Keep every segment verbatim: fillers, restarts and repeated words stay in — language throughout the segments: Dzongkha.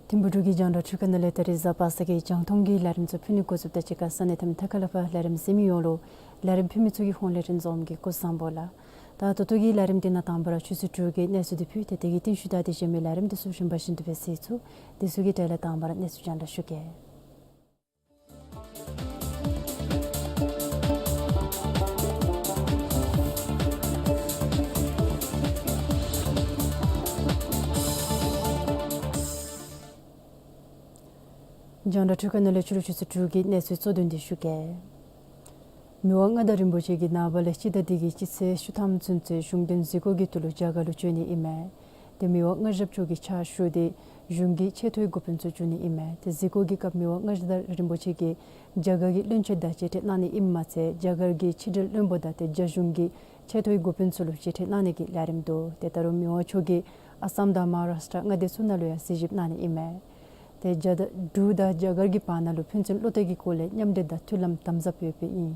ཐིམ་ཕུག་འབྲུག་གི་རྒྱང་བསྒྲགས་འཕྲུལ་ཁང་ནང་ལས་ད་རིས་གཟའ་པ་སངས་ཀྱི་རྒྱང་མཐོང་གི་ལས་རིམ་ཚུ་ཕུལ་ནི་འགོ་བཙུགསཔ་དང་གཅིག་ཁར་ས་གནས་དང་མཐའ་ཁག་ལས་ཕར་ལས་རིམ་གཟིགས་མི་ཡོངས་ལུ་ལས་རིམ་ཕུལ་མི་ཚུ་གི་ཧོངས་ལས་རིན་འཛོམས་ཀྱིས་སྐུ་གཟུགས་བཟང་པོ་ལགས། ད་ད་ལྟོ་གི་ལས་རིམ་འདི་ནང་དང་པ་ར་ཆུ་ཚོད་དྲུག་གི་གནས་ཚུལ་འདི་ཕུལ་ཏེ་དེ་གི་རྟིང་ཤུལ་ད་དེ་གཞན་མི་ལས་རིམ་འདི་ཚུ་རིམ་པ་བཞིན་དུ་སྦེ་གཟིགས་ཚུགས། དེ་ཚུ་གི་གྲས་ལས་དང་པ་ར་གནས་ཚུལ་རྒྱང་བསྒྲགས་ཞུ་གེ། རྒྱང་བསྒྲགས་འཕྲུལ་ཁང་ནང་ལས་ཕྱི་རུ་ཆུ་ཚོད་དྲུག་གི་གནས་ཚུལ་གཙོ་དོན་འདི་ཞུ་གེ། མི་དབང་མངའ་བདག་རིན་པོ་ཆེ་གིས་ནངས་པ་ལས་སྤྱི་ཟླ་འདི་གི་སྤྱི་ཚེས་བཅུ་ཐམ་ཚུན་ཚོད་གཞུང་དོན་གཟིགས་སྐོར་གྱི་ཐོག་ལུ་རྒྱ་གར་ལུ་བྱོན་ནི་ཨིན་མས། ཏེ་མི་དབང་མངའ་ཞབས་མཆོག་གི་ཕྱག་ཞུ་སྟེ་གཞུང་གི་ཆེ་མཐོའི་འགོ་དཔོན་ཚུ་བྱོན་ནི་ཨིན་མས། ཏེ་གཟིགས་སྐོར་གྱི་སྐབས་མི་དབང་མངའ་བདག་རིན་པོ་ཆེ་གིས་རྒྱ་གར་གྱི་བློན་ཆེན་དང་མཇལ་འཕྲད་གནང་ནི་ཨིནམ་མ་ཚད་རྒྱ་གར་གྱི་ཕྱི་འབྲེལ་བློན་པོ་དང་ཏེ་རྒྱ་གཞུང་གི་ཆེ་མཐོའི་འགོ་དཔོན་ཚུ་ལུ་མཇལ་འཕྲད་གནང་ནི་གི་ལས་རིམ་འདུག། ཏེ་ད་རུང་མི་དབང་མཆོག་གིས་ཨ་སམ་དང་མ་ཧཱ་རཱཤ་ཊ་མངའ་སྡེ་ཚུ་ནང་ལུ་ཡང་གཟིགས་ཞིབ་གནང་ནི་ཨིན་མས། ཏེ་རྒྱ་དང་འབྲུག་དང་རྒྱ་གར་གྱི་བར་ན་ལུ་ཕན་ཚུན་བློ་གཏད་ཀྱི་སྐོར་ལས་མཉམ་འབྲེལ་དང་མཐུན་ལམ་དམ་ཟབ་ཡོདཔ་ཨིན།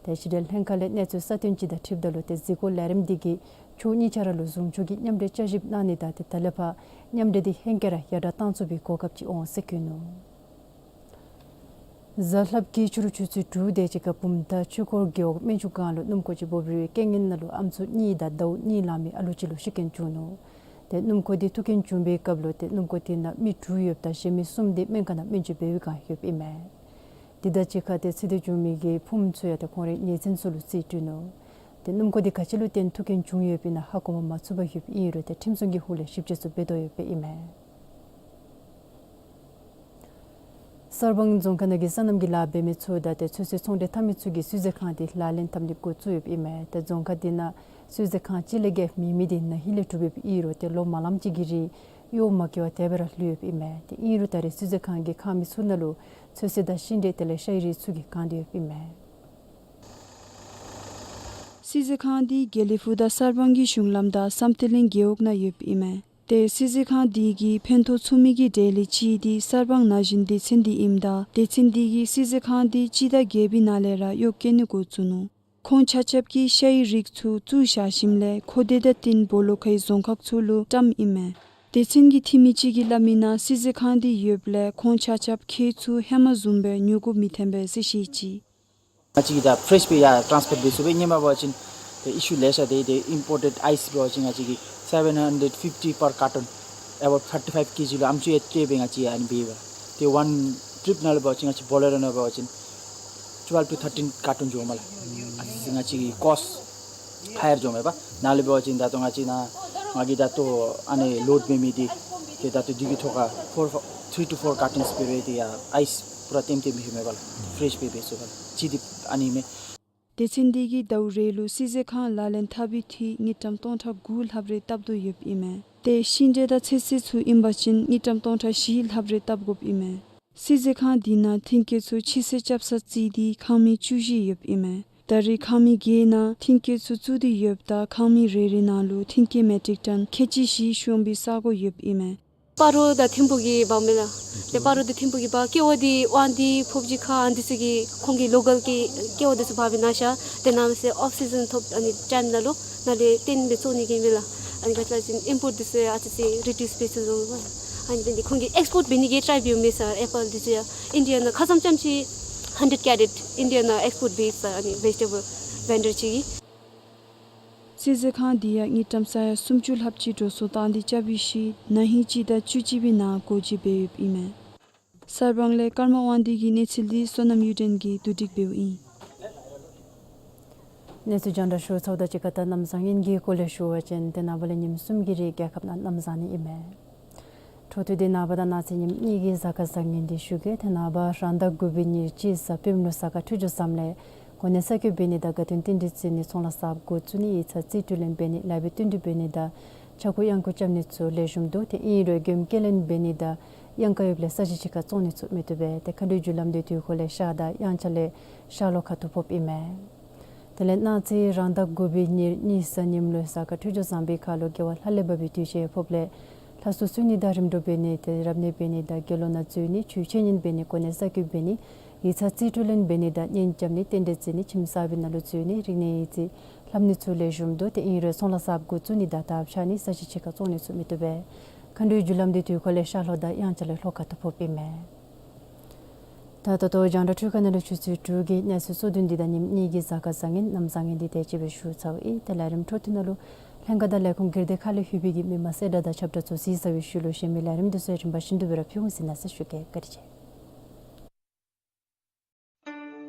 ཏེ་ཕྱི་འབྲེལ་ལྷན་ཁག་ལས་གནས་ཚུལ་གསར་བཏོན་ཅིག་དང་འཁྲིལཝ་ད་ལུ་ཏེ་གཟིགས་སྐོར་ལས་རིམ་འདི་གིས་ཕྱོགས་གཉིས་ཆ་ར་ལུ་ཟུང་ཕྱོགས་ཀྱི་མཉམ་འབྲེལ་བསྐྱར་ཞིབ་གནང་ནི་དང་ཏེ་ད་ལས་ཕར་མཉམ་འབྲེལ་འདི་ཧེང་སྐལ་ར་ཡར་དྲག་གཏང་ཚུགས་པའི་གོ་སྐབས་ཅིག་འོང་ཟེར་བཀོད་ནུག། གཟའ་ལྷགཔ་གི་ཕྱི་རུ་ཆུ་ཚོད་དྲུག་དེ་ཅིག་ཁར་བུམ་ཐང་ཆོས་འཁོར་རྒེད་འོག་སྨན་ཆུ་སྒང་ལུ་སྣུམ་འཁོར་ཅིག་འབོ་བའི་རྐྱེན་ངན་ནང་ལུ་ཨམ་སྲུ་གཉིས་དང་ཟླཝ་གཉིས་ལང་མི་ཨ་ལུ་ཅིག་ལུ་ཤི་རྐྱེན་བྱུང་ནུག། ཏེ་སྣུམ་འཁོར་འདི་ཐུག་རྐྱེན་བྱུང་བའི་སྐབས་ལུ་ཏེ་སྣུམ་འཁོར་དེ་ནང་མི་དྲུག་ཡོདཔ་ད་གཞན་མི་གསུམ་དེ་སྨན་ཁང་ནང་སྨན་བཅོས་འབད་བའི་བསྒང་ཡོདཔ་ཨིན་མས། དེ་དང་གཅིག་ཁར་ཏེ་ཚེ་འདས་བྱུང་མི་གི་ཕུངམ་ཚུ་ཡང་ཏེ་ཁོང་རའི་ཉེ་ཚན་ཚུ་ལུ་རྩིས་སྤྲོད་ནུག། ཏེ་སྣུམ་འཁོར་དེ་ག་ཅི་ལུ་བརྟེན་ཐུག་རྐྱེན་བྱུང་ཡོདཔ་ཨིན་ན་ཧ་གོ་མ་མ་ཚུགས་པར་ཡོདཔ་ཨིན་རུང་ཏེ་ཁྲིམས་སྲུང་གི་ཧོངས་ལས་ཞིབ་དཔྱད་ཚུ་འབད་དོ་ཡོདཔ་ཨིན་མས། གསར་སྤང་རྫོང་ཁག་ནང་གི་སོ་ནམ་གྱི་ལཱ་འབད་མི་ཚུ་དང་ཏེ་ཚོད་བསྲེ་ཚོང་འབྲེལ་འཐབ་མི་ཚུ་གིས་བསིལ་མཛོད་ཁང་འདི་ལག་ལེན་འཐབ་ནི་འགོ་བཙུགས་ཡོདཔ་ཨིན་མས། ཏེ་རྫོང་ཁག་འདི་ནང་བསིལ་མཛོད་ཁང་གཅིག་ལས་བརྒལ་མེད་མི་འདི་ན་ཧིང་ལས་གྲུབ་ཡོདཔ་ཨིན་རུང་ཏེ་ལོ་མ་ལངམ་ཅིག་གི་རིང་གཡོག་མ་བཀོལ་བར་དེ་སྦེ་ར་ལུས་ཡོདཔ་ཨིན་མས། ཏེ་ཨིན་རུང་ད་རེས་བསིལ་མཛོད་ཁང་གི་ཁང་མིག་ཚུ་ནང་ལུ་ཚོད་བསྲེ་དང་ཤིང་འབྲས་དེ་ལས་ཤའི་རིགས་ཚུ་གིས་གང་སྟེ་ཡོདཔ་ཨིན་མས། བསིལ་མཛོད་ཁང་འདི་དགེ་ལེགས་ཕུག་དང་གསར་སྤང་གི་གཞུང་ལམ་དང་བསམ་གཏན་གླིང་རྒེད་འོག་ནང་ཡོདཔ་ཨིན་མས། ཏེ་བསིལ་མཛོད་ཁང་འདི་གི་ཕན་ཐོགས་ཚུགས་མི་གི་གྲས་ལས་གཅིག་འདི་གསར་སྤང་ན་གཞོན་སྡེ་ཚན་འདི་ཨིནམ་ད་སྡེ་ཚན་འདི་གིས་བསིལ་མཛོད་ཁང་འདི་སྤྱི་ཟླ་བརྒྱད་པའི་ནང་ལས་ར་གཡོག་བཀོལ་ནི་འགོ་བཙུགས་ནུག། ཁོང་ཆ་ཁྱབ་ཀྱིས་ཤའི་རིགས་ཚུ་བཙུགས་བཞག་ཞིནམ་ལས་མཁོ་འདོད་དང་བསྟུན་སྦོ་ལོགས་ཁའི་རྫོང་ཁག་ཚུ་ལུ་བཀྲམ་ཨིན་མས། སྡེ་ཚན་གྱི་འཐུས་མི་ཅིག་གིས་སླབ་མི་ནང་བསིལ་མཛོད་ཁང་འདི་ཡོདཔ་ལས་ཁོང་ཆ་ཁྱབ་ཁྱེག་ཚུ་ཧེ་མ་བཟུམ་སྦེ་ཉོ་དགོཔ་མི་ཐོན་པས་ཟེར་བཤད་ཅི། ང་བཅས་ཀྱིས་ད་ཕེ་རེཤ་སྦེ་ཡར་ཊཱནསི་པོརཊ་འབད་ཚུགས་པས། ཧེ་མ་འབད་བ་ཅིན་ཏེ་ཨི་ཤུ་ལེ་ཤ་ཏེ་ཏེ་ཨིམ་པོར་ཊེཌ་ཨའིསི་འབད་བ་ཅིན་ང་བཅས་ཀྱིས་སེ་བེན་ཧན་ཌེཌ་ཕིཕ་ཊི་པར་ཀར་ཊོན་ཨ་བའོཊ་ཐར་ཊི་ཕའིབ་ཀེ་ཇི་ལུ་ཨམ་ཅུ་ཡང་བཀལ་སྦེ་ང་བཅས་ཨ་ནི་འབད་བས། ཏེ་ཝན་ཊིརིཔ་ནང་ལུ་འབད་བ་ཅིན་ང་བཅས་བོ་ལེ་རོ་ནང་འབད་བ་ཅིན་ཊུ་ཝེལབ་ཊུ་ཐར་ཊིན་ཀར་ཊོན་འགྱོཝ་མས་ལགས། ཨ་ཙི་ང་བཅས་ཀྱི་ཀོསཊ་ཧའི་ཡར་འགྱོཝ་མས་པ། ནཱ་ལས་འབད་བ་ཅིན་ད་ལྟོ་ང་བཅས་ནཱ་ང་གིས་ད་ལྟོ་ཨ་ནི་ལོཌ་འབད་མི་འདི་ཏེ་ད་ལྟོ་འདི་གི་ཐོག་ཁར་ཕོར་ཐི་རི་ཊུ་ཕོར་ཀར་ཊོན་སྦེ་ར་ཏེ་ཡར་ཨའིསི་པུ་ར་ལྟེམ་ལྟེམ་ཨིན་མས་པ་ལགས། ཕེ་རེཤ་སྦེ་འབད་ཚུགས་པ་ལགས། གཅིག་འདི་ཨ་ནི་མས། སྡེ་ཚན་འདི་གིས་ཟླཝ་རེ་ལུ་བསིལ་མཛོད་ཁང་ལག་ལེན་འཐབ་པའི་འཐུས་དངུལ་ཀྲམ་སྟོང་ཕྲག་དགུ་ལྷགཔ་རེ་བཏབ་དོ་ཡོདཔ་ཨིན་མས། ཏེ་ཤིང་འབྲས་དང་ཚོད་བསྲེ་ཚུ་ཨིན་པ་ཅིན་དངུལ་ཀྲམ་སྟོང་ཕྲག་བཞི་ལྷགཔ་རེ་བཏབ་དགོཔ་ཨིན་མས། བསིལ་མཛོད་ཁང་འདི་ནང་ཐོན་སྐྱེད་ཚུ་ཕྱི་སེལ་རྐྱབ་ས་བརྩིས་ཏེ་ཁང་མིག་བཅུ་བཞི་ཡོདཔ་ཨིན་མས། ད་རེས་ཁང་མིག་བརྒྱད་ནང་ཐོན་སྐྱེད་ཚུ་བཙུགས་ཏེ་ཡོདཔ་ད་ཁང་མིག་རེ་རེ་ནང་ལུ་ཐོན་སྐྱེད་མེ་ཊིག་ཊོན་ཁལ་གཅིག་བཞི་ཤོང་པའི་ས་གོ་ཡོདཔ་ཨིན་མས། སྤ་རོ་དང་ཐིམ་ཕུག་གི་འབག་མས་ལགས། ཏེ་སྤ་རོ་དང་ཐིམ་ཕུག་གི་འབག་སྐྱེ་བོ་འདི་དབང་འདུས་ཕོབ་སྦྱིས་ཁ་ཨ་ནི་འདི་ཚུ་གི་ཁོང་གི་ལོ་ཀཱལ་གྱི་སྐྱེ་བོ་འདི་ཚུ་འབག་སྦེ་ནཱ་བཞག། ཏེ་ནཱ་མས་ཟེར་ཨོཕ་སི་ཛན་ཐོབ་ཨ་ནི་ཊའིམ་ནང་ལུ་ནཱ་ལས་ཏེ་ཨ་ནི་སྦེ་བཙོང་ནི་གི་མས་ལགས། ཨ་ནི་ག་ཅི་ལབ་ཅིན་ཨིམ་པོརཊ་འདི་ཚུ་ཡང་ཨ་ཙི་ཙི་རི་ཌིའུསི་འབད་ཚུགས་འོང་། ཨ་ནི་འདི་ཁོང་གིས་ཨེགསི་པོརཊ་འབད་ནི་གི་ཊའི་འབདཝ་མས་ཟེར། ཨེ་པཱལ་འདི་ཚུ་ཡང་ཨིན་ཌི་ཡ་ནང་ཁ་ཙ་ཙམ་ཅིག་ཧན་ཌེཌ་ཀེ་རེཊ་ཨིན་ཌི་ཡ་ནང་ཨེགསི་པོརཊ་འབད་ཡི་ཟེར། ཨ་ནི་ཝེ་ཇི་ཊེ་བཱལ་ཝེན་ཌར་ཅིག་གིས། བསིལ་མཛོད་ཁང་འདི་ཡང་དངུལ་ཀྲམ་ས་ཡ་སུམ་ཅུ་ལྷགཔ་ཅིག་འགྲོ་སོང་བཏང་སྟེ་རྐྱབ་པའི་ཤུལ་ན་ཧིང་སྤྱི་ཟླ་བཅུ་གཅིག་པའི་ནང་སྒོ་འབྱེད་འབད་ཡོདཔ་ཨིན་མས། གསར་སྤང་ལས་ཀརྨ་དབང་འདུས་ཀྱི་གནས་ཚུལ་འདི་བསོད་ནམས་གཡུ་སྒྲོན་གྱིས་བསྡུ་སྒྲིག་འབདཝ་ཨིན། གནས་ཚུལ་རྒྱང་བསྒྲགས་ཞུ་ཚརཝ་ད་གཅིག་ཁར་ད་གནམ་བཟང་ངན་གྱི་སྐོར་ལས་ཞུ་བ་ཅིན་ཏེ་ནངས་པ་ལས་ཉིནམ་གསུམ་གྱི་རིང་རྒྱལ་ཁབ་ནང་གནམ་བཟང་ནི་ཨིན་མས། འཕྲོ་མཐུད་དེ་ནངས་པ་དང་གནངས་ཚེ་ཉིནམ་གཉིས་ཀྱི་གཟའ་སྐར་བཟང་ངན་འདི་ཞུ་གེ། ཏེ་ནངས་པ་རང་ཟླ་དགུ་པའི་ཉེར་གཅིག་གཟའ་སྤེནམ་ལུ་གཟའ་སྐར་འཕྲོད་སྦྱོར་བཟངམ་ལས་གོ་གནས་གསར་བསྐོ་འབད་ནི་དང་དགའ་སྟོན་རྟེན་འབྲེལ་བརྩི་ནི་ཚོང་ལཱ་གསརཔ་འགོ་བཙུགས་ནི་ཡིག་ཚང་རྩིས་སྤྲོད་ལེན་འབད་ནི་ལཱ་འབད་བསྟུན་གྲོས་འབད་ནི་དང་ཕྱྭ་འགུགས་གཡང་འགུགས་རྐྱབ་ནི་ཚུ་ལེགས་ཤོམ་འདུག། ཏེ་ཨིན་རུང་མགྱོནམ་སྐྱེལ་ལེན་འབད་ནི་དང་གཡང་ཁ་ཡོདཔ་ལས་ས་གཞི་ཕྱི་ཁར་བཙོང་ནི་ཚུ་མི་བཏུབ་པས། ཏེ་མཁའ་འགྲོའི་རྒྱུ་ལམ་འདི་དུས་འཁོར་ལས་ཤར་དང་དབྱངས་འཆར་ལས་ཤར་ལྷོ་ཁ་ཐུག་ཕོགཔ་ཨིན་མས། དེ་ལས་གནངས་ཚེ་རང་ཟླ་དགུ་པའི་ཉེར་གཉིས་གཟའ་ཉིམ་ལུ་གཟའ་སྐར་འཕྲོད་སྦྱོར་བཟང་པའི་ཁར་ལུ་རྒྱལ་བ་ལྷ་ལས་བབས་པའི་དུས་ཆེན་ཕོགཔ་ལས་ལྷ་གསོལ་གསོལ་ནི་དང་རིམ་གྲོ་འབད་ནི་དེ་རབ་གནས་འབད་ནི་དང་དགེ་སློང་ནང་འཛུལ་ནི་ཆོས་འཆད་ཉན་འབད་ནི་གོ་གནས་གསར་བསྐོ་འབད་ནི་ཡིག་ཚང་རྩིས་སྤྲོད་ལེན་འབད་ནི་དང་གཉེན་རྐྱབ་ནི་རྟེན་འབྲེལ་བརྩི་ནི་ཁྱིམ་གསར་པའི་ནང་ལུ་འཛུལ་ནི་རིག་གནས་ཡིག་རྩིས་ལྷབ་ནི་ཚུ་ལེགས་ཤོམ་འདུག། ཏེ་ཨིན་རུང་ཚོང་ལཱ་གསརཔ་འགོ་བཙུགས་ནི་དང་ཐབ་ཆག་ནི་ས་གཞི་ཕྱི་ཁར་བཙོང་ནི་ཚུ་མི་བཏུབ་པས། མཁའ་འགྲོའི་རྒྱུ་ལམ་འདི་དུས་འཁོར་ལས་ཤར་ལྷོ་དང་དབྱངས་འཆར་ལས་ལྷོ་ཁ་ཐུག་ཕོགཔ་ཨིན་མས། ད་ད་ལྟོ་རྒྱང་བསྒྲགས་འཕྲུལ་ཁང་ནང་ལུ་ཆུ་ཚོད་དྲུག་གི་གནས་ཚུལ་གཙོ་དོན་འདི་དང་ཉིནམ་གཉིས་ཀྱི་གཟའ་སྐར་བཟང་ངན་གནམ་བཟང་ངན་འདི་དེ་ཅིག་སྦེ་ཞུ་ཚརཝ་ཨིན། ཏེ་ལས་རིམ་འཕྲོ་མཐུད་ནང་ལུ་ལྷན་ཁག་དང་ལས་ཁུངས་སྒེར་སྡེ་ཁག་ལས་ལྷོད་པའི་གི་མི་མང་གསལ་བསྒྲགས་དང་ཁྱབ་བསྒྲགས་ཚུ་གཟིགས་ཚར་བའི་ཤུལ་ལུ་གཞན་མི་ལས་རིམ་འདི་ཚུ་རིམ་པ་བཞིན་དུ་སྦེ་ར་ཕུལ་འོང་ཟེར་མནོ་བསམ་ཞུ་གེ། བཀའ་དྲིན་ཆེ།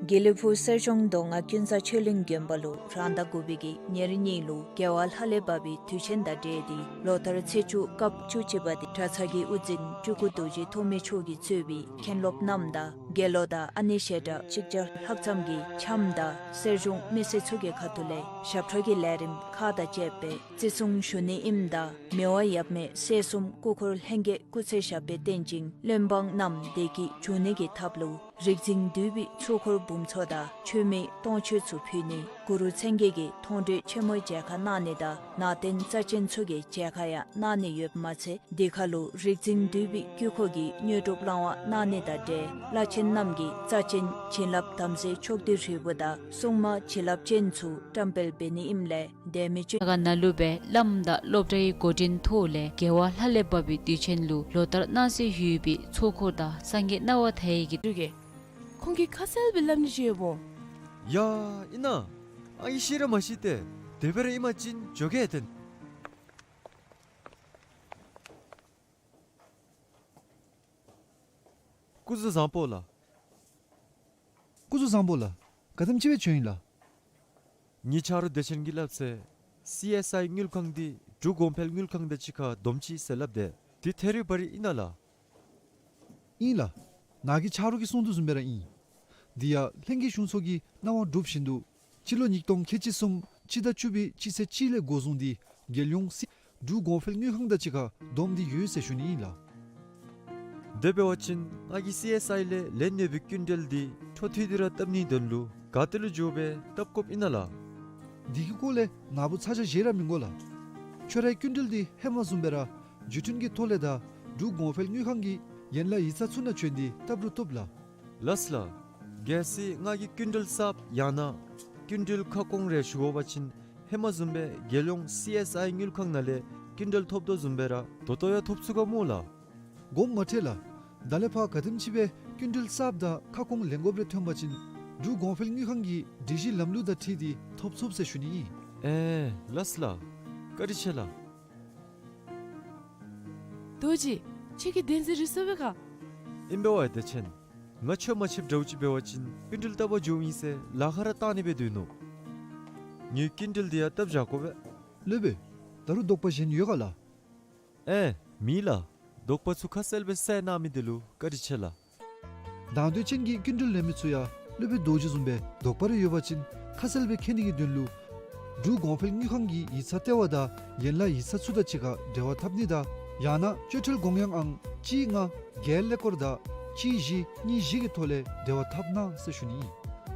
དགེ་ལེགས་ཕུག་གསེར་གཞོང་མདོ་སྔགས་ཀུན་བཟང་ཆོས་གླིང་དགོན་པ་ལུ་རང་ཟླ་དགུ་པའི་གི་ཉེར་གཉིས་ལུ་རྒྱལ་བ་ལྷ་ལས་བབས་པའི་དུས་ཆེན་དང་འབྲེལ་ཏེ་ལོ་ལྟར་ཚེས་བཅུ་སྐབས་བཅུ་གཅིག་པ་འདི་གྲྭ་ཚང་གི་དབུ་འཛིན་སྤྲུལ་སྐུ་རྡོ་རྗེ་ཐོགས་མེད་མཆོག་གིས་གཙོས་པའི་མཁན་སློབ་རྣམས་དང་དགེ་སློང་དང་ཨ་ནེ་ཞལ་གྲངས་གཅིག་བརྒྱ་ལྷག་ཙམ་གྱིས་འཆམ་དང་གསེར་གཞོང་མི་སེར་ཚུ་གི་ཁ་ཐུག་ལས་ཞབས་ཁྲ་གི་ལས་རིམ་ཁག་དང་བཅས་པའི་བརྩི་སྲུང་ཞུ་ནི་ཨིནམ་ད་མི་དབང་ཡབ་མེས་སྲས་གསུམ་སྐུ་འཁོར་ལྷན་རྒྱས་སྐུ་ཚེ་ཞབས་པད་བརྟན་ཅིང་བློན་འབངས་རྣམས་བདེ་སྐྱིད་འབྱུང་ནི་གི་ཐབས་ལུ་རིག་འཛིན་འདུས་པའི་ཚོགས་འཁོར་འབུམ་ཚོགས་དང་མཆོད་མེ་སྟོང་མཆོད་ཚུ་ཕུལ་ནི་གུ་རུ་མཚན་བརྒྱད་ཀྱི་མཐོང་གྲོལ་ཆེན་མོའི་མཇལ་ཁ་གནང་ནི་དང་ནང་རྟེན་རྩ་ཆེན་ཚུ་གི་མཇལ་ཁ་ཡང་གནང་ནི་ཡོདཔ་མ་ཚད་འདི་ཁར་ལུ་རིག་འཛིན་འདུས་པའི་དཀྱིལ་འཁོར་གྱི་དངོས་གྲུབ་བླང་བ་གནང་ནི་དང་འབྲེལ་བླ་ཆེན་རྣམས་ཀྱི་རྩ་ཆེན་བྱིན་རླབས་དམ་རྫས་ཕྱོགས་བསྡུས་ཧྲིལ་བུ་དང་སྲུང་མ་བྱིན་རླབས་ཅན་ཚུ་བཀྲམ་སྤེལ་འབད་ནི་ཨིནམ་ལས་དེ་མི་ཅོ་ཁ་ནང་ལུ་སྦེ་བླམ་དང་སློབ་གྲྭའི་འགོ་འདྲེན་ཐོག་ལས་རྒྱལ་བ་ལྷ་ལས་བབས་པའི་དུས་ཆེན་ལུ་ལོ་ལྟར་གནངས་ཚེ་ཡོད་པའི་ཚོགས་འཁོར་དང་སངས་རྒྱས་སྣང་བ་མཐའ་ཡས་ཀྱི་འདུག་གེ། ཁོང་གིས་ཁ་གསལ་སྦེ་སླབ་ནི་ཅིག་ཡོདཔ་འོང་། ཡ་ཨིན་ན། ཨ་ནི་ཤེས་ར་མ་ཤེས་ཏེ་དེ་སྦེ་ར་ཨིན་པ་ཅིན་འགྱོ་གེ་ཏེ། སྐུ་གཟུགས་བཟང་པོ་ལགས། སྐུ་གཟུགས་བཟང་པོ་ལགས། ག་དེམ་ཅིག་སྦེ་བྱོན་ཡི་ལགས། ངེའི་ཆ་རོགས་བདེ་ཆེན་གྱིས་སླབ་ཚེ་སི་ཨེསི་ཨའི་དངུལ་ཁང་འདི་འབྲུག་གོང་འཕེལ་དངུལ་ཁང་དང་གཅིག་ཁར་སྡོམ་ཅི་ཟེར་སླབ་དེས། འདི་ཐད་རི་བ་རི་ཨིན་ན་ལགས། ཨིན་ལགས། ནཱ་གི་ཆ་རོགས་ཀྱིས་གསུང་དོ་བཟུམ་སྦེ་ར་ཨིན། འདི་ཡང་ལྷན་རྒྱས་གཞུང་ཚོགས་ཀྱི་གནང་བ་གྲུབ་བཞིན་དུ་སྤྱི་ལོ་ཉིས་སྟོང་ཁལ་གཅིག་གསུམ་སྤྱི་ཟླ་བཅུ་པའི་སྤྱི་ཚེས་གཅིག་ལས་འགོ་བཟུང་སྟེ་རྒྱལ་ཡོངས་སི་འབྲུག་གོང་འཕེལ་དངུལ་ཁང་དང་གཅིག་ཁར་སྡོམ་སྟེ་ཡོད་ཟེར་ཞུ་ནི་ཨིན་ལགས། དེ་འབད་བ་ཅིན་ང་གིས་སི་ཨེསི་ཨའི་ལས་ལེན་ནི་ཡོད་པའི་སྐྱིན་འགྲུལ་འདི་འཕྲོ་མཐུད་དེ་ར་བཏབ་ནིའི་དོན་ལུ་ག་ཏེ་ལུ་འགྱོ་སྦེ་བཏབ་དགོཔ་ཨིན་ན་ལགས། འདི་གི་སྐོར་ལས་ནཱ་བུ་ཚ་གྱང་བཞེས་ར་མི་དགོ་ལགས། ཁྱོད་རའི་སྐྱིན་འགྲུལ་འདི་ཧེ་མ་བཟུམ་སྦེ་ར་བརྒྱུད་འཕྲིན་གྱི་ཐོག་ལས་དང་འབྲུག་གོང་འཕེལ་དངུལ་ཁང་གི་ཡན་ལག་ཡིག་ཚང་ཚུ་ནང་བྱོན་ཏེ་བཏབ་རུང་བཏུབ་ལགས། ལགས་ལགས། གལ་སྲིད་ང་གིས་སྐྱིན་འགྲུལ་གསརཔ་ཡང་ན་སྐྱིན་འགྲུལ་ཁ་སྐོང་རེ་ཞུ་དགོ་པ་ཅིན་ཧེ་མ་བཟུམ་སྦེ་རྒྱལ་ཡོངས་སི་ཨེསི་ཨའི་དངུལ་ཁང་ནང་ལས་སྐྱིན་འགྲུལ་ཐོབ་དོ་བཟུམ་སྦེ་ར་ད་ལྟོ་ཡང་ཐོབ་ཚུགས་ག་སྨོ་ལགས། དགོངསམ་མ་ཁྲེལ་ལགས། ད་ལས་ཕར་ག་དེམ་ཅིག་སྦེ་སྐྱིན་འགྲུལ་གསརཔ་དང་ཁ་སྐོང་ལེན་དགོཔ་རེ་ཐོན་པ་ཅིན་འབྲུག་གོང་འཕེལ་དངུལ་ཁང་གི་སྒྲིག་གཞི་ལམ་ལུགས་དང་འཁྲིལ་ཏེ་ཐོབ་ཚུགས་ཟེར་ཞུ་ནི་ཨིན། ཨེ་ལགས་ལགས། བཀའ་དྲིན་ཆེ་ལགས། རྡོ་རྗེ། ཁྱོད་ཀྱིས་བདེན་འཛིན་རེ་སོང་པས་ག། ཨིན་པས་ཝའི་བདེ་ཆེན། ང་ཆོས་མ་ཁྱབ་འདྲཝ་ཅིག་འབད་བ་ཅིན་སྐྱིན་འགྲུལ་བཏབ་པར་འགྱོཝ་ཨིན་ཟེར་ལཱ་ཁག་ར་བཏང་ནི་སྦེ་སྡོད་ནུག། ངེའི་སྐྱིན་འགྲུལ་འདི་ཡང་བཏབ་བཞག་དགོ་པས། སློབ་དཔོན། ད་རུང་དོགས་པ་གཞན་ཡོད་ག་ལགས། ཨེ་མེད་ལགས། དོགས་པ་ཚུ་ཁ་གསལ་སྦེ་བསལ་གནང་མི་འདི་ལུ་བཀའ་དྲིན་ཆེ་ལགས། དང་འདོད་ཅན་གྱི་སྐྱིན་འགྲུལ་ལེན་མི་ཚུ་ཡང་སློབ་དཔོན་རྡོ་རྗེ་བཟུམ་སྦེ་དོགས་པ་རེ་ཡོད་པ་ཅིན་ཁ་གསལ་སྦེ་མཁྱེན་ནི་གི་དོན་ལུ་འབྲུག་གོང་འཕེལ་དངུལ་ཁང་གི་ཡིག་ཚང་ལྟེ་བ་དང་ཡན་ལག་ཡིག་ཚང་ཚུ་དང་གཅིག་ཁར་འབྲེལ་བ་འཐབ་ནི་དང་ཡང་ན་སྤྱོད་ཁྲལ་དགོངས་ཡངས་ཨང་གཅིག་ལྔ་བརྒྱད་ཀླད་ཀོར་དང་གཅིག་བཞི་གཉིས་བཞི་གི་ཐོག་ལས་འབྲེལ་བ་འཐབ་གནང་ཟེར་ཞུ་ནི་ཨིན།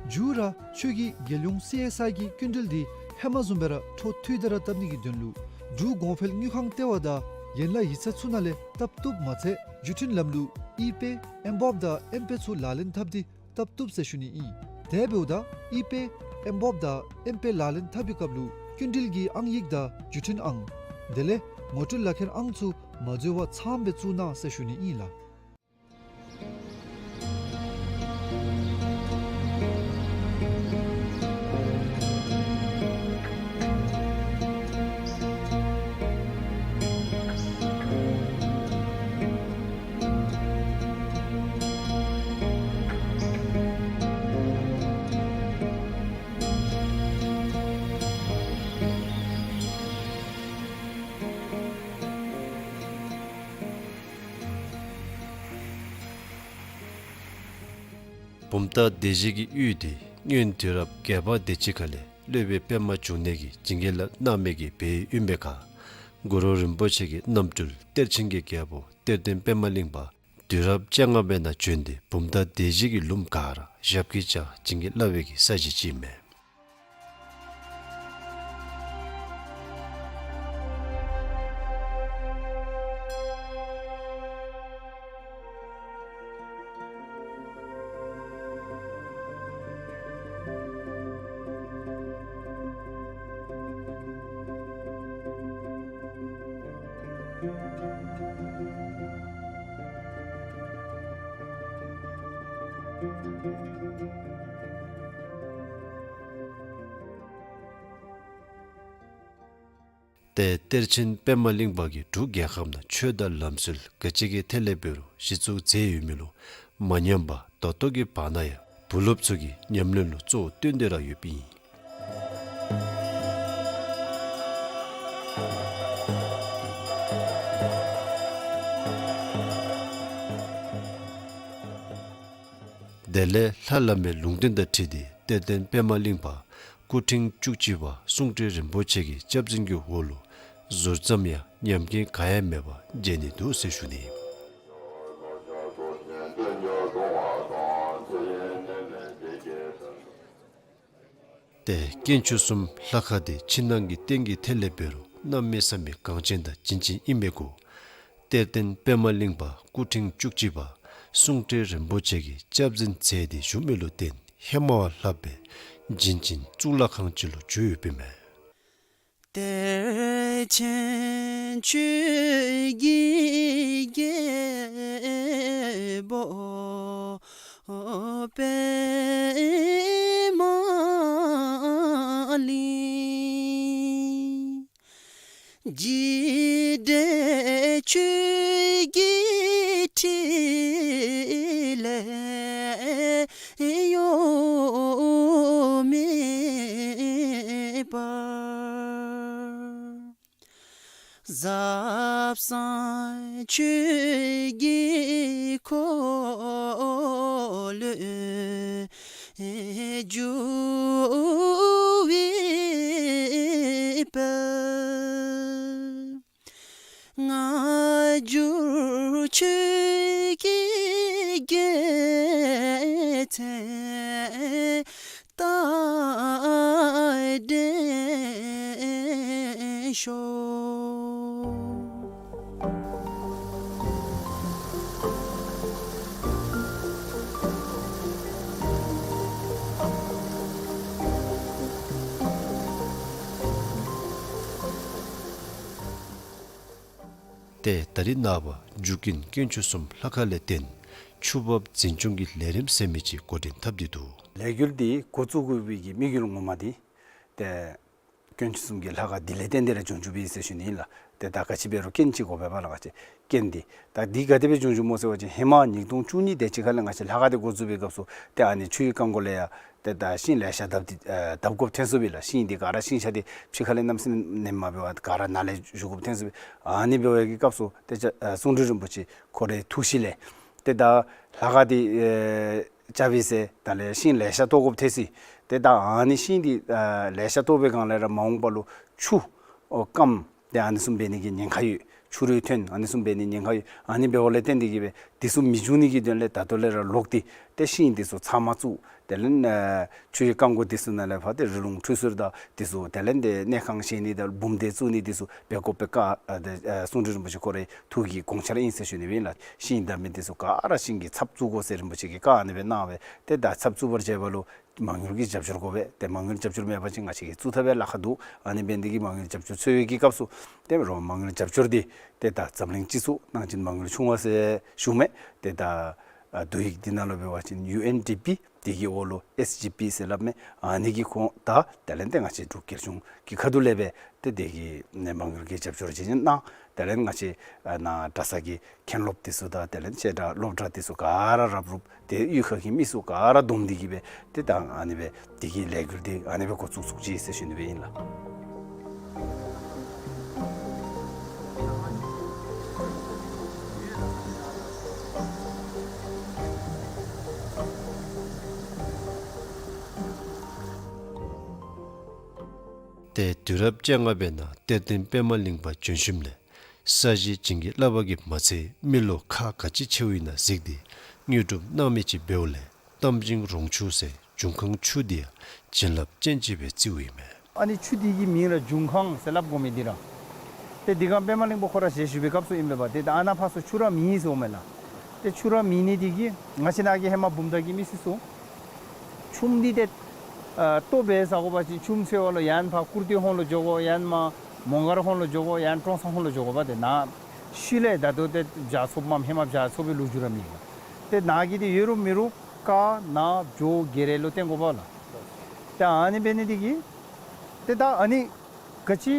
མཇུག་ར་ཁྱོད་ཀྱིས་རྒྱལ་ཡོངས་སི་ཨེསི་ཨའི་གི་སྐྱིན་འགྲུལ་འདི་ཧེ་མ་བཟུམ་སྦེ་ར་འཕྲོ་མཐུད་དེ་ར་བཏབ་ནི་གི་དོན་ལུ་འབྲུག་གོང་འཕེལ་དངུལ་ཁང་ལྟེ་བ་དང་ཡན་ལག་ཡིག་ཚང་ཚུ་ནང་ལས་བཏབ་བཏུབ་མ་ཚད་བརྒྱུད་འཕྲིན་ལམ་ལུགས་ཨི་པེ་ཨེམ་བོབ་དང་ཨེམ་པེ་ཚུ་ལག་ལེན་འཐབ་སྟེ་བཏབ་བཏུབ་ཟེར་ཞུ་ནི་ཨིན། དེ་འབདཝ་ད་ཨི་པེ་ཨེམ་བོབ་དང་ཨེམ་པེ་ལག་ལེན་འཐབ་པའི་སྐབས་ལུ་སྐྱིན་འགྲུལ་གྱི་ཨང་ཡིག་དང་བརྒྱུད་འཕྲིན་ཨང་དེ་ལས་ངོ་སྤྲོད་ལག་ཁྱེར་ཨང་ཚུ་མ་འཛོལ་བར་ཚངམ་སྦེ་བཙུགས་གནང་ཟེར་ཞུ་ནི་ཨིན་ལགས། བུམ་ཐང་སྡེ་བཞི་གི་ཡུལ་དེ་སྔོན་དུས་རབས་བརྒྱད་པ་དེ་ཅིག་ཁ་ལས་སློབ་དཔོན་པདྨ་འབྱུང་གནས་ཀྱིས་བྱིན་གྱིས་བརླབས་གནང་མི་གི་སྦས་ཡུལ་ཨིན་པའི་ཁར་གུ་རུ་རིན་པོ་ཆེ་གི་རྣམ་སྤྲུལ་གཏེར་ཆེན་གྱི་རྒྱལ་པོ་གཏེར་སྟོན་པདྨ་གླིང་པ་དུས་རབས་བཅོ་ལྔ་པའི་ནང་བྱོན་ཏེ་བུམ་ཐང་སྡེ་བཞི་གི་ལུངམ་ག་ར་ཞབས་ཀྱིས་བཅགས་བྱིན་གྱིས་བརླབས་པའི་གི་ས་གཞི་ཅིག་ཨིན་མས། ཏེ་གཏེར་ཆེན་པདྨ་གླིང་པ་གིས་འབྲུག་རྒྱལ་ཁབ་ནང་ཆོས་དང་ལམ་སྲོལ་ག་ཅི་གི་ཐད་ལས་འབད་རུང་གཞི་བཙུགས་མཛད་ཡོད་མི་ལུ་མ་ཉམས་པར་ད་ལྟོ་གི་བར་ན་ཡང་བུ་སློབ་ཚུ་གི་ཉམས་ལེན་ལུ་གཙོ་བོ་བཏོན་ཏེ་ར་ཡོདཔ་ཨིན། དེ་ལས་ལྷ་བླ་མའི་ལུང་བསྟན་དང་འཁྲིལ་ཏེ་གཏེར་སྟོན་པདྨ་གླིང་པ་སྐུ་ཕྲེང་བཅུ་གཅིག་པ་གསུང་སྤྲུལ་རིན་པོ་ཆེ་གི་སྐྱབས་འཛིན་གྱི་འོག་ལུ་ཟུར་ཙམ་ཡང་ཉམས་རྐྱེན་ག་ཡང་མེད་པར་མཇལ་ནི་འདུག་ཟེར་ཞུ་ནི། ཏེ་དཀོན་མཆོག་གསུམ་ལྷ་ཁང་དེ་ཕྱི་ནང་གི་རྟེན་གྱི་ཐད་ལས་འབད་རུང་གནམ་མེད་ས་མེད་གང་ཅན་དང་བྱིན་ཅན་ཨིན་མི་གུ་གཏེར་སྟོན་པདྨ་གླིང་པ་སྐུ་ཕྲེང་བཅུ་གཅིག་པ་གསུང་སྤྲུལ་རིན་པོ་ཆེ་གིས་སྐྱབས་འཛིན་མཛད་དེ་བཞུགས་མི་ལུ་བརྟེན་ཧེ་མ་བ་ལྷག་པའི་བྱིན་ཅན་གཙུག་ལག་ཁང་ཅིག་ལུ་གྱུར་ཡོདཔ་ཨིན་མས། གཏེར་ཆེན་ཆོས་ཀྱི་རྒྱལ་པོ་པདྨ་གླིང་། འཇིགས་བྲལ་ཆོས་ཀྱི་ཕྲིན་ལས་གཡོ་མེད་པར། ཟབ་གསང་ཆོས་ཀྱི་འཁོར་ལོས་སྒྱུར་བའི་དཔལ། སྔ་འགྱུར་ཆོས་ཀྱི་རྒྱལ་མཚན་རྟག་བརྟན་ཤོག། ཏེ་ད་རིས་ནངས་པ་འཇུག་ཀུན་དཀོན་མཆོག་གསུམ་ལྷ་ཁང་ལས་བརྟེན་ཆུ་འབབ་འཛིན་སྐྱོང་གི་ལས་རིམ་ཟེར་མི་ཅིག་འགོ་འདྲེན་འཐབ་སྟེ་འདུག། ལས་འགུལ་འདི་འགོ་བཙུགས་དགོ་པའི་གི་དམིགས་ཡུལ་ངོ་མ་འདི་ཏེ་དཀོན་མཆོག་གསུམ་གྱི་ལྷ་ཁང་འདི་ལས་བརྟེན་ཏེ་ར་བྱུང་བྱུངམ་ཨིན་ཟེར་ཞུ་ནི་ཨིན་ལགས། ཏེ་ད་ག་ཅི་འབད་རུང་རྐྱེན་ཅིག་དགོ་པས་པ་ལགས། ང་བཅས་རྐྱེན་འདི་ད་འདི་ག་དེ་སྦེ་བྱུང་བྱུངམ་སྨོ་ཟེར་བ་ཅིན་ཧེ་མ་ཉིས་སྟོང་བཅུ་གཉིས་དེ་ཅིག་ཁ་ལས་ང་བཅས་ལྷ་ཁང་འདི་འགོ་བཙུགས་པའི་སྐབས་སུ་ཏེ་ཨ་ནི་ཆུའི་རྐང་མགོ་ལས་ཡང་ཏེ་ད་ཤིང་ལེ་ཤ་བརྡབ་སྟེ་ཨ་བརྡབ་དགོཔ་ཐོན་སོ་བས་ལགས། ཤིང་འདི་ག་ར་ཤིང་ཆ་འདི་ཕྱི་ཁ་ལས་གནམ་མེད་ས་མེད་མ་འབད་བར་ག་ར་ནང་ལས་ཞུ་དགོཔ་ཐོན་སོ་བས། ཨ་ནི་འབད་བའི་གི་སྐབས་སུ་ཏེ་ཨ་གསུང་སྤྲུལ་རིན་པོ་ཆེ་ཁོ་རའི་ཐུགས་བཞེད་ལས་ཏེ་ད་ལྷ་ཁང་འདི་ཨེ་རྐྱབ་པའི་ཟེར་ད་ལས་ཤིང་ལེ་ཤ་བཏོག་དགོཔ་ཐོན་སོ་ཡི། ཏེ་ད་ཨ་ནི་ཤིང་འདི་ཨ་ལེ་ཤ་བཏོག་པའི་སྒང་ལས་ར་མ་འོངས་པ་ལུ་ཆུ་ཨོ་སྐམ་ཏེ་ཨ་ནི་བཟུམ་འབད་ནི་གི་ཉེན་ཁ་ཡོད། ཆུ་རུད་ཐོན་ཨ་ནི་བཟུམ་འབད་ནི་ཉེན་ཁ་ཡོད། ཨ་ནི་འབདཝ་ལས་བརྟེན་ཏེ་གིས་སྦེ་འདི་ཚུ་མི་འབྱུང་ནི་གི་དོན་ལས་ད་ལྟོ་ལས་ར་ལོག་སྟེ་ཏེ་ཤིང་འདི་ཚུ་ཚང་མ་བཙུགས། དེ་ལས་ཨ་ཆུའི་རྐང་མགོ་འདི་ཚུ་ནང་ལས་ཕར་ཏེ་རི་ལུང་ཁྲུས་གསོལ་དང་འདི་ཚུ་དེ་ལས་ཏེ་གནས་ཁང་བཞེངས་ནི་དང་འབུམ་སྡེ་བཙུགས་ནི་འདི་ཚུ་འབད་དགོཔ་སྦེ་བཀའ་ཨ་ཏེ་ཨ་གསུང་སྤྲུལ་རིན་པོ་ཆེ་ཁོ་རའི་ཐུགས་ཀྱི་དགོངས་འཆར་ཨིན་ཟེར་ཞུ་ནི་སྦེ་ཨིན་ལགས། ཤིང་བརྡབ་མི་འདི་ཚུ་ག་ར་ཤིང་གི་ཚབ་བཙུགས་དགོ་ཟེར་རིན་པོ་ཆེ་གིས་བཀའ་ཨ་ནི་སྦེ་གནང་སྦེ་ཏེ་ད་ཚབ་བཙུགས་པར་བྱེད་པ་ལུ་མ་དངུལ་གྱི་རྒྱབ་སྐྱོར་དགོ་པས། ཏེ་མ་དངུལ་རྒྱབ་སྐྱོར་མེད་པ་ཅིན་ང་བཅས་ཀྱིས་བཙུགས་ཐབས་ཡང་ལཱ་ཁག་འདུག། ཨ་ནི་འབད་ནི་འདི་གིས་མ་དངུལ་རྒྱབ་སྐྱོར་འཚོལ་བའི་གི་སྐབས་སུ་ཏེ་རོགས་མ་དངུལ་རྒྱབ་སྐྱོར་འདི་ཏེ་ད་འཛམ་གླིང་སྤྱི་ཚོགས་གནང་སྦྱིན་མ་དངུལ་ཆུང་བ་ཟེར་ཞུཝ་མས། ཏེ་ད་ཨ་བསྡུ་ཡིག་འདི་ནང་ལུ་འབད་བ་ཅིན་ཡུ་ཨེན་ཌི་པི་འདི་གི་འོག་ལུ་ཨེས་ཇི་པི་ཟེར་སླབ་མས། ཨ་ནི་གི་ཁོངས་དང་དེ་ལས་ཏེ་ང་བཅས་འབྲུག་རྒྱལ་གཞུང་གི་ཁ་ཐུག་ལས་སྦེ་ཏེ་འདི་གི་ནི་མ་དངུལ་གྱི་རྒྱབ་སྐྱོར་ཅིག་གནང་། དེ་ལས་ང་བཅས་ཨ་ནཱ་གྲྭ་ཚང་གི་མཁན་སློབ་འདི་ཚུ་དང་དེ་ལས་བཤད་གྲྭ་སློབ་གྲྭ་འདི་ཚུ་ག་ར་རབ་རུབ་ཏེ་གཡུས་ཁ་གི་མི་ཚུ་ག་ར་བསྡོམས་ཏེ་གིས་སྦེ་ཏེ་ད་ཨ་ནི་སྦེ་འདི་གི་ལས་འགུལ་འདི་ཨ་ནི་སྦེ་འགོ་བཙུགས་བཙུགས་ཅི་ཟེར་ཞུ་ནི་སྦེ་ཨིན་ལགས། ཏེ་དུས་རབས་བཅོ་ལྔ་པའི་ནང་གཏེར་སྟོན་པདྨ་གླིང་པ་བྱོན་ཞིནམ་ལས་ས་གཞི་བྱིན་གྱིས་བརླབས་པ་གིས་མ་ཚད་མི་ལོ་ཁག་ག་ཅི་ཆེཝ་ཨིན་ན་གཟིགས་ཏེ་དངོས་གྲུབ་གནང་མི་ཅིག་འབདཝ་ལས་གཏམ་ཆེན་རོང་ཆུ་ཟེར་འབྱུང་ཁུངས་ཆུ་འདི་ཡང་བྱིན་རླབས་ཅན་ཅིག་སྦེ་བརྩིཝ་ཨིན་མས། ཨ་ནི་ཆུ་འདི་གི་མིང་ར་འབྱུང་ཁུངས་ཟེར་སླབ་དགོ་མི་འདི་ར། ཏེ་འདི་སྒང་པདྨ་གླིང་པ་ཁོ་ར་ཞལ་བཞུགས་པའི་སྐབས་སུ་ཨིན་པས་པ། ཏེ་ད་ཨ་ནཱ་ཕར་ཚུར་ཆུ་ར་མེད་ཟེརཝ་མས་ལགས། ཏེ་ཆུ་ར་མེད་ནི་འདི་གིས་ང་བཅས་ནཱ་གི་ཧེ་མ་བུམ་ཐང་གི་མི་སེར་ཚུ་ཆུམ་འདི་ཏེ་ཨ་ལྟོ་འབད་ཟ་དགོ་པ་ཅིན་ཆུམ་འཚོལ་བ་ལུ་ཡང་ཕར་ཀུར་སྟོད་ཧོང་ལུ་འགྱོ་དགོ། ཡང་མར་མོང་སྒར་ཧོང་ལུ་འགྱོ་དགོ། ཡང་ཀྲོང་གསར་ཧོང་ལུ་འགྱོ་དགོ་པ། ཏེ་ནཱ་ཤུལ་ལས་ད་ལྟོ་ཏེ་བྱཱ་ཚོཔ་མམ་ཧེ་མ་བྱཱ་ཚོ་བའི་ལོ་རྒྱུས་ར་མེད་ལགས། ཏེ་ནཱ་གི་འདི་ཡོད་རུང་མེད་རུང་ཀ་ན་བྱོ་གེ་རེ་ལུ་བརྟེན་དགོ་པ་ལགས། ཏེ་ཨ་ནི་འབད་ནི་འདི་གིས་ཏེ་ད་ཨ་ནི་ག་ཅི་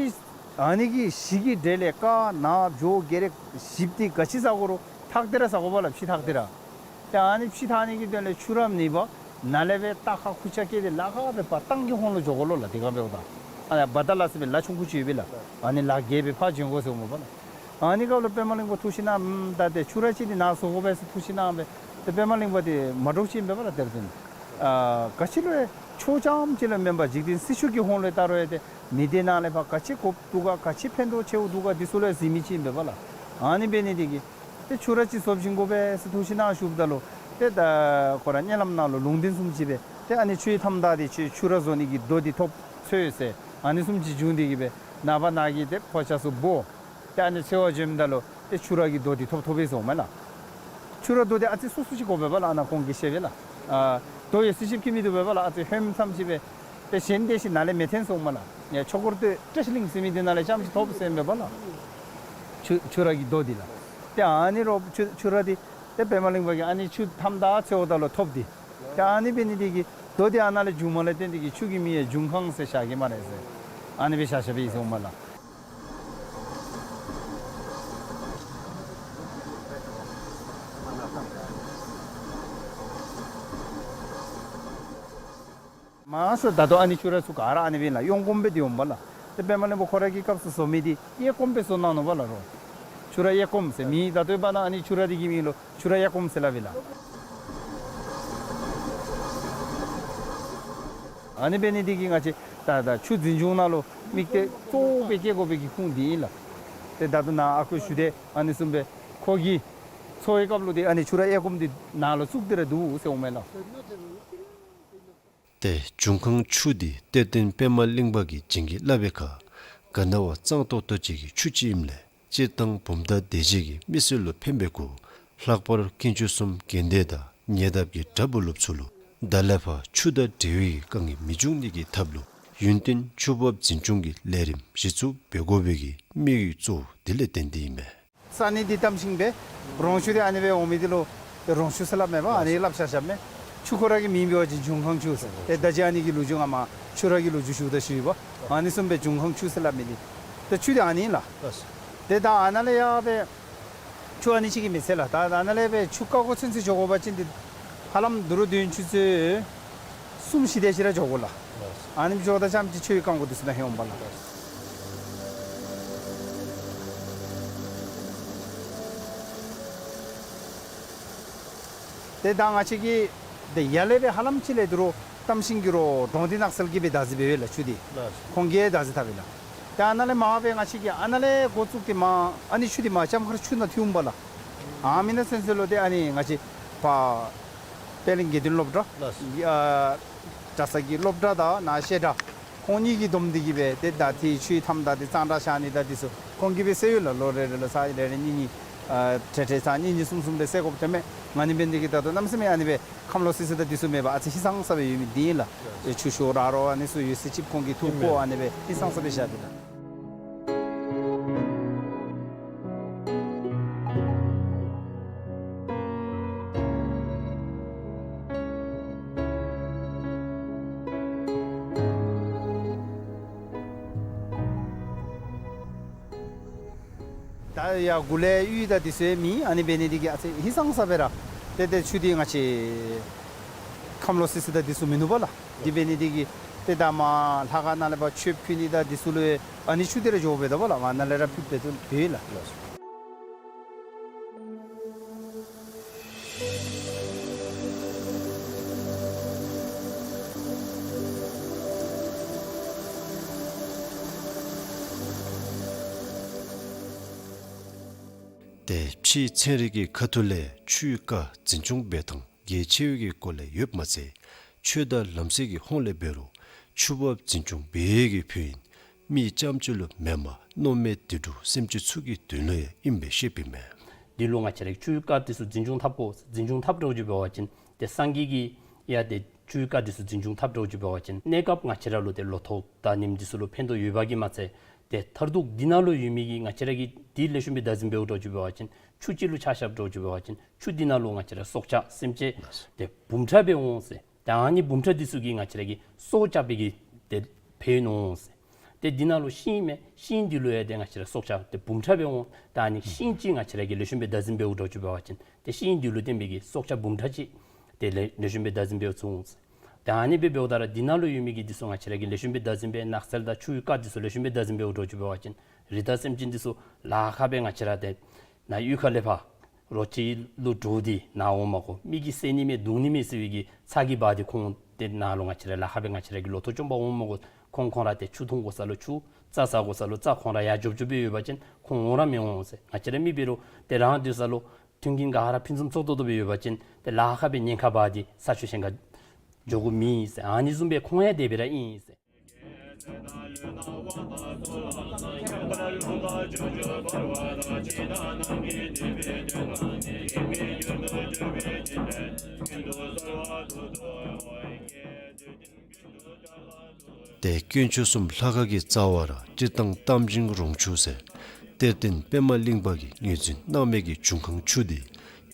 ཨ་ནི་གི་གཞི་གི་གྲས་ལས་ཀ་ན་བྱོ་གེ་རེ་ཞིབ་འདི་ག་ཅི་ཟ་དགོ་རུང་ཐག་སྟེ་ར་ཟ་དགོ་པ་ལགས། ཕྱེ་ཐག་སྟེ་ར། ཏེ་ཨ་ནི་ཕྱེ་ཐག་ནི་གི་དོན་ལས་ཆུ་ར་མེད་པར་ནཱ་ལས་སྦེ་རྟ་ཁ་ཁུར་ཆ་བཀལ་ཏེ་ལ་ཁ་སྦེ་ཕར་ཏང་གི་ཧོང་ལུ་འགྱོ་དགོ་ལོ་ལགས། དེ་སྒང་འབདཝ་ད་ཨ་ནི་བ་ཏ་ལ་ཟེར་བའི་ལ་ཆུང་ཀུ་ཅིག་ཡོད་པས་ལགས། ཨ་ནི་ལ་བརྒལ་སྦེ་ཕར་འབྱོན་དགོ་ཟེརཝ་མས་པ་ལགས། ཨ་ནི་སྐབས་ལུ་པདྨ་གླིང་པ་ཐུགས་ཞིབ་གནང་། ཨམ་ད་ཏེ་ཆུ་ར་ཅིག་འདི་ནཱ་བཟོ་དགོ་པས་ཟེར་ཐུགས་ཞིབ་གནང་སྦེ། ཏེ་པདྨ་གླིང་པ་འདི་མ་འདྲོག་ཅིག་ཨིན་པས་པ་ལགས། དེར་ཐོན་ཨ་ག་ཅི་ལུ་ཡང་ཆོས་རྐྱངམ་ཅིག་ལུ་མེན་པར་འཇིག་རྟེན་སྲིད་ཕྱོགས་ཀྱི་ཧོང་ལུ་ད་རུང་ཡང་ཏེ་མི་སྡེ་ནང་ལས་ཕར་ག་ཅི་དགོཔ་འདུག་ག་ག་ཅི་ཕན་ཐོགས་ཆེཝ་འདུག་ག་འདི་ཚུ་ལུ་ཡང་གཟིགས་མི་ཅིག་ཨིན་པས་པ་ལགས། ཨ་ནི་འབད་ནི་འདི་གིས་ཏེ་ཆུ་ར་ཅིག་བཟོ་བྱིན་དགོ་པས་ཟེར་ཐུགས་ཞིབ་གནང་བཞུགསཔ་ད་ལུ་ཏེ་ད་ཁོ་ར་མནལ་ལམ་ནང་ལུ་ལུང་བསྟན་བཟུམ་ཅིག་སྦེ་ཏེ་ཨ་ནི་ཆུའི་མཐའམ་དག་འདི་ཆུ་ཆུ་ར་བཟོ་ནི་གི་རྡོ་འདི་ཐོབ་འཚོལ་ཟེར་ཨ་ནི་བཟུམ་ཅིག་བྱུང་སྟེ་གིས་སྦེ་ནངས་པ་ནཱ་གི་ཏེ་ཕོ་རྐྱང་ཚུ་འབོ་ཏེ་ཨ་ནི་འཚོལ་བར་བྱོནམ་ད་ལུ་ཏེ་ཆུ་ར་གི་རྡོ་འདི་ཐོབ་ཐོབ་པས་ཟེརཝ་མས་ལགས། ཆུ་ར་རྡོ་འདི་ཨ་ཙི་སོ་སོ་ཅིག་དགོ་པས་པ་ལགས། ཨ་ནཱ་ཁོང་གིས་བཤད་པས་ལགས། ཨ་རྡོ་ཡོད་ས་ཅིག་ཁྱད་མིན་འདུག་པས་པ་ལགས། ཨ་ཙི་ཧོནམ་ཙམ་ཅིག་སྦེ་ཏེ་གཞན་དེ་ཅིག་ནཱ་ལས་མི་ཐོན་ཟེརཝ་མས་ལགས། ཡ་ཆོས་འཁོར་སྟོད་བཀྲ་ཤིས་གླིང་ཟེར་མི་འདི་ནང་ལས་རྐྱངམ་ཅིག་ཐོབ་ཟེརཝ་མས་པ་ལགས། ཆུ་ཆུ་ར་གི་རྡོ་འདི་ལགས། ཏེ་ཨ་ནི་རོགས་ཆུ་ཆུ་ར་འདི་ཏེ་པདྨ་གླིང་པ་གིས་ཨ་ནི་ཆུ་མཐའམ་དག་འཚོལཝ་ད་ལུ་ཐོབ་སྟེ་ཏེ་ཨ་ནི་འབད་ནི་འདི་གིས་རྡོ་འདི་ཨ་ནཱ་ལས་བྱུངམ་ལས་བརྟེན་ཏེ་གིས་ཆུ་གི་མིང་ཡང་འབྱུང་ཁུངས་ཟེར་བཞག་གེ་སྨ་རེ་ཟེར་ཨ་ནི་སྦེ་བཞག་བཞགཔ་ཨིན་ཟེརཝ་མས་ལགས། མ་ཟད་ད་ལྟོ་ཨ་ནི་ཆུ་ར་ཚུ་ག་ར་ཨ་ནི་སྦེ་ལགས། གཡོན་སྐོརམ་སྦེ་འདི་འོངམ་པ་ལགས། ཏེ་པདྨ་གླིང་པ་ཁོ་ར་གི་སྐབས་སུ་བཟོ་མི་འདི་གཡས་སྐོརམ་སྦེ་བཟོ་གནང་ནུག་པ་ལགས་རོགས། ཆུ་ར་གཡས་སྐོརམ་ཟེར་མི་ད་ལྟོ་ཡང་ཕར་ནཱ་ཨ་ནི་ཆུ་ར་འདི་གི་མིང་ལུ་ཆུ་ར་གཡས་སྐོརམ་ཟེར་སླབ་ཨིན་ལགས། ཨ་ནི་འབད་ནི་འདི་གིས་ང་བཅས་ད་ད་ཆུ་འཛིན་སྐྱོང་ནང་ལུ་དམིགས་གཏད་གཙོ་བོ་སྦེ་བསྐྱེད་དགོ་པའི་གི་ཁུངས་འདི་ཨིན་ལགས། ཏེ་ད་ལྟོ་ནཱ་ཨ་ཁུ་ཞུ་དེ་ཨ་ནི་བཟུམ་སྦེ་ཁོ་གིས་འཚོལ་བའི་སྐབས་ལུ་ཏེ་ཨ་ནི་ཆུ་ར་གཡས་སྐོརམ་འདི་ནང་ལུ་བཙུགས་ཏེ་ར་འདུག་ཟེརཝ་མས་ལགས། ཏེ་འབྱུང་ཁུངས་ཆུ་འདི་གཏེར་སྟོན་པདྨ་གླིང་པ་གིས་བྱིན་གྱིས་བརླབས་པའི་ཁར་ག་ན་བ་གཙང་ཏོག་ཏོ་ཅིག་གི་ཆུ་ཅིག་ཨིནམ་ལས་སྤྱིར་བཏང་བུམ་ཐང་སྡེ་བཞི་གི་མི་སེར་ལུ་ཕན་པའི་གུ་ལྷག་པར་དཀོན་མཆོག་གསུམ་དགོན་སྡེ་དང་ཉེ་འདབས་ཀྱི་གྲྭ་བུ་སློབ་ཚུ་ལུ་ད་ལས་ཕར་ཆུ་དང་འབྲེལ་བའི་དཀའ་ངལ་མི་འབྱུང་ནི་གི་ཐབས་ལུ་ཡུན་བརྟན་ཆུ་འབབ་འཛིན་སྐྱོང་གི་ལས་རིམ་གཞི་བཙུགས་འབད་དགོ་པའི་གི་དམིགས་ཡུལ་གཙོ་བོ་འདི་ལས་བརྟེན་ཏེ་ཨིན་མས། ས་གནས་འདི་གཏམ་ཤིང་སྦེ་རོང་ཆུ་འདི་ཨ་ནི་སྦེ་འོང་མི་འདི་ལུ་རོང་ཆུ་ཟེར་སླབ་མས་པ། ཨ་ནི་སླབ་བཞག་བཞགཔ་མས། ཆུ་ཁོ་ར་གི་མིང་འབད་བ་ཅིན་འབྱུང་ཁུངས་ཆུ་ཟེར། ཏེ་ད་ཅི་ཨ་ནི་གི་ལོ་རྒྱུས་ང་མ་ཆུ་ར་གི་ལོ་རྒྱུས་ཞུཝ་ད་ཞུ་ཡི་པ། ཨ་ནི་བཟུམ་སྦེ་འབྱུང་ཁུངས་ཆུ་ཟེར་སླབ་མི་འདི་ད་ཆུ་འདི་ཨ་ནི་ལགས། ཏེ་ད་ཨ་ནཱ་ལས་ཡར་སྦེ་ཆུ་ཨ་ནི་ཅིག་གིས་མི་ཚད་ལགས། ད་ཨ་ནཱ་ལས་སྦེ་ཆུ་རྐ་འགོ་ཚུན་ཚོད་འགྱོ་དགོ་པ་ཅིན་འདི་ཧ་ལམ་དུ་རུ་དུས་ཡུན་ཆུ་ཚོད་གསུམ་བཞི་དེ་ཅིག་ར་འགྱོ་དགོ་ལགས། ཨ་ནི་འགྱོཝ་ད་རྐྱངམ་ཅིག་ཆུའི་རྐ་འགོ་འདི་ཚུ་ནང་ཧེ་འོང་པ་ལགས། ཏེ་ད་ང་བཅས་ཀྱིས་ཏེ་ཡར་ལས་སྦེ་ཧ་ལམ་ཅིག་ལས་དུ་རུ་གཏམ་ཤིང་གི་རོགས་འབྲོང་འདི་ནགས་ཚལ་གྱིས་སྦེ་བདག་འཛིན་འབད་བས་ལགས། ཆུ་འདི་ཁོང་གིས་བདག་འཛིན་འཐབ་པས་ལགས། ཏེ་ཨ་ནཱ་ལས་མར་སྦེ་ང་བཅས་ཀྱིས་ཨ་ནཱ་ལས་འགོ་བཙུགས་ཏེ་མར་ཨ་ནི་ཆུ་འདི་མར་ལྕམ་མཁར་ཆུ་ནང་ཐིམ་པས་ལགས། ཨ་མི་ནང་ཚུན་ཚོད་ལུ་ཏེ་ཨ་ནི་ང་བཅས་ཕར་པད་གླིང་དགེ་འདུན་སློབ་གྲྭ་ལགས། ཨ་གྲྭ་ཚང་གི་སློབ་གྲྭ་དང་ནཱ་བཤད་གྲྭ་ཁོང་གཉིས་ཀྱིས་བསྡོམས་ཏེ་གིས་སྦེ་ཏེ་ད་ཏེ་ཆུའི་མཐའམ་དག་འདི་གཙང་སྦྲ་བཞག་ནི་དང་འདི་ཚུ་ཁོང་གིས་སྦེ་སེལ་ཡོད་ལགས། ལོ་རེ་རེ་ལུ་ཚར་རེ་རེ་གཉིས་གཉིས་ཨ་ཏེ་ཏེ་ཚར་གཉིས་གཉིས་གསུམ་གསུམ་སྦེ་སེལ་དགོཔ་ཐོནམ་མས། ང་ནི་འབད་ནི་འདི་གིས་ད་ལྟོ་གནམ་མེད་ས་མེད་ཨ་ནི་སྦེ་ཁམས་ལོག་སི་སི་དང་འདི་ཚུ་མེད་པར་ཨ་ཙི་ཧིང་སངས་ས་སྦེ་ཡོད་མི་འདི་ཨིན་ལགས། ཨེ་ཆུ་ཤོག་ར་རོ་ཨ་ནི་ཚུ་ཡོད་ས་ཅིག་ཁོང་གིས་འཐུ་བཀོ་ཨ་ནི་སྦེ་ཧིང་སངས་ས་སྦེ་བཞག་སྟེ་ལགས། ད་ཡར་མགུ་ལས་གཡུས་དང་འདི་ཚུ་ཡང་མེད། ཨ་ནི་འབད་ནི་འདི་གིས་ཨ་ཙི་ཧིང་སངས་ས་སྦེ་ར་ཏེ་ཏེ་ཆུ་འདི་ང་བཅས་ཁམས་ལོག་སི་སི་དང་འདི་ཚུ་མིན་ནུག་པ་ལགས། འདི་འབད་ནི་འདི་གིས་ཏེ་ད་མར་ལྷ་ཁང་ནང་ལས་ཕར་མཆོད་ཕུལ་ནི་དང་འདི་ཚུ་ལུ་ཡང་ཨ་ནི་ཆུ་འདི་ར་འགྱོ་སྦེ་ད་པ་ལགས། ཨ་ནཱ་ལས་ར་ཕུལ་སྦེ་ཏེ་ཡོད་ལགས། ཏེ་ཕྱིའི་ཚན་རིག་གི་ཁ་ཐུག་ལས་ཆུའི་རྐ་འཛིན་སྐྱོང་འབད་ཐངས་གལ་ཆེ་བའི་གི་སྐོར་ལས་ཡོདཔ་མ་ཚད་ཆོས་དང་ལམ་སྲོལ་གྱི་ཧོངས་ལས་འབད་རུང་ཆུ་འབབ་འཛིན་སྐྱོང་འབད་ཡས་ཀྱི་ཕུལ་ཨིན། མི་རྐྱངམ་ཅིག་ལུ་མེན་པར་མནོ་མེད་དུད་འགྲོ་སེམས་ཅན་ཚུ་གི་དོན་ལུ་ཡང་ཨིནམ་སྦེ་བཤདཔ་ཨིན་མས། འདི་ལུ་ང་བཅས་ར་ཆུའི་རྐ་འདི་ཚུ་འཛིན་སྐྱོང་འཐབ་དགོ། འཛིན་སྐྱོང་འཐབ་འགྱོ་བ་ཅིན་ཏེ་སངས་རྒྱས་ཀྱིས་ཡང་ཏེ་ཆུའི་རྐ་འདི་ཚུ་འཛིན་སྐྱོང་འཐབ་འགྱོ་བ་ཅིན་གནས་སྐབས་ང་བཅས་ར་ལུ་ཏེ་ལོ་ཐོག་དང་ཉིནམ་འདི་ཚུ་ལུ་ཕན་ཐོགས་ཡོདཔ་གིས་མ་ཚད་ཏེ་མཐར་ཐུག་འདི་ནང་ལུ་ཡོད་མི་གི་ང་བཅས་ར་གིས་འདི་ལེགས་ཤོམ་སྦེ་བདག་འཛིན་འབད་འགྱོ་བ་ཅིན་ཆུ་ཅིག་ལུ་ཆ་བཞག་འགྱོ་བ་ཅིན་ཆུ་འདི་ནང་ལུ་ང་བཅས་ར་སྲོག་ཆགས་སེམས་ཅན་ཏེ་འབུམ་ཕྲག་སྦེ་འོང་ཟེར། ཏེ་ཨ་ནི་འབུམ་ཕྲག་འདི་ཚུ་གིས་ང་བཅས་ར་གི་སྲོག་སྐྱབས་པའི་གི་ཏེ་ཕན་འོང་ཟེར། ཏེ་འདི་ནང་ལུ་ཤིང་མས། ཤིང་འདི་ལུ་ཡང་ཏེ་ང་བཅས་ར་སྲོག་ཆགས་ཏེ་འབུམ་ཕྲག་སྦེ་འོང་། ཏེ་ཨ་ནི་ཤིང་ཅིག་ང་བཅས་ར་གིས་ལེགས་ཤོམ་སྦེ་བདག་འཛིན་འབད་འགྱོ་བ་ཅིན་ཏེ་ཤིང་འདི་ལུ་བརྟེན་པའི་གི་སྲོག་ཆགས་འབུམ་ཕྲག་ཅིག་ཏེ་ལེགས་ལེགས་ཤོམ་སྦེ་བདག་འཛིན་འབད་ཚུགས་འོང་ཟེར། ཏེ་ཨ་ནི་སྦེ་འབདཝ་ད་ར་འདི་ནང་ལུ་ཡོད་མི་གི་འདི་ཚུ་ང་བཅས་ར་གིས་ལེགས་ཤོམ་སྦེ་བདག་འཛིན་འབད་ནགས་ཚལ་དང་ཆུའི་རྐ་འདི་ཚུ་ལེགས་ཤོམ་སྦེ་བདག་འཛིན་འབད་འགྱོ་བ་ཅིན་རི་དྭགས་སེམས་ཅན་འདི་ཚུ་ལཱ་ཁག་སྦེ་ང་བཅས་ར་ཏེ་ནཱ་གཡུས་ཁ་ལས་ཕར་རོ་ཁྱི་ལུ་འདྲོག་སྟེ་ནཱ་འོང་མ་དགོ། མི་གིས་བསད་ནི་མས་བརྡུང་ནི་མས་ཟེར་བའི་གི་ཚ་གྱང་འབག་སྟེ་ཁོང་ཏེ་ནཱ་ལུ་ང་བཅས་ར་ལཱ་ཁག་སྦེ་ང་བཅས་ར་གི་ལོ་ཐོག་བཅོམ་པར་འོང་མ་དགོ། ཁོང་ཁོང་ར་ཏེ་ཆུ་འཐུང་དགོ་ས་ལུ་ཆུ་རྩྭ་ཟ་དགོ་ས་ལུ་རྩྭ་ཁོང་ར་ཡར་འཇོབ་འཇོབ་སྦེ་ཡོད་པ་ཅིན་ཁོང་འོང་ར་མི་འོང་ཟེར། ང་བཅས་ར་མི་འབད་རུང་ཏེ་རང་སྡོད་ས་ལུ་མཐུན་རྐྱེན་ག་ར་ཕུན་སུམ་ཚོགས་ཏོག་ཏོ་སྦེ་ཡོད་པ་ཅིན་ཏེ་ལཱ་ཁག་སྦེ་ཉེན་ཁ་འབག་སྟེ་ས་ཆུ་གཞན་ཁར་འགྱོ་དགོཔ་མེད་ཟེར། ཨ་ནི་བཟུམ་སྦེ་ཁོང་ཡང་དེ་སྦེ་ར་ཨིན་ཟེར། ཏེ་དཀོན་མཆོག་གསུམ་ལྷ་ཁང་གི་རྩ་བར་སྤྱིར་བཏང་རྟ་མགྲིན་རོང་ཆུ་ཟེར་གཏེར་སྟོན་པདྨ་གླིང་པ་གིས་ངོས་འཛིན་གནང་མི་གི་འབྱུང་ཁུངས་ཆུ་འདི་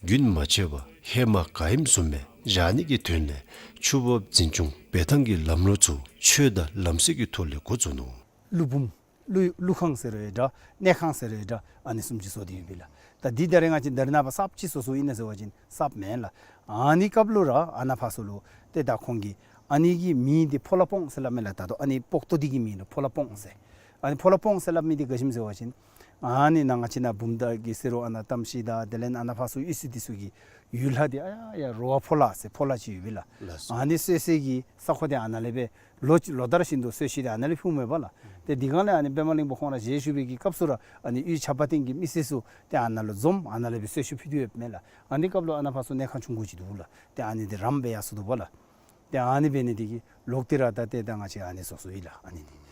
རྒྱུན་མ་ཆད་པར་ཧེ་མ་ག་ཨིནམ་བཟུམ་སྦེ་བཞག་ནི་གི་དོན་ལས་ཆུ་འབབ་འཛིན་སྐྱོང་འབད་ཐངས་ཀྱི་ལམ་ལུགས་ཚུ་ཆོས་དང་ལམ་སྲོལ་གྱི་ཐོག་ལས་འགོ་བཙུགས་ནུག། ཀླུ་འབུམ། ཀླུ་ཀླུ་ཁང་ཟེར་རུང་འདྲ། གནས་ཁང་ཟེར་རུང་འདྲ། ཨ་ནི་བཟུམ་ཅིག་བཟོ་སྟེ་ཡོདཔ་ཨིན་ལགས། ད་འདི་ད་རེས་ང་བཅས་ད་རེས་ནངས་པ་གསརཔ་ཅིག་བཟོ་བཟོཝ་ཨིན་ན་ཟེར་བ་ཅིན་གསརཔ་མེན་ལགས། ཨ་ནི་སྐབས་ལུ་ར་ཨ་ནཱ་ཕར་ཚུ་ལུ་ཏེ་ད་ཁོང་གིས་ཨ་ནི་གི་མིང་འདི་ཕོ་ལྷ་སྤོང་ཟེར་སླབ་མས་ལགས། ད་ལྟོ་ཨ་ནི་སྤོག་ཏོ་འདི་གི་མིང་ལུ་ཕོ་ལྷ་སྤོང་ཟེར། ཨ་ནི་ཕོ་ལྷ་སྤོང་ཟེར་སླབ་མི་འདི་ག་ཅི་སྨོ་ཟེར་བ་ཅིན་ཨ་ནི་ནཱ་ང་བཅས་ནཱ་བུམ་ཐང་གི་ཟེར་རུང་ཨ་ནཱ་རྟ་མཆོག་དང་དེ་ལས་ཨ་ནཱ་ཕར་ཚུ་གཡུས་ཚན་འདི་ཚུ་གི་ཡུལ་ལྷ་འདི་ཨ་ཡ་ཡ་རོ་བ་ཕོ་ལྷ་ཟེར་ཕོ་ལྷ་ཅིག་ཡོདཔ་ཨིན་ལགས། ལགས་སོ། ཨ་ནི་གསོལ་སའི་གི་ས་ཁོངས་འདི་ཨ་ནཱ་ལས་སྦེ་ལོ་ལོ་ལྟར་བཞིན་དུ་གསོལ་ཚིགས་འདི་ཨ་ནཱ་ལས་ཕུལཝ་མས་པ་ལགས། ཏེ་དེ་སྒང་ལས་ཨ་ནི་པདྨ་གླིང་པ་ཁོང་ར་ཞལ་བཞུགས་པའི་གི་སྐབས་སུ་ར་ཨ་ནི་གཡུས་ཆབ་དཔལ་སྟེང་གི་མི་སེར་ཚུ་ཏེ་ཨ་ནཱ་ལུ་འཛོམས་ཨ་ནཱ་ལས་སྦེ་གསོལ་ཚིགས་ཕུལ་ཏེ་ཡོདཔ་མས་ལགས། ཨ་ནི་སྐབས་ལུ་ཨ་ནཱ་ཕར་ཚུ་གནས་ཁང་ཆུང་ཀུ་ཅིག་འདུག་ལགས། ཏེ་ཨ་ནི་འདི་རམ་སྦེ་ཡར་སོང་འདུག་པ་ལགས། ཏེ་ཨ་ནི་འབད་ནི་འདི་གིས་ལོག་སྟེ་ར་ད་ཏེ་ད་ང་བཅས་ཨ་ནི་བཟོ་བཟོཝ་ཨིན་ལགས། ཨ་ནི་འདི།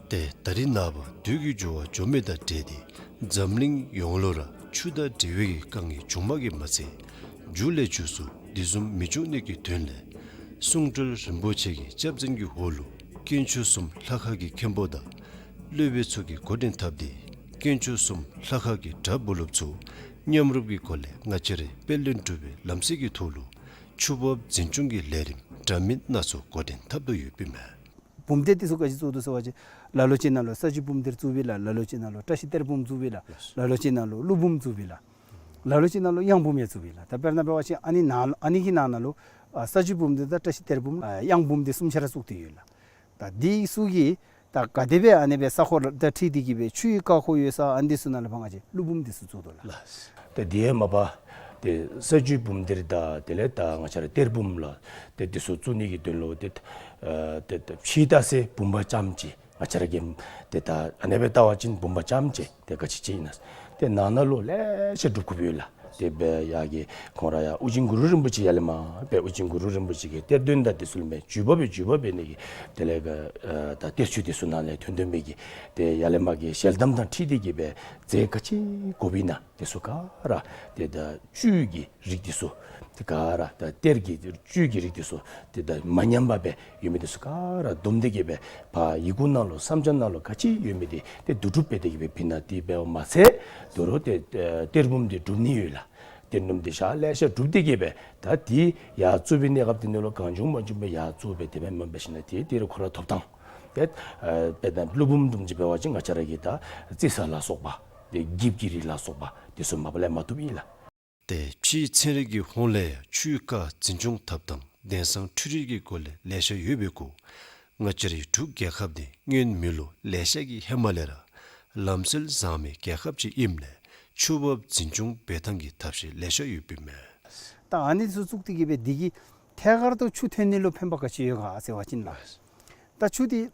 ཏེ་ད་རེས་ནངས་པ་དུས་ཀྱི་འགྱུར་བ་འགྱོ་མི་དང་འབྲེལ་ཏེ་འཛམ་གླིང་ཡོངས་ལུ་ར་ཆུ་དང་འབྲེལ་བའི་གི་དཀའ་ངལ་བྱུངམ་གིས་མ་ཚད་མཇུག་ལས་མཇུག་སུ་དེ་བཟུམ་མི་འབྱུང་ནི་གི་དོན་ལས་གསུང་སྤྲུལ་རིན་པོ་ཆེ་གི་སྐྱབས་འཛིན་གྱི་འོག་ལུ་དཀོན་མཆོག་གསུམ་ལྷ་ཁང་གི་མཁན་པོ་དང་སློབ་དཔོན་ཚུ་གིས་འགོ་འདྲེན་འཐབ་སྟེ་དཀོན་མཆོག་གསུམ་ལྷ་ཁང་གི་གྲྭ་བུ་སློབ་ཚུ་མཉམ་རུབ་ཀྱི་སྒོ་ལས་ང་བཅས་རའི་དཔལ་ལྡན་འབྲུག་པའི་ལམ་སྲོལ་གྱི་ཐོག་ལུ་ཆུ་འབབ་འཛིན་སྐྱོང་གི་ལས་རིམ་འདྲ་མིན་སྣ་ཚོགས་འགོ་འདྲེན་འཐབ་དོ་ཡོདཔ་ཨིན་མས། བུམ་གཏེར་འདི་ཚུ་ག་ཅི་བཙུགས་དོ་ཟེར་བ་ཅིན་ལ་ལུ་ཅིག་ནང་ལུ་ས་བཅུད་བུམ་གཏེར་བཙུགསཔ་ཨིན་ལགས། ལ་ལུ་ཅིག་ནང་ལུ་བཀྲ་ཤིས་གཏེར་བུམ་བཙུགསཔ་ཨིན་ལགས། ལ་ལུ་ཅིག་ནང་ལུ་ཀླུ་བུམ་བཙུགསཔ་ཨིན་ལགས། ལ་ལུ་ཅིག་ནང་ལུ་གཡང་བུམ་ཡང་བཙུགསཔ་ཨིན་ལགས། ད་དཔེར་ན་འབད་བ་ཅིན་ཨ་ནི་ནང་ཨ་ནི་གི་ནང་ན་ལུ་ཨ་ས་བཅུད་བུམ་གཏེར་དང་བཀྲ་ཤིས་གཏེར་བུམ་ཨ་གཡང་བུམ་འདི་གསུམ་ཆ་ར་བཙུགས་ཏེ་ཡོད་ལགས། ད་འདི་ཚུ་གིས་ད་ག་དེ་སྦེ་ཨ་ནི་སྦེ་ས་ཁོངས་དང་འཁྲིལ་ཏེ་གི་སྦེ་ཆུའི་རྐ་ཁོག་ཡོད་ས་ཨ་ནི་འདི་ཚུ་ནང་ལུ་ཕར་ང་བཅས་ཀླུ་བུམ་འདི་ཚུ་བཙུགས་དོ་ལགས། ལགས། ད་དེ་མ་པ་ཏེ་ས་བཅུད་བུམ་གཏེར་དང་དེ་ལས་ད་ང་བཅས་ར་གཏེར་བུམ་ལགས། ཏེ་འདི་ཚུ་བཙུགས་ནི་གི་དོན་ལུ་ཏེ་ཨ་ཏེ་ཏེ་ཕྱི་ལྟ་ས་བུམ་པ་རྐྱངམ་ཅིག་ང་བཅས་ར་གིས་ཏེ་ད་ཨ་ནེ་སྦེ་བལྟ་བ་ཅིན་བུམ་པ་རྐྱངམ་ཅིག་ཏེ་ག་ཅི་ཅིག་ཨིན་ན། ཏེ་ནང་ན་ལུ་ལེ་ཤ་སྒྲུབ་དགོཔ་ཡོད་ལགས། ཏེ་སྦེ་ཡར་གྱི་ཁོང་ར་ཡར་ཨོ་རྒྱན་གུ་རུ་རིན་པོ་ཆེ་ཡར་ལས་མར་སྦེ་ཨོ་རྒྱན་གུ་རུ་རིན་པོ་ཆེ་གི་གཏེར་སྟོན་དང་འདི་ཚུ་ལུ་མས་བརྒྱུད་པ་སྦེ་བརྒྱུད་པ་སྦེ་ནི་གི་དེ་ལས་ག་ཨ་ད་གཏེར་ཆོས་འདི་ཚུ་ནང་ལས་ཐོན་ཐོན་མི་གི་ཏེ་ཡར་ལས་མར་གྱི་ཞལ་གདམས་དང་འཁྲིལ་ཏེ་གི་སྦེ་རྫས་ག་ཅི་དགོཔ་ཨིན་ན་འདི་ཚུ་ག་ར་ཏེ་ད་བཅུད་ཀྱི་རིགས་འདི་ཚུ་ཏེ་ག་ར་ད་གཏེར་གྱི་བཅུད་ཀྱི་རིགས་འདི་ཚུ་ཏེ་ད་མ་ཉམས་པར་སྦེ་ཡོད་མི་འདི་ཚུ་ག་ར་བསྡོམས་ཏེ་གི་སྦེ་ཕར་ཡི་གུ་ནང་ལུ་བསམ་འཆར་ནང་ལུ་ག་ཅི་ཡོད་མི་འདི་ཏེ་བསྡུ་སྒྲུབ་འབད་དེ་གི་སྦེ་ཕུལ་ནི་འདི་འབདཝ་མ་ཚད་དོ་རུང་ཏེ་ཨ་གཏེར་བུམ་འདི་སྒྲུབ་ནི་ཡོད་ལགས། གཏེར་བུམ་འདི་ཞག་ལེ་ཤ་སྒྲུབ་སྟེ་གི་སྦེ་ད་འདི་ཡར་བཙུགས་པའི་གནས་སྐབས་འདི་ནང་ལུ་གང་བྱུང་མང་བྱུང་སྦེ་ཡར་བཙུགས་སྦེ་དེ་སྦེ་མེན་པར་ཞིནམ་ལས་ཏེ་དེ་རུང་ཁོ་ར་ཐོབ་ཐངས་ཏེ་ཨ་དཔེར་ན་ཀླུ་བུམ་བཟུམ་ཅིག་འབད་བ་ཅིན་ང་བཅས་ར་གི་ད་རྩི་ས་ལ་སོགས་པ་ཏེ་འགྱིབ་ཀྱི་རིགས་ལ་སོགས་པ་འདི་ཚུ་མ་པ་ལས་མ་བཏུབ་ཨིན་ལགས། ཏེ་ཕྱིའི་ཚན་རིག་གི་ཧོངས་ལས་ཡང་ཆུའི་རྐ་འཛིན་སྐྱོང་འཐབ་ཐངས་དེང་སང་འཕྲུལ་རིག་གི་སྒོ་ལས་ལེ་ཤ་ཡོད་པའི་གུ་ང་བཅས་རའི་འབྲུག་རྒྱལ་ཁབ་འདི་སྔོན་མི་ལོ་ལེ་ཤ་གི་ཧེ་མ་ལས་ར་ལམ་སྲོལ་བཟང་མི་རྒྱལ་ཁབ་ཅིག་ཨིནམ་ལས་ ཆུ་འབབ་འཛིན་སྐྱོང་འབད་ཐངས་ཀྱི་ཐབས་ཤེས་ལེ་ཤ་ཡོདཔ་ཨིན་མས། ད་ཨ་ནི་ཚུ་བཙུགས་ཏེ་གི་སྦེ་འདི་གིས་ཐད་ཀར་དུ་ཆུ་ཐོན་ནི་ལུ་ཕན་པ་ག་ཅི་ཡོད་ག་ཟེར་བ་ཅིན་ལགས། ད་ཆུ་འདི་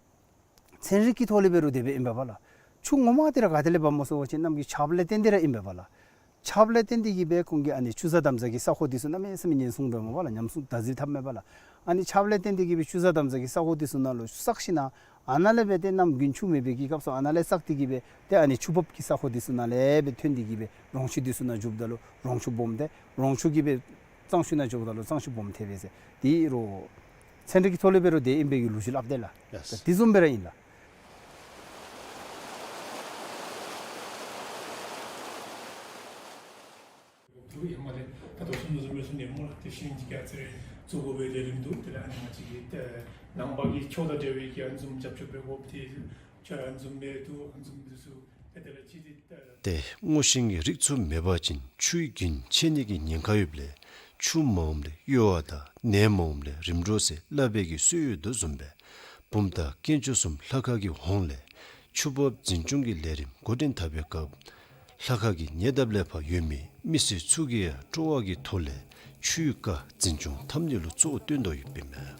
ཚན་རིག་གི་ཐོག་ལས་འབད་རུང་དེ་སྦེ་ཨིན་པས་པ་ལགས། ཆུ་ངོ་མ་འདི་ར་ག་ཏེ་ལས་འབབ་སྨོ་ཟེར་བ་ཅིན་གནམ་གྱི་ཆརཔ་ལས་བརྟེན་ཏེ་ར་ཨིན་པས་པ་ལགས། ཆརཔ་ལས་བརྟེན་ཏེ་གི་སྦེ་ཁོང་གིས་ཨ་ནི་ཆུ་གཟར་འདམ་གཟར་གྱི་ས་ཁོངས་འདི་ཚུ་གནམ་མེད་ས་མེད་ཉེན་སྲུང་འབད་མས་པ་ལགས། ཉམས་སྲུང་བདག་འཛིན་འཐབ་མས་པ་ལགས། ཨ་ནི་ཆརཔ་ལས་བརྟེན་ཏེ་གི་སྦེ་ཆུ་གཟར་འདམ་གཟར་གྱི་ས་ཁོངས་འདི་ཚུ་ནང་ལུ་བསགས་ཞིན་ན་ཨ་ནཱ་ལས་སྦེ་ཏེ་གནམ་དགུན་ཆུ་མེད་པའི་གི་སྐབས་སུ་ཨ་ནཱ་ལས་བསགས་ཏེ་གི་སྦེ་ཏེ་ཨ་ནི་ཆུ་འབབ་ཀྱི་ས་ཁོངས་འདི་ཚུ་ནང་ལས་སྦེ་ཐོན་ཏེ་གི་སྦེ་རོང་ཆུ་འདི་ཚུ་ནང་འགྱོཝ་ད་ལུ་རོང་ཆུ་སྦོམ་ཏེ་རོང་ཆུ་གིས་སྦེ་གཙང་ཆུ་ནང་འགྱོཝ་ད་ལུ་གཙང་ཆུ་སྦོམ་ཐལ་བས་ཟེར། དེ་རུང་ཚན་རིག་གི་ཐོག་ལས་འབད་རུང་དེ་ཨིན་པའི་གི་ལོ་རྒྱུས་སླབ་དེས་ལགས། ལགས། དེ་བཟུམ་སྦེ་ར་ཨིན་ལགས། དུ་ཡང་མ་ལས་ད་དོ་སུ་ནུ་ཟུ་མེ་སུ་ནེ་མོ་ལ་དེ་ཤིང་གཅིག་ཀྱང་ཚེ་རིང་བཙུགས་དགོ་པའི་ལས་རིམ་འདུག། དེ་ལས་ཨ་ནི་ང་བཅས་ཀྱི་ནང་པ་གི་ཆོས་དང་འབྲེལ་བའི་གི་ཨ་ནི་བཟུམ་རྒྱབ་སྐྱོར་འབད་དགོཔ་དེ་ཆོས་ཨ་ནི་བཟུམ་མེད་དུ་ཨ་ནི་བཟུམ་འདི་ཚུ་དེ་དེ་ལས་ཅི་དེ་ད་ཏེ་སྔོ་ཤིང་གི་རིགས་ཚུ་མེད་པ་ཅིན་ཆུའི་རྒྱུན་ཆད་ནི་གི་ཉེན་ཁ་ཡོདཔ་ལས་ཆུ་མ་འོངམ་ལས་གཡོ་བ་དང་ནད་མ་འོངམ་ལས་རིམ་གྲོ་ཟེར་སླབ་པའི་གི་སྲོལ་ཡོད་དོ་བཟུམ་སྦེ་བུམ་ཐང་དཀོན་མཆོག་གསུམ་ལྷ་ཁང་གི་ཧོངས་ལས་ཆུ་འབབ་འཛིན་སྐྱོང་གི་ལས་རིམ་འགོ་འདྲེན་འཐབ་པའི་སྐབས་ལྷ་ཁང་གི་ཉེ་འདབས་ལས་ཕར་ཡོད་མི་མི་སེར་ཚུ་གིས་ཡང་སྤྲོ་བ་གི་ཐོག་ལས་ཆུའི་རྐ་འཛིན་སྐྱོང་འཐབ་ནི་ལུ་གཙོ་བོ་བཏོན་དོ་ཡོདཔ་ཨིན་མས།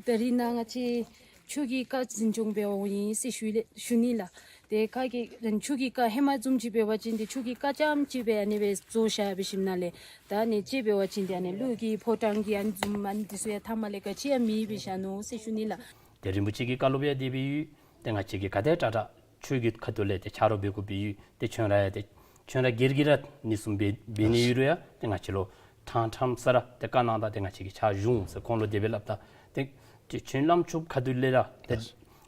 ད་རིས་ནཱ་ང་བཅས་ཆུ་གི་རྐ་འཛིན་སྐྱོང་འབད་འོང་ཡི་ཟེར་ཞུ་ལེ་ཞུ་ནི་ལགས། ཏེ་རྐ་གི་ཆུ་གི་རྐ་ཧེ་མ་བཟུམ་ཅིག་འབད་བ་ཅིན་ཏེ་ཆུ་གི་རྐ་རྐྱངམ་ཅིག་སྦེ་ཨ་ནི་སྦེ་བཟོ་བཞག་འབད་ཞིནམ་ལས་ད་ཨ་ནི་ཅིག་འབད་བ་ཅིན་ཏེ་ཨ་ནི་ཀླུ་གི་ཕོ་བྲང་གི་ཨ་ནི་བཟུམ་ཨ་ནི་འདི་ཚུ་ཡང་མཐའ་མ་ལས་ག་ཅི་ཡང་མེདཔ་སྦེ་བཞག་ནུག་ཟེར་ཞུ་ནི་ལགས། ཏེ་རིན་པོ་ཆེ་གི་བཀའ་སློབ་ཡང་དེ་སྦེ་ཡོད། ཏེ་ང་བཅས་ཀྱིས་ག་དེ་དྲག་དྲག་ཆུ་གི་ཁ་ཐུག་ལས་ཏེ་ཆ་རོགས་འབད་དགོཔ་སྦེ་ཡོད། ཏེ་ཁྱོད་ར་ཡང་ཏེ་ཁྱོད་ར་སྒེར་གྱིས་ར་ཨ་ནི་བཟུམ་འབད་འབད་ནི་ཡོད་རུང་ཡང་ཏེ་ང་བཅས་ལུ་ཕྲང་ཕྲང་ས་ར་ཏེ་བཀའ་གནང་ད་ཏེ་ང་བཅས་ཀྱིས་ཕྱག་ཞུ་འོང་ཟེར་ཁོང་ལུ་དེ་སྦེ་སླབ་ད། ཏེ་ཏེ་ཁྱོད་བླམ་ཆོསཔ་ཁ་ཐུག་ལས་ར་ཏེ་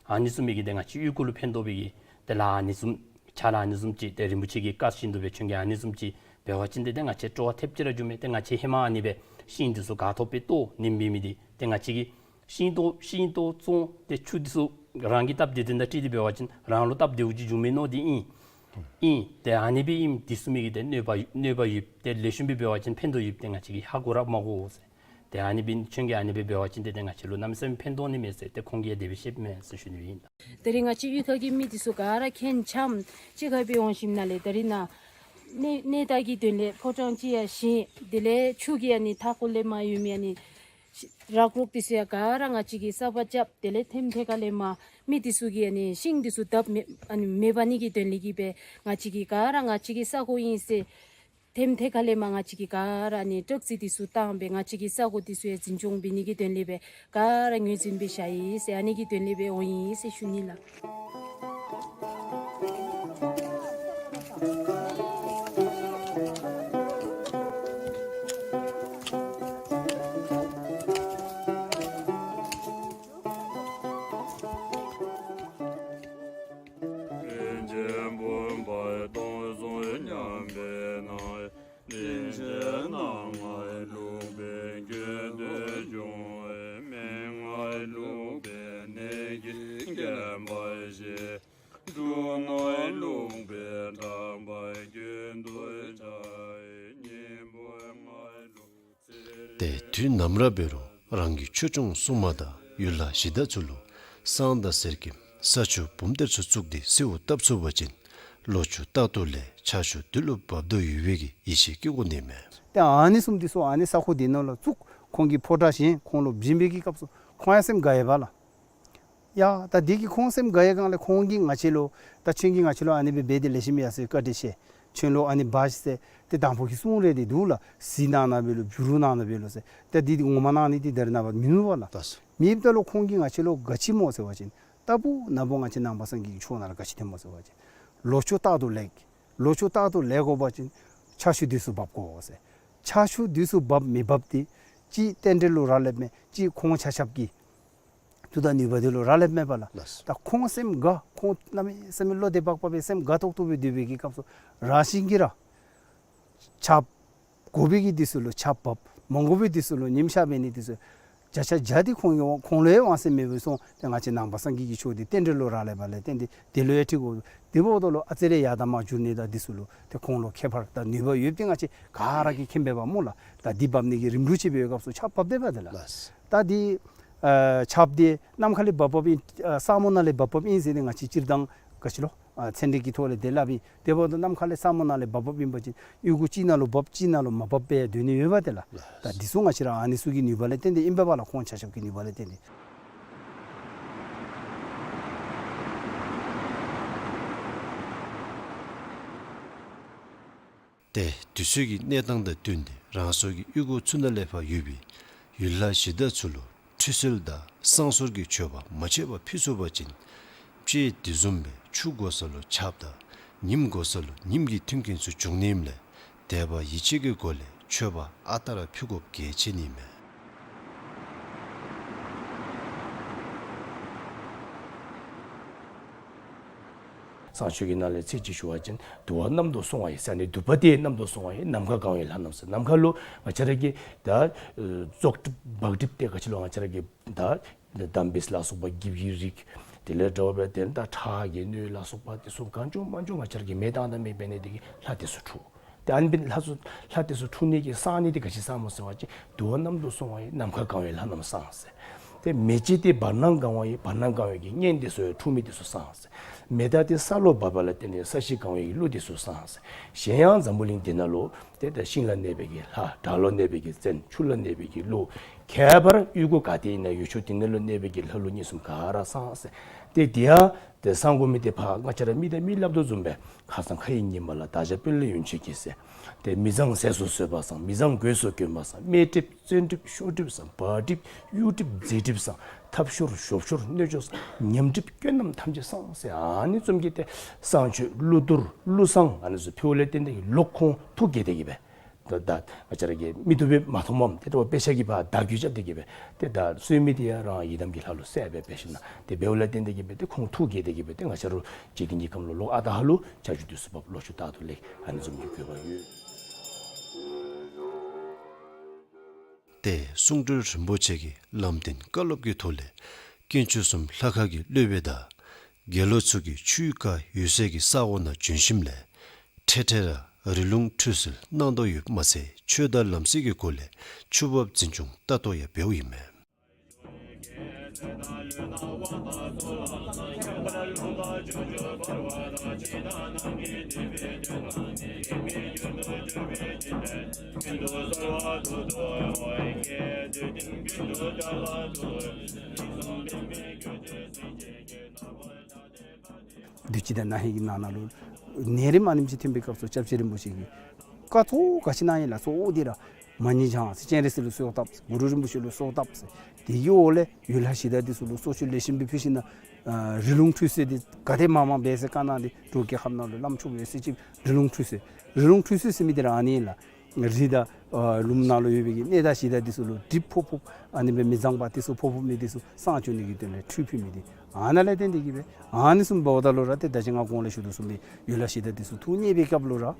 ཨ་ནི་བཟུམ་མའི་གི་ཏེ་ང་བཅས་གཡུས་སྒོ་ལུ་ཕན་ཐོགས་པའི་གི་ཏེ་ལཱ་ཨ་ནི་བཟུམ་ཕྱག་ལཱ་ཨ་ནི་བཟུམ་ཅིག་ཏེ་རིན་པོ་ཆེ་གི་བཀའ་བཞིན་དུ་སྦེ་ཁྱོད་ཀྱིས་ཨ་ནི་བཟུམ་ཅིག་འབད་བ་ཅིན་ཏེ་ཏེ་ང་བཅས་སྤྲོ་བ་ཐེབས་ཅིག་ར་འགྱོཝ་མས། ཏེ་ང་བཅས་ཧེ་མ་ཨ་ནི་སྦེ་ཤིང་འདི་ཚུ་ག་ཐོབ་སྦེ་བཏོག་ནིམ་འབད་མི་འདི་ཏེ་ང་བཅས་ཀྱིས་ཤིང་བཏོག་ཤིང་བཏོག་བཙོང་ཏེ་ཆུ་འདི་ཚུ་རང་གི་སྟབས་བདེ་དོན་དང་འཁྲིལ་ཏེ་འབད་བ་ཅིན་རང་ལུ་སྟབས་བདེཝ་ཅིག་འབྱུང་མས་མནོ་སྟེ་ཨིན། ཨིན། ཏེ་ཨ་ནི་སྦེ་ཨིནམ་འདི་ཚུ་མི་གི་ཏེ་གནོད་པ་གནོད་པ་ཡོདཔ་ཏེ་ལེགས་ཤོམ་སྦེ་འབད་བ་ཅིན་ཕན་ཐོགས་ཡོདཔ་ཏེ་ང་བཅས་ཀྱིས་ཧ་གོ་ར་མ་གོ་ཟེར། ཏེ་ཨ་ནི་སྦེ་ཁྱོད་ཀྱིས་ཨ་ནི་སྦེ་འབད་བ་ཅིན་ཏེ་ཏེ་ང་བཅས་ལུ་གནམ་མེད་ས་མེད་ཕན་ཐོགས་ནི་མས་ཟེར་ཏེ་ཁོང་གིས་དེ་སྦེ་བཤདཔ་མས་ཟེར་ཞུ་ནི་ཨིན། ད་རིས་ང་བཅས་གཡུས་ཁ་གི་མི་འདི་ཚུ་ག་ར་མཁྱེན་འཆམ་གཅིག་ཁར་སྦེ་འོང་ཞིནམ་ལས་ད་རིས་ནཱ་གནས་གནས་སྟངས་ཀྱི་དོན་ལས་ཕོ་བྲང་ཅིག་ཡང་བཞེངས། དེ་ལས་ཆུ་གི་ཨ་ནི་མཐའ་འཁོར་ལས་མར་ཡོད་མི་ཨ་ནི་རག་རོག་འདི་ཚུ་ཡང་ག་ར་ང་བཅས་ཀྱིས་གསརཔ་རྐྱབ། དེ་ལས་ཐེམ་ཐེ་ཁ་ལས་མར་མི་འདི་ཚུ་གིས་ཨ་ནི་ཤིང་འདི་ཚུ་བརྡབ་མེད་ཨ་ནི་མེད་པ་ནི་གི་དོན་ལས་ཀྱི་སྦེ་ང་བཅས་ཀྱིས་ག་ར་ང་བཅས་ཀྱི་ས་གོ་ཨིན་ཟེར་ཐེམ་ཐེ་ཁ་ལས་མར་ང་བཅས་ཀྱིས་ག་ར་ཨ་ནི་ཏོག་ཙི་འདི་ཚུ་བཏང་སྦེ་ང་བཅས་ཀྱི་ས་གོ་འདི་ཚུ་ཡང་འཛིན་སྐྱོང་འབད་ནི་གི་དོན་ལས་སྦེ་ག་ར་ངོས་འཛིན་འབད་བཞག་ཡི་ཟེར་ཨ་ནི་གི་དོན་ལས་སྦེ་འོང་ཡི་ཟེར་ཞུ་ནི་ལགས། ཏེ་དུས་ནམ་ར་འབད་རུང་རང་གི་ཆོས་སྐྱོང་སྲུང་མ་དང་ཡུལ་ལྷ་གཞི་བདག་ཚུ་ལུ་བསང་དང་གསེར་སྐྱེམས་ས་ཆུ་བུམ་གཏེར་ཚུ་བཙུགས་ཏེ་གསོལཝ་བཏབ་ཚུགས་པ་ཅིན་ལོ་ཕྱུགས་རྟག་ཏུ་ལེགས། ཆར་ཆུ་དུས་ལུ་འབབ་དོ་ཡོད་པའི་གི་ཡིད་ཆེས་བསྐྱེད་དགོ་ནི་མས། ཏེ་ཨ་ནི་བཟུམ་འདི་ཚུ་ཨ་ནི་ས་ཁོངས་འདི་ནང་ལུ་བཙུགས། ཁོང་གིས་ཕོ་བྲང་བཞེངས། ཁོང་ལུ་བྱིན་པའི་གི་སྐབས་སུ་ཁོང་ཡང་སེམས་དགའ་ཡི་པ་ལགས། ཡ་ད་འདི་གིས་ཁོང་སེམས་དགའ་ཡི་སྒང་ལས་ཁོང་གིས་ང་བཅས་ལུ་ད་ཁྱོད་ཀྱིས་ང་བཅས་ལུ་ཨ་ནི་སྦེ་འབད་དེ་ལེགས་ཤོམ་ཡར་སོང་ཡི། བཀའ་དྲིན་ཆེ། ཁྱོད་ལུ་ཨ་ནི་འབག་ཤིག་ཟེར་ཏེ་དང་ཕུ་གི་གསུང་རེ་འདི་འདུག་ལགས། གཟིགས་གནང་གནངམ་འབད་ལོ། བྱུ་རུ་གནང་གནངམ་འབད་ལོ་ཟེར། ཏེ་འདི་འདི་ངོ་མ་གནང་ནི་འདི་ད་རེས་ནངས་པ་མིན་འདུག་པ་ལགས། མེདཔ་ད་ལུ་ཁོང་གིས་ང་བཅས་ལུ་ག་ཅི་སྨོ་ཟེར་བ་ཅིན་ལྟ་བུ་ན་བུ་ང་བཅས་ནང་པ་སངས་རྒྱས་ཀྱི་ཆོས་ནང་ལུ་ག་ཅི་ཐོནམ་སྨོ་ཟེར་བ་ཅིན་ལོ་ཕྱུགས་རྟག་ཏུ་ལེགས། ལོ་ཕྱུགས་རྟག་ཏུ་ལེགས་དགོ་པ་ཅིན་ཆར་ཆུ་དུས་སུ་འབབ་དགོ་ཟེར། ཆར་ཆུ་དུས་སུ་འབབ་མི་འབབ་འདི་གཅིག་རྟེན་འབྲེལ་ལུ་རག་ལསཔ་མས། གཅིག་ཁོང་ཆ་ཁྱབ་ཀྱི་མཐུ་དང་ནུས་པ་འདི་ལུ་རག་ལསཔ་མས་པ་ལགས། ལགས། ད་ཁོང་སེམས་དགའ། ཁོང་གནམ་མེད་ས་མེད་བློ་བདེ་བག་ཕེབས་སྦེ་སེམས་དགའ་ཏོག་ཏོ་སྦེ་སྡོད་པའི་གི་སྐབས་སུ་རང་བཞིན་གྱིས་ར་ཆརཔ་དགོ་པའི་གི་དུས་སུ་ལུ་ཆརཔ་འབབ། མ་དགོ་པའི་དུས་སུ་ལུ་ཉིམ་ཤར་འབད་ནི་དུས་སུ་བརྒྱ་ཆ་བརྒྱ་འདི་ཁོང་གི་ཁོང་ལུ་ཡང་དབང་ཚད་མེད་པར་སོང་། ཏེ་ང་བཅས་ནང་པ་སངས་རྒྱས་ཀྱི་ཆོས་འདི་རྟེན་འབྲེལ་ལུ་རག་ལས་པ་ལས་བརྟེན་ཏེ་དེ་ལུ་ཡང་འཁྲིལ་དགོ། དེ་འབདཝ་ད་ལུ་ཨ་ཙི་རེ་ཡར་དང་མར་འགྱུར་ནི་དང་འདི་ཚུ་ལུ་ཏེ་ཁོང་ལུ་ཁྱད་པར་དང་ནུས་པ་ཡོདཔ་འདི་ང་བཅས་ག་ར་གིས་མཁྱེན་པས་པ་སྨོ་ལགས། ད་འདི་འབབ་ནི་གི་རིམ་གྲོ་ཅིག་འབད་བའི་སྐབས་སུ་ཆརཔ་འབབ་སྡོདཔ་འདི་ལགས། ལགས། ད་འདི་ ཨ་ཆརཔ་འདི་ནམ་མཁའ་ལས་འབབ་འབབ་ཨིན། ཨ་ས་སྨུག་ནང་ལས་འབབ་འབབ་ཨིན་ཟེར་ཏེ་ང་བཅས་སྤྱིར་བཏང་ག་ཅི་ལོ། ཨ་ཚན་རིག་གི་ཐོག་ལས་དེ་སླབ་ཨིན། དེ་འབདཝ་ད་ནམ་མཁའ་ལས་ས་སྨུག་ནང་ལས་འབབ་འབབ་ཨིན་པ་ཅིན་གཡུས་སྒོ་གཅིག་ནང་ལུ་འབབ་གཅིག་ནང་ལུ་མ་འབབ་པར་སྡོད་ནི་ཡོདཔ་དེ་ལགས། ད་འདི་ཚུ་ང་བཅས་ར་ཨ་ནི་ཚུ་གི་ནུས་པ་ལས་བརྟེན་ཏེ་ཨིན་པས་ལགས། ཁོང་ཆ་ཁྱབ་ཀྱི་ནུས་པ་ལས་བརྟེན་ཏེ། ཏེ་དུས་ཚོད་ཀྱི་གནས་སྟངས་དང་བསྟུན་ཏེ་རང་སོའི་གཡུས་སྒོ་ཚུ་ནང་ལས་ཕར་ཡོད་པའི་ཡུལ་ལྷ་གཞི་བདག་ཚུ་ལུ་ཁྲུས་གསོལ་དང་བསང་གསོལ་གྱི་མཆོད་པ་མ་ཆད་པར་ཕུལ་ཚུགས་པ་ཅིན་དཔྱེ་དེ་བཟུམ་སྦེ་ཆུ་དགོ་ས་ལུ་ཆརཔ་དང་ཉིམ་དགོ་ས་ལུ་ཉིམ་གྱི་མཐུན་རྐྱེན་ཚུ་འབྱུང་ནི་ཨིནམ་ལས་དད་པ་ཡིད་ཆེས་ཀྱི་སྒོ་ལས་མཆོད་པ་ཨ་རྟག་ར་ཕུལ་དགོཔ་གལ་ཆེ་ནི་མས། བསང་མཆོད་ཀྱི་ནང་ལས་ཚིག་གཅིག་ཞུ་བ་ཅིན་དུ་བ་གནམ་དུ་སོང་བ་ཡི་ཟེར་ནི་དུ་བ་དེ་གནམ་དུ་སོང་བ་ཡི། ནམ་མཁའ་གང་བའི་ལྷ་རྣམས་ཟེར། ནམ་མཁའ་ལུ་ང་བཅས་ར་གི་ད་ཨེ་བཙོག་གྲིབ་བག་གྲིབ་དེ་ག་ཅི་ལོ་ང་བཅས་ར་གི་ད་འདམ་སྦིས་ལ་སོགས་པ་འགྱིབ་ཀྱི་རིགས་དེ་ལས་འདྲཝ་སྦེ་དེ་ད་ཁྲག་གི་སྣོད་ལ་སོགས་པ་དེ་ཚུ་གང་བྱུང་མང་བྱུང་ང་བཅས་ར་གི་མེ་བཏང་ད་མེ་འབར་ནི་དེ་གིས་ལྷ་དེ་ཚུ་འཁྲུགས། ཏེ་ཨ་ནི་སྦེ་ལྷ་ཚུ་ལྷ་དེ་ཚུ་འཁྲུགས་ནི་གི་བསང་ནི་དེ་ག་ཅི་བསངམ་སྨོ་ཟེར་བ་ཅིན་དུ་བ་གནམ་དུ་སོང་བ་ཡི། ནམ་མཁའ་གང་བའི་ལྷ་རྣམས་བསང་ཟེར། ཏེ་མེ་ལྕེ་དེ་བར་སྣང་གང་བ་ཡི། བར་སྣང་གང་བའི་གི་གཉན་དེ་ཚུ་འཁྲུགས་མི་དེ་ཚུ་བསང་ཟེར། མེ་སྟག་དེ་ས་ལུ་བབས་པ་ལ་བརྟེན་ནས་ས་གཞི་གང་བའི་གི་ཀླུ་དེ་ཚུ་བསང་ཟེར། གཞན་ཡང་འཛམ་བུ་གླིང་འདི་ནང་ལུ་ཏེ་ད་ཤིང་ལ་གནས་པའི་གི་ལྷ། བྲག་ལུ་གནས་པའི་གི་བཙན། ཆུ་ལ་གནས་པའི་གི་ཀླུ། ཁྱད་པར་གཡུས་སྒོ་ག་ཏེ་ཨིན་ན་ཡུལ་ཕྱོགས་དེ་ནང་ལུ་གནས་པའི་གི་ལྷ་ཀླུ་གཉན་གསུམ་ག་ར་བསང་ཟེར། ཏེ་དེ་ཡང་ཏེ་བསང་དགོ་མི་དེ་ཕར་ང་བཅས་ར་མི་དང་མི་སླབ་དོ་བཟུམ་སྦེ་ཁ་སང་ཁ་ཡི་ཉི་མ་ལ། བདག་ཅག་དཔོན་སློབ་ཡོན་མཆོད་ཀྱིས་ཟེར། ཏེ་མི་བཟང་ཟས་སུ་ཟོས་པ་བསང་། མི་བཟང་གོས་སུ་གྱོན་པ་བསང་། དམེ་གྲིབ་བཙན་གྲིབ་ཤོར་གྲིབ་བསང་། བག་གྲིབ་གཡུ་གྲིབ་མཛེ་གྲིབ་བསང་། ཐབ་ཤོར་ཞོབ་ཤོར་སྣོད་སྐྱོ་བསང་། ཉམས་གྲིབ་སྐྱོན་རྣམས་ཐམས་ཅད་བསང་ཟེར། ཨ་ནི་བཟུམ་གྱི་ཏེ་བསང་མཆོད་ཀླུ་གཏོར་ཀླུ་བསང་ཨ་ནི་ཚུ་ཕུལཝ་ལས་བརྟེན་ཏེ་ལོག་ཁོང་ཐུགས་དགྱེས་ཏེ་གི་སྦེ་ད་ད་ང་བཅས་ར་གི་མིག་ཏོ་སྦེ་མ་མཐོངམ་ཏེ་ད་དཔེ་ཆ་གི་ཕར་བརྡ་བརྒྱུད་རྐྱབ་སྟེ་གི་སྦེ་ཏེ་ད་གསོལ་མི་དེ་ཡང་རང་ཡི་དམ་གྱི་ལྷ་ལུ་གསལ་སྦེ་འབད་ཞིནམ་ལས་ཏེ་འབདཝ་ལས་བརྟེན་ཏེ་གི་སྦེ་ཏེ་ཁོང་ཐུགས་དགྱེས་ཏེ་གི་སྦེ་ཏེ་ང་བཅས་ར་འཇིག་རྟེན་གྱི་ཁམས་ལུ་ལོག་ཨ་རྟག་ཧ་ལུགས་ཆར་ཆུ་དུས་སུ་བབས། ལོག་ཆུ་རྟག་ཏུ་ལེགས། ཨ་ནི་བཟུམ་གྱི་དགོས་པ་ཡོད། ཏེ་གསུང་སྤྲུལ་རིན་པོ་ཆེ་གིས་ལམ་སྟོན་བཀའ་སློབ་ཀྱི་ཐོག་ལས་དཀོན་མཆོག་གསུམ་ལྷ་ཁང་གི་སློབ་དཔོན་དང་དགེ་སློང་ཚུ་གིས་ཆུའི་རྐ་ཡོད་སའི་གི་ས་གོ་ནང་བྱོན་ཞིནམ་ལས་འཕྲལ་འཕྲལ་ར་རི་ལུང་ཁྲུས་གསོལ་གནང་དོ་ཡོདཔ་མ་ཚད་ཆོས་དང་ལམ་སྲོལ་གྱི་སྒོ་ལས་ཆུ་འབབ་འཛིན་སྐྱོང་ལྟ་རྟོག་ཡང་འབདཝ་ཨིན་མས། དུས་ཅི་དང་ན་ཧིང་གི་ནང་ན་ལུ་ནད་རིམས་ཨ་ནེམ་ཅིག་ཐོན་པའི་སྐབས་སུ་སྐྱབས་རྗེ་རིན་པོ་ཆེ་གིས་བཀའ་ཐོག་ག་ཅི་གནང་ཡི་ལགས་སོ། འོ་དེ་ར་མ་ཎི་བགྱང་ཟེར། སྤྱན་རས་གཟིགས་ལུ་གསོལཝ་བཏབ་ཟེར། གུ་རུ་རིན་པོ་ཆེ་ལུ་གསོལཝ་བཏབ་ཟེར། དེ་གི་འོག་ལས་ཡུལ་ལྷ་གཞི་བདག་འདི་ཚུ་ལུ་གསོལ་མཆོད་ལེགས་ཤོམ་སྦེ་ཕུལ་ཞིནམ་ལས་ཨ་རི་ལུང་ཁྲུས་གསོལ་འདི་ག་དེ་མང་མང་འབད་ཟེར་བཀའ་གནང་སྟེ་འབྲུག་རྒྱལ་ཁབ་ནང་ལུ་བླམ་ཆོསཔ་ཡོད་ཚད་ཅིག་རི་ལུང་ཁྲུས་གསོལ། རི་ལུང་ཁྲུས་གསོལ་ཟེར་མི་འདི་ར་ཨ་ནི་ཨིན་ལགས། རི་དང་ཨ་ལུངམ་ནང་ལུ་ཡོད་པའི་གི་གནས་བདག་གཞི་བདག་འདི་ཚུ་ལུ་གྲིབ་ཕོག་ཕོགཔ་ཨ་ནི་སྦེ་མི་བཟང་པ་འདི་ཚུ་ཕོག་ཕོག་མི་འདི་ཚུ་བསང་བྱོན་ནི་གི་དོན་ལས་ཁྲུས་ཕུལ་མི་འདི་ཨ་ནཱ་ལས་བརྟེན་ཏེ་གི་སྦེ་ཨ་ནི་བཟུམ་འབདཝ་ད་ལུ་ར་ཏེ་ད་ཅི་ང་གོང་ལས་ཞུ་དོ་བཟུམ་སྦེ་ཡུལ་ལྷ་གཞི་བདག་འདི་ཚུ་ཐུགས་མཉེས་པའི་སྐབས་ལུ་ར་ལྷ་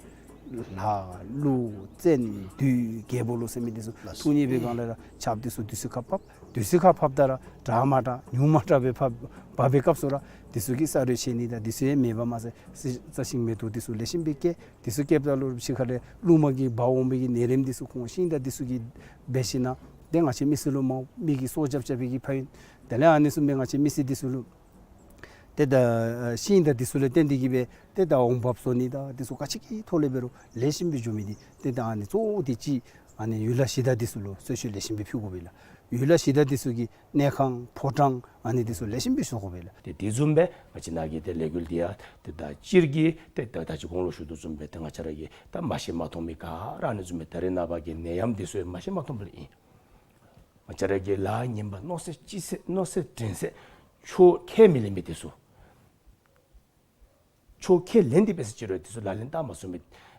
ཀླུ་བཙན་བདུད་རྒྱལ་པོ་ལུ་ཟེར་མི་འདི་ཚུ་ཐུགས་མཉེས་པའི་སྒང་ལས་ར་ཆརཔ་འདི་ཚུ་དུས་ཚོད་ཁར་ཕབ། དུས་ཚོད་ཁར་ཕབ་ད་ར་དྲག་མ་དྲག་ཉུང་མ་དྲག་སྦེ་ཕབ་འབབ་པའི་སྐབས་སུ་ར་འདི་ཚུ་གིས་ས་རོད་ཆད་ནི་དང་འདི་ཚུ་ཡང་མེདཔ་མ་ཚད་རྩི་རྩྭ་ཤིང་མེ་ཏོག་འདི་ཚུ་ལེགས་ཤོམ་སྦེ་སྐྱེ། འདི་ཚུ་སྐྱེཝ་ད་ལུ་ཕྱི་ཁ་ལས་རླུང་མ་གིས་འབག་འོང་བའི་གི་ནད་རིམས་འདི་ཚུ་ཁོང་ཤིང་དང་འདི་ཚུ་གིས་འབད་ཞིནམ་ལས་ཏེ་ང་བཅས་མི་སེར་ལུ་མ་མི་གི་སྲོག་སྐྱབས་རྐྱབ་པའི་གི་ཕན་ཡོན། དེ་ལས་ཨ་ནི་བཟུམ་སྦེ་ང་བཅས་མི་སེར་འདི་ཚུ་ལུ་ཏེ་ད་ཤིང་དང་འདི་ཚུ་ལུ་བརྟེན་ཏེ་གི་སྦེ་ཏེ་ད་འོང་འབབ་བཟོ་ནི་དང་འདི་ཚུ་ག་ཅི་གི་ཐོག་ལས་འབད་རུང་ལེགས་ཤོམ་སྦེ་འགྱོ་མི་འདི་ཏེ་ད་ཨ་ནི་གཙོ་བོ་དེ་ཅིག་ཨ་ནི་ཡུལ་ལྷ་གཞི་བདག་འདི་ཚུ་ལུ་གསོལ་མཆོད་ལེགས་ཤོམ་སྦེ་ཕུལ་དགོ་པས་ལགས། ཡུལ་ལྷ་གཞི་བདག་འདི་ཚུ་གི་གནས་ཁང་ཕོ་བྲང་ཨ་ནི་འདི་ཚུ་ལེགས་ཤོམ་སྦེ་བཟོ་དགོ་པས་ལགས། ཏེ་དེ་བཟུམ་སྦེ་ང་བཅས་ནཱ་གི་ཏེ་ལས་འགུལ་འདི་ཡང་ཏེ་ད་སྤྱིར་གྱི་ཏེ་ད་ད་ཅི་གོང་ལུ་ཞུ་དོ་བཟུམ་སྦེ་ཏེ་ང་བཅས་ར་གི་ད་མ་ཤེས་མ་མཐོང་མི་ག་ར་ཨ་ནི་བཟུམ་སྦེ་ད་རེས་ནངས་པ་གི་ནད་ཡམས་འདི་ཚུ་མ་ཤེས་མ་མཐོང་པ་ལས་ཨིན། ང་བཅས་ར་གི་ལཱ་ངན་པ་མནོ་ཚད་ཅི་ཚད་མནོ་ཚད་འགྲན་ཚད་ཆོས་ཁས་མི་ལེན་པའི་འདི་ཚུ། ཆོས་ཁས་ལེན་ཏེ་འབད་ཟེར་ཅི་རུང་འདི་ཚུ་ལག་ལེན་བསྟར་མ་ཚུགས་མི་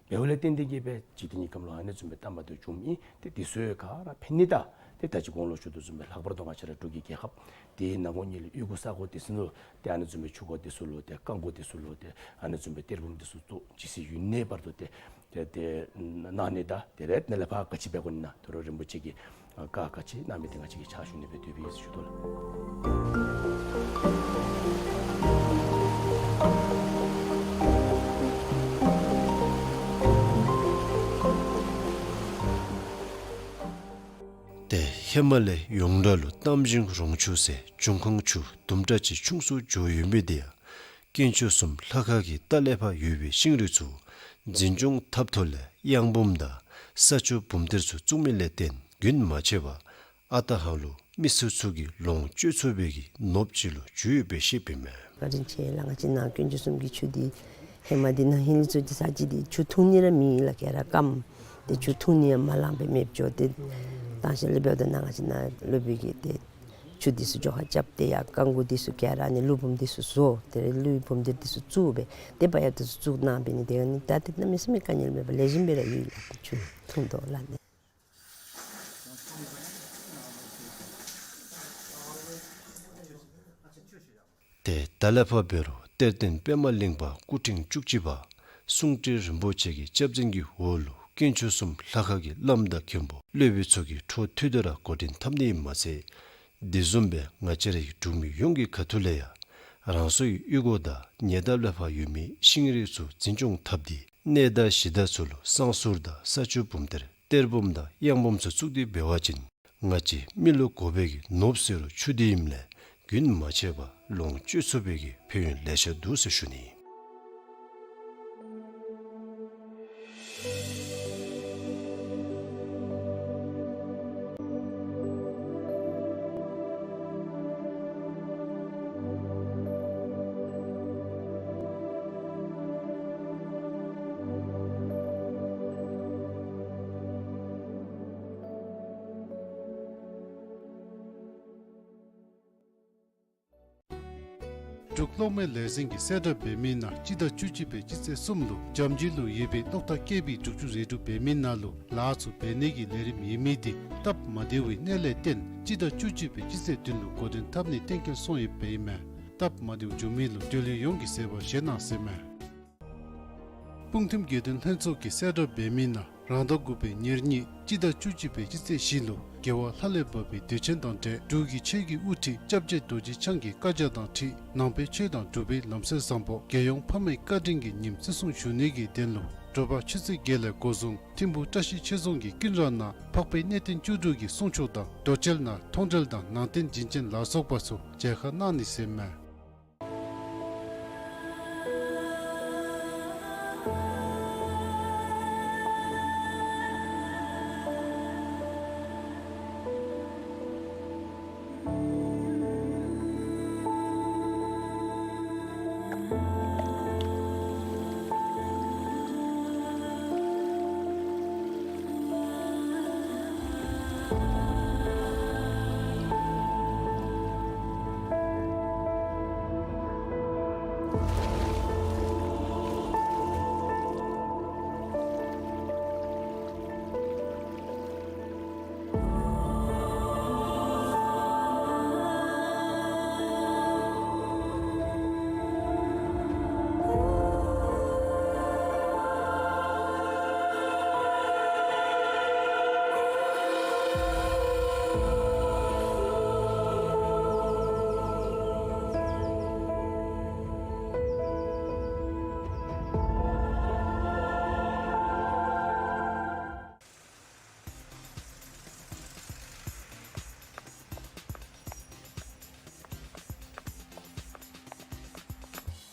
འབདཝ་ལས་བརྟེན་ཏེ་གི་སྦེ་འཇིག་རྟེན་གྱི་ཁམས་ལུ་ཨ་ནི་བཟུམ་སྦེ་བསྟར་མ་བཏུབ་བྱུངམ་ཨིན། ཏེ་འདི་ཚུ་ག་ར་ཕན་ནི་དང་ཏེ་ད་ཅི་གོང་ལུ་ཞུ་དོ་བཟུམ་སྦེ་ལྷག་པར་དུ་ང་བཅས་ར་འབྲུག་གི་རྒྱལ་ཁབ་འདི་ནང་ངོ་ཉིད་ལུ་གཡུས་སྒོ་ས་གོ་འདི་ཚུ་ནང་ལུ་ཏེ་ཨ་ནི་བཟུམ་སྦེ་ཆུ་སྒོ་འདི་ཚུ་ལུ་ཏེ་རྐ་སྒོ་འདི་ཚུ་ལུ་ཏེ་ཨ་ནི་བཟུམ་སྦེ་གཏེར་བུམ་འདི་ཚུ་བཙུགས་ཇི་སྲིད་ཡུན་གནས་བར་དུ་ཏེ་ཏེ་ཏེ་གནང་ནི་དང་དེ་ལས་ནཱ་ལས་ཕར་ག་ཅི་འབད་དགོ་ནི་ན་དོ་རུང་རིན་པོ་ཆེ་གིས་ཨ་བཀའ་ག་ཅི་གནང་མི་འདི་ང་བཅས་ཀྱིས་ཕྱག་ཞུ་ནི་སྦེ་འདོད་པའི་ཞུ་དོ་ལགས། ཏེ་ ཧེ་མ་ལས་ཡོངས་གྲགས་ལུ་གཏམ་ཞིང་རོང་ཆུ་ཟེར་འབྱུང་ཁུངས་ཆུ་དུམ་གྲ་ཅིག་ཆུང་སུ་འགྱོ་ཡོད་མི་དེ་ཡང་དཀོན་མཆོག་གསུམ་ལྷ་ཁང་གི་ལྟག་ལས་ཕར་ཡོད་པའི་ཤིང་རིགས་ཚུ་འཛིན་སྐྱོང་འཐབ་ཐོག་ལས་གཡང་འབུམ་དང་ས་ཆུ་འབུམ་གཏེར་ཚུ་བཙུགས་མི་ལས་བརྟེན་རྒྱུན་མ་ཆད་པར་ཨ་རྟག་ཧ་ལུགས་མི་སེར་ཚུ་གིས་ལོངས་སྤྱོད་ཚུགས་པའི་གི་ནོར་བུ་ཅིག་ལུ་གྱུར་ཡོདཔ་སྦེ་བཤདཔ་ཨིན་མས། བཀའ་དྲིན་ཆེ་ལགས། ང་བཅས་ནཱ་དཀོན་མཆོག་གསུམ་གྱི་ཆུ་འདི་ཧེ་མ་འདི་ནཱ་ཧིང་ལས་ཚུར་འདི་ས་ཅིག་འདི་ཆུ་འཐུང་ནི་ར་མེད་ལགས། ག་ར་སྐམ། ཏེ་ཆུ་འཐུང་ནི་ཡང་མ་ལང་པར་མེདཔ་འགྱོ། ཏེ་དང་ཤེས་ལས་འབདཝ་ད་ནཱ་ང་བཅས་ནཱ་སློབ་དཔོན་གྱིས་ཏེ་ཆུ་འདི་ཚུ་འགྱོ་ཁ་རྐྱབ་སྟེ་ཡར་རྐང་མགོ་འདི་ཚུ་ག་ར་ཨ་ནི་ཀླུ་འབུམ་འདི་ཚུ་བཟོ། ཏེ་ཀླུ་འབུམ་གཏེར་འདི་ཚུ་བཙུགས་སྦེ་ཏེ་བག་ཡངས་འདི་ཚུ་བཙུགས་གནང་འབད་ནི་དེ་ཨ་ནི་ད་ཏེ་གནམ་མེད་ས་མེད་དཀའ་ངལ་མེད་པར་ལེགས་ཤོམ་སྦེ་ར་ཡོད་ལགས། ཏེ་ཆུ་འཐུང་དོ་ལགས་ནི། ཏེ་ད་ལས་ཕར་འབད་རུང་གཏེར་སྟོན་པདྨ་གླིང་པ་སྐུ་ཕྲེང་བཅུ་གཅིག་པ་གསུང་སྤྲུལ་རིན་པོ་ཆེ་གི་སྐྱབས་འཛིན་གྱི་འོག་ལུ་དཀོན་མཆོག་གསུམ་ལྷ་ཁང་གི་བླམ་དང་མཁན་པོ་སློབ་དཔོན་ཚུ་གིས་འཕྲོ་མཐུད་དེ་ར་འགོ་འདྲེན་འཐབ་ནི་ཨིནམ་མ་ཚད་དེ་བཟུམ་སྦེ་ང་བཅས་རའི་འབྲུག་མི་ཡོངས་ཀྱི་ཁ་ཐུག་ལས་ཡང་རང་སོའི་གཡུས་སྒོ་དང་ཉེ་འདབས་ལས་ཕར་ཡོད་མི་ཤིང་རིགས་ཚུ་འཛིན་སྐྱོང་འཐབ་སྟེ་གནས་བདག་གཞི་བདག་ཚུ་ལུ་བསང་གསུར་དང་ས་ཆུ་འབུམ་གཏེར་གཏེར་བུམ་དང་གཡང་བུམ་ཚུ་བཙུགས་ཏེ་འབད་བ་ཅིན་ང་བཅས་མི་ལུ་དགོ་པའི་གི་ནོར་བུ་ཟེར་རུང་ཆུ་འདི་ཨིནམ་ལས་རྒྱུན་མ་ཆད་པར་ལོངས་སྤྱོད་ཚུགས་པའི་གི་ཕན་ཡོན་ལེ་ཤ་འདུག་ཟེར་ཞུ་ནི། འབྲུག་གློག་མེ་ལས་འཛིན་གྱིས་གསལ་བསྒྲགས་འབད་མི་ནང་སྤྱི་ཟླ་བཅུ་གཅིག་པའི་སྤྱི་ཚེས་གསུམ་ལུ་འཇམ་རྒྱུད་ལུ་ཡོད་པའི་གློག་ཐག་ཀེ་བི་དྲུག་ཅུ་རེ་དྲུག་འབད་མི་ནང་ལུ་ལཱ་ཚུ་འབད་ནི་གི་ལས་རིམ་ཡོད་མི་དེ་སྟབས་མ་བདེ་བའི་གནད་ལས་བརྟེན་སྤྱི་ཟླ་བཅུ་གཅིག་པའི་སྤྱི་ཚེས་བདུན་ལུ་འགོ་འདྲེན་འཐབ་ནི་གཏན་འཁེལ་སོང་ཡོདཔ་ཨིན་མས། སྟབས་མ་བདེཝ་བྱུང་མི་ལུ་འབྲེལ་ཡོད་ཡོངས་ཀྱིས་བཟོད་པ་བཞེས་གནང་ཟེར་མས། སྤུངས་ཐིམ་དགེ་འདུན་ལྷན་ཚོགས་ཀྱིས་གསལ་བསྒྲགས་འབད་མི་ནང་རང་ཟླ་དགུ་པའི་ཉེར་གཉིས་སྤྱི་ཟླ་བཅུ་གཅིག་པའི་སྤྱི་ཚེས་བཞི་ལུ་རྒྱལ་བ་ལྷ་ལས་བབས་པའི་དུས་ཆེན་དང་འབྲེལ་འབྲུག་གི་ཆོས་ཀྱི་དབུ་ཁྲིད་སྐྱབས་རྗེ་རྡོ་རྗེ་འཆང་གི་བཀའ་རྒྱ་དང་འཁྲིལ་ནང་པའི་ཆོས་དང་འབྲུག་པའི་ལམ་སྲོལ་བཟང་པོ་རྒྱལ་ཡོངས་ཕ་མའི་བཀའ་དྲིན་གྱི་ཉིནམ་བརྩི་སྲུང་ཞུ་ནི་གི་དོན་ལུ་དྲོ་པ་ཆུ་ཚོད་བརྒྱད་ལས་འགོ་བཟུང་ཐིམ་ཕུ་བཀྲ་ཤིས་ཆོས་རྫོང་གི་ཀུན་ར་ནང་འཕགས་པའི་གནས་བརྟན་བཅུ་དྲུག་གི་གསུང་ཆོག་དང་རྡོ་གཅལ་ནང་མཐོང་གྲོལ་དང་ནང་རྟེན་བྱིན་ཅན་ལ་སོགས་པ་ཚུ་མཇལ་ཁ་གནང་ནི་ཟེར་མས།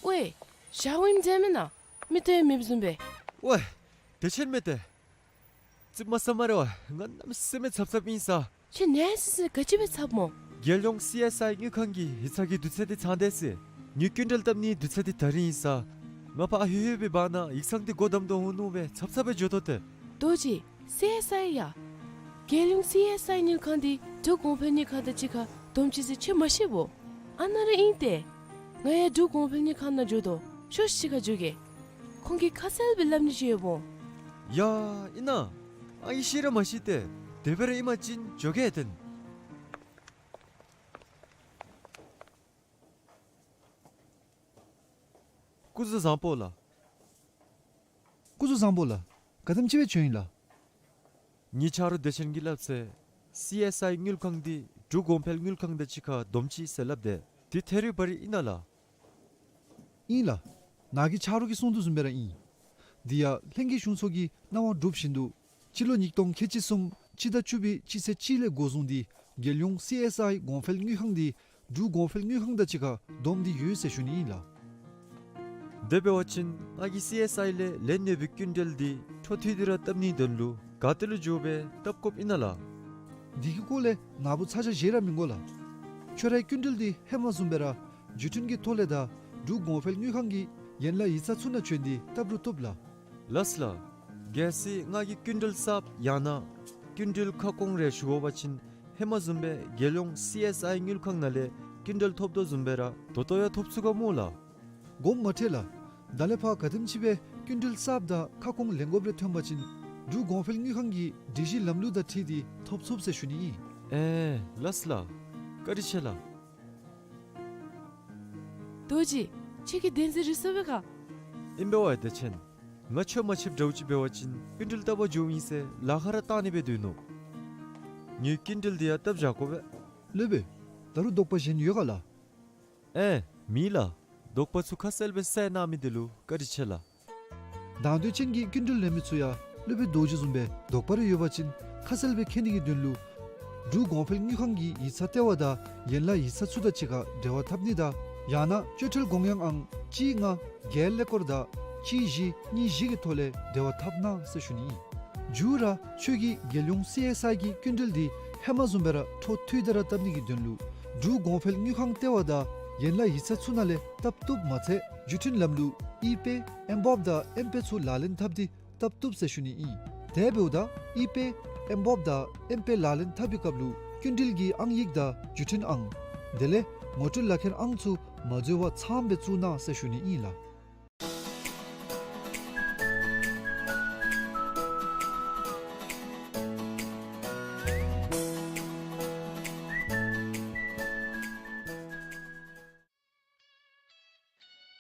ཝའེ། ཞག་ཝིམ་མཛད་མེན་ན། མི་ཏེ་མེདཔ་བཟུམ་སྦེ། ཝའེ། དེ་ཆེན་མེད་ཏེ། ཙིགཔ་མ་ཟ་སྨ་རེ་ཝའེ། ང་གནམ་མེད་ས་མེད་འཚབ་འཚབ་ཨིན་ས། ཁྱོད་ནེ་སི་སི་ག་ཅི་སྦེ་འཚབ་སྨོ། རྒྱལ་ཡོངས་སི་ཨེསི་ཨའི་དངུལ་ཁང་གི་ཡིག་ཚང་གི་དུས་ཚོད་འདི་ཚང་སྟེ་ཟེར། ངེའི་སྐྱིན་འགྲུལ་བཏབ་ནིའི་དུས་ཚོད་འདི་ད་རིས་ཨིན་ས། ང་ཕར་ཨ་ཧུ་ཧུ་སྦེ་འབག་ནི་ཡིག་ཚང་འདི་སྒོ་བསྡམ་དོ་འོང་ནུག་སྦེ་འཚབ་འཚབ་སྦེ་འགྱོ་དོ་ཏེ། རྡོ་རྗེ། སི་ཨེསི་ཨའི་ཡ། རྒྱལ་ཡོངས་སི་ཨེསི་ཨའི་དངུལ་ཁང་འདི་འབྲུག་གོང་འཕེལ་དངུལ་ཁང་དང་གཅིག་ཁར་བསྡོམས་ཅི་ཟེར་ཁྱོད་མ་ཤེས་བོ། ཨ་ནཱ་ར་ཨིན་ཏེ། ང་ཡང་འབྲུག་གོང་འཕེལ་དངུལ་ཁང་ནང་འགྱོ་དོ། ཤོག་ཤིག་ཁར་འགྱོ་གེ། ཁོང་གིས་ཁ་གསལ་སྦེ་སླབ་ནི་ཅིག་ཡོདཔ་འོང་། ཡ་ཨིན་ན། ཨ་ངེ་ཤེས་ར་མ་ཤེས་ཏེ། དེ་སྦེ་ར་ཨིན་པ་ཅིན་འགྱོ་གེ་ཏེ། སྐུ་གཟུགས་བཟང་པོ་ལགས། སྐུ་གཟུགས་བཟང་པོ་ལགས། ག་དེམ་ཅིག་སྦེ་བྱོན་ཡི་ལགས། ངེའི་ཆ་རོགས་བདེ་ཆེན་གྱིས་སླབ་ཚེ་སི་ཨེསི་ཨའི་དངུལ་ཁང་འདི་འབྲུག་གོང་འཕེལ་དངུལ་ཁང་དང་གཅིག་ཁར་བསྡོམས་ཅི་ཟེར་སླབ་དེས། འདི་ཐད་རི་བ་རི་ཨིན་ན་ལགས། ཨིན་ལགས། ནཱ་གི་ཆ་རོགས་ཀྱིས་གསུང་དོ་བཟུམ་སྦེ་ར་ཨིན། འདི་ཡང་ལྷན་རྒྱས་གཞུང་ཚོགས་ཀྱི་གནང་བ་གྲུབ་བཞིན་དུ་སྤྱི་ལོ་ཉིས་སྟོང་ཁལ་གཅིག་གསུམ་ སྤྱི་ཟླ་བཅུ་པའི་སྤྱི་ཚེས་གཅིག་ལས་འགོ་བཟུང་སྟེ་རྒྱལ་ཡོངས་སི་ཨེསི་ཨའི་གོང་འཕེལ་དངུལ་ཁང་འདི་འབྲུག་གོང་འཕེལ་དངུལ་ཁང་དང་གཅིག་ཁར་བསྡོམས་ཏེ་ཡོད་ཟེར་ཞུ་ནི་ཨིན་ལགས། དེ་འབད་བ་ཅིན་ང་གིས་སི་ཨེསི་ཨའི་ལས་ལེན་ནི་ཡོད་པའི་སྐྱིན་འགྲུལ་འདི་འཕྲོ་མཐུད་དེ་ར་བཏབ་ནིའི་དོན་ལུ་ག་ཏེ་ལུ་འགྱོ་སྦེ་བཏབ་དགོཔ་ཨིན་ན་ལགས། འདི་གི་སྐོར་ལས་ནཱ་བུ་ཚ་གྱང་བཞེས་ར་མི་དགོ་ལགས། ཁྱོད་རའི་སྐྱིན་འགྲུལ་འདི་ཧེ་མ་བཟུམ་སྦེ་ར་བརྒྱུད་འཕྲིན་གྱི་ཐོག་ལས་དང་འབྲུག་གོང་འཕེལ་དངུལ་ཁང་གི་ཡན་ལག་ཡིག་ཚང་ཚུ་ནང་བྱོན་ཏེ་བཏབ་རུང་བཏུབ་ལགས། ལགས་ལགས། གལ་སྲིད་ང་གིས་སྐྱིན་འགྲུལ་གསརཔ་ཡང་ན་སྐྱིན་འགྲུལ་ཁ་སྐོང་རེ་ཞུ་དགོ་པ་ཅིན་ཧེ་མ་བཟུམ་སྦེ་རྒྱལ་ཡོངས་སི་ཨེསི་ཨའི་དངུལ་ཁང་ནང་ལས་སྐྱིན་འགྲུལ་ཐོབ་དོ་བཟུམ་སྦེ་ར་ད་ལྟོ་ཡང་ཐོབ་ཚུགས་ག་སྨོ་ལགས། དགོངསམ་མ་ཁྲེལ་ལགས། ད་ལས་ཕར་ག་དེམ་ཅིག་སྦེ་སྐྱིན་འགྲུལ་གསརཔ་དང་ཁ་སྐོང་ལེན་དགོཔ་རེ་ཐོན་པ་ཅིན་འབྲུག་གོང་འཕེལ་དངུལ་ཁང་གི་སྒྲིག་གཞི་ལམ་ལུགས་དང་འཁྲིལ་ཏེ་ཐོབ་ཚུགས་ཟེར་ཞུ་ནི་ཨིན། ཨེ་ལགས་ལགས། བཀའ་དྲིན་ཆེ་ལགས། རྡོ་རྗེ། ཁྱོད་ཀྱིས་བདེན་འཛིན་རེ་སོང་པས་ག། ཨིན་པས་ཝའེ་བདེ་ཆེན། ང་ཁྱོད་མ་ཕྱདཔ་འདྲཝ་ཅིག་འབད་བ་ཅིན་སྐྱིན་འགྲུལ་བཏབ་པར་འགྱོཝ་ཨིན་ཟེར་ལཱ་ཁག་ར་བཏང་ནི་སྦེ་སྡོད་ནུག། ངེའི་སྐྱིན་འགྲུལ་འདི་ཡང་བཏབ་བཞག་དགོ་པས། སློབ་དཔོན། ད་རུང་དོགས་པ་གཞན་ཡོད་ག་ལགས། ཨེ་མེད་ལགས། དོགས་པ་ཚུ་ཁ་གསལ་སྦེ་བསལ་གནང་མི་འདི་ལུ་བཀའ་དྲིན་ཆེ་ལགས། དང་འདོད་ཅན་གྱི་སྐྱིན་འགྲུལ་ལེན་མི་ཚུ་ཡང་སློབ་དཔོན་རྡོ་རྗེ་བཟུམ་སྦེ་དོགས་པ་རེ་ཡོད་པ་ཅིན་ཁ་གསལ་སྦེ་མཁྱེན་ནི་གི་དོན་ལུ་འབྲུག་གོང་འཕེལ་དངུལ་ཁང་གི་ཡིག་ཚང་ལྟེ་བ་དང་ཡན་ལག་ཡིག་ཚང་ཚུ་དང་གཅིག་ཁར་འབྲེལ་བ་འཐབ་ནི་དང་ཡང་ན་སྤྱོད་ཁྲལ་དགོངས་ཡངས་ཨང་གཅིག་ལྔ་བརྒྱད་ཀླད་ཀོར་དང་གཅིག་བཞི་གཉིས་བཞི་གི་ཐོག་ལས་འབྲེལ་བ་འཐབ་གནང་ཟེར་ཞུ་ནི་ཨིན། མཇུག་ར་ཁྱོད་ཀྱིས་རྒྱལ་ཡོངས་སི་ཨེསི་ཨའི་གི་སྐྱིན་འགྲུལ་འདི་ཧེ་མ་བཟུམ་སྦེ་ར་འཕྲོ་མཐུད་དེ་ར་བཏབ་ནི་གི་དོན་ལུ་འབྲུག་གོང་འཕེལ་དངུལ་ཁང་ལྟེ་བ་དང་ཡན་ལག་ཡིག་ཚང་ཚུ་ནང་ལས་བཏབ་བཏུབ་མ་ཚད་བརྒྱུད་འཕྲིན་ལམ་ལུགས་ཨི་པེ་ཨེམ་བོབ་དང་ཨེམ་པེ་ཚུ་ལག་ལེན་འཐབ་སྟེ་བཏབ་བཏུབ་ཟེར་ཞུ་ནི་ཨིན། དེ་འབདཝ་ད་ཨི་པེ་ཨེམ་བོབ་དང་ཨེམ་པེ་ལག་ལེན་འཐབ་པའི་སྐབས་ལུ་སྐྱིན་འགྲུལ་གྱི་ཨང་ཡིག་དང་བརྒྱུད་འཕྲིན་ཨང་དེ་ལས་ངོ་སྤྲོད་ལག་ཁྱེར་ཨང་ཚུ་མ་འཛོལ་བར་ཚངམ་སྦེ་བཙུགས་གནང་ཟེར་ཞུ་ནི་ཨིན་ལགས།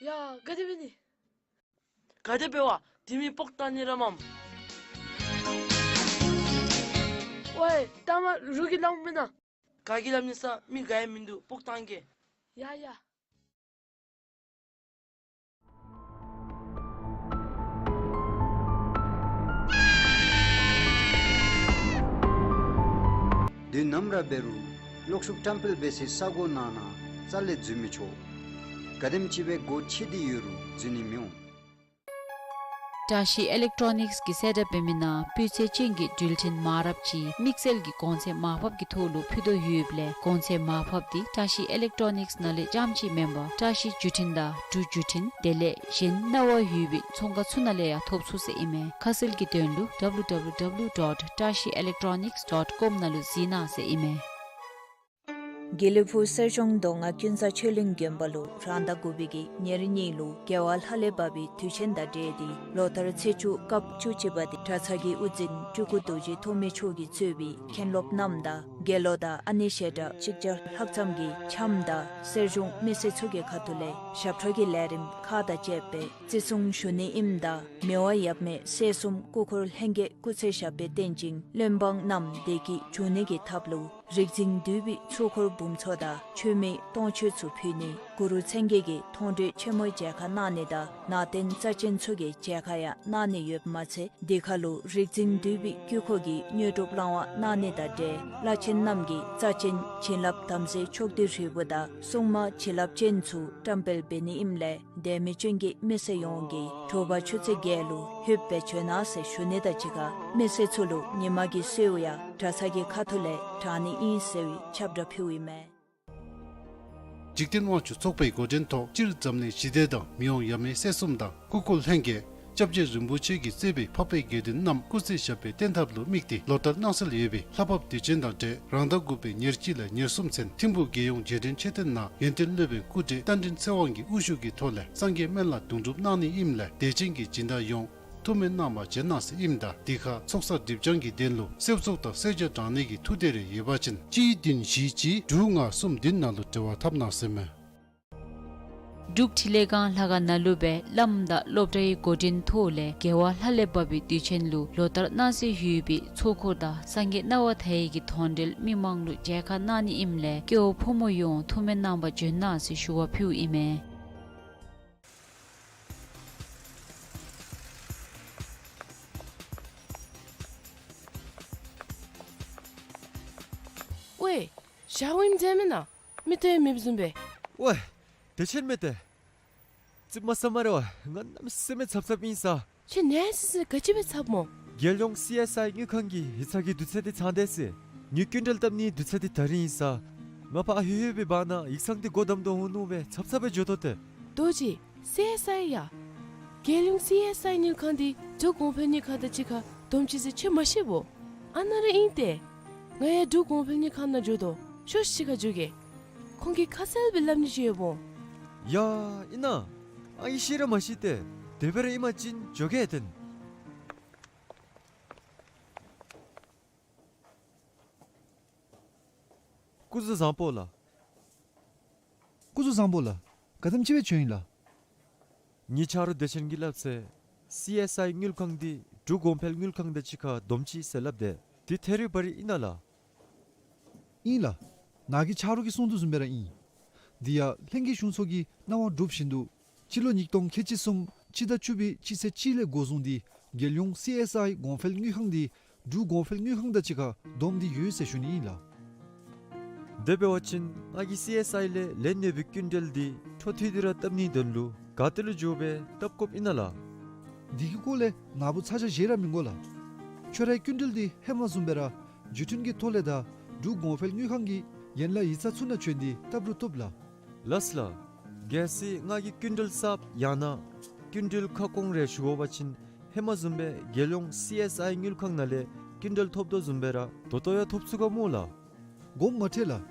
ཡ་ག་དེ་འབད་ནི། ག་དེ་འབད་བ། དེ་མི་སྤོག་བཏང་ནི་ར་མས། ཝའེ་ལྟ་མ་རོགས་ཀྱིས་སླབ་མེན་ན། ག་གིས་སླབ་ནི་ས། མི་ག་ཡང་མིན་འདུག། སྤོག་བཏང་གེ། ཡ་ཡ། དུས་ནམ་ར་འབད་རུང་གློག་ཤུགས་བཀྲམ་སྤེལ་འབད་སའི་ས་གོ་ནང་ན་རྩ་ལས་འཛུལ་མི་ཆོག། ག་དེམ་ཅིག་སྦེ་སྒོ་ཕྱེ་སྟེ་ཡོད་རུང་འཛུལ་ནི་མི་འོང་། བཀྲ་ཤིས་ཨི་ལེག་ཊོ་ནིགསི་གིས་གསལ་བསྒྲགས་འབད་མི་ནང་སྤུས་ཚད་ཅན་གྱི་འགྲུལ་འཕྲིན་མ་འདྲཝ་ཅིག་དམིགས་བསལ་གྱི་གོང་ཚད་མར་ཕབ་ཀྱི་ཐོག་ལུ་ཕུལ་དོ་ཡོདཔ་ལས་གོང་ཚད་མར་ཕབ་འདི་བཀྲ་ཤིས་ཨི་ལེག་ཊོ་ནིགསི་ནང་ལས་རྐྱངམ་ཅིག་མེན་པར་བཀྲ་ཤིས་བརྒྱུད་འཕྲིན་དང་འབྲུག་བརྒྱུད་འཕྲིན་དེ་ལས་གཞན་གནང་བ་ཡོད་པའི་ཚོང་ཁང་ཚུ་ནང་ལས་ཡང་ཐོབ་ཚུགས་ཟེར་ཨིན་མས། ཁ་གསལ་གྱི་དོན་ལུ་ཌབ་ལུ་ཌབ་ལུ་ཌབ་ལུ་ཌོཊ་བཀྲ་ཤིས་ཨི་ལེག་ཊོ་ནིགསི་ཌོཊ་ཀོམ་ནང་ལུ་གཟིགས་གནང་ཟེར་ཨིན་མས། དགེ་ལེགས་ཕུག་གསེར་གཞོང་མདོ་སྔགས་ཀུན་བཟང་ཆོས་གླིང་དགོན་པ་ལུ་རང་ཟླ་དགུ་པའི་གི་ཉེར་གཉིས་ལུ་རྒྱལ་བ་ལྷ་ལས་བབས་པའི་དུས་ཆེན་དང་འབྲེལ་ཏེ་ལོ་ལྟར་ཚེས་བཅུ་སྐབས་བཅུ་གཅིག་པ་འདི་གྲྭ་ཚང་གི་དབུ་འཛིན་སྤྲུལ་སྐུ་རྡོ་རྗེ་ཐོགས་མེད་མཆོག་གིས་གཙོས་པའི་མཁན་སློབ་རྣམས་དང་དགེ་སློང་དང་ཨ་ནེ་ཞལ་གྲངས་གཅིག་བརྒྱ་ལྷག་ཙམ་གྱིས་འཆམ་དང་གསེར་གཞོང་མི་སེར་ཚུ་གི་ཁ་ཐུག་ལས་ཞབས་ཁྲ་གི་ལས་རིམ་ཁག་དང་བཅས་པའི་བརྩི་སྲུང་ཞུ་ནི་ཨིནམ་ད་མི་དབང་ཡབ་མེས་སྲས་གསུམ་སྐུ་འཁོར་ལྷན་རྒྱས་སྐུ་ཚེ་ཞབས་པད་བརྟན་ཅིང་བློན་འབངས་རྣམས་བདེ་སྐྱིད་འབྱུང་ནི་གི་ཐབས་ལུ་རིག་འཛིན་འདུས་པའི་ཚོགས་འཁོར་འབུམ་ཚོགས་དང་མཆོད་མེ་སྟོང་མཆོད་ཚུ་ཕུལ་ནི་གུ་རུ་མཚན་བརྒྱད་ཀྱི་མཐོང་གྲོལ་ཆེན་མོའི་མཇལ་ཁ་གནང་ནི་དང་ནང་རྟེན་རྩ་ཅན་ཚུ་གི་མཇལ་ཁ་ཡང་གནང་ནི་ཡོདཔ་མ་ཚད་འདི་ཁ་ལུ་རིག་འཛིན་འདུས་པའི་དཀྱིལ་འཁོར་གྱི་དངོས་གྲུབ་བླང་བ་གནང་ནི་དང་འབྲེལ་བླ་ཆེན་རྣམས་ཀྱི་རྩ་ཆེན་བྱིན་རླབས་དམ་རྫས་ཕྱོགས་བསྡུས་རིལ་བུ་དང་སྲུང་མ་བྱིན་རླབས་ཅན་ཚུ་བཀྲམ་སྤེལ་འབད་ནི་ཨིནམ་ལས་དད་མོས་ཅན་གྱི་མི་སེར་ཡོངས་ཀྱིས་དྲོ་པ་ཆུ་ཚོད་བརྒྱད་ལུ་ལྷོདཔ་སྦེ་བྱོན་གནང་ཟེར་ཞུ་ནི་དང་གཅིག་ཁར་མི་སེར་ཚུ་ལུ་ཉིན་མ་གི་གསོལཝ་ཡང་གྲྭ་ཚང་གི་ཁ་ཐུག་ལས་དྲང་ནི་ཨིན་ཟེར་བའི་ཁྱབ་བསྒྲགས་ཕུལཝ་ཨིན་མས། འཇིག་རྟེན་དབང་ཕྱུག་ཚོགས་པའི་འགོ་འདྲེན་ཐོག་སྤྱིར་འཛམ་གླིང་ཞི་བདེ་དང་མི་དབང་ཡབ་མེས་སྲས་གསུམ་དང་སྐུ་འཁོར་ལྷན་རྒྱས་སྐྱབས་རྗེ་རིན་པོ་ཆེ་གིས་གཙོས་པའི་འཕགས་པའི་དགེ་འདུན་རྣམས་སྐུ་ཚེ་ཞབས་པད་བརྟན་ཐབས་ལུ་དམིགས་ཏེ་ལོ་ལྟར་གནང་སྲོལ་ཡོད་པའི་ལྷ་བབས་དུས་ཆེན་དང་འབྲེལ་རང་ཟླ་དགུ་པའི་ཉེར་གཅིག་ལས་ཉེར་གསུམ་ཚུན་ཐིམ་ཕུག་རྒྱལ་ཡོངས་རྗེས་དྲན་མཆོད་རྟེན་ནང་ཡོན་ཏན་སློབ་དཔོན་སྐུ་བགྲེས་རྟ་མགྲིན་ཚེ་དབང་གི་དབུ་བཞུགས་ཀྱི་ཐོག་ལས་སངས་རྒྱས་སྨན་བླ་དུང་སྒྲུབ་གནང་ནི་ཨིནམ་ལས་དད་ཅན་གྱི་སྦྱིན་བདག་ཡོངས་ཐུགས་སྨོན་གནང་བར་བྱོན་གནང་ཟེར་ཨིནམ་ད་འདི་ཁར་ཚོགས་བསགས་སྒྲིབ་སྦྱང་གི་དོན་ལུ་གསོལ་ཚོགས་དང་གསོལ་ཇ་དྲང་ནི་གི་ཐུགས་འདོད་རེ་ཡོད་པ་ཅིན་གཅིག་བདུན་བཞི་གཅིག་དྲུག་ལྔ་གསུམ་བདུན་ནང་ལུ་འབྲེལ་བ་འཐབ་གནང་ཟེར་མས། འབྲུག་འཕྲིན་ལས་ཁང་ལྷ་ཁང་ནང་ལུ་སྦེ་བླམ་དང་སློབ་གྲྭའི་འགོ་འདྲེན་ཐོག་ལས་རྒྱལ་བ་ལྷ་ལས་བབས་པའི་དུས་ཆེན་ལུ་ལོ་ལྟར་གནང་སྲོལ་ཡོད་པའི་ཚོགས་འཁོར་དང་སངས་རྒྱས་སྣང་བ་མཐའ་ཡས་ཀྱི་མཐོང་གྲོལ་མི་མང་ལུ་མཇལ་ཁ་གནང་ནི་ཨིནམ་ལས་སྐྱེ་བོ་ཕོ་མོ་ཡོངས་ཐུགས་སྨོན་གནང་བར་བྱོན་གནང་ཟེར་ཞུ་བ་ཕུལཝ་ཨིན་མས། ཇ་འོང་ཨིནམ་འདྲས་མེན་ན། མིག་ཏོ་ཡང་མེདཔ་བཟུམ་སྦེ། ཝའེ། བདེ་ཆེན་མས་ཏེ། ཙིགཔ་མ་ཟ་སྨ་རེ་བ། ང་གནམ་མེད་ས་མེད་འཚབ་འཚབ་ཨིན་ས། ཁྱོད་ནད་ཡམས་ཟེར་ག་ཅི་སྦེ་འཚབ་སྨོ། རྒྱལ་ཡོངས་སི་ཨེསི་ཨའི་དངུལ་ཁང་གི་ཡིག་ཚང་གི་དུས་ཚོད་འདི་ཚང་སྟེ་ཟེར། ངེའི་སྐྱིན་འགྲུལ་བཏབ་ནིའི་དུས་ཚོད་འདི་ད་རིས་ཨིན་ས། ང་ཕར་ཧེ་ཧེ་སྦེ་འབག་ནཱ་ཡིག་ཚང་འདི་སྒོ་བསྡམ་དོ་འོང་ནུག་སྦེ་འཚབ་འཚབ་སྦེ་འགྱོ་དོ་ཏེ། རྡོ་རྗེ། སི་ཨེསི་ཨའི་ཡ། རྒྱལ་ཡོངས་སི་ཨེསི་ཨའི་དངུལ་ཁང་འདི་འབྲུག་གོང་འཕེལ་དངུལ་ཁང་དང་གཅིག་ཁར་བསྡོམས་ཅི་ཟེར་ཁྱོད་མ་ཤེས་བོ། ཨ་ནཱ་ར་ཨིན་ཏེ། ང་ཡང་འབྲུག་གོང་འཕེལ་དངུལ་ཁང་ནང་འགྱོ་དོ། ཤོག་གཅིག་ཁར་འགྱོ་གེ། ཁོང་གིས་ཁ་གསལ་སྦེ་སླབ་ནི་ཅིག་ཡོདཔ་འོང་། ཡ་ཨིན་ན། ཨ་ངེ་ཤེས་ར་མ་ཤེས་ཏེ། དེ་སྦེ་ར་ཨིན་པ་ཅིན་འགྱོ་གེ་ཏེ། སྐུ་གཟུགས་བཟང་པོ་ལགས། སྐུ་གཟུགས་བཟང་པོ་ལགས། ག་དེམ་ཅིག་སྦེ་བྱོན་ཡི་ལགས། ངེའི་ཆ་རོགས་བདེ་ཆེན་གྱིས་སླབ་ཚེ་སི་ཨེསི་ཨའི་དངུལ་ཁང་འདི་འབྲུག་གོང་འཕེལ་དངུལ་ཁང་དང་གཅིག་ཁར་བསྡོམས་ཅི་ཟེར་སླབ་དེས། འདི་ཐད་རི་བ་རི་ཨིན་ན་ལགས། ཨིན་ལགས། ནཱ་གི་ཆ་རོགས་ཀྱིས་གསུངས་དོ་བཟུམ་སྦེ་ར་ཨིན། འདི་ཡང་ལྷན་རྒྱས་གཞུང་ཚོགས་ཀྱི་གནང་བ་གྲུབ་བཞིན་དུ་སྤྱི་ལོ་ཉིས་སྟོང་ཁལ་གཅིག་གསུམ་སྤྱི་ཟླ་བཅུ་པའི་སྤྱི་ཚེས་གཅིག་ལས་འགོ་བཟུང་སྟེ་རྒྱལ་ཡོངས་སི་ཨེསི་ཨའི་གོང་འཕེལ་དངུལ་ཁང་འདི་འབྲུག་གོང་འཕེལ་དངུལ་ཁང་དང་གཅིག་ཁར་བསྡོམས་ཏེ་ཡོད་ཟེར་ཞུ་ནི་ཨིན་ལགས། དེ་འབད་བ་ཅིན་ང་གིས་སི་ཨེསི་ཨའི་ལས་ལེན་ཡོད་པའི་སྐྱིན་འགྲུལ་འདི་འཕྲོ་མཐུད་དེ་ར་བཏབ་ནིའི་དོན་ལུ་ག་ཏེ་ལུ་འགྱོ་སྦེ་བཏབ་དགོཔ་ཨིན་ན་ལགས། འདི་གི་སྐོར་ལས་ནཱ་བུ་ཚ་གྱང་བཞེས་ར་མི་དགོ་ལགས། ཁྱོད་རའི་སྐྱིན་འགྲུལ་འདི་ཧེ་མ་བཟུམ་སྦེ་ར་བརྒྱུད་འཕྲིན་གྱི་ཐོག་ལས་དང་འབྲུག་གོང་འཕེལ་དངུལ་ཁང་གི་ཡན་ལག་ཡིག་ཚང་ཚུ་ནང་བྱོན་ཏེ་བཏབ་རུང་བཏུབ་ལགས། ལགས་ལགས། གལ་སྲིད་ང་གིས་སྐྱིན་འགྲུལ་གསརཔ་ཡང་ན་སྐྱིན་འགྲུལ་ཁ་སྐོང་རེ་ཞུ་དགོ་པ་ཅིན་ཧེ་མ་བཟུམ་སྦེ་རྒྱལ་ཡོངས་སི་ཨེསི་ཨའི་དངུལ་ཁང་ནང་ལས་སྐྱིན་འགྲུལ་ཐོབ་དོ་བཟུམ་སྦེ་ར་ད་ལྟོ་ཡང་ཐོབ་ཚུགས་ག་སྨོ་ལགས། དགོངསམ་མ་ཁྲེལ་ལགས།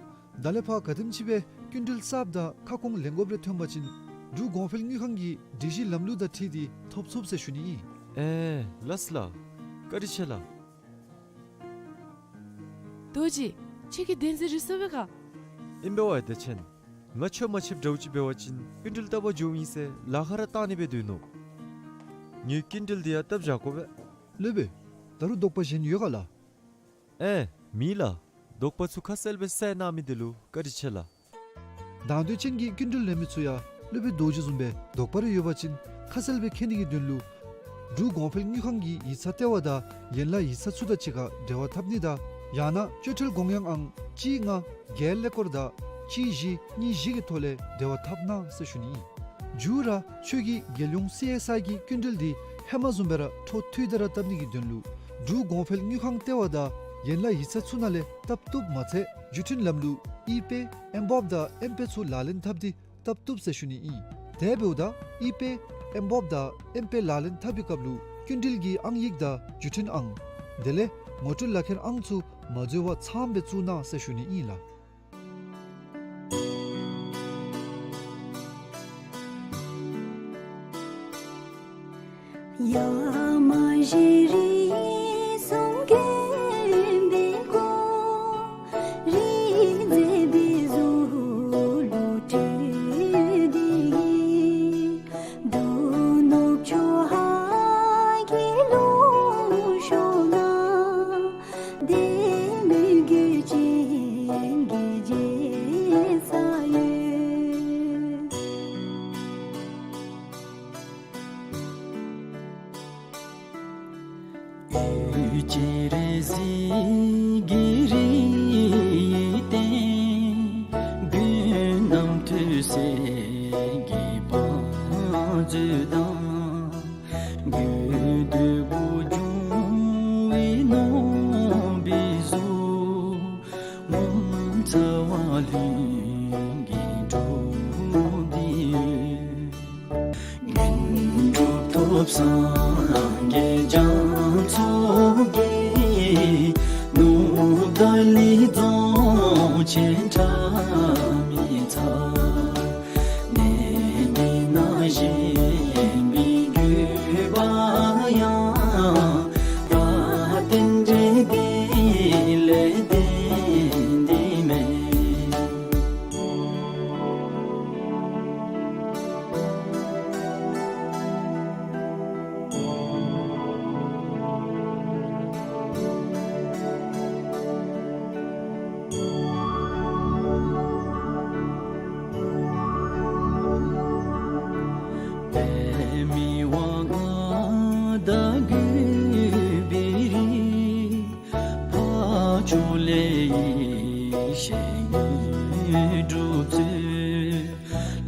ད་ལས་ཕར་ག་དེམ་ཅིག་སྦེ་སྐྱིན་འགྲུལ་གསརཔ་དང་ཁ་སྐོང་ལེན་དགོཔ་རེ་ཐོན་པ་ཅིན་འབྲུག་གོང་འཕེལ་དངུལ་ཁང་གི་སྒྲིག་གཞི་ལམ་ལུགས་དང་འཁྲིལ་ཏེ་ཐོབ་ཚུགས་ཟེར་ཞུ་ནི་ཨིན། ཨེ་ལགས་ལགས། བཀའ་དྲིན་ཆེ་ལགས། རྡོ་རྗེ། ཁྱོད་ཀྱིས་བདེན་འཛིན་རེ་སོང་པས་ག། ཨིན་པས་ཝའེ་བདེ་ཆེན། ང་ཁྱོད་མ་ཕྱདཔ་འདྲཝ་ཅིག་འབད་བ་ཅིན་སྐྱིན་འགྲུལ་བཏབ་པར་འགྱོཝ་ཨིན་ཟེར་ལཱ་ཁག་ར་བཏང་ནི་སྦེ་སྡོད་ནུག། ངེའི་སྐྱིན་འགྲུལ་འདི་ཡང་བཏབ་བཞག་དགོ་པས། སློབ་དཔོན། ད་རུང་དོགས་པ་གཞན་ཡོད་ག་ལགས། ཨེ་མེད་ལགས། དོགས་པ་ཚུ་ཁ་གསལ་སྦེ་བསལ་གནང་མི་འདི་ལུ་བཀའ་དྲིན་ཆེ་ལགས། དང་འདོད་ཅན་གྱི་སྐྱིན་འགྲུལ་ལེན་མི་ཚུ་ཡང་སློབ་དཔོན་རྡོ་རྗེ་བཟུམ་སྦེ་དོགས་པ་རེ་ཡོད་པ་ཅིན་ཁ་གསལ་སྦེ་མཁྱེན་ནི་གི་དོན་ལུ་འབྲུག་གོང་འཕེལ་དངུལ་ཁང་གི་ཡིག་ཚང་ལྟེ་བ་དང་ཡན་ལག་ཡིག་ཚང་ཚུ་དང་གཅིག་ཁར་འབྲེལ་བ་འཐབ་ནི་དང་ཡང་ན་སྤྱོད་ཁྲལ་དགོངས་ཡངས་ཨང་གཅིག་ལྔ་བརྒྱད་ཀླད་ཀོར་དང་གཅིག་བཞི་གཉིས་བཞི་གི་ཐོག་ལས་འབྲེལ་བ་འཐབ་གནང་ཟེར་ཞུ་ནི་ཨིན། མཇུག་ར་ཁྱོད་ཀྱིས་རྒྱལ་ཡོངས་སི་ཨེསི་ཨའི་གི་སྐྱིན་འགྲུལ་འདི་ཧེ་མ་བཟུམ་སྦེ་ར་འཕྲོ་མཐུད་དེ་ར་བཏབ་ནི་གི་དོན་ལུ་འབྲུག་གོང་འཕེལ་དངུལ་ཁང་ལྟེ་བ་དང་ཡན་ལག་ཡིག་ཚང་ཚུ་ནང་ལས་བཏབ་བཏུབ་མ་ཚད་བརྒྱུད་འཕྲིན་ལམ་ལུགས་ཨི་པེ་ཨེམ་བོབ་དང་ཨེམ་པེ་ཚུ་ལག་ལེན་འཐབ་སྟེ་བཏབ་བཏུབ་ཟེར་ཞུ་ནི་ཨིན། དེ་འབདཝ་ད་ཨི་པེ་ཨེམ་བོབ་དང་ཨེམ་པེ་ལག་ལེན་འཐབ་པའི་སྐབས་ལུ་སྐྱིན་འགྲུལ་གྱི་ཨང་ཡིག་དང་བརྒྱུད་འཕྲིན་ཨང་དེ་ལས་ངོ་སྤྲོད་ལག་ཁྱེར་ཨང་ཚུ་མ་འཛོལ་བར་ཚངམ་སྦེ་བཙུགས་གནང་ཟེར་ཞུ་ནི་ཨིན་ལགས།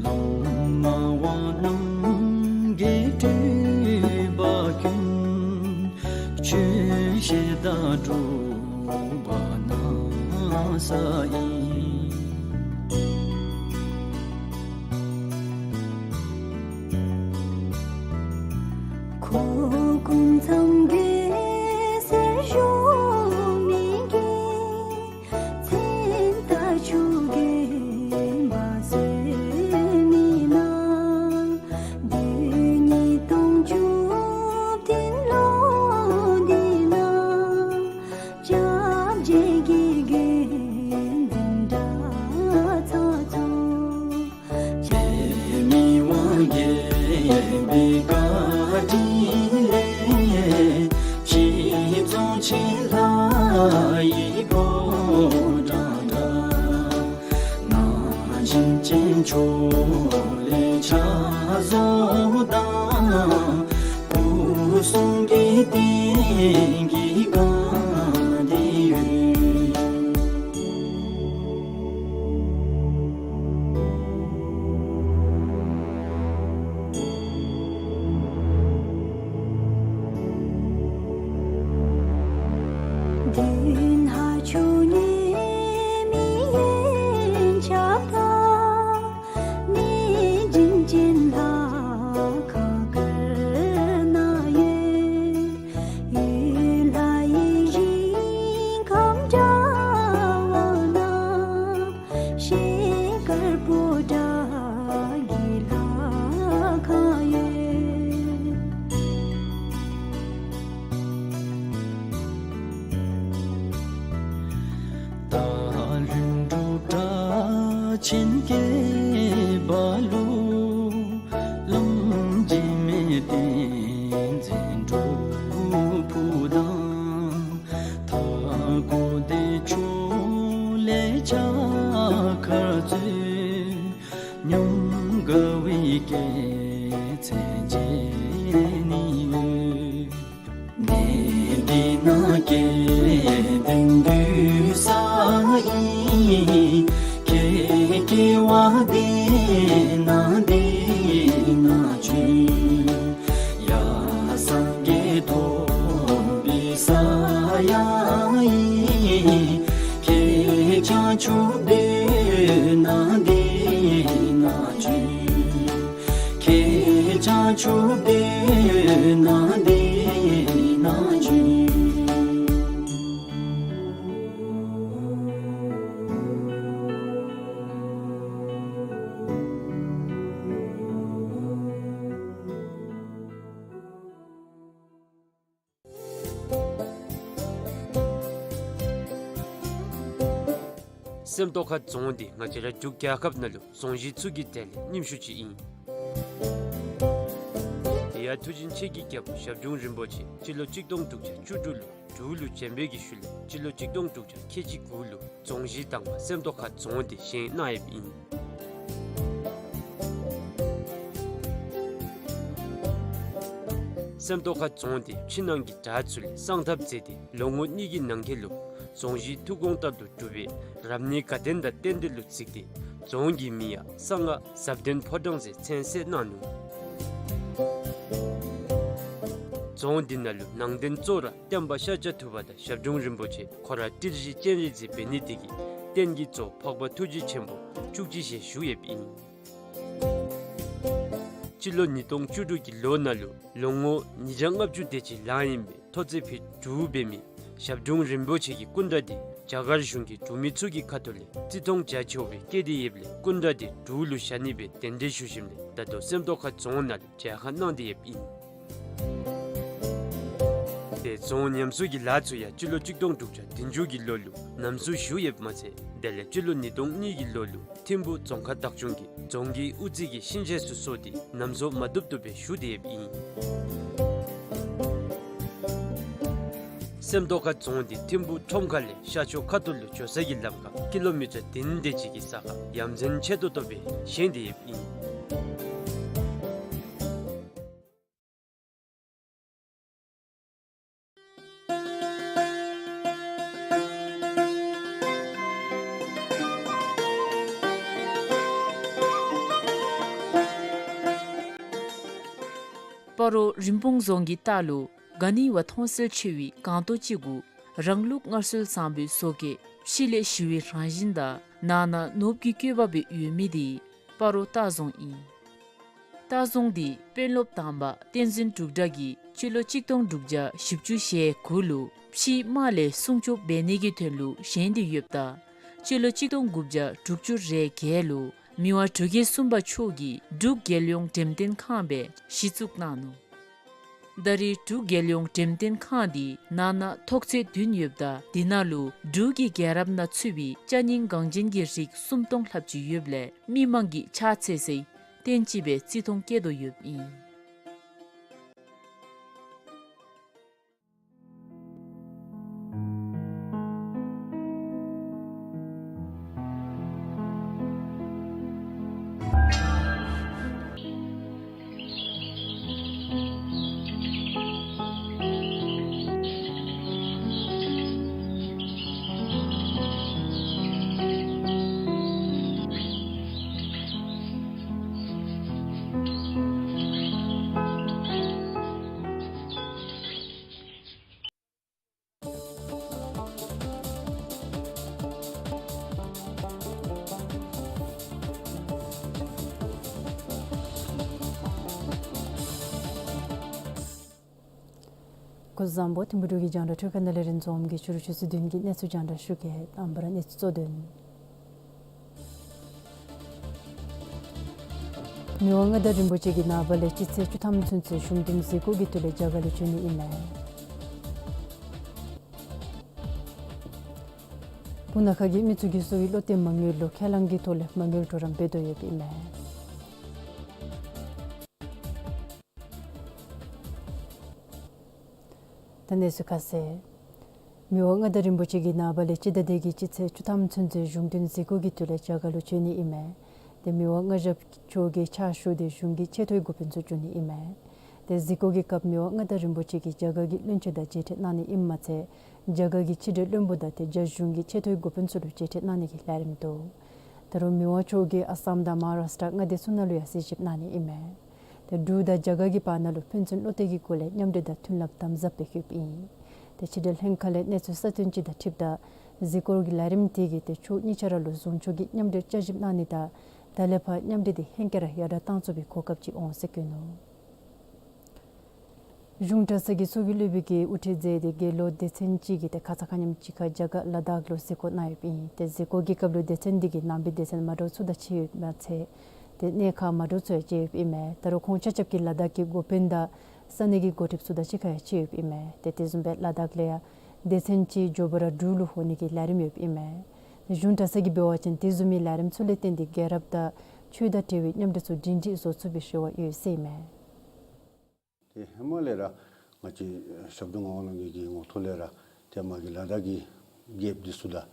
སྨྲ་བ་རྣམས་ཀྱི་སྤྲུལ་པ་ཀུན། ཆོས་བཤད་དང་སྒྲུབ་པ་གནང་ས་ཡིན། ཁོ་ཀུན་ཚང་གི་སེར་ཤོག་མི་གི། མཚན་རྟགས་ཆུ་རྒྱུན་འབར་སོའི་མི་ནང་། བདུན་ཉིས་སྟོང་བཅུ་བདུན་ལོ་འདི་ནང་། སྐྱབས་རྗེ་དགེ་རྒན་འཛིན་གྲྭ་ཚང་ཚོ། ཆེ་མི་དབང་རྒྱལ་པོའི་བཀའ་དྲིན་ལས། ཞིག་རྫོང་ཆེན་ལྷ་ཡི་ཕོ་བྲང་འདྲ། ན་བཞིན་ཅན་ཕྱོགས་ལས་ཕྱག་བཟོ་དང་། སྐུ་གསུང་གི་རྟེན་གྱི་སྒང་འདི་ཡོད། མདུན་ཕ་ཆུ་ནས་མི་ཡན་ཆབ་དང་། གནས་བྱིན་ཅན་ལྷ་ཁང་དཀར་ནང་ཡོད། ཡུལ་ལྷ་ཡི་ཞིང་ཁམས་འདྲ་བ་ན། ཤེལ་དཀར་པོ་ཏ་གི་ལྷ་ཁང་ཡོད། སྟག་ལུང་འབྲུག་སྒྲ་ཆེན་སྐད་པ་ལུ། བླམ་འཇིགས་མེད་བསྟན་འཛིན་སྒྲུབ་ཕུག་དང་། མཐའ་འཁོབ་བདེ་མཆོག་ལས་ཕྱག་འཁར་སྩོལ། ཉམས་དགའ་བའི་སྐྱེད་ཚལ་མཇལ་ནི་ཡོད། གནས་འདི་ན་སྐལ་ལྡན་འདུས་ས་ཡིན། ཁྱེད་སྐྱེ་བ་འདི་ན་འདི་ན་བྱོན། ཡང་སངས་རྒྱས་ཐོབ་པའི་ས་ཡང་ཡིན། ཁྱེད་བྱང་ཆུབ་སྡོད་ན་འདི་ན་བྱོན། ཁྱེད་བྱང་ཆུབ་སྡོད་ན་འདི་ན་བྱོན། སེམས་རྟོགས་ཁ་རྫོང་འདི་ང་བཅས་ར་འབྲུག་རྒྱལ་ཁབ་ནང་ལུ་རྫོང་གཞི་ཚུ་གི་གྲས་ལས་རྙིངམ་ཤོས་ཅིག་ཨིན། དེ་ཡང་མཐུ་ཆེན་ཆེ་གི་རྒྱལ་པོ་ཞབས་དྲུང་རིན་པོ་ཆེ་སྤྱི་ལོ་གཅིག་སྟོང་དྲུག་བརྒྱ་བཅུ་དྲུག་ལུ་འབྲུག་ལུ་བྱོན་པའི་གི་ཤུལ་ལས་སྤྱི་ལོ་གཅིག་སྟོང་དྲུག་བརྒྱ་ཁལ་གཅིག་དགུ་ལུ་རྫོང་གཞི་དང་པ་སེམས་རྟོགས་ཁ་རྫོང་འདི་བཞེངས་གནང་ཡོདཔ་ཨིན། སེམས་རྟོགས་ཁ་རྫོང་འདི་ཕྱི་ནང་གི་བྲག་ཚུ་ལས་བསང་ཐབ་མཛད་དེ་ལོ་ངོ་གཉིས་ཀྱི་ནང་འཁོད་ལུ་རྫོང་གཞི་ཐུགས་དགོངས་ལྟར་དུ་གྲུབ་པའི་རབ་གནས་དགའ་ལྡན་དང་རྟེན་འབྲེལ་ལུ་བརྩིས་ཏེ་རྫོང་གི་མིང་ཡང་གསང་སྔགས་ཟབ་ལྡན་ཕོ་བྲང་ཟེར་མཚན་གསོལ་གནང་ནུག། རྫོང་འདི་ནང་ལུ་ནང་རྟེན་གཙོ་བོ་ར་སྟོན་པ་ཤཱཀྱ་ཐུབ་པ་དང་ཞབས་དྲུང་རིན་པོ་ཆེ་ཁོ་ར་ཏིལ་བཞི་སྤྱན་རས་གཟིགས་འབད་ནི་དེ་གིས་རྟེན་གྱི་གཙོ་བོ་འཕགས་པ་ཐུགས་རྗེ་ཆེན་པོ་བཅུ་གཅིག་ཞལ་བཞུགས་ཡོདཔ་ཨིན། སྤྱི་ལོ་ཉིས་སྟོང་བཅུ་དྲུག་གི་ལོ་ནང་ལུ་ལོ་ངོ་ཉིས་བརྒྱ་ལྔ་བཅུ་དེ་ཅིག་ལང་ཡི་མི་ཐོག་བརྩེགས་ཕུད་དྲུག་འབད་མི་ཞབས་དྲུང་རིན་པོ་ཆེ་གི་སྐུ་འདྲ་འདི་རྒྱ་གར་གཞུང་གིས་འབྲུག་མི་ཚུ་གི་ཁ་ཐུག་ལས་བརྩི་མཐོང་རྒྱ་ཆེ་བའི་བསྐྱེད་དེ་ཡོདཔ་ལས་སྐུ་འདྲ་འདི་འབྲུག་ལུ་བཞག་ནི་སྦེ་གདན་འདྲེན་ཞུ་ཞིནམ་ལས་ད་ལྟོ་སེམས་རྟོགས་ཁ་རྫོང་ནང་ལུ་མཇལ་ཁ་གནང་སྟེ་ཡོདཔ་ཨིན། དེ་རྫོང་ཉམས་གསོ་གི་ལཱ་ཚུ་ཡང་སྤྱི་ལོ་གཅིག་སྟོང་དྲུག་བརྒྱ་བདུན་ཅུ་གི་ལོ་ལུ་ཉམས་གསོ་ཞུ་ཡོདཔ་མ་ཚད་དེ་ལས་སྤྱི་ལོ་ཉིས་སྟོང་གཉིས་ཀྱི་ལོ་ལུ་ཐིམ་ཕུག་རྫོང་ཁག་བདག་སྐྱོང་གིས་རྫོང་གི་དབུ་རྩེ་གི་ཤིང་ཆས་ཚུ་བཟོ་སྟེ་ཉམས་གསོ་མ་བཏུབ་བཏུབ་སྦེ་ཞུ་སྟེ་ཡོདཔ་ཨིན། སེམས་རྟོགས་ཁ་རྫོང་འདི་ཐིམ་ཕུག་ཁྲོམ་ཁ་ལས་ཤར་ཕྱོགས་ཁ་ཐུག་ལུ་འགྱོ་ས་གི་ལམ་ཁར་ཀི་ལོ་མི་ཊར་བདུན་དེ་ཅིག་གི་ས་ཁར་ཡ་མཚན་ཆེ་ཏོག་ཏོ་སྦེ་བཞེངས་ཏེ་ཡོདཔ་ཨིན། སྤ་རོ་རིན་སྤུངས་རྫོང་གི་ལྟག་ལུ་ག་ནི་བ་མཐོང་གསལ་ཆེ་བའི་སྒང་ཏོག་ཅིག་གུ་རང་ལུགས་སྔར་སྲོལ་བཟང་པོའི་བཟོ་བཀོད་ཕྱི་ལས་ཞི་བའི་རང་བཞིན་དང་ནང་ན་ནོར་བུ་གི་བཀོད་པ་སྦེ་ཡོད་མི་དེ་སྤ་རོ་ལྟ་རྫོང་ཨིན། ལྟ་རྫོང་དེ་དཔོན་སློབ་དང་པ་བསྟན་འཛིན་འབྲུག་སྒྲ་གིས་སྤྱི་ལོ་གཅིག་སྟོང་དྲུག་བརྒྱ་བཞི་བཅུ་ཞེ་དགུ་ལུ་ཕྱིའི་དམག་ལས་སྲུང་སྐྱོབ་འབད་ནི་གི་དོན་ལུ་བཞེངས་ཏེ་ཡོདཔ་ད་སྤྱི་ལོ་གཅིག་སྟོང་དགུ་བརྒྱ་དྲུག་ཅུ་རེ་བརྒྱད་ལུ་མི་དབང་འབྲུག་རྒྱལ་གསུམ་པ་མཆོག་གིས་འབྲུག་རྒྱལ་ཡོངས་འགྲེམས་སྟོན་ཁང་སྦེ་གཞི་བཙུགས་གནང་ནུག། ད་རེས་འབྲུག་རྒྱལ་ཡོངས་འགྲེམས་སྟོན་ཁང་འདི་ནང་ན་ཐོག་ཚད་བདུན་ཡོདཔ་ད་དེ་ནང་ལུ་འབྲུག་གི་རྒྱལ་རབས་ནང་ཚུད་པའི་ཅ་རྙིང་འགངས་ཅན་གྱི་རིགས་སུམ་སྟོང་ལྷགཔ་ཅིག་ཡོདཔ་ལས་མི་མང་གིས་ཕྱག་འཚལ་སའི་རྟེན་ཅིག་སྦེ་བརྩི་མཐོང་བསྐྱེད་དོ་ཡོདཔ་ཨིན། སྐུ་གཟུགས་བཟང་པོ། ཐིམ་ཕུ་འབྲུག་གི་རྒྱང་བསྒྲགས་འཕྲུལ་ཁང་ནང་ལས་རིན་འཛོམས་ཀྱིས་ཕྱི་རུ་ཆུ་ཚོད་བདུན་གྱི་གནས་ཚུལ་རྒྱང་བསྒྲགས་ཞུ་གེ། དང་པ་ར་གནས་ཚུལ་གཙོ་དོན། མི་དབང་མངའ་བདག་རིན་པོ་ཆེ་གིས་ནངས་པ་ལས་སྤྱི་ཚེས་བཅུ་ཐམ་ཚུན་ཚོད་གཞུང་འབྲེལ་གཟིགས་སྐོར་གྱི་ཐོག་ལས་རྒྱ་གར་ལུ་བྱོན་ནི་ཨིན་མས། སྤུ་ན་ཁ་གི་མི་ཚུ་གིས་གསོ་བའི་བློ་གཏད་མ་དངུལ་ལུ་ཁས་བླངས་ཀྱི་ཐོག་ལས་མ་དངུལ་གྲོགས་རམ་འབད་དོ་ཡོདཔ་ཨིན་མས། ད་གནས་ཚུལ་ཁ་གསལ། མི་དབང་མངའ་བདག་རིན་པོ་ཆེ་གིས་ནངས་པ་ལས་སྤྱི་ཟླ་འདི་གི་སྤྱི་ཚེས་བཅུ་ཐམ་ཚུན་ཚོད་གཞུང་འབྲེལ་གཟིགས་སྐོར་གྱི་ཐོག་ལས་རྒྱ་གར་ལུ་བྱོན་ནི་ཨིན་མས། ཏེ་མི་དབང་མངའ་ཞབས་མཆོག་གི་ཕྱག་ཞུ་སྟེ་གཞུང་གི་ཆེ་མཐོའི་འགོ་དཔོན་ཚུ་བྱོན་ནི་ཨིན་མས། ཏེ་གཟིགས་སྐོར་གྱི་སྐབས་མི་དབང་མངའ་བདག་རིན་པོ་ཆེ་གིས་རྒྱ་གར་གྱི་བློན་ཆེན་དང་མཇལ་འཕྲད་གནང་ནི་ཨིནམ་མ་ཚད་རྒྱ་གར་གྱི་ཕྱི་འབྲེལ་བློན་པོ་དང་ཏེ་རྒྱ་གཞུང་གི་ཆེ་མཐོའི་འགོ་དཔོན་ཚུ་ལུ་མཇལ་འཕྲད་གནང་ནི་གི་ལས་རིམ་འདུག། ད་རུང་མི་དབང་མཆོག་གིས་ཨ་སམ་དང་མ་ཧཱ་རཱཤ་ཊ་མངའ་སྡེ་ཚུ་ནང་ལུ་ཡང་གཟིགས་ཞིབ་གནང་ནི་ཨིན་མས། ཏེ་འབྲུག་དང་རྒྱ་གར་གྱི་བར་ན་ལུ་ཕན་ཚུན་བློ་གཏད་ཀྱི་སྒོ་ལས་མཉམ་འབྲེལ་དང་མཐུན་ལམ་དམ་ཟབ་སྦེ་ཡོདཔ་ཨིན། ཏེ་ཕྱི་འབྲེལ་ལྷན་ཁག་ལས་གནས་ཚུལ་གསར་བཏོན་ཅིག་དང་འཁྲིལཝ་ད་གཟིགས་སྐོར་གྱི་ལས་རིམ་དེ་གིས་ཏེ་ཕྱོགས་གཉིས་ཆ་ར་ལུ་ཟུང་ཕྱོགས་ཀྱི་མཉམ་འབྲེལ་བསྐྱར་ཞིབ་གནང་ནི་དང་ད་ལས་ཕར་མཉམ་འབྲེལ་དེ་ཧེང་སྐལ་ར་ཡར་དྲག་གཏང་ཚུགས་པའི་གོ་སྐབས་ཅིག་འོང་ཟེར་བཀོད་ནུག། གཞུང་གྲྭ་ཚང་གི་ཚོགས་ཀྱི་སློབ་དཔོན་གྱིས་དབུ་ཁྲིད་མཛད་དེ་དགེ་སློང་སྡེ་ཚན་ཅིག་གིས་ཏེ་ཁ་ཙ་ཁ་ཉིནམ་ཅིག་ཁར་རྒྱ་གར་ལ་དྭགས་ལུ་གཟིགས་སྐོར་གནང་ཡོདཔ་ཨིན། ཏེ་གཟིགས་སྐོར་གྱི་སྐབས་ལུ་སྡེ་ཚན་འདི་གིས་ནང་པའི་སྡེ་ཚན་མ་འདྲཝ་ཚུ་དང་ཕྱད་ཡོདཔ་མ་ཚད་ཏེ་གནས་ཁག་མ་འདྲཝ་ཚུ་ཡང་མཇལ་ཡོདཔ་ཨིན་མས། ད་རུང་ཁོང་ཆ་ཁྱབ་ཀྱིས་ལ་དྭགས་ཀྱི་འགོ་དཔོན་དང་ས་གནས་ཀྱི་འགོ་ཁྲིདཔ་ཚུ་དང་གཅིག་ཁར་ཡང་ཕྱད་ཡོདཔ་ཨིན་མས། ཏེ་དེ་བཟུམ་སྦེ་ལ་དྭགས་ལས་ཡང་སྡེ་ཚན་ཅིག་མགྱོགས་པ་ར་འབྲུག་ལུ་ལྷོད་ནི་གི་ལས་རིམ་ཡོདཔ་ཨིན་མས། གཞུང་གྲྭ་ཚང་གིས་འབད་བ་ཅིན་དེ་བཟུམ་མའི་ལས་རིམ་ཚུ་ལས་བརྟེན་ཏེ་རྒྱལ་རབས་དང་ཆོས་དང་འབྲེལ་བའི་མཉམ་འབྲེལ་ཚུ་སྒྲིང་སྒྲིང་བཟོ་ཚུགས་པའི་རེ་བ་ཡོད་ཟེར་ཨིན་མས། ཏེ་ཧེ་མ་ལས་ར་ང་བཅས་ཞབས་དྲུང་ངག་དབང་རྣམ་རྒྱལ་གྱི་ངོ་ཐོག་ལས་ར་ཏེ་མ་གི་ལ་དྭགས་ཀྱི་རྒྱལཔོ་འདི་ཚུ་དང་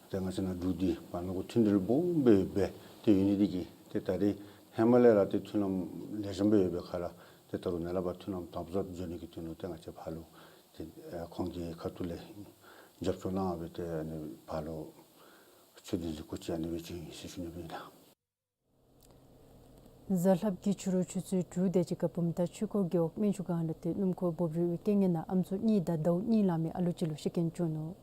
ཏེ་ང་བཅས་ནཱ་འབྲུག་འདི་བར་ན་གུ་མཐུན་འབྲེལ་སྦོམ་སྦེ་ཡོདཔ་སྦེ་ཏེ་ཡོད་ནི་འདི་གིས་ཏེ་ད་རེས་ཧེ་མ་ལས་ར་ཏེ་མཐུན་ལམ་ལེགས་ཤོམ་སྦེ་ཡོད་པའི་ཁར་ཏེ་ད་རུང་ནཱ་ལས་ཕར་མཐུན་ལམ་དམ་ཟབ་འགྱོ་ནི་གི་དོན་ལུ་ཏེ་ང་བཅས་ཕར་ལུ་ཏེ་ཁོང་གི་ཁ་ཐུག་ལས་རྒྱབ་སྐྱོར་གནང་སྦེ་ཏེ་ཨ་ནི་ཕར་ལུ་ཆོས་འབྲེལ་གཟིགས་སྐོར་ཅིག་ཨ་ནི་སྦེ་བྱོན་ཡི་ཟེར་ཞུ་ནི་ཨིན་ལགས། གཟའ་ལྷགཔ་གི་ཕྱི་རུ་ཆུ་ཚོད་དྲུག་དེ་ཅིག་ཁར་བུམ་ཐང་ཆོས་འཁོར་རྒེད་འོག་སྨན་ཆུ་སྒང་ལུ་ཏེ་སྣུམ་འཁོར་འབོབ་རིལ་བའི་རྐྱེན་ངན་ནང་ཨམ་སྲུ་གཉིས་དང་ཟླཝ་གཉིས་ལང་མི་ཨ་ལུ་ཅིག་ལུ་ཤི་རྐྱེན་བྱུང་ནུག།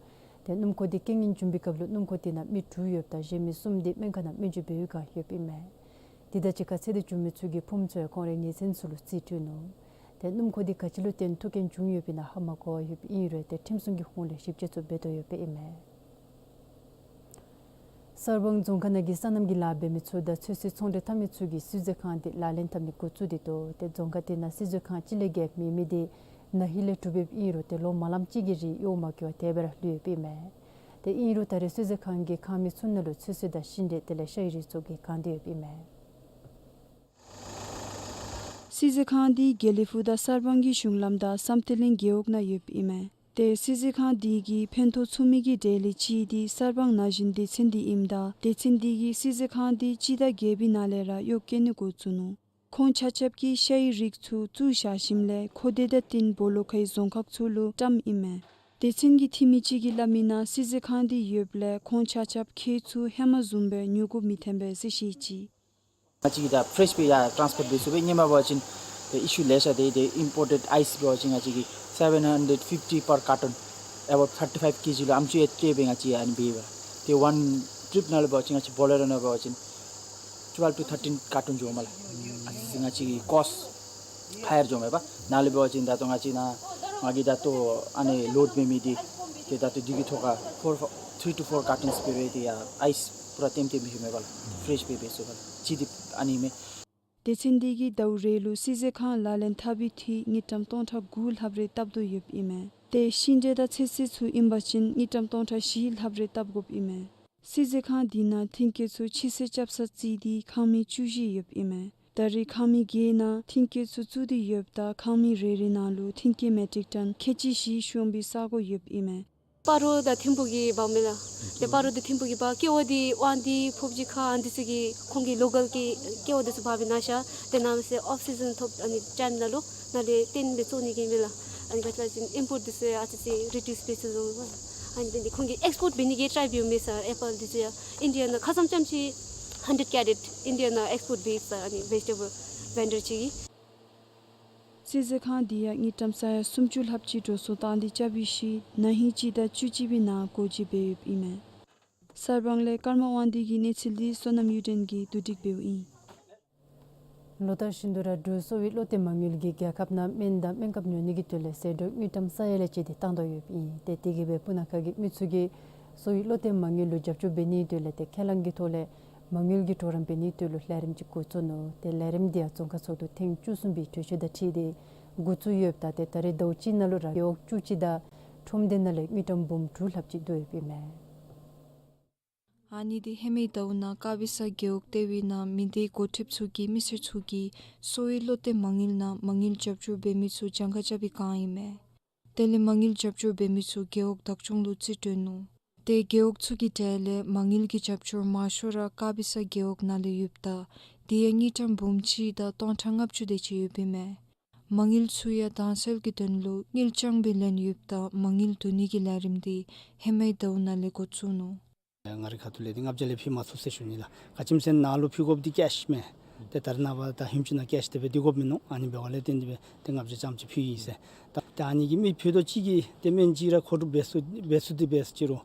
ཏེ་སྣུམ་འཁོར་དེ་རྐྱེན་ངན་བྱུང་བའི་སྐབས་ལུ་སྣུམ་འཁོར་དེ་ནང་མི་དྲུག་ཡོདཔ་ད་གཞན་མི་གསུམ་དེ་སྨན་ཁང་ནང་སྨན་བཅོས་འབད་བའི་བསྒང་ཡོདཔ་ཨིན་མས། དེ་དང་གཅིག་ཁར་ཚེ་འདས་བྱུང་མི་ཚུ་གི་ཕུངམ་ཚུ་ཡང་ཁོང་རའི་ཉེ་ཚན་ཚུ་ལུ་རྩིས་སྤྲོད་ནུག། ཏེ་སྣུམ་འཁོར་དེ་ག་ཅི་ལུ་བརྟེན་ཐུག་རྐྱེན་བྱུང་ཡོདཔ་ཨིན་ན་ཧ་མ་གོ་བར་ཡོདཔ་ཨིན་རུང་ཏེ་ཁྲིམས་སྲུང་གི་ཧོངས་ལས་ཞིབ་དཔྱད་ཚུ་འབད་དོ་ཡོདཔ་ཨིན་མས། གསར་སྤང་རྫོང་ཁག་ནང་གི་སོ་ནམ་གྱི་ལཱ་འབད་མི་ཚུ་དང་ཚོད་བསྲེ་ཚོང་འབྲེལ་འཐབ་མི་ཚུ་གིས་བསིལ་མཛོད་ཁང་དེ་ལག་ལེན་འཐབ་ནི་འགོ་བཙུགས་ཏེ་འདུག། ཏེ་རྫོང་ཁག་དེ་ནང་བསིལ་མཛོད་ཁང་གཅིག་ལས་བརྒལ་མེད་མི་དེ་ན་ཧིང་ལས་གྲུབ་ཡོདཔ་ཨིན་རུང་ཏེ་ལོ་མ་ལངམ་ཅིག་གི་རིང་གཡོག་མ་བཀོལ་བར་དེ་སྦེ་ར་ལུས་ཡོདཔ་ཨིན་མས། ཏེ་ཨིན་རུང་ད་རེས་བསིལ་མཛོད་ཁང་གི་ཁང་མིག་ཚུ་ནང་ལུ་ཚོད་བསྲེ་དང་ཤིང་འབྲས་དེ་ལས་ཤ་ཡི་རིགས་ཚུ་གིས་གང་སྟེ་ཡོདཔ་ཨིན་མས། བསིལ་མཛོད་ཁང་དེ་དགེ་ལེགས་ཕུ་ཐང་གསར་སྤང་གི་གཞུང་ལམ་དང་བསམ་གཏན་གླིང་རྒེད་འོག་ནང་ཡོདཔ་ཨིན་མས། ཏེ་བསིལ་མཛོད་ཁང་དེ་གིས་ཕན་ཐོགས་ཚུགས་མི་གི་གྲས་ལས་གཅིག་དེ་གསར་སྤང་ན་གཞོན་སྡེ་ཚན་དེ་ཨིནམ་ད་སྡེ་ཚན་དེ་གིས་བསིལ་མཛོད་ཁང་དེ་སྤྱི་ཟླ་བརྒྱད་པའི་ནང་ལས་ར་གཡོག་བཀོལ་ནི་འགོ་བཙུགས་ནུག། ཁོང་ཆ་ཁྱབ་ཀྱིས་ཤ་ཡི་རིགས་ཚུ་བཙུགས་བཞག་ཞིནམ་ལས་མཁོ་འདོད་དང་བསྟུན་སྦོ་ལོགས་ཁའི་རྫོང་ཁག་ཚུ་ལུ་བཀྲམ་ཨིན་མས། སྡེ་ཚན་གྱི་འཐུས་མི་ཅིག་གིས་སླབ་མིའི་ནང་བསིལ་མཛོད་ཁང་དེ་ཡོདཔ་ལས་ཁོང་ཆ་ཁྱབ་ཁྱེགས་ཚུ་ཧེ་མ་བཟུམ་སྦེ་ཉོ་དགོཔ་མི་ཐོན་པས་ཟེར་བཤད་ཅི། ང་བཅས་ཀྱིས་ད་ཕེ་རེཤ་སྦེ་ཡར་ཊཱནསི་པོརཊ་འབད་ཚུགས་པས། སྔོན་མ་འབད་བ་ཅིན་ ཏེ་ཨི་ཤུ་ལེ་ཤ་ཏེ་ཏེ་ཨིམ་པོར་ཊེཌ་ཨའིསི་འབད་བ་ཅིན་ང་བཅས་ཀྱིས་seven hundred fifty per carton, about thirty-five K G ལུ་ཨམ་ཅུ་ཡོད་ཅེ་སྦེ་ང་བཅས་ཨ་ནི་འབད་བས། ཏེ་ཝན་ཊིརིཔ་ནང་ལུ་འབད་བ་ཅིན་ང་བཅས་བོ་ལེ་རོ་ནང་འབད་བ་ཅིན་twelve to thirteen carton འགྱོཝ་མས་ལགས། ཨ་ཙི་ང་བཅས་ཀྱི་ཀོསཊ་ཧའི་ཡར་འགྱོཝ་མས་པ། ནཱ་ལུ་འབད་བ་ཅིན་ད་ལྟོ་ང་བཅས་ནཱ་ང་གིས་ད་ལྟོ་ཨ་ནི་ལོཌ་འབད་མི་འདི་ཏེ་ད་ལྟོ་དེ་གི་ཐོག་ཁར་four, three to four cartons འབད་རུང་ཏེ་ཡར་ཨའིསི་པུ་ར་ལྟེམ་ལྟེམ་ཨིན་མས་པ་ལགས། ཕེ་རེཤ་སྦེ་འབད་ཚུགས་པ་ལགས། གཅིག་འདི་ཨ་ནི་མས། སྡེ་ཚན་འདི་གིས་ཟླཝ་རེ་ལུ་བསིལ་མཛོད་ཁང་ལག་ལེན་འཐབ་པའི་འཐུས་དངུལ་ཀྲམ་སྟོང་ཕྲག་དགུ་ལྷགཔ་རེ་བཏབ་དོ་ཡོདཔ་ཨིན་མས། ཏེ་ཤིང་འབྲས་དང་ཚོད་བསྲེ་ཚུ་ཨིན་པ་ཅིན་དངུལ་ཀྲམ་སྟོང་ཕྲག་བཞི་ལྷགཔ་རེ་བཏབ་དགོཔ་ཨིན་མས། བསིལ་མཛོད་ཁང་འདི་ནང་མཐུན་རྐྱེན་ཚུ་ཕྱི་སེལ་རྐྱབ་ས་བརྩིས་ཏེ་ཁང་མིག་བཅུ་བཞི་ཡོདཔ་ཨིན་མས། ད་རེས་ཁང་མིག་བརྒྱད་ནང་མཐུན་རྐྱེན་ཚུ་བཙུགས་ཏེ་ཡོདཔ་ད་ཁང་མིག་རེ་རེ་ནང་ལུ་མཐུན་རྐྱེན་མེ་ཊིག་ཊོན་ཁལ་གཅིག་བཞི་ཤོང་པའི་ས་གོ་ཡོདཔ་ཨིན་མས། སྤ་རོ་དང་ཐིམ་ཕུག་གི་འབག་མས་ལགས། ཏེ་སྤ་རོ་དང་ཐིམ་ཕུག་གི་འབག་ཀེ་བ་འདི་དབང་འདུས་ཕོབ་སྦྱིས་ཁ་ཨ་ནི་འདི་ཚུ་གི་ཁོང་གི་ལོ་ཀཱལ་གྱི་ཀེ་བ་འདི་ཚུ་འབག་སྦེ་ནཱ་བཞག། ཏེ་ནཱ་མས་ཟེར་ཨོཕ་སི་ཛན་ཐོབ་ཨ་ནི་ཊའིམ་ནང་ལུ་ནཱ་ལས་བཏོན་སྦེ་བཙོང་ནི་གི་མས་ལགས། ཨ་ནི་ག་ཅི་ལགས་ཨིམ་པོརཊ་འདི་ཚུ་ཨ་ཙི་ཙི་རི་ཌིའུསི་འབད་ཚུགས་ལོ། ཨ་ནི་འདི་ཁོང་གིས་ཨེགསི་པོརཊ་འབད་ནི་གི་ཊའི་འབདཝ་མས་ཟེར། ཨེ་པཱལ་འདི་ཚུ་ཡང་ཨིན་ཌི་ཡ་ནང་ཁ་ཙམ་ཙམ་ཅིག་ཧན་ཌེཌ་ཀེ་རེཊ་ཨིན་ཌི་ཡ་ནང་ཨེགསི་པོརཊ་འབད་ཡི་ཟེར། ཨ་ནི་བེ་ཇི་ཊེ་བཱལ་ཝེན་ཌར་ཅིག་གིས། བསིལ་མཛོད་ཁང་འདི་ཡང་དངུལ་ཀྲམ་ས་ཡ་སུམ་ཅུ་ལྷགཔ་ཅིག་འགྲོ་སོང་བཏང་སྟེ་རྐྱབ་ཡི་ཤུལ་ན་ཧིང་སྤྱི་ཟླ་བཅུ་གཅིག་པའི་ནང་སྒོ་འབྱེད་འབད་ཡོདཔ་ཨིན་མས། གསར་སྤང་ལས་ཀརྨ་དབང་འདུས་ཀྱི་གནས་ཚུལ་འདི་བསོད་ནམས་གཡུ་སྒྲོན་གྱིས་བསྡུ་སྒྲིག་འབདཝ་ཨིན། ལོ་ལྟར་བཞིན་དུ་ར་འབྲུག་གསོ་བའི་བློ་གཏད་མ་དངུལ་གྱིས་རྒྱལ་ཁབ་ནང་སྨན་དང་སྨན་ཁབ་ཉོ་ནི་གི་དོན་ལས་ཟད་འགྲོ་དངུལ་ཀྲམ་ས་ཡ་ལས་བཅད་དེ་བཏང་དོ་ཡོདཔ་ཨིན། ཏེ་དེ་གིས་སྦེ་སྤུ་ན་ཁ་གི་མི་ཚུ་གིས་གསོ་བའི་བློ་གཏད་མ་དངུལ་ལུ་རྒྱབ་སྐྱོར་འབད་ནིའི་དོན་ལས་ཏེ་ཁས་བླངས་ཀྱི་ཐོག་ལས་མ་དངུལ་གྱི་གྲོགས་རམ་འབད་ནིའི་དོན་ལུ་ལས་རིམ་ཅིག་འགོ་བཙུགས་ནུག། ཏེ་ལས་རིམ་འདི་ཡང་རྫོང་ཁག་ཚོགས་འདུ་ཐེངས་བཅུ་གསུམ་པའི་གྲོས་ཆོད་དང་འཁྲིལ་ཏེ་འགོ་བཙུགས་ཡོདཔ་ད་ཏེ་ད་རེས་ཟླཝ་གཅིག་ནང་ལུ་ར་རྒེད་འོག་བཅུ་གཅིག་དང་ཁྲོམ་སྡེ་ནང་ལས་དངུལ་ཀྲམ་འབུམ་དྲུག་ལྷགཔ་ཅིག་བསྡུ་ཡོདཔ་ཨིན་མས། ཨ་ནི་འདི་ཧེ་མའི་ཟླཝ་ནང་དཀར་སྦི་ས་རྒེད་འོག་ལྟེ་བའི་ནང་མི་སྡེའི་འགོ་ཁྲིདཔ་ཚུ་གིས་མི་སེར་ཚུ་གིས་གསོ་བའི་བློ་གཏད་མ་དངུལ་ནང་མ་དངུལ་རྒྱབ་སྐྱོར་འབད་མི་ཚུ་གྱངས་ཁ་རྐྱབ་པའི་བསྒང་ཨིན་མས། དེ་ལས་མ་དངུལ་རྒྱབ་སྐྱོར་འབད་མི་ཚུ་རྒེད་འོག་བདག་སྐྱོང་ལུ་རྩིས་སྤྲོད་ནུག། ཏེ་རྒེད་འོག་ཚུ་གི་གྲས་ལས་མ་དངུལ་གྱི་རྒྱབ་སྐྱོར་མང་ཤོས་ར་དཀར་སྦི་ས་རྒེད་འོག་ནང་ལས་ཡོདཔ་ད་དེ་ཡང་དངུལ་ཀྲམ་འབུམ་གཅིག་དང་སྟོང་ཕྲག་ལྔ་བཅུ་དེ་ཅིག་ཡོདཔ་ཨིན་མས། མ་དངུལ་ཚུ་ཡང་དྭངས་གསལ་གྱི་དོན་ལུ་དངུལ་རྐྱང་སྦེ་ལེན་ཡོདཔ་ད་མ་དངུལ་བསྡུ་ནི་གི་ལས་རིམ་འདི་ཧེ་མའི་ཟླཝ་ནང་ལས་འགོ་བཙུགས་ནུག། ང་རའི་ཁ་ཐུག་ལས་འདི་ལྔ་བརྒྱ་ལས་ཕུལ་མ་ཚུགས་ཟེར་ཞུ་ནི་ལགས། ག་ཅི་སྨོ་ཟེར་ན་ནཱ་ལུ་ཕུལ་དགོཔ་འདི་ཀེཤ་མས། ཏེ་ད་རེས་ནངས་པ་ད་ཧིང་ཅིག་ནང་ཀེཤ་དེ་སྦེ་སྡོད་དགོཔ་མིན་ནུག། ཨ་ནི་འབདཝ་ལས་བརྟེན་ཏེ་སྦེ་ཏེ་ལྔ་བརྒྱ་ཙམ་ཅིག་ཕུལ་ཡི་ཟེར། ད་ཏེ་ཨ་ནི་གིས་མི་ཕུད་རྡོག་གཅིག་གིས་ཏེ་སྨན་གཅིག་ར་མཁོ་སྒྲུབ་འབད་ཚུགས་འབད་ཚུགས་ཏེ་འབད་ཟེར་ཅི་རུང་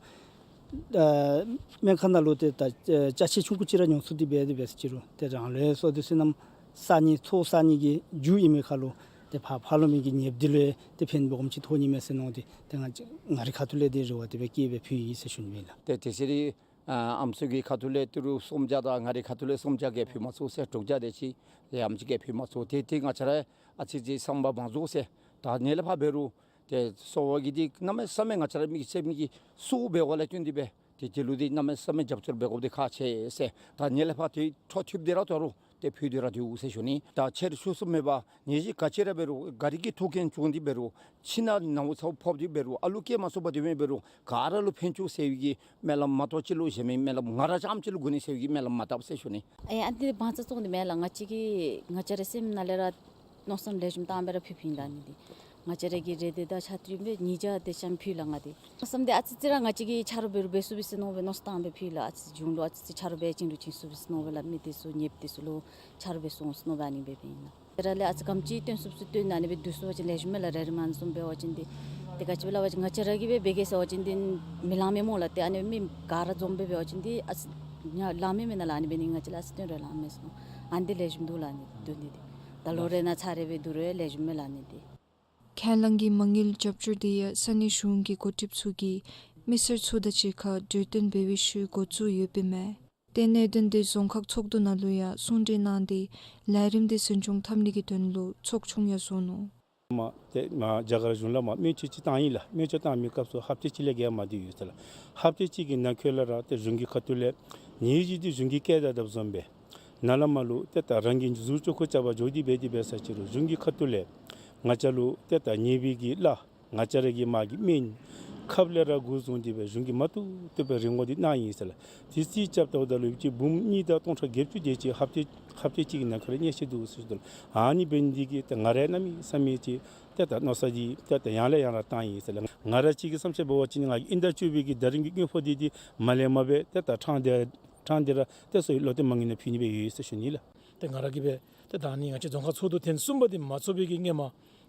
ཨ་སྨན་ཁང་ནང་ལུ་ཏེ་ད་ཨ་ཅ་ཆས་ཆུང་ཀུ་ཅིག་ར་ཉོ་ཚུགས་ཏེ་འབད་དེ་འབད་ཟེར་ཅི་རུང་ཏེ་རང་ལུ་ཡང་བསོད་བདེ་བསོད་ནམས་བསག་ནི་ཚོགས་བསག་ནི་གི་རྒྱུ་ཨིན་མི་ཁར་ལུ་ཏེ་ཕར་ཕར་ལོགས་མི་གི་ནདཔ་འདི་ལུ་ཡང་ཏེ་ཕན་པ་གོམས་ཅིག་ཐོགས་ནི་མས་ཟེར་མནོ་སྟེ་ཏེ་ང་ང་རའི་ཁ་ཐུག་ལས་འདི་རེ་བ་དེ་སྦེ་བསྐྱེད་སྦེ་ཕུལ་ཡི་ཟེར་ཞུ་ནི་ཨིན་ལགས། ཏེ་དེ་ཚེ་རི་ཨ་ཨམ་སྲུ་གི་ཁ་ཐུག་ལས་ཏི་རུ་སུམ་བརྒྱ་དང་ང་རའི་ཁ་ཐུག་ལས་སུམ་བརྒྱ་གིས་ཕུལ་མ་ཚུགས་ཟེར། དྲུག་བརྒྱ་དེ་ཅིག་ཡང་ཨམ་ཅིག་གིས་ཕུལ་མ་ཚུགས། ཏེ་ཏེ་ང་བཅས་ར་ཨ་ཙི་ཅིག་བསམ་པ་མ་རྫོགས་ཟེར། ད་ནཱ་ལས་ཕར་འབད་རུང་ཏེ་གསོ་བ་གི་འདི་གནམ་མེད་ས་མེད་ང་བཅས་ར་མི་གི་སེམས་ཀྱི་སྲོག་འབད་བ་ལས་བརྟེན་ཏེ་སྦེ་ཏེ་དེ་ལུ་འདི་གནམ་མེད་ས་མེད་རྒྱབ་སྐྱོར་འབད་དགོཔ་འདི་ཁག་ཆེ་ཟེར། ད་ནཱ་ལས་ཕར་ཏེ་འཕྲོ་མཐུད་དེ་ར་ད་རུང་ཏེ་ཕུལ་ཏེ་ར་འདུག་ཟེར་ཞུ་ནི། ད་ཆེར་ཞུ་ས་མེད་པར་ནད་གཞི་ག་ཅི་ར་འབད་རུང་ག་ར་གིས་ཐུག་རྐྱེན་བྱུང་སྟེ་འབད་རུང་ཁྱིམ་ནང་ནཝ་ཚཝ་ཕོག་སྟེ་འབད་རུང་ཨ་ལུ་སྐྱེ་མ་ཚུགས་པར་སྡོད་མི་འབད་རུང་ག་ར་ལུ་ཕན་བཅུག་ཟེར་བའི་གི་སྨོན་ལམ་མ་གཏོགས་ཅིག་ལུ་གཞན་མི་སྨོན་ལམ་ང་ར་རྐྱངམ་ཅིག་ལུ་དགོ་ནི་ཟེར་བའི་གི་སྨོན་ལམ་མ་བཏབ་ཟེར་ཞུ་ནི། ཨེ་ཨ་ནི་འབངས་ཚ་བཙོང་འདི་མེན་ལགས། ང་བཅས་ཀྱི་ང་བཅས་རའི་སེམས་ནང་ལས་ར་མནོ་བསམ་ལེགས་ཤོམ་བཏང་སྦེ་ར་ཕུལ་ཕུལཝ་ཨིན་ལགས། ཨ་ནི་འདི་ང་བཅས་ར་གི་རེ་འདོད་དང་ཆ་མཐུན་སྦེ་ཉིས་བརྒྱ་དེ་ཙམ་ཕུལ་ལགས་ང་འདི། མནོ་བསམ་འདི་ཨ་ཙི་ཙི་ར་ང་བཅས་ཀྱིས་ཆ་རོགས་འབད་རུང་འབད་ཚུགས་པས་ཟེར་མནོ་སྦེ་མནོ་བསམ་བཏང་སྦེ་ཕུལ་ལགས། ཨ་ཙི་ཙི་གཞུང་ལུ་ཨ་ཙི་ཙི་ཆ་རོགས་འབད་བྱིན་རུང་བྱིན་ཚུགས་པས་ཟེར་མནོ་སྦེ་ལགས། མི་དེ་ཚུ་ནདཔ་དེ་ཚུ་ལུ་ཆ་རོགས་འབད་ཚུགས་ཟེར་མནོ་སྦེ་ཨ་ནི་འབད་འབདཝ་ཨིན་ལགས། དེ་ར་ལས་ཨ་ཙི་ག་དེམ་ཅིག་བཏོན་ཚུགས་ཚུགས་བཏོན་ནི་ཨ་ནི་སྦེ་བསྡུ་ཚུགས་པ་ཅིན་ལེགས་ཤོམ་མས་ལགས། རེ་རེ་མ་བཟུམ་འབད་བ་ཅིན་འདི་ཏེ་ག་ཅི་སྦེ་སླབ་པ་ཅིན་ང་བཅས་ར་གིས་སྦེ་འབད་གེ་ཟེར་བ་ཅིན་འདི་མི་ལང་མས་སྨོ་ལགས། ཏེ་ཨ་ནི་མི་ག་ར་འཛོམས་སྦེ་འབད་བ་ཅིན་འདི་ཨ་ཙི་ཡང་ལང་མི་མེན་ན་ལགས། ཨ་ནི་འབད་ནི་ང་བཅས་ལུ་ཨ་ཙི་བཏོན་རུང་ལང་མས་ཟེར་མནོ། ཨ་ནི་འདི་ལེགས་ཤོམ་འདུག་ལགས། ཨ་ནི་བསྡུ་ནི་འདི་ད་ལོ་རེ་ནང་ཚར་རེ་སྦེ་བསྡུ་རུང་ཡང་ལེགས་ཤོམ་མས་ལགས། ཨ་ནི་འདི། ཁས་བླངས་ཀྱི་མ་དངུལ་རྒྱབ་སྐྱོར་འདི་ཡང་ས་གནས་གཞུང་གི་འགོ་ཁྲིདཔ་ཚུ་གིས་མི་སེར་ཚུ་དང་གཅིག་ཁར་གྲོས་བསྟུན་འབད་བའི་ཤུལ་འགོ་བཙུགས་ཡོདཔ་ཨིན་མས། ཏེ་གནད་དོན་འདི་རྫོང་ཁག་ཚོགས་འདུ་ནང་ལུ་ཡང་གསུང་གྲོས་གནང་སྟེ་ལས་རིམ་འདི་འཛིན་སྐྱོང་འཐབ་ནི་གི་དོན་ལུ་ཚོགས་ཆུང་ཡང་བཟོ་ནུག། མ་ཏེ་མ་རྒྱ་གར་གཞུང་ལས་མ་སྨན་བཅོས་ཅིག་བཏང་ཡི་ལགས། སྨན་བཅོས་བཏང་མི་སྐབས་སུ་ཧབ་ཏ་གཅིག་ལས་བརྒལ་མ་སྡོད་ཡོད་ཟེར་ལགས། ཧབ་ཏ་གཅིག་གི་ནང་འཁོད་ལས་ར་ཏེ་གཞུང་གི་ཁ་ཐུག་ལས་ནད་གཞི་འདི་གཞུང་གིས་བཀལ་ད་དཔ་བཟུམ་སྦེ་ནཱ་ལས་མར་ལུ་ཏེ་ད་རང་གིས་ཟུར་བཅོས་ཁུར་རྐྱབ་པར་འགྱོ་སྟེ་འབད་དེ་འབད་ས་ཅི་རུང་གཞུང་གི་ཁ་ཐུག་ལས་ང་བཅས་ལུ་ཏེ་ད་ནད་པའི་གི་གླ་ང་བཅས་ར་གི་མ་གི་སྨན་ཁབ་ལས་ར་འགོ་བཟུང་སྟེ་སྦེ་གཞུང་གིས་མ་བཏུབ་བཏུབ་སྦེ་རིན་གོང་འདི་གནང་ཡི་ཟེར་ལགས། དེ་རྩིས་རྐྱབ་ལྟཝ་ད་ལུ་ཅིག་འབུམ་གཉིས་དང་སྟོང་ཕྲག་བརྒྱད་ཅུ་དེ་ཅིག་ཧབ་ཏ་ཧབ་ཏ་གཅིག་གི་ནང་འཁོད་ལས་གནས་ཏེ་འདུག་ཟེར་ཞུ་དོ་ལགས། ཨ་ནི་འབད་ནི་འདི་གིས་ཏེ་ང་ར་གནམ་མེད་ས་མེད་ཅིག་ཏེ་ད་མནོ་བསམ་འདི་ཏེ་ད་ཡང་ལས་ཡང་ར་བཏང་ཡི་ཟེར་ལགས། ང་ར་གཅིག་གི་བསམ་འཆར་འབད་བ་ཅིན་ང་གིས་ཨིན་ཟླ་བཅུ་པའི་གི་ཟླ་རིམ་གྱི་དངུལ་ཕོགས་འདི་འདི་མ་ལེན་མ་སྦེ་ཏེ་ད་ཕྲང་སྟེ་ཕྲང་སྟེ་ར་ཏེ་གསོ་བའི་བློ་གཏད་མ་དངུལ་ནང་ཕུལ་ནི་སྦེ་ཡོད་ཟེར་ཞུ་ནི་ལགས། ཏེ་ང་ར་གིས་སྦེ་ཏེ་ད་ཨ་ནི་ང་བཅས་རྫོང་ཁག་ཚོགས་འདུ་ཐེངས་གསུམ་པ་འདི་མ་ཚོགས་པའི་གི་སྔོན་མ་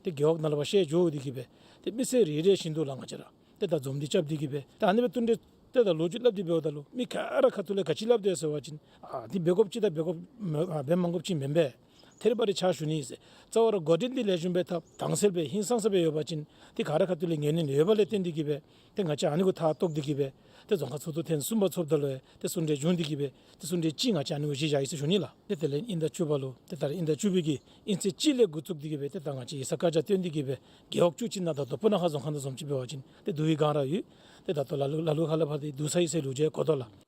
ཏེ་རྒེད་འོག་ནང་ལུ་ཕར་བཤལ་འགྱོ་སྟེ་གིས་སྦེ་ཏེ་མི་སེར་རེ་རེ་བཞིན་དུ་ལགས་ང་བཅས་ར་ཏེ་ད་འཛོམས་འདུ་རྐྱབ་སྟེ་གིས་སྦེ་ཏེ་ཨ་ནི་སྦེ་བསྟུན་གྲོས་ཏེ་ད་ལོ་རྒྱུས་སླབ་སྟེ་འབདཝ་ད་ལུ་མི་ག་ར་ཁ་ཐུག་ལས་ག་ཅི་སླབ་དེས་ཟེར་བ་ཅིན་ཨ་འདི་འབད་དགོཔ་ཅིག་དང་འབད་དགོཔ་མ་ཨ་འབད་མ་དགོཔ་ཅིག་མེན་པས། ཐད་རི་བ་རི་ཕྱག་ཞུ་ནི་ཟེར། རྩ་བ་ར་འགོ་འདྲེན་འདི་ལེགས་ཤོམ་སྦེ་འཐབ་དྭངས་གསལ་སྦེ་ཧིང་སངས་ས་སྦེ་ཡོད་པ་ཅིན་ཏེ་ག་ར་ཁ་ཐུག་ལས་ངོས་ལེན་ཡོདཔ་ལས་བརྟེན་ཏེ་གིས་སྦེ་ཏེ་ང་བཅས་ཨ་ནི་གུ་ཐག་བཏོག་སྟེ་གིས་སྦེ་ཏེ་རྫོང་ཁག་ཚོགས་འདུ་ཐེངས་གསུམ་པ་ཚོགསཔ་ད་ལུ་ཡང་ཏེ་གསུང་གྲོས་བྱུང་སྟེ་གིས་སྦེ་ཏེ་གསུང་གྲོས་ཅིག་ང་བཅས་ཨ་ནི་གུ་གཞི་བཞག་ཡི་ཟེར་ཞུ་ནི་ལགས། ཏེ་དེ་ལས་དབྱིན་ཟླ་བཅུ་པ་ལུ་ཏེ་ད་རེས་དབྱིན་ཟླ་བཅུ་པའི་གི་དབྱིན་ཚེས་གཅིག་ལས་འགོ་བཙུགས་ཏེ་གིས་སྦེ་ཏེ་ད་ང་བཅས་ཡིག་ཚང་བཀའ་རྒྱ་བཏོན་ཏེ་གིས་སྦེ་རྒེད་འོག་བཅུ་གཅིག་ནང་ད་ལྟོ་སྤུ་ན་ཁ་རྫོང་ཁག་ནང་བཟུམ་ཅིག་འབད་བ་ཅིན་ཏེ་དུ་བའི་སྒང་ར་ཡོད། ཏེ་ད་ལྟོ་ལ་ལུ་ལ་ལུ་ཁ་ལས་ཕར་ཏེ་བསྡུ་ཚར་ཡི་ཟེར་ལོ་རྒྱུས་གོ་དོ་ལགས།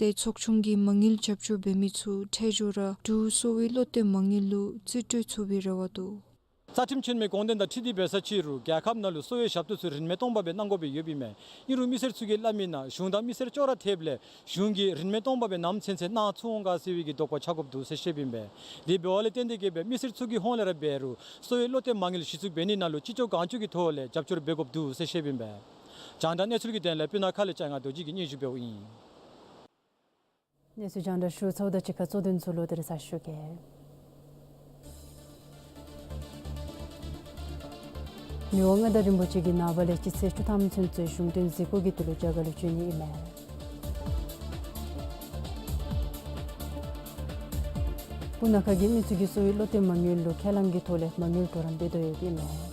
ཏེ་ཚོགས་ཆུང་གིས་མ་དངུལ་རྒྱབ་སྐྱོར་འབད་མི་ཚུ་ཁྲལ་འབྱོར་ར་འབྲུག་གསོ་བའི་བློ་གཏད་མ་དངུལ་ལུ་རྩིས་སྤྲོད་ཚུགས་པའི་རེ་བ་འདུག། རྩ་ཁྲིམས་ཆེན་མོའི་དགོངས་དོན་དང་འཁྲིལ་ཏེ་འབད་ས་ཅིག་རུང་རྒྱལ་ཁབ་ནང་ལུ་གསོ་བའི་ཞབས་ཏོག་ཚུ་རིན་མེད་སྟོང་པ་སྦེ་གནང་དགོ་པའི་ཡོདཔ་ཨིན་མས། ཨིན་རུང་མི་སེར་ཚུ་གིས་སླབ་མི་ནང་གཞུང་དང་མི་སེར་ཅོག་ར་འཐདཔ་ལས་གཞུང་གིས་རིན་མེད་སྟོང་པ་སྦེ་ནམ་ཚུན་ཚོད་གནང་ཚུགས་འོང་ག་ཟེར་བའི་གི་དོགས་པ་ཆགས་དགོཔ་འདུག་ཟེར་བཤདཔ་ཨིན་པས། དེ་འབདཝ་ལས་བརྟེན་ཏེ་གིས་སྦེ་མི་སེར་ཚུ་གི་ཧོངས་ལས་ར་འབད་རུང་གསོ་བའི་བློ་གཏད་མ་དངུལ་གཞི་བཙུགས་འབད་ནི་ནང་ལུ་ཅི་ལྕོགས་གང་ལྕོགས་ཀྱི་ཐོག་ལས་རྒྱབ་སྐྱོར་འབད་དགོཔ་འདུག་ཟེར་བཤདཔ་ཨིན་པས། རྒྱང་བསྒྲགས་གནས་ཚུལ་གྱི་དོན་ལས་སྤུ་ན་ཁ་ལས་ལྕང་ང་རྡོ་རྗེ་གིས་སྙན་ཞུ་འབདཝ་ཨིན། གནས་ཚུལ་རྒྱང་བསྒྲགས་ཞུ་ཚརཝ་དང་གཅིག་ཁར་གཙོ་དོན་ཚུ་ལོག་སྟེ་ར་ཚར་ཞུ་གེ། མི་དབང་མངའ་བདག་རིན་པོ་ཆེ་གིས་ནངས་པ་ལས་སྤྱི་ཚེས་བཅུ་ཐམ་ཚུན་ཚོད་གཞུང་དོན་གཟིགས་སྐོར་གྱི་དོན་ལུ་རྒྱ་གར་ལུ་འབྱོན་ནི་ཨིན་མས། སྤུ་ན་ཁ་གི་མི་ཚུ་གིས་གསོ་བའི་བློ་གཏད་མ་དངུལ་ལུ་ཁས་བླངས་ཀྱི་ཐོག་ལས་མ་དངུལ་གྲོགས་རམ་འབད་དོ་ཡོདཔ་ཨིན་མས།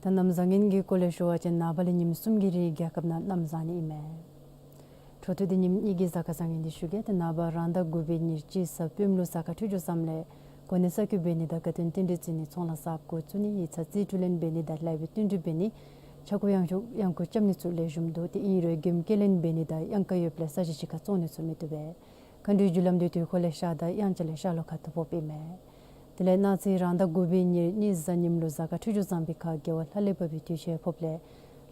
ད་གནམ་བཟང་ངན་གྱི་སྐོར་ལས་ཞུ་བ་ཅིན་ནངས་པ་ལས་ཉིནམ་གསུམ་གྱི་རིང་རྒྱལ་ཁབ་ནང་གནམ་བཟང་ནི་ཨིན་མས། འཕྲོ་མཐུད་དེ་ཉིནམ་གཉིས་ཀྱི་གཟའ་སྐར་བཟང་ངན་འདི་ཞུ་གེ། ཏེ་ནངས་པ་རང་ཟླ་དགུ་པའི་ཉེར་གཅིག་གཟའ་སྤེནམ་ལུ་གཟའ་སྐར་འཕྲོད་སྦྱོར་བཟངམ་ལས་གོ་གནས་གསར་བསྐོ་འབད་ནི་དང་དགའ་སྟོན་རྟེན་འབྲེལ་བརྩི་ནི་ཚོང་ལཱ་གསརཔ་འགོ་བཙུགས་ནི་ཡིག་ཚང་རྩིས་སྤྲོད་ལེན་འབད་ནི་དང་ལཱའི་བསྟུན་གྲོས་འབད་ནི་ཕྱྭ་འགུགས་གཡང་འགུགས་གཡང་འགུགས་རྐྱབ་ནི་ཚུ་ལེགས་ཤོམ་འདུག། ཏེ་ཨིན་རུང་མགྱོནམ་སྐྱེལ་ལེན་འབད་ནི་དང་གཡང་ཁ་ཡོདཔ་ལས་ས་གཞི་གཅིག་ཁར་བཙོང་ནི་ཚུ་མི་བཏུབ་པས། མཁའ་འགྲོའི་རྒྱུ་ལམ་འདི་དུས་འཁོར་ལས་ཤར་དང་དབྱངས་འཆར་ལས་ཤར་ལྷོ་ཁ་ཐུག་ཕོགཔ་ཨིན་མས། དེ་ལས་གནངས་ཚེ་རང་ཟླ་དགུ་པའི་ཉེར་གཉིས་གཟའ་ཉིམ་ལུ་གཟའ་སྐར་འཕྲོད་སྦྱོར་བཟང་པའི་ཁར་རྒྱལ་བ་ལྷ་ལས་བབས་པའི་དུས་ཆེན་ཕོགཔ་ལས་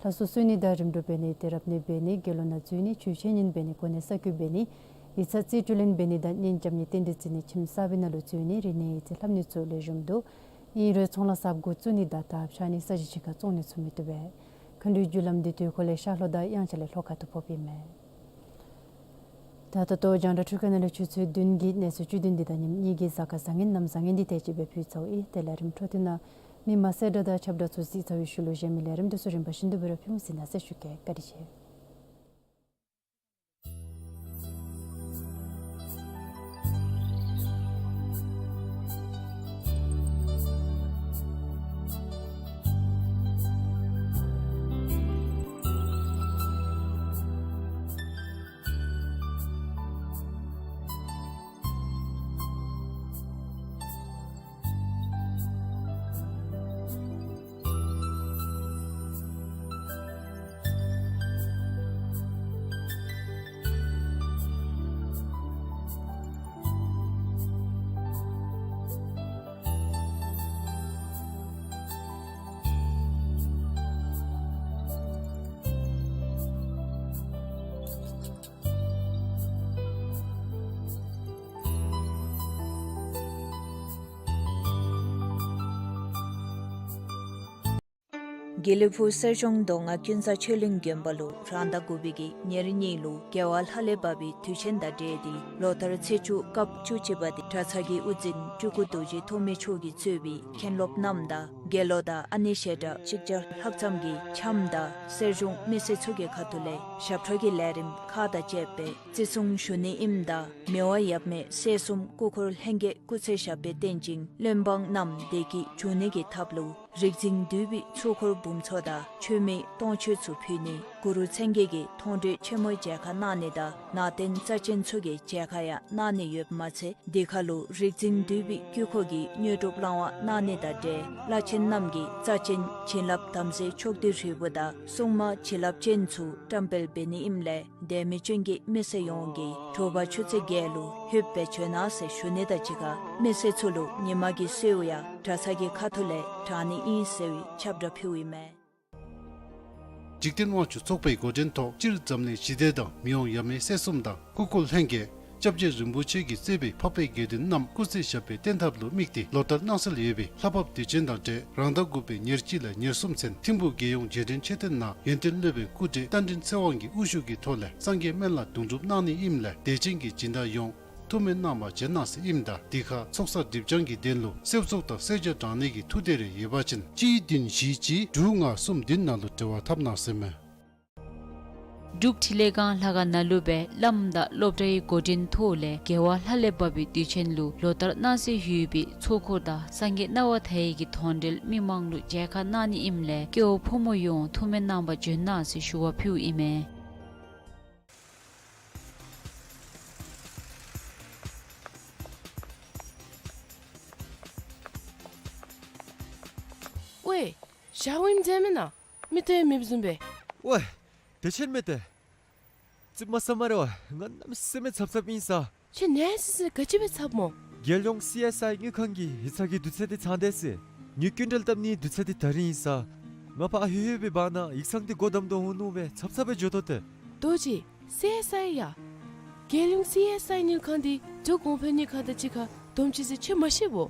ལྷ་གསོལ་གསོལ་ནི་དང་རིམ་གྲོ་འབད་ནི་གཏད་རབས་ནི་འབད་ནི་དགེ་སློང་ནང་འཛུལ་ནི་ཆོས་འཆད་ཉན་འབད་ནི་གོ་གནས་གསར་བསྐོ་འབད་ནི་ཡིག་ཚང་རྩིས་སྤྲོད་ལེན་འབད་ནི་དང་གཉེན་རྐྱབ་ནི་རྟེན་འབྲེལ་བརྩི་ནི་ཁྱིམ་གསར་པའི་ནང་ལུ་འཛུལ་ནི་རིག་གནས་ཡིག་རྩིས་ལྷབ་ནི་ཚུ་ལེགས་ཤོམ་འདུག། ཨིན་རུང་ཚོང་ལཱ་གསརཔ་འགོ་བཙུགས་ནི་དང་དར་འཕྱར་ནི་ས་གཞི་གཅིག་ཁར་བཙོང་ནི་ཚུ་མི་བཏུབ་པས། མཁའ་འགྲོའི་རྒྱུ་ལམ་འདི་དུས་འཁོར་ལས་ཤར་ལྷོ་དང་དབྱངས་འཆར་ལས་ལྷོ་ཁ་ཐུག་ཕོགཔ་ཨིན་མས། ད་ད་ལྟོ་རྒྱང་བསྒྲགས་འཕྲུལ་ཁང་ནང་ལས་ཆུ་ཚོད་བདུན་གྱི་གནས་ཚུལ་བཅུད་བདུན་འདི་དང་ཉིནམ་གཉིས་ཀྱི་གཟའ་སྐར་བཟང་ངན་གནམ་བཟང་ངན་འདི་དེ་ཅིག་སྦེ་ཕུལ་ཚརཝ་ཨིན། དེ་ལས་རིམ་འཕྲོ་མཐུད་ནང་མི་མང་གསལ་བསྒྲགས་དང་ཁྱབ་བསྒྲགས་ཚུ་གཟིགས་ཚར་བའི་ཤུལ་ལུ་གཞན་མི་ལས་རིམ་དེ་ཚུ་རིམ་པ་བཞིན་དུ་སྦེ་ར་ཕུལ་ཟེར་གནང་ཟེར་ཞུ་གེ། བཀའ་དྲིན་ཆེ། དགེ་ལེགས་ཕུག་གསེར་གཞོང་མདོ་སྔགས་ཀུན་བཟང་ཆོས་གླིང་དགོན་པ་ལུ་རང་ཟླ་དགུ་པའི་གི་ཉེར་གཉིས་ལུ་རྒྱལ་བ་ལྷ་ལས་བབས་པའི་དུས་ཆེན་དང་འབྲེལ་ཏེ་ལོ་ལྟར་ཚེས་བཅུ་སྐབས་བཅུ་གཅིག་པ་འདི་གྲྭ་ཚང་གི་དབུ་འཛིན་སྤྲུལ་སྐུ་རྡོ་རྗེ་ཐོགས་མེད་མཆོག་གིས་གཙོས་པའི་མཁན་སློབ་རྣམས་དང་དགེ་སློང་དང་ཨ་ནེ་ཞལ་གྲངས་གཅིག་བརྒྱ་ལྷག་ཙམ་གྱིས་འཆམ་དང་གསེར་གཞོང་མི་སེར་ཚུ་གི་ཁ་ཐུག་ལས་ཞབས་ཁྲ་གི་ལས་རིམ་ཁག་དང་བཅས་པའི་བརྩི་སྲུང་ཞུ་ནི་ཨིནམ་ད་མི་དབང་ཡབ་མེས་སྲས་གསུམ་སྐུ་འཁོར་ལྷན་རྒྱས་སྐུ་ཚེ་ཞབས་པད་བརྟན་ཅིང་བློན་འབངས་རྣམས་བདེ་སྐྱིད་འབྱུང་ནི་གི་ཐབས་ལུ་རིག་འཛིན་འདུས་པའི་ཚོགས་འཁོར་འབུམ་ཚོགས་དང་མཆོད་མེ་སྟོང་མཆོད་ཚུ་ཕུལ་ནི་གུ་རུ་མཚན་བརྒྱད་ཀྱི་མཐོང་གྲོལ་ཆེན་མོའི་མཇལ་ཁ་གནང་ནི་དང་ནང་རྟེན་རྩ་ཆེན་ཚུ་གི་མཇལ་ཁ་ཡང་གནང་ནི་ཡོདཔ་མ་ཚད་འདི་ཁ་ལུ་རིག་འཛིན་འདུས་པའི་དཀྱིལ་འཁོར་གྱི་དངོས་གྲུབ་བླང་བ་གནང་ནི་དང་འབྲེལ་བླ་ཆེན་རྣམས་ཀྱི་རྩ་ཆེན་བྱིན་རླབས་དམ་རྫས་མཆོག་ཐུན་ཧྲིལ་པོ་དང་སྲུང་མ་བྱིན་རླབས་ཅན་ཚུ་བཀྲམ་སྤེལ་འབད་ནི་ཨིནམ་ལས་དད་མོས་ཅན་གྱི་མི་སེར་ཡོངས་ཀྱིས་དྲོ་པ་ཆུ་ཚོད་བརྒྱད་ལུ་ལྷོདཔ་སྦེ་བྱོན་གནང་ཟེར་ཞུ་ནི་དང་གཅིག་ཁར་མི་སེར་ཚུ་ལུ་ཉིན་མ་གི་གསོལཝ་ཡང་གྲྭ་ཚང་གི་ཁ་ཐུག་ལས་དྲང་ནི་ཨིན་ཟེར་བའི་ཁྱབ་བསྒྲགས་ཕུལཝ་ཨིན་མས། འཇིག་རྟེན་དབང་ཕྱུག་ཚོགས་པའི་འགོ་འདྲེན་ཐོག་སྤྱིར་འཛམ་གླིང་ཞི་བདེ་དང་མི་དབང་ཡབ་མེས་སྲས་གསུམ་དང་སྐུ་འཁོར་ལྷན་རྒྱས་ སྐྱབས་རྗེ་རིན་པོ་ཆེ་གིས་གཙོས་པའི་འཕགས་པའི་དགེ་འདུན་རྣམས་སྐུ་ཚེ་ཞབས་པད་བརྟན་ཐབས་ལུ་དམིགས་ཏེ་ལོ་ལྟར་གནང་སྲོལ་ཡོད་པའི་ལྷ་བབས་དུས་ཆེན་དང་འབྲེལ་རང་ཟླ་དགུ་པའི་ཉེར་གཅིག་ལས་ཉེར་གསུམ་ཚུན་ཐིམ་ཕུག་རྒྱལ་ཡོངས་རྗེས་དྲན་མཆོད་རྟེན་ནང་ཡོན་ཏན་སློབ་དཔོན་སྐུ་བགྲེས་རྟ་མགྲིན་ཚེ་དབང་གིས་དབུ་བཞུགས་ཀྱི་ཐོག་ལས་སངས་རྒྱས་སྨན་བླ་དུང་སྒྲུབ་གནང་ནི་ཨིནམ་ལས་དད་ཅན་གྱི་སྦྱིན་བདག་ཡོངས་ཐུགས་སྨོན་གནང་བར་བྱོན་གནང་ཟེར་ཨིནམ་ད་འདི་ཁར་ཚོགས་བསགས་སྒྲིབ་སྦྱང་གི་དོན་ལུ་གསོལ་ཚོགས་དང་གསོལ་ཇ་དྲང་ནི་གི་ཐུགས་འདོད་རེ་ཡོད་པ་ཅིན་གཅིག་བདུན་བཞི་གཅིག་དྲུག་ལྔ་གསུམ་བདུན་ནང་ལུ་འབྲེལ་བ་འཐབ་གནང་ཟེར་མས། འབྲུག་འཕྲིན་ལས་ཁང་ལྷ་ཁང་ནང་ལུ་སྦེ་བླམ་དང་སློབ་གྲྭའི་འགོ་འདྲེན་ཐོག་ལས་རྒྱལ་བ་ལྷ་ལས་བབས་པའི་དུས་ཆེན་ལུ་ལོ་ལྟར་གནང་སྲོལ་ཡོད་པའི་ཚོགས་འཁོར་དང་སངས་རྒྱས་སྣང་བ་མཐའ་ཡས་ཀྱི་དོན་འབྲེལ་མི་མང་ལུ་མཇལ་ཁ་གནང་ནི་ཨིནམ་ལས་སྐྱེ་བོ་ཕོ་མོ་ཡོངས་ཐུགས་སྨོན་གནང་བར་བྱོན་གནང་ཟེར་ཞུ་བ་ཕུལཝ་ཨིན་མས། ཝའེ། ཞག་ཝིམ་མཛད་མེན་ན། མི་ཏེ་མེདཔ་བཟུམ་སྦེ། ཝའེ། དེ་ཆེན་མེད་དེ། ཙིགཔ་མ་ཟ་སྨ་རེ་ཝའེ། ང་གནམ་མེད་ས་མེད་ཚབ་ཚབ་ཨིན་ས། ཁྱོད་ནད་སི་སི་ག་ཅི་སྦེ་ཚབ་སྨོ། རྒྱལ་ཡོངས་སི་ཨེསི་ཨའི་དངུལ་ཁང་གི་ཡིག་ཚང་གི་དུས་ཚོད་འདི་ཚང་དེས་ཟེར། ངེའི་སྐྱིན་འགྲུལ་བཏབ་ནིའི་དུས་ཚོད་འདི་ད་རིས་ཨིན་ས། ང་ཕར་ཨ་ཧུ་ཧུ་སྦེ་འབག་ནི་ཡིག་ཚང་འདི་སྒོ་བསྡམ་དོ་འོང་ནུག་སྦེ་ཚབ་ཚབ་སྦེ་འགྱོ་དོ་ཏེ། རྡོ་རྗེ། སི་ཨེསི་ཨའི་ཡ། རྒྱལ་ཡོངས་སི་ཨེསི་ཨའི་དངུལ་ཁང་འདི་འབྲུག་གོང་འཕེལ་དངུལ་ཁང་དང་གཅིག་ཁར་བསྡོམས་ཅི་ཟེར་ཁྱོད་མ་ཤེས་བོ།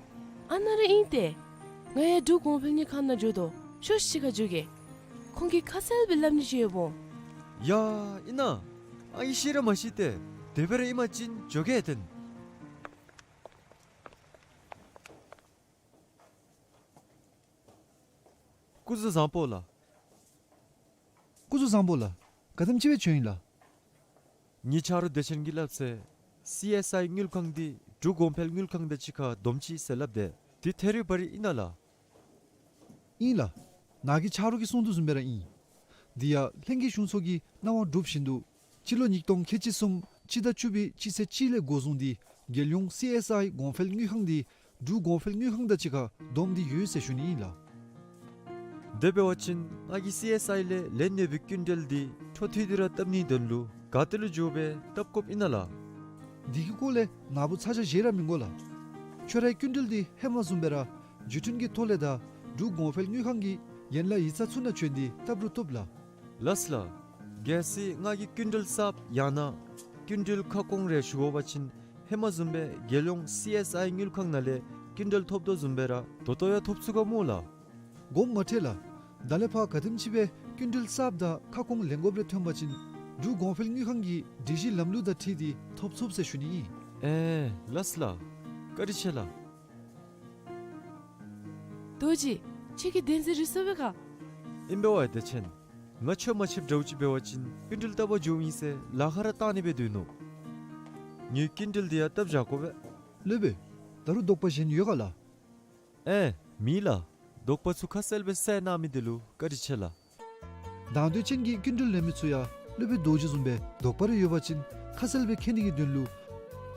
ཨ་ནཱ་ར་ཨིན་ཏེ། ང་ཡང་འབྲུག་གོང་འཕེལ་དངུལ་ཁང་ནང་འགྱོ་དོ། ཤོག་ཤིག་ཁར་འགྱོ་གེ། ཁོང་གིས་ཁ་གསལ་སྦེ་སླབ་ནི་ཅིག་ཡོདཔ་འོང་། ཡ། ཨིན་ན། ཨ་ཡེ་ཤེས་ར་མ་ཤེས་ཏེ། དེ་སྦེ་ར་ཨིན་པ་ཅིན་འགྱོ་གེ་ཏེ། སྐུ་གཟུགས་བཟང་པོ་ལགས། སྐུ་གཟུགས་བཟང་པོ་ལགས། ག་དེམ་ཅིག་སྦེ་བྱོན་ཡི་ལགས། ངེའི་ཆ་རོགས་བདེ་ཆེན་གྱིས་སླབ་ཚེ་སི་ཨེསི་ཨའི་དངུལ་ཁང་འདི་འབྲུག་གོང་འཕེལ་དངུལ་ཁང་དང་གཅིག་ཁར་བསྡོམས་ཅི་ཟེར་སླབ་དེས། འདི་ཐད་རི་བ་རི་ཨིན་ན་ལགས། ཨིན་ལགས། ནཱ་གི་ཆ་རོགས་ཀྱིས་གསུངས་དོ་བཟུམ་སྦེ་ར་ཨིན། འདི་ཡང་ལྷན་རྒྱས་གཞུང་ཚོགས་ཀྱི་གནང་བ་གྲུབ་བཞིན་དུ་སྤྱི་ལོ་ཉིས་སྟོང་ཁལ་གཅིག་གསུམ་སྤྱི་ཟླ་བཅུ་པའི་སྤྱི་ཚེས་གཅིག་ལས་འགོ་བཟུང་སྟེ་རྒྱལ་ཡོངས་སི་ཨེསི་ཨའི་གོང་འཕེལ་དངུལ་ཁང་འདི་འབྲུག་གོང་འཕེལ་དངུལ་ཁང་དང་གཅིག་ཁར་བསྡོམས་ཏེ་ཡོད་ཟེར་ཞུ་ནི་ཨིན་ལགས། དེ་འབད་བ་ཅིན་ང་གིས་སི་ཨེསི་ཨའི་ལས་ལེན་ཡོད་པའི་སྐྱིན་འགྲུལ་འདི་འཕྲོ་མཐུད་དེ་ར་བཏབ་ནིའི་དོན་ལུ་ག་ཏེ་ལུ་འགྱོ་སྦེ་བཏབ་དགོཔ་ཨིན་ན་ལགས། འདི་གི་སྐོར་ལས་ནཱ་བུ་ཚ་གྱང་བཞེས་ར་མི་དགོ་ལགས། ཁྱོད་རའི་སྐྱིན་འགྲུལ་འདི་ཧེ་མ་བཟུམ་སྦེ་ར་བརྒྱུད་འཕྲིན་གྱི་ཐོག་ལས་དང་འབྲུག་གོང་འཕེལ་དངུལ་ཁང་གི་ཡན་ལག་ཡིག་ཚང་ཚུ་ནང་བྱོན་ཏེ་བཏབ་རུང་བཏུབ་ལགས། ལགས་ལགས། གལ་སྲིད་ང་གིས་སྐྱིན་འགྲུལ་གསརཔ་ཡང་ན་སྐྱིན་འགྲུལ་ཁ་སྐོང་རེ་ཞུ་དགོ་པ་ཅིན་ཧེ་མ་བཟུམ་སྦེ་རྒྱལ་ཡོངས་སི་ཨེསི་ཨའི་དངུལ་ཁང་ནང་ལས་སྐྱིན་འགྲུལ་ཐོབ་དོ་བཟུམ་སྦེ་ར་ད་ལྟོ་ཡང་ཐོབ་ཚུགས་ག་སྨོ་ལགས། དགོངསམ་མ་ཁྲེལ་ལགས། ད་ལས་ཕར་ག་དེམ་ཅིག་སྦེ་སྐྱིན་འགྲུལ་གསརཔ་དང་ཁ་སྐོང་ལེན་དགོཔ་རེ་ཐོན་པ་ཅིན་འབྲུག་གོང་འཕེལ་དངུལ་ཁང་གི་སྒྲིག་གཞི་ལམ་ལུགས་དང་འཁྲིལ་ཏེ་ཐོབ་ཚུགས་ཟེར་ཞུ་ནི་ཨིན། ཨེ་ལགས་ལགས། བཀའ་དྲིན་ཆེ་ལགས། རྡོ་རྗེ། ཁྱོད་ཀྱིས་བདེན་འཛིན་རེ་སོང་པས་ག། ཨིན་པས་ཝའེ་བདེ་ཆེན། ང་ཁྱོད་མ་ཕྱདཔ་འདྲཝ་ཅིག་འབད་བ་ཅིན་སྐྱིན་འགྲུལ་བཏབ་པར་འགྱོཝ་ཨིན་ཟེར་ལཱ་ཁག་ར་བཏང་ནི་སྦེ་སྡོད་ནུག། ངེའི་སྐྱིན་འགྲུལ་འདི་ཡང་བཏབ་བཞག་དགོ་པས། སློབ་དཔོན། ད་རུང་དོགས་པ་གཞན་ཡོད་ག་ལགས། ཨེ་མེད་ལགས། དོགས་པ་ཚུ་ཁ་གསལ་སྦེ་བསལ་གནང་མི་འདི་ལུ་བཀའ་དྲིན་ཆེ་ལགས། དང་འདོད་ཅན་གྱི་སྐྱིན་འགྲུལ་ལེན་མི་ཚུ་ཡང་སློབ་དཔོན་རྡོ་རྗེ་བཟུམ་སྦེ་དོགས་པ་རེ་ཡོད་པ་ཅིན་ཁ་གསལ་སྦེ་མཁྱེན་ནི་གི་དོན་ལུ་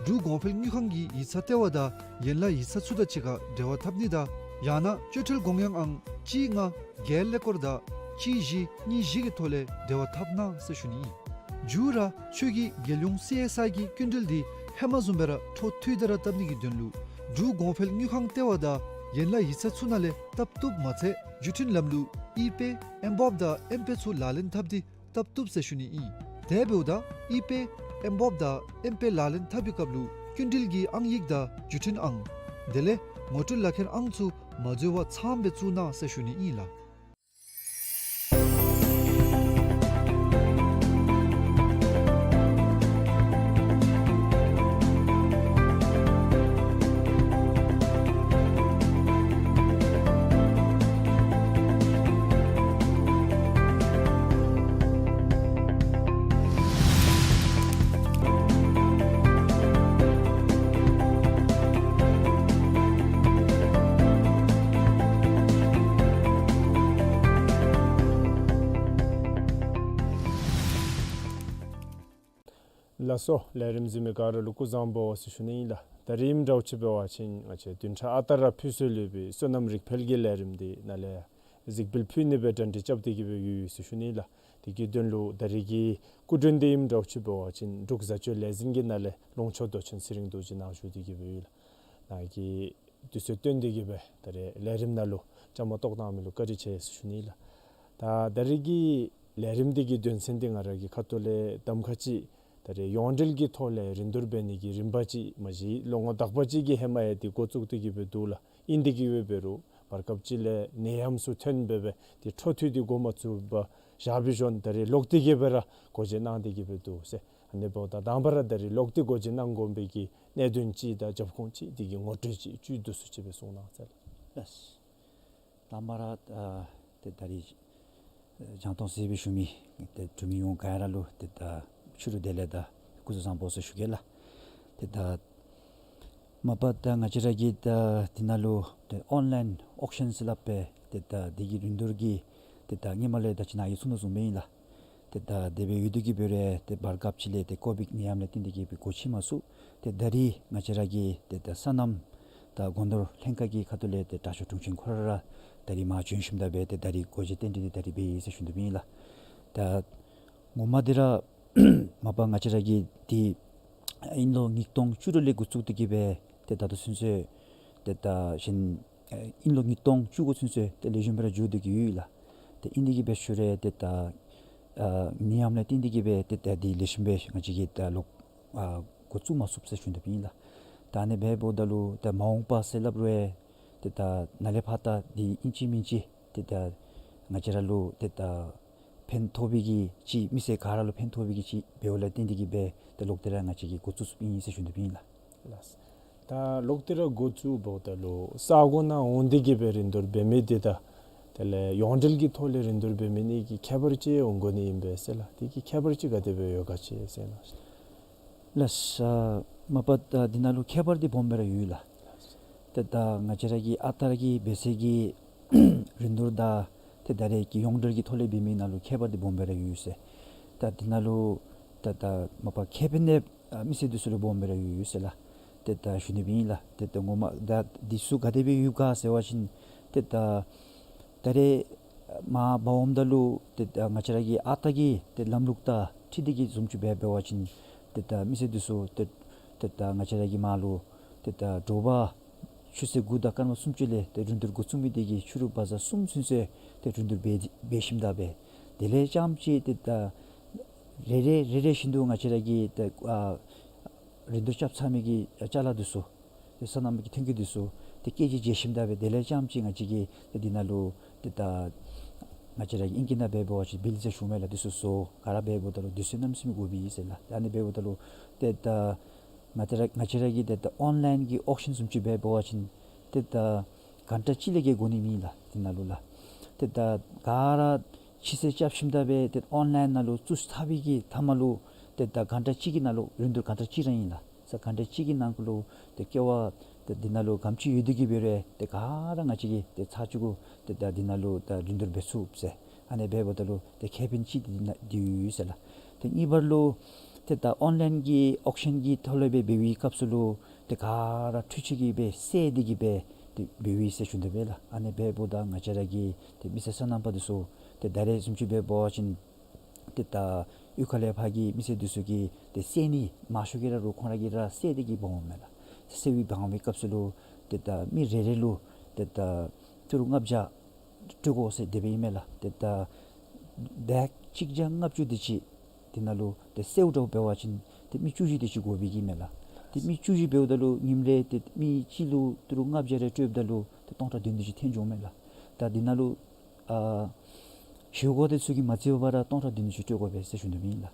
འབྲུག་གོང་འཕེལ་དངུལ་ཁང་གི་ཡིག་ཚང་ལྟེ་བ་དང་ཡན་ལག་ཡིག་ཚང་ཚུ་དང་གཅིག་ཁར་འབྲེལ་བ་འཐབ་ནི་དང་ཡང་ན་སྤྱོད་ཁྲལ་དགོངས་ཡངས་ཨང་གཅིག་ལྔ་བརྒྱད་ཀླད་ཀོར་དང་གཅིག་བཞི་གཉིས་བཞི་གི་ཐོག་ལས་འབྲེལ་བ་འཐབ་གནང་ཟེར་ཞུ་ནི་ཨིན། མཇུག་ར་ཁྱོད་ཀྱིས་རྒྱལ་ཡོངས་སི་ཨེསི་ཨའི་གི་སྐྱིན་འགྲུལ་འདི་ཧེ་མ་བཟུམ་སྦེ་ར་འཕྲོ་མཐུད་དེ་ར་བཏབ་ནི་གི་དོན་ལུ་འབྲུག་གོང་འཕེལ་དངུལ་ཁང་ལྟེ་བ་དང་ཡན་ལག་ཡིག་ཚང་ཚུ་ནང་ལས་བཏབ་བཏུབ་མ་ཚད་བརྒྱུད་འཕྲིན་ལམ་ལུགས་ཨི་པེ་ཨེམ་བོབ་དང་ཨེམ་པེ་ཚུ་ལག་ལེན་འཐབ་སྟེ་བཏབ་བཏུབ་ཟེར་ཞུ་ནི་ཨིན། དེ་འབདཝ་ད་ཨི་པེ་ཨེམ་བོབ་དང་ཨེམ་པེ་ལག་ལེན་འཐབ་པའི་སྐབས་ལུ་སྐྱིན་འགྲུལ་གྱི་ཨང་ཡིག་དང་བརྒྱུད་འཕྲིན་ཨང་དེ་ལས་ངོ་སྤྲོད་ལག་ཁྱེར་ཨང་ཚུ་མ་འཛོལ་བར་ཚངམ་སྦེ་བཙུགས་གནང་ཟེར་ཞུ་ནི་ཨིན་ལགས། ལགས་སོ། ལས་རིམ་གཟིགས་མི་ག་ར་ལུ་སྐུ་གཟུགས་བཟང་པོ་ཟེར་ཞུ་ནི་ཨིན་ལགས། ད་རིས་ཨིནམ་འདྲཝ་ཅིག་འབད་བ་ཅིན་ང་བཅས་བདུན་ཕྲག་ཨ་རྟག་ར་ཕུལ་སྲོལ་ཡོད་པའི་སོ་ནམ་རིག་འཕེལ་གྱི་ལས་རིམ་འདི་ནཱ་ལས་གཟིགས་འབུལ་ཕུལ་ནི་སྦེ་གྲ་སྒྲིག་རྐྱབ་སྟེ་གི་སྦེ་ཡོད་ཟེར་ཞུ་ནི་ཨིན་ལགས། དེ་གི་དོན་ལུ་ད་རིས་ཀྱི་སྐུ་མགྲོན་འདི་ཨིནམ་འདྲཝ་ཅིག་འབད་བ་ཅིན་འབྲུག་བཟའ་སྤྱོད་ལས་འཛིན་གྱི་ནང་ལས་ལུང་ཕྱོགས་མདོ་ཆེན་ཚེ་རིང་རྡོ་རྗེ་ནཱ་བཞུགས་ཏེ་གི་སྦེ་ཡོད་ལགས། ནཱ་གིས་དུས་ཚོད་བཏོན་ཏེ་གི་སྦེ་ད་རིས་ལས་རིམ་ནང་ལུ་བཅའ་མར་གཏོགས་གནང་མི་ལུ་བཀའ་དྲིན་ཆེ་ཟེར་ཞུ་ནི་ཨིན་ལགས། ད་ད་རིས་ཀྱི་ལས་རིམ་འདི་གི་དོན་ཚན་འདི་ང་ར་གི་ཁ་ཐུག་ལས་གདམ་ཁ་ཅིག་ ད་རེས་ཡོངས་འབྲེལ་གྱི་ཐོག་ལས་རིན་བསྡུར་འབད་ནི་གི་རིམ་པ་ཅིག་མ་གཞི་ལོ་ངོ་དག་པ་ཅིག་གི་ཧེ་མ་ཡང་འདི་འགོ་བཙུགས་ཏེ་གི་སྦེ་འདུག་ལགས། ཨིན་ཏེ་གི་སྦེ་འབད་རུང་བར་སྐབས་ཅིག་ལས་ནད་ཡམས་ཚུ་ཐོན་སྦེ་སྦེ་འདི་འཕྲོ་མཐུད་དེ་འགོ་མ་བཙུགས་པར་བཞག་པའི་ཤུལ་ད་རེས་ལོག་སྟེ་གི་སྦེ་ར་སྒོ་འབྱེད་གནང་སྟེ་གི་སྦེ་འདུག་ཟེར། ཨ་ནི་འབདཝ་ད་དང་པ་ར་ད་རེས་ལོག་སྟེ་སྒོ་འབྱེད་གནང་དགོ་པའི་གི་གནད་དོན་ཅིག་དང་རྒྱབ་ཁུངས་ཅིག་འདི་གི་ངོ་སྤྲོད་ཅིག་བཅུད་བསྡུ་སུ་ཅིག་སྦེ་གསུང་གནང་ཟེར་ལགས། ལགས། དང་པ་ར་ཨ་ཏེ་ད་རེས་ཨ་བྱང་སྟོང་གཟིགས་པའི་ཞུ་མི་ཏེ་འབྲུག་མི་ཡོངས་ག་ར་ལུ་ཏེ་ད་ཕྱི་རུ་བདེ་ལེགས་དང་སྐུ་གཟུགས་བཟང་པོ་ཟེར་ཞུ་གེ་ལགས། ཏེ་ད་མ་པ་ད་ང་བཅས་ར་གི་ད་འདི་ནང་ལུ་ཏེ་ཨོན་ལཱའིན་ཨོག་ཤཱན་ཟེར་སླབ་སྦེ་ཏེ་ད་འདི་གི་རིན་བསྡུར་གྱི་ཏེ་ད་ཧེ་མ་ལས་ད་ཅི་ནཱ་ཡང་ཚུ་ནང་བཟུམ་སྦེ་ཨིན་ལགས། ཏེ་ད་དེ་སྦེ་ཡོད་དེ་གི་སྦེ་ར་ཏེ་བར་སྐབས་ཅིག་ལས་ཏེ་ཀོ་བིཌ་ནད་ཡམས་ལས་བརྟེན་ཏེ་གི་སྦེ་འགོ་ཕྱེ་མ་ཚུགས། ཏེ་ད་རེས་ང་བཅས་ར་གི་ཏེ་ད་སོ་ནམ་དང་སྒོ་ནོར་ལྷན་ཁག་གི་ཁ་ཐུག་ལས་ཏེ་དྲག་ཤོས་དྲུང་ཆེན་ཁོ་ར་ར་ད་རེས་མར་བྱོན་ཞིནམ་ད་སྦེ་ཏེ་ད་རེས་སྒོ་འབྱེད་རྟེན་འབྲེལ་འདི་ད་རེས་འབད་ཡི་ཟེར་ཞུ་དོ་ཨིན་ལགས། ད་ངོ་མ་འདི་ར་མ་པ་ང་བཅས་ར་གི་འདི་དབྱིན་ལོ་ཉིས་སྟོང་བཅུ་དྲུག་ལས་འགོ་བཙུགས་ཏེ་གི་སྦེ་ཏེ་ད་ལྟོ་ཚུན་ཚོད་ཏེ་ད་གཞན་ཨེ་དབྱིན་ལོ་ཉིས་སྟོང་བཅུ་དགུ་ཚུན་ཚོད་ཏེ་ལེགས་ཤོམ་སྦེ་ར་འགྱོ་སྟེ་གི་ཡོད་ལགས། ཏེ་ཨིན་དེ་གི་སྦེ་ཞུ་རུང་ཏེ་ད་ཨ་ནད་ཡམས་ལས་བརྟེན་ཏེ་གི་སྦེ་ཏེ་ད་འདི་ལེགས་ཤོམ་སྦེ་ང་བཅས་ཀྱིས་ད་ལོག་ཨ་འགོ་བཙུགས་མ་ཚུགསཔ་ཟེར་ཞུ་དོ་ཨིན་ལགས། ད་ཨ་ནི་འབདཝ་ད་ལུ་ད་མ་འོངས་པ་ཟེར་སླབ་རུང་ཏེ་ད་ནཱ་ལས་ཕར་ད་འདི་ཨིན་ཅི་མིན་ཅི་ཏེ་ད་ང་བཅས་ར་ལུ་ཏེ་ད་ཕན་ཐོགས་པའི་གི་ཅིག་མི་སེར་ག་ར་ལུ་ཕན་ཐོགས་པའི་གི་ཅིག་འབདཝ་ལས་བརྟེན་ཏེ་གི་སྦེ་ཏེ་ལོག་སྟེ་ར་ང་བཅས་ཀྱིས་འགོ་བཙུགས་བཙུགསཔ་ཨིན་ཟེར་ཞུ་དོ་ཨིན་ལགས། ལགས། ད་ལོག་སྟེ་ར་འགོ་བཙུགས་འབདཝ་ད་ལུ་ས་གོ་ནང་འོང་སྟེ་གི་སྦེ་རིན་བསྡུར་འབད་མི་འདི་དང་དེ་ལས་ཡོངས་འབྲེལ་གྱི་ཐོག་ལས་རིན་བསྡུར་འབད་མི་གཉིས་ཀྱི་ཁྱད་པར་ཅིག་འོང་དགོ་ནི་ཨིན་པས་ཟེར་ལགས། དེ་གི་ཁྱད་པར་ཅིག་ག་དེ་སྦེ་ཡོད་ག་ཅིག་ཟེར་ན། ལགས། ཨ་མ་པ་ད་འདི་ནང་ལུ་ཁྱད་པར་འདི་སྦོམ་སྦེ་ར་ཡོད་ལགས། ཏེ་ད་ང་བཅས་ར་གི་ཨ་རྟག་གི་འབད་སའི་གི་རིན་བསྡུར་དང་ཏེ་ད་རེས་ཀྱི་ཡོངས་འབྲེལ་གྱི་ཐོག་ལས་འབད་མི་ནང་ལུ་ཁྱད་པར་འདི་སྦོམ་སྦེ་ར་ཡོད་ཟེར། ད་འདི་ནང་ལུ་ད་ད་མ་པ་ཁེ་ཕན་འདི་ཨ་མི་སེར་འདི་ཚུ་ལུ་སྦོམ་སྦེ་ར་ཡོད་ཟེར་ལགས། ཏེ་ད་ཞུ་ནི་སྦེ་ཨིན་ལགས། ཏེ་ད་ངོ་མ་ད་འདི་ཚུ་ག་དེ་སྦེ་ཡོད་ག་ཟེར་བ་ཅིན་ཏེ་ད་ད་རེས་མར་འབག་འོངམ་ད་ལུ་ཏེ་ད་ང་བཅས་ར་གི་ཨ་རྟག་གི་ཏེ་ལམ་ལུགས་དང་འཁྲིལ་ཏེ་གི་བཟུམ་ཅིག་འབད་འབད་བ་ཅིན་ཏེ་ད་མི་སེར་འདི་ཚུ་ཏེ་ཏེ་ད་ང་བཅས་ར་གི་མར་ལུ་ཏེ་ད་དྲོ་པ་ཆུ་ཚོད་དགུ་དང་སྐར་མ་སུམ་ཅུ་ལས་ཏེ་རིན་བསྡུར་འགོ་བཙུགས་མི་འདི་གིས་ཕྱི་རུ་བ་ཛར་གསུམ་ཚུན་ཚོད་ཏེ་རིན་བསྡུར་འབད་འབད་ཞིནམ་ད་སྦེ་དེ་ལས་རྐྱངམ་ཅིག་ཏེ་ད་རེ་རེ་རེ་རེ་བཞིན་དུ་ང་བཅས་ར་གི་ཏེ་ཨ་རིན་བསྡུར་རྐྱབ་ཚར་མི་གི་ཅ་ལ་འདི་ཚུ་ཏེ་སོ་ནམ་གྱི་ཐོན་སྐྱེད་འདི་ཚུ་ཏེ་སྐད་ཅིག་འཇལ་ཞིནམ་ད་སྦེ་དེ་ལས་རྐྱངམ་ཅིག་ང་བཅས་ཀྱིས་ཏེ་འདི་ནང་ལུ་ཏེ་ད་ང་བཅས་ར་གི་ཨིང་སྐད་ནང་འབད་འབད་བ་ཅིན་བིལ་ཟེར་ཞུཝ་མས་ལགས། འདི་ཚུ་བཟོ་ག་ར་འབད་འབདཝ་ད་ལུ་དུས་ཚོད་གནམ་མེད་ས་མེད་འགོར་བས་ཟེར་ལགས། ཏེ་ཨ་ནི་འབདཝ་ད་ལུ་ཏེ་ད་ང་བཅས་ར་ང་བཅས་ར་གི་ཏེ་ད་ཨོན་ལཱའིན་གྱི་ཨོག་ཤཱན་བཟུམ་ཅིག་འབད་འབད་བ་ཅིན་ཏེ་ད་གྷན་ཊ་གཅིག་ལས་བརྒལ་འགོར་ནི་མེད་ལགས། འདི་ནང་ལུ་ལགས། ཏེ་ད་ག་ར་ཕྱི་ཚེས་རྐྱབ་ཞིནམ་ད་སྦེ་ཏེ་ཨོན་ལཱའིན་ནང་ལུ་བཙུགས་ཚར་བའི་གི་མཐའ་མ་ལུ་ཏེ་ད་གྷན་ཊ་གཅིག་གི་ནང་ལུ་རིན་བསྡུར་གྷན་ཊ་གཅིག་ར་ཨིན་ལགས། ས་གྷན་ཊ་གཅིག་གི་ནང་ལུ་ཏེ་ཀེ་བ་ཏེ་འདི་ནང་ལུ་ག་དེམ་ཅིག་ཡོད་དེ་གི་འབད་རུང་ཏེ་ག་ར་ང་བཅས་ཀྱིས་ཏེ་ཚར་གཅིག་གུ་ཏེ་ད་འདི་ནང་ལུ་ད་རིན་བསྡུར་འབད་ཚུགས་ཟེར། ཨ་ནི་འབདཝ་ད་ལུ་ཏེ་ཁེ་ཕན་ཅིག་འདི་ནང་འདི་ཡོད་ཟེར་ལགས། ཏེ་གཉིས་པ་ལུ་ཏེ་ད་ཨོན་ལཱའིན་གྱི་ཨོག་ཤཱན་གྱི་ཐོག་ལས་སྦེ་འབད་བའི་སྐབས་སུ་ལུ་ཏེ་ག་ར་འཕྲུལ་ཆས་ཀྱིས་སྦེ་བསལ་ཏེ་གི་སྦེ་ཏེ་འབད་བས་ཟེར་ཞུ་དོ་སྦེ་ལགས། ཨ་ནི་འབདཝ་ད་ང་བཅས་ར་གི་ཏེ་མི་སེར་སོ་ནམ་པ་འདི་ཚུ་ཏེ་ད་རེས་བཟུམ་ཅིག་འབད་འབད་བ་ཅིན་ཏེ་ད་གཡུས་ཁ་ལས་ཕར་གྱི་མི་སེར་འདི་ཚུ་གིས་ཏེ་བསལ་ནི་མང་ཤོས་ཀྱིས་ར་རུང་ཁོང་ར་གིས་ར་བསལ་ཏེ་གི་འབག་འོངམ་མས་ལགས། བསལ་བའི་འབག་འོང་བའི་སྐབས་སུ་ལུ་ཏེ་ད་མི་རེ་རེ་ལུ་ཏེ་ད་ཏི་རུ་ལྔ་བརྒྱ་སྤྲོད་དགོ་ཟེར་དེ་སྦེ་ཨིན་མས་ལགས། ཏེ་ད་བེག་གཅིག་བརྒྱ་ལྔ་བཅུ་དེ་ཅིག་འདི་ནང་ལུ་ཏེ་བསལཝ་འདྲཝ་འབད་བ་ཅིན་ཏེ་མི་བཅུ་བཞི་དེ་ཅིག་དགོ་པའི་གི་མས་ལགས། ཏེ་མི་བཅུ་བཞི་འབདཝ་ད་ལུ་ཉིནམ་རེ་ཏེ་མི་གཅིག་ལུ་ཏི་རུ་ལྔ་བརྒྱ་རེ་སྤྲོདཔ་ད་ལུ་ཏེ་སྟོང་ཕྲག་བདུན་དེ་ཅིག་ཐོན་འགྱོཝ་མས་ལགས། ད་འདི་ནང་ལུ་ཨ་ཞུ་དགོ་དེ་ཚུ་གིས་མ་བརྩིཝ་ད་ར་སྟོང་ཕྲག་བདུན་དེ་ཅིག་སྤྲོད་དགོ་པས་ཟེར་ཞུ་དོ་ཨིན་ལགས།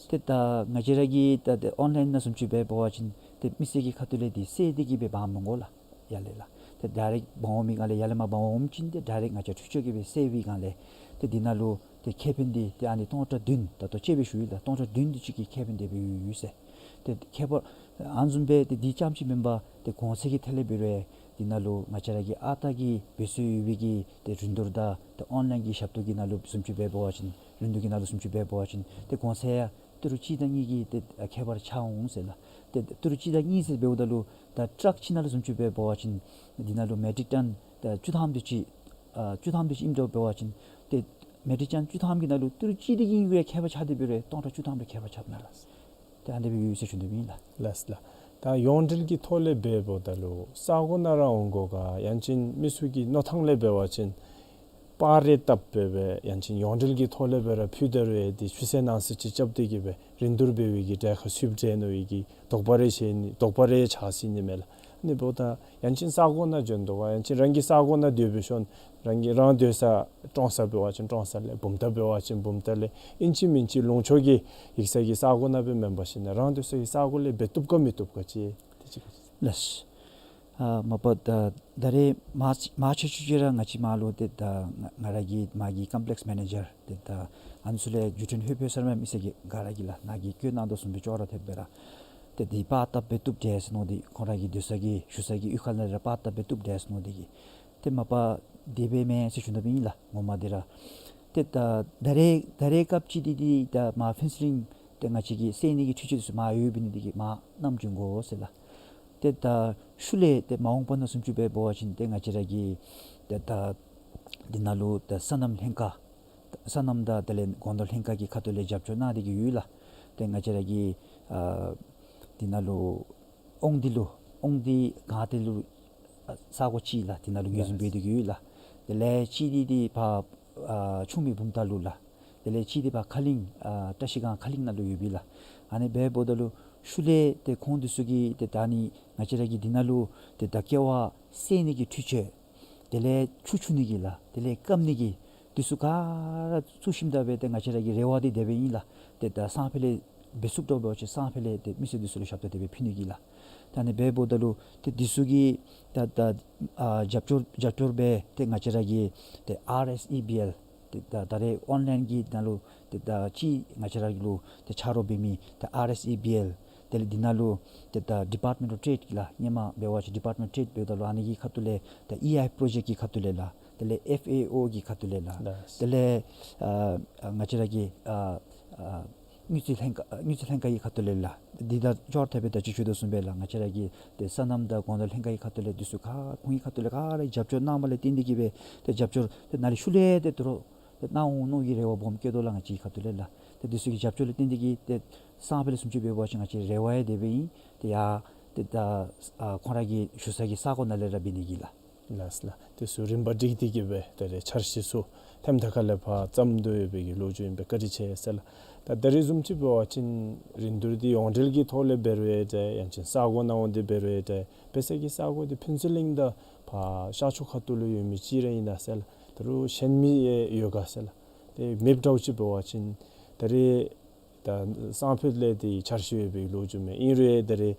ཏེ་ད་ང་བཅས་ར་གི་ད་ཏེ་ཨོན་ལཱའིན་ནང་བཟུམ་ཅིག་འབད་འབད་བ་ཅིན་ཏེ་མི་སེར་གྱི་ཁ་ཐུག་ལས་འདི་བསལ་ཏེ་གི་སྦེ་འབག་མི་དགོ་ལགས། ཡར་ལས་ལགས། ཏེ་ཌའི་རེཀཊ་འབག་འོང་མི་སྒང་ལས་ཡར་ལས་མར་འབག་འོང་ཅིན་ཏེ་ཌའི་རེཀཊ་ང་བཅས་འཕྲུལ་ཆས་ཀྱིས་སྦེ་བསལ་བའི་སྒང་ལས་ཏེ་འདི་ནང་ལུ་ཏེ་ཁེ་ཕན་འདི་ཏེ་ཨ་ནི་སྟོང་ཕྲག་བདུན་ད་ལྟོ་ཅིག་སྦེ་ཞུ་ཡི་ལགས། སྟོང་ཕྲག་བདུན་དེ་ཅིག་གི་ཁེ་ཕན་དེ་སྦེ་ཡོད་ཡོད་ཟེར། ཏེ་ཁྱད་པར་ཨ་ནི་བཟུམ་སྦེ་ཏེ་འདི་རྐྱངམ་ཅིག་མེན་པར་ཏེ་གོང་ཚད་ཀྱི་ཐད་ལས་འབད་རུང་འདི་ནང་ལུ་ང་བཅས་ར་གི་ཨ་རྟག་གི་འབད་སྲོལ་ཡོད་པའི་གི་ཏེ་རིན་བསྡུར་དང་ཏེ་ཨོན་ལཱའིན་གྱི་ཞབས་ཏོག་གི་ནང་ལུ་བཟུམ་ཅིག་འབད་འབད་བ་ཅིན་རིན་བསྡུར་གྱི་ནང་ལུ་བཟུམ་ཅིག་འབད་འབད་བ་ཅིན་ཏེ་གོང་ཚད་ཡང་ཏི་རུ་གཅིག་དང་གཉིས་ཀྱི་ཏེ་ཁྱད་པར་ཆགས་འོང་ཟེར་ལགས། ཏེ་ཏི་རུ་གཅིག་དང་གཉིས་ཟེར་འབདཝ་ད་ལུ་ད་ཊཱག་ཅིག་ནང་ལུ་བཟུམ་ཅིག་འབད་འབད་བ་ཅིན་འདི་ནང་ལུ་མེ་ཊིག་ཊཱན་ད་བཅུ་ཐམ་དེ་ཅིག་ཨ་བཅུ་ཐམ་དེ་ཅིག་ཨིནམ་འདྲཝ་འབད་བ་ཅིན་ཏེ་མེ་ཊིག་ཊཱན་བཅུ་ཐམ་གྱི་ནང་ལུ་ཏི་རུ་གཅིག་དེ་གཉིས་ཀྱི་ཁྱད་པར་ཆགས་ཏེ་འབད་རུང་སྟོང་ཕྲག་བཅུ་ཐམ་རེ་ཁྱད་པར་ཆགསཔ་མས་ལགས། ཏེ་ཨ་ནི་སྦེ་ཡོད་ཟེར་ཞུ་དོ་ཨིན་ལགས། ལགས་ལགས། ད་ཡོངས་འབྲེལ་གྱི་ཐོག་ལས་འབད་འབདཝ་ད་ལུ་ས་གོ་ནང་ར་འོང་དགོ་ག་ཡང་ཅིན་མི་ཚུ་གི་མནོ་ཐངས་ལས་འབད་བ་ཅིན་ པར་རེ་བཏབ་སྦེ་སྦེ་ཡང་ཅིན་ཡོངས་འབྲེལ་གྱི་ཐོག་ལས་སྦེ་ར་ཕུལ་ད་རུང་ཡང་དེ་ཆུ་ཚོད་ནང་གསེས་ཅིག་རྐྱབ་སྟེ་གི་སྦེ་རིན་བསྡུར་འབད་བའི་གི་གྲལ་ཁར་ཚུདཔ་འདྲས་མནོ་བའི་གི་དོགས་པ་རེ་བྱས་ནི་དོགས་པ་རེ་ཆགས་སྲིད་ནི་མས་ལགས། ཨ་ནི་འབདཝ་ད་ཡང་ཅིན་ས་གོ་ནང་འབྱོན་དོ་ག་ཡང་ཅིན་རང་གི་ས་གོ་ནང་སྡོད་སྦེ་ཤོང་རང་གི་རང་སྡོད་ས་ཀྲོང་གསར་འབད་བ་ཅིན་ཀྲོང་གསར་ལས་བུམ་ཐང་འབད་བ་ཅིན་བུམ་ཐང་ལས་ཨིན་ཅི་མིན་ཅི་ལུང་ཕྱོགས་ཀྱི་ཡིག་ཚང་གི་ས་གོ་ནང་སྦེ་མེན་པར་ཞིན་ན་རང་སྡོད་ས་གི་ས་གོ་ལས་འབད་བཏུབ་ག་མི་བཏུབ་ག་ཅིག་དེ་ཅིག་ལགས། ཨ་མ་པ་ད་ད་རེས་མ་མ་ཆེ་ཆུང་ཅིག་ར་ང་བཅས་མར་ལུ་ཏེ་ད་ང་ང་ར་གི་མ་གི་ཀམ་པི་ལེགས་མེ་ནེ་ཇར་ཏེ་ད་ཨ་ནི་ཚུ་ལས་བརྒྱུད་འཕྲིན་ཧོད་ཕོད་ཟེར་མི་མི་སེར་གྱི་ག་ར་གིས་ལགས་ནཱ་གིས་བཀོད་གནང་དོ་བཟུམ་སྦེ་ཅོག་ར་འཐདཔ་སྦེ་ར་ཏེ་དེ་པར་བཏབ་སྦེ་བཏུབ་འདྲས་ཟེར་མནོ་སྟེ་ཁོང་ར་གི་སྡོད་ས་གི་བཞུགས་ས་གི་གཡུས་ཁ་ནང་ར་པར་བཏབ་སྦེ་བཏུབ་འདྲས་ཟེར་མནོ་སྟེ་གི་ཏེ་མ་པ་དེ་སྦེ་མེན་ཟེར་ཞུ་ནི་སྦེ་ཨིན་ལགས་ངོ་མ་འདི་ར། ཏེ་ད་ད་རེས་ད་རེས་སྐབས་ཅིག་འདི་འདི་ད་མར་ཕུན་ཚོགས་གླིང་ཏེ་ང་བཅས་ཀྱི་སེལ་ནི་གི་འཕྲུལ་ཆས་ཚུ་མར་ཡོདཔ་འབད་ནི་འདི་གིས་མར་བསྣམས་འབྱོན་དགོ་ཟེར་ལགས། ཏེ་ད་ཤུལ་ལས་ཏེ་མ་འོངས་པ་ནང་བཟུམ་ཅིག་འབད་བ་ཅིན་ཏེ་ང་བཅས་ར་གི་ཏེ་ད་འདི་ནང་ལུ་ཏེ་སོ་ནམ་ལྷན་ཁག་སོ་ནམ་དང་དེ་ལས་སྒོ་ནོར་ལྷན་ཁག་གི་ཁ་ཐུག་ལས་རྒྱབ་སྐྱོར་གནང་སྟེ་གི་ཡོད་ལགས། ཏེ་ང་བཅས་ར་གི་ཨ་འདི་ནང་ལུ་དབང་འདུས་ལུ་དབང་འདུས་སྒང་སྟེང་ལུ་ཨ་ས་གོ་ཅིག་ལགས། འདི་ནང་ལུ་ངོས་བཟུང་འབད་དེ་གི་ཡོད་ལགས། དེ་ལས་གཅིག་འདི་འདི་ཕར་ཨ་ཆུ་སྨད་བུམ་ཐང་ལུ་ལགས། དེ་ལས་གཅིག་འདི་ཕར་ཁ་གླིང་ཨ་བཀྲ་ཤིས་སྒང་ཁ་གླིང་ནང་ལུ་ཡོདཔ་ཨིན་ལགས། ཨ་ནི་འབདཝ་ད་ལུ་ཤུལ་ལས་ཏེ་ཁོང་འདི་ཚུ་གིས་ཏེ་ད་ནི་ང་བཅས་ར་གི་འདི་ནང་ལུ་ཏེ་ད་ཀེ་བ་སེལ་ནི་གི་འཕྲུལ་ཆས་དེ་ལས་ཆུ་འཁྱུ་ནི་གི་ལགས། དེ་ལས་སྐམ་ནི་གི་འདི་ཚུ་ག་ར་བཙུགས་ཞིནམ་ད་སྦེ་ཏེ་ང་བཅས་ར་གི་རེ་བ་འདི་དེ་སྦེ་ཨིན་ལགས། ཏེ་ད་སང་ཕོད་ལས་འབད་ཚུགསཔ་འདྲཝ་འབད་བ་ཅིན་སང་ཕོད་ལས་ཏེ་མི་སེར་འདི་ཚུ་ལུ་ཞབས་ཏོག་དེ་སྦེ་ཕུལ་ནི་གི་ལགས། ད་ནི་འབདཝ་ད་ལུ་ཏེ་འདི་ཚུ་གི་ད་ད་ཨ་རྒྱབ་སྐྱོར་རྒྱབ་སྐྱོར་སྦེ་ཏེ་ང་བཅས་ར་གི་ཏེ་ཨར་ཨེསི་ཨི་བི་ཨེལ་ཏེ་ད་ད་རེས་ཨོན་ལའིན་གྱི་ནང་ལུ་ཏེ་ད་ཅིག་ང་བཅས་ར་གི་ལུ་ཏེ་ཆ་རོགས་འབད་མི་ཏེ་ཨར་ཨེསི་ཨི་བི་ཨེལ་དེ་ལས་འདི་ནང་ལུ་ཏེ་ད་ཌི་པཱརཊ་མེནཊ་ཨོཕ་ཊེཌ་ལགས། ཧེ་མ་འབད་བ་ཅིན་ཌི་པཱརཊ་མེནཊ་ཨོཕ་ཊེཌ་འབདཝ་ད་ལུ་ཨ་ནི་གི་ཁ་ཐུག་ལས་ད་ཨི་ཨའི་པྲོ་ཇེཀཊ་གི་ཁ་ཐུག་ལས་ལགས། དེ་ལས་ཨེཕ་ཨེ་ཨོ་གི་ཁ་ཐུག་ལས་ལགས། ལགས། དེ་ལས་ཨ་ང་བཅས་ར་གི་ཨ་ཨ་དངུལ་རྩིས་ལྷན་ཁག་དངུལ་རྩིས་ལྷན་ཁག་གི་ཁ་ཐུག་ལས་ལགས། འདི་དང་ཅོག་ར་འཐདཔ་སྦེ་ད་ཅི་ཞུ་དོ་བཟུམ་སྦེ་ལགས། ང་བཅས་ར་གི་ཏེ་སོ་ནམ་དང་སྒོ་ནོར་ལྷན་ཁག་གི་ཁ་ཐུག་ལས་འདི་ཚུ་ག་ཁོང་གི་ཁ་ཐུག་ལས་ག་ར་རྒྱབ་སྐྱོར་གནང་བ་ལས་བརྟེན་ཏེ་གི་སྦེ་ཏེ་རྒྱབ་སྐྱོར་ཏེ་ནཱ་ལས་ཤུལ་ལས་ཏེ་དོ་རུང་ཏེ་གནང་འོང་མནོ་བའི་རེ་བ་སྦོམ་བསྐྱེད་དོ་ལགས། ང་བཅས་ཁ་ཐུག་ལས་ལགས། ཏེ་འདི་ཚུ་གི་རྒྱབ་སྐྱོར་ལས་བརྟེན་ཏེ་གི་ཏེ་སང་ཕོད་ལས་བཟུམ་ཅིག་འབད་བ་ཅིན་ང་བཅས་རེ་བ་ཡང་དེ་སྦེ་ཨིན། ཏེ་ཡ་ཏེ་ད་ཨ་ཁོང་ར་གི་བཞུགས་ས་གི་ས་གོ་ནང་ལས་ར་འབད་ནི་གི་ལགས། ལགས་ལགས། དེ་ཚུ་རིམ་པ་བསྒྲིགས་ཏེ་གི་སྦེ་ད་རེས་འཆར་གཞི་ཚུ་ཐེམ་ཐག་ཁ་ལས་ཕར་བརྩམ་དོ་ཡོད་པའི་གི་ལོ་རྒྱུས་ཨིན་པས། བཀའ་དྲིན་ཆེ་ཟེར་ལགས། ད་ད་རེས་བཟུམ་ཅིག་འབད་བ་ཅིན་རིན་བསྡུར་འདི་ཡོངས་འབྲེལ་གྱི་ཐོག་ལས་འབད་རུང་ཡང་འདྲ་ཡང་ཅིན་ས་གོ་ནང་འོང་སྟེ་འབད་རུང་ཡང་འདྲ་འབད་ས་གི་ས་གོ་འདི་ཕུན་ཚོགས་གླིང་དང་ཕར་ཤར་ཕྱོགས་ཁ་ཐུག་ལུ་ཡོད་མི་ཅིག་ར་ཨིན་ན་ཟེར་ལགས། ད་རུང་གཞན་མི་ཡོད་ག་ཟེར་ལགས། ཏེ་མེདཔ་འདྲཝ་ཅིག་འབད་བ་ཅིན་ད་རེས་ད་སང་ཕོད་ལས་ཏེ་འཆར་གཞི་ཡོད་པའི་ལོ་རྒྱུས་མས། ཨིན་རུང་ཡང་ད་རེས་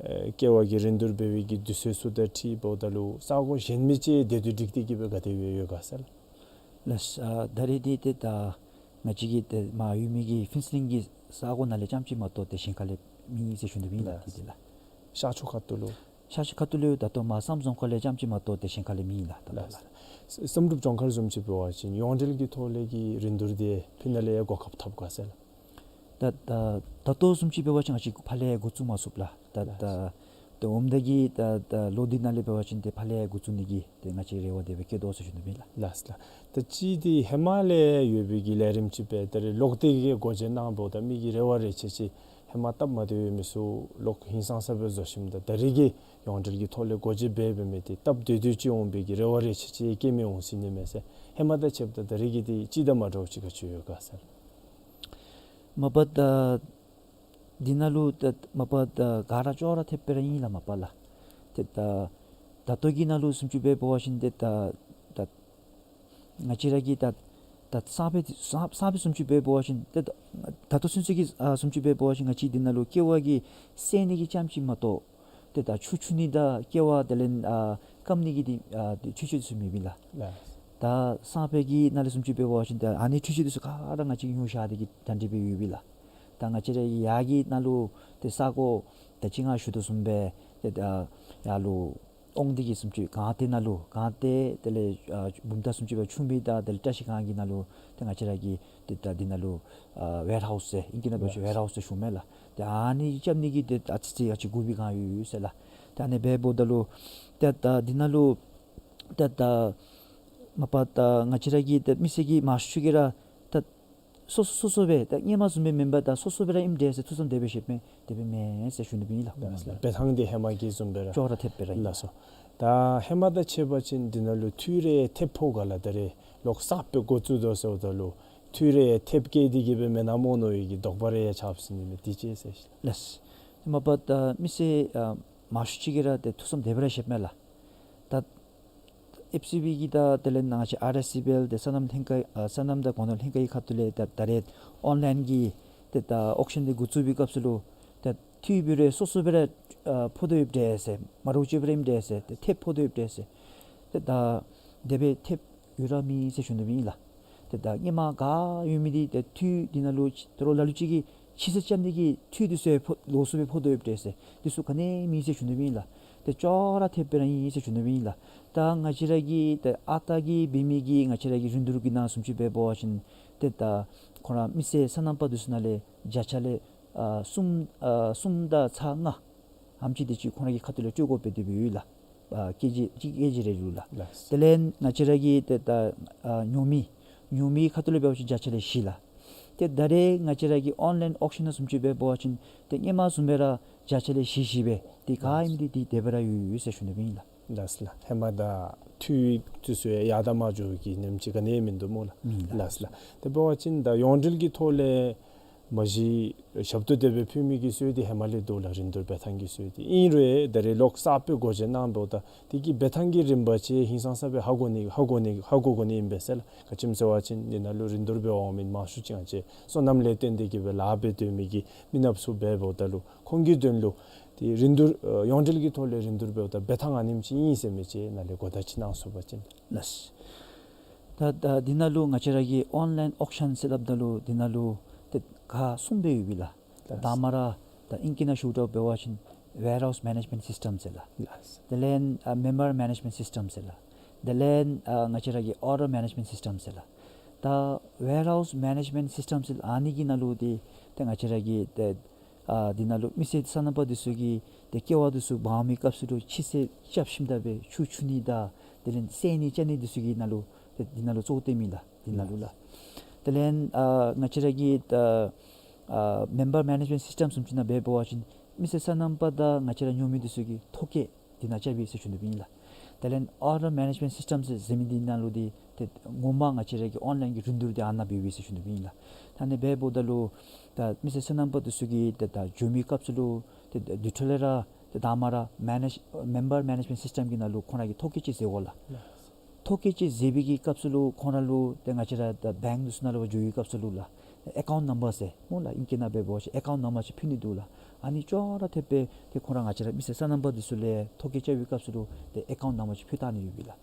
ཨེ་ཀེ་བ་གི་རིན་བསྡུར་འབད་བའི་གི་དུས་ཚོད་ཚུ་དང་འཁྲིལཝ་ད་ལུ་ས་གོ་གཞན་མི་ཅིག་དེ་དུས་བསྒྲིགས་ཏེ་གི་སྦེ་ག་དེ་སྦེ་ཡོད་ག་ཟེར་ལགས། ལགས། ཨ་ད་རེས་འདི་ཏེ་ད་ང་བཅས་ཀྱི་ཏེ་མར་ཡོད་མི་གི་ཕུན་ཚོགས་གླིང་གི་ས་གོ་ནང་ལས་རྐྱངམ་ཅིག་མ་གཏོགས་ཏེ་གཞན་ཁ་ལས་མེད་ཟེར་ཞུ་ནི་སྦེ་ཨིན་ལགས། ལགས། འདི་འདི་ལགས། ཤར་ཕྱོགས་ཁ་ཐུག་ལུ། ཤར་ཕྱོགས་ཁ་ཐུག་ལུ་ད་ལྟོ་མར་བསམ་རྫོང་ཁག་ལས་རྐྱངམ་ཅིག་མ་གཏོགས་ཏེ་གཞན་ཁ་ལས་མེད་ལགས། ད་ལྟོ་ལགས། ལགས། བསམ་གྲུབ་ལྗོངས་མཁར་བཟུམ་ཅིག་འབད་བ་ཅིན་ཡོངས་འབྲེལ་གྱི་ཐོག་ལས་ཀྱི་རིན་བསྡུར་འདི་ཕུལ་ནི་ལས་ཡང་གོ་སྐབས་ཐོབ་ག་ཟེར་ལགས། ད་ད་ད་ལྟོ་བཟུམ་ཅིག་འབད་བ་ཅིན་ང་བཅས་ཕར་ལས་འགོ་བཙུགས་མ་ཚུགས་ལགས། ད་ད་ད་འོངམ་ད་གི་ད་ད་ལོ་འདི་ནང་ལས་འབད་བ་ཅིན་ཏེ་ཕར་ལས་འགོ་བཙུགས་ནི་གི་ཏེ་ང་བཅས་རེ་བ་དེ་སྦེ་བསྐྱེད་དོ་ཟེར་ཞུ་ནི་སྦེ་ལགས། ལགས་ལགས། ད་ཅི་འདི་ཧེ་མ་ལས་ཡོད་པའི་གི་ལས་རིམ་ཅིག་སྦེ་ད་རེས་ལོག་སྟེ་གི་སྒོ་འབྱེད་གནངམ་ད་མི་གི་རེ་བ་རེ་ཆེ་ཆེ་ཧེ་མ་སྟབས་མ་བདེཝ་ཡོད་མི་ཚུ་ལོག་ཧིང་སངས་ས་སྦེ་བཟོ་ཞིནམ་ད་ད་རེས་ཀྱི་ཡོངས་འབྲེལ་གྱི་ཐོག་ལས་སྒོ་འབྱེད་འབད་འབད་མི་འདི་སྟབས་བདེ་བདེ་ཅིག་འོང་བའི་གི་རེ་བ་རེ་ཆེ་ཆེ་བསྐྱེད་མི་འོང་ཟེར་ནི་མས་ཟེར། ཧེ་མ་དང་ཕྱདཔ་ད་ད་རེས་ཀྱི་འདི་ཅི་དང་མ་འདྲཝ་ཅིག་ག་ཅི་ཡོད་ག་ཟེར། མ་པ་ད་འདི་ནང་ལུ་ད་མ་པ་ད་ག་ར་ཅོག་ར་འཐདཔ་སྦེ་ར་ཨིན་ལགས་མ་པ་ལགས། ཏེ་ད་ད་ལྟོ་གི་ནང་ལུ་བཟུམ་ཅིག་འབད་བ་ཅིན་ཏེ་ད་ད་ང་བཅས་ར་གི་ད་ད་སང་ཕོད་སང་སང་ཕོད་བཟུམ་ཅིག་འབད་བ་ཅིན་ཏེ་ད་ད་ལྟོ་ཚུན་ཚོད་ཀྱི་ཨ་བཟུམ་ཅིག་འབད་བ་ཅིན་ང་བཅས་འདི་ནང་ལུ་ཀེ་བ་གི་སེལ་ནི་གི་རྐྱངམ་ཅིག་མ་གཏོགས་ཏེ་ད་ཆུ་འཁྱུ་ནི་དང་ཀེ་བ་དེ་ལས་ཨ་སྐམ་ནི་གི་འདི་ཨ་འདི་འཕྲུལ་ཆས་ཚུ་མེདཔ་ཨིན་ལགས། ལགས། ད་སང་ཕོད་ཀྱི་ནང་ལས་བཟུམ་ཅིག་འབད་བ་ཅིན་ད་ཨ་ནི་འཕྲུལ་ཆས་འདི་ཚུ་ག་ར་ང་བཅས་ཉོ་བཞག་སྟེ་གི་གྲ་སྒྲིག་འབད་ཡོདཔ་ཨིན་ལགས། ད་ང་བཅས་ར་ཡར་གྱི་ནང་ལུ་ཏེ་ས་གོ་ད་ཅི་ང་ཞུ་དོ་བཟུམ་སྦེ་ཏེ་ད་ཡར་ལུ་དབང་འདུས་ཀྱི་བཟུམ་ཅིག་སྒང་སྟེང་ནང་ལུ་སྒང་སྟེང་དེ་ལས་ཨ་བུམ་ཐང་བཟུམ་ཅིག་སྦེ་ཆུ་སྨད་དང་དེ་ལས་བཀྲ་ཤིས་སྒང་གི་ནང་ལུ་ཏེ་ང་བཅས་ར་གི་ཏེ་ད་འདི་ནང་ལུ་ཨ་ཝེར་ཧའུསི་ཟེར་ཨིང་སྐད་ནང་འབད་བ་ཅིན་ཝེར་ཧའུསི་ཟེར་ཞུཝ་མས་ལགས། ཏེ་ཨ་ནི་རྐྱབ་ནི་གི་ཏེ་ཨ་ཙི་ཅིག་ཨ་ཙི་གུ་བི་གང་ཡོད་ཡོད་ཟེར་ལགས། ཏེ་ཨ་ནི་འབདཝ་ད་ལུ་ཏེ་ད་འདི་ནང་ལུ་ཏེ་ད་མ་པ་ད་ང་བཅས་ར་གི་ཏེ་མི་སེར་གྱིས་མང་ཤོས་ཅིག་གིས་ར་ད་སོ་སོ་སོ་སོ་སྦེ་ད་སྔོན་མ་བཟུམ་སྦེ་མེན་པར་ད་སོ་སོ་སྦེ་ར་ཨིནམ་འདྲས་ཟེར་ཐུགས་བསམ་དེ་སྦེ་བཞེསཔ་མས། དེ་སྦེ་མེན་ཟེར་ཞུ་ནི་སྦེ་ཨིན་ལགས། ལགས་སོ། འབད་ཐངས་འདི་ཧེ་མ་གི་བཟུམ་སྦེ་ར་ཅོག་ར་འཐདཔ་སྦེ་ར་ཨིན། ལགས་སོ། ད་ཧེ་མ་དང་ཕྱད་པ་ཅིན་འདི་ནང་ལུ་འཐུས་རེ་ཐེབས་ཕོག་ག་ལགས། ད་རེས་ལོག་གསརཔ་སྦེ་འགོ་བཙུགས་དོ་ཟེརཝ་ད་ལུ་འཐུས་རེ་ཐེབས་བཀལ་ཏེ་གི་སྦེ་མེན་ན་མོ་མནོ་བའི་གི་དོགས་པ་རེ་ཡང་ཆགསཔ་ཟེར་ནི་མས། དེ་ཅིག་ཟེར་ཞུ་ལགས། ལགས། ཧེ་མ་པ་ད་མི་སེར་ཨ་མང་ཤོས་ཅིག་གིས་ར་ཏེ་ཐུགས་བསམ་དེ་སྦེ་ར་བཞེསཔ་མས་ལགས། ད་ཨེཕ་སི་བི་གིས་ད་དེ་ལས་ནང་ཅིག་ཨར་ཨེསི་སི་བི་ཨེལ་ཏེ་སོ་ནམ་ལྷན་ཁག་ཨ་སོ་ནམ་དང་སྒོ་ནོར་ལྷན་ཁག་གི་ཁ་ཐུག་ལས་ད་ད་རེས་ཨོན་ལཱའིན་གྱི་ཏེ་ད་ཨོག་ཤཱན་འདི་འགོ་བཙུགས་པའི་སྐབས་སུ་ལུ་ད་འཐུས་འབད་རུང་སོ་སོ་སྦེ་ར་ཨ་ཕོག་དོ་ཡོདཔ་འདྲས་ཟེར། མ་འདྲཝ་ཅིག་སྦེ་ར་ཨིནམ་འདྲས་ཟེར། ཏེ་ཐེབས་ཕོག་དོ་ཡོདཔ་འདྲས་ཟེར། ཏེ་ད་དེ་སྦེ་ཐེབས་ཡོད་ར་མེད་ཟེར་ཞུ་ནི་སྦེ་ཨིན་ལགས། ཏེ་ད་སྔོན་མ་ག་ཡོད་མི་འདི་ཏེ་འཐུས་འདི་ནང་ལུ་ད་རུང་ལ་ལུ་ཅིག་གིས་ཕྱི་སེལ་རྐྱབ་ནི་གི་འཐུས་འདི་ཚུ་ཡང་ཕོག་ལོགས་སུ་སྦེ་ཕོག་དོ་ཡོདཔ་འདྲས་ཟེར། འདི་ཚུ་ག་ནི་མེད་ཟེར་ཞུ་ནི་སྦེ་ཨིན་ལགས། ཏེ་ཅོག་ར་འཐདཔ་སྦེ་ར་ཨིན་ཟེར་ཞུ་ནི་སྦེ་ཨིན་ལགས། ད་ང་བཅས་ར་གི་ཏེ་ཨ་རྟག་གི་འབད་མི་གི་ང་བཅས་ར་གི་རིན་བསྡུར་གྱི་ནང་བཟུམ་ཅིག་འབད་བ་ཅིན་ཏེ་ད་ཁོང་ར་མི་སེར་སོ་ནམ་པ་འདི་ཚུ་ནང་ལས་བརྒྱ་ཆ་ལས་ཨ་གསུམ་ཨ་གསུམ་དང་ཚག་ལྔ་ཨེམ་ཅིག་དེ་ཅིག་ཁོང་ར་གི་ཁ་ཐུག་ལས་སྤྲོད་དགོཔ་སྦེ་དེ་སྦེ་ཡོད་ལགས། ཨ་ཀེ་ཇི་གཅིག་ཀེ་ཇི་རེ་ལུ་ལགས། ལགས། དེ་ལས་ང་བཅས་ར་གི་ཏེ་ད་ཨ་ཉོ་མི་ཉོ་མི་ཁ་ཐུག་ལས་འབད་བ་ཅིན་བརྒྱ་ཆ་ལས་བཞི་ལགས། ཏེ་ད་རེས་ང་བཅས་ར་གི་ཨོན་ལཱའིན་ཨོག་ཤཱན་ནང་བཟུམ་ཅིག་འབད་བ་ཅིན་ཏེ་སྔོན་མ་བཟུམ་སྦེ་ར་བརྒྱ་ཆ་ལས་བཞི་བཞི་སྦེ་ཏེ་ག་ཨིནམ་འདི་ཏེ་དེ་སྦེ་ར་ཡོད་ཡོད་ཟེར་ཞུ་ནི་སྦེ་ཨིན་ལགས། ལགས་ལགས། ཧེ་མ་དང་འཐུས་འདི་ཚུ་ཡང་ཡར་དང་མར་འགྱོ་གི་ཉིནམ་ཅིག་ག་ནི་མིན་འདུག་སྨོ་ལགས། མེན་ལགས། ལགས་ལགས། དེ་འབད་བ་ཅིན་ད་ཡོངས་འབྲེལ་གྱི་ཐོག་ལས་མ་གཞི་ཞབས་ཏོག་དེ་སྦེ་ཕུལ་མི་གི་སྲོལ་འདི་ཧེ་མ་ལས་འདུག་ལགས། རིན་བསྡུར་འབད་ཐངས་ཀྱི་སྲོལ་འདི། ཨིན་རུང་ད་རེས་ལོག་གསརཔ་སྦེ་སྒོ་འབྱེད་གནང་འབདཝ་ད་དེ་གི་འབད་ཐངས་ཀྱི་རིམ་པ་ཅིག་ཧིང་སངས་ས་སྦེ་ཧ་གོ་ནི་ཧ་གོ་ནི་ཧ་གོ་དགོ་ནི་ཨིན་པས་ཟེར་ལགས། ག་ཅི་སྨོ་ཟེར་བ་ཅིན་འདི་ནང་ལུ་རིན་བསྡུར་འབད་འོང་མི་མང་ཤོས་ཅིག་ང་བཅས་སོ་ནམ་ལས་བརྟེན་ཏེ་གི་སྦེ་ལཱ་འབད་སྡོད་མི་གི་མི་ནག་ཚུ་འབདཝ་ད་ལུ་ཁོང་གི་དོན་ལུ་ཏེ་རིན་བསྡུར་ཨ་ཡོངས་འབྲེལ་གྱི་ཐོག་ལས་རིན་བསྡུར་འབདཝ་ད་འབད་ཐངས་ཨ་ནེམ་ཅིག་ཨིན་ཟེར་མི་ཅིག་ནཱ་ལས་གོ་བརྡ་ཅིག་གནང་ཚུགས་པ་ཅིན། ལགས། ད་ད་འདི་ནང་ལུ་ང་བཅས་ར་གི་ཨོན་ལཱའིན་ཨོག་ཤཱན་ཟེར་སླབ་ད་ལུ་འདི་ནང་ལུ་ཏེ་ཁག་གསུམ་སྦེ་ཡོད་པས་ལགས། ལགས། དང་པ་ར་ད་ཨིང་སྐད་ནང་ཞུཝ་ད་འབད་བ་ཅིན་ཝེར་ཧའུསི་མེ་ནེཇ་མེནཊ་སིསི་ཊམ་ཟེར་ལགས། ལགས། དེ་ལས་ཨ་མེམ་བར་མེ་ནེཇ་མེནཊ་སིསི་ཊམ་ཟེར་ལགས། དེ་ལས་ཨ་ང་བཅས་ར་གི་ཨོར་ཌར་མེ་ནེཇ་མེནཊ་སིསི་ཊམ་ཟེར་ལགས། ད་ཝེར་ཧའུསི་མེ་ནེཇ་མེནཊ་སིསི་ཊམ་ཟེར་ཨ་ནི་གི་ནང་ལུ་ཏེ་ཏེ་ང་བཅས་ར་གི་ཏེ་ཨ་འདི་ནང་ལུ་མི་སེར་སོ་ནམ་པ་འདི་ཚུ་གི་ཏེ་ཀེ་བ་འདི་ཚུ་འབག་མི་སྐབས་སུ་ལུ་ཕྱི་སེལ་རྐྱབ་ཞིནམ་ད་སྦེ་ཆུ་འཁྱུ་ནི་དང་དེ་ལས་བསལ་ནི་རྐྱབ་ནི་འདི་ཚུ་གི་ནང་ལུ་ཏེ་འདི་ནང་ལུ་གཙོ་བོ་བཏོན་མི་ལགས། འདི་ནང་ལུ་ལགས། དེ་ལས་ཨ་ང་བཅས་ར་གི་ད་ཨ་མེམ་བར་མེ་ནེཇ་མེནཊ་སིསི་ཊམ་བཟུམ་ཅིག་ནང་འབད་བ་ཅིན་མི་སེར་སོ་ནམ་པ་དང་ང་བཅས་ར་ཉོ་མི་འདི་ཚུ་གི་ཐོ་བཀོད་འདི་ནང་རྐྱབ་ཨིན་ཟེར་ཞུ་ནི་སྦེ་ཨིན་ལགས། དེ་ལས་ཨོར་ཌར་མེ་ནེཇ་མེནཊ་སིསི་ཊམ་ཟེར་ཟེར་མི་འདི་ནང་ལུ་འདི་ཏེ་ངོ་མ་ང་བཅས་ར་གི་ཨོན་ལཱའིན་གྱི་རིན་བསྡུར་འདི་ཨ་ནཱ་འབདཝ་ཨིན་ཟེར་ཞུ་ནི་སྦེ་ཨིན་ལགས། ད་ཨ་ནི་འབདཝ་ད་ལུ་ད་མི་སེར་སོ་ནམ་པ་འདི་ཚུ་གིས་ཏེ་ད་འགྱོ་མི་སྐབས་སུ་ལུ་ཏེ་ད་དེ་འཕྲོ་ལས་ར་ཏེ་དང་པ་ར་མེ་ནེཇ་མེམ་བར་མེ་ནེཇ་མེནཊ་སིསི་ཊམ་གྱི་ནང་ལུ་ཁོང་ར་གིས་ཐོ་བཀོད་ཅིག་མཛད་དགོ་ལགས། ཐོ་བཀོད་ཅིག་མཛད་པའི་གི་སྐབས་སུ་ལུ་ཁོང་ར་ལུ་ཏེ་ང་བཅས་ར་ད་བེངཀ་འདི་ཚུ་ནང་ལུ་འགྱོ་བའི་སྐབས་སུ་ལུ་ལགས། ཨེ་ཀའུནཊ་ནམ་བར་ཟེར་སྨོ་ལགས། ཨིང་སྐད་ནང་འབད་བ་ཅིན་ཨེ་ཀའུནཊ་ནམ་བར་ཅིག་ཕུལ་ནི་འདུག་ལགས། ཨ་ནི་ཅོག་ར་འཐདཔ་སྦེ་ཏེ་ཁོང་ར་ང་བཅས་ར་མི་སེར་སོ་ནམ་པ་འདི་ཚུ་ལས་ཐོ་བཀོད་རྐྱབ་པའི་སྐབས་སུ་ལུ་ཏེ་ཨེ་ཀའུནཊ་ནམ་བར་ཅིག་ཕུལ་བཏང་ནི་ཡོད་པས་ལགས།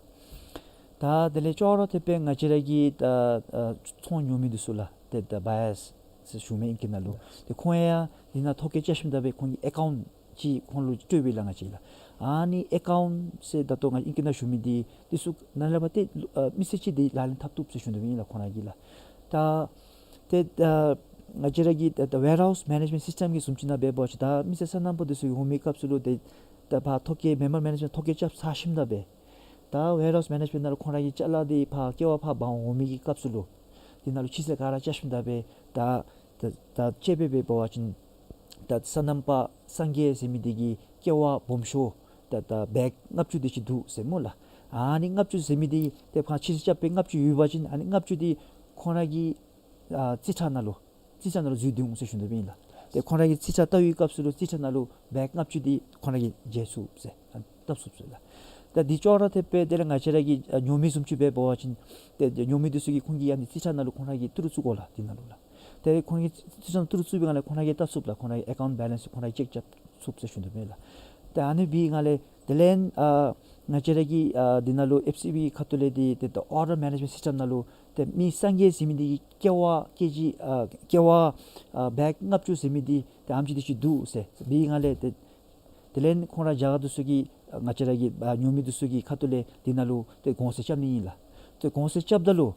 ད་དེ་ལས་ཅོག་ར་འཐདཔ་སྦེ་ང་བཅས་ར་གི་ད་ཨ་ཚོང་ཉོ་མི་འདི་ཚུ་ལགས། ཏེ་ད་བ་ཡརསི་ཟེར་ཞུ་མི་ཨིང་སྐད་ནང་ལུ་ཏེ་ཁོང་ཡང་འདི་ནང་ཐོ་བཀོད་རྐྱབ་ཞིནམ་ད་སྦེ་ཁོང་གི་ཨེ་ཀའུནཊ་ཅིག་ཁོང་ལུ་སྤྲོད་པས་ལགས་ང་བཅས་ལགས། ཨ་ནི་ཨེ་ཀའུནཊ་ཟེར་ད་ལྟོ་ང་ཨིང་སྐད་ནང་ཞུ་མི་འདི་འདི་ཚུ་ནང་ལས་ཕར་ཏེ་ཨ་མི་སེར་ཅིག་འདི་ལག་ལེན་འཐབ་བཏུབ་ཟེར་ཞུ་ནི་སྦེ་ཨིན་ལགས་ཁོང་ར་གིས་ལགས། ད་ཏེ་ཨ་ང་བཅས་ར་གི་ད་ད་ཝེར་ཧའུསི་མེ་ནེཇ་མེནཊ་སིསི་ཊམ་གྱི་བཟུམ་ཅིག་ནང་འབད་བ་ཅིན་ད་མི་སེར་སོ་ནམ་པ་འདི་ཚུ་འོང་མི་སྐབས་སུ་ལུ་ཏེ་ད་ཕར་ཐོ་བཀོད་མེམ་བར་མེ་ནེཇ་མེནཊ་ཐོ་བཀོད་རྐྱབ་ཚར་ཞིནམ་ད་སྦེ་ད་ཝེར་ཧའུསི་མེ་ནེཇ་མེནཊ་ནང་ལུ་ཁོང་ར་གི་ཅ་ལ་འདི་ཕར་ཀེ་བ་ཕར་འབག་འོང་མི་གི་སྐབས་སུ་ལུ་འདི་ནང་ལུ་ཕྱི་སེལ་ག་ར་རྐྱབ་ཞིནམ་ད་སྦེ་ད་ད་ད་དཔྱེ་སྦེ་འབད་བ་ཅིན་ད་སོ་ནམ་པ་སངས་རྒྱས་ཟེར་མི་འདི་གི་ཀེ་བ་སྦོམ་ཤོས་ད་ད་བེག་ལྔ་བཅུ་དེ་ཅིག་འདུག་ཟེར་སྨོ་ལགས། ཨ་ནི་ལྔ་བཅུ་ཟེར་མི་འདི་ཏེ་ཕར་ཕྱི་སེལ་རྐྱབ་སྦེ་ལྔ་བཅུ་ཡོད་པ་ཅིན་ཨ་ནི་ལྔ་བཅུ་འདི་ཁོང་ར་གི་ཨ་རྩིས་ཁྲ་ནང་ལུ་རྩིས་ཁྲ་ནང་ལུ་འཛུལ་སྡོད་འོང་ཟེར་ཞུ་ནི་སྦེ་ཨིན་ལགས། ཏེ་ཁོང་ར་གི་རྩིས་ཁྲ་བལྟ་བའི་སྐབས་སུ་ལུ་རྩིས་ཁྲ་ནང་ལུ་བེག་ལྔ་བཅུ་འདི་ཁོང་ར་གིས་མཇལ་ཚུགས་ཟེར་ཨ་བལྟ་ཚུགས་ཟེར་ལགས། ད་འདི་ཅོག་ར་འཐདཔ་སྦེ་དེ་ལས་ང་བཅས་ར་གི་ཨ་ཉོ་མི་བཟུམ་ཅིག་འབད་བ་ཅིན་ཏེ་ཉོ་མི་འདི་ཚུ་གིས་ཁོང་གི་ཨ་ནི་རྩིས་ཁྲ་ནང་ལུ་ཁོང་ར་གིས་བཏུབ་རུང་བཙུགས་དགོ་ལགས། འདི་ནང་ལུ་ལགས། ཏེ་ཁོང་གི་རྩིས་ཁྲ་བཏུབ་རུང་བཙུགས་པའི་སྒང་ལས་ཁོང་ར་གིས་བལྟ་ཚུགས་ལགས། ཁོང་ར་གི་ཨེ་ཀའུནཊ་བེ་ལེནསི་ཁོང་ར་གིས་ཅེཀ་རྐྱབ་ཚུགས་ཟེར་ཞུ་ནི་སྦེ་ལགས། ཏེ་ཨ་ནི་འབད་བའི་སྒང་ལས་དེ་ལས་ཨ་ང་བཅས་ར་གི་ཨ་འདི་ནང་ལུ་ཨེཕ་སི་བི་ཁ་ཐུག་ལས་འདི་ཏེ་ད་ཨོར་ཌར་མེ་ནེཇ་མེནཊ་སིསི་ཊམ་ནང་ལུ་ཏེ་མི་སངས་རྒྱས་ཟེར་མི་འདི་གི་ཀེ་བ་ཀེ་ཇི་ཨ་ཀེ་བ་ཨ་བེག་ལྔ་བཅུ་ཟེར་མི་འདི་ཏེ་ཨེམ་ཅིག་དེ་ཅིག་འདུག་ཟེར་འབད་བའི་སྒང་ལས་ཏེ་དེ་ལས་ཁོང་ར་རྒྱ་གར་འདི་ཚུ་གིས་ང་བཅས་ར་གི་ཨ་ཉོ་མི་འདི་ཚུ་གི་ཁ་ཐུག་ལས་འདི་ནང་ལུ་ཏེ་གོང་ཚད་རྐྱབ་ནི་ཨིན་ལགས། ཏེ་གོང་ཚད་རྐྱབ་ད་ལུ་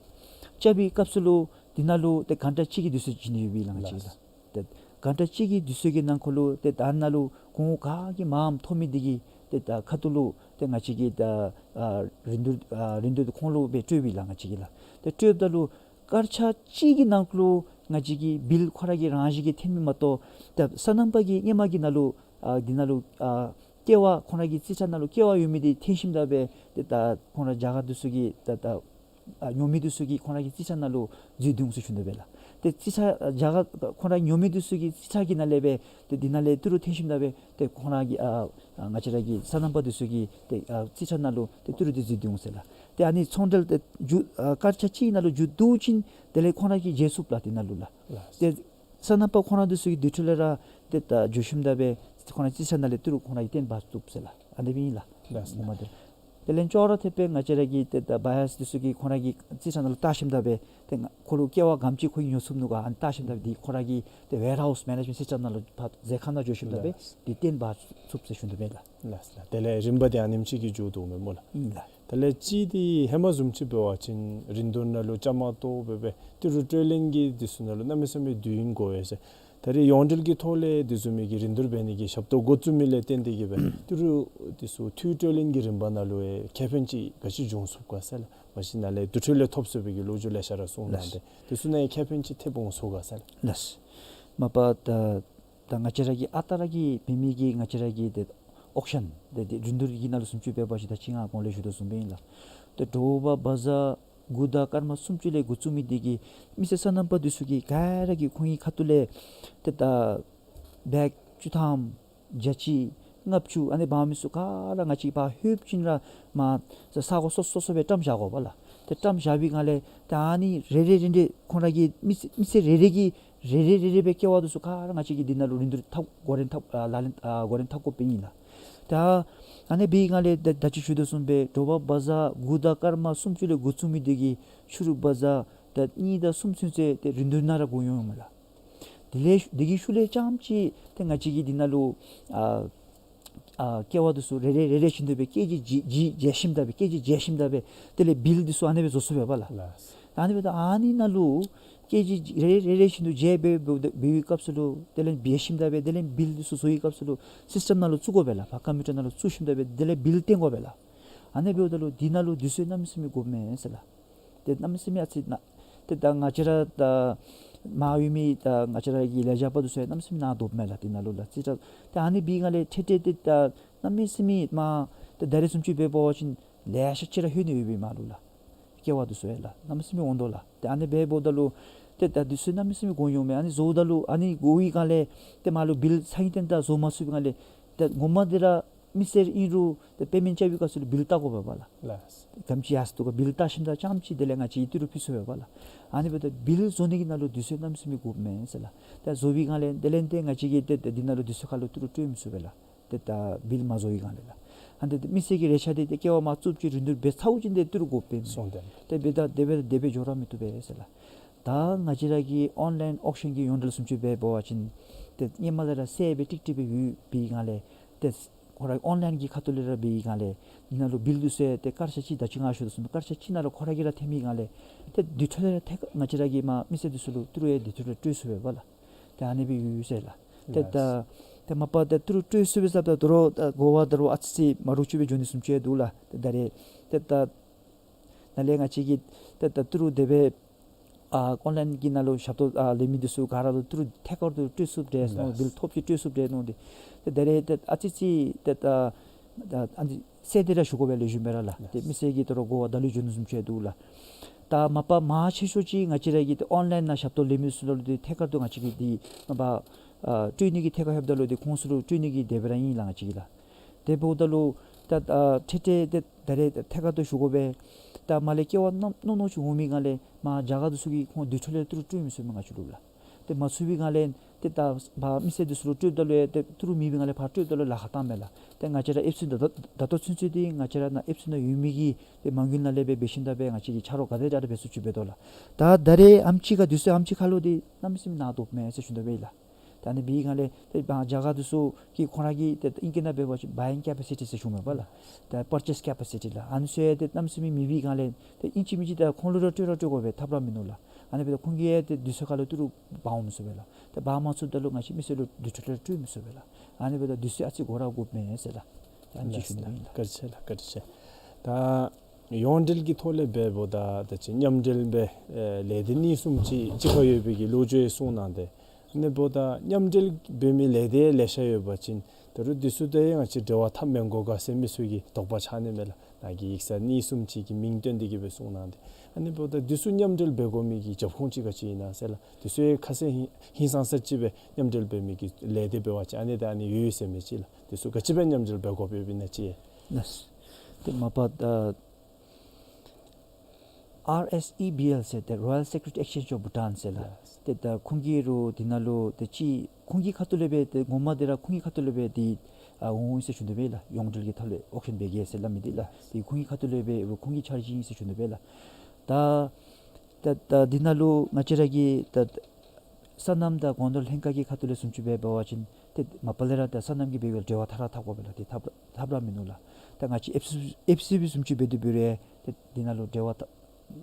རྐྱབ་པའི་སྐབས་སུ་ལུ་འདི་ནང་ལུ་ཏེ་གྷན་ཊ་གཅིག་གི་དུས་ཚོད་བྱིན་ནི་ཡོད་པས་ལགས་ང་བཅས་ལགས། ཏེ་གྷན་ཊ་གཅིག་གི་དུས་ཚོད་ཀྱི་ནང་འཁོད་ལུ་ཏེ་ད་ནཱ་ལུ་གོང་ག་གིས་མངམ་མཐོ་མི་འདི་གི་ཏེ་ད་ཁ་ཐུག་ལུ་ཏེ་ང་བཅས་ཀྱིས་ད་ཨ་རིན་བསྡུར་ཨ་རིན་བསྡུར་འདི་ཁོང་ལུ་སྦེ་སྤྲོད་པས་ལགས་ང་བཅས་ཀྱིས་ལགས། ཏེ་སྤྲོདཔ་ད་ལུ་སྐར་ཆ་གཅིག་གི་ནང་འཁོད་ལུ་ང་བཅས་ཀྱི་བིལ་ཁོ་ར་གི་རང་བཞིན་གྱིས་འཐོན་མི་མ་གཏོགས་ད་སོ་ནམ་པ་གིས་ཧེ་མ་གི་ནང་ལུ་ཨ་འདི་ནང་ལུ་ཨ་ ཀེ་བ་ཁོང་ར་གི་རྩིས་ཁྲ་ནང་ལུ་ཀེ་བ་ཡོད་མི་འདི་འཐེན་ཞིནམ་ད་སྦེ་ཏེ་ད་ཁོང་ར་རྒྱ་གར་འདི་ཚུ་གི་ད་ད་ཨ་ཉོ་མི་འདི་ཚུ་གིས་ཁོང་ར་གི་རྩིས་ཁྲ་ནང་ལུ་འཛུལ་སྡོད་འོང་ཟེར་ཞུ་དོ་སྦེ་ལགས། ཏེ་རྩིས་ཁྲ་ཨ་རྒྱ་གར་ཁོང་ར་ཉོ་མི་འདི་ཚུ་གི་རྩིས་ཁྲ་གི་ནང་ལས་སྦེ་ཏེ་འདི་ནང་ལས་ཏི་རུ་འཐེན་ཞིནམ་ད་སྦེ་ཏེ་ཁོང་ར་གི་ཨ་ཨ་ང་བཅས་ར་གི་སོ་ནམ་པ་འདི་ཚུ་གི་ཏེ་ཨ་རྩིས་ཁྲ་ནང་ལུ་ཏེ་ཏི་རུ་འདི་འཛུལ་སྡོད་འོང་ཟེར་ལགས། ཏེ་ཨ་ནི་ཚོང་འབྲེལ་ཏེ་མཇུག་ཨ་སྐར་ཆ་གཅིག་ནང་ལུ་མཇུག་བསྡུ་ཞིནམ་དེ་ལས་ཁོང་ར་གིས་འཇལ་ཚུགས་ལགས་འདི་ནང་ལུ་ལགས། ལགས། ཏེ་སོ་ནམ་པ་ཁོང་ར་འདི་ཚུ་གི་དེ་འཕྲོ་ལས་ར་ཏེ་ད་འགྱོ་ཞིནམ་ད་སྦེ་ཁོང་ར་རྩིས་ཁྲ་ནང་ལས་ཏི་རུ་ཁོང་ར་གིས་བཏོན་འབག་ཚུགས་ཟེར་ལགས། ཨ་ནི་སྦེ་ཨིན་ལགས། ལགས་སོ། ངོ་མ་འདི་དེ་ལས་ཅོག་ར་འཐདཔ་སྦེ་ང་བཅས་ར་གི་ཏེ་ད་བ་ཡརསི་འདི་ཚུ་གིས་ཁོང་ར་གི་རྩིས་ཁྲ་ནང་ལུ་བལྟ་ཞིནམ་ད་སྦེ་ཏེ་ང་ཁོ་ལུ་ཀེ་བ་ག་དེམ་ཅིག་ཁོ་གིས་ཉོ་ཚུགས་ནུག་ག་ཨ་ནི་བལྟ་ཞིནམ་ད་འདི་ཁོ་ར་གི་ཏེ་ཝེར་ཧའུསི་མེ་ནེཇ་མེནཊ་སིསི་ཊམ་ནང་ལུ་ཕར་ཟད་ཁང་ནང་འགྱོ་ཞིནམ་ད་སྦེ། ལགས། འདི་བཏོན་འབག་ཚུགས་ཟེར་ཞུ་དོ་སྦེ་ལགས། ལགས་ལགས། དེ་ལས་རིམ་པ་འདི་ཨ་ནེམ་ཅིག་གིས་འགྱོ་དོ་མས་སྨོ་ལགས། ཨིན་ལགས། དེ་ལས་གཅིག་འདི་ཧེ་མ་བཟུམ་ཅིག་འབད་བ་ཅིན་རིན་བསྡུར་ནང་ལུ་བཅའ་མར་གཏོགས་སྦེ་སྦེ་ཏི་རུ་སྤྲོད་ལེན་གྱི་འདི་ཚུ་ནང་ལུ་གནམ་མེད་ས་མེད་དུས་ཡུན་འགོར་བས་ཟེར། ད་རེས་ཡོངས་འབྲེལ་གྱི་ཐོག་ལས་འདི་བཟུམ་མའི་གི་རིན་བསྡུར་འབད་ནི་གི་ཞབས་ཏོག་འགོ་བཙུགས་མི་ལས་བརྟེན་ཏེ་གིས་སྦེ་ཏི་རུ་འདི་ཚུ་འཐུས་སྤྲོད་ལེན་གྱི་རིམ་པ་ནང་ལུ་ཡང་ཁེ་ཕན་ཅིག་ག་ཅི་བྱུང་ཚུགས་ག་ཟེར་ལགས། མ་གཞི་ནཱ་ལས་དེ་འཕྲོ་ལས་ཐོབ་ཚུགས་པའི་གི་ལོ་རྒྱུས་ལེ་ཤ་ར་གསུངས་གནང་སྟེ། ལགས། དེ་ཚུ་ནང་ཡང་ཁེ་ཕན་ཅིག་ཐེབས་འོང་ཚུགས་ག་ཟེར་ལགས། ལགས། མ་པ་ད་ད་ང་བཅས་ར་གི་ཨ་རྟག་ར་གི་འབད་མི་གི་ང་བཅས་ར་གི་ཏེ་ཨོག་ཤཱན་ཏེ་ཏེ་རིན་བསྡུར་གྱི་ནང་ལུ་བཟུམ་ཅིག་འབད་བ་ཅིན་ད་ཅི་ང་གོང་ལས་ཞུ་དོ་བཟུམ་སྦེ་ཨིན་ལགས། ཏེ་དྲོ་པ་བ་ཛ་དགུ་དང་སྐར་མ་སུམ་ཅུ་ལས་འགོ་བཙུགས་མི་འདི་གིས་མི་སེར་སོ་ནམ་པ་འདི་ཚུ་གིས་ག་ར་གིས་ཁོང་གི་ཁ་ཐུག་ལས་ཏེ་ད་བེག་བཅུ་ཐམ་བརྒྱ་གཅིག་ལྔ་བཅུ་ཨ་ནི་འབག་མི་ཚུ་ག་ར་ང་བཅས་ཕར་ལྷོད་ཞིནམ་ར་མར་ས་གོ་སོ་སོ་སོ་སྦེ་བཀྲམ་བཞག་དགོ་པས་ལགས། ཏེ་བཀྲམ་བཞག་པའི་སྒང་ལས་ཏེ་ཨ་ནི་རེ་རེ་རེ་རེ་ཁོང་ར་གི་མི་སེར་མི་སེར་རེ་རེ་གིས་རེ་རེ་རེ་རེ་སྦེ་ཀེ་བ་འདི་ཚུ་ག་ར་ང་བཅས་ཀྱིས་འདི་ནང་ལུ་རིན་བསྡུར་འཐབ་འགོ་འདྲེན་འཐབ་ཨ་ལག་ལེན་ཨ་འགོ་འདྲེན་འཐབ་དགོཔ་ཨིན་ལགས། ད་ཨ་ནི་འབད་བའི་སྒང་ལས་ད་ད་ཅི་ཞུ་དོ་བཟུམ་སྦེ་དྲོ་པ་བ་ཛ་དགུ་དང་སྐར་མ་སུམ་ཅུ་ལས་འགོ་བཙུགས་མི་འདི་གིས་ཕྱི་རུ་བ་ཛ་ད་གཉིས་དང་གསུམ་ཚུན་ཚོད་ཏེ་རིན་བསྡུར་ནང་ར་འགོར་འོང་མས་ལགས། དེ་ལས་དེ་གི་ཤུལ་ལས་རྐྱངམ་ཅིག་ཏེ་ང་བཅས་ཀྱིས་འདི་ནང་ལུ་ཨ་ཨ་ཀེ་བ་འདི་ཚུ་རེ་རེ་རེ་རེ་བཞིན་དུ་སྦེ་ཀེ་ཇི་བརྗེ་བརྗེ་བརྗེ་ཞིནམ་ད་སྦེ་ཀེ་ཇི་བརྗེ་ཞིནམ་ད་སྦེ་དེ་ལས་བིལ་འདི་ཚུ་ཨ་ནི་སྦེ་བཟོ་ཚུགས་པས་ལགས། ལགས། ཨ་ནི་སྦེ་ད་ཨ་ནི་ནང་ལུ་ཀེ་ཇི་རེ་རེ་རེ་བཞིན་དུ་བརྗེ་འབད་འབད་འབད་བའི་སྐབས་སུ་ལུ་དེ་ལས་བརྗེ་ཞིནམ་ད་སྦེ་དེ་ལས་བིལ་འདི་ཚུ་བཟོ་བའི་སྐབས་སུ་ལུ་སིསི་ཊམ་ནང་ལུ་བཙུགས་དགོ་པས་ལགས། ཕར་ཀམ་པིའུ་ཊར་ནང་ལུ་བཙུགས་ཞིནམ་ད་སྦེ་དེ་ལས་བིལ་བཏོན་དགོ་པས་ལགས། ཨ་ནི་འབདཝ་ད་ལུ་འདི་ནང་ལུ་དུས་ཚོད་གནམ་མེད་ས་མེད་འགོརཝ་མས་ཟེར་ལགས། ཏེ་གནམ་མེད་ས་མེད་ཨ་ཙི་ན་ཏེ་ད་ང་བཅས་ར་ད་མར་ཡོད་མི་ད་ང་བཅས་ར་གི་ལས་བྱེདཔ་འདི་ཚུ་ཡང་གནམ་མེད་ས་མེད་ནཱ་དོཝ་མས་ལགས། འདི་ནང་ལུ་ལགས་རྩིས་ཁྲ་ཏེ་ཨ་ནི་འབད་བའི་སྒང་ལས་ཏེ་ཏེ་ཏེ་ད་གནམ་མེད་ས་མེད་མར་ཏེ་ད་རེས་བཟུམ་ཅིག་འབད་བ་ཅིན་ལེ་ཤ་ཅིག་ར་ལྷོད་ནི་ཡོད་པས་མར་ལུ་ལགས། ཀེ་བ་འདི་ཚུ་ཡང་ལགས་གནམ་མེད་ས་མེད་འོང་དོ་ལགས། ཏེ་ཨ་ནི་འབདཝ་ད་ལུ་ཏེ་ད་དུས་ཚོད་གནམ་མེད་ས་མེད་འགོར་འོང་མས། ཨ་ནི་བཟོཝ་ད་ལུ་ཨ་ནི་འགོར་བའི་སྒང་ལས་ཏེ་མར་ལུ་བིལ་ཚ་གྱང་བཏོན་ད་བཟོ་མ་ཚུགས་པའི་སྒང་ལས་ཏེ་ངོ་མ་འདི་ར་མི་སེར་ཨིན་རུང་ཏེ་པེ་མེནཊ་རྐྱབ་པའི་སྐབས་སུ་ལུ་བིལ་བལྟ་དགོ་པས་ལགས། ལགས། ག་དེམ་ཅིག་ཡར་སོ་ནུག་ག་བིལ་བལྟ་ཞིནམ་ད་རྐྱངམ་ཅིག་དེ་ལས་ང་བཅས་ཏི་རུ་ཕུལ་ཚུགས་པས་ལགས། ཨ་ནི་འབདཝ་ད་བིལ་བཟོ་ནི་གི་ནང་ལུ་དུས་ཚོད་གནམ་མེད་ས་མེད་འགོརཝ་མས་ཟེར་ལགས། ཏེ་བཟོ་བའི་སྒང་ལས་དེ་ལས་ཏེ་ང་བཅས་ཀྱིས་ཏེ་ཏེ་འདི་ནང་ལུ་དུས་ཚོད་ཁར་ལུ་ཏི་རུ་སྤྲོད་མི་ཚུགས་པས་ལགས། ཏེ་ད་བིལ་མ་བཟོ་བའི་སྒང་ལས་ལགས། ཨ་ནི་ཏེ་མི་སེར་གྱི་རེ་ཆ་འདི་ཏེ་ཀེ་བ་མར་བཙུགས་ཅི་རིན་བསྡུར་འབད་ཚརཝ་ཅིག་ཏེ་ཏི་རུ་དགོཔ་མས། སོང་སྟེ་ཏེ་འབདཝ་ད་དེ་སྦེ་དེ་སྦེ་འགྱོ་ར་མི་བཏུབ་པས་ཟེར་ལགས། ད་ང་བཅས་ར་གི་ཨོན་ལའིན་ཨོག་ཤཱན་གྱི་ཡོངས་འབྲེལ་བཟུམ་ཅིག་འབད་བ་ཅིན་ཏེ་ཧེ་མ་ལས་ར་གསལ་སྦེ་ཀྲིག་ཀྲི་སྦེ་ཡོད་པའི་སྒང་ལས་ཏེ་ཁོ་ར་ཨོན་ལའིན་གྱི་ཁ་ཐུག་ལས་ར་འབད་བའི་སྒང་ལས་འདི་ནང་ལུ་བིལ་འདི་ཚུ་ཡང་ཏེ་སྐར་ཆ་གཅིག་ད་ཅི་ང་ཞུ་དོ་བཟུམ་སྐར་ཆ་གཅིག་ནང་ལུ་ཁོ་ར་གིས་ར་འཐོན་མི་སྒང་ལས་ཏེ་དེ་འཕྲོ་ལས་ར་ཐད་ཀར་ང་བཅས་ར་གིས་མར་མི་སེར་འདི་ཚུ་ལུ་ཏི་རུ་ཡང་དེ་འཕྲོ་ལས་སྤྲོད་ཚུགས་པས་ལགས། ཏེ་ཨ་ནི་སྦེ་ཡོད་ཟེར་ལགས། ཏེ་ད་ལགས། ཏེ་མ་པ་ཏེ་ཏི་རུ་སྤྲོད་ཚུགས་པས་ཟེརཝ་ད་དོ་རུང་ད་གོ་བ་ད་རུང་ཨ་ཙི་ཙི་མ་འདྲཝ་ཅིག་སྦེ་འགྱོ་ནི་བཟུམ་ཅིག་འདུག་ལགས། ཏེ་ད་རེས་ཏེ་ད་ནཱ་ལས་ང་བཅས་ཀྱིས་ཏེ་ད་ཏི་རུ་དེ་སྦེ་ཨ་ཨོན་ལའིན་གྱི་ནང་ལུ་ཞབས་ཏོག་ཨ་ལེན་མི་འདི་ཚུ་ག་ར་ལུ་ཏི་རུ་ཐད་ཀར་དུ་སྤྲོད་ཚུགསཔ་འདྲས་མནོ། ལགས། བིལ་ཐོབ་ཅི་སྤྲོད་ཚུགསཔ་འདྲས་མནོ་སྟེ། ཏེ་ད་རེས་ཏེ་ཨ་ཙི་ཙི་ཏེ་ད་ཨ་ནི་གསལ་ཏེ་ར་ཞུ་དགོ་པས་ལགས་ཞུ་མི་ར་ལགས། ཏེ་མི་སེར་གྱིས་དོ་རུང་གོ་བ་ད་ལུ་འགྱོ་ནི་བཟུམ་ཅིག་འདུག་ལགས། ད་མ་པ་མང་ཆེ་ཤོས་ཅིག་ང་བཅས་ར་གི་ཏེ་ཨོན་ལའིན་ནང་ཞབས་ཏོག་ལེན་མི་ཚུ་ལུ་ཏེ་ཐད་ཀར་དུ་ང་བཅས་ཀྱིས་ཏེ་མ་པ་ཨ་སྤྲོད་ནི་གི་ཐད་ཀར་ལྷོདཔ་ད་ལུ་ཏེ་ཁོང་ཚུ་ལུ་སྤྲོད་ནི་གི་དེ་སྦེ་ར་ཨིན་ལགས་ང་བཅས་ཀྱིས་ལགས། དེ་འབདཝ་ད་ལུ་ད་ཨ་ཏེ་ཏེ་ཏེ་ད་རེས་ཐད་ཀར་དུ་ཞུ་དགོ་པས། ད་མར་ལས་ཀེ་བ་ནམ་ནོ་ནོ་ཅིག་འོང་མི་སྒང་ལས་མར་རྒྱ་གར་འདི་ཚུ་གིས་ཁོང་དེ་འཕྲོ་ལས་ཏི་རུ་སྤྲོད་མི་ཚུགས་མས་ང་བཅས་ལུ་ལགས། ཏེ་མ་ཚུགས་པའི་སྒང་ལས་ཏེ་ད་ཕར་མི་སེར་འདི་ཚུ་ལུ་སྤྲོདཔ་ད་ལུ་ཡང་ཏེ་ཏི་རུ་མེད་པའི་སྒང་ལས་ཕར་སྤྲོདཔ་ད་ལུ་ལཱ་ཁག་བཏངམ་མས་ལགས། ཏེ་ང་བཅས་ར་ཨེབ་སི་ད་ལྟོ་ད་ལྟོ་ཚུན་ཚོད་འདི་ང་བཅས་ར་ནཱ་ཨེབ་སི་ནང་ཡོད་མི་གི་ཏེ་མ་དངུལ་ནང་ལས་སྦེ་འབད་ཞིནམ་ད་སྦེ་ང་བཅས་ཀྱིས་ཆ་རོགས་ག་དེ་དྲག་དྲག་འབད་ཚུགསཔ་ཅིག་འབད་དོ་ལགས། ད་ད་རེས་ཨེམ་ཆི་ཁར་དུས་ཚོད་ཨེམ་ཆི་ཁར་ལུ་འདི་གནམ་མེད་ས་མེད་ནཱ་དོཝ་མས་ཟེར་ཞུ་དོ་སྦེ་ལགས། ད་ཨ་ནི་འབད་བའི་སྒང་ལས་ཏེ་ཨ་རྒྱ་གར་འདི་ཚུ་གིས་ཁོང་ར་གི་ཏེ་ཨིང་སྐད་ནང་འབད་བ་ཅིན་བ་ཡིང་ཀེ་པེ་སི་ཊི་ཟེར་ཞུཝ་མས་པ་ལགས། ཏེ་པར་ཅེསི་ཀེ་པེ་སི་ཊི་ལགས། ཨ་ནི་ཚུ་ཡང་ཏེ་གནམ་མེད་ས་མེད་མེད་པའི་སྒང་ལས་ཏེ་ཨིན་ཅི་མིན་ཅི་ཏེ་ཁོང་ལུ་ར་སྤྲོད་ར་སྤྲོད་དགོ་པས་ཐབས་ར་མིན་ནུག་ལགས། ཨ་ནི་འབདཝ་ད་ཁོང་གིས་ཡང་ཏེ་དུས་ཚོད་ཁར་ལུ་ཏི་རུ་འབག་འོང་མི་ཚུགས་པས་ལགས། ཏེ་འབག་མ་ཚུགསཔ་ད་ལུ་ང་བཅས་མི་སེར་ལུ་དེ་འཕྲོ་ལས་སྤྲོད་མི་ཚུགས་པས་ལགས། ཨ་ནི་འབདཝ་ད་དུས་ཚོད་ཨ་ཙི་འགོར་ར་འགོརཝ་མས་ཟེར་ལགས། ཨ་ནི་ཅིག་ཞུ་ནི་ཨིན་ལགས། བཀའ་དྲིན་ཆེ་ལགས། བཀའ་དྲིན་ཆེ། ད་ཡོངས་འབྲེལ་གྱི་ཐོག་ལས་འབདཝ་ད་ད་ཅི་མཉམ་འབྲེལ་སྦེ་ཨེ་ལས་སྡེ་གཉིས་གསུམ་ཅིག་གཅིག་ཁར་ཡོད་པའི་གི་ལོ་རྒྱུས་གསུངས་གནང་སྟེ། ཨ་ནི་འབདཝ་ད་མཉམ་འབྲེལ་འབད་མི་ལས་སྡེ་ལེ་ཤ་ཡོད་པ་ཅིན་ ད་རུང་འདི་ཚུ་དེ་ང་བཅས་འབྲེལ་བ་འཐབ་མི་དགོ་ག་ཟེར་མི་ཚུ་གིས་དོགས་པ་ཆགས་ནི་མས་ལགས། ནཱ་གིས་ཡིག་ཚང་གཉིས་གསུམ་ཅིག་གི་མིང་བཏོན་ཏེ་གི་སྦེ་གསུངས་གནང་སྟེ། ཨ་ནི་འབདཝ་ད་འདི་ཚུ་མཉམ་འབྲེལ་འབད་དགོ་མི་གི་རྒྱབ་ཁུངས་ཅིག་ག་ཅི་ཨིན་ན་ཟེར་ལགས། འདི་ཚུ་ཡང་ཁ་གསལ་ཧིང་ཧིང་སངས་ས་ཅིག་སྦེ་མཉམ་འབྲེལ་འབད་མི་གི་ལས་སྡེ་འབད་བ་ཅིན་ཨ་ནི་དང་ཨ་ནི་ཡོད་ཟེར་མི་ཅིག་ལགས། འདི་ཚུ་ག་ཅི་སྦེ་མཉམ་འབྲེལ་འབད་དགོཔ་ཡོདཔ་ཨིན་ན་ཅིག། ལགས། ཏེ་མ་པ་ད་ཨར་ཨེསི་ཨི་བི་ཨེལ་ཟེར་ཏེ་Royal Security Exchange of Bhutan ཟེར་ལགས། ལགས། ཏེ་ད་ཁོང་གིས་རུང་འདི་ནང་ལུ་ཏེ་ཅིག་ཁོང་གི་ཁ་ཐུག་ལས་སྦེ་ཏེ་ངོ་མ་འདི་ར་ཁོང་གི་ཁ་ཐུག་ལས་སྦེ་འདི་ཨ་འོང་འོང་ཟེར་ཞུ་ནི་སྦེ་ལགས། ཡོངས་འབྲེལ་གྱི་ཐོག་ལས་ཨོག་ཤན་འབད་གེ་ཟེར་སླབ་མི་འདི་ལགས། ཏེ་ཁོང་གི་ཁ་ཐུག་ལས་སྦེ་རུང་ཁོང་གི་འཆར་གཞི་ཨིན་ཟེར་ཞུ་ནི་སྦེ་ལགས། ད་ད་ད་འདི་ནང་ལུ་ང་བཅས་ར་གི་ད་སོ་ནམ་དང་སྒོ་ནོར་ལྷན་ཁག་གི་ཁ་ཐུག་ལས་བཟུམ་ཅིག་སྦེ་འབད་བ་ཅིན་ཏེ་མ་པ་ལས་ར་ད་སོ་ནམ་གྱི་འབད་བའི་འབྲེལ་བ་འཐབ་ར་འཐབ་དགོ་པས་ལགས། ཏེ་འཐབ་འཐབ་ར་མིན་ནུག་ལགས། ད་ང་བཅས་ཨེཕ་སི་ཨེཕ་སི་བི་བཟུམ་ཅིག་འབད་དེ་འབད་རུང་ཏེ་འདི་ནང་ལུ་འབྲེལ་བ་འཐབ་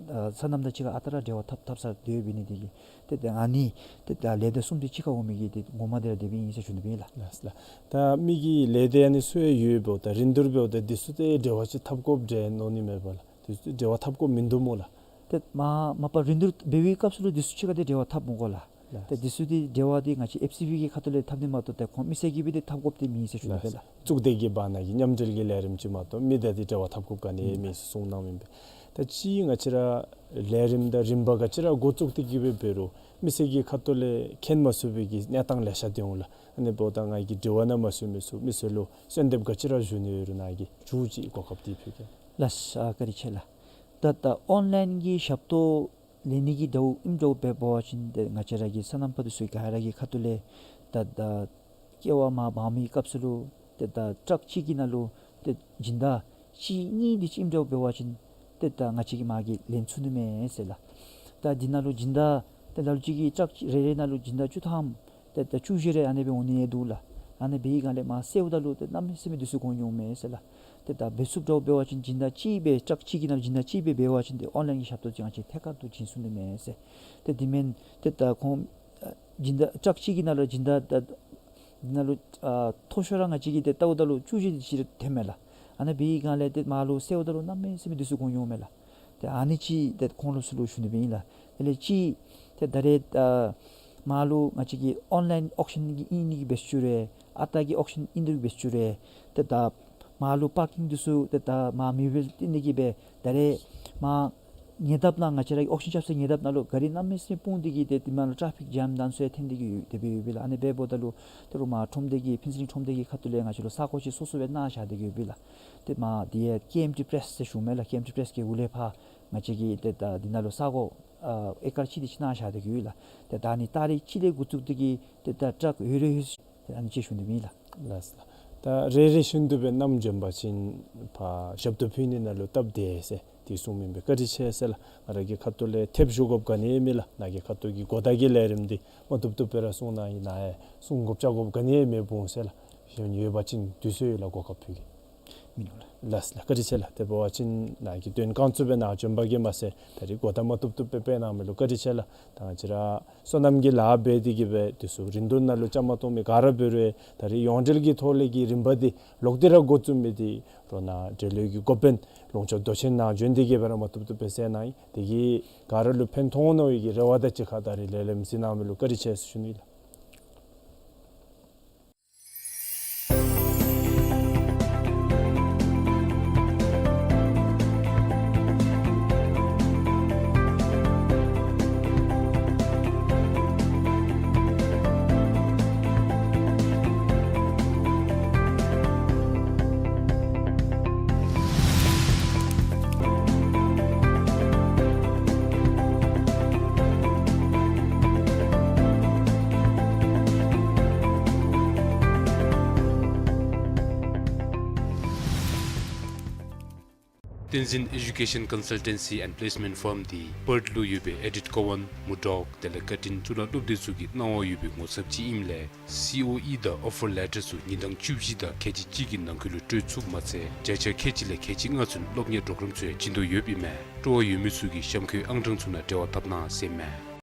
ཨ་སོ་ནམ་དང་གཅིག་ཁར་ཨ་རྟག་ར་འབྲེལ་བ་འཐབ་འཐབ་ས་སྡོད་འབད་ནི་འདི་གིས་ཏེ་ད་ཨ་ནི་ཏེ་ད་ལས་སྡེ་གསུམ་འདི་གཅིག་ཁར་འོང་མི་གི་ཏེ་ངོ་མ་འདི་ར་དེ་སྦེ་ཨིན་ཟེར་ཞུ་ནི་སྦེ་ཨིན་ལགས། ལགས་ལགས། ད་མི་གི་ལས་སྡེ་ཨ་ནི་ཚུ་ཡང་ཡོདཔ་འབདཝ་ད་རིན་བསྡུར་འབདཝ་ད་འདི་ཚུ་ཏེ་འབྲེལ་བ་ཅིག་འཐབ་དགོཔ་འདྲས་མནོ་ནི་མས་པ་ལགས། འདི་ཚུ་འབྲེལ་བ་འཐབ་དགོཔ་མིན་འདུག་སྨོ་ལགས། ཏེ་མ་མ་པ་རིན་བསྡུར་འབད་བའི་སྐབས་སུ་ལུ་འདི་ཚུ་གཅིག་ཁར་ཏེ་འབྲེལ་བ་འཐབ་མི་དགོ་ལགས། ལགས། ཏེ་འདི་ཚུ་འདི་འབྲེལ་བ་འདི་ང་བཅས་ཨེཕ་སི་བི་གི་ཁ་ཐུག་ལས་འཐབ་ནི་མ་གཏོགས་ཏེ་ཁོང་མི་སེར་གྱིས་འབད་དེ་འཐབ་དགོཔ་འདི་མེད་ཟེར་ཞུ་ནི་སྦེ་ལགས། ལགས། གཙུག་སྡེ་གི་བར་ན་གི་མཉམ་འབྲེལ་གྱི་ལས་རིམ་ཅིག་མ་གཏོགས་མི་དང་འདི་འབྲེལ་བ་འཐབ་དགོཔ་ག་ནི་ཡང་མེད་ཟེར་གསུངས་གནངམ་ཨིན་པས། ད་ཅི་ང་བཅས་ར་ལས་རིམ་དང་རིམ་པ་ག་ཅི་ར་འགོ་བཙུགས་ཏེ་གི་སྦེ་འབད་རུང་མི་སེར་གྱི་ཁ་ཐུག་ལས་མཁྱེན་མ་ཚུགས་པའི་གི་གནས་སྟངས་ལེ་ཤ་འདི་འོང་ལགས། ཨ་ནི་འབདཝ་ད་ང་གིས་དྲི་བ་གནང་མ་ཚུགས་མི་ཚུ་མི་སེར་ལུ་གསོལ་འདེབས་ག་ཅི་ར་ཞུ་ནི་ཡོད་རུང་ནཱ་གིས་མཇུག་ཅིག་གོ་སྐབས་འདི་ཕུལ་གེ། ལགས་སོ། བཀའ་དྲིན་ཆེ་ལགས། ད་ད་ཨོན་ལཱའིན་གྱི་ཞབས་ཏོག་ལེན་ནི་གི་འདྲཝ་ཨིནམ་འདྲཝ་འབད་བ་ཅིན་ཏེ་ང་བཅས་ར་གི་སོ་ནམ་པ་འདི་ཚུ་ག་ར་གི་ཁ་ཐུག་ལས་ད་ད་ཀེ་ཝ་མར་འབག་མི་སྐབས་སུ་ལུ་ཏེ་ད་ཊཱག་གཅིག་གི་ནང་ལུ་ཏེ་སྦྱིན་བདག་གཅིག་གཉིས་འདི་ཅིག་ཨིནམ་འདྲཝ་འབད་བ་ཅིན་ཏེ་ད་ང་བཅས་ཀྱིས་མར་གྱི་ལེན་ཚུགས་ནི་མས་ཟེར་ལགས། ད་འདི་ནང་ལུ་སྦྱིན་བདག་ཏེ་ལ་ལུ་ཅིག་གིས་ཊཱག་རེ་རེ་ནང་ལུ་སྦྱིན་བདག་བཅུ་ཐམ་ཏེ་ད་བཅུ་བཞི་རེ་ཨ་ནི་སྦེ་འོང་ནི་ཡང་འདུག་ལགས། ཨ་ནི་འབད་བའི་སྒང་ལས་མར་སེལཝ་ད་ལུ་ཏེ་གནམ་མེད་ས་མེད་འདི་ཚུ་གོང་འོང་མས་ཟེར་ལགས། ཏེ་ད་འབད་ཚུགསཔ་འདྲཝ་འབད་བ་ཅིན་སྦྱིན་བདག་གཅིག་སྦེ་ཊཱག་གཅིག་གི་ནང་ལུ་སྦྱིན་བདག་གཅིག་སྦེ་འབད་བ་ཅིན་ཏེ་ཨོན་ལཱའིན་གྱི་ཞབས་ཏོག་ཅིག་ང་བཅས་ཐད་ཀར་དུ་བྱིན་ཚུགས་ནི་མས་ཟེར། ཏེ་འདི་མེན་ཏེ་ད་ཁོང་ཨ་སྦྱིན་བདག་ཊཱག་གཅིག་གི་ནང་ལུ་སྦྱིན་བདག་ད་འདི་ནང་ལུ་ཨ་མཐོ་ཤོས་ར་ང་བཅས་ཀྱིས་ཏེ་བལྟཝ་ད་ལུ་བཅུ་བཞི་འདི་ཅིག་ར་ཐོནམ་མས་ལགས། ཨ་ནི་འབད་བའི་སྒང་ལས་ཏེ་མར་ལུ་སེལཝ་ད་ལུ་གནམ་མེད་ས་མེད་འདི་ཚུ་གོང་འོང་མས་ལགས། ཏེ་ཨ་ནི་ཅིག་ཏེ་ཁོང་ལུ་ཚུ་ལུ་ཞུ་ནི་སྦེ་ཨིན་ལགས། དེ་ལས་ཅིག་ཏེ་ད་རེས་ཨ་མར་ལུ་ང་བཅས་ཀྱི་ཨོན་ལཱའིན་ཨོག་ཤན་གྱི་ཨིན་ནི་གི་འབད་ཞུ་རུང་ཨ་རྟག་གི་ཨོག་ཤན་ཨིན་ནི་གི་འབད་ཞུ་རུང་ཏེ་ད་མར་ལུ་པར་ཀིང་འདི་ཚུ་ཏེ་ད་མར་མེ་འབར་སྟོན་ནི་གི་སྦེ་ད་རེས་མར་ཉེ་འདབས་ནང་ང་བཅས་ར་གི་ཨོག་ཤན་རྐྱབ་སའི་ཉེ་འདབས་ནང་ལུ་ག་རི་གནམ་མེད་ས་མེད་སྤུངས་ཏེ་གི་ཏེ་དེ་མར་ལུ་ཊཱ་ཕིག་ཇཱམ་དང་ཚུ་ཡང་ཐོན་ཏེ་གི་ཡོད་དེ་སྦེ་ཡོད་པས་ལགས། ཨ་ནི་འབདཝ་ད་ལུ་ད་རུང་མར་ཁྲོམ་སྡེ་གི་ཕུན་ཚོགས་གླིང་ཁྲོམ་སྡེ་གི་ཁ་ཐུག་ལས་ང་བཅས་ལུ་ས་གོ་ཅིག་སོ་སོ་སྦེ་གནང་བཞག་སྟེ་གི་ཡོད་པས་ལགས། ཏེ་མར་དེ་ཡང་ཀེ་ཨེམ་ཊི་པེརེསི་ཟེར་ཞུཝ་མས་ལགས། ཀེ་ཨེམ་ཊི་པེརེསི་གི་འོག་ལས་ཕར་ང་བཅས་ཀྱིས་ཏེ་ད་འདི་ནང་ལུ་ས་གོ་ཨ་ཨེ་ཀར་གཅིག་དེ་ཅིག་གནང་བཞག་སྟེ་གི་ཡོད་ལགས། ཏེ་ད་ཨ་ནི་ཏ་རིག་གཅིག་ལས་འགོ་བཙུགས་ཏེ་གི་ཏེ་ད་ཊཱག་ཡོད་རེ་ཡོད་ཏེ་ཨ་ནི་ཅིག་ཞུ་ནི་སྦེ་ཨིན་ལགས། ལགས་ལགས། ད་རེ་རེ་བཞིན་དུ་སྦེ་བསྣམས་འབྱོན་པ་ཅིན་ཕར་ཞབས་ཏོག་ཕུལ་ནི་ནང་ལུ་སྟབས་བདེ་ཟེར་དེ་གསུངམ་ཨིན་པས། བཀའ་དྲིན་ཆེ་ཟེར་ལགས། ང་ར་གི་ཁ་ཐུག་ལས་ཐེབས་ཞུ་དགོཔ་ག་ནི་ཡང་མེད་ལགས། ནཱ་གི་ཁ་ཐུག་གི་གོ་བརྡ་གི་ལས་རིམ་འདི་མ་བཏུབ་བཏུབ་སྦེ་ར་གསུངས་གནང་ཡི། ནཱ་ཡང་གསུང་དགོཔ་བཅར་དགོཔ་ག་ནི་ཡང་མེདཔ་འོང་ཟེར་ལགས། གཞན་ཡོད་པ་ཅིན་དུས་ཚོད་ཡོད་ལགས་གོ་སྐབས་ཕུལ་གེ། མི་ནོར་ལགས། ལགས་ལགས། བཀའ་དྲིན་ཆེ་ལགས། དེ་འབད་བ་ཅིན་ནཱ་གི་དོན་བསྐང་ཚུགསཔ་སྦེ་ནཱ་བྱོན་པ་གིས་མ་ཚད་ད་རིས་གོ་བརྡ་མ་བཏུབ་བཏུབ་སྦེ་སྤེལ་གནང་མི་ལུ་བཀའ་དྲིན་ཆེ་ལགས། ད་ང་བཅས་ར་སོ་ནམ་གྱི་ལཱ་འབད་དེ་གི་སྦེ་དེ་ཚུ་རིན་བསྡུར་ནང་ལུ་བཅའ་མར་གཏོགས་མི་ག་ར་འབད་རུང་ད་རིས་ཡོངས་འབྲེལ་གྱི་ཐོག་ལས་ཀྱི་རིམ་པ་འདི་ལོག་སྟེ་ར་འགོ་བཙུགས་མི་འདི་རོགས་ནཱ་འབྲེལ་ཡོད་ཀྱི་འགོ་དཔོན་ལུང་ཕྱོགས་མདོ་ཆེན་ནཱ་བྱོན་ཏེ་གི་སྦེ་ར་མ་བཏུབ་བཏུབ་སྦེ་གསན་གནང་ཡི། དེ་གིས་ག་ར་ལུ་ཕན་ཐོགས་འོང་མནོ་བའི་གི་རེ་བ་དང་གཅིག་ཁར་ད་རིས་ལས་ལེམ་གཟིགས་གནང་མི་ལུ་བཀའ་དྲིན་ཆེ་ཟེར་ཞུ་ནི་ལགས། བསྟན་འཛིན་Education Consultancy and Placement Firm འདི་པརཐ་ལུ་ཡོད་པའི་ཨེ་ཌིཐ་ཀོ་ཝཱན་མུར་ཌོག་དེ་ལས་བཀའ་དྲིན་གཙུག་ལག་སློབ་སྡེ་ཚུ་གི་གནང་བ་ཡོད་པའི་ངོ་ཚབ་ཅིག་ཨིནམ་ལས་སི་ཨོ་ཨི་དང་ཨོ་ཕར་ལེ་ཊར་ཚུ་ཉིན་གྲངས་བཅུ་བཞི་དང་ཁལ་གཅིག་གཅིག་གི་ནང་འཁོད་ལུ་སྤྲོད་ཚུགསཔ་མ་ཚད་བརྒྱ་ཆ་ཁལ་གཅིག་ལས་ཁལ་གཅིག་ལྔ་ཚུན་སློབ་གཉེར་པོརོ་གརམ་ཚུ་ཡང་བྱིན་དོ་ཡོདཔ་ཨིན་མས། སྤྲོ་བ་ཡོད་མི་ཚུ་གིས་གཤམ་འཁོད་ཨང་གྲངས་ཚུ་ནང་འབྲེལ་བ་འཐབ་གནང་ཟེར་མས།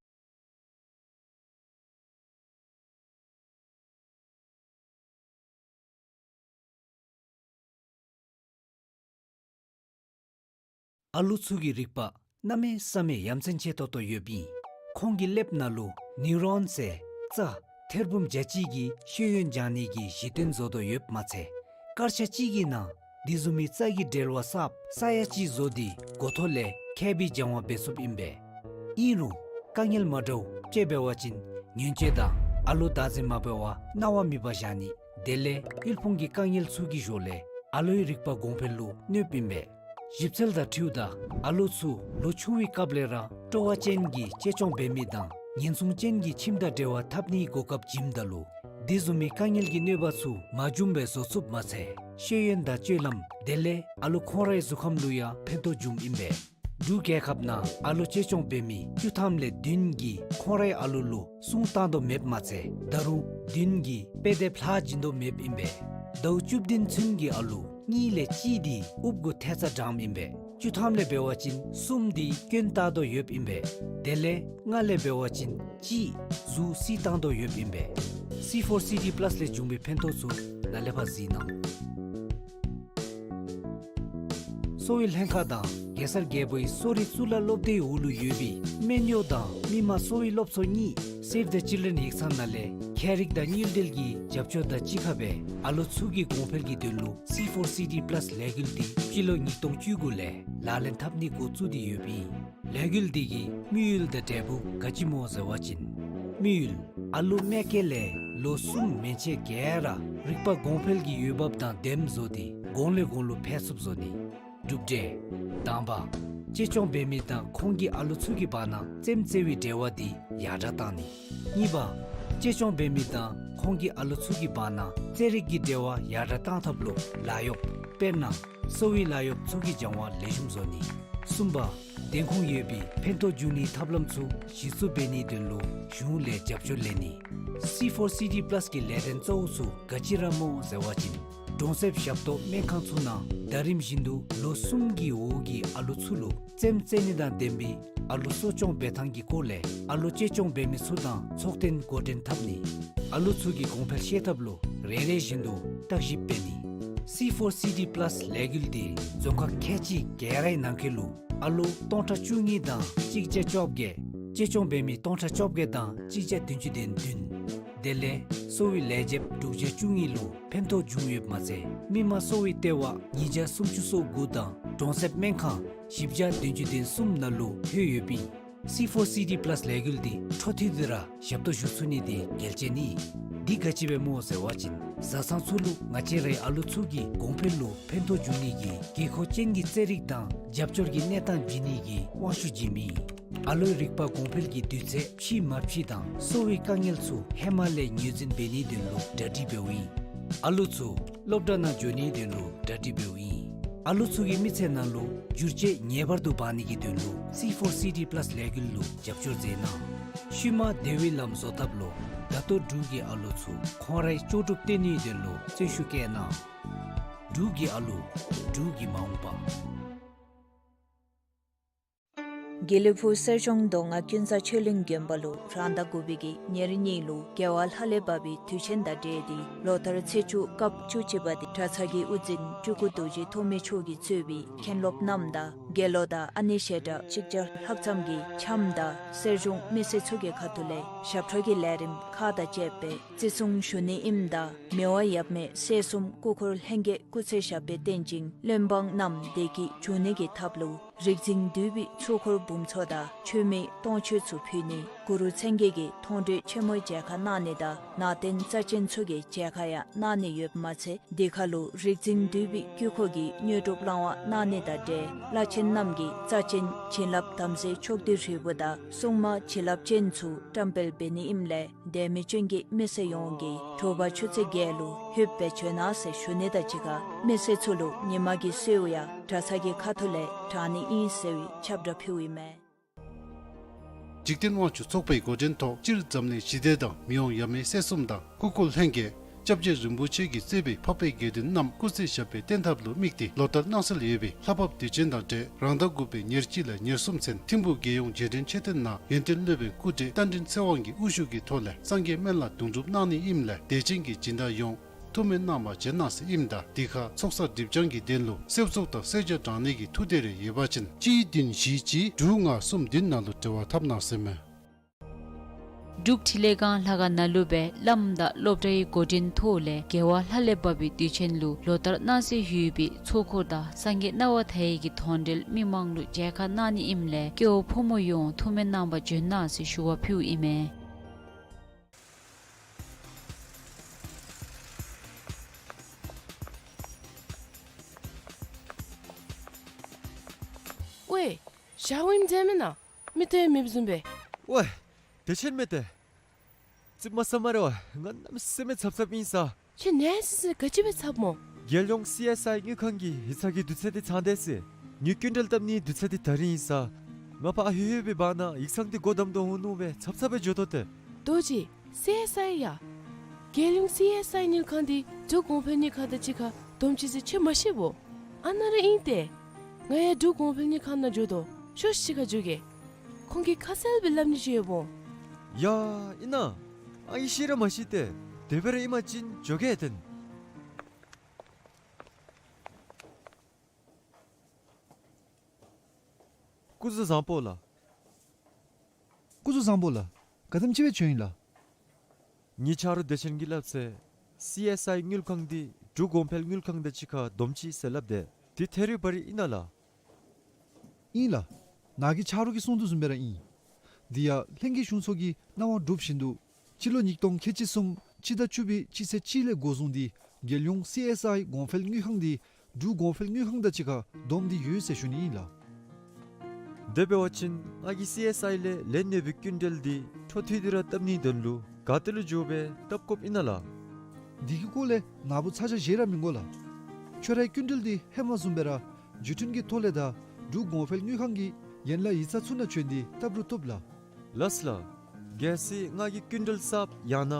ཨ་ལུ་ཚུ་གི་རིག་པ་གནམ་མེད་ས་མེད་ཡ་མཚན་ཆེ་ཏོག་ཏོ་ཡོདཔ་ཨིན། ཁོང་གི་ཀླདཔ་ནང་ལུ་ནིའུ་རོན་ཟེར་རྩ་ ཐེར་འབུམ་བརྒྱ་གཅིག་གི་ཤེས་ཡོན་སྦྱང་ནི་གི་གཞི་རྟེན་བཟོ་དོ་ཡོདཔ་མ་ཚད་སྐར་ཆ་གཅིག་གི་ནང་འདི་བཟུམ་མའི་རྩྭ་གི་འབྲེལ་བ་གསརཔ་ས་ཡ་གཅིག་བཟོ་སྟེ་འགོ་ཐོག་ལས་ཁལ་སྦེ་སྦྱང་བ་འབད་ཚུགསཔ་ཨིན་པས། ཨིན་རུང་དཀའ་ངལ་མ་འདྲཝ་ཅིག་འབད་བ་ཅིན་ཉེན་བཅོལ་དང་ཨ་ལོ་བདག་འཛིན་མ་འབད་བར་གནང་བ་མེད་པར་བཞག་ནི། དེ་ལས་དབུལ་ཕོངས་ཀྱི་དཀའ་ངལ་ཚུ་གི་ཞོར་ལས་ཨ་ལོའི་རིག་པ་གོང་འཕེལ་ལུ་གནོདཔ་ཨིན་པས། ཞིབ་འཚོལ་དང་འཁྲིལཝ་ད་ཨ་ལོ་ཚུ་ལོ་ཆུང་བའི་སྐབས་ལས་ར་སྤྲོ་བ་ཅན་གྱི་གཅེས་སྐྱོང་འབད་མི་དང་ཉེན་སྲུང་ཅན་གྱི་ཁྱིམ་དང་འབྲེལ་བ་འཐབ་ནིའི་གོ་སྐབས་བྱིནམ་ད་ལུ་འདི་བཟུམ་མའི་དཀའ་ངལ་གྱི་གནོད་པ་ཚུ་མ་བྱུངམ་སྦེ་བཟོ་ཚུགསཔ་མ་ཚད་ཤེས་ཡོན་དང་སྤྱོད་ལམ་དེ་ལས་ཨ་ལོ་ཁོང་རའི་གཟུགས་ཁམས་ལུ་ཡང་ཕན་ཐོགས་བྱུངམ་ཨིན་པས། འབྲུག་རྒྱལ་ཁབ་ནང་ཨ་ལོ་གཅེས་སྐྱོང་འབད་མི་བཅུ་ཐམ་ལས་བདུན་གྱིས་ཁོང་རའི་ཨ་ལོ་ལུ་སྲུང་བཏང་དོ་མེདཔ་མ་ཚད་ད་རུང་བདུན་གྱིས་དཔེ་དེབ་ལྷག་བྱིན་དོ་མེདཔ་ཨིན་པས། ཟླཝ་བཅུ་བདུན་ཚུན་གྱི་ཨ་ལོ་གཉིས་ལས་གཅིག་འདི་ཨོབ་གུ་ཐལ་རྩ་དྲངམ་ཨིན་པས། བཅུ་ཐམ་ལས་འབད་བ་ཅིན་གསུམ་འདི་སྐྱོན་བཏགས་དོ་ཡོདཔ་ཨིན་པས། དེ་ལས་ལྔ་ལས་འབད་བ་ཅིན་གཅིག་གཟུགས་བསིལ་བཏང་དོ་ཡོདཔ་ཨིན་པས། སི་ཕོར་སི་ཌི་པ་ལཱས་ལས་བྱུང་བའི་ཕན་ཐོགས་ཚུ་ནཱ་ལས་ཕར་གཟིགས་གནང་། གསོ་བའི་ལྷན་ཁག་དང་གེ་སར་རྒྱལ་པོའི་གསོ་རིག་གཙུག་ལག་སློབ་སྡེའི་འོག་ལུ་ཡོད་པའི་སྨན་གཡོག་དང་མི་དམངས་གསོ་བའི་སློབ་ཚོགས་གཉིས་Save the Children ཡིག་ཚང་ནང་ལས་ཁྱད་རིག་དང་དངུལ་འབྲེལ་གྱི་རྒྱབ་སྐྱོར་དང་གཅིག་ཁར་སྦེ་ཨ་ལོ་ཚུ་གི་གོང་འཕེལ་གྱི་དོན་ལུ་སི་ཕོར་སི་ཌི་པ་ལཱས་ལས་འགུལ་འདི་སྤྱི་ལོ་ཉིས་སྟོང་བཅུ་དགུ་ལས་ལག་ལེན་འཐབ་ནི་འགོ་བཙུགས་ཏེ་ཡོདཔ་ཨིན། ལས་འགུལ་འདི་གི་དམིགས་ཡུལ་དང་འབྲས་བུ་ག་ཅི་སྨོ་ཟེར་བ་ཅིན། དམིགས་ཡུལ་ཨ་ལོ་མ་སྐྱེས་ལས་ལོ་གསུམ་མན་ཆད་ག་ར་རིག་པ་གོང་འཕེལ་གྱི་འོས་འབབ་དང་ལྡནམ་བཟོ་སྟེ་གོང་ལས་གོང་ལུ་འཕེལ་ཚུགསཔ་བཟོ་ནི། གྲུབ་འབྲས། དང་པ། གཅེས་སྐྱོང་འབད་མི་དང་ཁོང་གི་ཨ་ལོ་ཚུ་གི་བར་ན་རྩེདམོ་རྩེ་བའི་འབྲེལ་བ་འདི་ཡར་དྲག་བཏང་ནི། གཉིས་པ། གཅེས་སྐྱོང་འབད་མི་དང་ཁོང་གི་ཨ་ལོ་ཚུ་གི་བར་ན་རྩེད་རིགས་ཀྱི་འབྲེལ་བ་ཡར་དྲག་བཏང་ཐབས་ལུ་ལཱ་གཡོགཔ་དཔེར་ན་གསོ་བའི་ལཱ་གཡོགཔ་ཚུ་གི་སྦྱང་བ་ལེགས་ཤོམ་བཟོ་ནི། གསུམ་པ། བདེན་ཁུངས་ཡོད་པའི་ཕན་ཐོགས་འབྱུང་ནིའི་ཐབས་ལམ་ཚུ་གཞི་བཙུགས་འབད་ནིའི་དོན་ལུ་གཞུང་ལས་རྒྱབ་སྐྱོར་ལེན་ནི། སི་ཕོར་སི་ཌི་པ་ལཱས་ཀྱི་ལས་དོན་གཙོ་བོ་ཚུ་ག་ཅི་ར་སྨོ་ཟེར་བ་ཅིན། གྲོང་གསེབ་ཞབས་ཏོག་སྨན་ཁང་ཚུ་ནང་ཟླ་རིམ་བཞིན་དུ་ལོ་གསུམ་གྱི་འོག་གི་ཨ་ལོ་ཚུ་ལུ་རྩེདམོ་རྩེ་ནི་དང་ལྡན་པའི་ཨ་ལོ་གསོ་སྐྱོང་འབད་ཐངས་ཀྱི་སྐོར་ལས་ཨ་ལོ་གཅེས་སྐྱོང་འབད་མི་ཚུ་དང་ཚོགས་ཐེངས་འགོ་འདྲེན་འཐབ་ནི། ཨ་ལོ་ཚུ་གི་གོང་འཕེལ་ཤེས་ཐབས་ལུ་རེ་རེ་བཞིན་དུ་བརྟག་ཞིབ་འབད་ནི། སི་ཕོར་སི་ཌི་པ་ལཱས་ལས་འགུལ་འདི་རྫོང་ཁག་ཁལ་གཅིག་ག་རའི་ནང་འཁོད་ལུ་ཨ་ལོ་སྟོང་ཕྲག་བཅུ་གཉིས་དང་གཅིག་བརྒྱ་བཅོ་བརྒྱད། གཅེས་སྐྱོང་འབད་མི་སྟོང་ཕྲག་བཅོ་བརྒྱད་དང་གཅིག་བརྒྱ་བདུན་ཅུ་དོན་བདུན། དེ་ལས་གསོ་བའི་ལས་བྱེདཔ་དྲུག་བརྒྱ་བཅུ་གཉིས་ལུ་ཕན་ཐོགས་བྱུང་ཡོདཔ་མ་ཚད་མི་དམངས་གསོ་བའི་ལྟེ་བ་ཉིས་བརྒྱ་སུམ་ཅུ་སོ་དགུ་དང་གྲོང་གསེབ་སྨན་ཁང་བཞི་བརྒྱ་བདུན་ཅུ་དོན་གསུམ་ནང་ལུ་ལྷོད་ཡོདཔ་ཨིན། སི་ཕོར་སི་ཌི་པ་ལཱས་ལས་འགུལ་འདི་འཕྲོ་མཐུད་དེ་ར་ཞབས་ཏོག་ཞུ་ཚུགས་ནི་འདི་གལ་ཆེ་ནི། འདི་ག་ཅི་སྦེ་སྨོ་ཟེར་བ་ཅིན་བཟའ་ཚང་ཚུ་ལུ་ང་བཅས་རའི་ཨ་ལོ་ཚུ་གི་གོང་འཕེལ་ལུ་ཕན་ཐོགས་འབྱུང་ནི་གི་དགོས་མཁོ་ཅན་གྱི་རྩེད་རིགས་དང་རྒྱབ་སྐྱོར་གྱི་གནས་སྟངས་བྱིན་ནི་གི་དབང་ཤུགས་བྱིནམ་ཨིན། ཨ་ལོའི་རིག་པ་གོང་འཕེལ་གྱི་དུས་ཚོད་ཕྱིས་མ་ཕྱིས་དང་གསོ་བའི་དཀའ་ངལ་ཚུ་ཧེ་མ་ལས་ངོས་འཛིན་འབད་ནིའི་དོན་ལུ་གྲ་སྒྲིག་འབདཝ་ཨིན། ཨ་ལོ་ཚུ་སློབ་གྲྭ་ནང་འགྱོ་ནིའི་དོན་ལུ་གྲ་སྒྲིག་འབདཝ་ཨིན། ཨ་ལོ་ཚུ་གི་མི་ཚེ་ནང་ལུ་འགྱུར་བཅོས་ངེས་པར་དུ་འབག་ནི་གི་དོན་ལུ་སི་ཕོར་སི་ཌི་པ་ལཱས་ལས་འགུལ་ལུ་རྒྱབ་སྐྱོར་མཛད་གནང་། ཤུལ་མ་བདེ་བའི་ལམ་བཟོ་ཐབས་ལུ་ད་ལྟོ་འབྲུག་གི་ཨ་ལོ་ཚུ་ཁོང་རའི་ལྕོགས་གྲུབ་སྟོན་ནིའི་དོན་ལུ་བརྩོན་ཤུགས་བསྐྱེད་གནང་། འབྲུག་གི་ཨ་ལོ། འབྲུག་གི་མ་འོངས་པ། དགེ་ལེགས་ཕུག་གསེར་གཞོང་མདོ་སྔགས་ཀུན་བཟང་ཆོས་གླིང་དགོན་པ་ལུ་རང་ཟླ་དགུ་པའི་གི་ཉེར་གཉིས་ལུ་རྒྱལ་བ་ལྷ་ལས་བབས་པའི་དུས་ཆེན་དང་འབྲེལ་ཏེ་ལོ་ལྟར་ཚེས་བཅུ་སྐབས་བཅུ་གཅིག་པ་འདི་གྲྭ་ཚང་གི་དབུ་འཛིན་སྤྲུལ་སྐུ་རྡོ་རྗེ་ཐོགས་མེད་མཆོག་གིས་གཙོས་པའི་མཁན་སློབ་རྣམས་དང་དགེ་སློང་དང་ཨ་ནེ་བཤད་གྲྭ་གཅིག་བརྒྱ་ལྷག་ཙམ་གྱིས་འཆམ་དང་གསེར་གཞོང་མི་སེར་ཚུ་གི་ཁ་ཐུག་ལས་ཞབས་ཁྲ་གི་ལས་རིམ་ཁག་དང་བཅས་པའི་བརྩི་སྲུང་ཞུ་ནི་ཨིནམ་ད་མི་དབང་ཡབ་མེས་སྲས་གསུམ་སྐུ་འཁོར་ལྷན་རྒྱས་སྐུ་ཚེ་ཞབས་པད་བརྟན་ཅིང་བློན་འབངས་རྣམས་བདེ་སྐྱིད་འབྱུང་ནི་གི་ཐབས་ལུ་རིག་འཛིན་འདུས་པའི་ཚོགས་འཁོར་འབུམ་ཚོགས་དང་མཆོད་མེ་སྟོང་མཆོད་ཚུ་ཕུལ་ནི། གུ་རུ་མཚན་བརྒྱད་ཀྱི་མཐོང་གྲོལ་ཆེན་མོའི་མཇལ་ཁ་གནང་ནི་དང་ནང་རྟེན་རྩ་ཆེན་ཚུ་གི་མཇལ་ཁ་ཡང་གནང་ནི་ཡོདཔ་མ་ཚད་འདི་ཁ་ལུ་རིག་འཛིན་འདུས་པའི་དཀྱིལ་འཁོར་གྱི་དངོས་གྲུབ་བླང་བ་གནང་ནི་དང་འབྲེལ་བླ་ཆེན་རྣམས་ཀྱི་རྩ་ཆེན་བྱིན་རླབས་དམ་རྫས་ཕྱོགས་བསྡུས་ཧྲིལ་བུ་དང་སྲུང་མ་བྱིན་རླབས་ཅན་ཚུ་བཀྲམ་སྤེལ་འབད་ནི་ཨིནམ་ལས་དད་མོས་ཅན་གྱི་མི་སེར་ཡོངས་ཀྱིས་དྲོ་པ་ཆུ་ཚོད་བརྒྱད་ལུ་ལྷོདཔ་སྦེ་བྱོན་གནང་ཟེར་ཞུ་ནི་དང་གཅིག་ཁར་མི་སེར་ཚུ་ལུ་ཉིན་མ་གི་གསོལཝ་ཡང་གྲྭ་ཚང་གི་ཁ་ཐུག་ལས་དྲང་ནི་ཨིན་ཟེར་བའི་ཁྱབ་བསྒྲགས་ཕུལཝ་ཨིན་མས། འཇིག་རྟེན་དབང་ཕྱུག་ཚོགས་པའི་འགོ་འདྲེན་ཐོག་སྤྱིར་འཛམ་གླིང་ཞི་བདེ་དང་མི་དབང་ཡབ་མེས་སྲས་གསུམ་དང་སྐུ་འཁོར་ལྷན་རྒྱས་སྐྱབས་རྗེ་རིན་པོ་ཆེ་གིས་གཙོས་པའི་འཕགས་པའི་དགེ་འདུན་རྣམས་སྐུ་ཚེ་ཞབས་པད་བརྟན་ཐབས་ལུ་དམིགས་ཏེ་ལོ་ལྟར་གནང་སྲོལ་ཡོད་པའི་ལྷ་བབས་དུས་ཆེན་དང་འབྲེལ་རང་ཟླ་དགུ་པའི་ཉེར་གཅིག་ལས་ཉེར་གསུམ་ཚུན་ཐིམ་ཕུག་རྒྱལ་ཡོངས་རྗེས་དྲན་མཆོད་རྟེན་ནང་ཡོན་ཏན་སློབ་དཔོན་སྐུ་བགྲེས་རྟ་མགྲིན་ཚེ་དབང་གིས་དབུ་བཞུགས་ཀྱི་ཐོག་ལས་སངས་རྒྱས་སྨན་བླ་དུང་སྒྲུབ་གནང་ནི་ཨིནམ་ལས་དད་ཅན་གྱིས་སྦྱིན་བདག་ཡོངས་ཐུགས་སྨོན་གནང་བར་བྱོན་གནང་ཟེར་ཨིནམ་ད་འདི་ཁར་ཚོགས་བསགས་སྒྲིབ་སྦྱང་གི་དོན་ལུ་གསོལ་ཚོགས་དང་གསོལ་ཇ་དྲང་ནི་གི་ཐུགས་འདོད་རེ་ཡོད་པ་ཅིན་གཅིག་བདུན་བཞི་གཅིག་དྲུག་ལྔ་གསུམ་བདུན་ནང་ལུ་འབྲེལ་བ་འཐབ་གནང་ཟེར་མས། འབྲུག་འཕྲིན་ལས་ཁང་ལྷ་ཁང་ནང་ལུ་སྦེ་བླམ་དང་སློབ་གྲྭའི་འགོ་འདྲེན་ཐོག་ལས་རྒྱལ་བ་ལྷ་ལས་བབས་པའི་དུས་ཆེན་ལུ་ལོ་ལྟར་གནང་སྲོལ་ཡོད་པའི་ཚོགས་འཁོར་དང་སངས་རྒྱས་སྣང་བ་མཐའ་ཡས་ཀྱི་དོན་འགྲེལ་མི་མང་ལུ་མཇལ་ཁ་གནང་ནི་ཨིནམ་ལས་སྐྱེ་བོ་ཕོ་མོ་ཡོངས་ཐུགས་སྨོན་གནང་བར་བྱོན་གནང་ཟེར་ཞུ་བ་ཕུལཝ་ཨིན་མས། ཝའེ། ཞག་ཝིམ་མཛད་མེན་ན། མི་ཏེ་མེདཔ་བཟུམ་སྦེ། ཝའེ། དེ་ཆེན་མེད་དེ། ཙིགཔ་མ་ཟ་སྨ་རེ་ཝའེ། ང་གནམ་མེད་ས་མེད་འཚབ་འཚབ་ཨིན་ས། ཁྱོད་ནད་སི་སི་ག་ཅི་སྦེ་འཚབ་སྨོ། རྒྱལ་ཡོངས་སི་ཨེསི་ཨའི་དངུལ་ཁང་གི་ཡིག་ཚང་གི་དུས་ཚོད་འདི་ཚང་དེས་ཟེར། ངེའི་སྐྱིན་འགྲུལ་བཏབ་ནིའི་དུས་ཚོད་འདི་ད་རིས་ཨིན་ས། ང་ཕར་ལྷོད་ལྷོད་པའི་བར་ན་ཡིག་ཚང་འདི་སྒོ་བསྡམ་དོ་འོང་ནུག་སྦེ་འཚབ་འཚབ་སྦེ་འགྱོ་དོ་ཏེ། རྡོ་རྗེ། སི་ཨེསི་ཨའི་ཡ། རྒྱལ་ཡོངས་སི་ཨེསི་ཨའི་དངུལ་ཁང་འདི་འབྲུག་གོང་འཕེལ་དངུལ་ཁང་དང་གཅིག་ཁར་བསྡོམས་ཅི་ཟེར་ཁྱོད་མ་ཤེས་བོ། ཨ་ནཱ་ར་ཨིན་ཏེ། ང་ཡང་འབྲུག་གོང་འཕེལ་དངུལ་ཁང་ནང་འགྱོ་དོ། ཤོག་ཤིག་ཁར་འགྱོ་གེ། ཁོང་གིས་ཁ་གསལ་སྦེ་སླབ་ནི་ཅིག་ཡོདཔ་འོང་། ཡ། ཨིན་ན། ཨའི་ཤེས་ར་མ་ཤེས་ཏེ། དེ་སྦེ་ར་ཨིན་པ་ཅིན་འགྱོ་གེ་ཏེ། སྐུ་གཟུགས་བཟང་པོ་ལགས། སྐུ་གཟུགས་བཟང་པོ་ལགས། ག་དེམ་ཅིག་སྦེ་བྱོན་ཡི་ལགས། ངེའི་ཆ་རོགས་བདེ་ཆེན་གྱིས་སླབ་ཚེ། སི་ཨེསི་ཨའི་དངུལ་ཁང་འདི་འབྲུག་གོང་འཕེལ་དངུལ་ཁང་དང་གཅིག་ཁར་བསྡོམས་ཅི་ཟེར་སླབ་དེས། འདི་ཐད་རི་བ་རི་ཨིན་ན་ལགས། ཨིན་ལགས། ནཱ་གི་ཆ་རོགས་ཀྱིས་གསུངས་དོ་བཟུམ་སྦེ་ར་ཨིན། འདི་ཡང་ལྷན་རྒྱས་གཞུང་ཚོགས་ཀྱི་གནང་བ་གྲུབ་བཞིན་དུ་སྤྱི་ལོ་ཉིས་སྟོང་ཁལ་གཅིག་གསུམ་སྤྱི་ཟླ་བཅུ་པའི་སྤྱི་ཚེས་གཅིག་ལས་འགོ་བཟུང་སྟེ་རྒྱལ་ཡོངས་སི་ཨེསི་ཨའི་གོང་འཕེལ་དངུལ་ཁང་འདི་འབྲུག་གོང་འཕེལ་དངུལ་ཁང་དང་གཅིག་ཁར་བསྡོམས་ཏེ་ཡོད་ཟེར་ཞུ་ནི་ཨིན་ལགས། དེ་འབད་བ་ཅིན་ང་གིས་སི་ཨེསི་ཨའི་ལས་ལེན་ནི་སྦེ་སྐྱིན་འགྲུལ་འདི་འཕྲོ་མཐུད་དེ་ར་བཏབ་ནིའི་དོན་ལུ་ག་ཏེ་ལུ་འགྱོ་སྦེ་བཏབ་དགོཔ་ཨིན་ན་ལགས། འདི་གི་སྐོར་ལས་ནཱ་བུ་ཚ་གྱང་བཞེས་ར་མི་དགོ་ལགས། ཁྱོད་རའི་སྐྱིན་འགྲུལ་འདི་ཧེ་མ་བཟུམ་སྦེ་ར་བརྒྱུད་འཕྲིན་གྱི་ཐོག་ལས་དང་འབྲུག་གོང་འཕེལ་དངུལ་ཁང་གི་ཡན་ལག་ཡིག་ཚང་ཚུ་ནང་བྱོན་ཏེ་བཏབ་རུང་བཏུབ་ལགས། ལགས་ལགས། གལ་སྲིད་ང་གིས་སྐྱིན་འགྲུལ་གསརཔ་ཡང་ན་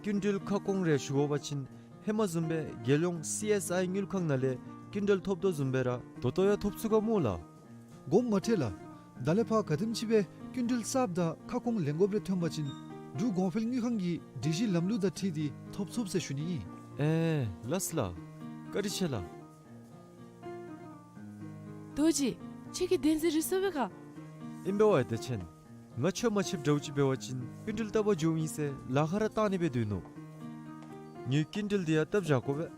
སྐྱིན་འགྲུལ་ཁ་སྐོང་རེ་ཞུ་དགོ་པ་ཅིན་ཧེ་མ་བཟུམ་སྦེ་རྒྱལ་ཡོངས་སི་ཨེསི་ཨའི་དངུལ་ཁང་ནང་ལས་སྐྱིན་འགྲུལ་ཐོབ་དོ་བཟུམ་སྦེ་ར་ད་ལྟོ་ཡང་ཐོབ་ཚུགས་ག་སྨོ་ལགས། དགོངསམ་མ་ཁྲེལ་ལགས། ད་ལས་ཕར་ག་དེམ་ཅིག་སྦེ་སྐྱིན་འགྲུལ་གསརཔ་དང་ཁ་སྐོང་ལེན་དགོཔ་རེ་ཐོན་པ་ཅིན་འབྲུག་གོང་འཕེལ་དངུལ་ཁང་གི་སྒྲིག་གཞི་ལམ་ལུགས་དང་འཁྲིལ་ཏེ་ཐོབ་ཚུགས་ཟེར་ཞུ་ནི་ཨིན། ཨེ་ལགས་ལགས། བཀའ་དྲིན་ཆེ་ལགས། རྡོ་རྗེ། ཁྱོད་ཀྱིས་བདེན་འཛིན་རེ་སོང་པས་ག། ཨིན་པས་ཝའེ་བདེ་ཆེན། ང་ཁྱོད་མ་ཕྱདཔ་འདྲཝ་ཅིག་འབད་བ་ཅིན་སྐྱིན་འགྲུལ་བཏབ་པར་འགྱོཝ་ཨིན་ཟེར་ལཱ་ཁག་ར་བཏང་ནི་སྦེ་སྡོད་ནུག། ངེའི་སྐྱིན་འགྲུལ་འདི་ཡང་བཏབ་བཞག་དགོ་པས།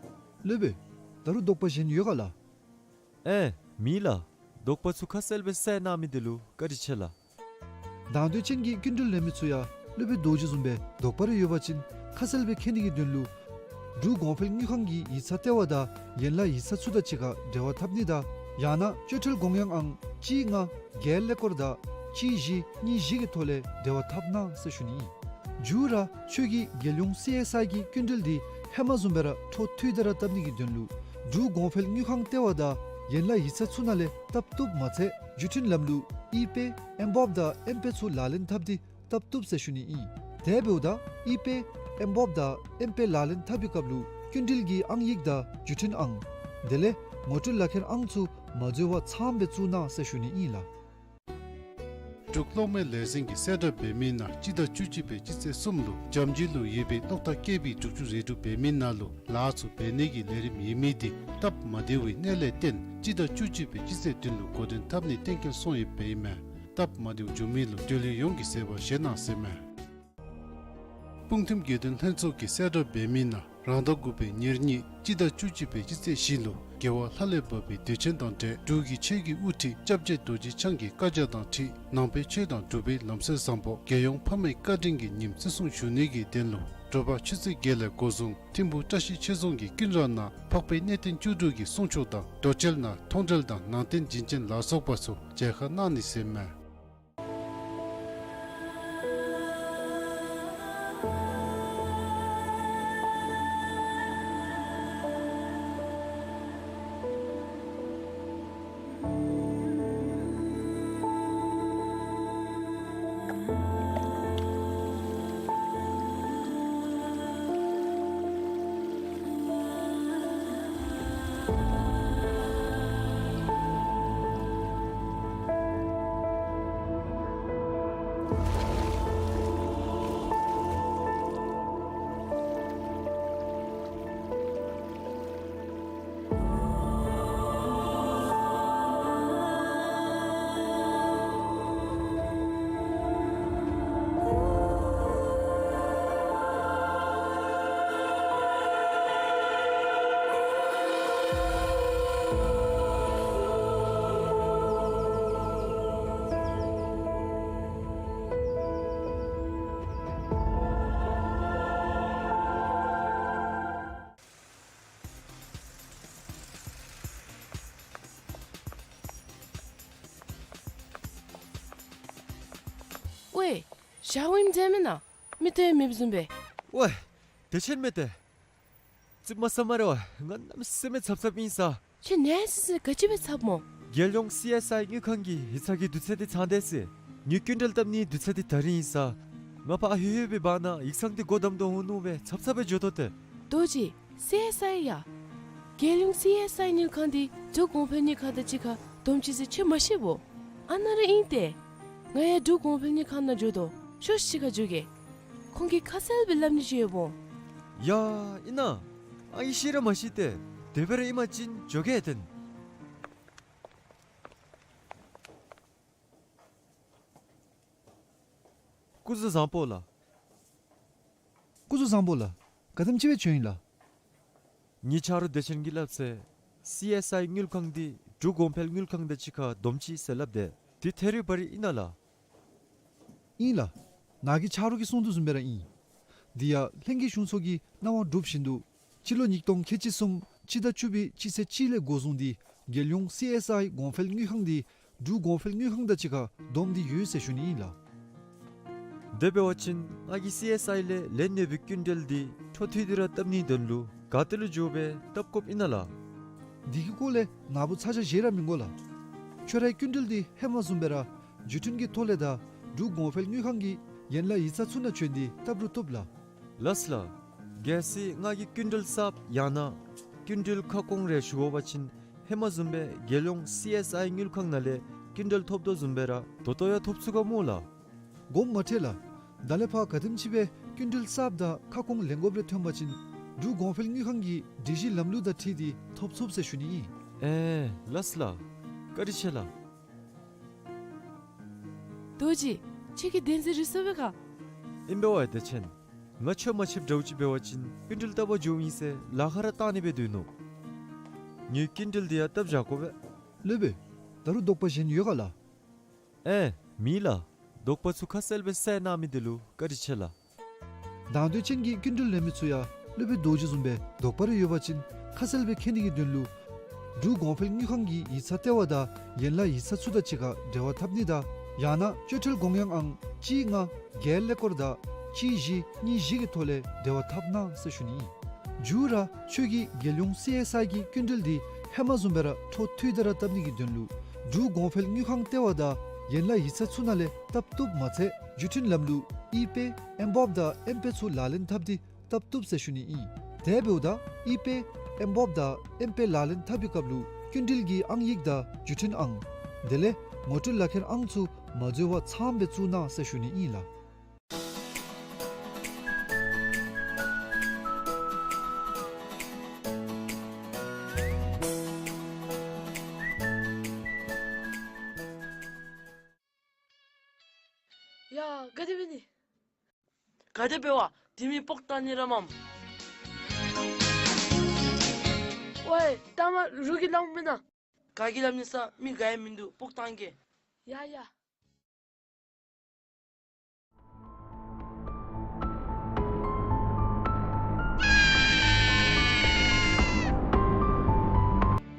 སློབ་དཔོན། ད་རུང་དོགས་པ་གཞན་ཡོད་ག་ལགས། ཨེ་མེད་ལགས། དོགས་པ་ཚུ་ཁ་གསལ་སྦེ་བསལ་གནང་མི་འདི་ལུ་བཀའ་དྲིན་ཆེ་ལགས། དང་འདོད་ཅན་གྱི་སྐྱིན་འགྲུལ་ལེན་མི་ཚུ་ཡང་སློབ་དཔོན་རྡོ་རྗེ་བཟུམ་སྦེ་དོགས་པ་རེ་ཡོད་པ་ཅིན་ཁ་གསལ་སྦེ་མཁྱེན་ནི་གི་དོན་ལུ་འབྲུག་གོང་འཕེལ་དངུལ་ཁང་གི་ཡིག་ཚང་ལྟེ་བ་དང་ཡན་ལག་ཡིག་ཚང་ཚུ་དང་གཅིག་ཁར་འབྲེལ་བ་འཐབ་ནི་དང་ཡང་ན་སྤྱོད་ཁྲལ་དགོངས་ཡངས་ཨང་གཅིག་ལྔ་བརྒྱད་ཀླད་ཀོར་དང་གཅིག་བཞི་གཉིས་བཞི་གི་ཐོག་ལས་འབྲེལ་བ་འཐབ་གནང་ཟེར་ཞུ་ནི་ཨིན། མཇུག་ར་ཁྱོད་ཀྱིས་རྒྱལ་ཡོངས་སི་ཨེསི་ཨའི་གི་སྐྱིན་འགྲུལ་འདི་ཧེ་མ་བཟུམ་སྦེ་ར་འཕྲོ་མཐུད་དེ་ར་བཏབ་ནི་གི་དོན་ལུ་འབྲུག་གོང་འཕེལ་དངུལ་ཁང་ལྟེ་བ་དང་ཡན་ལག་ཡིག་ཚང་ཚུ་ནང་ལས་བཏབ་བཏུབ་མ་ཚད་བརྒྱུད་འཕྲིན་ལམ་ལུགས་ཨི་པེ་ཨེམ་བོབ་དང་ཨེམ་པེ་ཚུ་ལག་ལེན་འཐབ་སྟེ་བཏབ་བཏུབ་ཟེར་ཞུ་ནི་ཨིན། དེ་འབདཝ་ད་ཨི་པེ་ཨེམ་བོབ་དང་ཨེམ་པེ་ལག་ལེན་འཐབ་པའི་སྐབས་ལུ་སྐྱིན་འགྲུལ་གྱི་ཨང་ཡིག་དང་བརྒྱུད་འཕྲིན་ཨང་དེ་ལས་ངོ་སྤྲོད་ལག་ཁྱེར་ཨང་ཚུ་མ་འཛོལ་བར་ཚངམ་སྦེ་བཙུགས་གནང་ཟེར་ཞུ་ནི་ཨིན་ལགས། འབྲུག་གློག་མེ་ལས་འཛིན་གྱིས་གསལ་བསྒྲགས་འབད་མི་ནང་སྤྱི་ཟླ་བཅུ་གཅིག་པའི་སྤྱི་ཚེས་གསུམ་ལུ་འཇམ་རྒྱུད་ལུ་ཡོད་པའི་གློག་ཐག་ཀེ་བི་དྲུག་ཅུ་རེ་དྲུག་འབད་མི་ནང་ལུ་ལཱ་ཚུ་འབད་ནི་གི་ལས་རིམ་ཡོད་མི་འདི་སྟབས་མ་བདེ་བའི་གནད་ལས་བརྟེན་སྤྱི་ཟླ་བཅུ་གཅིག་པའི་སྤྱི་ཚེས་བདུན་ལུ་འགོ་འདྲེན་འཐབ་ནི་གཏན་འཁེལ་སོང་ཡོདཔ་ཨིན་མས། སྟབས་མ་བདེཝ་བྱུང་མི་ལུ་འབྲེལ་ཡོད་ཡོངས་ཀྱིས་བཟོད་པ་བཞེས་གནང་ཟེར་མས། སྤུངས་ཐིམ་དགེ་འདུན་ལྷན་ཚོགས་ཀྱིས་གསལ་བསྒྲགས་འབད་མི་ནང་རང་ཟླ་དགུ་པའི་ཉེར་གཉིས་སྤྱི་ཟླ་བཅུ་གཅིག་པའི་སྤྱི་ཚེས་བཞི་ལུ་རྒྱལ་བ་ལྷ་ལས་བབས་པའི་དུས་ཆེན་དང་འབྲེལ་འབྲུག་གི་ཆོས་ཀྱི་དབུ་ཁྲིད་སྐྱབས་རྗེ་རྡོ་རྗེ་འཆང་གི་བཀའ་རྒྱ་དང་འཁྲིལ་ནང་པའི་ཆོས་དང་འབྲུག་པའི་ལམ་སྲོལ་བཟང་པོ་རྒྱལ་ཡོངས་ཕ་མའི་བཀའ་དྲིན་གྱི་ཉིནམ་བརྩི་སྲུང་ཞུ་ནི་གི་དོན་ལུ་དྲོ་པ་ཆུ་ཚོད་བརྒྱད་ལས་འགོ་བཟུང་ཐིམ་ཕུ་བཀྲ་ཤིས་ཆོས་རྫོང་གི་ཀུན་ར་ནང་འཕགས་པའི་གནས་བརྟན་བཅུ་དྲུག་གི་གསུང་ཆོག་དང་རྡོ་གཅལ་ནང་མཐོང་གྲོལ་དང་ནང་རྟེན་བྱིན་ཅན་ལ་སོགས་པ་ཚུ་མཇལ་ཁ་གནང་ནི་ཟེར་མས། ཡ་ཝིན་ཇེ་མིན་ན་མི་ཏེ་མེདཔ་བཟུམ་སྦེ། ཝའེ། དེ་ཆེན་མེད་དེ། ཙིགཔ་མ་ཟ་སྨ་རེ་བ། ང་གནམ་མེད་ས་མེད་འཚབ་འཚབ་ཨིན་ས། ཁྱོད་ནད་སི་སི་ག་ཅི་སྦེ་འཚབ་སྨོ། རྒྱལ་ཡོངས་སི་ཨེསི་ཨའི་དངུལ་ཁང་གི་ཡིག་ཚང་གི་དུས་ཚོད་འདི་ཚང་སྟེ་ཟེར། ངེའི་སྐྱིན་འགྲུལ་བཏབ་ནིའི་དུས་ཚོད་འདི་ད་རིས་ཨིན་ས། ང་ཕར་ལྷོད་ལྷོད་པའི་བར་ན་ཡིག་ཚང་འདི་སྒོ་བསྡམ་དོ་འོང་ནུག་སྦེ་འཚབ་འཚབ་སྦེ་འགྱོ་དོ་ཏེ། རྡོ་རྗེ། སི་ཨེསི་ཨའི་ཡ། རྒྱལ་ཡོངས་སི་ཨེསི་ཨའི་དངུལ་ཁང་འདི་འབྲུག་གོང་འཕེལ་དངུལ་ཁང་དང་གཅིག་ཁར་བསྡོམས་ཅི་ཟེར་ཁྱོད་མ་ཤེས་བོ། ཨ་ནཱ་ར་ཨིན་ཏེ། ང་ཡང་འབྲུག་གོང་འཕེལ་དངུལ་ཁང་ནང་འགྱོ་དོ། ཤོག་ཤིག་ཁར་འགྱོ་གེ། ཁོང་གིས་ཁ་གསལ་སྦེ་སླབ་ནི་ཅིག་ཡོདཔ་འོང་། ཡ་ཨིན་ན། ཨ་ངེ་ཤེས་ར་མ་ཤེས་ཏེ། དེ་སྦེ་ར་ཨིན་པ་ཅིན་འགྱོ་གེ་ཏེ། སྐུ་གཟུགས་བཟང་པོ་ལགས། སྐུ་གཟུགས་བཟང་པོ་ལགས། ག་དེམ་ཅིག་སྦེ་བྱོན་ཡི་ལགས། ངེའི་ཆ་རོགས་བདེ་ཆེན་གྱིས་སླབ་ཚེ་སི་ཨེསི་ཨའི་དངུལ་ཁང་འདི་འབྲུག་གོང་འཕེལ་དངུལ་ཁང་དང་གཅིག་ཁར་བསྡོམས་ཅི་ཟེར་སླབ་དེས། དེ་ཐད་རི་བ་རི་ཨིན་ན་ལགས། ཨིན་ལགས། ནཱ་གི་ཆ་རོགས་ཀྱིས་གསུངས་དོ་བཟུམ་སྦེ་ར་ཨིན། འདི་ཡང་ལྷན་རྒྱས་གཞུང་ཚོགས་ཀྱི་གནང་བ་གྲུབ་བཞིན་དུ་སྤྱི་ལོ་ཉིས་སྟོང་ཁལ་གཅིག་གསུམ་སྤྱི་ཟླ་བཅུ་པའི་སྤྱི་ཚེས་གཅིག་ལས་འགོ་བཟུང་སྟེ་རྒྱལ་ཡོངས་སི་ཨེསི་ཨའི་གོང་འཕེལ་དངུལ་ཁང་འདི་འབྲུག་གོང་འཕེལ་དངུལ་ཁང་དང་གཅིག་ཁར་བསྡོམས་ཏེ་ཡོད་ཟེར་ཞུ་ནི་ཨིན་ལགས། དེ་འབད་བ་ཅིན་ང་གིས་སི་ཨེསི་ཨའི་ལས་ལེན་ནི་སྦེ་སྐྱིན་འགྲུལ་འདི་འཕྲོ་མཐུད་དེ་ར་བཏབ་ནིའི་དོན་ལུ་ག་ཏེ་ལུ་འགྱོ་སྦེ་བཏབ་དགོཔ་ཨིན་ན་ལགས། འདི་གི་སྐོར་ལས་ནཱ་བུ་ཚ་གྱང་བཞེས་ར་མི་དགོ་ལགས། ཁྱོད་རའི་སྐྱིན་འགྲུལ་འདི་ཧེ་མ་བཟུམ་སྦེ་ར་བརྒྱུད་འཕྲིན་གྱི་ཐོག་ལས་དང་འབྲུག་གོང་འཕེལ་དངུལ་ཁང་གི་ཡན་ལག་ཡིག་ཚང་ཚུ་ནང་བྱོན་ཏེ་བཏབ་རུང་བཏུབ་ལགས། ལགས་ལགས། གལ་སྲིད་ང་གིས་སྐྱིན་འགྲུལ་གསརཔ་ཡང་ན་སྐྱིན་འགྲུལ་ཁ་སྐོང་རེ་ཞུ་དགོ་པ་ཅིན་ཧེ་མ་བཟུམ་སྦེ་རྒྱལ་ཡོངས་སི་ཨེསི་ཨའི་དངུལ་ཁང་ནང་ལས་སྐྱིན་འགྲུལ་ཐོབ་དོ་བཟུམ་སྦེ་ར་ད་ལྟོ་ཡང་ཐོབ་ཚུགས་ག་སྨོ་ལགས། དགོངསམ་མ་ཁྲེལ་ལགས། ད་ལས་ཕར་ག་དེམ་ཅིག་སྦེ་སྐྱིན་འགྲུལ་གསརཔ་དང་ཁ་སྐོང་ལེན་དགོཔ་རེ་ཐོན་པ་ཅིན་འབྲུག་གོང་འཕེལ་དངུལ་ཁང་གི་སྒྲིག་གཞི་ལམ་ལུགས་དང་འཁྲིལ་ཏེ་ཐོབ་ཚུགས་ཟེར་ཞུ་ནི་ཨིན། ཨེ་ལགས་ལགས། བཀའ་དྲིན་ཆེ་ལགས། རྡོ་རྗེ། ཁྱོད་ཀྱིས་བདེན་འཛིན་རེ་སོང་པས་ག། ཨིན་པས་ཝའེ་བདེ་ཆེན། ང་ཁྱོད་མ་ཕྱདཔ་འདྲཝ་ཅིག་འབད་བ་ཅིན་སྐྱིན་འགྲུལ་བཏབ་པར་འགྱོཝ་ཨིན་ཟེར་ལཱ་ཁག་ར་བཏང་ནི་སྦེ་སྡོད་ནུག། ངེའི་སྐྱིན་འགྲུལ་འདི་ཡང་བཏབ་བཞག་དགོ་པས། སློབ་དཔོན། ད་རུང་དོགས་པ་གཞན་ཡོད་ག་ལགས། ཨེ་མེད་ལགས། དོགས་པ་ཚུ་ཁ་གསལ་སྦེ་བསལ་གནང་མི་འདི་ལུ་བཀའ་དྲིན་ཆེ་ལགས། དང་འདོད་ཅན་གྱི་སྐྱིན་འགྲུལ་ལེན་མི་ཚུ་ཡང་སློབ་དཔོན་རྡོ་རྗེ་བཟུམ་སྦེ་དོགས་པ་རེ་ཡོད་པ་ཅིན་ཁ་གསལ་སྦེ་མཁྱེན་ནི་གི་དོན་ལུ་འབྲུག་གོང་འཕེལ་དངུལ་ཁང་གི་ཡིག་ཚང་ལྟེ་བ་དང་ཡན་ལག་ཡིག་ཚང་ཚུ་དང་གཅིག་ཁར་འབྲེལ་བ་འཐབ་ནི་དང་ཡང་ན་སྤྱོད་ཁྲལ་དགོངས་ཡངས་ཨང་གཅིག་ལྔ་བརྒྱད་ཀླད་ཀོར་དང་གཅིག་བཞི་གཉིས་བཞི་གི་ཐོག་ལས་འབྲེལ་བ་འཐབ་གནང་ཟེར་ཞུ་ནི་ཨིན། མཇུག་ར་ཁྱོད་ཀྱིས་རྒྱལ་ཡོངས་སི་ཨེསི་ཨའི་གི་སྐྱིན་འགྲུལ་འདི་ཧེ་མ་བཟུམ་སྦེ་ར་འཕྲོ་མཐུད་དེ་ར་བཏབ་ནི་གི་དོན་ལུ་འབྲུག་གོང་འཕེལ་དངུལ་ཁང་ལྟེ་བ་དང་ཡན་ལག་ཡིག་ཚང་ཚུ་ནང་ལས་བཏབ་བཏུབ་མ་ཚད་བརྒྱུད་འཕྲིན་ལམ་ལུགས་ཨི་པེ་ཨེམ་བོབ་དང་ཨེམ་པེ་ཚུ་ལག་ལེན་འཐབ་སྟེ་བཏབ་བཏུབ་ཟེར་ཞུ་ནི་ཨིན། དེ་འབདཝ་ད་ཨི་པེ་ཨེམ་བོབ་དང་ཨེམ་པེ་ལག་ལེན་འཐབ་པའི་སྐབས་ལུ་སྐྱིན་འགྲུལ་གྱི་ཨང་ཡིག་དང་བརྒྱུད་འཕྲིན་ཨང་དེ་ལས་ངོ་སྤྲོད་ལག་ཁྱེར་ཨང་ཚུ་མ་འཛོལ་བར་ཚངམ་སྦེ་བཙུགས་གནང་ཟེར་ཞུ་ནི་ཨིན་ལགས། ཡ་ག་དེ་འབད་ནི། ག་དེ་འབད་བ། དེ་མི་སྤོག་བཏང་ནི་ར་མས། ཝའེ་ལྟ་མ་རུ་གིས་སླབ་མེན་ན། ག་གིས་སླབ་ནི་ས། མི་ག་ཡང་མིན་འདུག། སྤོག་བཏང་གེ། ཡ་ཡ།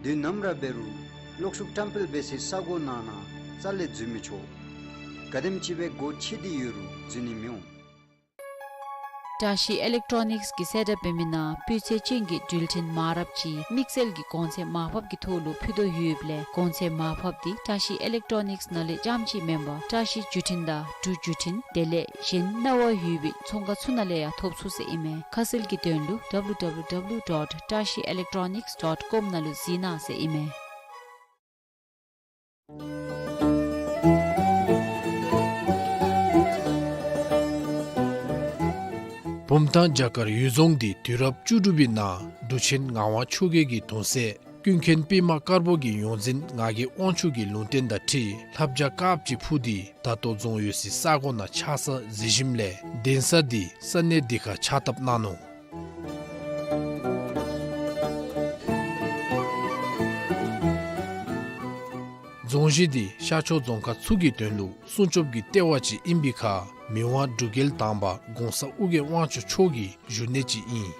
དུས་ནམ་ར་འབད་རུང་གློག་ཤུགས་བཀྲམ་སྤེལ་འབད་སའི་ས་གོ་ནང་ན་རྩ་ལས་འཛུལ་མི་ཆོག། ག་དེམ་ཅིག་སྦེ་སྒོ་ཕྱེ་སྟེ་ཡོད་རུང་འཛུལ་ནི་མི་འོང་། བཀྲ་ཤིས་ཨི་ལེག་ཊོ་ནིཀསི་གི་གསལ་བསྒྲགས་འབད་མི་ནང་སྤུས་ཚད་ཅན་གྱི་འགྲུལ་འཕྲིན་མང་རབས་ཅིག་དམིགས་བསལ་གྱི་གོང་ཚད་མར་ཕབ་ཀྱི་ཐོག་ལུ་ཕུལ་དོ་ཡོདཔ་ལས་གོང་ཚད་མར་ཕབ་འདི་བཀྲ་ཤིས་ཨི་ལེག་ཊོ་ནིཀསི་ནང་ལས་རྐྱངམ་ཅིག་མེན་པར་བཀྲ་ཤིས་བརྒྱུད་འཕྲིན་དང་འབྲུག་བརྒྱུད་འཕྲིན་དེ་ལས་གཞན་གནང་བ་ཡོད་པའི་ཚོང་ཁང་ཚུ་ནང་ལས་ཡང་ཐོབ་ཚུགས་ཟེར་ཨིན་མས། ཁ་གསལ་གྱི་དོན་ལུ་ཌབ་ལུ་ཌབ་ལུ་ཌབ་ལུ་ཌོཊ་བཀྲ་ཤིས་ཨི་ལེག་ཊོ་ནིཀསི་ཌོཊ་ཀོམ་ནང་ལུ་གཟིགས་གནང་ཟེར་ཨིན་མས། བུམ་ཐང་རྒྱ་གར་ཡུལ་རྫོང་འདི་དུས་རབས་བཅུ་དྲུག་པའི་ནང་འབྲུག་ཆེན་ངག་དབང་ཆོས་རྒྱལ་གྱི་གདུང་སྲས་ཀུན་མཁྱེན་པདྨ་དཀར་པོ་གི་ཡོངས་འཛིན་ངག་གི་དབང་ཕྱུག་གི་ལུང་བསྟན་དང་འཁྲིལ་ལྷ་བྱ་དཀརཔོ་ཅིག་འཕུར་ཏེ་ད་ལྟོ་རྫོང་ཡོད་སའི་ས་གོ་ནང་ཆགས་ས་གཟིགས་ཞིནམ་ལས་གདན་ས་འདི་ས་གནས་འདི་ཁར་ཕྱག་བཏབ་གནང་ནུག། རྫོང་གཞི་འདི་ཤར་ཕྱོགས་རྫོང་ཁག་ཚུ་གི་དོན་ལུ་སྲུང་སྐྱོབ་ཀྱི་ལྟེ་བ་ཅིག་ཨིན་པའི་ཁར་མི་དབང་འབྲུག་རྒྱལ་དང་པ་གོང་ས་ཨོ་རྒྱན་དབང་ཕྱུག་མཆོག་གི་བཞུགས་གནས་ཅིག་ཨིན།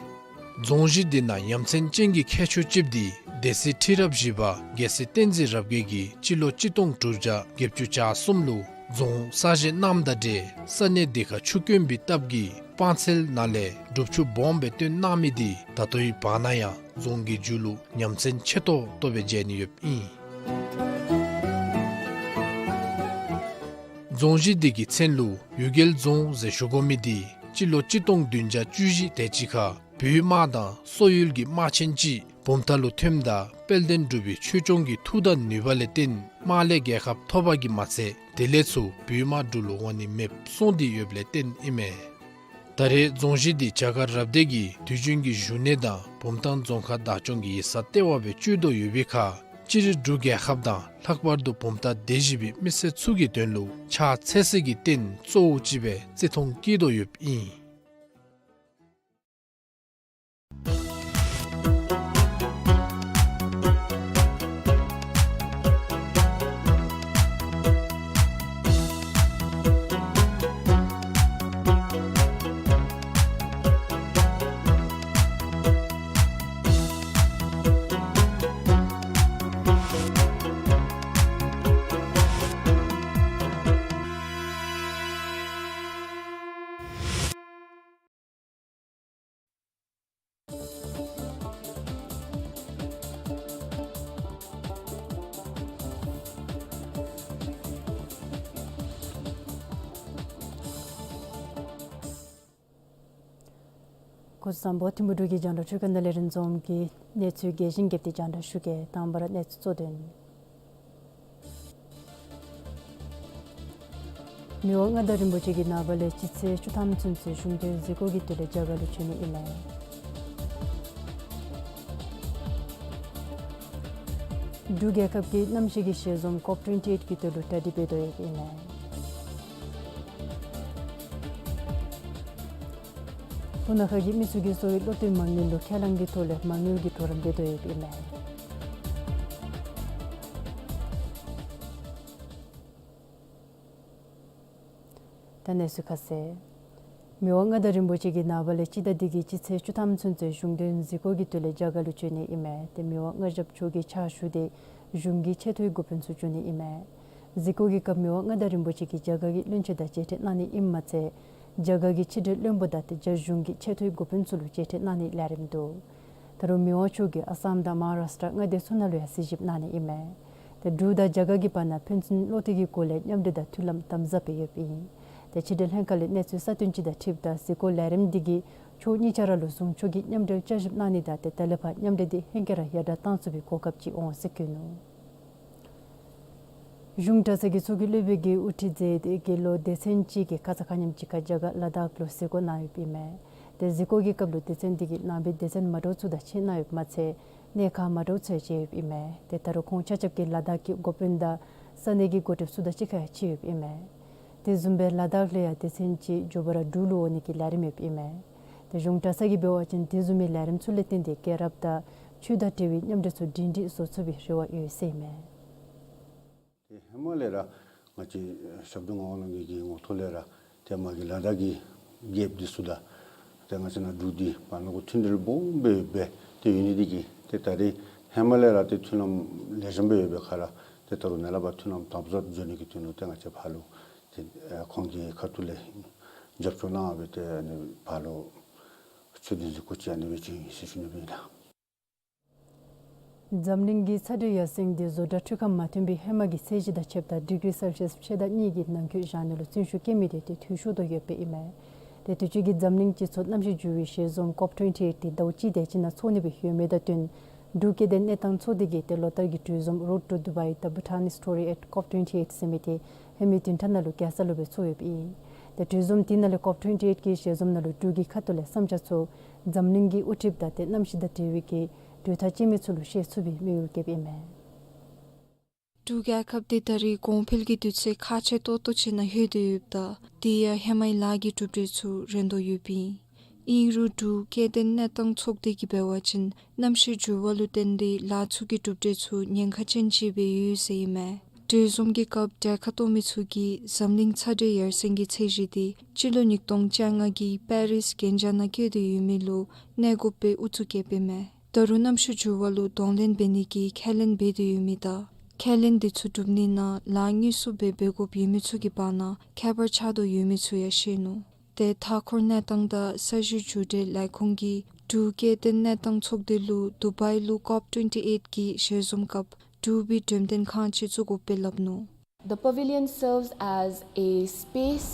རྫོང་གཞི་འདི་ནང་ཡ་མཚན་ཅན་གྱི་ཁྱད་ཆོས་ཅིག་འདི་སྡེ་སྲིད་ཁྲི་རབས་བཞི་པ་རྒྱལ་སྲས་བསྟན་འཛིན་རབ་རྒྱས་ཀྱིས་སྤྱི་ལོ་གཅིག་སྟོང་དྲུག་བརྒྱ་བརྒྱད་ཅུ་གྱ་གསུམ་ལུ་ རྫོང་གསར་བཞེངས་གནངམ་དང་འབྲེལ་ས་གནས་དེ་ཁར་ཆུ་དཀོན་པའི་སྟབས་ཀྱིས་སྤང་ཚལ་ནང་ལས་སྒྲུབ་ཆུ་སྦོམ་སྦེ་བཏོན་གནང་མི་དེ་ད་ལྟོའི་བར་ན་ཡང་རྫོང་གི་རྒྱུད་ལུ་ཉམས་ཚན་ཆེ་ཏོག་ཏོ་སྦེ་མཇལ་ནི་ཡོདཔ་ཨིན། རྫོང་གཞི་དེ་གི་མཚན་ལུ་གཡུལ་རྒྱལ་རྫོང་ཟེར་ཞུ་དགོ་མི་དེ་སྤྱི་ལོ་གཅིག་སྟོང་བདུན་བརྒྱ་བཅུ་བཞི་དེ་ཅིག་ཁར་བོད་དམག་དང་སོག་ཡུལ་གྱི་དམག་ཆེན་ཅིག་བུམ་ཐང་ལུ་ཐོནམ་ད་དཔལ་ལྡན་འབྲུག་པའི་ཆོས་སྐྱོང་གི་མཐུ་དང་ནུས་པ་ལས་བརྟེན་དམག་ལས་རྒྱལ་ཁ་ཐོབ་པ་གིས་མ་ཚད་དེ་ལས་ཚུར་བོད་དམག་འབྲུག་ལུ་འོང་ནི་མེདཔ་སོང་སྟེ་ཡོདཔ་ལས་བརྟེན་ཨིན་མས། ད་རེས་རྫོང་གཞི་འདི་རྒྱ་གར་རབ་སྡེ་གི་དུས་རྒྱུན་གྱི་བཞུགས་གནས་དང་བུམ་ཐང་རྫོང་ཁག་བདག་སྐྱོང་གི་ཡིག་ཚང་ལྟེ་བ་སྦེ་སྤྱོད་དོ་ཡོད་པའི་ཁར་སྤྱིར་འབྲུག་རྒྱལ་ཁབ་དང་ལྷག་པར་དུ་བུམ་ཐང་སྡེ་བཞི་པའི་མི་སེར་ཚུ་གི་དོན་ལུ་ཕྱག་འཚལ་སའི་གི་རྟེན་གཙོ་བོ་ཅིག་སྦེ་བརྩི་མཐོང་བསྐྱེད་དོ་ཡོདཔ་ཨིན། སྐུ་གཟུགས་བཟང་པོ། ཐིམ་ཕུ་འབྲུག་གི་རྒྱང་བསྒྲགས་འཕྲུལ་ཁང་ནང་ལས་རིན་འཛོམས་ཀྱིས་གནས་ཚུལ་རྒྱས་ཤིང་རྒྱས་པ་དེ་རྒྱང་བསྒྲགས་ཞུ་གེ། དང་པ་ར་གནས་ཚུལ་གཙོ་དོན། མི་དབང་མངའ་བདག་རིན་པོ་ཆེ་གིས་ནངས་པ་ལས་སྤྱི་ཚེས་བཅུ་ཐམ་ཚུན་ཚོད་གཞུང་དོན་གཟིགས་སྐོར་གྱི་དོན་ལས་རྒྱ་གར་ལུ་བྱོན་ནི་ཨིན་མས། འབྲུག་རྒྱལ་ཁབ་ཀྱིས་གནམ་གཤིས་ཀྱི་ཞལ་འཛོམས་ཀོབ་ཊུ་ཝེན་ཊི་ཨེཊ་ཀྱི་དོན་ལུ་གྲ་སྒྲིག་འབད་དོ་ཡོདཔ་ཨིན་མས། སྤུ་ན་ཁ་གི་མི་ཚུ་གིས་གསོ་བའི་བློ་གཏད་མ་དངུལ་ལུ་ཁས་བླངས་ཀྱི་ཐོག་ལས་མ་དངུལ་གྱི་གྲོགས་རམ་འབད་དོ་ཡོདཔ་ཨིན་མས། ད་གནས་ཚུལ་ཁ་གསལ། མི་དབང་མངའ་བདག་རིན་པོ་ཆེ་གིས་ནངས་པ་ལས་སྤྱི་ཟླ་འདི་གི་སྤྱི་ཚེས་བཅུ་ཐམ་ཚུན་ཚོད་གཞུང་དོན་གཟིགས་སྐོར་གྱི་དོན་ལས་རྒྱ་གར་ལུ་བྱོན་ནི་ཨིན་མས། ཏེ་མི་དབང་མངའ་ཞབས་མཆོག་གི་ཕྱག་ཞུ་སྟེ་གཞུང་གི་ཆེ་མཐོའི་འགོ་དཔོན་ཚུ་བྱོན་ནི་ཨིན་མས། གཟིགས་སྐོར་གྱི་སྐབས་མི་དབང་མངའ་བདག་རིན་པོ་ཆེ་གིས་རྒྱ་གར་གྱི་བློན་ཆེན་དང་མཇལ་འཕྲད་གནང་ནི་ཨིནམ་མ་ཚད་རྒྱ་གར་གྱི་ཕྱི་འབྲེལ་བློན་པོ་དང་ཏེ་རྒྱ་གཞུང་གི་ཆེ་མཐོའི་འགོ་དཔོན་ཚུ་ལུ་མཇལ་འཕྲད་གནང་ནིའི་ལས་རིམ་འདུག། ད་རུང་མི་དབང་མཆོག་གིས་ཨ་སམ་དང་མ་ཧཱ་རཱཤ་ཊ་མངའ་སྡེ་ཚུ་ནང་ལུ་ཡང་གཟིགས་ཞིབ་གནང་ནི་ཨིན་མས། ཏེ་འབྲུག་དང་རྒྱ་གར་གྱི་བར་ན་ཕན་ཚུན་བློ་གཏད་ཀྱི་སྒོ་ལས་མཉམ་འབྲེལ་དང་མཐུན་ལམ་དམ་ཟབ་སྦེ་ཡོདཔ་ཨིན། ཏེ་ཕྱི་འབྲེལ་ལྷན་ཁག་ལས་གནས་ཚུལ་གསར་བཏོན་ཅིག་དང་འཁྲིལཝ་ད་གཟིགས་སྐོར་ལས་རིམ་འདི་གིས་ཕྱོགས་གཉིས་ཆ་ར་ལུ་ཟུང་ཕྱོགས་ཀྱི་མཉམ་འབྲེལ་བསྐྱར་ཞིབ་གནང་ནི་དང་ཏེ་ད་ལས་ཕར་མཉམ་འབྲེལ་འདི་ཧེང་སྐལ་ར་ཡར་དྲག་གཏང་ཚུགས་པའི་གོ་སྐབས་ཅིག་འོང་ཟེར་བཀོད་ནུག། གཞུང་གྲྭ་ཚང་གི་ཚོགས་ཀྱི་སློབ་དཔོན་གྱིས་དབུ་ཁྲིད་མཛད་དེ་དགེ་སློང་སྡེ་ཚན་ཅིག་གིས་ཁ་ཙ་ཁ་ཉིནམ་ཅིག་ཁར་རྒྱ་གར་ལ་དྭགས་ལུ་གཟིགས་སྐོར་གནང་ཡོདཔ་ཨིན་མས། ཏེ་གཟིགས་སྐོར་གྱི་སྐབས་ལུ་སྡེ་ཚན་འདི་གིས་ནང་པའི་སྡེ་ཚན་མ་འདྲཝ་ཚུ་དང་ཕྱད་གནང་ཡོདཔ་མ་ཚད་གནས་ཁང་མ་འདྲཝ་ཚུ་ཡང་མཇལ་ཡོདཔ་ཨིན་མས། ཏེ་ད་རུང་ཁོང་ཆ་ཁྱབ་ཀྱིས་ལ་དྭགས་ཀྱི་འགོ་དཔོན་དང་ས་གནས་ཀྱི་འགོ་ཁྲིདཔ་ཚུ་དང་གཅིག་ཁར་ཡང་ཕྱད་ཡོདཔ་ཨིན་མས། དེ་བཟུམ་སྦེ་ལ་དྭགས་ལས་ཡང་སྡེ་ཚན་ཅིག་མགྱོགས་པ་ར་འབྲུག་ལུ་འོང་ནི་གི་ལས་རིམ་ཡོདཔ་ཨིན་མས། ཏེ་གཞུང་གྲྭ་ཚང་གིས་འབད་བ་ཅིན་དེ་བཟུམ་མའི་ལས་རིམ་ཚུ་ལས་བརྟེན་ཏེ་རྒྱལ་རབས་དང་ཆོས་དང་འབྲེལ་བའི་མཉམ་འབྲེལ་ཚུ་སྒྲིང་སྒྲིང་བཟོ་ཚུགས་པའི་རེ་བ་ཡོད་ཟེར་ཨིན་མས། ཏེ་ཧེ་མ་ལས་ར་ང་བཅས་ཞབས་དྲུང་ངག་དབང་རྣམ་རྒྱལ་གྱི་ངོ་ཐོག་ལས་ར་ཏེ་མ་གི་ལ་དྭགས་ཀྱི་རྒྱལཔོ་འདི་ཚུ་དང་ཏེ་ང་བཅས་ནཱ་འབྲུག་འདི་བར་ན་གུ་མཐུན་འབྲེལ་སྦོམ་སྦེ་ཡོདཔ་སྦེ་ཏེ་ཡོད་ནི་འདི་གིས་ཏེ་ད་རེས་ཧེ་མ་ལས་ར་ཏེ་མཐུན་ལམ་ལེགས་ཤོམ་སྦེ་ཡོད་པའི་ཁར་ཏེ་ད་རུང་ནཱ་ལས་ཕར་མཐུན་ལམ་དམ་ཟབ་འགྱོ་ནི་གི་དོན་ལུ་ཏེ་ང་བཅས་ཕར་ལུ་ཏེ་ཨེ་ཁོང་གི་ཁ་ཐུག་ལས་རྒྱབ་སྐྱོར་གནང་སྦེ་ཏེ་ཨ་ནི་ཕར་ལུ་ཆོས་དོན་གཟིགས་སྐོར་ཅིག་ཨ་ནི་སྦེ་བྱིན་ཡི་ཟེར་ཞུ་ནི་སྦེ་ཨིན་ལགས། འཛམ་གླིང་གི་ཚ་དྲོད་ཡར་སེང་འདི་བཟོ་གྲྭ་འཕྲུལ་ཁང་མ་ཐོན་པའི་ཧེ་མ་གི་ཚད་གཞི་དང་ཕྱདཔ་ད་ཌིག་རི་སེལ་ཤིས་ཕྱེད་དང་གཉིས་ཀྱི་ནང་འཁོད་བཞག་ནི་ལུ་བརྩོན་ཤུགས་བསྐྱེད་མི་དེ་ཏེ་འཐུས་ཤོར་དོ་ཡོདཔ་ཨིན་མས། ཏེ་དུས་ཅི་གི་འཛམ་གླིང་སྤྱི་ཚོགས་གནམ་གཤིས་འགྱུར་བའི་ཞལ་འཛོམས་ཀོབ་ཊུ་ཝེན་ཊི་ཨེཊ་འདི་ཟླཝ་གཅིག་དེ་ཅིག་ནང་ཚོགས་ནི་སྦེ་ཡོད་མི་དང་བསྟུན་འབྲུག་སྐྱེ་ལྡན་གནས་སྟངས་ཚོགས་སྡེ་གིས་ཏེ་ལོ་ལྟར་གྱི་གྲོས་འཛོམས་Road to Dubai, the Bhutan Story at COP twenty-eight ཟེར་མི་དེ་ཧེ་མའི་བདུན་ཕྲག་ནང་ལུ་རྒྱལ་ས་ལུ་སྦེ་ཚོགས་ཡོདཔ་ཨིན། ཏེ་གྲོས་འཛོམས་དེ་ནང་ལས་ཀོབ་ཊུ་ཝེན་ཊི་ཨེཊ་ཀྱི་ཞལ་འཛོམས་ནང་ལུ་འབྲུག་གི་ཁ་ཐུག་ལས་བསམ་འཆར་ཚུ་འཛམ་གླིང་གི་དབུ་ཁྲིདཔ་དང་ཏེ་གནམ་གཤིས་དང་འབྲེལ་བའི་གི་གྲོས་ཐག་བཅད་མི་ཚུ་ལུ་བཤད་ཚུགས་པའི་དམིགས་ཡུལ་བསྐྱེདཔ་ཨིན་མས། འབྲུག་རྒྱལ་ཁབ་དེ་ད་རེས་གོང་འཕེལ་གྱི་དུས་ཚོད་ཁག་ཆེ་ཏོག་ཏོ་ཅིག་ནང་ལྷོད་དེ་ཡོདཔ་ད་དེ་ཡང་ཧེ་མའི་ལཱ་གི་གྲུབ་འབྲས་ཚུ་རན་དོ་ཡོདཔ་ཨིན། ཨིན་རུང་འབྲུག་སྐྱེ་ལྡན་གནས་སྟངས་ཚོགས་སྡེ་གིས་འབད་བ་ཅིན་གནམ་གཤིས་འགྱུར་བ་ལུ་བརྟེན་ཏེ་ལཱ་ཚུ་གི་གྲུབ་འབྲས་ཚུ་ཉེན་ཁ་ཅན་ཅིག་སྦེ་ཡོད་ཟེར་ཨིན་མས། གྲོས་འཛོམས་ཀྱི་སྐབས་གྲལ་ཁར་གཏོགས་མི་ཚུ་གིས་འཛམ་གླིང་ཚ་དྲོད་ཡར་སེང་གི་ཚད་གཞི་དེ་སྤྱི་ལོ་ཉིས་སྟོང་བཅོ་ལྔ་གི་པེ་རིས་གན་རྒྱ་ནང་བཀོད་དེ་ཡོད་མི་ལུ་གནས་དགོཔ་སྦེ་ཨུ་ཚུགས་བསྐྱེདཔ་ཨིན་མས། ད་རུང་གནམ་གཤིས་འགྱུར་བ་ལུ་གདོང་ལེན་འབད་ནི་གི་ཁས་ལེན་འབད་དེ་ཡོད་མི་དང་ ཁས་ལེན་འདི་ཚུ་གྲུབ་ནི་ནང་ལཱ་དངོས་སུ་སྦེ་འབད་དགོཔ་ཡོད་མི་ཚུ་གི་བར་ན་ཁྱད་པར་ཆགས་དོ་ཡོད་མི་ཚུ་ཡང་བཤད་ནུག། ཏེ་མཐའ་འཁོར་གནས་སྟངས་དང་ས་གཞི་འགྱུར་འགྲོས་ལས་ཁུངས་ཀྱིས་འབྲུག་སྐྱེ་ལྡན་གནས་སྟངས་ཚོགས་སྡེ་ལུ་དུ་བའི་ལུ་ཀོབ་ཊུ་ཝེན་ཊི་ཨེཊ་གི་ཞལ་འཛོམས་སྐབས་འབྲུག་པའི་འགྲེམས་སྟོན་ཁང་ཅིག་བཙུགས་དགོཔ་སྦེ་སླབ་ནུག། The pavilion serves as a space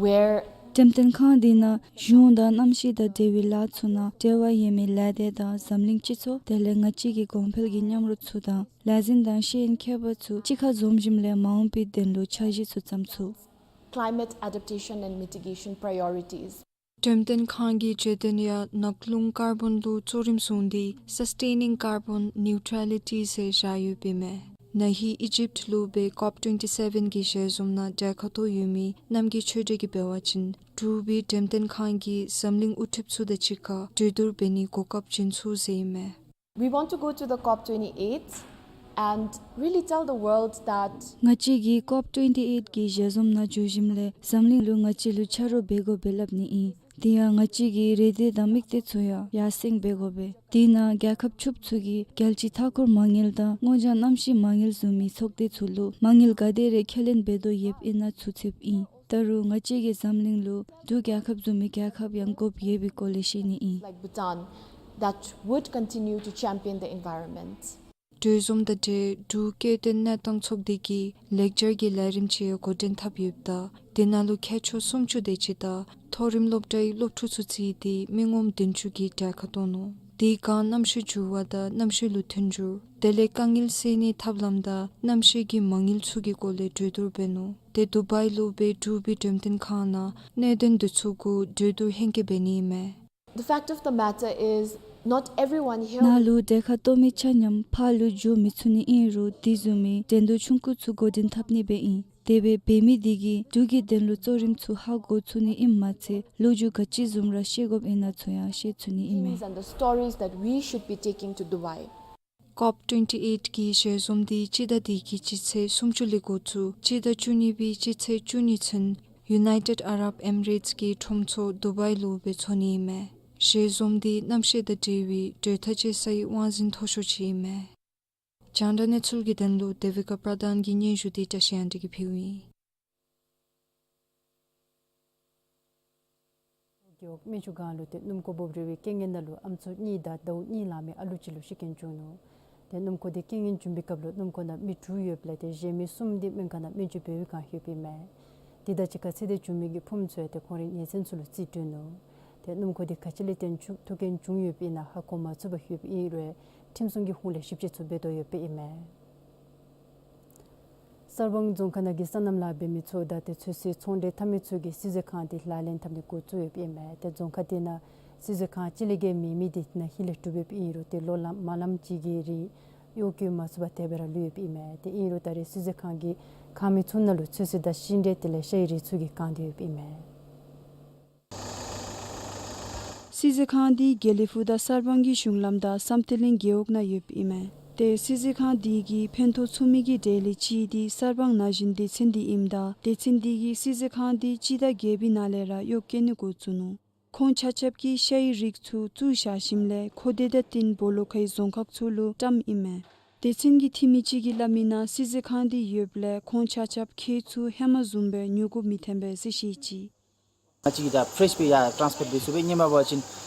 where འགྲེམས་སྟོན་ཁང་འདི་ནང་གཞུང་དང་གནམ་གཤིས་དང་འབྲེལ་བའི་ལཱ་ཚུ་ནང་འབྲེལ་བ་ཡོད་མི་ལས་སྡེ་དང་འཛམ་གླིང་སྤྱི་ཚོགས་དེ་ལས་ང་བཅས་ཀྱི་གོང་འཕེལ་གྱི་མཉམ་རོགས་ཚུ་དང་ལས་འཛིན་དང་ཤེས་ཡོན་མཁས་པ་ཚུ་གཅིག་ཁར་འཛོམས་ཞིནམ་ལས་མ་འོངས་པའི་དོན་ལུ་འཆར་གཞི་ཚུ་བརྩམ་ཚུགས། Climate adaptation and mitigation priorities. འགྲེམས་སྟོན་ཁང་གི་བརྗོད་དོན་ཡང་ནགས་ཀླུང་ཀར་བོན་ལུ་གཙོ་རིམ་བཟུང་སྟེ་Sustaining Carbon Neutrality ཟེར་བཞག་ཡོདཔ་ཨིན་མས། ན་ཧིང་ཨི་ཇིབཊ་ལུ་སྦེ་ཀོབ་ཊུ་ཝེན་ཊི་སེ་བེན་གྱི་ཞལ་འཛོམས་ནང་གྲལ་ཁར་གཏོགས་ཡོད་མི་རྣམ་རྒྱལ་ཆོས་སྒྲོན་གྱིས་འབད་བ་ཅིན་འབྲུག་པའི་འགྲེམས་སྟོན་ཁང་གིས་འཛམ་གླིང་དབུ་ཁྲིདཔ་ཚུ་དང་གཅིག་ཁར་གྲོས་བསྡུར་འབད་ནིའི་གོ་སྐབས་བྱིན་ཚུགས་ཟེར་ཨིན་མས། We want to go to the COP twenty-eight and really tell the world that ང་བཅས་ཀྱིས་ཀོབ་ཊུ་ཝེན་ཊི་ཨེཊ་གི་ཞལ་འཛོམས་ནང་འཛུལ་ཞིནམ་ལས་འཛམ་གླིང་ལུ་ང་བཅས་ལུ་ཆ་རོགས་འབད་དགོཔ་སྦེ་སླབ་ནི་ཨིན། དེ་ཡང་ང་བཅས་ཀྱི་རེ་འདོད་དང་དམིགས་གཏད་ཚུ་ཡང་ཡར་སེང་འབད་དགོ་པས། དེ་ནང་རྒྱལ་ཁབ་ཕྱུགཔོ་ཚུ་གིས་རྒྱལ་སྤྱིའི་མཐའ་འཁོར་མ་དངུལ་དང་སྔོ་ལྗང་གནམ་གཤིས་མ་དངུལ་བཟུམ་མའི་ཚོགས་སྡེ་ཚུ་ལུ་མ་དངུལ་ག་དེ་རེ་ཁས་ལེན་འབད་དོ་ཡོདཔ་ཨིན་ན་ཚུ་ཚུདཔ་ཨིན། ད་རུང་ང་བཅས་ཀྱིས་འཛམ་གླིང་ལུ་འབྲུག་རྒྱལ་ཁབ་བཟུམ་མའི་རྒྱལ་ཁབ་ཡང་དགོཔ་ཡོད་པའི་སྐོར་ལས་བཤད་ནི་ཨིན། Like Bhutan, that would continue to champion the environment. གྲོས་འཛོམས་དང་འབྲེལ་འབྲུག་སྐྱེ་ལྡན་གནས་སྟངས་ཚོགས་སྡེ་གིས་ལེགས་སྦྱར་གྱི་ལས་རིམ་ཅིག་འགོ་འདྲེན་འཐབ་ཡོདཔ་ད་དེ་ནང་ལུ་མཁས་མཆོག་སུམ་ཅུ་དེ་ཅིག་དང་མཐོ་རིམ་སློབ་གྲྭའི་སློབ་ཕྲུག་ཚུ་བརྩིས་ཏེ་མི་ངོམ་བདུན་ཅུ་གིས་གྲལ་ཁར་གཏོགས་ནུག། དེའི་སྒང་གནམ་གཤིས་འགྱུར་བ་དང་གནམ་གཤིས་ལུ་མཐུན་འགྱུར་དེ་ལས་དཀའ་ངལ་སེལ་ནིའི་ཐབས་ལམ་དང་གནམ་གཤིས་ཀྱི་མ་དངུལ་ཚུ་གི་སྐོར་ལས་གྲོས་བསྡུར་འབད་ནུག། ཏེ་དུ་བའི་ལུ་སྦེ་འབྲུག་པའི་འགྲེམས་སྟོན་ཁང་ནང་གནད་དོན་འདི་ཚུ་གུ་གྲོས་བསྡུར་ཧེང་སྐལ་འབད་ནི་ཨིན་མས། The fact of the matter is, not everyone here ནཱ་ལུ་གྲལ་ཁར་གཏོགས་མི་ཆ་མཉམ་ཕར་ལུ་འགྱོ་མི་ཚུགས་ནི་ཨིན་རུང་དེ་བཟུམ་མའི་འགྲན་བསྡུར་ཆུང་ཀུ་ཚུ་འགོ་འདྲེན་འཐབ་ནི་སྦེ་ཨིན། དེ་སྦེ་འབད་མི་དེ་གིས་འབྲུག་གི་དོན་ལུ་གཙོ་རིམ་ཚུ་ཧ་གོ་ཚུགས་ནི་ཨིནམ་མ་ཚད་ལོ་རྒྱུས་ག་ཅི་བཟུམ་ར་ཤེས་དགོཔ་ཨིན་ན་ཚུ་ཡང་ཤེས་ཚུགས་ནི་ཨིན་མས། Meanings and the stories that we should be taking to Dubai. ཀོབ་ཊུ་ཝེན་ཊི་ཨེཊ་གི་ཞལ་འཛོམས་འདི་སྤྱི་ཟླ་འདི་གི་སྤྱི་ཚེས་སུམ་ཅུ་ལས་འགོ་བཙུགས་སྤྱི་ཟླ་བཅུ་གཉིས་པའི་སྤྱི་ཚེས་བཅུ་གཉིས་ཚུན་United Arab Emirates གི་ཁྲོམ་ཚོགས་དུ་བའི་ལུ་སྦེ་འཚོགས་ནི་ཨིན་མས། ཞལ་འཛོམས་འདི་གནམ་གཤིས་དང་འབྲེལ་བའི་གྲོས་ཐག་བཅད་སའི་དབང་འཛིན་མཐོ་ཤོས་ཅིག་ཨིན་མས། རྒྱང་བསྒྲགས་གནས་ཚུལ་གྱི་དོན་ལུ་དེ་བི་ཀ་པྲ་དཱན་གྱི་སྙན་ཞུ་འདི་བཀྲ་ཤིས་དབང་འདུས་ཀྱིས་ཕུལཝ་ཨིན། རྒེད་འོག་སྨན་ཆུ་སྒང་ལུ་ཏེ་སྣུམ་འཁོར་སྦོམ་རིལ་བའི་རྐྱེན་ངན་ནང་ལུ་ཨམ་སྲུ་གཉིས་དང་ཟླཝ་གཉིས་ལང་མི་ཨ་ལུ་ཅིག་ལུ་ཤི་རྐྱེན་བྱུང་ནུག། ཏེ་སྣུམ་འཁོར་འདི་རྐྱེན་ངན་བྱུང་བའི་སྐབས་ལུ་སྣུམ་འཁོར་ནང་མི་དྲུག་ཡོདཔ་ལས་ཏེ་གཞན་མི་གསུམ་འདི་སྨན་ཁང་ནང་སྨན་བཅོས་འབད་བའི་བསྒང་ལྷོདཔ་ཨིན་མས། དེ་དང་གཅིག་ཁར་ཚེ་འདས་བྱུང་མི་གི་ཕུངམ་ཚུ་ཡང་ཏེ་ཁོང་རའི་ཉེ་ཚན་ཚུ་ལུ་རྩིས་སྤྲོད་ནུག། ཏེ་སྣུམ་འཁོར་འདི་ག་ཅི་ལས་བརྟེན་ཐུག་རྐྱེན་བྱུང་ཡོདཔ་ཨིན་ན་ཧ་གོ་མ་ཚུགས་པར་ལྷོདཔ་ཨིན་རུང་ཁྲིམས་སྲུང་གི་ཧོངས་ལས་ཞིབ་དཔྱད་ཚུ་འབད་དོ་ཡོདཔ་ཨིན་མས། གསར་སྤང་རྫོང་ཁག་ནང་གི་སོ་ནམ་ལཱ་འབད་མི་ཚུ་དང་ཏེ་ཚོད་བསྲེ་ཚོང་འབྲེལ་འཐབ་མི་ཚུ་གིས་བསིལ་མཛོད་ཁང་འདི་ལག་ལེན་འཐབ་ནི་འགོ་བཙུགས་ཡོདཔ་ཨིན་མས། ཏེ་རྫོང་ཁག་འདི་ནང་བསིལ་མཛོད་ཁང་གཅིག་ལས་བརྒལ་མེད་མི་འདི་ན་ཧིང་ལས་གྲུབ་ཡོདཔ་ཨིན་རུང་ཏེ་ལོ་ལམ་མ་ལམ་ཅིག་གི་རིང་གཡོག་བཀོལ་མ་ཚུགས་པར་དེ་སྦེ་ར་ལུས་ཡོདཔ་ཨིན་མས། ཏེ་ཨིན་རུང་ད་རེས་བསིལ་མཛོད་ཁང་གི་ཁང་མིག་ཚུ་ནང་ལུ་ཚོད་བསྲེ་དང་ཤིང་འབྲས་དེ་ལས་ཤའི་རིགས་ཚུ་གིས་གང་སྟེ་ཡོདཔ་ཨིན་མས། བསིལ་མཛོད་ཁང་འདི་དགེ་ལེགས་ཕུག་དང་གསར་སྤང་གི་གཞུང་ལམ་དང་བསམ་གཏན་གླིང་རྒེད་འོག་ནང་ཡོདཔ་ཨིན་མས། ཏེ་བསིལ་མཛོད་ཁང་འདི་གིས་ཕན་ཐོགས་ཚུགས་མི་གི་གྲས་ལས་གཅིག་འདི་གསར་སྤང་ན་གཞོན་སྡེ་ཚན་འདི་ཨིནམ་ད་སྡེ་ཚན་འདི་གིས་བསིལ་མཛོད་ཁང་འདི་སྤྱི་ཟླ་བརྒྱད་པའི་ནང་ལས་ར་གཡོག་བཀོལ་ནི་འགོ་བཙུགས་ནུག། ཁོང་ཆ་ཁྱབ་ཀྱིས་ཤའི་རིགས་ཚུ་བཙུགས་བཞག་ཞིནམ་ལས་མཁོ་འདོད་དང་བསྟུན་སྦོ་ལོགས་ཁའི་རྫོང་ཁག་ཚུ་ལུ་བཀྲམ་ཨིན་མས། སྡེ་ཚན་གྱི་འཐུས་མི་ཅིག་གིས་སླབ་མི་ནང་བསིལ་མཛོད་ཁང་འདི་ཡོདཔ་ལས་ཁོང་ཆ་ཁྱབ་ཁྱེགས་ཚུ་ཧེ་མ་བཟུམ་སྦེ་ཉོ་དགོཔ་མི་འཐོན་པས་ཟེར་བཤད་ཅི། ང་བཅས་ཀྱིས་ད་ཕེ་རེཤ་སྦེ་ཡར་ཊཱནསི་པོརཊ་འབད་ཚུགས་པས། ཧེ་མ་འབད་བ་ཅིན་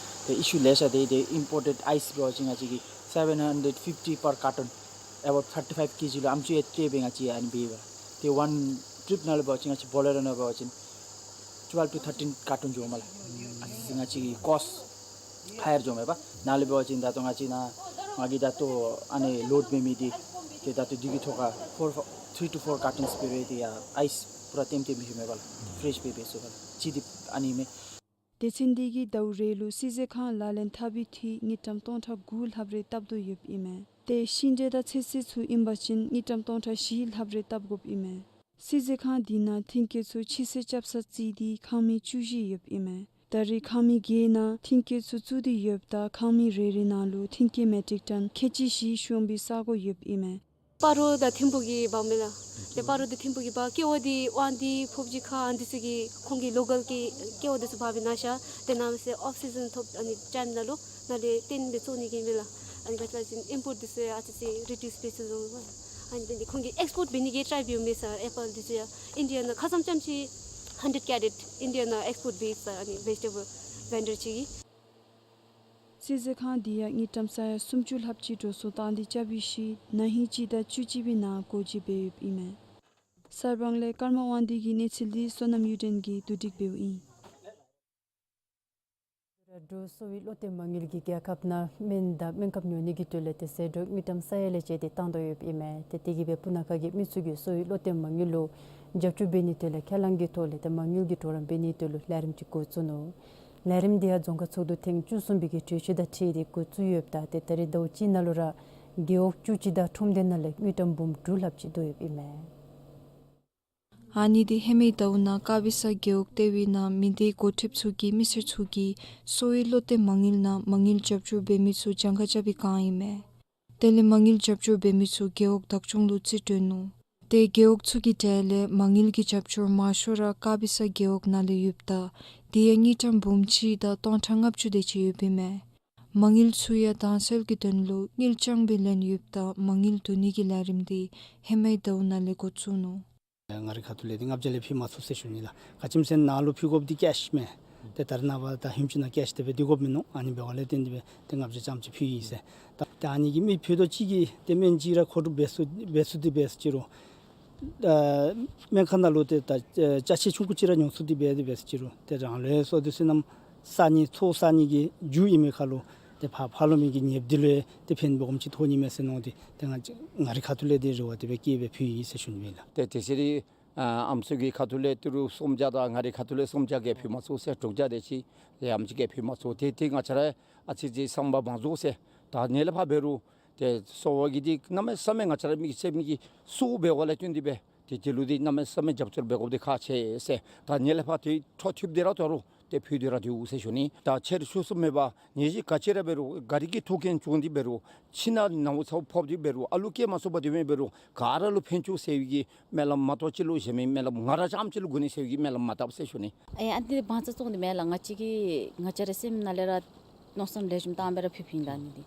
ཏེ་ཨི་ཤུ་ལེ་ཤ་སྟེ་ཏེ་ཨིམ་པོར་ཊེཌ་ཨའིསི་འབད་བ་ཅིན་ང་བཅས་ཀྱིས་seven hundred fifty per carton, about thirty-five kg ལུ་ཨམ་ཅུ་ཡང་སྟེར་སྦེ་ང་བཅས་ཨ་ནི་འབད་བས། ཏེ་ཝན་ཊིརིཔ་ནང་ལུ་འབད་བ་ཅིན་ང་བཅས་བོ་ལེ་རོ་ནང་འབད་བ་ཅིན་twelve to thirteen carton འགྱོཝ་མས་ལགས། ང་བཅས་ཀྱི་ཀོསཊ་ཧའི་ཡར་འགྱོཝ་མས་པ། ནཱ་ལུ་འབད་བ་ཅིན་ད་ལྟོ་ང་བཅས་ནཱ་ང་གིས་ད་ལྟོ་ཨ་ནི་ལོཌ་འབད་མི་འདི་ཏེ་ད་ལྟོ་འདི་གི་ཐོག་ཁར་four, three to four cartons སྦེ་རེ་ཏེ་ཡར་ཨའིསི་པུ་ར་ལྟེམ་ལྟེམ་སྦེ་ལྷོདཔ་མས་པ་ལགས། ཕེ་རེཤ་སྦེ་འབད་ཚུགས་པས་ལགས། གཅིག་འདི་ཨ་ནི་མས། སྡེ་ཚན་འདི་གིས་ཟླཝ་རེ་ལུ་བསིལ་མཛོད་ཁང་ལག་ལེན་འཐབ་པའི་འཐུས་དངུལ་ཀྲམ་སྟོང་ཕྲག་དགུ་ལྷགཔ་རེ་བཏབ་དོ་ཡོདཔ་ཨིན་མས། ཏེ་ཤིང་འབྲས་དང་ཚོད་བསྲེ་ཚུ་ཨིན་པ་ཅིན་དངུལ་ཀྲམ་སྟོང་ཕྲག་བཞི་ལྷགཔ་རེ་བཏབ་དགོཔ་ཨིན་མས། བསིལ་མཛོད་ཁང་འདི་ནང་ཐོན་སྐྱེད་ཚུ་ཕྱི་སེལ་རྐྱབ་ས་བརྩིས་ཏེ་ཁང་མིག་བཅུ་བཞི་ཡོདཔ་ཨིན་མས། ད་རེས་ཁང་མིག་བརྒྱད་ནང་ཐོན་སྐྱེད་ཚུ་བཙུགས་ཏེ་ཡོདཔ་ད་ཁང་མིག་རེ་རེ་ནང་ལུ་ཐོན་སྐྱེད་མེ་ཊིག་ཊོན་ཁལ་གཅིག་བཞི་ཤོང་པའི་ས་གོ་ཡོདཔ་ཨིན་མས། སྤ་རོ་དང་ཐིམ་ཕུག་གི་འབག་མས་ལགས། ཏེ་སྤ་རོ་དང་ཐིམ་ཕུག་གི་འབག། སྐྱེ་བོ་འདི་དབང་འདུས་ཕོབ་སྦྱིས་ཁ་འདི་ཚུ་གི་ཁོང་གི་ལོ་ཀཱལ་གྱི་སྐྱེ་བོ་འདི་ཚུ་འབག་སྦེ་ནཱ་བཞག། ཏེ་ནཱ་མས་ཟེར་ཨོཕ་སི་ཛན་ཐོབ་ཨ་ནི་ཊའིམ་ནང་ལུ་ནཱ་ལས་བཏོན་སྦེ་བཙོང་ནི་གི་མས་ལགས། ཨ་ནི་ག་ཅི་ལབ་ཅིན་ཨིམ་པོརཊ་འདི་ཚུ་ཡང་ཨ་ཙི་ཙི་རི་ཌིའུསི་འབད་ཚུགས་འོང་ལགས། ཨ་ནི་དེ་འདི་ཁོང་གིས་ཨེགསི་པོརཊ་འབད་ནི་གི་ཊ་རའི་འབདཝ་མས་ཟེར། ཨེ་པཱལ་འདི་ཚུ་ཡང་ཨིན་ཌི་ཡ་ནང་ཁ་ཙ་ཙམ་ཅིག་ཧན་ཌེཌ་ཀེ་རེཊ་ཨིན་ཌི་ཡ་ནང་ཨེགསི་པོརཊ་འབད་ཡི་ཟེར། ཨ་ནི་ཝེ་ཇི་ཊེ་བཱལ་ཝེན་ཌར་ཅིག་གིས། བསིལ་མཛོད་ཁང་འདི་ཡང་དངུལ་ཀྲམ་ས་ཡ་སུམ་ཅུ་ལྷགཔ་ཅིག་འགྲོ་སོང་བཏང་སྟེ་རྐྱབ་ཡོད་ཞིནམ་ན་ཧིང་སྤྱི་ཟླ་བཅུ་གཅིག་པའི་ནང་སྒོ་འབྱེད་འབད་ཡོདཔ་ཨིན་མས། གསར་སྤང་ལས་ཀརྨ་དབང་འདུས་ཀྱི་གནས་ཚུལ་འདི་བསོད་ནམས་གཡུ་སྒྲོན་གྱིས་བསྡུ་སྒྲིག་འབདཝ་ཨིན། འབྲུག་གསོ་བའི་བློ་གཏད་མ་དངུལ་གྱིས་རྒྱལ་ཁབ་ནང་སྨན་དང་སྨན་ཁབ་ཉོ་ནི་གི་དོན་ལས་ཏེ་ཟད་འགྲོ་དངུལ་ཀྲམ་ས་ཡ་ལས་བཅད་དེ་བཏང་དོ་ཡོདཔ་ཨིན་མས། ཏེ་དེ་གིས་སྦེ་སྤུ་ན་ཁ་གི་མི་ཚུ་གིས་གསོ་བའི་བློ་གཏད་མ་དངུལ་ལུ་རྒྱབ་སྐྱོར་འབད་ནིའི་དོན་ལས་ཁས་བླངས་ཀྱི་ཐོག་ལས་ཏེ་མ་དངུལ་གྱི་གྲོགས་རམ་འབད་ནིའི་དོན་ལུ་ལས་རིམ་ཅིག་འགོ་བཙུགས་ནུག། ལས་རིམ་འདི་ཡང་རྫོང་ཁག་ཚོགས་འདུ་ཐེངས་བཅུ་གསུམ་པའི་གི་གྲོས་ཆོད་དང་འཁྲིལ་ཏེ་འགོ་བཙུགས་ཡོདཔ་ད་ཏེ་ད་རིས་ཟླཝ་གཅིག་ནང་ལུ་ར་རྒེད་འོག་བཅུ་གཅིག་དང་ཁྲོམ་སྡེ་ནང་ལས་དངུལ་ཀྲམ་འབུམ་དྲུག་ལྷགཔ་ཅིག་བསྡུ་ཡོདཔ་ཨིན་མས། ཨ་ནི་འདི་ཧེ་མའི་ཟླཝ་ནང་དཀར་སྦིས་ས་རྒེད་འོག་ལྟེ་བའི་ནང་མི་སྡེའི་འགོ་ཁྲིདཔ་ཚུ་གིས་མི་སེར་ཚུ་གིས་གསོ་བའི་བློ་གཏད་མ་དངུལ་ནང་མ་དངུལ་རྒྱབ་སྐྱོར་འབད་མི་ཚུ་གྱངས་ཁ་རྐྱབ་པའི་བསྒང་ཨིན་མས། དེ་ལས་མ་དངུལ་རྒྱབ་སྐྱོར་འབད་མི་ཚུ་རྒེད་འོག་བདག་སྐྱོང་ལུ་རྩིས་སྤྲོད་ནུག། ཏེ་རྒེད་འོག་ཚུ་གི་གྲས་ལས་མ་དངུལ་གྱི་རྒྱབ་སྐྱོར་མང་ཤོས་ར་དཀར་སྦིས་ས་རྒེད་འོག་ནང་ལས་ཡོདཔ་ད་དེ་ཡང་དངུལ་ཀྲམ་འབུམ་གཅིག་དང་སྟོང་ཕྲག་ལྔ་བཅུ་དེ་ཅིག་ཡོདཔ་ཨིན་མས། མ་དངུལ་ཚུ་ཡང་དྭངས་གསལ་གྱི་དོན་ལུ་དངུལ་རྐྱང་སྦེ་ལེན་ཡོདཔ་ད་མ་དངུལ་བསྡུ་ནི་གི་ལས་རིམ་འདི་ཧེ་མའི་ཟླཝ་ནང་ལས་འགོ་བཙུགས་ནུག། ང་རའི་ཁ་ཐུག་ལས་འདི་ལྔ་བརྒྱ་ལས་ཕུལ་མ་ཚུགས་ཟེར་ཞུ་ནི་ལགས། ག་ཅི་སྨོ་ཟེར་ན་ནཱ་ལུ་ཕུལ་དགོཔ་འདི་ཀེཤ་མས། ཏེ་ད་རེས་ནངས་པ་ད་ཧིང་ཅིག་ནང་ཀེཤ་དེ་སྦེ་སྡོད་དགོཔ་མིན་ནུག། ཨ་ནི་འབདཝ་ལས་བརྟེན་ཏེ་སྦེ་ཏེ་ལྔ་བརྒྱ་ཙམ་ཅིག་ཕུལ་ཡི་ཟེར། ད་ཏེ་ཨ་ནི་གིས་མི་ཕུད་རྡོག་གཅིག་གིས་ཏེ་སྨན་གཅིག་ར་མཁོ་སྒྲུབ་འབད་ཚུགས་འབད་ཚུགས་ཏེ་འབད་ཟེར་ཅི་རུང་ད་སྨན་ཁང་ནང་ལུ་ཏེ་ད་ཅ་ཆས་ཆུང་ཀུ་ཅིག་ར་ཉོ་ཚུགས་ཏེ་འབད་དེ་འབད་ཟེར་ཅི་རུང་ཏེ་རང་ལུ་ཡང་བསོད་བདེ་བསོད་ནམས་བསག་ནི་ཚོགས་བསག་ནི་གི་རྒྱུ་ཨིན་མི་ཁར་ལུ་ཏེ་ཕར་ཕར་ལོགས་མི་གི་ནདཔ་འདི་ལུ་ཡང་ཏེ་ཕན་པ་གོམས་ཅིག་ཐོགས་ནི་མས་ཟེར་མནོ་སྟེ་ཏེ་ང་ང་རའི་ཁ་ཐུག་ལས་འདི་རེ་བ་དེ་སྦེ་བསྐྱེད་སྦེ་ཕུལ་ཡི་ཟེར་ཞུ་ནི་ཨིན་ལགས། ཏེ་དེ་ཚེ་རིང་ཨ་ཨམ་སྲུ་གི་ཁ་ཐུག་ལས་ཏི་རུ་སུམ་བརྒྱ་དང་ང་རའི་ཁ་ཐུག་ལས་སུམ་བརྒྱ་གིས་ཕུལ་མ་ཚུགས་ཟེར། དྲུག་བརྒྱ་དེ་ཅིག་ཡང་ཨམ་ཅིག་གིས་ཕུལ་མ་ཚུགས། ཏེ་ཏེ་ང་བཅས་ར་ཨ་ཙི་ཅིག་བསམ་པ་མ་རྫོགས་ཟེར། ད་ནཱ་ལས་ཕར་འབད་རུང་ཏེ་གསོ་བ་གི་འདི་གནམ་མེད་ས་མེད་ང་བཅས་ར་མི་སེར་མི་གི་སྲོག་འབདཝ་ལས་བརྟེན་ཏེ་སྦེ་ཏེ་དེ་ལུ་འདི་གནམ་མེད་ས་མེད་རྒྱབ་སྐྱོར་འབད་དགོཔ་འདི་ཁག་ཆེ་ཟེར། ད་ནཱ་ལས་ཕར་ཏེ་འཕྲོ་མཐུད་དེ་ར་དོ་རུང་ཏེ་ཕུལ་ཏེ་ར་སྡོད་ཟེར་ཞུ་ནི། ད་ཆེར་ཤོས་སུ་མེད་པར་ནད་གཞི་ག་ཅི་ར་འབད་རུང་ག་དེ་གི་ཐུག་རྐྱེན་བྱུང་སྟེ་འབད་རུང་ཁྱིམ་ནང་ནཝ་ཚཝ་ཕོག་སྟེ་འབད་རུང་ཨ་ལུ་སྐྱེ་མ་ཚུགས་པར་སྡོད་མི་འབད་རུང་ག་ར་ལུ་ཕན་བཅུག་ཟེར་བའི་གི་སྨོན་ལམ་མ་གཏོགས་ཅིག་ལུ་གཞན་མི་སྨོན་ལམ་ང་ར་རྐྱངམ་ཅིག་ལུ་དགོ་ནི་ཟེར་བའི་གི་སྨོན་ལམ་མ་བཏབ་ཟེར་ཞུ་ནི། ཨེ་ཨ་ནི་འདི་དབང་ཚད་བཙོང་སྟེ་མེན་ལགས། ང་བཅས་ཀྱི་ང་བཅས་རའི་སེམས་ནང་ལས་ར་མནོ་བསམ་ལེགས་ཤོམ་བཏང་སྦེ་ར་ཕུལ་ཕུལཝ་ཨིན་ལགས། ཨ་ནི་འདི་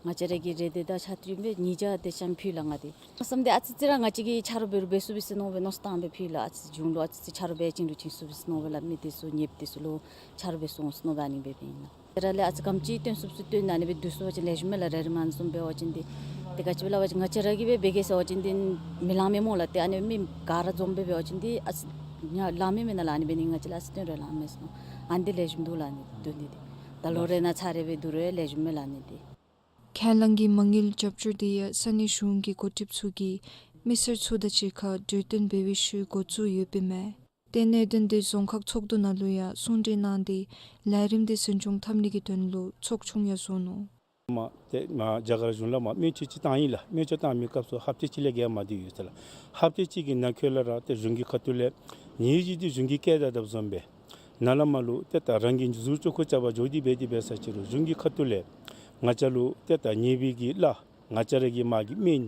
ང་བཅས་ར་གི་རེ་འདོད་དང་ཆ་མཐུན་སྦེ་ཉིས་བརྒྱ་དེ་ཙམ་ཕུལ་ལགས། ང་འདི་མནོ་བསམ་འདི་ཨ་ཙི་ཙི་ར་ང་བཅས་ཀྱིས་ཆ་རོགས་འབད་རུང་འབད་ཚུགས་པས་ཟེར་མནོ་སྦེ་མནོ་བསམ་བཏང་སྦེ་ཕུལ་ལགས། ཨ་ཙི་ཙི་གཞུང་ལུ་ཨ་ཙི་ཙི་ཆ་རོགས་འབད་བྱིན་རུང་བྱིན་ཚུགས་པས་ཟེར་མནོ་སྦེ་ལགས། མི་དེ་ཚུ་ནདཔ་དེ་ཚུ་ལུ་ཆ་རོགས་འབད་ཚུགས་ཟེར་མནོ་སྦེ་ཨ་ནི་འབད་འབདཝ་ཨིན་ལགས། ང་བཅས་ར་ལས་ཨ་ཙི་ག་དེམ་ཅིག་བཏོན་ཚུགས་ཚུགས་བཏོན་ཨ་ནི་སྦེ་བསྡུ་ཚུགས་པ་ཅིན་ལེགས་ཤོམ་མས་ལགས། རེ་རེ་མ་ནི་བཟུམ་འབད་བ་ཅིན་འདི་ཏེ་ག་ཅི་སྦེ་སླབ་པ་ཅིན་ང་བཅས་ར་གིས་སྦེ་འབད་གེ་ཟེར་བ་ཅིན་འདི་མི་ལང་མི་སྨོ་ལགས། ཏེ་ཨ་ནི་མི་ག་ར་འཛོམས་སྦེ་འབད་བ་ཅིན་འདི་ཨ་ཙི་ཡང་ལང་མི་མེན་ན་ལགས། ཨ་ནི་འབད་ནི་ང་བཅས་ལགས་ཨ་ཙི་བཏོན་རུང་ལང་མི་སྨོ། ཨ་ནི་འདི་ལེགས་ཤོམ་འདུག་ལགས། ཨ་ནི་བསྡུ་ནི་འདི་ད་ལོ་རེ་ནང་ཚར་རེ་སྦེ་བསྡུ་རུང་ལེགས་ཤོམ་མས་ལགས། ཨ་ནི་འདི་ཁས་བླངས་ཀྱི་མ་དངུལ་རྒྱབ་སྐྱོར་འདི་ཡང་ས་གནས་གཞུང་གི་འགོ་ཁྲིདཔ་ཚུ་གིས་མི་སེར་ཚུ་དང་གཅིག་ཁར་གྲོས་བསྟུན་འབད་བའི་ཤུལ་འགོ་བཙུགས་ཡོདཔ་ཨིན་མས། ཏེ་གནད་དོན་འདི་རྫོང་ཁག་ཚོགས་འདུ་ནང་ལུ་ཡང་གསུང་གྲོས་གནང་སྟེ་ལས་རིམ་འདི་འཛིན་སྐྱོང་འཐབ་ནི་གི་དོན་ལུ་ཚོགས་ཆུང་ཡང་བཟོ་ནུག། མ་ཏེ་མ་རྒྱ་གར་གཞུང་ལུ་མ་སྨན་བཅོས་ཅིག་བཏང་ཡི་ལགས། སྨན་བཅོས་བཏང་མི་སྐབས་སུ་ཧབ་ཏ་གཅིག་ལས་བརྒལ་མ་སྡོད་ཡོད་ཟེར་ལགས། ཧབ་ཏ་གཅིག་གི་ནང་འཁོད་ལས་ར་ཏེ་གཞུང་གི་ཁ་ཐུག་ལས་ནད་གཞི་འདི་གཞུང་གིས་བཀལ་ད་དོ་བཟུམ་སྦེ་ནཱ་ལས་མར་ལུ་ཏེ་ད་རང་གིས་ཟུར་ཅོག་ཁུར་རྐྱབ་པར་འགྱོ་སྟེ་འབད་དེ་འབད་ས་ཅིག་རུང་གཞུང་གི་ཁ་ཐུག་ལས་ང་བཅས་ལུ་ཏེ་ད་ནད་པའི་གི་གླ་ང་བཅས་ར་གི་མ་གི་སྨན་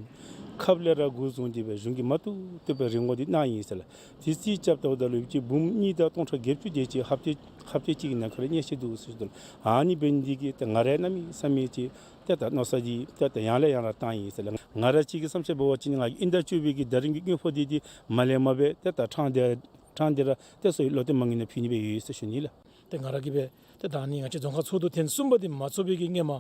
ཁབ་ལས་ར་འགོ་བཟུང་སྟེ་སྦེ་གཞུང་གིས་མ་བཏུབ་བཏུབ་སྦེ་རིན་གོང་འདི་གནང་ཡི་ཟེར་ལགས། དེ་རྩིས་རྐྱབ་ལྟཝ་ད་ལུ་ཅིག་འབུམ་གཉིས་དང་སྟོང་ཕྲག་བརྒྱད་ཅུ་དེ་ཅིག་ཧབ་ཏ་ཧབ་ཏ་གཅིག་གི་ནང་འཁོད་ལས་གནས་ཏེ་འདུག་ཟེར་ཞུ་དོ་ལགས། ཨ་ནི་འབད་ནི་འདི་གིས་ཏེ་ང་ར་གནམ་མེད་ས་མེད་ཅིག་ཏེ་ད་མནོ་བསམ་འདི་ཏེ་ད་ཡང་ལས་ཡང་ར་བཏང་ཡི་ཟེར་ལགས། ང་ར་གཅིག་གི་བསམ་འཆར་འབད་བ་ཅིན་ང་གིས་དབྱིན་ཟླ་བཅུ་པའི་གི་ཟླ་རིམ་གྱི་དངུལ་ཕོགས་འདི་འདི་མ་ལེན་པར་སྦེ་ཏེ་ད་ཕྲང་སྟེ་ཕྲང་སྟེ་ར་ཏེ་གསོ་བའི་བློ་གཏད་མ་དངུལ་ནང་ཕུལ་ནི་སྦེ་ཡོད་ཟེར་ཞུ་ནི་ལགས། ཏེ་ང་ར་གིས་སྦེ་ཏེ་ད་ནི་ང་བཅས་རྫོང་ཁག་ཚོགས་འདུ་ཐེངས་གསུམ་པ་འདི་མ་ཚོགས་པའི་གི་སྔོན་མ་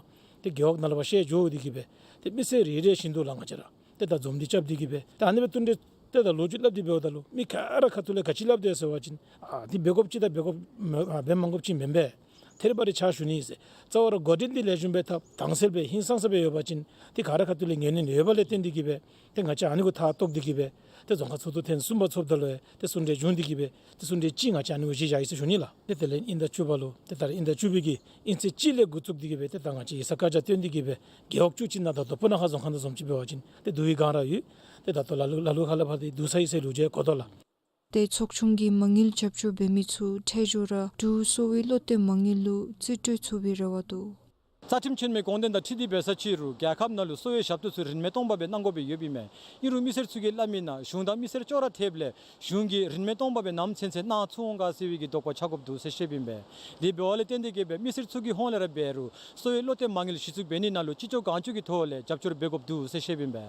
ཏེ་རྒེད་འོག་ནང་ལུ་ཕར་ཤར་འགྱོ་སྟེ་གིས་སྦེ་ཏེ་མི་སེར་རེ་རེ་བཞིན་དུ་ལགས་ང་བཅས་ར་ཏེ་ད་འཛོམས་ཏེ་རྐྱབ་སྟེ་གིས་སྦེ་ཏེ་ཨ་ནི་སྦེ་བསྟུན་ཏེ་ཏེ་ད་ལོ་རྒྱུས་སླབ་སྟེ་འབདཝ་ད་ལུ་མི་ག་ར་ཁ་ཐུག་ལས་ག་ཅི་སླབ་དེས་ཟེར་བ་ཅིན་ཨ་འདི་འབད་དགོཔ་ཅིག་དང་འབད་དགོཔ་མ་ཨ་འབད་མ་དགོཔ་ཅིག་མེན་པས། ཐད་རི་བ་རི་ཕྱག་ཞུ་ནི་ཟེར། རྩ་བ་ར་འགོ་འདྲེན་འདི་ལེགས་ཤོམ་སྦེ་ཐབས་དྭངས་གསལ་སྦེ་ཧིང་སངས་ས་སྦེ་ཡོད་པ་ཅིན་ཏེ་ག་ར་ཁ་ཐུག་ལས་ངོས་ལེན་ཡོད་པ་ལས་བརྟེན་ཏེ་གིས་སྦེ་ཏེ་ང་བཅས་ཨ་ནི་གུ་ཐག་བཏོག་སྟེ་གིས་སྦེ་ཏེ་རྫོང་ཁག་ཚོགས་འདུ་ཐེངས་གསུམ་པ་ཚོགསཔ་ད་ལུ་ཡང་ཏེ་གསུང་གྲོས་བྱུང་སྟེ་གིས་སྦེ་ཏེ་གསུང་གྲོས་ཅིག་ང་བཅས་ཨ་ནི་གུ་གཞི་བཞག་ཡི་ཟེར་ཞུ་ནི་ལགས། ཏེ་དེ་ལས་དབྱིན་ཟླ་བཅུ་པ་ལུ་ཏེ་ད་རེས་དབྱིན་ཟླ་བཅུ་པའི་གི་དབྱིན་ཚེས་གཅིག་ལས་འགོ་བཙུགས་ཏེ་གིས་སྦེ་ཏེ་ད་ང་བཅས་ཡིག་ཚང་བཀའ་རྒྱ་བཏོན་ཏེ་གིས་སྦེ་རྒེད་འོག་བཅུ་གཅིག་ནང་ད་ལྟོ་སྤུ་ན་ཁ་རྫོང་ཁག་ནང་བཟུམ་ཅིག་འབད་བ་ཅིན་ཏེ་བསྡུ་བའི་བསྒང་ར་ཡོད། ཏེ་ད་ལྟོ་ལ་ལུ་ལ་ལུ་ཁ་ལས་ཕར་ཏེ་བསྡུ་ཚར་ཡི་ཟེར་ལོ་རྒྱུས་གོ་དོ་ལགས། ཏེ་ཚོགས་ཆུང་གིས་མ་དངུལ་རྒྱབ་སྐྱོར་འབད་མི་ཚུ་འཕྲལ་མགྱོགས་ར་འབྲུག་གསོ་བའི་བློ་གཏད་མ་དངུལ་ལུ་རྩིས་སྤྲོད་ཚུགས་པའི་རེ་བ་འདུག། རྩ་ཁྲིམས་ཆེན་མོའི་དགོངས་དོན་དང་འཁྲིལ་ཏེ་འབད་ས་ཅིག་རུང་རྒྱལ་ཁབ་ནང་ལུ་གསོ་བའི་ཞབས་ཏོག་ཚུ་རིན་མེད་སྟོང་པ་སྦེ་གནང་དགོ་པའི་ཡོདཔ་ཨིན་མས། ཨིན་རུང་མི་སེར་ཚུ་གིས་སླབ་མི་ནང་གཞུང་དང་མི་སེར་ཅོག་ར་འཐདཔ་ལས་གཞུང་གིས་རིན་མེད་སྟོང་པ་སྦེ་ནམ་ཚུན་ཚོད་གནང་ཚུགས་འོང་ག་ཟེར་བའི་གི་དོགས་པ་ཆགས་དགོཔ་འདུག་ཟེར་བཤདཔ་ཨིན་པས། དེ་འབདཝ་ལས་བརྟེན་ཏེ་གིས་སྦེ་མི་སེར་ཚུ་གི་ཧོངས་ལས་ར་འབད་རུང་གསོ་བའི་བློ་གཏད་མ་དངུལ་གཞི་བཙུགས་འབད་ནི་ནང་ལུ་ཅི་ལྕོགས་གང་ལྕོགས་ཀྱི་ཐོག་ལས་རྒྱབ་སྐྱོར་འབད་དགོཔ་འདུག་ཟེར་བཤདཔ་ཨིན་པས།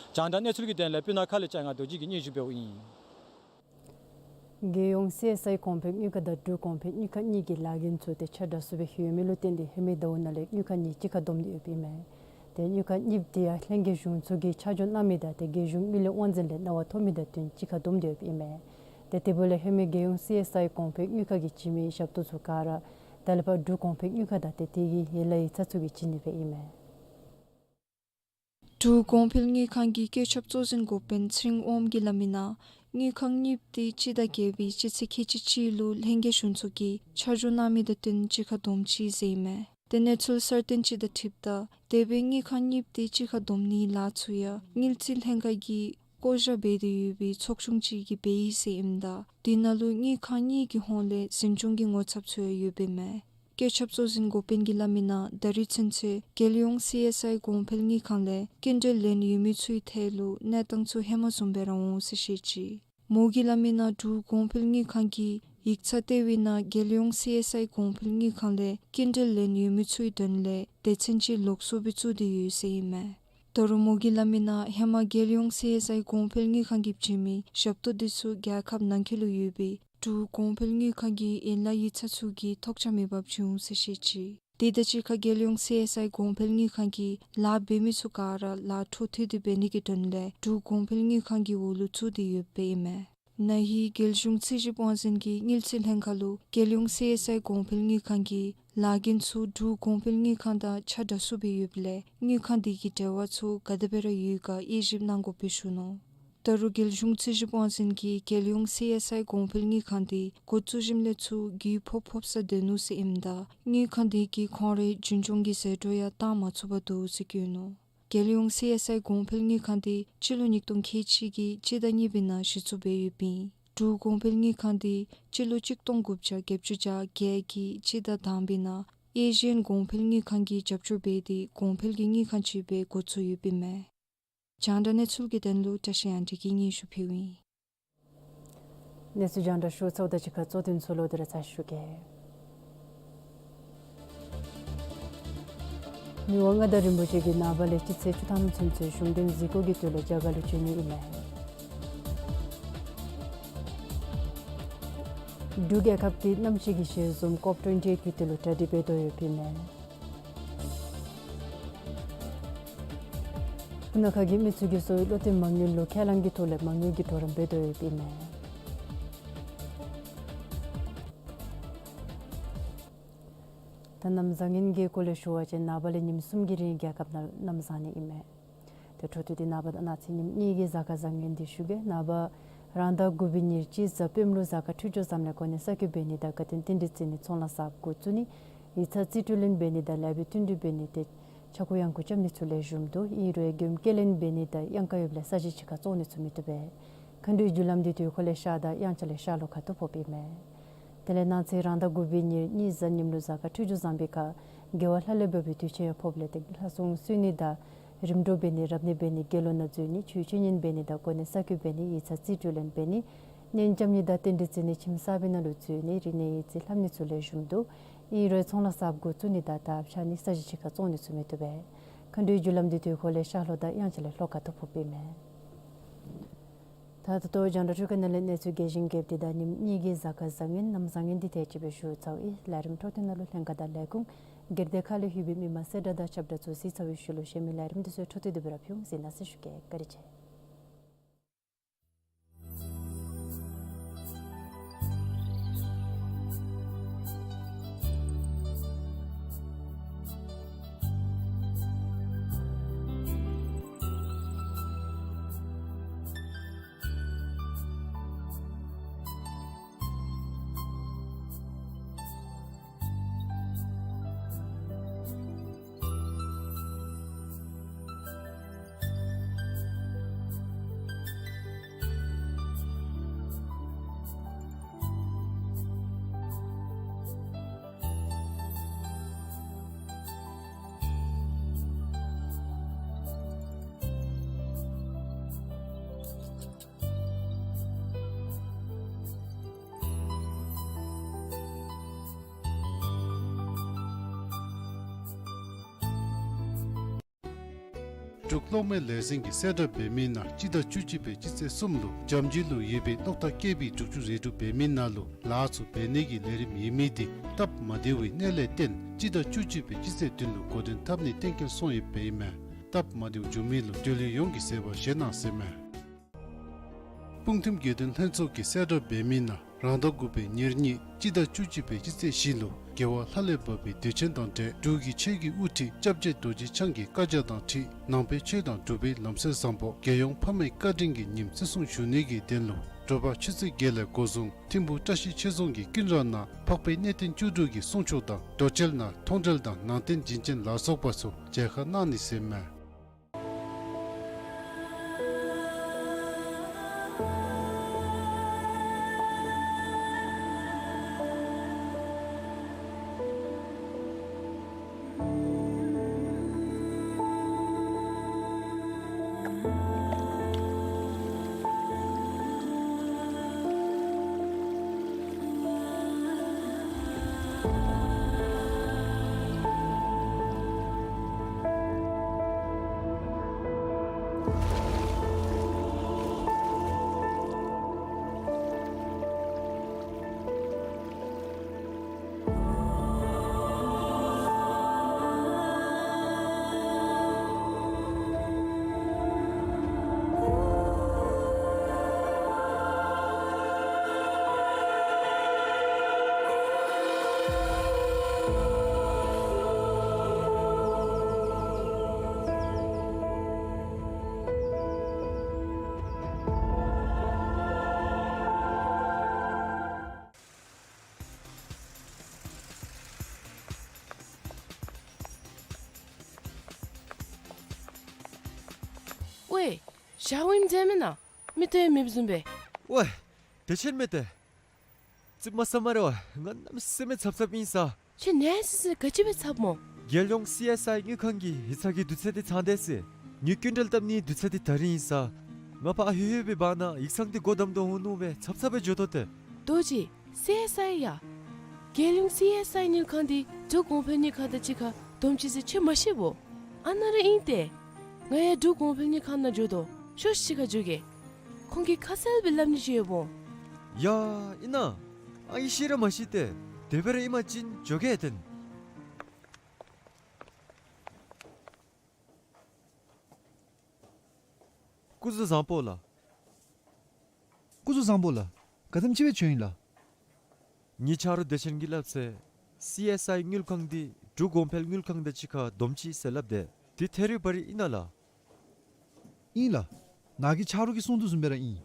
རྒྱང་བསྒྲགས་གནས་ཚུལ་གྱི་དོན་ལས་སྤུ་ན་ཁ་ལས་ལྕང་ང་རྡོ་རྗེ་གིས་སྙན་ཞུ་འབདཝ་ཨིན། རྒྱལ་ཡོངས་སི་ཨེསི་ཨའི་གོང་འཕེལ་དངུལ་ཁང་དང་འབྲུག་གོང་འཕེལ་དངུལ་ཁང་གཉིས་ཀྱི་ལཱ་འགན་ཚུ་ཏེ་ཆ་འདྲ་སུ་སྦེ་ཡོད་མི་ལུ་བརྟེན་ཏེ་ཧེ་མའི་ཟླཝ་ནང་ལས་དངུལ་ཁང་གཉིས་གཅིག་ཁར་བསྡོམས་ཏེ་ཡོདཔ་ཨིན་མས། ཏེ་དངུལ་ཁང་གཉིས་དེ་ཡང་ལྷན་རྒྱས་གཞུང་ཚོགས་ཀྱིས་ཆ་འཇོག་གནང་མི་དང་ཏེ་རྒྱལ་གཞུང་དངུལ་ལས་དབང་འཛིན་ལས་གནང་བ་ཐོབ་མི་དང་བསྟུན་གཅིག་ཁར་བསྡོམས་ཏེ་ཡོདཔ་ཨིན་མས། ཏེ་དེ་འབདཝ་ལས་ཧེ་མའི་རྒྱལ་ཡོངས་སི་ཨེསི་ཨའི་གོང་འཕེལ་དངུལ་ཁང་གིས་བྱིན་མི་ཞབས་ཏོག་ཚུ་ག་ར་ད་ལས་ཕར་འབྲུག་གོང་འཕེལ་དངུལ་ཁང་དང་ཏེ་དེ་གི་ཡན་ལག་ཡིག་ཚང་ཚུ་གིས་བྱིན་ནི་སྦེ་ཨིན་མས། འབྲུག་གོང་འཕེལ་དངུལ་ཁང་གི་བཀོད་ཁྱབ་གཙོ་འཛིན་འགོ་དཔོན་ཚེ་རིང་དབངམོ་གིས་སླབ་མི་ནང་དངུལ་ཁང་གཉིས་དེ་སྤྱི་ཟླ་བརྒྱད་པའི་སྤྱི་ཚེས་ཁལ་གཅིག་གཅིག་ལུ་ལྷན་རྒྱས་གཞུང་ཚོགས་ཀྱིས་ཆ་འཇོག་གནང་མི་དང་བསྟུན་གཅིག་ཁར་བསྡོམས་ཅི་ཟེར་ཨིན་མས། ཏེ་གནས་ཚུལ་གསར་བཏོན་ཅིག་དང་འཁྲིལཝ་ད་དེ་སྦེ་དངུལ་ཁང་གཉིས་དེ་གཅིག་ཁར་བསྡོམས་ནིའི་ལཱ་ཚུ་ཡང་དངུལ་རྩིས་ལྷན་ཁག་གིས་བསྐོ་བཞག་འབད་དེ་ཡོད་པའི་ཚོགས་ཆུང་ཅིག་གིས་འབད་ཡི་ཟེར་ཨིནམ་ད་དེ་ནང་ལུ་དངུལ་ཁང་གཉིས་ཀྱི་ཧོངས་ལས་འཛིན་སྐྱོང་གི་ངོ་ཚབ་ཚུ་ཡང་ཡོདཔ་ཨིན་མས། བཀོད་ཁྱབ་གཙོ་འཛིན་འགོ་དཔོན་གྱིས་སླབ་མི་ནང་ད་རིས་ཚུན་ཚོད་རྒྱལ་ཡོངས་སི་ཨེསི་ཨའི་གོང་འཕེལ་དངུལ་ཁང་ལས་སྐྱིན་འགྲུལ་ལེན་ཡོད་མི་ཚུའི་ཐད་ལུ་གནས་སྟངས་ཚུ་ཧེ་མ་བཟུམ་སྦེ་ར་འོང་ཟེར་བཤད་ཅི། མོ་གིས་སླབ་མི་ནང་འབྲུག་གོང་འཕེལ་དངུལ་ཁང་གི་ཡིག་ཚང་ལྟེ་བའི་ནང་རྒྱལ་ཡོངས་སི་ཨེསི་ཨའི་གོང་འཕེལ་དངུལ་ཁང་ལས་སྐྱིན་འགྲུལ་ལེན་ཡོད་མི་ཚུའི་དོན་ལས་སྡེ་ཚན་ཅིག་ལོགས་སུ་སྦེ་བཙུགས་ཏེ་ཡོད་ཟེར་ཨིན་མས། ད་རུང་མོ་གིས་སླབ་མི་ནང་ཧེ་མ་རྒྱལ་ཡོངས་སི་ཨེསི་ཨའི་གོང་འཕེལ་དངུལ་ཁང་གིས་བྱིན་མི་ཞབས་ཏོག་འདི་ཚུ་རྒྱལ་ཁབ་ནང་འཁོད་ལུ་ཡོད་པའི་འབྲུག་གོང་འཕེལ་དངུལ་ཁང་གི་ཡན་ལག་ཡིག་ཚང་ཚུ་གིས་ཐོགས་ཆགས་མེདཔ་བྱུང་ཟེར་བཤད་ཅི། དེ་དང་གཅིག་ཁར་རྒྱལ་ཡོངས་སི་ཨེསི་ཨའི་གོང་འཕེལ་དངུལ་ཁང་གིས་ལཱ་འབད་མི་ཚུ་ག་ར་ལཱ་འཕྲོ་མཐུད་དེ་འབད་ནི་གི་དོན་ལས་འབྲུག་གོང་འཕེལ་དངུལ་ཁང་གི་འོག་ལུ་བཙུགས་ཏེ་ཡོདཔ་ཨིན་མས། ན་ཧིང་རྒྱལ་གཞུང་རྩིས་ཞིབ་དབང་འཛིན་གྱིས་དངུལ་རྩིས་ལྷན་ཁག་ལུ་རྒྱལ་ཡོངས་སི་ཨེསི་ཨའི་གོང་འཕེལ་དངུལ་ཁང་གི་ལཱ་འགན་ཚུ་འབྲུག་གོང་འཕེལ་དངུལ་ཁང་དང་ཆ་འདྲ་སུ་སྦེ་ཡོདཔ་ལས་དངུལ་ཁང་དེ་གི་འབྲེལ་བ་ཚུ་ག་དེ་སྦེ་ར་ཡོད་ག་དབྱེ་ཞིབ་གནང་དགོཔ་སྦེ་ཞུ་ནུག། ད་རུང་རྒྱལ་གཞུང་རྩིས་ཞིབ་དབང་འཛིན་གྱིས་རྒྱལ་ཡོངས་སི་ཨེསི་ཨའི་གོང་འཕེལ་དངུལ་ཁང་དེ་འགོ་བཙུགས་ཞིནམ་ལས་ཚུར་རྒུད་ཕོག་ཕོགཔ་ས་སྡོད་ནུག་ཟེར་ཨིནམ་ད་དངུལ་ཁང་དེ་གིས་ཁོང་རའི་རྒྱུན་སྐྱོང་གི་ཟད་འགྲོ་ཡང་བཏང་མ་ཚུགས་པར་འདུག་ཟེར་བཀོད་ནུག། རྒྱལ་ཡོངས་སི་ཨེསི་ཨའི་གོང་འཕེལ་དངུལ་ཁང་དེ་སྤྱི་ལོ་ཉིས་སྟོང་ཁལ་གཅིག་གི་སྤྱི་ཟླ་གཉིས་པའི་ནང་གཞི་བཙུགས་འབད་ཡོདཔ་ཨིན། འབྲུག་གོང་འཕེལ་དངུལ་ཁང་དེ་སྤྱི་ལོ་གཅིག་སྟོང་དགུ་བརྒྱ་བརྒྱད་ཅུ་གྱ་བརྒྱད་ཀྱི་སྤྱི་ཟླ་དང་པའི་ནང་ཨེ་ཤི་ཡན་གོང་འཕེལ་དངུལ་ཁང་གིས་རྒྱབ་སྐྱོར་འབད་དེ་གོང་འཕེལ་གྱི་དངུལ་ཁང་ཅིག་སྦེ་འགོ་བཙུགས་ཡོདཔ་ཨིན་མས། རྒྱང་བསྒྲགས་གནས་ཚུལ་གྱི་དོན་ལུ་བཀྲ་ཤིས་དབྱངས་སྒྲོན་གྱིས་སྙན་ཞུ་ཕུལཝ་ཨིན། གནས་ཚུལ་རྒྱང་བསྒྲགས་ཞུ་ཚརཝ་དང་གཅིག་ཁར་གཙོ་དོན་ཚུ་ལོག་སྟེ་ར་ཚར་ཞུ་གེ། མི་དབང་མངའ་བདག་རིན་པོ་ཆེ་གིས་ནངས་པ་ལས་སྤྱི་ཚེས་བཅུ་ཐམ་ཚུན་ཚོད་གཞུང་འབྲེལ་གཟིགས་སྐོར་གྱི་དོན་ལས་རྒྱ་གར་ལུ་བྱོན་ནི་ཨིན་མས། འབྲུག་རྒྱལ་ཁབ་ཀྱིས་གནམ་གཤིས་ཀྱི་ཞལ་འཛོམས་ཀོབ་ཊུ་ཝེན་ཊི་ཨེཊ་ཀྱི་དོན་ལུ་གྲ་སྒྲིག་འབད་དོ་ཡོདཔ་ཨིན་མས། སྤུ་ན་ཁ་གི་མི་ཚུ་གིས་གསོ་བའི་བློ་གཏད་མ་དངུལ་ལུ་ཁས་བླངས་ཀྱི་ཐོག་ལས་མ་དངུལ་གྱི་གྲོགས་རམ་འབད་དོ་ཡོདཔ་ཨིན་མས། ད་གནམ་བཟང་ངན་གྱི་སྐོར་ལས་ཞུ་བ་ཅིན་ནངས་པ་ལས་ཉིནམ་གསུམ་གྱི་རིང་རྒྱལ་ཁབ་ནང་གནམ་བཟང་ནི་ཨིན་མས། ཏེ་འཕྲོ་མཐུད་དེ་ནངས་པ་དང་གནངས་ཚེ་ཉིནམ་གཉིས་ཀྱི་གཟའ་སྐར་བཟང་ངན་འདི་ཞུ་གེ། ནངས་པ་རང་ཟླ་དགུ་པའི་ཉེར་གཅིག་གཟའ་སྤེནམ་ལུ་གཟའ་སྐར་འཕྲོད་སྦྱོར་བཟངམ་ལས་གོ་གནས་གསར་བསྐོ་འབད་ནི་དང་དགའ་སྟོན་རྟེན་འབྲེལ་བརྩི་ནི་ཚོང་ལཱ་གསརཔ་འགོ་བཙུགས་ནི་ཡིག་ཚང་རྩིས་སྤྲོད་ལེན་འབད་ནི་དང་ལེགས་པའི་བསྟུན་གྲོས་འབད་ནི་ཏེ་ཕྱྭ་འགུགས་གཡང་འགུགས་རྐྱབ་ནི་ཚུ་ལེགས་ཤོམ་འདུག། ཨིན་རུང་མགྱོནམ་སྐྱེལ་ལེན་འབད་ནི་དང་གཡང་ཀ་ཡོདཔ་ལས་ས་གཞི་ཕྱི་ཁར་བཙོང་ནི་ཚུ་མི་བཏུབ་པས། མཁའ་འགྲོའི་རྒྱུ་ལམ་འདི་དུས་འཁོར་ལས་ཤར་དང་དབྱངས་འཆར་ལས་ཤར་ལྷོ་ཁ་ཐུག་ཕོགཔ་ཨིན་མས། དེ་ལས་གནངས་ཚེ་རང་ཟླ་དགུ་པའི་ཉེར་གཉིས་གཟའ་ཉིམ་ལུ་གཟའ་སྐར་འཕྲོད་སྦྱོར་བཟང་པོའི་ཁར་དགེ་བ་ལྷ་ལས་བབས་པའི་དུས་ཆེན་ཡང་ཕོགཔ་ལས་ཏེ་ལྷ་སྲུང་གསོལ་ནི་དང་རིམ་གྲོ་འབད་ནི་རབ་གནས་འབད་ནི་དགེ་སློང་ནང་འཛུལ་ནི་ཆོས་འཆད་ཉན་འབད་ནི་དང་གོ་གནས་གསར་བསྐོ་འབད་ནི་ཡིག་ཚང་རྩིས་སྤྲོད་ལེན་འབད་ནི་གཉེན་རྐྱབ་ནི་དང་རྟེན་འབྲེལ་བརྩི་ནི་ཁྱིམ་གསར་པའི་ནང་ལུ་འཛུལ་ནི་རིག་གནས་ཡིག་རྩིས་ལྷབ་ནི་ཚུ་ལེགས་ཤོམ་འདུག། ཨིན་རུང་ཚོང་ལཱ་གསརཔ་འགོ་བཙུགས་ནི་དང་དར་ཕྱར་ནི་ས་གཞི་ཕྱི་ཁར་བཙོང་ནི་ཚུ་མི་བཏུབ་པས། མཁའ་འགྲོའི་རྒྱུ་ལམ་འདི་དུས་འཁོར་ལས་ཤར་ལྷོ་དང་དབྱངས་འཆར་ལས་ལྷོ་ཁ་ཐུག་ཕོགཔ་ཨིན་མས། ད་ད་ལྟོ་རྒྱང་བསྒྲགས་འཕྲུལ་ཁང་ནང་ལས་གནས་ཚུལ་རྒྱས་ཤིང་རྒྱསཔ་འདི་དང་ཉིནམ་གཉིས་ཀྱི་གཟའ་སྐར་བཟང་ངན་གནམ་བཟང་ངན་འདི་དེ་ཅིག་སྦེ་ཞུ་ཚརཝ་ཨིན། ལས་རིམ་འཕྲོ་མཐུད་ནང་ལུ་ལྷན་ཁག་དང་ལས་ཁུངས་སྒེར་སྡེ་ཁག་ལས་ལྷོད་པའི་མི་མང་གསལ་བསྒྲགས་དང་ཁྱབ་བསྒྲགས་ཚུ་གཟིགས་ཚར་བའི་ཤུལ་ལུ་གཞན་མི་ལས་རིམ་འདི་ཚུ་འཕྲོ་མཐུད་དེ་སྦེ་ར་ཕུལ་འོང་ཟེར་མནོ་བསམ་ཞུ་གེ། བཀའ་དྲིན་ཆེ། འབྲུག་གློག་མེ་ལས་འཛིན་གྱིས་གསལ་བསྒྲགས་འབད་མི་ནང་སྤྱི་ཟླ་བཅུ་གཅིག་པའི་སྤྱི་ཚེས་གསུམ་ལུ་འཇམ་ཆུ་ལུ་ཡོད་པའི་གློག་ཐག་ཀེ་བི་དྲུག་ཅུ་རེ་དྲུག་འབད་མི་ནང་ལུ་ལཱ་ཚུ་འབད་ནི་གི་ལས་རིམ་ཡོད་མི་འདི་སྟབས་མ་བདེ་བའི་གནད་ལས་བརྟེན་སྤྱི་ཟླ་བཅུ་གཅིག་པའི་སྤྱི་ཚེས་བདུན་ལུ་འགོ་འདྲེན་འཐབ་ནི་གཏན་འཁེལ་སོང་ཡོདཔ་ཨིན་མས། སྟབས་མ་བདེཝ་བྱུང་མི་ལུ་འབྲེལ་ཡོད་ཡོངས་ཀྱིས་བཟོད་པ་བཞེས་གནང་ཟེར་མས། སྤུངས་ཐིམ་དགེ་འདུན་ལྷན་ཚོགས་ཀྱིས་གསལ་བསྒྲགས་འབད་མི་ནང་རང་ཟླ་དགུ་པའི་ཉེར་གཉིས་སྤྱི་ཟླ་བཅུ་གཅིག་པའི་སྤྱི་ཚེས་བཞི་ལུ་རྒྱལ་བ་ལྷ་ལས་བབས་པའི་དུས་ཆེན་དང་འབྲེལ་འབྲུག་གི་ཆོས་ཀྱི་དབུ་ཁྲིད་སྐྱབས་རྗེ་རྡོ་རྗེ་འཆང་གི་བཀའ་རྒྱ་དང་འཁྲིལ་ནང་པའི་ཆོས་དང་འབྲུག་པའི་ལམ་སྲོལ་བཟང་པོ་རྒྱལ་ཡོངས་ཕ་མའི་བཀའ་དྲིན་གྱི་ཉིནམ་བརྩི་སྲུང་ཞུ་ནི་གི་དོན་ལུ་དྲོ་པ་ཆུ་ཚོད་བརྒྱད་ལས་འགོ་བཟུང་ཐིམ་ཕུ་བཀྲ་ཤིས་ཆོས་རྫོང་གི་ཀུན་ར་ནང་འཕགས་པའི་གནས་བརྟན་བཅུ་དྲུག་གི་གསུང་ཆོག་དང་རྡོ་གཅལ་ནང་མཐོང་གྲོལ་དང་ནང་རྟེན་བྱིན་ཅན་ལ་སོགས་པ་ཚུ་མཇལ་ཁ་གནང་ནི་ཟེར་མས། ཝའེ། ཞརཝ་ཨིནམ་འདྲས་མེན་ན། མིག་ཏོ་ཡང་མེདཔ་བཟུམ་སྦེ། ཝའེ། བདེ་ཆེན་མས་ཏེ། ཙིགཔ་མ་ཟ་སྨ་རེ་ཝའེ། ང་གནམ་མེད་ས་མེད་འཚབ་འཚབ་ཨིན་ས། ཁྱོད་ནད་སི་སི་ག་ཅི་སྦེ་འཚབ་སྨོ། རྒྱལ་ཡོངས་སི་ཨེསི་ཨའི་དངུལ་ཁང་གི་ཡིག་ཚང་གི་དུས་ཚོད་འདི་ཚང་སྟེ་ཟེར། ངེའི་སྐྱིན་འགྲུལ་བཏབ་ནིའི་དུས་ཚོད་འདི་ད་རིས་ཨིན་ས། ང་ཕར་ཨ་ཧུ་ཧུ་སྦེ་འབག་ནང་ཡིག་ཚང་འདི་སྒོ་བསྡམ་དོ་འོང་མནོ་སྦེ་འཚབ་འཚབ་སྦེ་འགྱོ་དོ་ཏེ། རྡོ་རྗེ། སི་ཨེསི་ཨའི་ཡ། རྒྱལ་ཡོངས་སི་ཨེསི་ཨའི་དངུལ་ཁང་འདི་འབྲུག་གོང་འཕེལ་དངུལ་ཁང་དང་གཅིག་ཁར་བསྡོམས་ཅི་ཟེར་ཁྱོད་མ་ཤེས་བོ། ཨ་ནཱ་ར་ཨིན་ཏེ། ང་ཡང་འབྲུག་གོང་འཕེལ་དངུལ་ཁང་ནང་འགྱོ་དོ། ཤོག་ཤིག་གཅིག་ཁར་འགྱོ་གེ། ཁོང་གིས་ཁ་གསལ་སྦེ་སླབ་ནི་ཅིག་ཡོདཔ་འོང་། ཡ་ཨིན་ན། ཨ་ཨིན་ཤེས་ར་མ་ཤེས་ཏེ། དེ་སྦེ་ར་ཨིན་པ་ཅིན་འགྱོ་གེ་ཏེ། སྐུ་གཟུགས་བཟང་པོ་ལགས། སྐུ་གཟུགས་བཟང་པོ་ལགས། ག་དེམ་ཅིག་སྦེ་བྱོན་ཡི་ལགས། ངེའི་ཆ་རོགས་བདེ་ཆེན་གྱིས་སླབ་ཚེ་སི་ཨེསི་ཨའི་དངུལ་ཁང་འདི་འབྲུག་གོང་འཕེལ་དངུལ་ཁང་དང་གཅིག་ཁར་བསྡོམས་ཅི་ཟེར་སླབ་དེས། འདི་ཐད་རི་བ་རི་ཨིན་ན་ལགས། ཨིན་ལགས། ནཱ་གི་ཆ་རོགས་ཀྱིས་གསུང་དོ་བཟུམ་སྦེ་ར་ཨིན།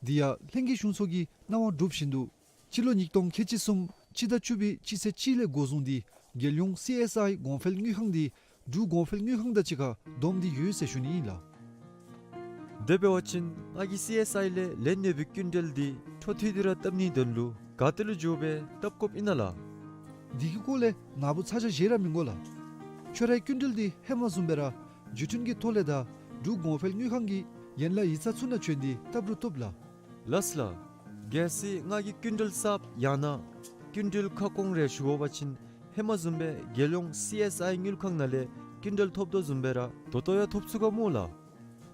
འདི་ཡང་ལྷན་རྒྱས་གཞུང་ཚོགས་ཀྱི་གནང་བ་གྲུབ་བཞིན་དུ་སྤྱི་ལོ་ཉིས་སྟོང་ཁལ་གཅིག་གསུམ་སྤྱི་ཟླ་བཅུ་པའི་སྤྱི་ཚེས་གཅིག་ལས་འགོ་བཟུང་སྟེ་རྒྱལ་ཡོངས་སི་ཨེསི་ཨའི་གོང་འཕེལ་དངུལ་ཁང་འདི་འབྲུག་གོང་འཕེལ་དངུལ་ཁང་དང་གཅིག་ཁར་བསྡོམས་ཏེ་ཡོད་ཟེར་ཞུ་ནི་ཨིན་ལགས། དེ་འབད་བ་ཅིན་ང་གིས་སི་ཨེསི་ཨའི་ལས་ལེན་ནི་ཡོད་པའི་སྐྱིན་འགྲུལ་འདི་འཕྲོ་མཐུད་དེ་ར་བཏབ་ནིའི་དོན་ལུ་ག་ཏེ་ལུ་འགྱོ་སྦེ་བཏབ་དགོཔ་ཨིན་ན་ལགས། འདི་གི་སྐོར་ལས་ནཱ་བུ་ཚ་གྱང་བཞེས་ར་མི་དགོ་ལགས། ཁྱོད་རའི་སྐྱིན་འགྲུལ་འདི་ཧེ་མ་བཟུམ་སྦེ་ར་བརྒྱུད་འཕྲིན་གྱི་ཐོག་ལས་དང་འབྲུག་གོང་འཕེལ་དངུལ་ཁང་གི་ཡན་ལག་ཡིག་ཚང་ཚུ་ནང་བྱོན་ཏེ་བཏབ་རུང་བཏུབ་ལགས། ལགས་ལགས། གལ་སྲིད་ང་གིས་སྐྱིན་འགྲུལ་གསརཔ་ཡང་ན་སྐྱིན་འགྲུལ་ཁ་སྐོང་རེ་ཞུ་དགོ་པ་ཅིན་ཧེ་མ་བཟུམ་སྦེ་རྒྱལ་ཡོངས་སི་ཨེསི་ཨའི་དངུལ་ཁང་ནང་ལས་སྐྱིན་འགྲུལ་ཐོབ་དོ་བཟུམ་སྦེ་ར་ད་ལྟོ་ཡང་ཐོབ་ཚུགས་ག་སྨོ་ལགས།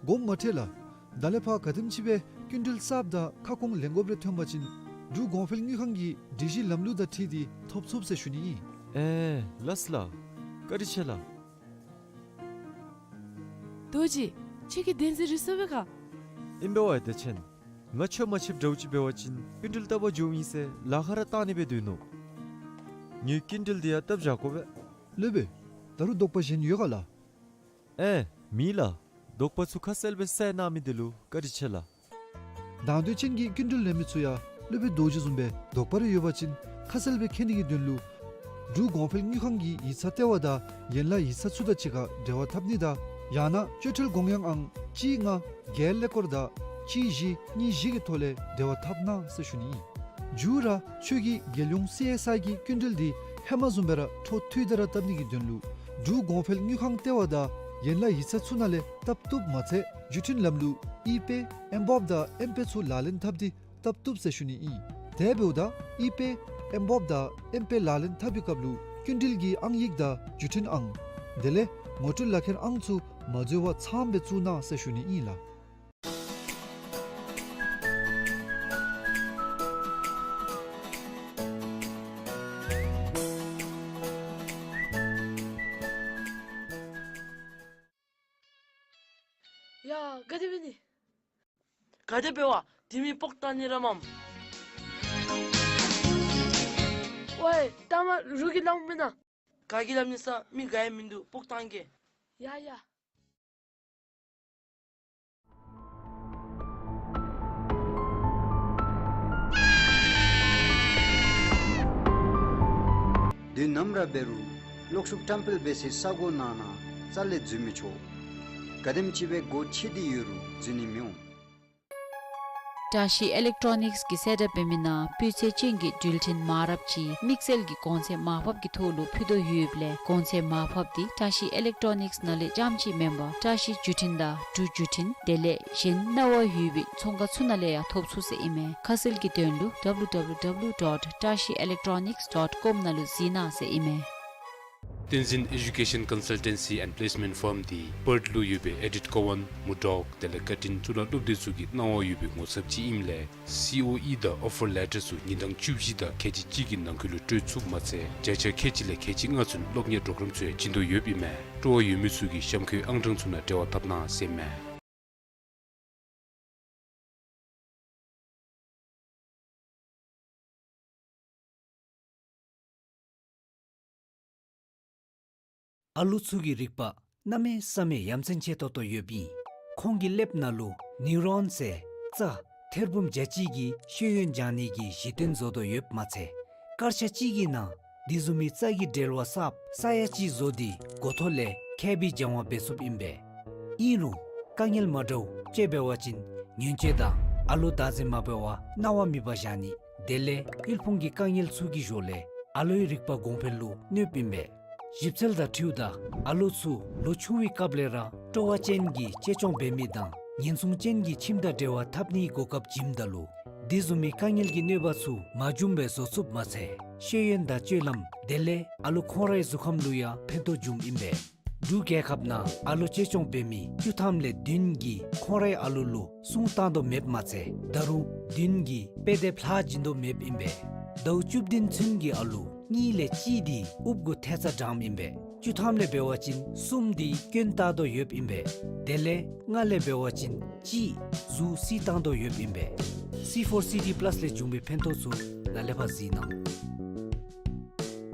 དགོངསམ་མ་ཁྲེལ་ལགས། ད་ལས་ཕར་ག་དེམ་ཅིག་སྦེ་སྐྱིན་འགྲུལ་གསརཔ་དང་ཁ་སྐོང་ལེན་དགོཔ་རེ་ཐོན་པ་ཅིན་འབྲུག་གོང་འཕེལ་དངུལ་ཁང་གི་སྒྲིག་གཞི་ལམ་ལུགས་དང་འཁྲིལ་ཏེ་ཐོབ་ཚུགས་ཟེར་ཞུ་ནི་ཨིན། ཨེ་ལགས་ལགས། བཀའ་དྲིན་ཆེ་ལགས། རྡོ་རྗེ། ཁྱོད་ཀྱིས་བདེན་འཛིན་རེ་སོང་པས་ག། ཨིན་པས་ཝའེ་བདེ་ཆེན། ང་ཁྱོད་མ་ཕྱདཔ་འདྲཝ་ཅིག་འབད་བ་ཅིན་སྐྱིན་འགྲུལ་བཏབ་པར་འགྱོཝ་ཨིན་ཟེར་ལཱ་ཁག་ར་བཏང་ནི་སྦེ་སྡོད་ནུག། ངེའི་སྐྱིན་འགྲུལ་འདི་ཡང་བཏབ་བཞག་དགོ་པས། སློབ་དཔོན། ད་རུང་དོགས་པ་གཞན་ཡོད་ག་ལགས། ཨེ་མེད་ལགས། དོགས་པ་ཚུ་ཁ་གསལ་སྦེ་བསལ་གནང་མི་འདི་ལུ་བཀའ་དྲིན་ཆེ་ལགས། དང་འདོད་ཅན་གྱི་སྐྱིན་འགྲུལ་ལེན་མི་ཚུ་ཡང་སློབ་དཔོན་རྡོ་རྗེ་བཟུམ་སྦེ་དོགས་པ་རེ་ཡོད་པ་ཅིན་ཁ་གསལ་སྦེ་མཁྱེན་ནི་གི་དོན་ལུ་འབྲུག་གོང་འཕེལ་དངུལ་ཁང་གི་ཡིག་ཚང་ལྟེ་བ་དང་ཡན་ལག་ཡིག་ཚང་ཚུ་དང་གཅིག་ཁར་འབྲེལ་བ་འཐབ་ནི་དང་ཡང་ན་སྤྱོད་ཁྲལ་དགོངས་ཡངས་ཨང་གཅིག་ལྔ་བརྒྱད་ཀླད་ཀོར་དང་གཅིག་བཞི་གཉིས་བཞི་གི་ཐོག་ལས་འབྲེལ་བ་འཐབ་གནང་ཟེར་ཞུ་ནི་ཨིན། མཇུག་ར་ཁྱོད་ཀྱིས་རྒྱལ་ཡོངས་སི་ཨེསི་ཨའི་གི་སྐྱིན་འགྲུལ་འདི་ཧེ་མ་བཟུམ་སྦེ་ར་འཕྲོ་མཐུད་དེ་ར་བཏབ་ནི་གི་དོན་ལུ་འབྲུག་གོང་འཕེལ་དངུལ་ཁང་ལྟེ་བ་དང་ཡན་ལག་ཡིག་ཚང་ཚུ་ནང་ལས་བཏབ་བཏུབ་མ་ཚད་བརྒྱུད་འཕྲིན་ལམ་ལུགས་ཨི་པེ་ཨེམ་བོབ་དང་ཨེམ་པེ་ཚུ་ལག་ལེན་འཐབ་སྟེ་བཏབ་བཏུབ་ཟེར་ཞུ་ནི་ཨིན། དེ་འབདཝ་ད་ཨི་པེ་ཨེམ་བོབ་དང་ཨེམ་པེ་ལག་ལེན་འཐབ་པའི་སྐབས་ལུ་སྐྱིན་འགྲུལ་གྱི་ཨང་ཡིག་དང་བརྒྱུད་འཕྲིན་ཨང་དེ་ལས་ ངོ་སྤྲོད་ལག་ཁྱེར་ཨང་ཚུ་མ་འཛོལ་བར་ཚངམ་སྦེ་བཙུགས་གནང་ཟེར་ཞུ་ནི་ཨིན་ལགས། ཡ་ག་དེ་འབད་ནི། ག་དེ་འབད་བ། དེ་མི་སྤོག་བཏང་ནི་ར་མས། ཝའི་ལྟ་མ་རུ་གི་ལམ་མེན་ན། ག་གི་ལམ་ནི་ས་མི་ག་ཡང་མིན་འདུག། སྤོག་བཏང་གེ། ཡ་ཡ། དུས་ནམ་ར་འབད་རུང་གློག་ཤུགས་བཀྲམ་སྤེལ་འབད་སའི་ས་གོ་ནང་ན་རྩ་ལས་འཛུལ་མི་ཆོག། ག་དེམ་ཅིག་སྦེ་སྒོ་ཕྱེ་སྟེ་ཡོད་རུང་འཛུལ་ནི་མི་འོང་། བཀྲ་ཤིས་ཨི་ལེག་ཊོ་ནིགསི་གིས་གསལ་བསྒྲགས་འབད་མི་ནང་སྤུས་ཚད་ཅན་གྱི་འགྲུལ་འཕྲིན་མ་འདྲཝ་ཅིག་དམིགས་བསལ་གྱི་གོང་ཚད་མར་ཕབ་ཀྱི་ཐོག་ལུ་ཕུལ་དོ་ཡོདཔ་ལས་གོང་ཚད་མར་ཕབ་འདི་བཀྲ་ཤིས་ཨི་ལེག་ཊོ་ནིགསི་ནང་ལས་རྐྱངམ་ཅིག་མེན་པར་བཀྲ་ཤིས་བརྒྱུད་འཕྲིན་དང་འབྲུག་བརྒྱུད་འཕྲིན་དེ་ལས་གཞན་གནང་བ་ཡོད་པའི་ཚོང་ཁང་ཚུ་ནང་ལས་ཡང་ཐོབ་ཚུགས་ཟེར་ཨིན་མས། ཁ་གསལ་གྱི་དོན་ལུ་ཌབ་ལུ་ཌབ་ལུ་ཌབ་ལུ་ཌོཊ་བཀྲ་ཤིས་ཨི་ལེག་ཊོ་ནིགསི་ཌོཊ་ཀོམ་ནང་ལུ་གཟིགས་གནང་ཟེར་ཨིན་མས། བསྟན་འཛིན་ཨེ་ཌུ་ཀེ་ཤཱན་ཀོན་སལ་ཊེན་སི་ཨེནཌ་པི་ལེསི་མེནཊ་ཕརམ་འདི་པརཐ་ལུ་ཡོད་པའི་ཨེ་ཌིཊ་ཀོ་ཝཱན་མུར་ཌོག་དེ་ལས་ཀར་ཊིན་གཙུག་ལག་སློབ་སྡེ་ཚུ་གིས་གནང་བ་ཡོད་པའི་ངོ་ཚབ་ཅིག་ཨིནམ་ལས་སི་ཨོ་ཨི་དང་ཨོ་ཕར་ལེ་ཊར་ཚུ་ཉིན་གྲངས་བཅུ་བཞི་དང་ཁལ་གཅིག་གཅིག་གི་ནང་འཁོད་ལུ་སྤྲོད་ཚུགསཔ་མ་ཚད་བརྒྱ་ཆ་ཁལ་གཅིག་ལས་ཁལ་གཅིག་ལྔ་ཚུན་སློབ་གཉེར་གྲོགས་རམ་ཚུ་ཡང་བྱིན་དོ་ཡོདཔ་ཨིན་མས། སྤྲོ་བ་ཡོད་མི་ཚུ་གིས་གཤམ་འཁོད་ཨང་གྲངས་ཚུ་ནང་འབྲེལ་བ་འཐབ་གནང་ཟེར་ཨིན་མས། ཨ་ལུ་ཚུ་གི་རིག་པ་གནམ་མེད་ས་མེད་ཡ་མཚན་ཆེ་ཏོག་ཏོ་ཡོདཔ་ཨིན། ཁོང་གི་ཀླདཔ་ནང་ལུ་ནིའུ་རོན་ཟེར་རྩ་ཐེར་འབུམ་བརྒྱ་གཅིག་གི་ཤེས་ཡོན་སྦྱང་ནི་གི་གཞི་རྟེན་བཟོ་དོ་ཡོདཔ་མ་ཚད་སྐར་ཆ་གཅིག་གི་ནང་འདི་བཟུམ་མའི་རྩ་གི་འབྲེལ་བ་གསརཔ་ས་ཡ་གཅིག་བཟོ་སྟེ་འགོ་ཐོག་ལས་མཁས་པའི་སྦྱང་བ་འབད་ཚུགསཔ་ཨིན་པས། ཨིན་རུང་དཀའ་ངལ་མ་འདྲཝ་ཅིག་འབད་བ་ཅིན་ཉེན་བཅོལ་དང་ཨ་ལུ་བདག་འཛིན་མ་འབད་བར་གནང་བ་མེད་པར་བཞག་ནི་དེ་ལས་དབུལ་ཕོངས་ཀྱི་དཀའ་ངལ་ཚུ་གི་ཞོར་ལས་ཨ་ལུའི་རིག་པ་གོང་འཕེལ་ལུ་གནོདཔ་ཨིན་པས། ཞིབ་འཚོལ་དང་འཁྲིལཝ་ད་ཨ་ལུ་ཚུ་ལོ་ཆུང་བའི་སྐབས་ལས་ར་སྤྲོ་བ་ཅན་གྱི་གཅེས་སྐྱོང་འབད་མི་དང་ཉེན་སྲུང་ཅན་གྱི་ཁྱིམ་དང་འབྲེལ་བ་འཐབ་ནིའི་གོ་སྐབས་བྱིནམ་ད་ལུ་འདི་བཟུམ་མའི་དཀའ་ངལ་གྱི་གནོད་པ་ཚུ་མ་འབྱུངམ་སྦེ་བཟོ་ཚུགསཔ་མ་ཚད་ཤེས་ཡོན་དང་སྤྱོད་ལམ་དེ་ལས་ཨ་ལུ་ཁོང་རའི་གཟུགས་ཁམས་ལུ་ཡང་ཕན་ཐོགས་འབྱུངམ་ཨིན་པས། འབྲུག་རྒྱལ་ཁབ་ནང་ཨ་ལུ་གཅེས་སྐྱོང་འབད་མི་བཅུ་ཐམ་ལས་བདུན་གྱིས་ཁོང་རའི་ཨ་ལུ་ལུ་སྲུང་བཏང་དོ་མེདཔ་མ་ཚད་ད་རུང་བདུན་གྱིས་དཔེ་དེབ་ལྷག་བྱིན་དོ་མེདཔ་ཨིན་པས། ཟླཝ་བཅུ་བདུན་ཚུན་གྱི་ཨ་ལུ་གཉིས་ལས་གཅིག་འདི་ཨུབ་གུ་ཐལ་རྩ་དྲངམ་ཨིན་པས། བཅུ་ཐམ་ལས་འབད་བ་ཅིན་གསུམ་འདི་སྐྱོན་བཏགས་དོ་ཡོདཔ་ཨིན་པས། དེ་ལས་ལྔ་ལས་འབད་བ་ཅིན་གཅིག་གཟུགས་བསིལ་བཏང་དོ་ཡོདཔ་ཨིན་པས། སི་ཕོར་སི་ཌི་པ་ལཱསི་ལས་བྱུང་བའི་ཕན་ཐོགས་ཚུ་ནཱ་ལས་ཕར་གཟིགས་གནང་།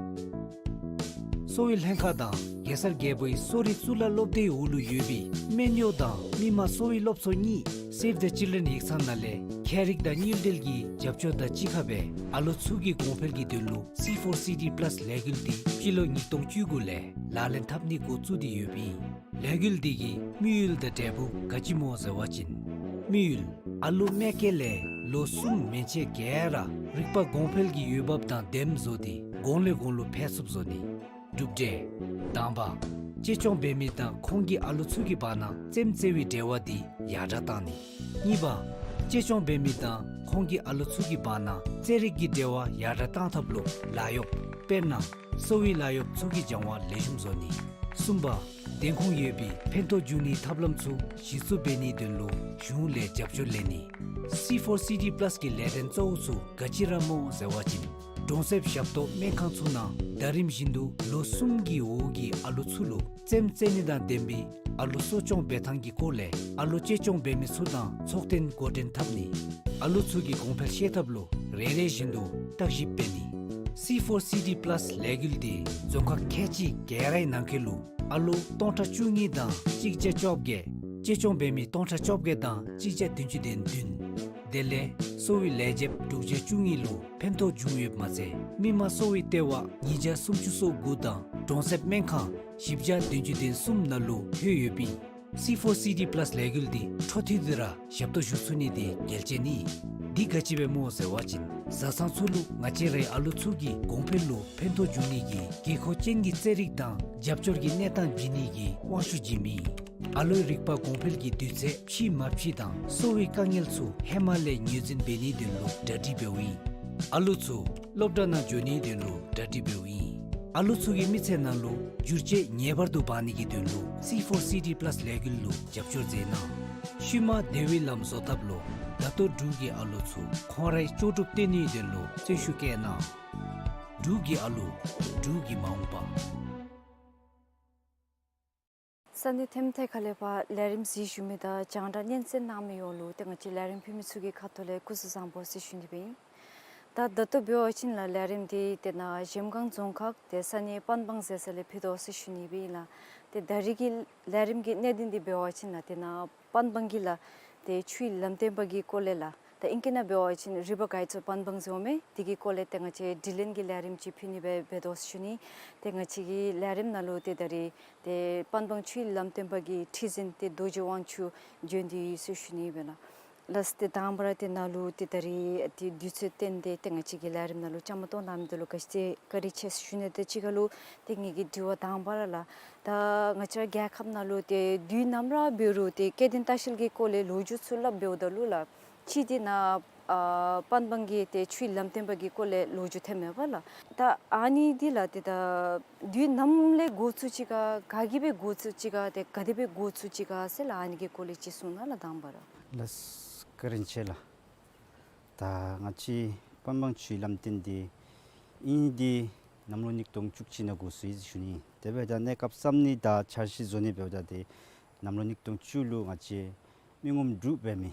གསོ་བའི་ལྷན་ཁག་དང་གེ་སར་རྒྱལ་པོའི་གསོ་རིག་གཙུག་ལག་སློབ་སྡེའི་འོག་ལུ་ཡོད་པའི་སྨན་གཡོག་དང་མི་དམངས་གསོ་བའི་སློབ་ཚོགས་གཉིས་སེབ་ཛ་ཅིལ་ཌེན་ཡིག་ཚང་ནང་ལས་ཁྱད་རིག་དང་དངུལ་འབྲེལ་གྱི་རྒྱབ་སྐྱོར་དང་གཅིག་ཁར་སྦེ་ཨ་ལོ་ཚུ་གི་གོང་འཕེལ་གྱི་དོན་ལུ་སི་ཕོར་སི་ཌི་པ་ལཱསི་ལས་འགུལ་འདི་སྤྱི་ལོ་ཉིས་སྟོང་བཅུ་དགུ་ལས་ལག་ལེན་འཐབ་ནི་འགོ་བཙུགས་ཏེ་ཡོདཔ་ཨིན། ལས་འགུལ་འདི་གི་དམིགས་ཡུལ་དང་འབྲས་བུ་ག་ཅི་སྨོ་ཟེར་བ་ཅིན། དམིགས་ཡུལ་ཨ་ལུ་མེ་སྐྱེས་ལས་ལོ་གསུམ་མན་ཆད་ག་ར་རིག་པ་གོང་འཕེལ་གྱི་འོས་འབབ་དང་ལྡནམ་བཟོ་སྟེ་གོང་ལས་གོང་ལུ་འཕེལ་ཚུགསཔ་བཟོ་ནི། གྲུབ་འབྲས། དང་པ། གཅེས་སྐྱོང་འབད་མི་དང་ཁོང་གི་ཨ་ལོ་ཚུ་གི་བར་ན་རྩེདམོ་རྩེ་བའི་འབྲེལ་བ་འདི་ཡར་དྲག་བཏང་ནི། གཉིས་པ། གཅེས་སྐྱོང་འབད་མི་དང་ཁོང་གི་ཨ་ལོ་ཚུ་གི་བར་ན་རྩེད་རིགས་ཀྱི་འབྲེལ་བ་ཡར་དྲག་བཏང་ཐབས་ལུ་ལཱ་གཡོགཔ་དཔེར་ན་གསོ་བའི་ལཱ་གཡོགཔ་ཚུ་གི་སྦྱང་བ་ལེགས་ཤོམ་བཟོ་ནི། གསུམ་པ། བདེན་ཁུངས་ཡོད་པའི་ཕན་ཐོགས་འབྱུང་ནིའི་ཐབས་ལམ་ཚུ་གཞི་བཙུགས་འབད་ནིའི་དོན་ལུ་གཞུང་ལས་རྒྱབ་སྐྱོར་ལེན་ནི། སི་ཕོར་སི་ཌི་པ་ལཱསི་གི་ལས་དོན་གཙོ་བོ་ཚུ་ག་ཅི་ར་སྨོ་ཟེར་བ་ཅིན། གྲོང་གསེབ་ཞབས་ཏོག་སྨན་ཁང་ཚུ་ནང་ཟླ་རིམ་བཞིན་དུ་ལོ་གསུམ་གྱི་འོག་གི་ཨ་ལོ་ཚུ་ལུ་རྩེདམོ་རྩེ་ནི་དང་ལྡན་པའི་ཨ་ལོ་གསོ་སྐྱོང་འབད་ཐངས་ཀྱི་སྐོར་ལས་ཨ་ལོ་གཅེས་སྐྱོང་འབད་མི་ཚུ་དང་ཚོགས་ཐེངས་འགོ་འདྲེན་འཐབ་ནི། ཨ་ལོ་ཚུ་གི་གོང་འཕེལ་ཤེས་ཐབས་ལུ་རེ་རེ་བཞིན་དུ་བརྟག་ཞིབ་འབད་ནི། སི་ཕོར་སི་ཌི་པ་ལཱསི་ལས་འགུལ་འདི་རྫོང་ཁག་ཁལ་གཅིག་ག་རའི་ནང་འཁོད་ལུ་ཨ་ལོ་སྟོང་ཕྲག་བཅུ་གཉིས་དང་གཅིག་བརྒྱ་བཅོ་བརྒྱད། གཅེས་སྐྱོང་འབད་མི་སྟོང་ཕྲག་བཅོ་བརྒྱད་དང་གཅིག་བརྒྱ་བདུན་ཅུ་དོན་བདུན། དེ་ལས་གསོ་བའི་ལས་བྱེདཔ་དྲུག་བརྒྱ་བཅུ་གཉིས་ལུ་ཕན་ཐོགས་བྱུང་ཡོདཔ་མ་ཚད་མི་དམངས་གསོ་བའི་ལྟེ་བ་ཉིས་བརྒྱ་སུམ་ཅུ་སོ་དགུ་དང་གྲོང་གསེབ་སྨན་ཁང་བཞི་བརྒྱ་བདུན་ཅུ་དོན་གསུམ་ནང་ལུ་ལྷོད་ཡོདཔ་ཨིན། སི་ཕོར་སི་ཌི་པ་ལཱསི་ལས་འགུལ་འདི་འཕྲོ་མཐུད་དེ་ར་ཞབས་ཏོག་ཞུ་ཚུགས་ནི་འདི་གལ་ཆེ་ནི། འདི་ག་ཅི་སྦེ་སྨོ་ཟེར་བ་ཅིན་བཟའ་ཚང་ཚུ་ལུ་ང་བཅས་རའི་ཨ་ལོ་ཚུ་གི་གོང་འཕེལ་ལུ་ཕན་ཐོགས་འབྱུང་ནི་གི་དགོས་མཁོ་ཅན་གྱི་རྩེད་རིགས་དང་རྒྱབ་སྐྱོར་གྱི་གནས་སྟངས་བྱིན་ནི་གི་དབང་ཤུགས་བྱིནམ་ཨིན། ཨ་ལོའི་རིག་པ་གོང་འཕེལ་གྱི་དུས་ཚོད་ཕྱིས་མ་ཕྱིས་དང་གསོ་བའི་དཀའ་ངལ་ཚུ་ཧེ་མ་ལས་ངོས་འཛིན་འབད་ནིའི་དོན་ལུ་གྲ་སྒྲིག་འབདཝ་ཨིན། ཨ་ལོ་ཚུ་སློབ་གྲྭ་ནང་འགྱོ་ནིའི་དོན་ལུ་གྲ་སྒྲིག་འབདཝ་ཨིན། ཨ་ལོ་ཚུ་གི་མི་ཚེ་ནང་ལུ་འགྱུར་བཅོས་ངེས་པར་དུ་འབག་ནི་གི་དོན་ལུ་སི་ཕོར་སི་ཌི་པ་ལཱསི་ལས་འགུལ་ལུ་རྒྱབ་སྐྱོར་མཛད་གནང་། ཤུལ་མ་བདེ་བའི་ལམ་བཟོ་ཐབས་ལུ་ད་ལྟོ་འབྲུག་གི་ཨ་ལོ་ཚུ་ཁོང་རའི་ལྕོགས་གྲུབ་སྟོན་ནིའི་དོན་ལུ་བརྩོན་ཤུགས་བསྐྱེད་གནང་། འབྲུག་གི་ཨ་ལོ། འབྲུག་གི་མ་འོངས་པ། ས་གནས་ཐེམ་ཐེ་ཁ་ལས་ཕར་ལས་རིམ་གཟིགས་བཞུགས་མི་དང་རྒྱང་བསྒྲགས་སྙན་གསན་གནང་མི་ཡོངས་ལུ་ཏེ་ང་བཅས་ལས་རིམ་ཕུལ་མི་ཚུ་གི་ཁ་ཐུག་ལས་སྐུ་གཟུགས་བཟང་པོ་ཟེར་ཞུ་ནི་སྦེ་ཨིན། ད་ད་ལྟོ་འབད་བ་ཅིན་ལགས་ལས་རིམ་འདི་ཏེ་ནཱ་གཞལམ་སྒང་རྫོང་ཁག་ཏེ་ས་གནས་པན་སྦང་ཟེར་ས་ལས་ཕུལ་དོ་ཟེར་ཞུ་ནི་སྦེ་ཨིན་ལགས། ཏེ་ད་རིས་ཀྱི་ལས་རིམ་གྱི་གནད་དོན་འདི་འབད་བ་ཅིན་ལགས་ཏེ་ནཱ་པན་སྦང་གི་ལགས་ཏེ་ཆུའི་ལམ་སྟོན་པ་གི་སྐོར་ལས་ལགས། ད་ཨིང་སྐད་ནང་འབད་བ་ཅིན་River Guides of Panbang ཟེར་འོང་མས། དེ་གི་སྐོར་ལས་ཏེ་ང་བཅས་དྲི་ལན་གྱི་ལས་རིམ་ཅིག་ཕུལ་ནི་སྦེ་འབད་དོ་ཟེར་ཞུ་ནི། ཏེ་ང་བཅས་ཀྱི་ལས་རིམ་ནང་ལུ་ཏེ་ད་རིས་ཏེ་པན་སྦང་ཆུའི་ལམ་སྟོན་པ་གི་ཁྲི་འཛིན་ཏེ་རྡོ་རྗེ་དབང་ཕྱུག་བྱོན་ཏེ་ཡོད་ཟེར་ཞུ་ནི་སྦེ་ལགས། ལགས་ཏེ་དང་པ་ར་ཏེ་ནཱ་ལུ་ཏེ་ད་རིས་ཏེ་དུས་ཚོད་བཏོན་ཏེ་ཏེ་ང་བཅས་ཀྱི་ལས་རིམ་ནང་ལུ་བཅའ་མར་གཏོགས་གནང་མི་འདི་ལུ་ག་ཅི་བཀའ་དྲིན་ཆེ་ཟེར་ཞུ་ནི། ཏེ་གཅིག་ཁར་ལུ་ཏེ་ངེ་གི་དྲི་བ་དང་པ་ར་ལགས། ད་ང་བཅས་རྒྱལ་ཁབ་ནང་ལུ་ཏེ་དུས་ནམ་ར་འབད་རུང་ཏེ་སྐྱེ་ལྡན་ལྟ་བཤལ་གྱི་སྐོར་ལས་ལོ་རྒྱུས་ཚུ་སླབ་འབདཝ་ད་ལུ་ལགས་ཅིག་ཏེ་ནཱ་ཨ་པན་སྦང་གི་ཏེ་ཆུའི་ལམ་སྟོན་པ་གི་སྐོར་ལས་ལོ་རྒྱུས་ཐོནམ་མས་པ་ལགས། ད་ཨ་ནི་འདི་ལགས་ཏེ་ད་དུས་ནམ་ལས་འགོ་བཙུགས་ཅི་ག་ག་གིས་སྦེ་འགོ་བཙུགས་ཅི་ག་ཏེ་ག་དེ་སྦེ་འགོ་བཙུགས་ཅི་ག་ཟེར་ལགས་ཨ་ནི་གི་སྐོར་ལས་ཅིག་གསུང་གནང་ལགས་དང་པ་ར། ལགས་བཀའ་དྲིན་ཆེ་ལགས། ད་ང་བཅས་པན་སྦང་ཆུའི་ལམ་སྟོན་འདི་ཨིན་འདི་གནམ་ལོ་ཉིས་སྟོང་བཅུ་གཅིག་ནང་འགོ་བཙུགས་ཡི་ཟེར་ཞུ་ནི། དེ་འབདཝ་ད་གནས་སྐབས་བརྩམ་ནི་དང་འཆར་གཞི་བཟོ་ནི་འབདཝ་ད་ཏེ་གནམ་ལོ་ཉིས་སྟོང་བཅུ་ལུ་ང་བཅས་མི་ངོམ་དྲུག་འབད་མི་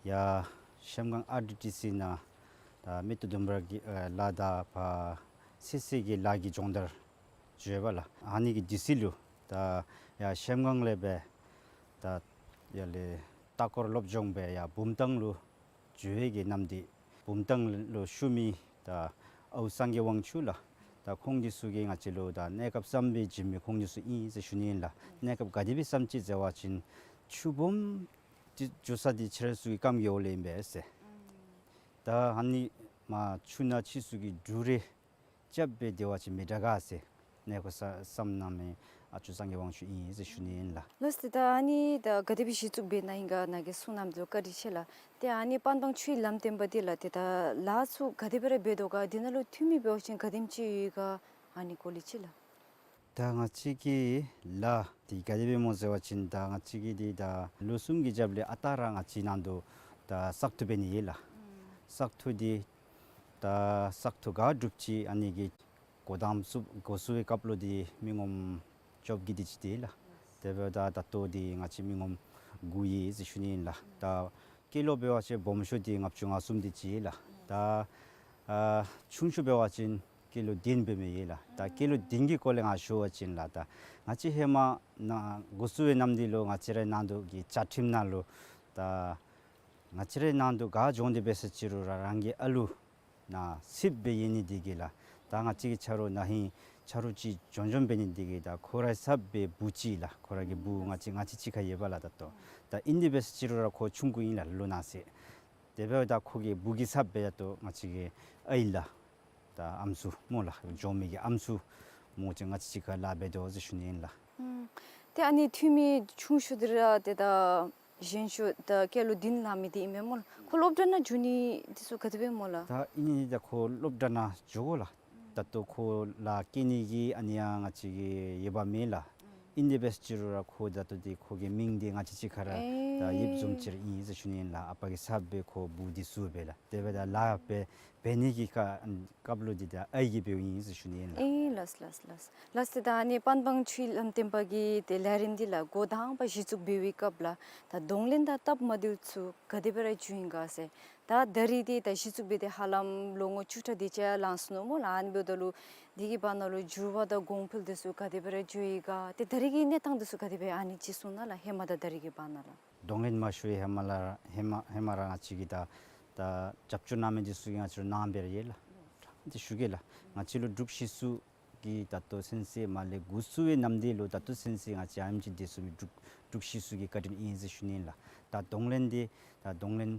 ཡར་གཞལམ་སྒང་ཨར་ཌི་ཊི་སི་ནང་ད་མེ་ཏོག་ལྡུམ་ར་གི་ཨ་ལ་དང་ཕར་སེ་སེ་གི་ལ་གི་སྦྱོང་བརྡར་འགྱོ་ཡོད་པ་ལགས། ཨ་ནི་གི་དུས་ཚོད་ལུ་ད་ཡར་གཞལམ་སྒང་ལས་སྦེ་ད་ཡར་ལས་ལྟ་སྐོར་སློབ་སྦྱོང་སྦེ་ཡར་བུམ་ཐང་ལུ་འགྱོ་བའི་གི་གནམ་དུས་བུམ་ཐང་ལུ་བཞུགས་མི་ད་ཨའུ་སངས་རྒྱས་དབང་ཕྱུག་ལགས། ད་ཁོང་འདི་ཚུ་གིས་ང་བཅས་ལུ་ད་གནས་སྐབས་བརྩམ་སྦེ་བྱིན་མི་ཁོང་འདི་ཚུ་ཨིན་ཟེར་ཞུ་ནི་ཨིན་ལགས། གནས་སྐབས་ག་དེ་སྦེ་བརྩམ་ཅི་ཟེར་བ་ཅིན་ཆུ་སྦོམ་འདི་འགྱོ་ས་འདི་ཁྱེད་ར་ཚུ་གི་རྐངམ་གི་འོག་ལས་ཨིན་པས་ཟེར། ད་ཨ་ནི་མར་ཆུ་ནང་ཁྱེད་ཚུ་གིས་འབྲུག་རེ་རྐྱབ་སྦེ་སྡོད་པ་ཅིན་མི་དྲག་ག་ཟེར་གནས་སྐོར་ས་བརྩམ་གནང་མི་ཨ་ཆུ་སངས་རྒྱས་དབང་ཕྱུག་ཨིན་ཟེར་ཞུ་ནི་ཨིན་ལགས། ལགས་སོ། ད་ཨ་ནི་ད་ག་དེ་སྦེ་གཞི་བཙུགས་འབད་གནང་ཡི་ག་ནཱ་གིས་གསུང་གནངམ་འདི་ལུ་བཀའ་དྲིན་ཆེ་ལགས། ཏེ་ཨ་ནི་པན་སྦང་ཆུའི་ལམ་སྟོན་པ་འདི་ལགས་ཏེ་ད་ལཱ་ཚུ་ག་དེ་སྦེ་ར་འབད་དོ་ག་འདི་ནང་ལུ་འཐུས་མི་འབད་བ་ཅིན་ག་དེམ་ཅིག་ཡོད་ག་ཨ་ནི་སྐོར་ལས་ཅིག་ལགས། ད་ང་བཅས་ཀྱི་ལཱ་འདི་ག་དེ་སྦེ་སྨོ་ཟེར་བ་ཅིན་ད་ང་བཅས་ཀྱི་འདི་ད་ལོ་གསུམ་གྱི་རྒྱབ་ལས་ཨ་རྟག་ར་ང་བཅས་ནང་དུ་ད་བཙག་འཐུ་འབད་ནི་ཨིན་ལགས། བཙག་འཐུ་འདི་ད་བཙག་འཐུ་ག་གྲུབ་ཅི་ཨ་ནི་གི་འགོ་དང་པ་འགོ་བཙུགས་པའི་སྐབས་ལུ་འདི་མི་ངོམ་བཅོ་བརྒྱད་དེ་ཅིག་འདུག་ལགས། དེ་འབདཝ་ད་ད་ལྟོ་འདི་ང་བཅས་མི་ངོམ་དགུ་ཡོད་ཟེར་ཞུ་ནི་ཨིན་ལགས། ད་སྐྱེས་ལོ་འབད་བ་ཅིན་སྦོམ་ཤོས་འདི་ལྔ་བཅུ་ང་གསུམ་དེ་ཅིག་ལགས། ད་ཨ་ཆུང་ཤོས་འབད་བ་ཅིན་སྐྱེས་ལོ་བདུན་འབད་མི་ཡོད་ལགས། ད་སྐྱེས་ལོ་བདུན་གྱི་སྐོར་ལས་ང་ཞུ་བ་ཅིན་ལགས་ད་ང་བཅས་ཧེ་མ་ནཱ་འགོ་བཙུགས་པའི་གནམ་དུས་ལུ་ང་བཅས་རའི་ནང་དུ་གི་བཅའ་ཁྲིམས་ནང་ལུ་ད་ང་བཅས་རའི་ནང་དུ་ག་འགྱོ་སྟེ་འབད་ས་ཅི་རུང་ར་རང་གི་ཨ་ལུ་ནཱ་ཚབ་སྦེ་ཡོད་ནི་འདི་གིས་ལགས། ད་ང་བཅས་ཀྱི་ཆ་རོགས་ནཱ་ཧིང་ཆ་རོགས་ཅིག་འབྱོན་འབྱོནམ་འབད་ནི་འདི་གིས་ད་ཁོ་རའི་ཚབ་སྦེ་བུ་ཅིག་ལགས། ཁོ་ར་གི་བུ་ང་བཅས་ང་བཅས་གཅིག་ཁར་ཡོད་པ་ལགས་ད་ལྟོ། ད་ཨིན་ཏེ་འབད་ས་ཅི་རུང་ར་ཁོ་ཆུང་ཀུ་ཨིན་ལགས་ལོ་ན་ཚོད། དེ་འབདཝ་ད་ཁོ་གི་བུ་གི་ཚབ་སྦེ་ད་ལྟོ་ང་བཅས་ཀྱི་ཨའི་ལགས། ད་ཨམ་སྲུ་སྨོ་ལགས། འགྱོ་མི་གི་ཨམ་སྲུ་སྨོ་ཅིག་ང་བཅས་གཅིག་ཁར་ལཱ་འབད་དོ་ཟེར་ཞུ་ནི་ཨིན་ལགས། ཨུམ། ཏེ་ཨ་ནི་འཐུས་མི་ཆུང་ཤོས་འདི་ར་ཏེ་ད་གཞོན་ཤོས་ད་སྐྱེས་ལོ་བདུན་ལང་མི་འདི་ཨིན་མས་སྨོ་ལགས། ཁོ་སློབ་གྲྭ་ནང་འགྱོ་ནི་འདི་ཚུ་ག་དེ་སྦེ་སྨོ་ལགས། ད་ཨིན་ནི་ད་ཁོ་སློབ་གྲྭ་ནང་འགྱོ་དགོ་ལགས། ད་ལྟོ་ཁོ་ལཱ་བཀལ་ནི་གི་ཨ་ནི་ཡང་ང་བཅས་ཀྱི་ཡོདཔ་མེད་ལགས། ཨིན་ཏེ་འབད་ས་ཅི་རུང་ར་ཁོ་ད་ལྟོ་འདི་ཁོ་གི་མིང་འདི་ང་བཅས་གཅིག་ཁར་ར་ད་ཡོདཔ་བཟུམ་ཅིག་ར་ཨིན་ཟེར་ཞུ་ནི་ཨིན་ལགས། ཨ་པ་གི་ཚབ་སྦེ་ཁོ་བུ་འདི་བཙུགས་སྦེ་ལགས། དེ་འབདཝ་ད་ལཱ་འབད་འབད་ནི་གི་སྐབས་སྐབས་ལུ་འདི་ད་ཨའི་གིས་འབདཝ་ཨིན་ཟེར་ཞུ་ནི་ཨིན་ལགས། ཨེ་ལགས་ལགས་ལགས། ལགས་ཏེ་ད་ཨ་ནི་པན་སྦང་ཆུའི་ལམ་སྟོན་པ་གི་ཏེ་ལས་རིམ་འདི་ལགས་འགོ་དང་པ་གཞི་བཙུགས་འབད་བའི་སྐབས་ལགས་ད་གདོང་ལེན་དང་སྟབས་མ་བདེཝ་ཚུ་ག་དེ་སྦེ་ར་བྱུང་ཡི་ག་ཟེར། ད་ད་རིས་འདི་ད་གཞི་བཙུགས་འབད་དེ་ཧ་ལམ་ལོ་ངོ་བཅུ་ཕྲག་དེ་ཅིག་ལང་སོ་ནུག་སྨོ་ལགས། ཨ་ནི་འབདཝ་ད་ལུ་འདི་གི་བར་ན་ལུ་འགྱུར་བ་དང་གོང་འཕེལ་འདི་ཚུ་ག་དེ་སྦེ་ར་བྱུང་ཡི་ག། ཏེ་ད་རིས་ཀྱི་གནས་སྟངས་འདི་ཚུ་ག་དེ་སྦེ་ཨ་ནི་ཅིག་གསུང་གནང་ལགས། ཧེ་མ་དང་ད་རིས་ཀྱི་བར་ན་ལགས། གདོང་ལེན་མ་ཞུ་བའི་ཧེ་མ་ལས་ཧེ་མ་ཧེ་མ་ར་ང་བཅས་ཀྱི་ད་ད་རྒྱབ་སྐྱོར་གནང་མི་འདི་ཚུ་གིས་ང་བཅས་ལུ་གནང་སྦེ་ར་ཡོད་ལགས། ཏེ་ཞུ་གེ་ལགས། ང་བཅས་ལུ་འབྲུག་གཞིས་སུ་གི་ད་ལྟོ་ཚུན་ཚོད་མར་ལས་འགོ་བཙུགས་པའི་གནམ་དུས་ལུ་ད་ལྟོ་ཚུན་ཚོད་ང་བཅས་ཨ་ནེམ་ཅིག་སྡོད་ཚུགས་མི་འབྲུག་འབྲུག་གཞིས་སུ་གི་བཀའ་དྲིན་ཨིན་ཟེར་ཞུ་ནི་ཨིན་ལགས། ད་གདོང་ལེན་འདི་ད་གདོང་ལེན་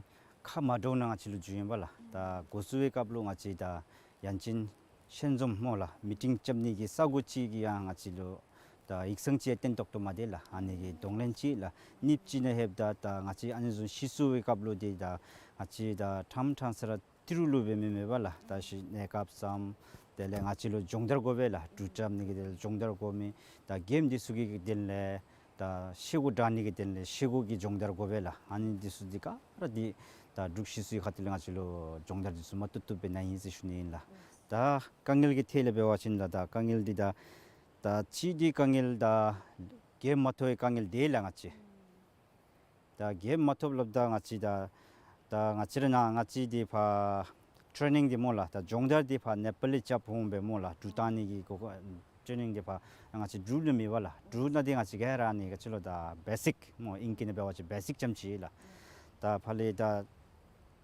ཁ་མ་འདྲཝ་ནང་ང་བཅས་ལུ་བྱུང་ཡོདཔ་ལགས། ད་འགོ་བཙུགས་པའི་སྐབས་ལུ་ང་བཅས་ད་ཡང་ཅིན་ཞལ་འཛོམས་སྨོ་ལགས་མི་ཊིང་རྐྱབ་ནི་གི་ས་གོ་ཅིག་གི་ཡང་ང་བཅས་ལུ་ད་ཡིག་ཚང་ཅིག་ཡང་སྟོན་ཏོག་ཏོ་མ་སྡོད་ལགས། ཨ་ནི་གི་གདོང་ལེན་ཅིག་ལགས། གཉིས་པ་ཅིག་ནང་ལྷོདཔ་ད་ད་ང་བཅས་ཨ་ནི་བཟུམ་གཞིས་སུ་གི་སྐབས་ལུ་འདི་ད་ང་བཅས་ད་ཕྲང་ཕྲང་ས་ར་ཏི་རུ་ལུ་འབད་མི་མེད་པ་ལགས། ད་ཅི་གནས་སྐབས་བརྩམ་ དེ་ལས་ང་བཅས་ལུ་སྦྱོང་བརྡར་དགོ་པས་ལགས། འབྲུག་རྐྱབ་ནི་གི་དེ་ལས་སྦྱོང་བརྡར་དགོ་མི། ད་རྒནམ་འདི་ཚུ་གི་དེ་ལས་ད་ཤེལ་སྒོ་དྲང་ནི་གི་དེ་ལས་ཤེལ་སྒོ་གི་སྦྱོང་བརྡར་དགོ་པས་ལགས། ཨ་ནི་འདི་ཚུ་འདི་ག་ར་འདི་ད་འབྲུག་གཞིས་ཚོགས་ཁ་ཐུག་ལས་ང་བཅས་ལུ་སྦྱོང་བརྡར་འདི་ཚུ་མ་བཏུབ་བཏུབ་སྦེ་གནང་ཡི་ཟེར་ཞུ་ནི་ཨིན་ལགས། ད་དཀའ་ངལ་གྱི་ཐད་ལས་འབད་བ་ཅིན་ད་ད་དཀའ་ངལ་འདི་ད་ད་གཅིག་འདི་དཀའ་ངལ་ད་རྒནམ་མ་ཐོབ་པའི་དཀའ་ངལ་འདི་ལགས། ང་བཅས་ད་རྒནམ་མ་ཐོབ་སླབ་ད་ང་བཅས་ད་ད་ང་བཅས་ར་ནཱ་ང་བཅས་འདི་ཕར་ཊེ་ནིང་འདི་སྨོ་ལགས། ད་སྦྱོང་བརྡར་འདི་ཕར་ནེ་པཱལ་ལས་རྐྱབ་འོང་པས་སྨོ་ལགས། འབྲུག་བཏང་ནི་གི་གོ་ཊེ་ནིང་འདི་ཕར་ང་བཅས་འབྲུག་ལུ་མེད་པས་ལགས། འབྲུག་ནང་འདི་ང་བཅས་ག་ར་ནི་ག་ཅི་ལོ་ད་བེ་སིཀ་སྨོ་ཨིང་སྐད་ནང་འབད་བ་ཅིན་བེ་སིཀ་རྐྱངམ་ཅིག་ལགས། ད་ཕར་ལས་ད་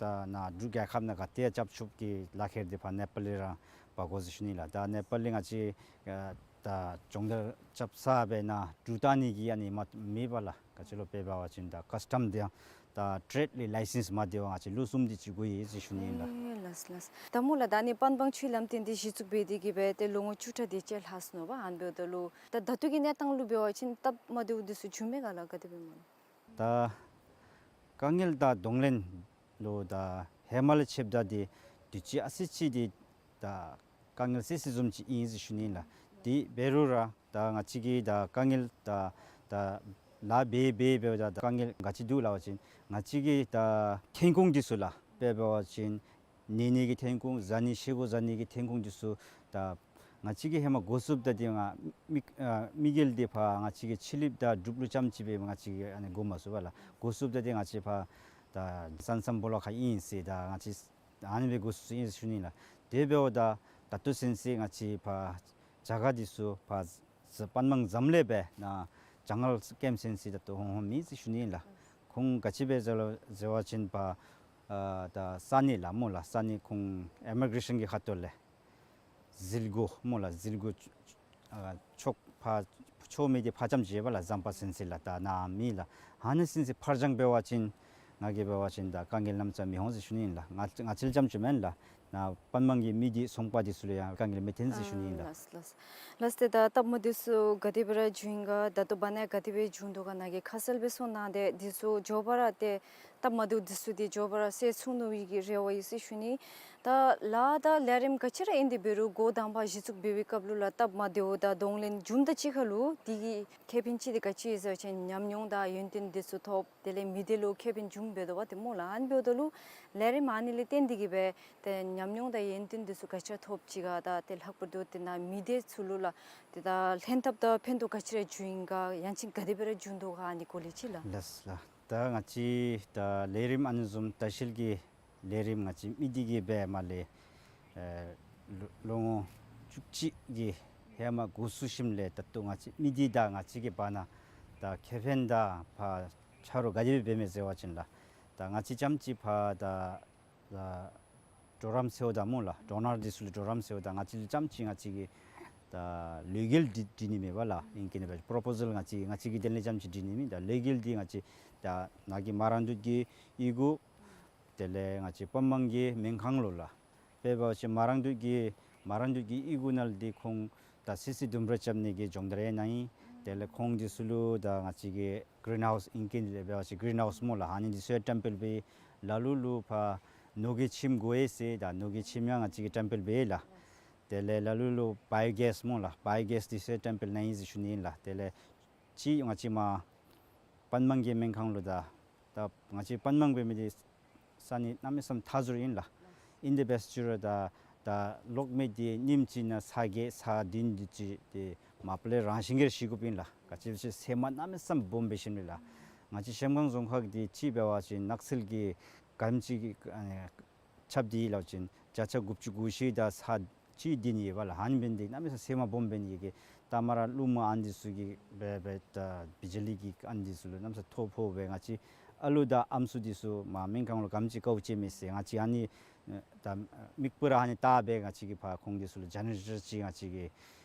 ད་ནཱ་འབྲུག་རྒྱལ་ཁབ་ནང་ག་ཏེ་རྐྱབ་ཆོགཔ་གི་ལག་ཁྱེར་འདི་ཕར་ནེ་པཱལ་ལས་ར་འབག་དགོ་ཟེར་ཞུ་ནི་ལགས། ད་ནེ་པཱལ་ལས་ང་བཅས་ཨ་ད་སྦྱོང་བརྡར་རྐྱབ་ས་སྦེ་ནཱ་འབྲུག་བཏང་ནི་གི་ཨ་ནི་མ་མེད་པས་ལགས། ག་ཅི་ལོ་དཔེ་འབད་བ་ཅིན་ད་ཀཱས་ཊམ་དང་ད་ཊེ་རེཌ་ལས་ལའི་སེནསི་མ་བདེ་བར་ང་བཅས་ལོ་གསུམ་དེ་ཅིག་འགོར་ཡི་ཟེར་ཞུ་ནི་ཨིན་ལགས། ཨེ་ལགས་ལགས། ད་སྨོ་ལགས་ད་ཨ་ནི་པན་སྦང་ཆུའི་ལམ་སྟོན་འདི་གཞི་བཙུགས་འབད་དེ་གིས་སྦེ་ཏེ་ལོ་ངོ་བཅུ་ཕྲག་དེ་ཅིག་ལྷག་སོ་ནུག་པ། ཨ་ནི་འབདཝ་ད་ལུ་ད་ད་ལྟོ་གི་གནས་སྟངས་ལུ་འབད་བ་ཅིན་སྟབས་མ་བདེཝ་འདི་ཚུ་བྱུང་མས་ག་ལགས། ག་དེ་སྦེ་སྨོ་ལགས། ད་དཀའ་ངལ་ད་གདོང་ལེན་ལུ་ད་ཧེ་མ་ལས་ཕྱདཔ་ད་འདི་དུས་ཅི་ཨ་ཙི་ཅིག་འདི་ད་དཀའ་ངལ་སེལ་སེལཝ་བཟུམ་ཅིག་ཨིན་ཟེར་ཞུ་ནི་ལགས། དེ་འབད་རུང་ར་ད་ང་བཅས་ཀྱི་ད་དཀའ་ངལ་ད་ད་ལཱ་འབད་འབད་འབདཝ་ད་ད་དཀའ་ངལ་ག་ཅི་འདུག་ལབ་པ་ཅིན་ང་བཅས་ཀྱི་ད་ཐོན་ཁུངས་འདི་ཚུ་ལགས། དཔེ་འབད་བ་ཅིན་ཉལ་ནི་གི་ཐོན་ཁུངས་བཟའ་ནི་བཞེས་སྒོ་བཟའ་ནི་གི་ཐོན་ཁུངས་འདི་ཚུ་ད་ང་བཅས་ཀྱིས་ཧེ་མ་དགོ་ཚུགསཔ་ད་འདི་ང་དམིགས་ཨ་དམིགས་ཡུལ་འདི་ཕར་ང་བཅས་ཀྱི་ཕྱི་གླིངཔ་དང་འབྲུག་ལུ་རྐྱངམ་ཅིག་སྦེ་ང་བཅས་ཀྱིས་ཨ་ནི་དགོ་མ་ཚུགས་པས་ལགས། དགོ་ཚུགསཔ་ད་འདི་ང་བཅས་ཕར་ད་ཙན་ཙན་སྦོ་ལོགས་ཁར་ཨིན་ཟེར་ད་ང་བཅས་ཨ་ནི་སྦེ་དགོ་ཚུགས་ཚུགས་ཨིན་ཟེར་ཞུ་ནི་ལགས། དེ་འབདཝ་ད་ད་ལྟོ་ཚུན་ཚོད་ང་བཅས་ཕར་རྒྱ་གར་འདི་ཚུ་ཕར་ཟ་པན་སྦང་འཛམ་གླིང་སྦེ་ནཱ་བྱང་ཨར་ཀེམ་ཚུན་ཚོད་ད་ལྟོ་འོང་འོངམ་མེད་ཟེར་ཞུ་ནི་ཨིན་ལགས། ཁོང་ག་ཅི་སྦེ་ཟེར་ལོ་ཟེར་བ་ཅིན་ཕར་ཨ་ད་ས་གནས་ལགས་སྨོ་ལགས། ས་གནས་ཁོང་ཨི་མི་གྲེ་ཤཱན་གྱི་ཁ་ཐུག་ལས་ཟིལ་གོ་སྨོ་ལགས། ཟིལ་གོ་ཨ་འཕྱོག་ཕར་འཕྱོག་མི་འདི་ཕར་རྐྱངམ་ཅིག་ཡོད་པས་ལགས། ཟམ་པ་ཚུན་ཚོད་ལགས། ད་ནཱ་མེད་ལགས། ཨ་ནི་ཚུན་ཚོད་ཕར་འགྱངས་འབད་བ་ཅིན་ང་གིས་འབད་བ་ཅིན་ད་དཀའ་ངལ་གནམ་མེད་ས་མེད་མི་འོང་ཟེར་ཞུ་ནི་ཨིན་ལགས། ང་ང་བཅས་རྐྱངམ་ཅིག་མེན་ལགས། ནཱ་པན་སྦང་གི་མི་སྡེ་ཚོང་པ་འདི་ཚུ་ལུ་ཡང་དཀའ་ངལ་མི་འཐོན་ཟེར་ཞུ་ནི་ཨིན་ལགས། ལགས་ལགས། ལགས་ཏེ་ད་སྟབས་མ་བདེཝ་ཚུ་ག་དེ་སྦེ་ར་བྱུང་ཡི་ག། ད་ལྟོ་བར་ན་ག་དེ་སྦེ་བྱུང་དོ་ག་ནཱ་གིས་ཁ་གསལ་སྦེ་གསུང་གནང་སྟེ་འདི་ཚུ་མགྱོགས་པ་ར་ཏེ་སྟབས་མ་བདེཝ་འདི་ཚུ་འདི་མགྱོགས་པ་ར་སེལ་ཚུགས་ནི་གི་རེ་བ་ཡོད་ཟེར་ཞུ་ནི། ད་ལཱ་དང་ལས་རིམ་ག་ཅི་ར་ཨིན་ཏེ་འབད་རུང་འགོ་དང་པ་གཞི་བཙུགས་འབད་བའི་སྐབས་ལུ་ལགས་སྟབས་མ་བདེཝ་དང་གདོང་ལེན་བྱུངམ་དང་གཅིག་ཁར་ལུ་དེ་གི་ཁེ་ཕན་ཅིག་འདི་ག་ཅི་ཡོད་ཟེར་བ་ཅིན་ཉམས་མྱོང་དང་ཡོན་ཏན་འདི་ཚུ་ཐོབ། དེ་ལས་མི་སྡེ་ལུ་ཁེ་ཕན་བྱུངམ་འབད་དོ་བ་ཏེ་སྨོ་ལགས། ཨ་ནི་འབདཝ་ད་ལུ་ལས་རིམ་ཨ་ནི་ལས་བརྟེན་ཏེ་གིས་སྦེ་ཏེ་ཉམས་མྱོང་དང་ཡོན་ཏན་འདི་ཚུ་ག་ཅི་ར་ཐོབ་ཅི་ག། ད་ཏེ་ལྷག་པར་དུ་ཏེ་ནཱ་མི་སྡེ་ཚུ་ལུ་ལགས་ཏེ་ད་ལྷན་ཐབས་དང་ཕན་ཐོགས་ག་ཅི་ར་བྱུང་ཡི་ག། ཡང་ཅིན་ག་དེ་སྦེ་ར་བྱུང་དོ་ག། ཨ་ནི་སྐོར་ལས་ཅིག་ལགས། ལགས་ལགས། ད་ང་བཅས་ད་ལས་རིམ་ཨ་ནི་བཟུམ་ལྟ་བཤལ་གྱི་ལས་རིམ་ང་བཅས་མི་སྡེ་གིས་འབད་མ་ལས་ཨེ་ལོ་ལོ་ངོ་བཅུ་གཅིག་གི་ཧེ་མ་འགོ་བཙུགས་ཞིནམ་ལས་ད་ལྟོ་ང་བཅས་མི་སྡེ་དང་ང་བཅས་ཀྱི་བར་ན་ད་ཁེ་ཕན་དང་ཕར་ཆ་རོགས་ག་དེ་སྦེ་འབད་མས་ཟེར་བ་ཅིན་ལགས། ད་ང་བཅས་རྐྱངམ་ཅིག་ཕར་ད་ད་གྲོགས་རམ་ཟེརཝ་ད་སྨོ་ལགས། ཌོ་ནར་འདི་ཚུ་ལུ་གྲོགས་རམ་ཟེརཝ་ད་ང་བཅས་ལུ་རྐྱངམ་ཅིག་ང་བཅས་ཀྱིས་ད་ལས་འགུལ་འདི་འདི་ནི་མེད་པས་ལགས། ཨིང་སྐད་ནང་འབད་པྲོ་པོ་ཟཱལ་ང་བཅས་ང་བཅས་ཀྱིས་དེ་ལས་རྐྱངམ་ཅིག་འདི་ནི་མེད། ད་ལས་འགུལ་འདི་ང་བཅས་ད་ནཱ་གི་མ་རང་འདོད་ཀྱི་གཡུས་སྒོ་དེ་ལས་ང་བཅས་པན་སྦང་གི་སྨན་ཁང་ལུ་ལགས། དཔེ་འབད་བ་ཅིན་མ་རང་འདོད་ཀྱི་མ་རང་འདོད་ཀྱི་གཡུས་སྒོ་ནང་ལུ་འདི་ཁོང་ད་སི་སི་ལྡུམ་ར་རྐྱབ་ནི་གི་སྦྱོང་བརྡར་ཡང་གནང་ཡི། དེ་ལས་ཁོང་འདི་ཚུ་ལུ་ད་ང་བཅས་ཀྱིས་གིརིན་ཧའུསི་ཨིང་སྐད་ལས་འབད་བ་ཅིན་གིརིན་ཧའུསི་སྨོ་ལགས། ཨ་ནི་འདི་ཚུ་ཡང་བཀྲམ་སྤེལ་འབད་ཡི། ལ་ལུ་ལུ་ཕར་ནོར་གྱི་ཁྱིམ་དགོ་པས་ཟེར་ད་ནོར་གྱི་ཁྱིམ་ཡང་ང་བཅས་ཀྱིས་བཀྲམ་སྤེལ་འབད་ཡི་ལགས། དེ་ལས་ལ་ལུ་ལུ་བའི་ཡོ་གེསི་སྨོ་ལགས། བའི་ཡོ་གེསི་འདི་ཚུ་ཡང་བཀྲམ་སྤེལ་གནང་ཡི་ཟེར་ཞུ་ནི་ཨིན་ལགས། དེ་ལས་ཅིག་ང་བཅས་མར་པན་སྦང་གི་སྨན་ཁང་ལུ་ད་ད་ང་བཅས་པན་སྦང་འབད་མི་འདི་ས་གནས་གནམ་མེད་ས་མེད་མཐའ་ཟུར་ཨིན་ལགས། ཨིན་དེ་འབད་ས་ཅིག་རུང་ད་ད་གློག་མེ་འདི་ཉིནམ་གཅིག་ནང་ཚར་བརྒྱད་ཚར་བདུན་འདི་ཅིག་འདི་མ་པ་ལས་རང་བཞིན་གྱིས་ཤི་དགོཔ་ཨིན་ལགས། ག་ཅི་སྦེ་ཟེར་ཚེར་མ་གནམ་མེད་ས་མེད་སྦོམ་འབད་ཞིནམ་ལས་ལགས། ང་བཅས་གཞལམ་སྒང་རྫོང་ཁག་འདི་ཅིག་འབད་བ་ཅིན་ནགས་ཚལ་གྱི་སྒམ་ཅིག་གི་ཨ་ནི་ཁྱབ་སྟེ་ཡོད་ལབ་པ་ཅིན་བརྒྱ་ཆ་དགུ་བཅུ་གོ་བཞི་དང་ཚར་གཅིག་འདི་ནི་ཡོད་པས་ལགས། ཨ་ནི་འབད་ནི་འདི་གནམ་མེད་ས་མེད་ཚེར་མ་སྦོམ་འབད་ནི་གིས་ད་མར་ཀླུ་མོ་ཨ་ནི་འདི་ཚུ་གིས་འབད་འབད་ད་བི་ཇི་ལི་གི་ཨ་ནི་འདི་ཚུ་ལུ་གནམ་མེད་ས་མཐོ་ཕོག་སྦེ་ང་བཅས་ཨ་ལུ་དང་ཨམ་སྲུ་འདི་ཚུ་མར་སྨན་ཁང་ལུ་སྒམ་ཅིག་དཀའཝ་སྤྱད་མས་ཟེར་ང་བཅས་ཨ་ནི་ད་མིག་སྤུ་ར་ཨ་ནི་བལྟ་སྦེ་ང་བཅས་ཀྱིས་ཕར་ཁོང་འདི་ཚུ་ལུ་ཇེ་ནེ་རེ་ཊར་ཅིག་ང་བཅས་ཀྱིས་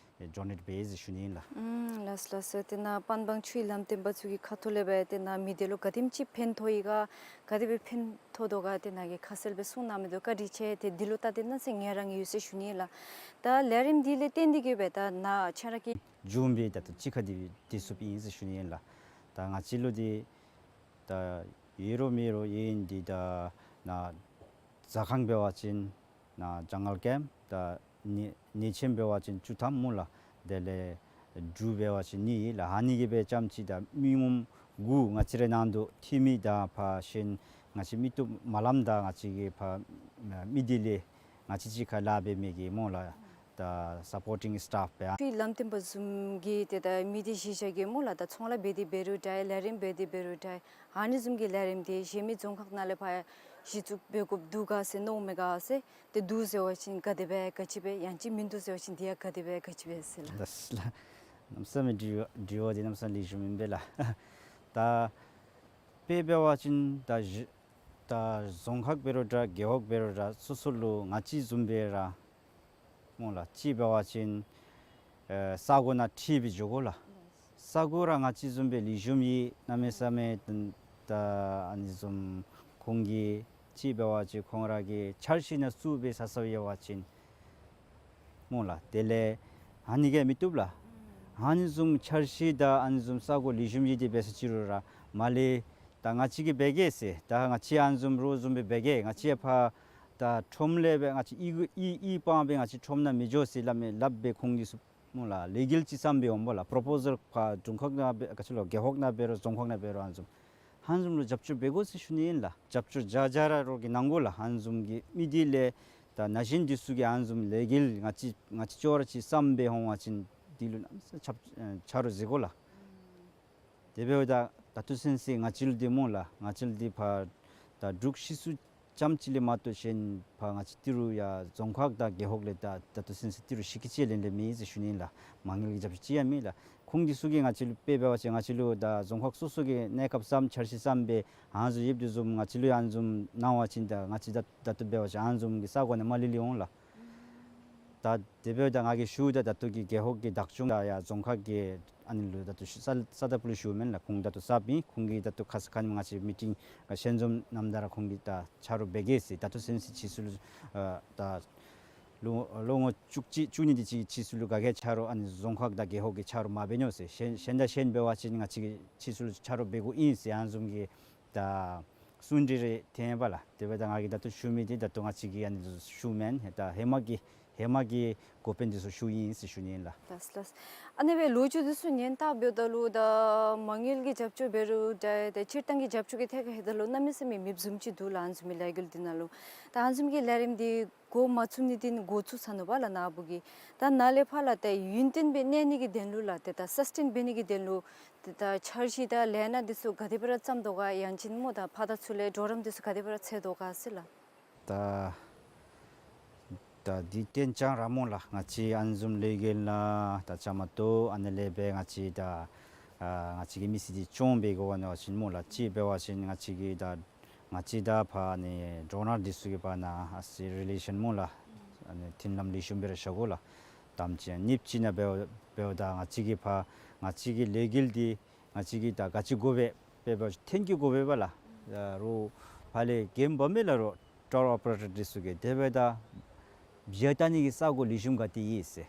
ཌོ་ནེཊ་འབད་ཡི་ཟེར་ཞུ་ནི་ཨིན་ལགས། ཨུམ་ལགས་ལགས། དེ་ནཱ་པན་སྦང་ཆུའི་ལམ་སྟོན་པ་ཚུ་གི་ཁ་ཐུག་ལས་འབད་དེ་ནཱ་མི་སྡེ་ལུ་ག་དེམ་ཅིག་ཕན་ཐོགས་ཡི་ག། ག་དེ་སྦེ་ཕན་ཐོགས་དོ་ག་དེ་ནཱ་གིས་ཁ་གསལ་སྦེ་གསུང་གནང་མི་འདུག། བཀའ་དྲིན་ཆེ། ཏེ་འདི་ལུ་ད་དེ་ནང་ཚེ་ངལ་རངས་ཡོད་ཟེར་ཞུ་ནི་ཨིན་ལགས། ད་ལས་རིམ་འདི་ལས་བརྟེན་ཏེ་གིས་འབད་ད་ནཱ་ཁྱེད་ར་གིས་འབྱུང་བའི་ད་ལྟོ་ཅིག་ཁར་འདི་འདི་ཚུ་ཨིན་ཟེར་ཞུ་ནི་ཨིན་ལགས། ད་ང་བཅས་ལུ་འདི་ད་ཡོད་རུང་མེད་རུང་ཡོད་ནི་འདི་ད་ནཱ་ཟ་ཁང་འབད་བ་ཅིན་ནཱ་ཇང་གལ་ཀེམཔ་ད་ནི་ གནས་ཆེན་འབད་བ་ཅིན་བཅུ་ཐམ་སྨོ་ལགས། དེ་ལས་འབྲུག་འབད་བ་ཅིན་གཉིས་ལགས། ཨ་ནི་གི་སྦེ་རྐྱངམ་ཅིག་དང་མི་ངོམ་དགུ་ང་བཅས་རའི་ནང་དུ་འཐུས་མི་དང་ཕར་གཞན་ང་བཅས་མི་སྟོབས་མ་ལམ་དང་ང་བཅས་ཀྱི་ཕར་མི་སྡེ་ལས་ང་བཅས་གཅིག་ཁར་ལཱ་འབད་མི་གི་སྨོ་ལགས། ད་སཔོར་ཊིང་སི་ཊཕ་སྦེ་ཨ་ཕྱི་ལམ་སྟོན་པ་བཟུམ་གྱི་ཏེ་ད་མི་སྡེ་གཞིས་ཆགས་ཀྱི་སྨོ་ལགས། ད་ཚོང་ལཱ་འབད་དེ་འབད་རུང་འདྲ་ལས་རིམ་འབད་དེ་འབད་རུང་འདྲ་ཨ་ནི་བཟུམ་གྱི་ལས་རིམ་དེ་གཞན་མི་རྫོང་ཁག་ནང་ལས་ཕར་གཞི་བཙུགས་འབད་དགོཔ་འདུག་ག་ཟེར་མནོཝ་མས་ག་ཟེར། དེ་འདུག་ཟེར་བ་ཅིན་ག་དེ་སྦེ་ག་ཅི་སྦེ་ཡང་ཅིན་མིན་འདུག་ཟེར་བ་ཅིན་དེ་ཡང་ག་དེ་སྦེ་ག་ཅི་སྦེ་ཟེར་ལགས། ལགས་སོ་ལགས། གནམ་མེད་ས་མེད་དྲི་དྲི་བ་འདི་གནམ་མེད་ས་མེད་ལེགས་ཤོམ་ཨིན་པས་ལགས། ད་དཔེ་འབད་བ་ཅིན་ད་གཞི་ད་རྫོང་ཁག་འབད་རུང་འདྲ་རྒེད་འོག་འབད་རུང་འདྲ་སོ་སོ་ལུ་ང་བཅས་བཟུམ་སྦེ་ར་སྨོ་ལགས། གཅིག་འབད་བ་ཅིན་ཨེ་ས་གོ་ནང་འཁྲིལ་སྦེ་འགྱོ་དགོ་ལགས། ས་གོ་ར་ང་བཅས་བཟུམ་སྦེ་ལེགས་ཤོམ་ཡོད། གནམ་མེད་ས་མེད་ད་ཨ་ནི་བཟུམ་ཁོང་གིས་གཅིག་འབད་བ་ཅིན་ཁོང་ར་གི་འཆར་གཞི་ནང་བཙུགས་སྦེ་ས་ས་ཡོད་པ་ཅིན་སྨོ་ལགས། དེ་ལས་ཨ་ནི་གིས་མི་བཏུབ་ལགས། ཨ་ནི་བཟུམ་འཆར་གཞི་དང་ཨ་ནི་བཟུམ་ས་གོ་ལེགས་ཤོམ་ཡོད་དེ་འབད་ས་ཅིག་རུང་ར་མར་ལས་ད་ང་བཅས་ཀྱིས་འབད་གེ་ཟེར། ད་ང་བཅས་ཨ་ནི་བཟུམ་རོགས་བཟུམ་སྦེ་འབད་གེ། ང་བཅས་ཕར་ད་ཁྲོམ་ལས་སྦེ་ང་བཅས་ཨི་ཨི་ཨི་པང་སྦེ་ང་བཅས་ཁྲོམ་ནང་མི་འགྱོ་ཟེར་སླབ་མི་སླབ་སྦེ་ཁོང་གིས་སྨོ་ལགས། ལས་འགུལ་ཅིག་བརྩམས་སྦེ་འོངམ་ལགས། པོརོ་པོ་ཟཱལ་ཕར་རྫོང་ཁག་ནང་འབད་ག་ཅི་ལོ་རྒེད་འོག་ནང་འབད་རུང་རྫོང་ཁག་ནང་འབད་རུང་ཨ་ནི་བཟུམ་ཨ་ནི་བཟུམ་ལུ་རྒྱབ་སྐྱོར་འབད་དགོ་ཟེར་ཞུ་ནི་ཨིན་ལགས། རྒྱབ་སྐྱོར་བརྒྱ་ཆ་བརྒྱ་ར་རོགས་ཀྱིས་གནང་དགོ་ལགས། ཨ་ནི་བཟུམ་གྱི་མི་སྡེ་ལས་ད་ན་གཞོན་འདི་ཚུ་གིས་ཨ་ནི་བཟུམ་ལས་འགུལ་ང་བཅས་ང་བཅས་ཅོག་ར་ཅིག་བརྩམས་སྦེ་འོང་པ་ཅིན་འདི་ལུ་གནམ་མེད་ས་མེད་ཆ་ཆ་རོགས་མཛད་དགོ་ལགས། དེ་འབདཝ་ད་ད་ལྟོ་ཚུན་ཚོད་ང་བཅས་ལུ་འདི་སྨོ་ལགས། ང་བཅས་ལུ་འདི་ཕར་ད་འབྲུག་གཞིས་སུ་རྐྱངམ་ཅིག་ལས་མ་གཏོགས་གཞན་ཕར་ང་བཅས་ཏི་རུ་ཡར་རྫོང་ཁག་དང་རྒེད་འོག་ལས་ད་ད་ལྟོ་ཚུན་ཚོད་ཏི་རུ་གཞི་བཀོད་ཅིག་ལེན་ལེན་མེད་ཟེར་ཞུ་ནི་ལགས། མ་དངུལ་གྱི་རྒྱབ་སྐྱོར་ཅིག་ཡང་མེད་ལགས། ཁོང་འདི་ཚུ་གིས་ང་བཅས་ལུ་དཔེ་འབད་བ་ཅིན་ང་བཅས་ལུ་ད་རྫོང་ཁག་སོ་སོ་གིས་གནས་སྐབས་བརྩམས་འཆར་གཞི་བརྩམས་སྦེ་ཨ་ནི་བཟུམ་ཡོདཔ་འདི་བཟུམ་ང་བཅས་ལུ་ཡང་ཨ་ནི་བཟུམ་གནང་བ་ཅིན་ད་ང་བཅས་ད་ད་ལྟོ་འབད་བ་ཅིན་ཨ་ནི་བཟུམ་གྱི་ས་གོ་ནང་མར་ལས་ལས་འོང་ལགས། ད་དེ་འབདཝ་ད་ང་གིས་ཞུཝ་ད་ད་ལྟོ་གི་རྒེད་འོག་གི་བདག་སྐྱོང་དང་ཡར་རྫོང་ཁག་གི་ཨ་ནི་ལུ་ད་ལྟོ་ས་ས་ད་པུ་ལུ་ཞུཝ་མེན་ལགས། ཁོང་ད་ལྟོ་གསརཔ་ཨིན། ཁོང་གིས་ད་ལྟོ་ཁ་ཙ་ཁ་ཉིནམ་ང་བཅས་མི་ཊིང་ཞལ་འཛོམས་གནངམ་ད་ར་ཁོང་གིས་ད་ཆ་རོགས་འབད་གེ་ཟེར། ད་ལྟོ་ཚུན་ཚོད་ཕྱིས་སུ་ལུ་ཨ་ད་ལོ་ལོ་ངོ་བཅུ་གཅིག་བཅུ་གཉིས་དེ་ཅིག་ཕྱིས་སུ་ལུ་ག་གིས་ཆ་རོགས་ཨ་ནི་རྫོང་ཁག་དང་རྒེད་འོག་གིས་ཆ་རོགས་མ་འབད་ནུག་ཟེར། གཞན་གཞན་དང་གཞན་འབད་བ་ཅིན་ང་བཅས་ཀྱིས་ཕྱིས་སུ་ལུ་ཆ་རོགས་འབད་དགོཔ་ཨིན་ཟེར་ཨ་ནི་བཟུམ་གྱི་ད་གསུང་གྲོས་རེ་ཐོན་པས་ལགས། དེ་འབདཝ་ད་ང་གིས་ད་ལྟོ་ཞུ་མི་འདི་ད་ལྟོ་ང་བཅས་ཀྱིས་ཨ་ནི་ཞུཝ་མེན། ད་ཧེ་མ་གི་ཧེ་མ་གི་འགོ་དཔོན་འདི་ཚུ་ཞུཝ་ཨིན་ཟེར་ཞུ་ནི་ཨིན་ལགས། ལགས་ལགས། ཨ་ནི་སྦེ་ལོ་རྒྱུས་འདི་ཚུ་ཉན་བལྟཝ་ད་ལུ་ད་མ་དངུལ་གྱི་རྒྱབ་སྐྱོར་འབད་རུང་ད་ད་སྤྱིར་བཏང་གི་རྒྱབ་སྐྱོར་གྱི་ཐད་ཁར་ཧེ་ད་ལུ་གནམ་མེད་ས་མེད་མེདཔ་བཟུམ་ཅིག་འདུག་ལགས། ཨ་ནི་བཟུམ་མའི་ལས་འགུལ་འདི་ནང་ལུ་ད་ཨ་ནི་བཟུམ་གྱི་ལས་རིམ་འདི་འགོ་མ་བཙུགས་ནི་འདི་ནི་འགོ་བཙུགས་ཚར་ནུག་པ་ལགས་ནཱ་བུ་གིས། ད་ནཱ་ལས་ཕར་ལགས་ཏེ་ཡུན་བརྟན་སྦེ་གནས་ནི་གི་དོན་ལུ་ལགས་ཏེ་ད་སཱསི་ཊེན་འབད་ནི་གི་དོན་ལུ་ཏེ་ད་འཆར་གཞི་དང་ལས་སྣ་འདི་ཚུ་ག་དེ་སྦེ་ར་བརྩམ་དོ་ག། ཡང་ཅིན་སྨོ་ད་ཕར་དང་ཚུར་ལས་གྲོགས་རམ་འདི་ཚུ་ག་དེ་སྦེ་ར་འཚོལ་དོ་ག་ཟེར་ལགས། ད་ད་འདི་ཏེ་ཅང་ར་སྨོ་ལགས། ང་བཅས་ཨ་ནི་བཟུམ་ལས་འགུལ་ནང་ད་བཅའ་མར་གཏོགས་ཨ་ནི་ལས་སྦེ་ང་བཅས་ད་ཨ་ང་བཅས་ཀྱི་མི་སེར་འདི་སྐྱོང་འབད་དགོ་པ་ནང་བཞིན་སྨོ་ལགས། གཅིག་འབད་བ་ཅིན་ང་བཅས་ཀྱི་ད་ང་བཅས་ད་ཕར་ཨ་ནི་ཌོ་ནར་འདི་ཚུ་གི་བར་ན་ཨ་ཙི་རི་ལེ་ཤཱན་སྨོ་ལགས། ཨ་ནི་མཐུན་ལམ་ལེགས་ཤོམ་སྦེ་ར་བཞག་དགོ་ལགས། དང་པ་ཅིག་གཉིས་པ་ཅིག་ནང་འབདཝ་འབདཝ་ད་ང་བཅས་ཀྱི་ཕར་ང་བཅས་ཀྱི་ལས་འགུལ་འདི་ང་བཅས་ཀྱིས་ད་ག་ཅི་དགོ་པས་དཔེ་འབད་བ་ཅིན་ཐོན་སྐྱེད་དགོ་པས་པ་ལགས། ད་རུང་ཕར་ལས་གེམ་འབག་མི་ལགས་རུང་ཊུར་ཨོ་པ་རེ་ཊར་འདི་ཚུ་གིས་དེ་འབདཝ་ད་བཞག་བལྟ་ནི་གི་ས་གོ་ལེགས་ཤོམ་ག་ཏེ་ཡོད་ཟེར།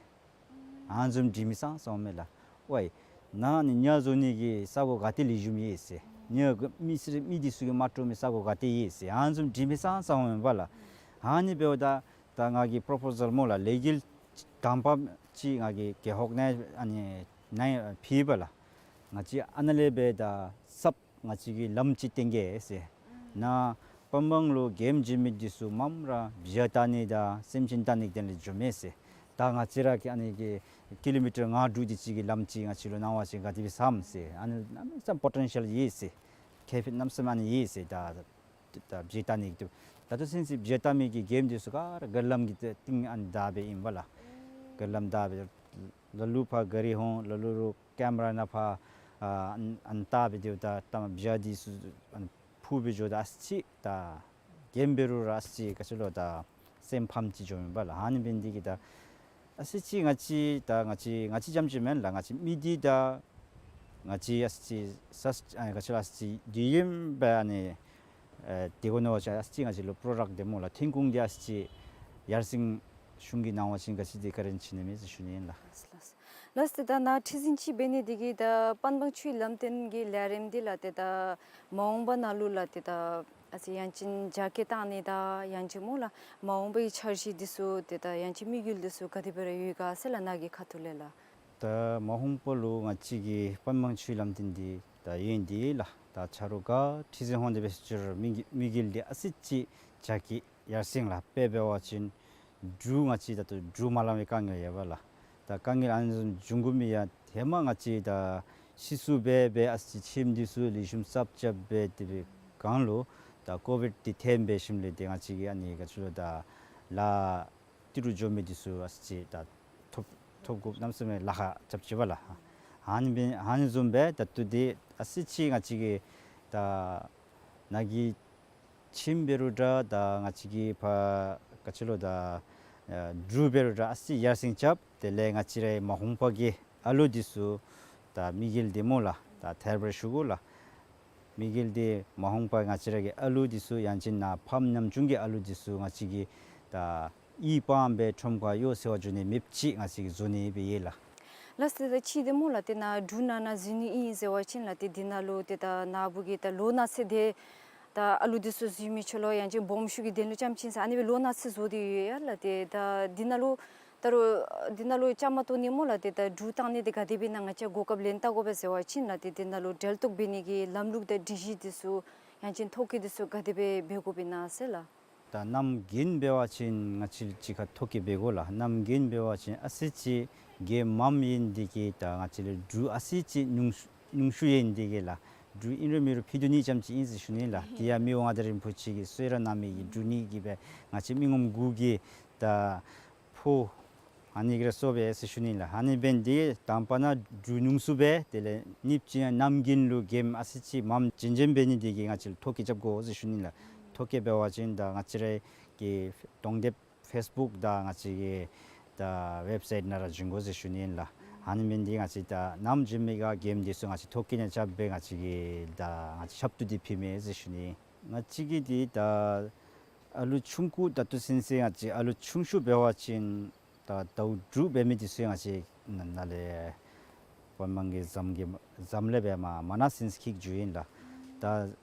ཨ་ནི་བཟུམ་དྲི་མི་ཙང་ཙང་འོང་མས་ལགས། ཝའི་ནཱ་ནི་ཉ་བཟོ་ནི་གི་ས་གོ་ག་ཏེ་ལེགས་ཤོམ་ཡོད་ཟེར། ཉ་གི་མི་སེར་མི་འདི་ཚུ་གིས་མ་དཀྲོག་མི་ས་གོ་ག་ཏེ་ཡོད་ཟེར། ཨ་ནི་བཟུམ་དྲི་མི་ཙང་ཙང་འོང་མས་པ་ལགས། ཨ་ནི་འབདཝ་ད་ད་ང་གིས་པོརོ་པོ་ཟཱལ་སྨོ་ལགས། ལས་འགུལ་དང་པ་ཅིག་ང་གིས་རྒེད་འོག་ནང་ཨ་ནི་ནང་ཕུལ་བས་ལགས། ང་བཅས་ཨ་ནཱ་ལས་འབད་ད་གསརཔ་ང་བཅས་ཀྱིས་ལམ་ཅིག་བཏོན་གེ་ཟེར། ནཱ་པན་སྦང་ལུ་གེམ་བྱིན་མི་འདི་ཚུ་མངམ་ར་བཞག་བལྟ་ནི་དང་སེམས་ཅན་བལྟ་ནི་གི་དོན་ལས་འགྱོཝ་མས་ཟེར། ད་ང་བཅས་ར་གི་ཨ་ནི་གི་ཀི་ལོ་མི་ཊར་ལྔ་དྲུག་དེ་ཅིག་གི་ལམ་ཅིག་ང་བཅས་ལུ་གནང་བ་ཅིན་ག་དེ་སྦེ་བསམ་ཟེར། ཨ་ནི་གནམ་མེད་ས་མེད་པོ་ཊེན་ཤཱལ་ཡོད་ཟེར། ཁེ་ཕན་གནམ་མེད་ས་མེད་ཨ་ནི་ཡོད་ཟེར། ད་ད་བཞག་བལྟ་ནི་གི་ད་ད་ལྟོ་ཚུན་ཚོད་བཞག་བལྟ་མི་གི་གེམ་འདི་ཚུ་ག་ར་ག་ལམ་གྱི་ཏེ་སྟེང་ཨ་ནི་བདའ་སྦེ་ཨིན་པ་ལགས། ག་ལམ་བདའ་སྦེ་ལ་ལུ་ཕར་ག་རི་ཧོང་ལ་ལུ་རུང་ཀེམ་ར་ནང་ཕར་ཨ་ཨ་ནི་བལྟ་སྦེ་སྡོདཔ་ད་ད་བཞག་འདི་ཚུ་ཨ་ནི་འཕུར་སྦེ་འགྱོཝ་ད་ཨ་ཙི་ཅིག་ད་གེམ་འབད་རུང་ར་ཨ་ཙི་ཅིག་ག་ཅི་ལོ་ད་སེམས་ཕམ་ཅིག་འགྱོཝ་ཨིན་པ་ལགས། ཨ་ནི་འབད་ནི་འདི་གིས་ད་ཨ་ཙི་ཅིག་ང་བཅས་ད་ང་བཅས་ང་བཅས་རྐྱངམ་ཅིག་མེན་ལགས། ང་བཅས་མི་སྡེ་དང་ང་བཅས་ཨ་ཙི་ཅིག་ས་ཨ་ནི་ག་ཅི་ལོ་ཨ་ཙི་ཅིག་འདི་ཨིནམ་སྦེ་ཨ་ནི་ཨེ་དེ་གོ་ནོ་བ་ཅིན་ཨ་ཙི་ཅིག་ང་བཅས་ལུ་པྲོ་ཌཀཊ་འདི་སྨོ་ལགས་ཐོན་ཁུངས་འདི་ཨ་ཙི་ཅིག་ཡར་སེང་གཞུང་གིས་གནང་བ་ཅིན་ག་ཅི་འདི་བཀའ་དྲིན་ཆེ་ནི་མས་ཟེར་ཞུ་ནི་ཨིན་ལགས། ལགས་ལགས། ལགས་ཏེ་ད་ནཱ་ཁྲི་འཛིན་ཅིག་འབད་ནི་འདི་གིས་ད་པན་སྦང་ཆུའི་ལམ་སྟོན་གྱི་ལས་རིམ་འདི་ལགས་ཏེ་ད་མ་འོངས་པ་ནང་ལུ་ལགས་ཏེ་ད་ ཨ་ཙི་ཡང་ཅིན་རྒྱ་སྐྱེད་བཏང་ནི་དང་ཡང་ཅིན་སྨོ་ལགས་མ་འོངས་པའི་འཆར་གཞི་འདི་ཚུ་ཏེ་ད་ཡང་ཅིན་དམིགས་ཡུལ་འདི་ཚུ་ག་དེ་སྦེ་ར་ཡོད་ག་ཟེར་ལགས་ནཱ་གི་ཁ་ཐུག་ལས་ལགས། ད་མ་འོངས་པ་ལུ་ང་བཅས་ཀྱི་པན་མང་ཆུའི་ལམ་སྟོན་འདི་ད་ཡོད་ནི་འདི་ལགས། ད་ཆ་རོགས་ག་ཁྲི་འཛིན་ཧོང་དེ་སྦེ་ཞུ་རུང་དམིགས་དམིགས་ཡུལ་འདི་ཨ་ཙི་ཅིག་རྒྱ་སྐྱེད་ཡར་སེང་ལགས། དཔེ་འབད་བ་ཅིན་འབྲུག་ང་བཅས་ད་ལྟོ་འབྲུ་མ་ལང་པའི་དཀའ་ངལ་ཡོད་པ་ལགས། ད་དཀའ་ངལ་ཨ་ནི་བཟུམ་འབྱུང་དགོ་མི་ཡང་ཧེ་མ་ང་བཅས་ད་ཕྱིས་སུ་སྦེ་སྦེ་ཨ་ཙི་ཁྱིམ་འདི་ཚུ་ལེགས་ཤོམ་གསརཔ་རྐྱབ་སྦེ་དེ་སྦེ་སྒང་ལུ་ད་ཀོ་བིཌ་འདི་ཐོན་སྦེ་ཞིནམ་ལས་ཏེ་ང་བཅས་ཀྱི་ཨ་ནི་ག་ཅི་ལོ་ད་ལཱ་ཏི་རུ་འགྱོ་མི་འདི་ཚུ་ཨ་ཙི་ད་ཐོབ་ཐོབ་དགོཔ་གནམ་མེད་ས་མེད་ལཱ་ཁག་རྐྱབ་ཅི་པ་ལགས། ཨ་ནི་སྦེ་ཨ་ནི་བཟུམ་སྦེ་ད་ལྟོ་འདི་ཨ་ཙི་ཅིག་ང་བཅས་ཀྱི་ད་ནཱ་གི་ཁྱིམ་འབད་རུང་འདྲ་ད་ང་བཅས་ཀྱི་ཕར་ག་ཅི་ལོ་ད་ཨ་འབྲུ་འབད་རུང་འདྲ་ཨ་ཙི་ཡར་སེང་རྐྱབ། དེ་ལས་ང་བཅས་རའི་མ་འོངས་པ་གི་ཨ་ལུ་འདི་ཚུ་ད་དམིགས་ཡུལ་འདི་སྨོ་ལགས། ད་ཐད་རི་བ་རི་ཞུ་དགོ་ལགས། དམིགས་ཡུལ་འདི་མ་འོངས་པ་ང་བཅས་ར་གི་ཨ་ལུ་འདི་ཚུ་ཡང་ཅིན་ནཱ་ཕམ་ནམ་ཆུང་གི་ཨ་ལུ་འདི་ཚུ་ང་བཅས་ཀྱིས་ད་ཡིད་ཕངས་སྦེ་ཁྲོམ་ཁར་གཡོག་འཚོལ་བར་འགྱོ་ནི་མེདཔ་ཅིག་ང་བཅས་ཀྱིས་བཟོ་ནི་སྦེ་ཡོད་ལགས། ལགས་སོ། ད་ཅི་འདི་སྨོ་ལགས་ཏེ་ནཱ་འབྲུ་ནང་ན་འཛུལ་ནི་ཨིན་ཟེར་བ་ཅིན་ལགས་ཏེ་འདི་ནང་ལུ་ཏེ་ད་ནཱ་བུ་གིས་ད་ལོ་ན་ཚོད་དེ་ད་ཨ་ལུ་འདི་ཚུ་འཛུལ་མི་ཆོ་ལོ་ཡང་ཅིན་སྦོམ་ཤོས་ཀྱི་དོན་ལུ་རྐྱངམ་ཅིག་ཨིན་ཟེར་ཨ་ནི་སྦེ་ལོ་ན་ཚོད་བཟོ་སྟེ་ཡོད་ཡ་ལགས། ཏེ་ད་འདི་ནང་ལུ་ད་རུང་འདི་ནང་ལུ་བཅའ་མར་གཏོགས་ནི་སྨོ་ལགས་ཏེ་ད་འབྲུ་བཏང་ནི་འདི་ག་དེ་སྦེ་ཨིན་ན་ང་བཅས་གོ་སྐབས་ལེན་བལྟ་དགོ་པས་ཟེར་བ་ཅིན་ལགས་ཏེ་འདི་ནང་ལུ་འབྲེལ་གཏོགས་འབད་ནི་གི་ལམ་ལུགས་དང་སྒྲིག་གཞི་འདི་ཚུ་ཡང་ཅིན་ཐོ་བཀོད་འདི་ཚུ་ག་དེ་སྦེ་འབད་དགོཔ་ཨིན་ན་ཟེར་ལགས། ད་གནམ་དགུན་འབད་བ་ཅིན་ང་བཅས་གཅིག་ཁར་ཐོ་བཀོད་འབད་དགོ་ལགས། གནམ་དགུན་འབད་བ་ཅིན་ཨ་ཙི་ཅིག་གེམ་མངམ་ཨིན་དེ་གིས་ད་ང་བཅས་ལུ་འབྲུ་ཨ་ཙི་ཅིག་ཉུང་ཉུང་ཤོས་ཨིན་དེ་གིས་ལགས། འབྲུ་ཨིན་རུང་མེན་རུང་ཕུད་རྡོག་གཉིས་ཙམ་ཅིག་ཨིན་ཟེར་ཞུ་ནི་ལགས། དེ་ཡང་མི་དབང་མངའ་བདག་རིན་པོ་ཆེ་གིས་གསོལ་རས་གནང་མི་གི་འབྲུ་གཉིས་ཀྱིས་སྦེ་ང་བཅས་མི་ངོམ་དགུ་གི་ད་ཕོ་ཨ་ནི་གི་ར་གསོ་སྦེ་ཟེར་ཞུ་ནི་ལགས། ཨ་ནི་འབད་ནི་དེ་གིས་དང་པ་ནཱ་འབྲུ་ཉུང་སུ་སྦེ་དེ་ལས་གཉིས་པ་ཅིག་ཡང་གནམ་དགུན་ལུ་གེམ་ཨ་ཙི་ཅིག་མངམ་ཅན་ཅན་འབད་ནི་དེ་གིས་ང་བཅས་ལུ་ཐོ་བཀོད་རྐྱབ་དགོ་ཟེར་ཞུ་ནི་ལགས། ཐོ་བཀོད་འབད་བ་ཅིན་ད་ང་བཅས་རའི་གི་གདོང་དེབ་ཕེསི་བུཀ་དང་ང་བཅས་ཀྱི་ད་ཝེབ་སའིཊ་ནང་ར་བྱིན་དགོ་ཟེར་ཞུ་ནི་ཨིན་ལགས། ཨ་ནི་འབད་ནི་དེ་གིས་ང་བཅས་ད་གནམ་དགུན་མའི་ག་གེམ་འདི་ཚུ་ང་བཅས་ཐོ་བཀོད་ནི་རྐྱབ་སྦེ་ང་བཅས་ཀྱིས་ད་ང་བཅས་ཞབས་ཏོག་འདི་ཕུལ་མས་ཟེར་ཞུ་ནི། ང་བཅས་ཀྱིས་འདི་ད་ཨ་ལུ་ཆུང་ཀུ་ད་ལྟོ་ཚུན་ཚོད་ང་བཅས་ཨ་ལུ་ཆུང་ཤོས་འབད་བ་ཅིན་ད་ཟླཝ་དྲུག་འབད་མི་འདི་ཚུ་ང་བཅས་ནཱ་ནཱ་ལས་པན་མང་གི་ཟམ་གྱི་ཟམ་ལས་སྦེ་མ་མ་ན་ཚུན་ཚོད་འཁྱིད་འགྱོཝ་ཨིན་ལགས། ད་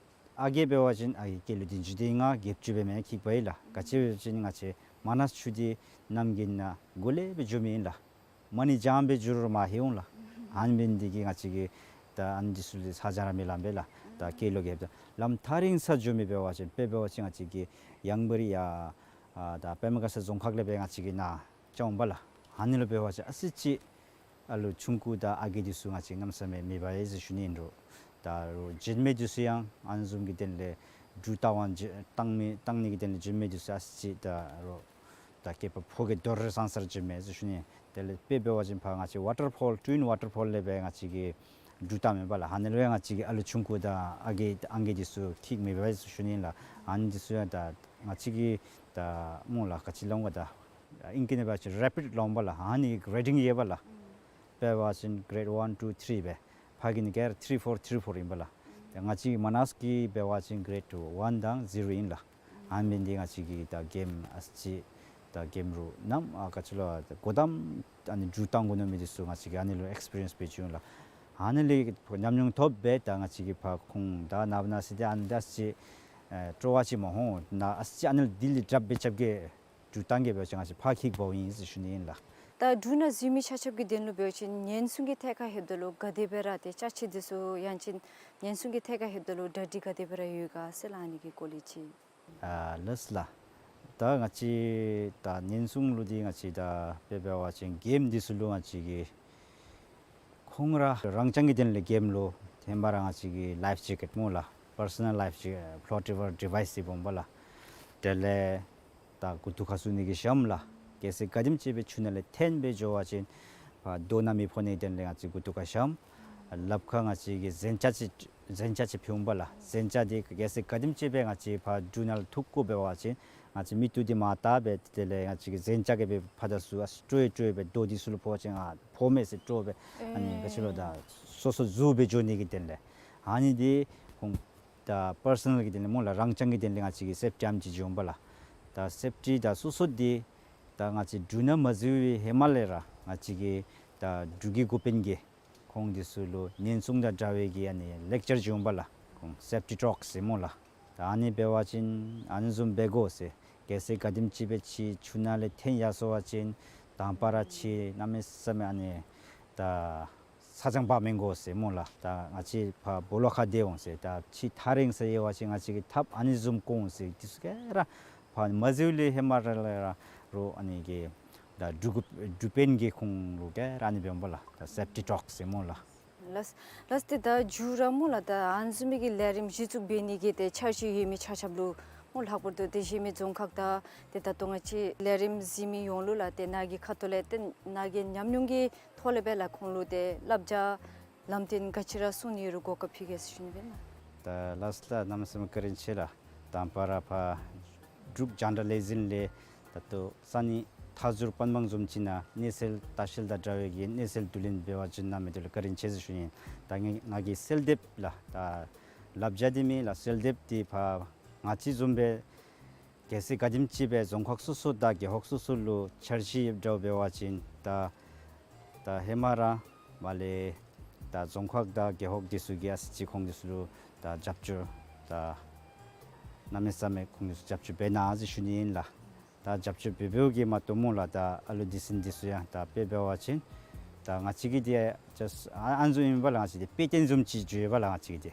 ཨ་རྒས་འབད་བ་ཅིན་ཨ་རྒས་སྐྱེས་ལུ་བདུན་ཅུ་དེ་ལྔ་བརྒྱད་ཅུ་འབད་མི་འཁྱིད་པའི་ལགས། ག་ཅི་འབད་བ་ཅིན་ང་བཅས་མ་ན་ཆུ་འདི་གནམ་དགུན་ནང་གོ་ལེ་སྦེ་འགྱོ་མི་ཨིན་ལགས། མ་ཎི་བགྱངམ་སྦེ་འགྱོ་རུང་མར་ལྷོད་འོང་ལགས། ཨ་ནི་འབད་ནི་དེ་གིས་ང་བཅས་ཀྱིས་ད་ཨ་ནི་འདི་ཚུ་ལུ་ཚ་གྱང་ར་མི་ལང་པས་ལགས། ད་སྐྱེས་ལོ་རྒས་པ་ད་ལམ་ཐག་རིང་ས་འགྱོ་མི་འབད་བ་ཅིན་དཔེ་འབད་བ་ཅིན་ང་བཅས་ཀྱི་ཡང་བི་རི་ཡ་ཨ་ད་པདྨ་དགའ་ཚལ་རྫོང་ཁག་ལས་སྦེ་ང་བཅས་ཀྱིས་ནཱ་བཅར་འོང་པས་ལགས། ཨ་ནི་ལུ་འབད་བ་ཅིན་ཨ་ཙི་ཅིག་ཨ་ལུ་ཆུང་ཀུ་དང་ཨ་རྒས་འདི་ཚུ་ང་བཅས་གནམ་མེད་ས་མེད་མེད་པས་ཟེར་ཞུ་ནི་ཨིན་རུང་ད་རུང་བྱིན་མི་འདི་ཚུ་ཡང་ཨ་ནི་བཟུམ་གྱི་དོན་ལས་འབྲུ་བཏང་བ་བྱིན་བཏང་མི་བཏང་ནི་གི་དོན་ལས་བྱིན་མི་འདི་ཚུ་ཨ་ཙི་ཅིག་ད་རུང་ད་སྐྱེས་པ་ཕོ་སྐྱེས་དོ་རུང་ཟང་ཟེར་བྱིན་མས་ཟེར་ཞུ་ནི། དེ་ལས་དཔེ་འབད་བ་ཅིན་ཕར་ང་བཅས་ཝ་ཊར་ཕོལ་ཊུ་ཝིན་ཝ་ཊར་ཕོལ་ལས་སྦེ་ང་བཅས་ཀྱིས་འབྲུ་བཏངམ་མས་པ་ལགས། ཨ་ནི་ལུ་ཡང་ང་བཅས་ཀྱིས་ཨ་ལུ་ཆུང་ཀུ་དང་ཨ་རྒས་ཨ་རྒས་འདི་ཚུ་འཁྱིད་མི་འབད་བས་ཟེར་ཞུ་ནི་ལགས། ཨ་ནི་འདི་ཚུ་ཡང་ད་ང་བཅས་ཀྱིས་ད་སྨོ་ལགས་ག་ཅི་སླབ་འོང་ག་ད་ཨིང་སྐད་ནང་འབད་བ་ཅིན་རེ་པིཌ་སླབ་འོང་པ་ལགས། ཨ་ནི་གི་གྲེ་ཌིང་ཡོད་པ་ལགས། དཔེ་འབད་བ་ཅིན་གྲེཌ་ཝན་ཊུ་ཐི་རི་སྦེ་ཕར་གྱི་ནི་ག་ར་ཐི་རི་ཕོར་ཐི་རི་ཕོར་ཨིན་པ་ལགས། ང་བཅས་མ་ན་གི་འབད་བ་ཅིན་གྲེཌ་ཝན་དང་ཟི་རོ་ཨིན་ལགས། ཨ་ནི་འབད་ནི་དེ་གིས་ང་བཅས་ཀྱིས་ད་གེམ་ཨ་ཙི་ད་གེམ་རུང་ནམ་ཨ་ག་ཅི་ལོ་གོ་དམ་ཨ་ནི་འབྲུ་བཏང་དགོ་མནོ་མི་འདི་ཚུ་ང་བཅས་ཀྱིས་ཨ་ནི་ལུ་ཨེགསི་པི་རི་ཡེནསི་འབད་བྱིན་ལགས། ཨ་ནི་ལས་ཉམས་མྱོང་ཐོབ་སྦེ་ད་ང་བཅས་ཀྱིས་ཕར་ཁོང་ད་ནངས་པ་གནངས་ཚེ་འདི་ཨ་ནི་ད་ཨ་ཙི་ཨེ་སྤྲོ་བ་ཅིག་མ་ཧོ་ན་ཨ་ཙི་ཨ་ནི་ལུ་དེ་ལས་དྲགཔ་སྦེ་རྐྱབ་གེ་འབྲུ་བཏང་གེ་འབད་བ་ཅིན་ང་བཅས་ཕར་འཁྱིད་འབགཔ་ཨིན་ཟེར་ཞུ་ནི་ཨིན་ལགས། ད་འབྲུ་ནང་འཛུལ་མི་ཆ་ཁྱབ་ཀྱི་དོན་ལུ་འབད་བ་ཅིན་ཉེན་སྲུང་གི་ཐད་ཁར་ལྷོདཔ་ད་ལུ་ག་དེ་སྦེ་ར་ཏེ་ཅ་ཆས་འདི་ཚུ་ཡང་ཅིན་ཉེན་སྲུང་གི་ཐད་ཁར་ལྷོདཔ་ད་ལུ་གྲ་སྒྲིག་ག་དེ་སྦེ་ར་ཡོད་ག་ཟེར་ལགས། ཨ་ནི་གི་སྐོར་ལས་ཅིག། ཨ་ལགས་ལགས། ད་ང་བཅས་ད་ཉེན་སྲུང་ལུ་འདི་ང་བཅས་ད་དཔེ་འབད་བ་ཅིན་གེམ་འདི་ཚུ་ལུ་ང་བཅས་ཀྱིས་ཁོང་ར་རང་རྐྱང་གི་དོན་ལས་གེམ་ལུ་ཐེམ་པ་ར་ང་བཅས་ཀྱིས་ལའིཕ་ཇེ་ཀེཊ་སྨོ་ལགས། པར་སོ་ནཱལ་ལའིཕ་ཇེ་ཕློ་ཊེ་བཱལ་ཌི་ཝའིསི་འབད་འོང་པ་ལགས། དེ་ལས་ད་མགུ་ཏོ་ཁར་བཙུགས་ནི་གི་ཞྭམོ་ལགས། གལ་སྲིད་ག་དེམ་ཅིག་སྦེ་ཆུ་ནང་ལས་འཐོན་སྦེ་འགྱོ་བ་ཅིན་ཕར་རྡོ་ནང་མི་ཕོག་ནི་དོན་ལས་ང་བཅས་མགུ་ཏོ་ཁར་ཞྭམོ། ལགཔ་ཁར་ང་བཅས་ཀྱིས་གཟན་ལྕགས་ཅིག་གཟན་ལྕགས་ཅིག་ཕུལ་འོང་པ་ལགས། གཟན་ལྕགས་འདི་གལ་སྲིད་ག་དེམ་ཅིག་སྦེ་ང་བཅས་ཕར་འབྲུ་ནང་ལུ་ཐུག་དགོ་འབད་བ་ཅིན་ང་བཅས་མིག་ཏོ་འདི་མར་བལྟ་སྦེ་དེ་ལས་ང་བཅས་ཀྱིས་གཟན་ལྕགས་ཀྱིས་སྦེ་ཕར་དང་ཚུར་ཨ་ཙི་དཀྲོལ་དཀྲོལ་སྦེ་རྡོ་འདི་ཚུ་ལུ་ཕོག་པ་ཅིན་ཨ་ཕོག་མས་ཟེར་དཀྲོལ་སྦེ་ཨ་ནི་ག་ཅི་ལོ་ད་སོ་སོ་བཟུང་སྦེ་འགྱོ་ནི་གི་དོན་ལས་ཨ་ནི་འདི་ཁོང་ད་པར་སོ་ནཱལ་གྱི་དོན་ལས་སྨོ་ལགས། རང་རྐྱང་གི་དོན་ལས་ང་བཅས་ཀྱིས་སེཕ་ཊི་ཨམ་ཅིག་བྱིན་འོང་པ་ལགས། ད་སེཕ་ཊི་ད་སོ་སོ་འདི་ད་ང་བཅས་འབྲུ་ནང་མ་འཛུལ་བའི་ཧེ་མ་ལས་ར་ང་བཅས་ཀྱིས་ད་འབྲུག་གི་འགོ་དཔོན་གྱིས་ཁོང་འདི་ཚུ་ལུ་ཉེན་སྲུང་དང་འདྲ་བའི་གི་ཨ་ནི་ལེག་ཅར་བྱིན་འོང་པ་ལགས། ཁོང་སེཕ་ཊི་ཊོག་ཟེར་སྨོ་ལགས། ད་ཨ་ནི་འབད་བ་ཅིན་ཨ་ནི་བཟུམ་འབད་དགོ་ཟེར། གལ་སྲིད་ག་དེམ་ཅིག་སྦེ་ཁྱོད་ཆུ་ནང་ལས་འཐོན་ཡར་སོང་བ་ཅིན་དང་པ་ར་ཁྱོད་གནམ་མེད་ས་མེད་ཨ་ནི་ད་ཚ་གྱང་འབག་མི་དགོ་ཟེར་སྨོ་ལགས། ད་ང་བཅས་ཕར་སྦོ་ལོགས་ཁར་སྡོད་འོང་ཟེར། ད་ཁྱོད་ཐག་རིང་སར་ཡོད་པ་ཅིན་ང་བཅས་ཀྱིས་ཐགཔ་ཨ་ནི་བཟུམ་བསྐོར་འོང་ཟེར། འདི་ཚུ་ག་ར་ཕར་མ་གཟིགས་ལས་ཧེ་མ་ར་ལས་ར་རོགས་ཨ་ནི་གི་ད་འབྲུག་འབྲུག་དཔོན་གྱིས་ཁོང་ལུ་ག་ར་ཨ་ནི་འབདཝ་ལགས། ད་སེཕ་ཊི་ཊོག་ཟེར་སྨོ་ལགས། ལགས་ལགས། ཏེ་ད་མཇུག་ར་སྨོ་ལགས། ད་ཨ་ནི་བཟུམ་མའི་གི་ལས་རིམ་གཞི་བཙུགས་འབད་ནི་གི་ཏེ་འཆར་གཞི་ཡོད་མི་ཆ་ཁྱབ་ལུ་སྨོ། ལྷག་པར་དུ་ཏེ་གཞན་མི་རྫོང་ཁག་དང་ཏེ་ད་ལྟོ་ང་བཅས་ལས་རིམ་གཟིགས་མི་ཡོངས་ལུ་ལགས། ཏེ་ནཱ་གི་ཁ་ཐུག་ལས་ཏེ་ནཱ་གི་ཉམས་མྱོང་གི་ཐོག་ལས་སྦེ་ལགས་ཁོང་ལུ་ཏེ་བསླབ་བྱ་ལམ་སྟོན་ག་ཅི་ར་གསུང་ནི་ཡོད་རུང་གོ་སྐབས་ཕུལ་གེ་ཟེར་ཞུ་ནི་སྦེ་ལགས། ད་ལགས་ལགས། གནམ་མེད་ས་མེད་བཀའ་དྲིན་ཆེ་ལགས། དང་པ་ར་ཕར་འབྲུག་རྒྱང་བསྒྲགས་ལས་འཛིན་ལས་ད་ལྟོ་ས་གནས་མཐའ་ཟུར་པན་སྦང་བཟུམ་ཅིག་ནང་གནས་ཚུལ་ལྟ་བཤལ་དང་འདྲ་བའི་གི་གནས་ཚུལ་བསྡུ་ལེན་འབད་བར་བྱོན་གནང་མི་འདི་ལུ་བཀའ་དྲིན་ཆེ་ཟེར་ཞུ་ནི། ད་ངེ་ང་གིས་གསོལ་འདེབས་ལགས། ད་བསླབ་བྱ་འདི་མེན་ལགས། གསོལ་འདེབས་འདི་ཕར་ང་བཅས་བཟུམ་སྦེ་གལ་སྲིད་ག་དེམ་ཅིག་སྦེ་རྫོང་ཁག་སོ་སོ་དང་རྒེད་འོག་སོ་སོ་ལུ་འཆར་གཞི་ཡོདཔ་འདྲཝ་འབད་བ་ཅིན་ད་ད་ཧེ་མ་ར་མར་ལས་ད་རྫོང་ཁག་དང་རྒེད་འོག་འདི་ཚུ་གིས་ཨ་ཙི་ཅིག་ཁོང་འདི་ཚུ་ལུ་ད་རྒྱབ་སྐྱོར་ད་གནམ་མེད་ས་མེད་ཁོང་འདི་ཚུ་རྒྱབ་སྐྱོར་འབད་གནང་ཟེར་ཞུ་ནི་ཨིན་ལགས། ད་རྒྱབ་སྐྱོར་འབད་འབདཝ་གིས་མ་དོ་སྨོ་ལགས། ད་ཨ་ལུ་སྡེ་ཚན་འདི་ཚུ་ཡང་ད་དཔེ་འབད་བ་ཅིན་ད་ང་བཅས་ཀྱི་འདི་ཨ་ཨ་ནི་བཟུམ་ཨིན་པས་ལགས། ང་བཅས་འདི་དཔེ་སྟོན་བཟུམ་ཅིག་འགྱོ་ཡི་པས་ལགས། ང་བཅས་ཀྱི་འདི་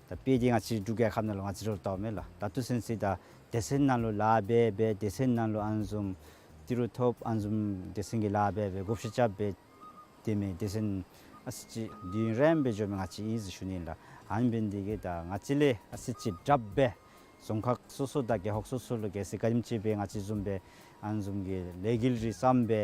ད་དཔེ་འདི་ང་བཅས་འབྲུག་རྒྱལ་ཁབ་ནང་ལུ་ང་བཅས་ར་ལྟཝ་མས་ལགས། ད་ལྟོ་ཚུན་ཚོད་ད་སྡེ་ཚན་ནང་ལུ་ལཱ་འབད་འབད་སྡེ་ཚན་ནང་ལུ་ཨ་ནི་བཟུམ་ཏི་རུ་ཐོབ་ཨ་ནི་བཟུམ་སྡེ་ཚན་གྱི་ལཱ་འབད་འབད་བགོ་བཤའ་རྐྱབ་འབད་དེ་མི་སྡེ་ཚན་ཨ་ཙི་ཅིག་དུས་ཡུན་རིངམོ་སྦེ་འགྱོ་མི་ང་བཅས་ཨིན་ཟེར་ཞུ་ནི་ལགས། ཨ་ནི་འབད་ནི་འདི་གིས་ད་ང་བཅས་ལས་ཨ་ཙི་ཅིག་དྲགཔ་སྦེ་རྫོང་ཁག་སོ་སོ་དང་རྒེད་འོག་སོ་སོ་ལུ་གལ་སྲིད་ག་དེམ་ཅིག་སྦེ་ང་བཅས་བཟུམ་སྦེ་ཨ་ནི་བཟུམ་གྱི་ལས་འགུལ་རེ་བརྩམས་སྦེ་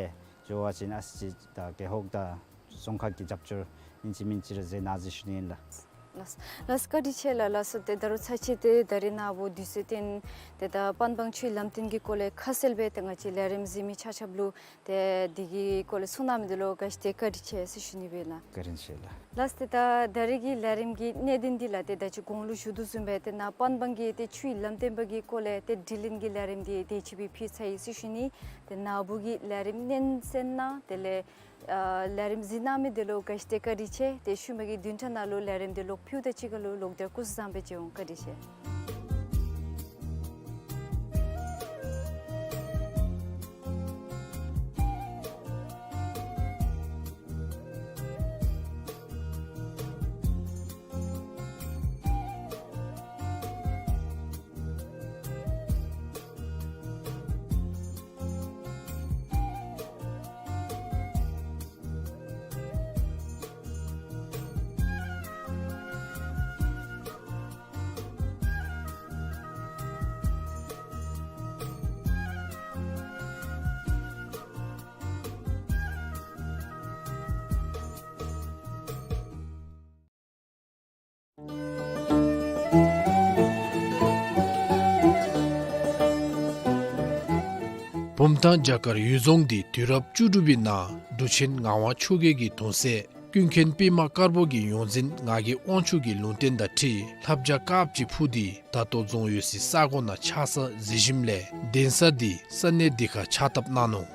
འགྱོ་བ་ཅིན་ཨ་ཙི་ཅིག་ད་རྒེད་འོག་དང་རྫོང་ཁག་གི་རྒྱབ་སྐྱོར་ཨིན་ཅི་མིན་ཅི་ར་མཛད་གནང་ཟེར་ཞུ་ནི་ཨིན་ལགས། ལགས་ལགས། བཀའ་དྲིན་ཆེ་ལགས། ལགས་སོ། ཏེ་ད་རུང་ཚར་གཅིག་ཏེ་ད་རིས་ནཱ་བུ་དུས་ཚོད་བཏོན་ཏེ་ད་པན་སྦང་ཆུའི་ལམ་སྟོན་གྱི་སྐོར་ལས་ཁ་གསལ་སྦེ་ཏེ་ང་བཅས་ལས་རིམ་གཟིགས་མི་ཆ་ཁྱབ་ལུ་ཏེ་འདི་གི་སྐོར་ལས་གསུང་གནང་མི་འདི་ལུ་ག་ཅི་ཏེ་བཀའ་དྲིན་ཆེ་ཟེར་ཞུ་ནི་སྦེ་ལགས། བཀའ་དྲིན་ཆེ་ལགས། ལགས་ཏེ་ད་ད་རིས་ཀྱི་ལས་རིམ་གྱི་གནད་དོན་འདི་ལགས་ཏེ་ད་ཅི་གོང་ལུ་ཞུ་དོ་བཟུམ་སྦེ་ཏེ་ནཱ་པན་སྦང་གི་ཏེ་ཆུའི་ལམ་སྟོན་པ་གི་སྐོར་ལས་ཏེ་དྲི་ལན་གྱི་ལས་རིམ་འདི་དེ་ཅིག་སྦེ་ཕུལ་ཚར་ཡི་ཟེར་ཞུ་ནི། ཏེ་ནཱ་བུ་གིས་ལས་རིམ་སྙན་གསན་གནང་དེ་ལས་ཨ་ལས་རིམ་གཟིགས་གནང་མི་འདི་ལུ་ག་ཅི་ཏེ་བཀའ་དྲིན་ཆེ། ཏེ་ཤུལ་མ་གི་བདུན་ཕྲག་ནང་ལུ་ལས་རིམ་འདི་ལོག་ཕུལཝ་ད་གཅིག་ཁར་ལུ་ལོག་སྟེ་སྐུ་གཟུགས་བཟང་པོ་སྦེ་མཇལ་འོང་། བཀའ་དྲིན་ཆེ། བུམ་ཐང་རྒྱ་གར་ཡུལ་རྫོང་འདི་དུས་རབས་བཅུ་དྲུག་པའི་ནང་འབྲུག་ཆེན་ངག་དབང་ཆོས་རྒྱལ་གྱི་གདུང་སྲས་ཀུན་མཁྱེན་པདྨ་དཀར་པོ་གི་ཡོངས་འཛིན་ངག་གི་དབང་ཕྱུག་གི་ལུང་བསྟན་དང་འཁྲིལ་ལྷ་བྱ་དཀརཔོ་ཅིག་འཕུར་ཏེ་ད་ལྟོ་རྫོང་ཡོད་སའི་ས་གོ་ནང་ཆགས་ས་གཟིགས་ཞིནམ་ལས་གདན་ས་འདི་ས་གནས་འདི་ཁར་ཕྱག་བཏབ་གནང་ནུག།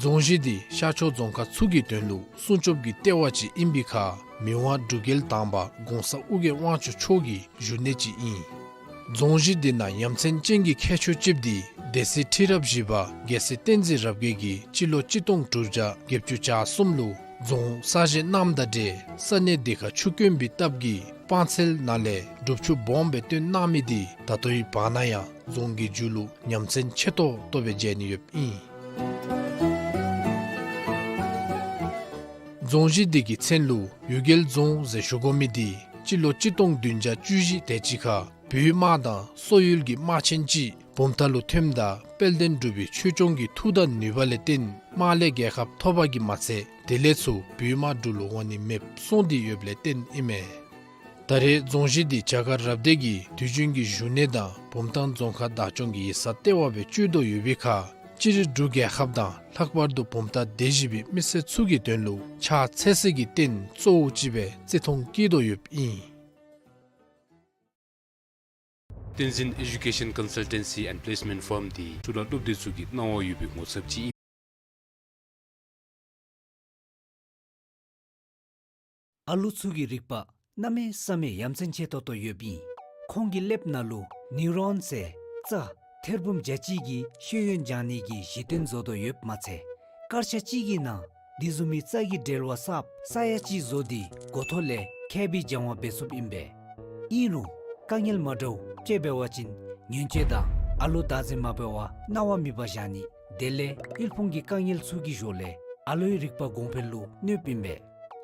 རྫོང་གཞི་འདི་ཤར་ཕྱོགས་རྫོང་ཁག་ཚུ་གི་དོན་ལུ་སྲུང་སྐྱོབ་ཀྱི་ལྟེ་བ་ཅིག་ཨིན་པའི་ཁར་མི་དབང་འབྲུག་རྒྱལ་དང་པ་གོང་ས་ཨོ་རྒྱན་དབང་ཕྱུག་མཆོག་གི་བཞུགས་གནས་ཅིག་ཨིན། རྫོང་གཞི་འདི་ནང་ཡ་མཚན་ཅན་གྱི་ཁྱད་ཆོས་ཅིག་འདི་སྡེ་སྲིད་ཁྲི་རབས་བཞི་པ་རྒྱལ་སྲས་བསྟན་འཛིན་རབ་རྒྱས་ཀྱིས་སྤྱི་ལོ་གཅིག་སྟོང་དྲུག་བརྒྱ་བརྒྱད་ཅུ་གྱ་གསུམ་ལུ་རྫོང་གསར་བཞེངས་གནངམ་དང་འབྲེལ་ས་གནས་འདི་ཁར་ཆུ་དཀོན་པའི་སྟབས་ཀྱིས་སྤང་ཚལ་ནང་ལས་སྒྲུབ་ཆུ་སྦོམ་སྦེ་བཏོན་གནང་མི་འདི་ད་ལྟོའི་བར་ན་ཡང་རྫོང་གི་མཇུག་ལུ་ཡ་མཚན་ཆེ་ཏོག་ཏོ་སྦེ་མཇལ་ནི་ཡོདཔ་ཨིན། རྫོང་གཞི་འདི་གི་མཚན་ལུ་གཡུལ་རྒྱལ་རྫོང་ཟེར་ཞུ་དགོ་མི་འདི་སྤྱི་ལོ་གཅིག་སྟོང་བདུན་བརྒྱ་བཅུ་བཞི་དེ་ཅིག་ཁར་བོད་དམག་དང་སོག་ཡུལ་གྱི་དམག་ཆེན་ཅིག་བུམ་ཐང་ལུ་ཐོནམ་ད་དཔལ་ལྡན་འབྲུག་པའི་ཆོས་སྐྱོང་གི་མཐུ་དང་ནུས་པ་ལས་བརྟེན་དམག་ལས་རྒྱལ་ཁ་ཐོབ་པ་གིས་མ་ཚད་དེ་ལས་ཚུར་བོད་དམག་འབྲུག་ལུ་འོང་ནི་མེདཔ་སོང་སྟེ་ཡོདཔ་ལས་བརྟེན་ཨིན་མས། ད་རེས་རྫོང་གཞི་འདི་རྒྱ་གར་རབ་སྡེ་གི་དུས་རྒྱུན་གྱི་བཞུགས་གནས་དང་བུམ་ཐང་རྫོང་ཁག་བདག་སྐྱོང་གི་ཡིག་ཚང་ལྟེ་བ་སྦེ་སྤྱོད་དོ་ཡོད་པའི་ཁར་སྤྱིར་འབྲུག་རྒྱལ་ཁབ་དང་ལྷག་པར་དུ་བུམ་ཐང་སྡེ་བཞི་པའི་མི་སེར་ཚུ་གི་དོན་ལུ་ཕྱག་འཚལ་སའི་གི་རྟེན་གཙོ་བོ་ཅིག་སྦེ་བརྩི་མཐོང་བསྐྱེད་དོ་ཡོདཔ་ཨིན། བསྟན་འཛིན་Education Consultancy and Placement Firm འདི་ཕྱི་ལོགས་སློབ་སྡེ་ཚུ་གི་གནང་བ་ཡོད་པའི་ངོ་ཚབ་ཅིག་ཨིན། ཨ་ལུ་ཚུ་གི་རིག་པ་གནམ་མེད་ས་མེད་ཡ་མཚན་ཆེ་ཏོག་ཏོ་ཡོདཔ་ཨིན། ཁོང་གི་ཀླདཔ་ནང་ལུ་ནིའུ་རོན་ཟེར་རྩ་ཐེར་འབུམ་བརྒྱ་གཅིག་གིས་ཤེས་ཡོན་སྦྱང་ནི་གི་གཞི་རྟེན་བཟོ་དོ་ཡོདཔ་མ་ཚད་སྐར་ཆ་གཅིག་གི་ནང་དེ་བཟུམ་མའི་རྩ་གི་འབྲེལ་བ་གསརཔ་ས་ཡ་གཅིག་བཟོ་སྟེ་འགོ་ཐོག་ལས་ཁེ་བི་སྦྱང་བ་འབད་ཚུགསཔ་ཨིན་པས། ཨིན་རུང་དཀའ་ངལ་མ་འདྲཝ་ཅིག་འབད་བ་ཅིན་ཉེན་བཅོལ་དང་ཨ་ལུ་བདག་འཛིན་མ་འབད་བར་གནང་བ་མེད་པར་བཞག་ནི་དེ་ལས་དབུལ་ཕོངས་ཀྱི་དཀའ་ངལ་ཚུ་གི་ཞོར་ལས་ཨ་ལུའི་རིག་པ་གོང་འཕེལ་ལུ་གནོདཔ་ཨིན་པས།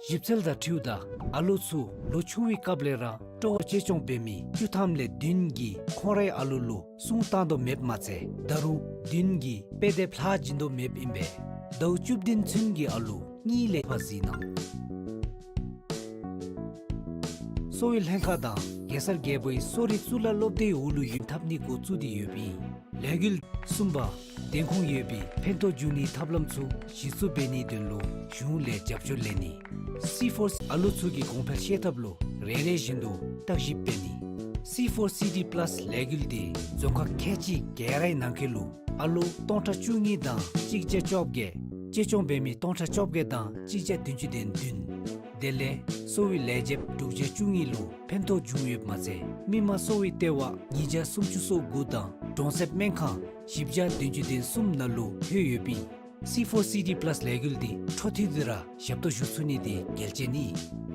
ཞིབ་འཚོལ་དང་འཁྲིལཝ་ད་ཨ་ལུ་ཚུ་ལོ་ཆུང་བའི་སྐབས་ལས་ར་སྤྲོ་བ་གཅེས་སྐྱོང་འབད་མི་བཅུ་ཐམ་ལས་བདུན་གྱིས་ཁོང་རའི་ཨ་ལུ་ལུ་སྲུང་བཏང་དོ་མེདཔ་མ་ཚད་ད་རུང་བདུན་གྱིས་དཔེ་དེབ་ལྷག་བྱིན་དོ་མེདཔ་ཨིན་པས། ཟླཝ་བཅུ་བདུན་ཚུན་གྱི་ཨ་ལུ་གཉིས་ལས་ཕར་གཟིགས་གནང་། གསོ་བའི་ལྷན་ཁག་དང་གེ་སར་རྒྱལ་པོའི་གསོ་རིག་གཙུག་ལག་སློབ་སྡེའི་འོག་ལུ་ཡོདཔ་ཐབས་ནི་འགོ་བཙུགས་ཏེ་ཡོདཔ་ཨིན། ལས་འགུལ་གསུམ་པ། བདེན་ཁུངས་ཡོད་པའི་ཕན་ཐོགས་འབྱུང་ནིའི་ཐབས་ལམ་ཚུ་གཞི་བཙུགས་འབད་ནིའི་དོན་ལུ་གཞུང་ལས་རྒྱབ་སྐྱོར་ལེན་ནི། སི་ཕོར་སི་ཨ་ལུ་ཚུ་གི་གོང་འཕེལ་ཤེས་ཐབས་ལུ་རེ་རེ་བཞིན་དུ་བརྟག་ཞིབ་འབད་ནི། སི་ཕོར་སི་ཌི་པ་ལཱསི་ལས་འགུལ་འདི་རྫོང་ཁག་ཁལ་གཅིག་ག་རའི་ནང་འཁོད་ལུ་ཨ་ལུ་སྟོང་ཕྲག་བཅུ་གཉིས་དང་གཅིག་བརྒྱ་བཅོ་བརྒྱད། གཅེས་སྐྱོང་འབད་མི་སྟོང་ཕྲག་བཅོ་བརྒྱད་དང་གཅིག་བརྒྱ་བདུན་ཅུ་དོན་བདུན། དེ་ལས་གསོ་བའི་ལས་བྱེདཔ་དྲུག་བརྒྱ་བཅུ་གཉིས་ལུ་ཕན་ཐོགས་བྱུང་ཡོདཔ་མ་ཚད་མི་མང་གསོ་བའི་ལྟེ་བ་ཉིས་བརྒྱ་སུམ་ཅུ་སོ་དགུ་དང་གྲོང་གསེབ་སྨན་ཁང་བཞི་བརྒྱ་བདུན་ཅུ་དོན་གསུམ་ནང་ལུ་ལྷོད་ཡོདཔ་ཨིན། སི་ཕོར་སི་ཌི་པ་ལཱསི་ལས་འགུལ་འདི་འཕྲོ་མཐུད་དེ་ར་ཞབས་ཏོག་ཞུ་ཚུགས་ནི་འདི་གལ་ཆེ་ནི།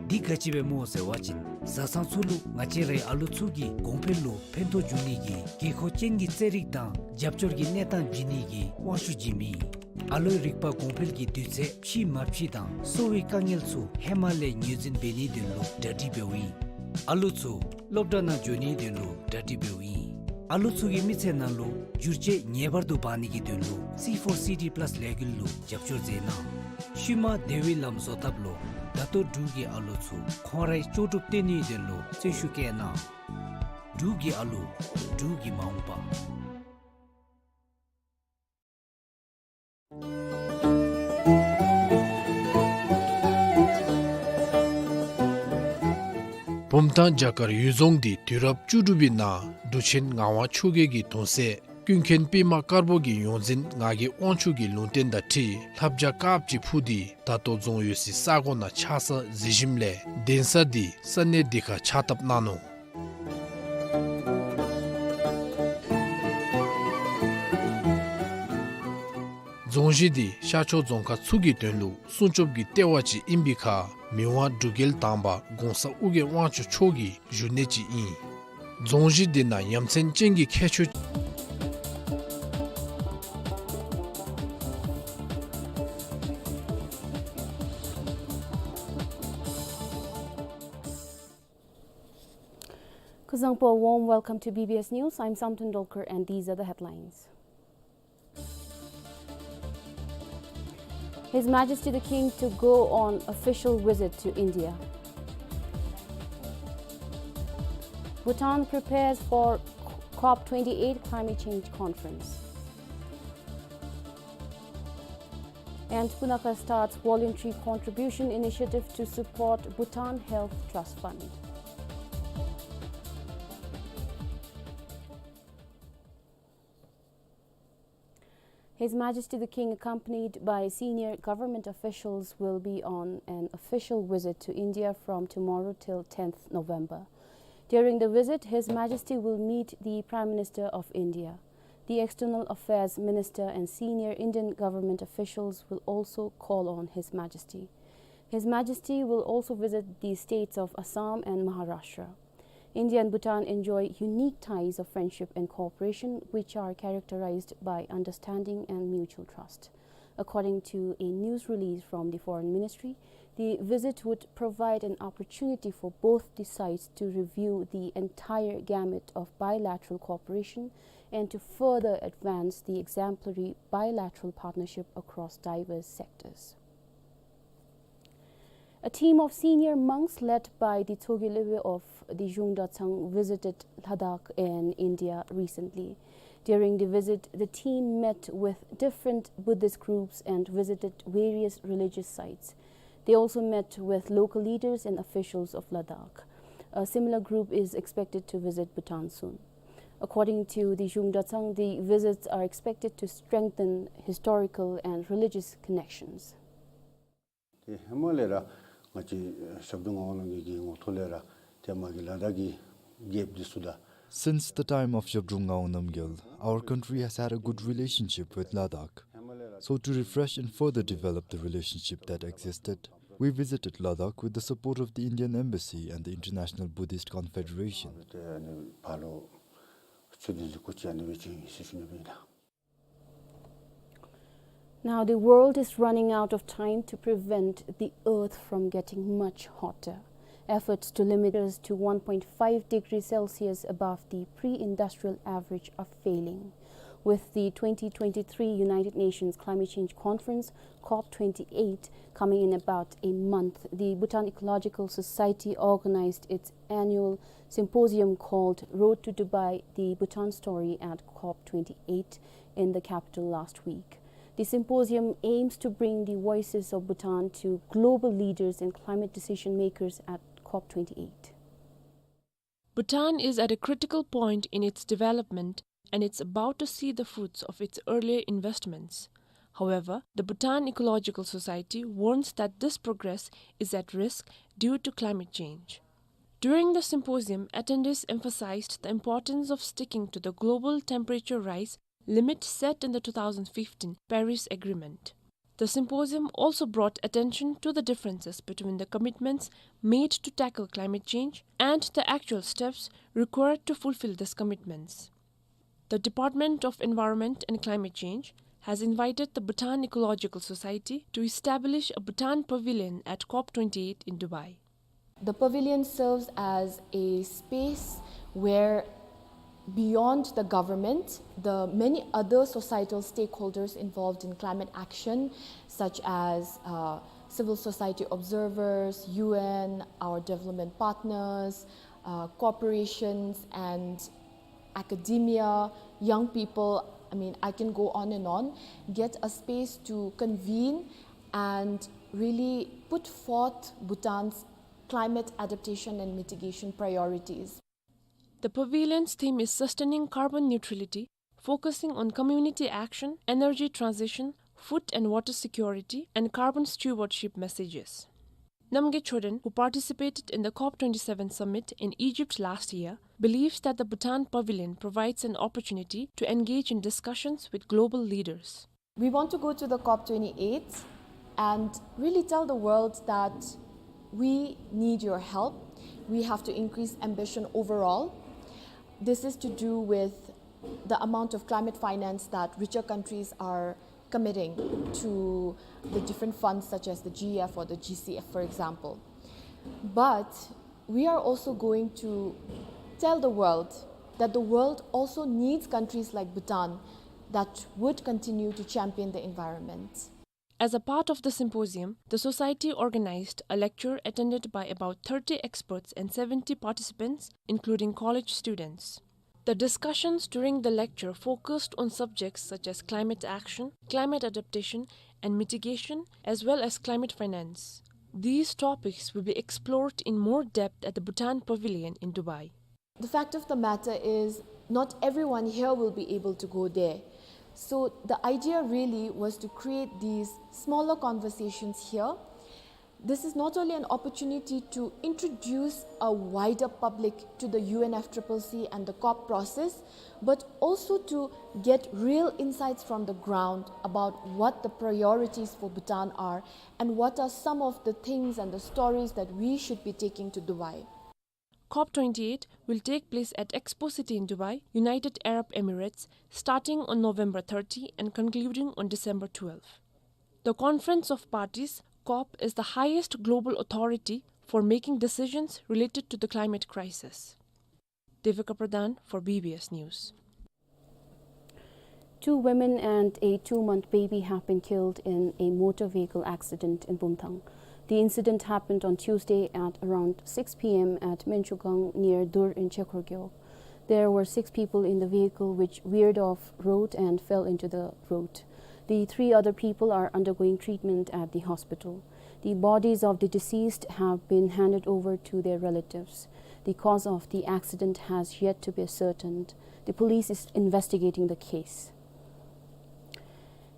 འདི་ག་ཅི་སྦེ་སྨོ་ཟེར་བ་ཅིན་བཟའ་ཚང་ཚུ་ལུ་ང་བཅས་རའི་ཨ་ལུ་ཚུ་གི་གོང་འཕེལ་ལུ་ཕན་ཐོགས་འབྱུང་ནི་གི་དགོས་མཁོ་ཅན་གྱི་རྩེད་རིགས་དང་རྒྱབ་སྐྱོར་གྱི་གནས་སྟངས་བྱིན་ནི་གི་དབང་ཤུགས་བྱིནམ་ཨིན། ཨ་ལུའི་རིག་པ་གོང་འཕེལ་གྱི་དུས་ཚོད་ཕྱིས་མ་ཕྱིས་དང་གསོ་བའི་དཀའ་ངལ་ཚུ་ཧེ་མ་ལས་ངོས་འཛིན་འབད་ནིའི་དོན་ལུ་གྲ་སྒྲིག་འབདཝ་ཨིན། ཨ་ལུ་ཚུ་སློབ་གྲྭ་ནང་འགྱོ་ནིའི་དོན་ལུ་གྲ་སྒྲིག་འབདཝ་ཨིན། ཨ་ལུ་ཚུ་གི་མི་ཚེ་ནང་ལུ་འགྱུར་བཅོས་ངེས་པར་དུ་འབག་ནི་གི་དོན་ལུ་སི་ཕོར་སི་ཌི་པ་ལཱསི་ལས་འགུལ་ལུ་རྒྱབ་སྐྱོར་མཛད་གནང་། ཤུལ་མ་བདེ་བའི་ལམ་བཟོ་ཐབས་ལུ་ད་ལྟོ་འབྲུག་གི་ཨ་ལུ་ཚུ་ཁོང་རའི་ལྕོགས་གྲུབ་སྟོན་ནིའི་དོན་ལུ་བརྩོན་ཤུགས་བསྐྱེད་གནང་། འབྲུག་གི་ཨ་ལུ། འབྲུག་གི་མ་འོངས་པ། བུམ་ཐང་རྒྱ་གར་ཡུལ་རྫོང་འདི་དུས་རབས་བཅུ་དྲུག་པའི་ནང་འབྲུག་ཆེན་ངག་དབང་ཆོས་རྒྱལ་གྱི་གདུང་སྲས་ཀུན་མཁྱེན་པདྨ་དཀར་པོ་གི་ཡོངས་འཛིན་ངག་གི་དབང་ཕྱུག་གི་ལུང་བསྟན་དང་འཁྲིལ་ལྷ་བྱ་དཀརཔོ་ཅིག་འཕུར་ཏེ་ད་ལྟོ་རྫོང་ཡོད་སའི་ས་གོ་ནང་ཆགས་ས་གཟིགས་ཞིནམ་ལས་གདན་ས་འདི་ས་གནས་འདི་ཁར་ཕྱག་བཏབ་གནང་ནུག། རྫོང་གཞི་འདི་ཤར་ཕྱོགས་རྫོང་ཁག་ཚུ་གི་དོན་ལུ་སྲུང་སྐྱོབ་ཀྱི་ལྟེ་བ་ཅིག་ཨིན་པའི་ཁར་མི་དབང་འབྲུག་རྒྱལ་དང་པ་གོང་ས་ཨོ་རྒྱན་དབང་ཕྱུག་མཆོག་གི་བཞུགས་གནས་ཅིག་ཨིན། རྫོང་གཞི་འདི་ནང་ཡ་མཚན་ཅན་གྱི་ཁྱད་ཆོས། Kuzuzangpo, a warm welcome to B B S News. I'm Samten Dolkar and these are the headlines. His Majesty the King to go on official visit to India. Bhutan prepares for COP twenty-eight climate change conference. And Punakha starts voluntary contribution initiative to support Bhutan Health Trust Fund. His Majesty the King, accompanied by senior government officials, will be on an official visit to India from tomorrow till tenth November. During the visit, His Majesty will meet the Prime Minister of India. The External Affairs Minister and senior Indian government officials will also call on His Majesty. His Majesty will also visit the states of Assam and Maharashtra. India and Bhutan enjoy unique ties of friendship and cooperation, which are characterized by understanding and mutual trust. According to a news release from the Foreign Ministry, the visit would provide an opportunity for both the sides to review the entire gamut of bilateral cooperation and to further advance the exemplary bilateral partnership across diverse sectors. A team of senior monks led by the Tshogye Lobwe of the Zhung Dratshang visited Ladakh in India recently. During the visit, the team met with different Buddhist groups and visited various religious sites. They also met with local leaders and officials of Ladakh. A similar group is expected to visit Bhutan soon. According to the Zhung Dratshang, the visits are expected to strengthen historical and religious connections. ཏེ་ཧེ་མ་ལས་ར་ ང་བཅས་ཞབས་དྲུང་ངག་དབང་རྣམ་རྒྱལ་གྱི་ངོ་ཐོག་ལས་ར་ཏེ་མ་གི་ལ་དྭགས་ཀྱི་རྒྱལཔོ་འདི་ཚུ་དང། Since the time of Zhabdrung Ngawang Namgyal, our country has had a good relationship with Ladakh. So to refresh and further develop the relationship that existed, we visited Ladakh with the support of the Indian Embassy and the International Buddhist Confederation. Now the world is running out of time to prevent the Earth from getting much hotter. Efforts to limit us to one point five degrees Celsius above the pre-industrial average are failing. With the twenty twenty-three United Nations Climate Change Conference, COP twenty-eight, coming in about a month, the Bhutan Ecological Society organized its annual symposium called Road to Dubai, The Bhutan Story at COP twenty-eight in the capital last week. The symposium aims to bring the voices of Bhutan to global leaders and climate decision makers at COP twenty-eight. Bhutan is at a critical point in its development, and it's about to see the fruits of its earlier investments. However, the Bhutan Ecological Society warns that this progress is at risk due to climate change. During the symposium, attendees emphasized the importance of sticking to the global temperature rise limit set in the two thousand fifteen Paris Agreement. The symposium also brought attention to the differences between the commitments made to tackle climate change and the actual steps required to fulfill these commitments. The Department of Environment and Climate Change has invited the Bhutan Ecological Society to establish a Bhutan Pavilion at COP twenty-eight in Dubai. The pavilion serves as a space where, beyond the government, the many other societal stakeholders involved in climate action, such as, uh, civil society observers, U N, our development partners, uh, corporations, and academia, young people, I mean, I can go on and on, get a space to convene and really put forth Bhutan's climate adaptation and mitigation priorities. The pavilion's theme is sustaining carbon neutrality, focusing on community action, energy transition, food and water security, and carbon stewardship messages. Namgay Choden, who participated in the COP twenty-seven summit in Egypt last year, believes that the Bhutan Pavilion provides an opportunity to engage in discussions with global leaders. We want to go to the COP twenty-eight and really tell the world that we need your help. We have to increase ambition overall. This is to do with the amount of climate finance that richer countries are committing to the different funds such as the G E F or the G C F, for example. But we are also going to tell the world that the world also needs countries like Bhutan that would continue to champion the environment. As a part of the symposium, the society organized a lecture attended by about thirty experts and seventy participants, including college students. The discussions during the lecture focused on subjects such as climate action, climate adaptation and mitigation, as well as climate finance. These topics will be explored in more depth at the Bhutan Pavilion in Dubai. The fact of the matter is, not everyone here will be able to go there. So the idea really was to create these smaller conversations here. This is not only an opportunity to introduce a wider public to the U N F triple C and the COP process, but also to get real insights from the ground about what the priorities for Bhutan are and what are some of the things and the stories that we should be taking to Dubai. COP twenty-eight will take place at Expo City in Dubai, United Arab Emirates, starting on November thirty and concluding on December twelve. The Conference of Parties, COP, is the highest global authority for making decisions related to the climate crisis. Devika Pradhan for B B S News. Two women and a two-month baby have been killed in a motor vehicle accident in Bumthang. The incident happened on Tuesday at around six P M at Menchugang near Dur in Chekhorgyo. There were six people in the vehicle, which veered off road and fell into the road. The three other people are undergoing treatment at the hospital. The bodies of the deceased have been handed over to their relatives. The cause of the accident has yet to be ascertained. The police is investigating the case.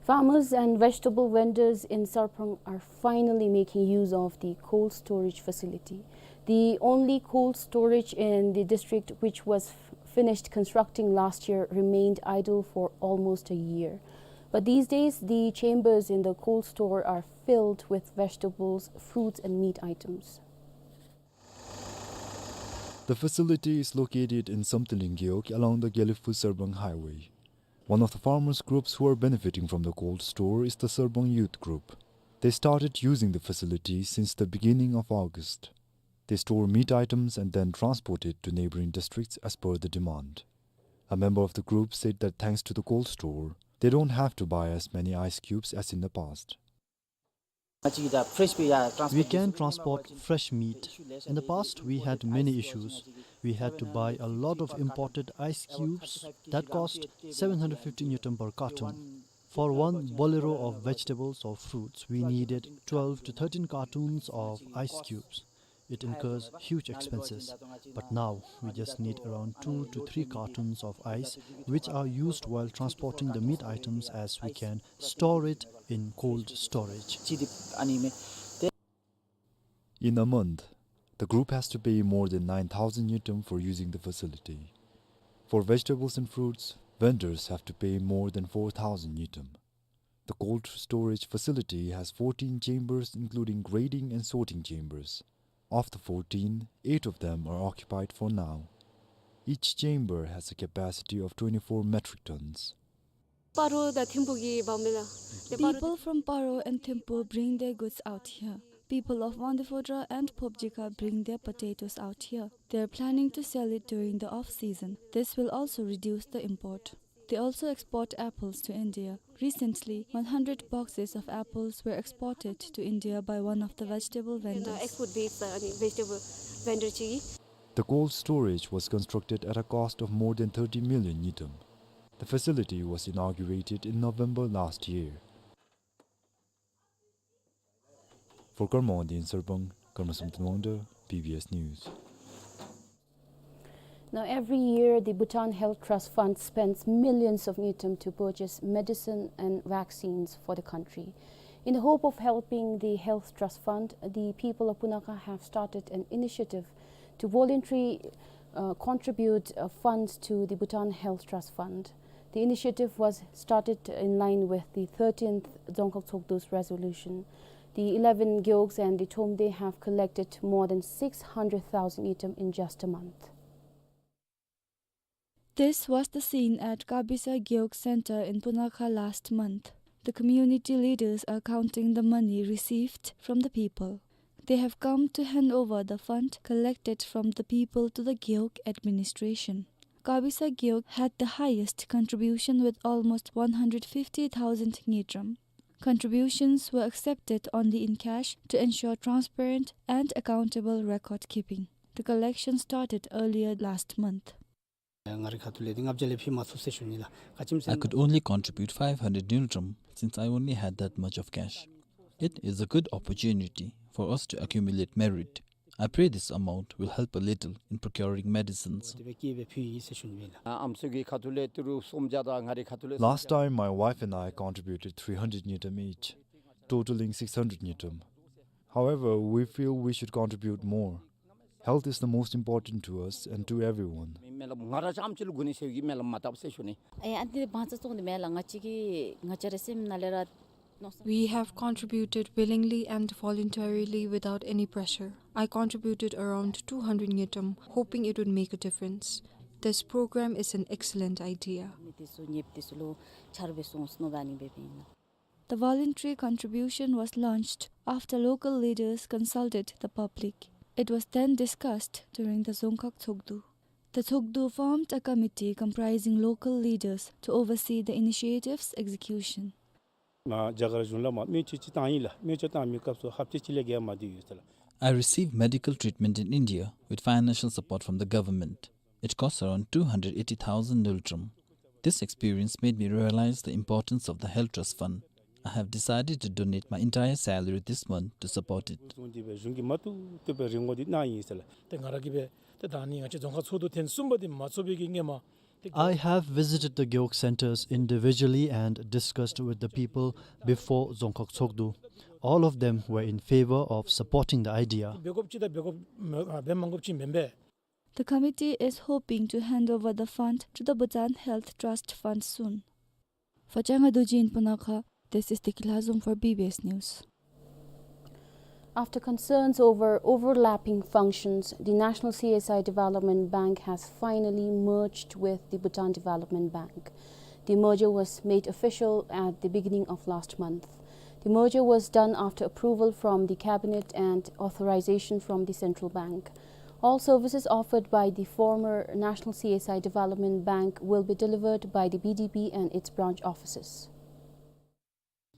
Farmers and vegetable vendors in Sarpang are finally making use of the cold storage facility. The only cold storage in the district which was f-, finished constructing last year remained idle for almost a year. But these days, the chambers in the cold store are filled with vegetables, fruits, and meat items. The facility is located in Samtling Gewog along the Gelephu-Sarbang highway. One of the farmers groups who are benefiting from the cold store is the Sarbang Youth Group. They started using the facility since the beginning of August. They store meat items and then transport it to neighboring districts as per the demand. A member of the group said that thanks to the cold store, they don't have to buy as many ice cubes as in the past. We can transport fresh meat. In the past, we had many issues. We had to buy a lot of imported ice cubes that cost seven hundred fifty ngultrum per carton. For one bolero of vegetables or fruits, we needed twelve to thirteen cartons of ice cubes. It incurs huge expenses, but now we just need around two to three cartons of ice, which are used while transporting the meat items, as we can store it in cold storage. In a month, the group has to pay more than nine thousand ngultrum for using the facility. For vegetables and fruits, vendors have to pay more than four thousand ngultrum. The cold storage facility has fourteen chambers, including grading and sorting chambers. Of the fourteen, eight of them are occupied for now. Each chamber has a capacity of twenty-four metric tons. Paro དང་ཐིམ་ཕུག་གི་འབག་མི་ལགས། People from Paro and Thimphu bring their goods out here. People of Wangdue Phodrang and Phobjikha bring their potatoes out here. They are planning to sell it during the off-season. This will also reduce the import. They also export apples to India. Recently, one hundred boxes of apples were exported to India by one of the vegetable vendors. Export base, uh, ani vegetable vendor chi. The cold storage was constructed at a cost of more than thirty million ngultrum. The facility was inaugurated in November last year. For Karma Wangdi in Sarbang, Karma Samten Wangda, B B S News. Now, every year, the Bhutan Health Trust Fund spends millions of ngultrum to purchase medicine and vaccines for the country. In the hope of helping the Health Trust Fund, the people of Punakha have started an initiative to voluntarily, uh, contribute, uh, funds to the Bhutan Health Trust Fund. The initiative was started in line with the thirteenth Dzongkhag Tshogdu's resolution. The eleven gewogs and the Thromde have collected more than six hundred thousand ngultrum in just a month. This was the scene at Kabisa Gewog Center in Punakha last month. The community leaders are counting the money received from the people. They have come to hand over the fund collected from the people to the Gewog administration. Kabisa Gewog had the highest contribution with almost one hundred fifty thousand ngultrum. Contributions were accepted only in cash to ensure transparent and accountable record keeping. The collection started earlier last month. ང་རའི་ཁ་ཐུག་ལས་འདི་ལྔ་བརྒྱ་ལས་ཕུལ་མ་ཚུགས་ཟེར་ཞུ་ནི་ལགས། ག་ཅི་སྨོ་ཟེར་ན། I could only contribute five hundred ngultrum since I only had that much of cash. It is a good opportunity for us to accumulate merit. I pray this amount will help a little in procuring medicines. དེ་སྦེ་བསྐྱེད་སྦེ་ཕུལ་ཡི་ཟེར་ཞུ་ནི་ལགས། ཨམ་སྲུ་གི་ཁ་ཐུག་ལས་ཏི་རུ་སུམ་བརྒྱ་དང་ང་རའི་ཁ་ཐུག་ལས། Last time, my wife and I contributed three hundred ngultrum each, totaling six hundred ngultrum. However, we feel we should contribute more. Health is the most important to us and to everyone. མི་མེད་ལགས། ང་ར་རྐྱངམ་ཅིག་ལུ་དགོ་ནི་ཟེར་གྱི་མེད་ལགས། མ་བཏབ་ཟེར་ཞུ་ནི། ཨེ་ཨ་འདི་དབང་ཚད་བཙོང་འདི་མེད་ལགས། ང་བཅས་ཀྱི་ང་བཅས་རའི་སེམས་ནང་ལས་ར། We have contributed willingly and voluntarily without any pressure. I contributed around two hundred ngultrum, hoping it would make a difference. This program is an excellent idea. མི་དེ་ཚུ་ཉེསཔ་དེ་ཚུ་ལུ་ཆརཔ་སྦེ་སོང་ཟེར་མནོ་བ་ནི་སྦེ་ཨིན་ལགས། The voluntary contribution was launched after local leaders consulted the public. It was then discussed during the Dzongkhag Tshogdu. The Tshogdu formed a committee comprising local leaders to oversee the initiative's execution. ང་རྒྱ་གར་གཞུང་ལུ་མ་སྨན་བཅོས་ཅིག་བཏང་ཡི་ལགས། སྨན་བཅོས་བཏང་མི་སྐབས་སུ་ཧབ་ཏ་གཅིག་ལས་བརྒལ་མ་སྡོད་ཡོད་ཟེར་ལགས། I received medical treatment in India with financial support from the government. It costs around two hundred eighty thousand ngultrum. This experience made me realize the importance of the Health Trust Fund. I have decided to donate my entire salary this month to support it. བཟུང་སྟེ་སྦེ་གཞུང་གིས་མ་བཏུབ་བཏུབ་སྦེ་རིན་གོང་འདི་གནང་ཡི་ཟེར་ལགས། ཏེ་ང་ར་གིས་སྦེ་ཏེ་ད་ཨ་ནི་ང་བཅས་རྫོང་ཁག་ཚོགས་འདུ་ཐེངས་གསུམ་པ་འདི་མ་ཚོགས་པའི་གི་སྔོན་མ་ I have visited the Gewog centers individually and discussed with the people before Dzongkhag Tshogdu. All of them were in favor of supporting the idea. འབད་དགོཔ་ཅིག་དང་འབད་དགོཔ་མ་འབད་མ་དགོཔ་ཅིག་མེན་པས། The committee is hoping to hand over the fund to the Bhutan Health Trust Fund soon. For Changa Dorji in Punakha, this is Tiki Lhazom for B B S News. After concerns over overlapping functions, the National C S I Development Bank has finally merged with the Bhutan Development Bank. The merger was made official at the beginning of last month. The merger was done after approval from the cabinet and authorization from the central bank. All services offered by the former National C S I Development Bank will be delivered by the B D B and its branch offices.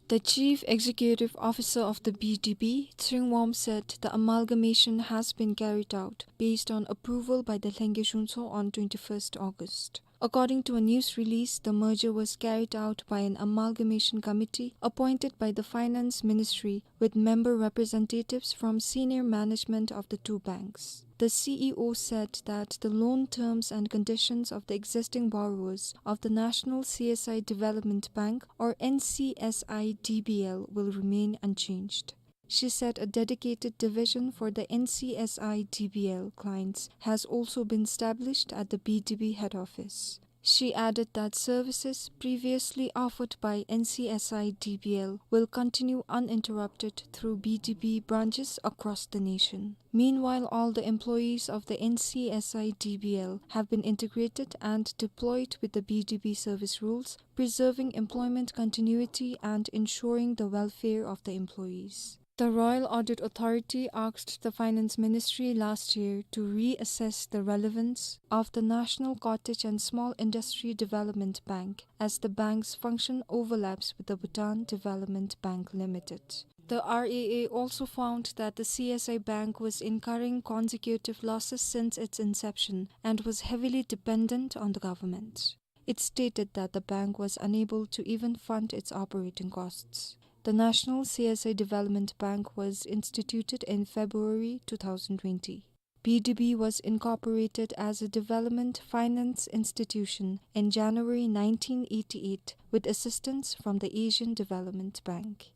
The Chief Executive Officer of the B D B, Tshering Wom, said the amalgamation has been carried out based on approval by the Lhengye Zhuncho on twenty-first August. According to a news release, the merger was carried out by an amalgamation committee appointed by the Finance Ministry with member representatives from senior management of the two banks. The C E O said that the loan terms and conditions of the existing borrowers of the National C S I Development Bank, or N C S I D B L, will remain unchanged. She said a dedicated division for the N C S I D B L clients has also been established at the B D B head office. She added that services previously offered by N C S I D B L will continue uninterrupted through B D B branches across the nation. Meanwhile, all the employees of the N C S I D B L have been integrated and deployed with the B D B service rules, preserving employment continuity and ensuring the welfare of the employees. The Royal Audit Authority asked the Finance Ministry last year to reassess the relevance of the National Cottage and Small Industry Development Bank, as the bank's function overlaps with the Bhutan Development Bank Limited. The R A A also found that the C S I Bank was incurring consecutive losses since its inception and was heavily dependent on the government. It stated that the bank was unable to even fund its operating costs. The National C S I Development Bank was instituted in February two thousand twenty. B D B was incorporated as a development finance institution in January nineteen eighty-eight with assistance from the Asian Development Bank.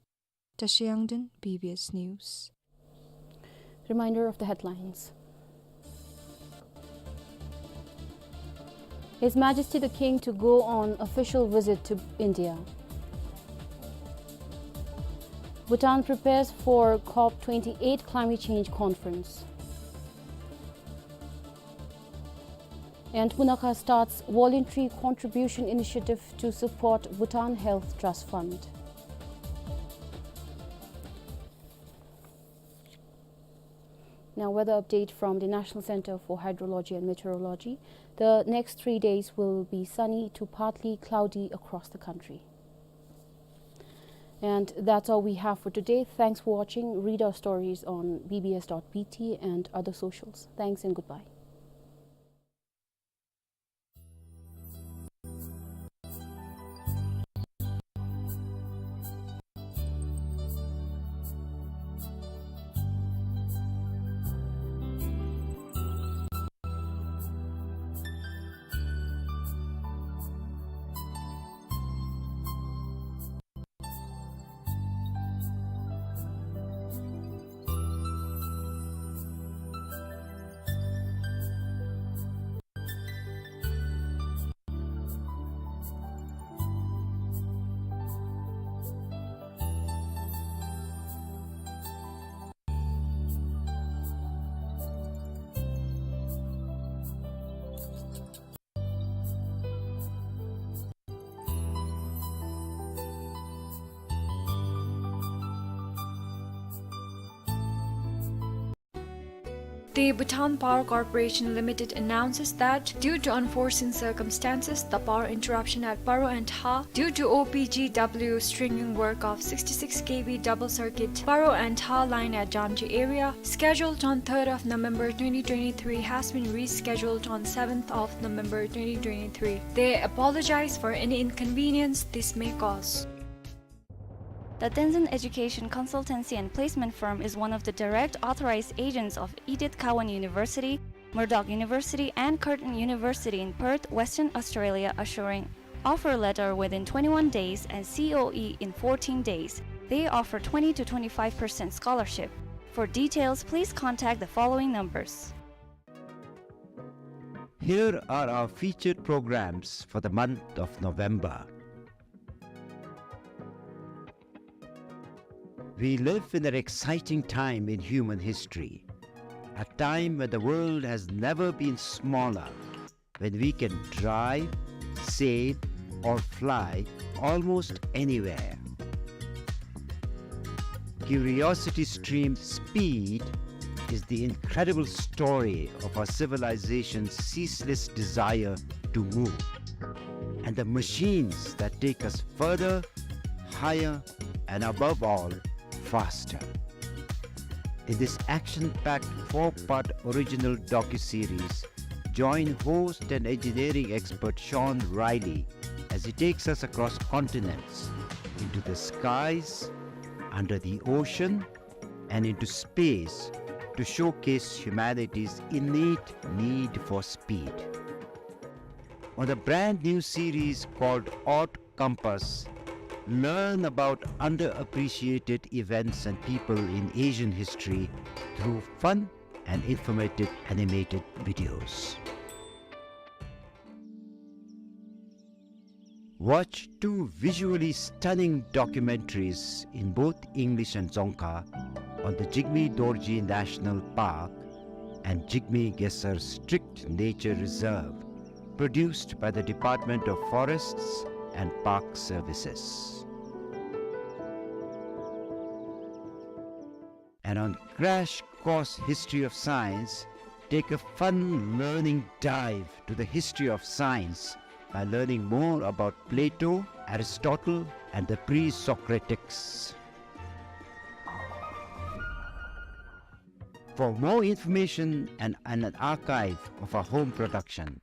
Tashi Yangden, B B S News. Reminder of the headlines. His Majesty the King to go on official visit to India. Bhutan prepares for COP twenty-eight climate change conference. And Punakha starts voluntary contribution initiative to support Bhutan Health Trust Fund. Now, weather update from the National Center for Hydrology and Meteorology. The next three days will be sunny to partly cloudy across the country. And that's all we have for today. Thanks for watching. Read our stories on B B S dot B T and other socials. Thanks and goodbye. The Bhutan Power Corporation Limited announces that, due to unforeseen circumstances, the power interruption at Paro and Ha, due to O P G W stringing work of sixty-six K V double circuit Paro and Ha line at Jamji area, scheduled on third of November twenty twenty-three, has been rescheduled on seventh of November twenty twenty-three. They apologize for any inconvenience this may cause. The Tenzin Education Consultancy and Placement Firm is one of the direct authorized agents of Edith Cowan University Murdoch University and Curtin University in Perth, Western Australia, assuring offer letter within twenty-one days and C O E in fourteen days. They offer twenty to twenty-five percent scholarship. For details, please contact the following numbers. Here are our featured programs for the month of November. We live in an exciting time in human history, a time when the world has never been smaller, when we can drive, sail, or fly almost anywhere. CuriosityStream's Speed is the incredible story of our civilization's ceaseless desire to move and the machines that take us further, higher, and above all, faster. In this action-packed four-part original docuseries, join host and engineering expert Sean Riley as he takes us across continents, into the skies, under the ocean, and into space to showcase humanity's innate need for speed. On the brand new series called Odd Compass, learn about underappreciated events and people in Asian history through fun and informative animated videos. Watch two visually stunning documentaries in both English and Dzongkha on the Jigme Dorji National Park and Jigme Khesar Strict Nature Reserve, produced by the Department of Forests and Park Services. And on Crash Course History of Science, take a fun learning dive to the history of science by learning more about Plato, Aristotle, and the pre-Socratics. For more information and, and an archive of our home production,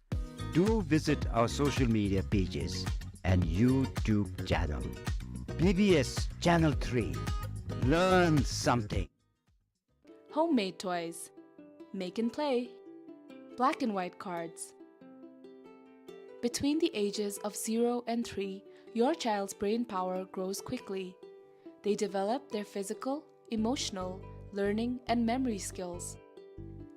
do visit our social media pages and YouTube channel. B B S Channel three. Learn something. Homemade toys. Make and play. Black and white cards. Between the ages of zero and three, your child's brain power grows quickly. They develop their physical, emotional, learning, and memory skills.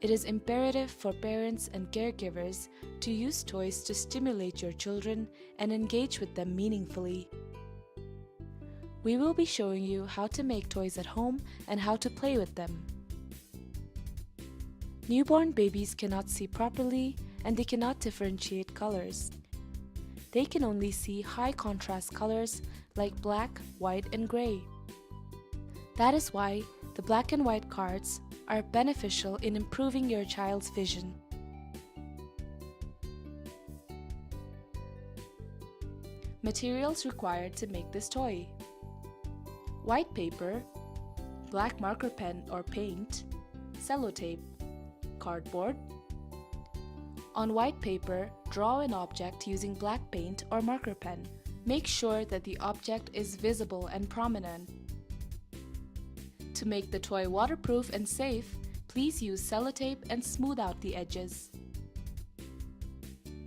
It is imperative for parents and caregivers to use toys to stimulate your children and engage with them meaningfully. We will be showing you how to make toys at home and how to play with them. Newborn babies cannot see properly and they cannot differentiate colors. They can only see high contrast colors like black, white, and gray. That is why the black and white cards are beneficial in improving your child's vision. Materials required to make this toy: white paper, black marker pen or paint, sellotape, cardboard. On white paper, draw an object using black paint or marker pen. Make sure that the object is visible and prominent. To make the toy waterproof and safe, please use sellotape and smooth out the edges.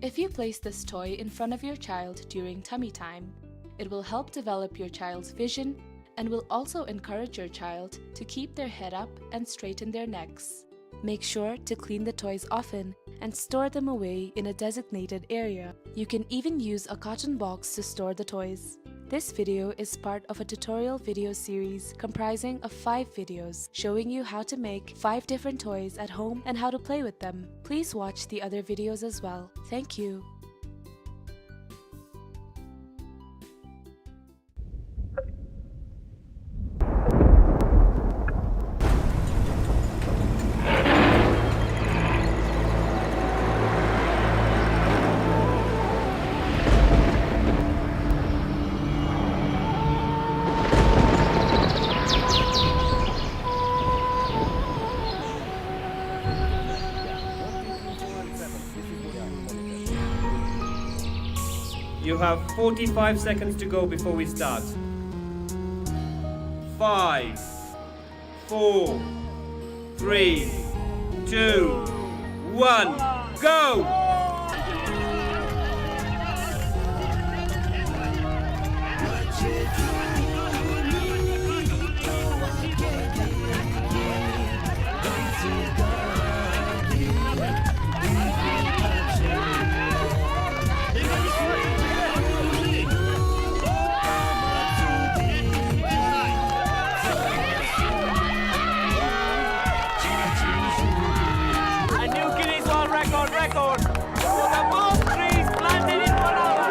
If you place this toy in front of your child during tummy time, it will help develop your child's vision and will also encourage your child to keep their head up and straighten their necks. Make sure to clean the toys often and store them away in a designated area. You can even use a carton box to store the toys. This video is part of a tutorial video series comprising of five videos showing you how to make five different toys at home and how to play with them. Please watch the other videos as well. Thank you. You have forty-five seconds to go before we start. Five, four, three, two, One, go! A new Guinness World Record, record for the most trees planted in one hour.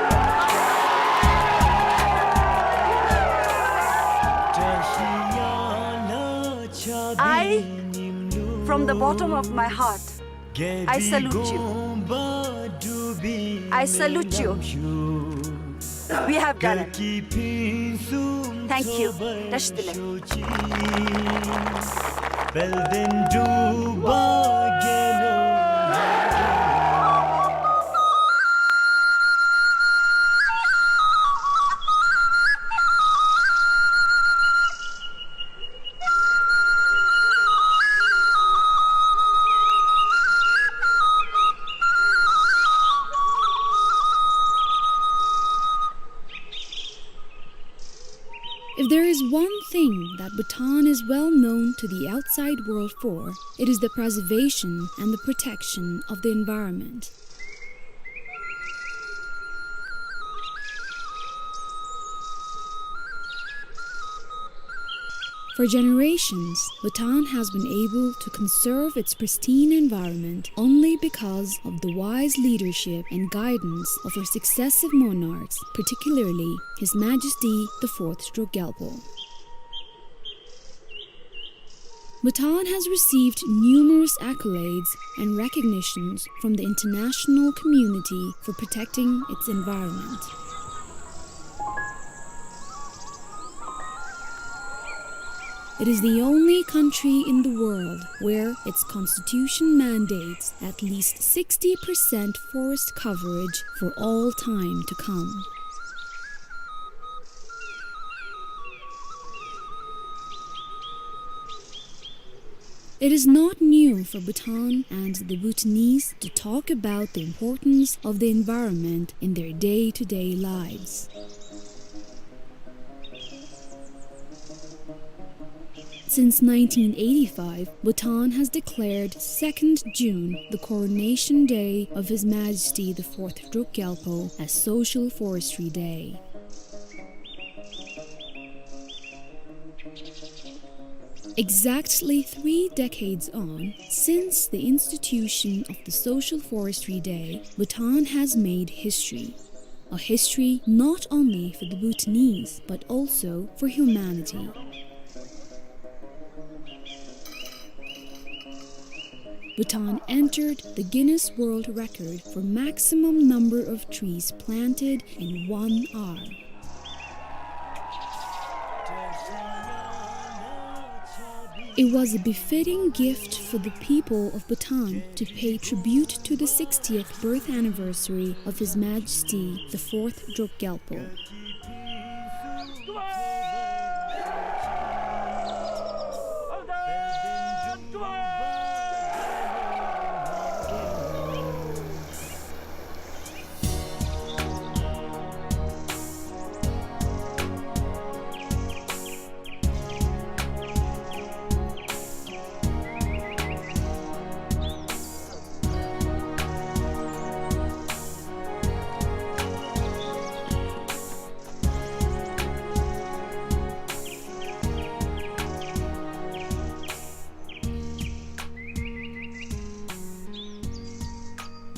I, from the bottom of my heart, I salute you. I salute you. We have done it. Thank you. བཀྲ་ཤིས་བདེ་ལེགས། དཔལ་ལྡན་འབྲུག་པ་རྒྱལ་ལོ། If there is one thing that Bhutan is well known to the outside world for, it is the preservation and the protection of the environment. For generations, Bhutan has been able to conserve its pristine environment only because of the wise leadership and guidance of her successive monarchs, particularly His Majesty the Fourth Druk Gyalpo. Bhutan has received numerous accolades and recognitions from the international community for protecting its environment. It is the only country in the world where its constitution mandates at least sixty percent forest coverage for all time to come. It is not new for Bhutan and the Bhutanese to talk about the importance of the environment in their day-to-day lives. Since nineteen eighty-five, Bhutan has declared second June the coronation day of His Majesty the Fourth Druk Gyalpo as Social Forestry Day. Exactly three decades on, since the institution of the Social Forestry Day, Bhutan has made history. A history not only for the Bhutanese, but also for humanity. Bhutan entered the Guinness World Record for maximum number of trees planted in one hour. It was a befitting gift for the people of Bhutan to pay tribute to the sixtieth birth anniversary of His Majesty the Fourth Druk Gyalpo.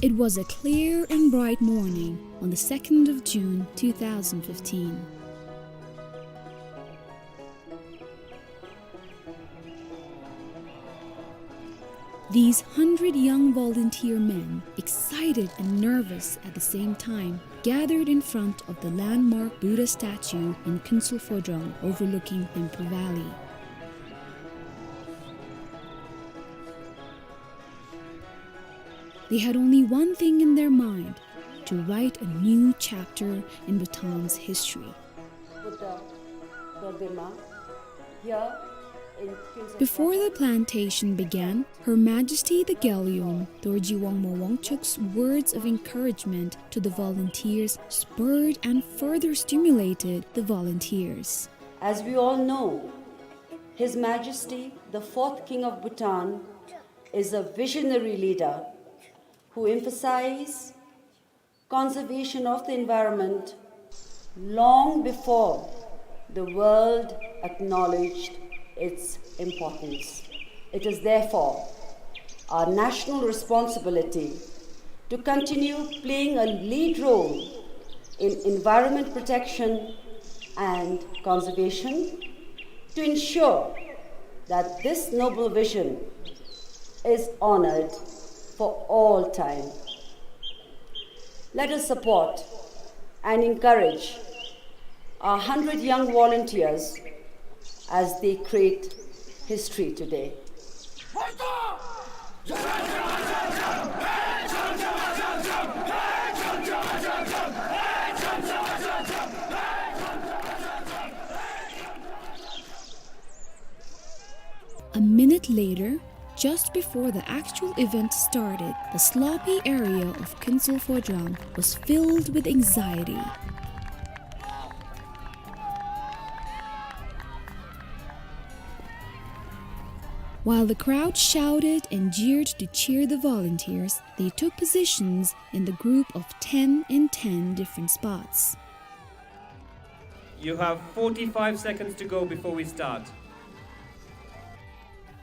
It was a clear and bright morning on the second of June two thousand fifteen. These hundred young volunteer men, excited and nervous at the same time, gathered in front of the landmark Buddha statue in Kuensel Phodrang overlooking Thimphu Valley. They had only one thing in their mind, to write a new chapter in Bhutan's history. Buddha Dordenma, here Before the plantation began, Her Majesty the Gyalyum, Dorji Wangmo Wangchuk's words of encouragement to the volunteers spurred and further stimulated the volunteers. As we all know, His Majesty, the fourth King of Bhutan, is a visionary leader who emphasized conservation of the environment long before the world acknowledged its importance. It is therefore our national responsibility to continue playing a lead role in environment protection and conservation to ensure that this noble vision is honored for all time. Let us support and encourage our hundred young volunteers as they create history today. A minute later, just before the actual event started, the sloppy area of Kinsul Phodrang was filled with anxiety. While the crowd shouted and jeered to cheer the volunteers, they took positions in the group of ten in ten different spots. You have forty-five seconds to go before we start.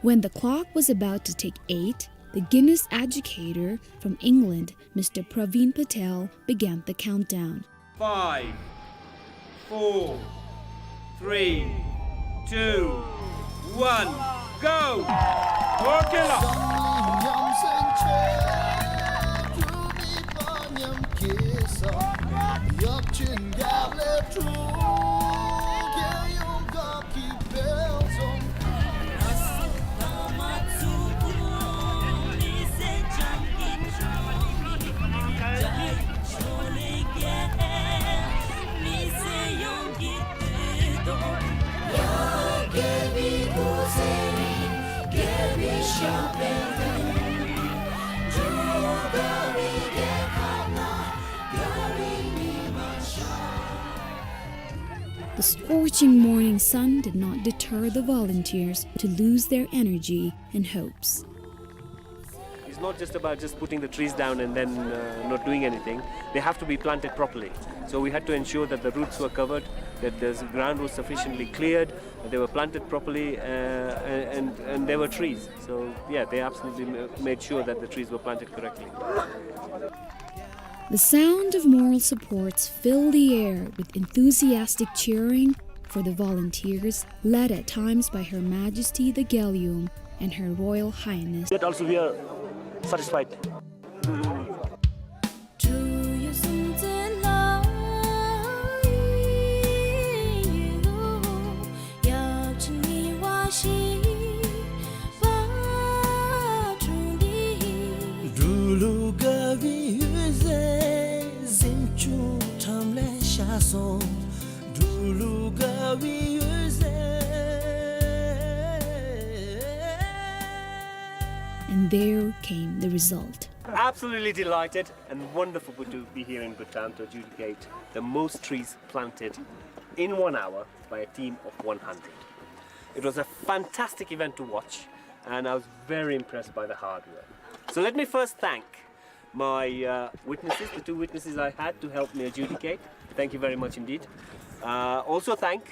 When the clock was about to tick eight, the Guinness educator from England, Mister Praveen Patel, began the countdown. Five, four, three, two, one, go! Work it up! The scorching morning sun did not deter the volunteers to lose their energy and hopes. It's not just about just putting the trees down and then, uh, not doing anything. They have to be planted properly. So we had to ensure that the roots were covered, that the ground was sufficiently cleared, that they were planted properly, uh, and, and, and there were trees. So, yeah, they absolutely ma-, made sure that the trees were planted correctly. The sound of moral supports filled the air with enthusiastic cheering for the volunteers, led at times by Her Majesty the Gyalyum and Her Royal Highness. Yet also we are satisfied. And there came the result. Absolutely delighted and wonderful to be here in Bhutan to adjudicate the most trees planted in one hour by a team of one hundred. It was a fantastic event to watch, and I was very impressed by the hard work. So let me first thank my, uh, witnesses, the two witnesses I had to help me adjudicate. Thank you very much indeed. Uh, also thank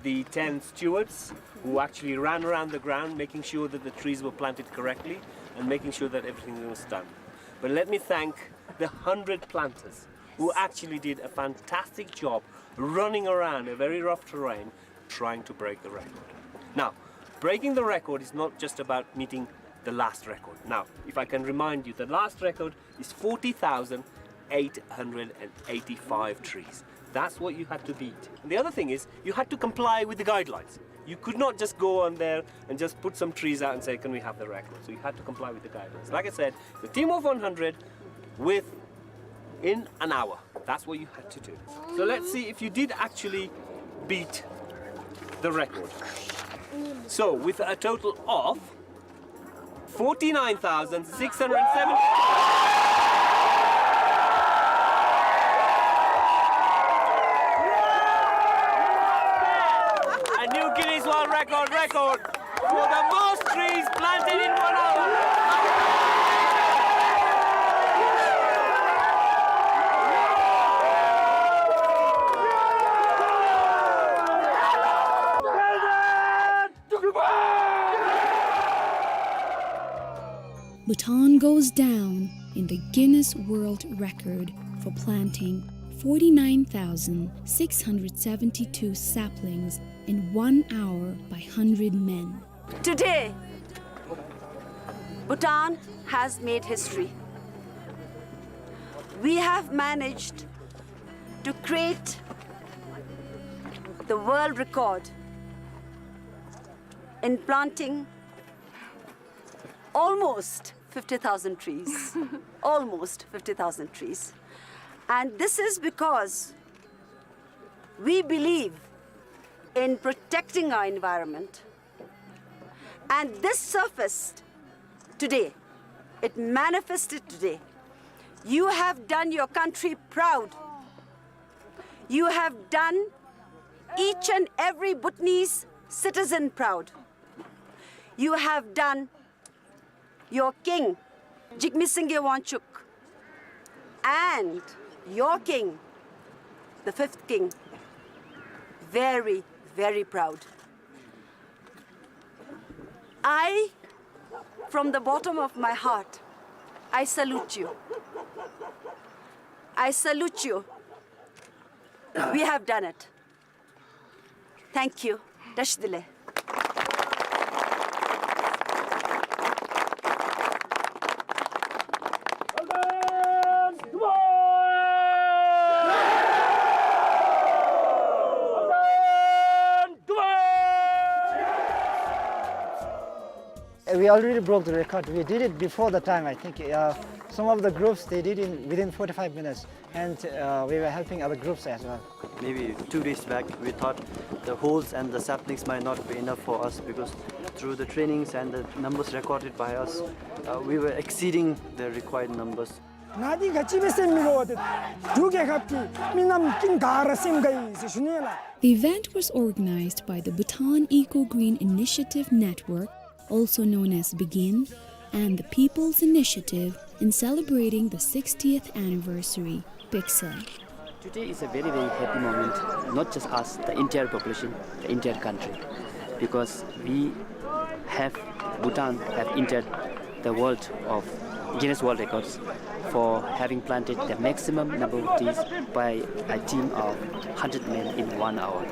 the ten stewards who actually ran around the ground, making sure that the trees were planted correctly and making sure that everything was done. But let me thank the hundred planters who actually did a fantastic job running around a very rough terrain trying to break the record. Now, breaking the record is not just about meeting the last record. Now, if I can remind you, the last record is forty thousand eight hundred and eighty-five trees. That's what you had to beat. And the other thing is, you had to comply with the guidelines. You could not just go on there and just put some trees out and say, "Can we have the record?" So you had to comply with the guidelines. Like I said, the team of one hundred within an hour. That's what you had to do. So let's see if you did actually beat the record. So, with a total of forty-nine thousand six hundred seven. A new Guinness World Record, record for the most trees planted in one hour. Bhutan goes down in the Guinness World Record for planting forty-nine thousand six hundred seventy-two saplings in one hour by hundred men. Today, Bhutan has made history. We have managed to create the world record in planting almost fifty thousand trees. Almost fifty thousand trees. And this is because we believe in protecting our environment. And this surfaced today. It manifested today. You have done your country proud. You have done each and every Bhutanese citizen proud. You have done your king, Jigme Singye Wangchuck, and your king, the fifth king, very, very proud. I, from the bottom of my heart, I salute you. I salute you. We have done it. Thank you. Dashi dile. We already broke the record. We did it before the time, I think. Uh, some of the groups, they did in within forty-five minutes. And, uh, we were helping other groups as well. Maybe two days back, we thought the holes and the saplings might not be enough for us, because through the trainings and the numbers recorded by us, uh, we were exceeding the required numbers. ང་འདི་ག་ཅི་སྦེ་སེམས་མི་དགའ་བ་དེ། འབྲུག་རྒྱལ་ཁབ་ཀྱི་མི་རྣམས་ཀུན་ག་ར་སེམས་དགའ་ཡི་ཟེར་ཞུ་ནི་ལགས། The event was organized by the Bhutan Eco Green Initiative Network, also known as BEGIN, and the People's Initiative in celebrating the sixtieth anniversary, PICSA. Today is a very, very happy moment, not just us, the entire population, the entire country, because we have, Bhutan have entered the world of Guinness World Records for having planted the maximum number of trees by a team of hundred men in one hour.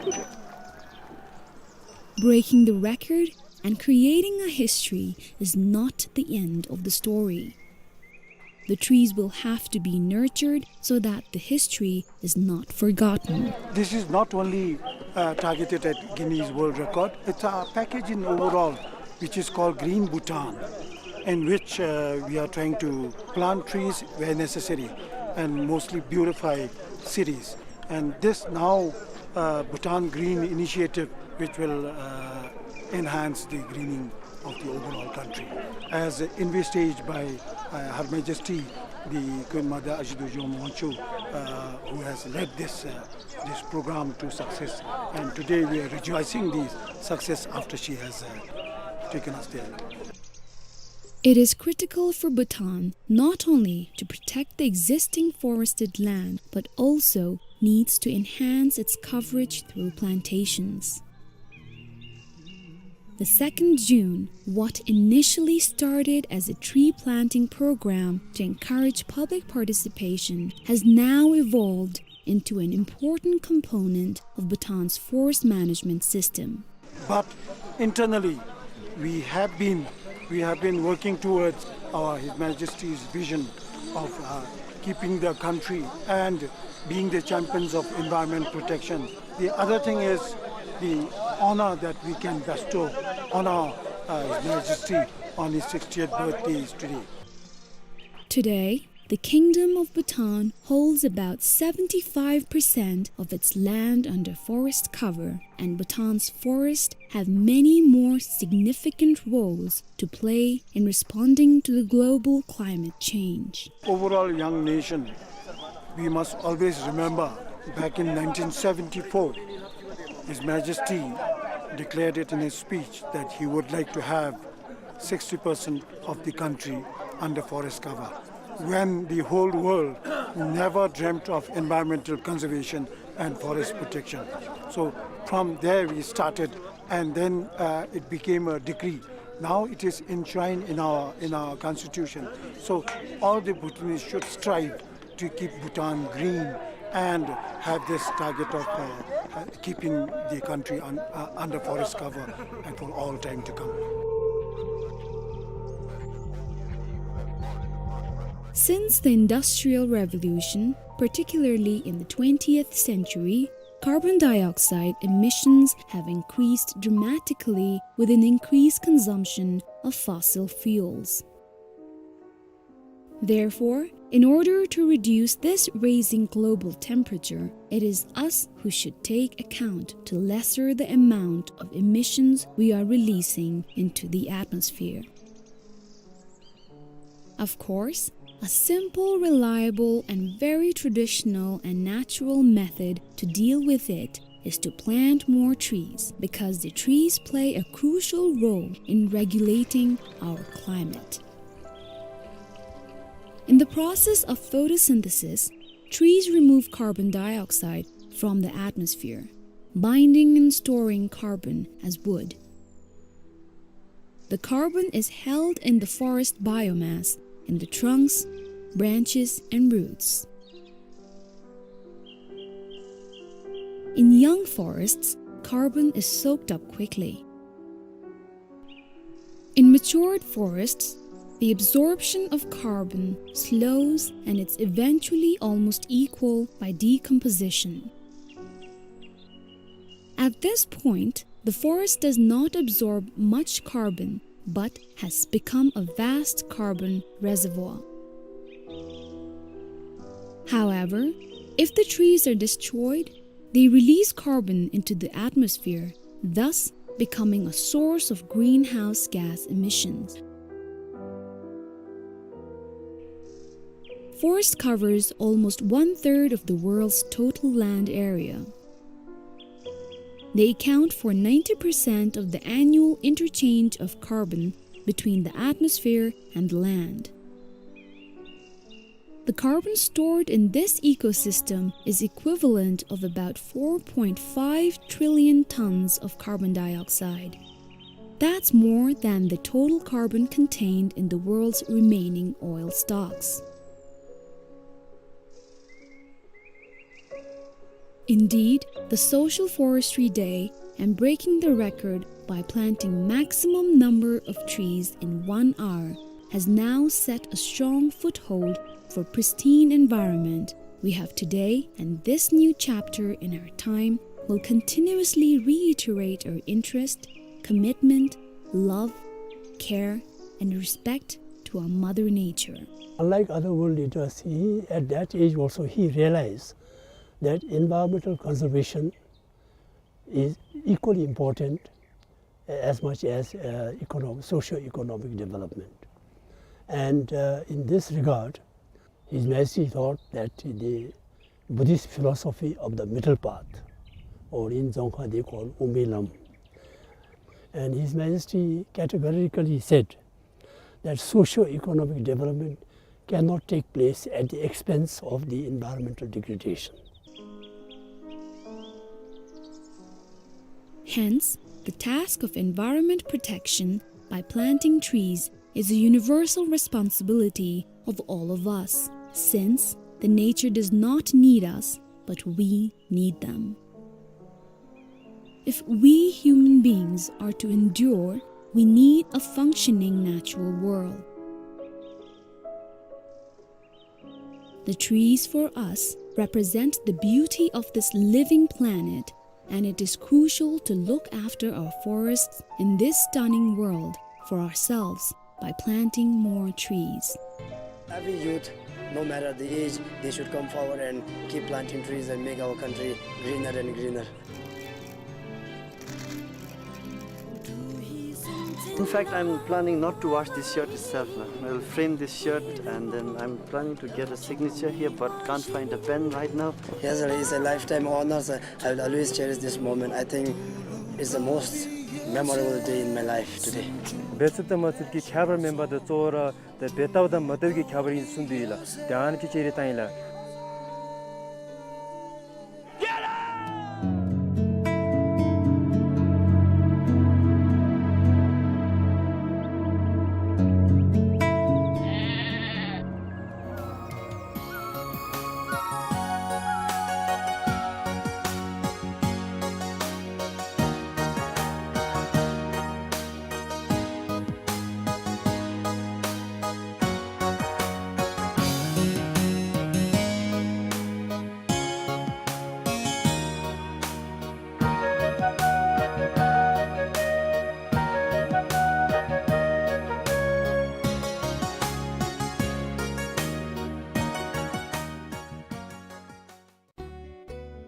Breaking the record and creating a history is not the end of the story. The trees will have to be nurtured so that the history is not forgotten. This is not only, uh, targeted at Guinness World Record, it's a package in overall, which is called Green Bhutan, in which, uh, we are trying to plant trees where necessary and mostly beautify cities. And this now, uh, Bhutan Green Initiative, which will, uh, enhance the greening of the overall country. As envisaged by, uh, Her Majesty, the Queen Mother Ashi Dorji Wangchuck, uh, who has led this, uh, this program to success. And today we are rejoicing the success after she has, uh, taken us there. It is critical for Bhutan not only to protect the existing forested land, but also needs to enhance its coverage through plantations. The second June, what initially started as a tree planting program to encourage public participation, has now evolved into an important component of Bhutan's forest management system. But internally, we have been, we have been working towards our, His Majesty's vision of, uh, keeping the country and being the champions of environment protection. The other thing is the honor that we can bestow on our, uh, His Majesty on his sixtieth birthday is today. Today, The Kingdom of Bhutan holds about seventy-five percent of its land under forest cover, and Bhutan's forests have many more significant roles to play in responding to the global climate change. Overall young nation, we must always remember back in nineteen seventy-four, His Majesty declared it in his speech that he would like to have sixty percent of the country under forest cover, when the whole world never dreamt of environmental conservation and forest protection. So from there we started, and then, uh, it became a decree. Now it is enshrined in our, in our constitution. So all the Bhutanese should strive to keep Bhutan green and have this target of, uh, uh, keeping the country un-, uh, under forest cover and for all time to come. Since the Industrial Revolution, particularly in the twentieth century, carbon dioxide emissions have increased dramatically with an increased consumption of fossil fuels. Therefore, in order to reduce this raising global temperature, it is us who should take account to lesser the amount of emissions we are releasing into the atmosphere. Of course, a simple, reliable, and very traditional and natural method to deal with it is to plant more trees, because the trees play a crucial role in regulating our climate. In the process of photosynthesis, trees remove carbon dioxide from the atmosphere, binding and storing carbon as wood. The carbon is held in the forest biomass, in the trunks, branches, and roots. In young forests, carbon is soaked up quickly. In matured forests, the absorption of carbon slows and it's eventually almost equal by decomposition. At this point, the forest does not absorb much carbon, but has become a vast carbon reservoir. However, if the trees are destroyed, they release carbon into the atmosphere, thus becoming a source of greenhouse gas emissions. Forest covers almost one-third of the world's total land area. They account for ninety percent of the annual interchange of carbon between the atmosphere and the land. The carbon stored in this ecosystem is equivalent of about four point five trillion tons of carbon dioxide. That's more than the total carbon contained in the world's remaining oil stocks. Indeed, the Social Forestry Day and breaking the record by planting maximum number of trees in one hour has now set a strong foothold for pristine environment we have today, and this new chapter in our time will continuously reiterate our interest, commitment, love, care, and respect to our mother nature. Unlike other world leaders, he, at that age also, he realized that environmental conservation is equally important as much as, uh, econo-, socio-economic development. And, uh, in this regard, His Majesty thought that the Buddhist philosophy of the middle path, or in Dzongkha they call Umei Lam, and His Majesty categorically said that socio-economic development cannot take place at the expense of the environmental degradation. Hence, the task of environment protection by planting trees is a universal responsibility of all of us, since the nature does not need us, but we need them. If we human beings are to endure, we need a functioning natural world. The trees for us represent the beauty of this living planet, and it is crucial to look after our forests in this stunning world for ourselves by planting more trees. Every youth No matter the age, they should come forward and keep planting trees and make our country greener and greener. In fact, I'm planning not to wash this shirt itself now. I'll frame this shirt and then I'm planning to get a signature here, but can't find a pen right now. Yes, sir, it's a lifetime honor, sir. I will always cherish this moment. I think it's the most memorable day in my life today. འབད་ཚུགསཔ་དང་མ་ཚུགསཔ་ཀྱི་ཁྱད་པར་མེན་པར་ད་གཙོ་བོ་ར་ད་འབད་བཏུབ་དང་མ་བཏུབ་ཀྱི་ཁྱད་པར་ཨིན་གསུངས་ཏེ་ཡོད་ལགས། ད་ཨ་ནི་ཅིག་ཅིག་རེ་བཏང་ཡི་ལགས།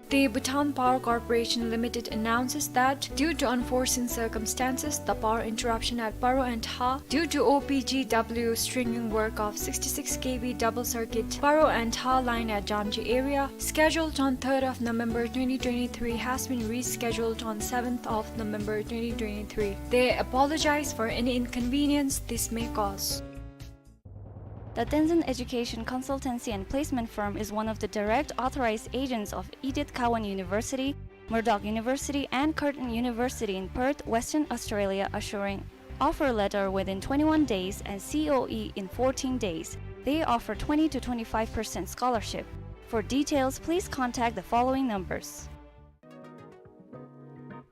The Bhutan Power Corporation Limited announces that due to unforeseen circumstances, the power interruption at Paro and Ha due to O P G W stringing work of sixty-six K V double circuit Paro and Ha line at Jamji area, scheduled on third of November twenty twenty-three, has been rescheduled on seventh of November twenty twenty-three. They apologize for any inconvenience this may cause. The Tenzin Education Consultancy and Placement Firm is one of the direct authorized agents of Edith Cowan University, Murdoch University, and Curtin University in Perth, Western Australia, assuring offer letter within twenty-one days and C O E in fourteen days. They offer twenty to twenty-five percent scholarship. For details, please contact the following numbers.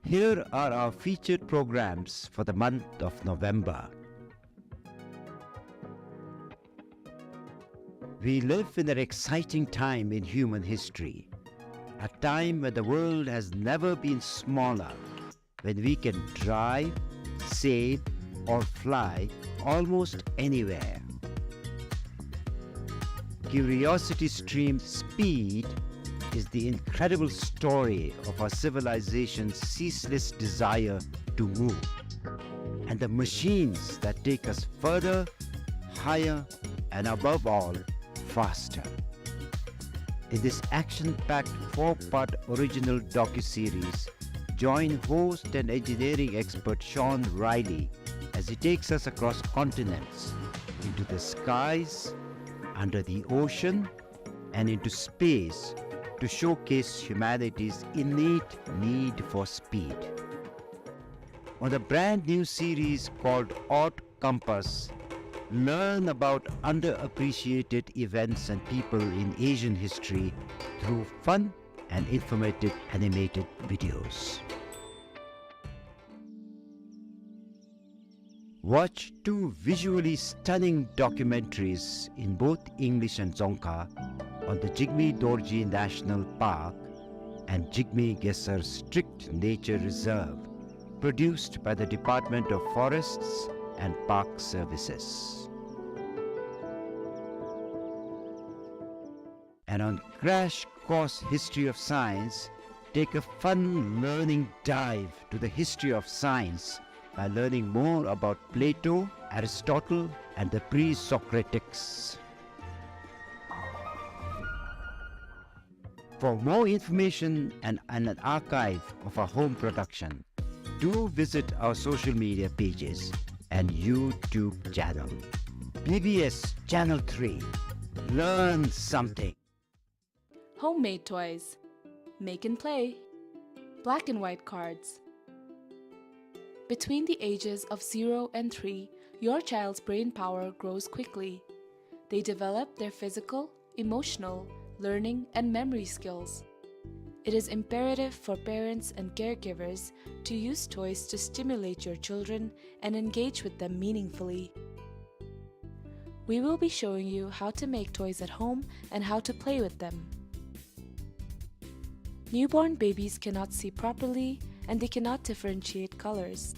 Here are our featured programs for the month of November. We live in an exciting time in human history, a time when the world has never been smaller, when we can drive, sail, or fly almost anywhere. CuriosityStream's Speed is the incredible story of our civilization's ceaseless desire to move, and the machines that take us further, higher, and above all, faster. In this action-packed four-part original docuseries, join host and engineering expert Sean Riley as he takes us across continents, into the skies, under the ocean, and into space to showcase humanity's innate need for speed. On the brand new series called Odd Compass, learn about underappreciated events and people in Asian history through fun and informative animated videos. Watch two visually stunning documentaries in both English and Dzongkha on the Jigme Dorji National Park and Jigme Khesar Strict Nature Reserve, produced by the Department of Forests and Park Services. And on Crash Course History of Science, take a fun learning dive to the history of science by learning more about Plato, Aristotle, and the pre-Socratics. For more information and, and an archive of our home production, do visit our social media pages and YouTube channel. B B S Channel three. Learn something. Homemade toys. Make and play. Black and white cards. Between the ages of zero and three, your child's brain power grows quickly. They develop their physical, emotional, learning, and memory skills. It is imperative for parents and caregivers to use toys to stimulate your children and engage with them meaningfully. We will be showing you how to make toys at home and how to play with them. Newborn babies cannot see properly and they cannot differentiate colors.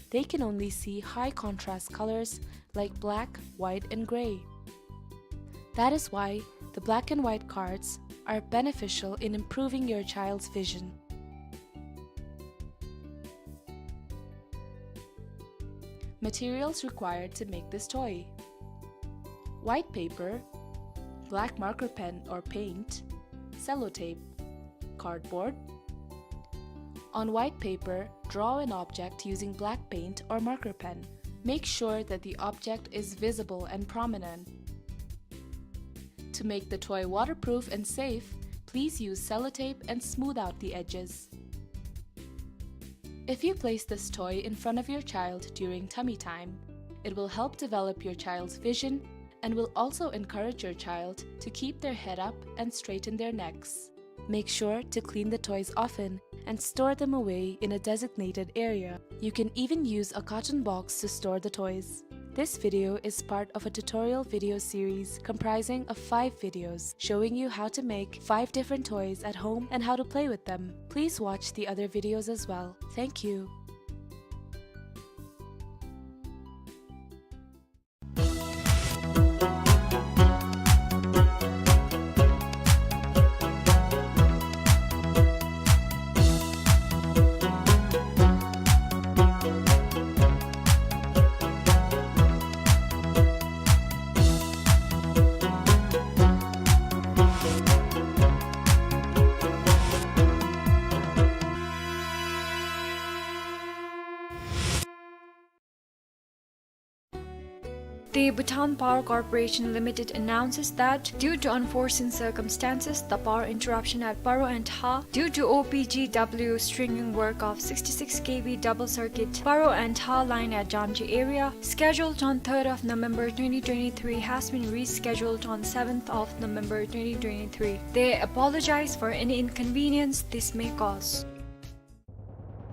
They can only see high contrast colors like black, white, and gray. That is why the black and white cards are beneficial in improving your child's vision. Materials required to make this toy: white paper, black marker pen or paint, sellotape, cardboard. On white paper, draw an object using black paint or marker pen. Make sure that the object is visible and prominent. To make the toy waterproof and safe, please use sellotape and smooth out the edges. If you place this toy in front of your child during tummy time, it will help develop your child's vision and will also encourage your child to keep their head up and straighten their necks. Make sure to clean the toys often and store them away in a designated area. You can even use a carton box to store the toys. This video is part of a tutorial video series comprising of five videos showing you how to make five different toys at home and how to play with them. Please watch the other videos as well. Thank you. The Bhutan Power Corporation Limited announces that due to unforeseen circumstances, the power interruption at Paro and Ha due to O P G W stringing work of sixty-six K V double circuit Paro and Ha line at Jamji area, scheduled on third of November twenty twenty-three, has been rescheduled on seventh of November twenty twenty-three. They apologize for any inconvenience this may cause.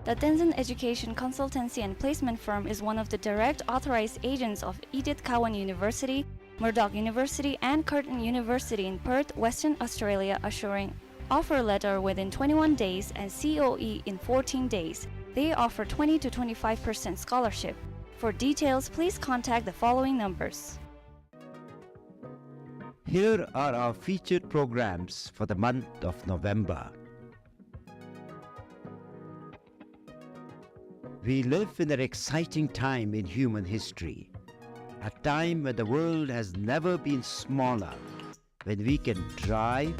The Tenzin Education Consultancy and Placement Firm is one of the direct authorized agents of Edith Cowan University, Murdoch University, and Curtin University in Perth, Western Australia, assuring offer letter within twenty-one days and C O E in fourteen days. They offer twenty to twenty-five percent scholarship. For details, please contact the following numbers. Here are our featured programs for the month of November. We live in an exciting time in human history, a time when the world has never been smaller, when we can drive,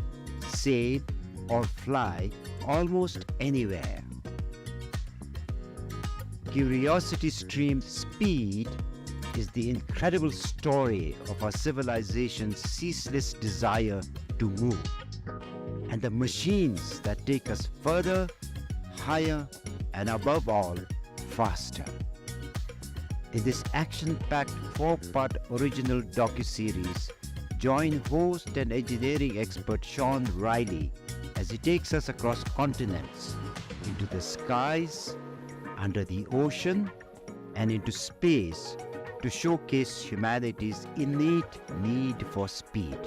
sail, or fly almost anywhere. Curiosity Stream Speed is the incredible story of our civilization's ceaseless desire to move, and the machines that take us further, higher, and above all, faster. In this action-packed four-part original docuseries, join host and engineering expert Sean Riley as he takes us across continents, into the skies, under the ocean, and into space to showcase humanity's innate need for speed.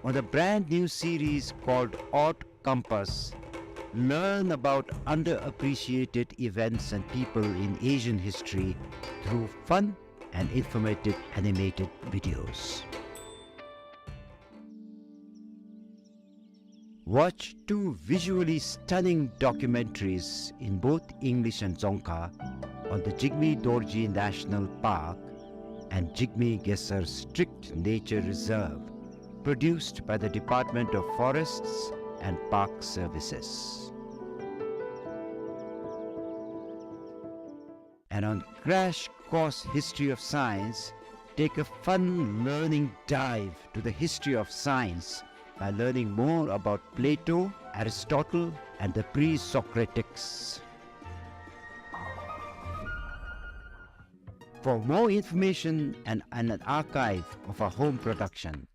On the brand new series called Odd Compass, learn about underappreciated events and people in Asian history through fun and informative animated videos. Watch two visually stunning documentaries in both English and Dzongkha on the Jigme Dorji National Park and Jigme Khesar Strict Nature Reserve, produced by the Department of Forests and Park Services. And on Crash Course History of Science, take a fun learning dive to the history of science by learning more about Plato, Aristotle, and the pre-Socratics. For more information and, and an archive of our home production,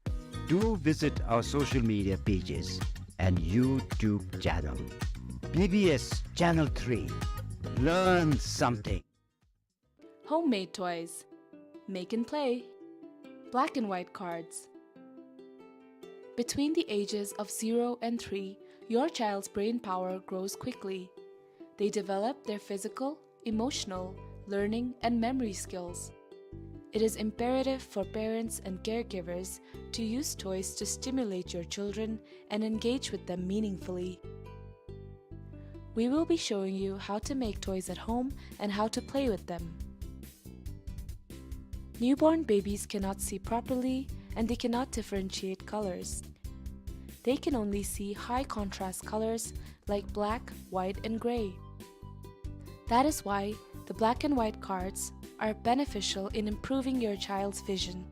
do visit our social media pages and YouTube channel. B B S Channel three. Learn something. Homemade toys. Make and play. Black and white cards. Between the ages of zero and three, your child's brain power grows quickly. They develop their physical, emotional, learning, and memory skills. It is imperative for parents and caregivers to use toys to stimulate your children and engage with them meaningfully. We will be showing you how to make toys at home and how to play with them. Newborn babies cannot see properly and they cannot differentiate colors. They can only see high contrast colors like black, white, and gray. That is why the black and white cards are beneficial in improving your child's vision.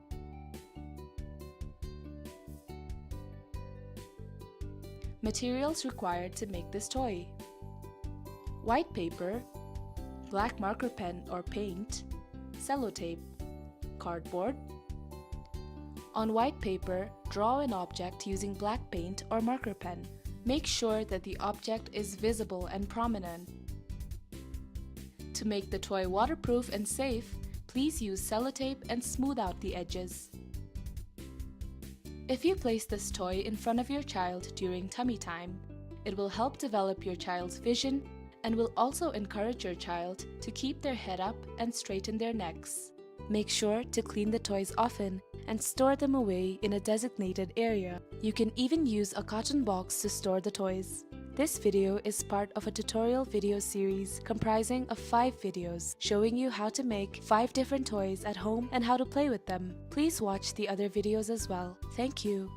Materials required to make this toy: white paper, black marker pen or paint, sellotape, cardboard. On white paper, draw an object using black paint or marker pen. Make sure that the object is visible and prominent. To make the toy waterproof and safe, please use sellotape and smooth out the edges. If you place this toy in front of your child during tummy time, it will help develop your child's vision and will also encourage your child to keep their head up and straighten their necks. Make sure to clean the toys often and store them away in a designated area. You can even use a carton box to store the toys. This video is part of a tutorial video series comprising of five videos showing you how to make five different toys at home and how to play with them. Please watch the other videos as well. Thank you.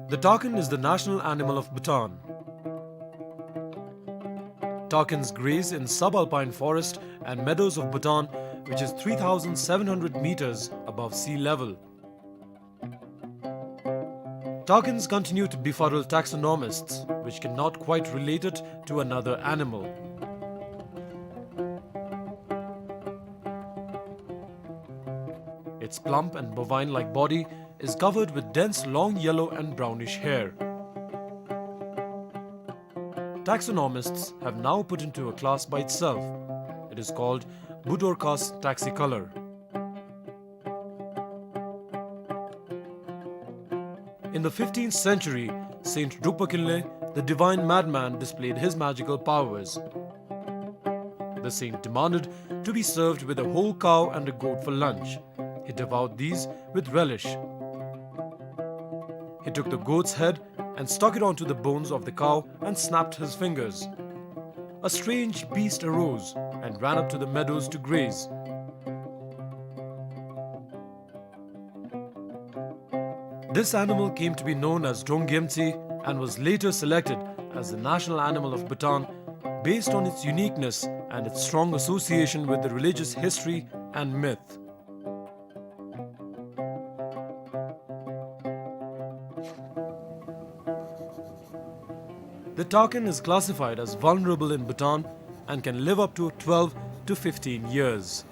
The takin is the national animal of Bhutan. Takins graze in subalpine forest and meadows of Bhutan, which is three thousand seven hundred meters above sea level. Takins continue to befuddle taxonomists, which cannot quite relate it to another animal. Its plump and bovine-like body is covered with dense long yellow and brownish hair. Taxonomists have now put into a class by itself. It is called Budorcas taxicolor. In the fifteenth century, Saint Drukpa Kinley, the divine madman, displayed his magical powers. The saint demanded to be served with a whole cow and a goat for lunch. He devoured these with relish. He took the goat's head and stuck it onto the bones of the cow and snapped his fingers. A strange beast arose and ran up to the meadows to graze. This animal came to be known as Donggyemtsi and was later selected as the national animal of Bhutan based on its uniqueness and its strong association with the religious history and myth. The takin is classified as vulnerable in Bhutan and can live up to twelve to fifteen years.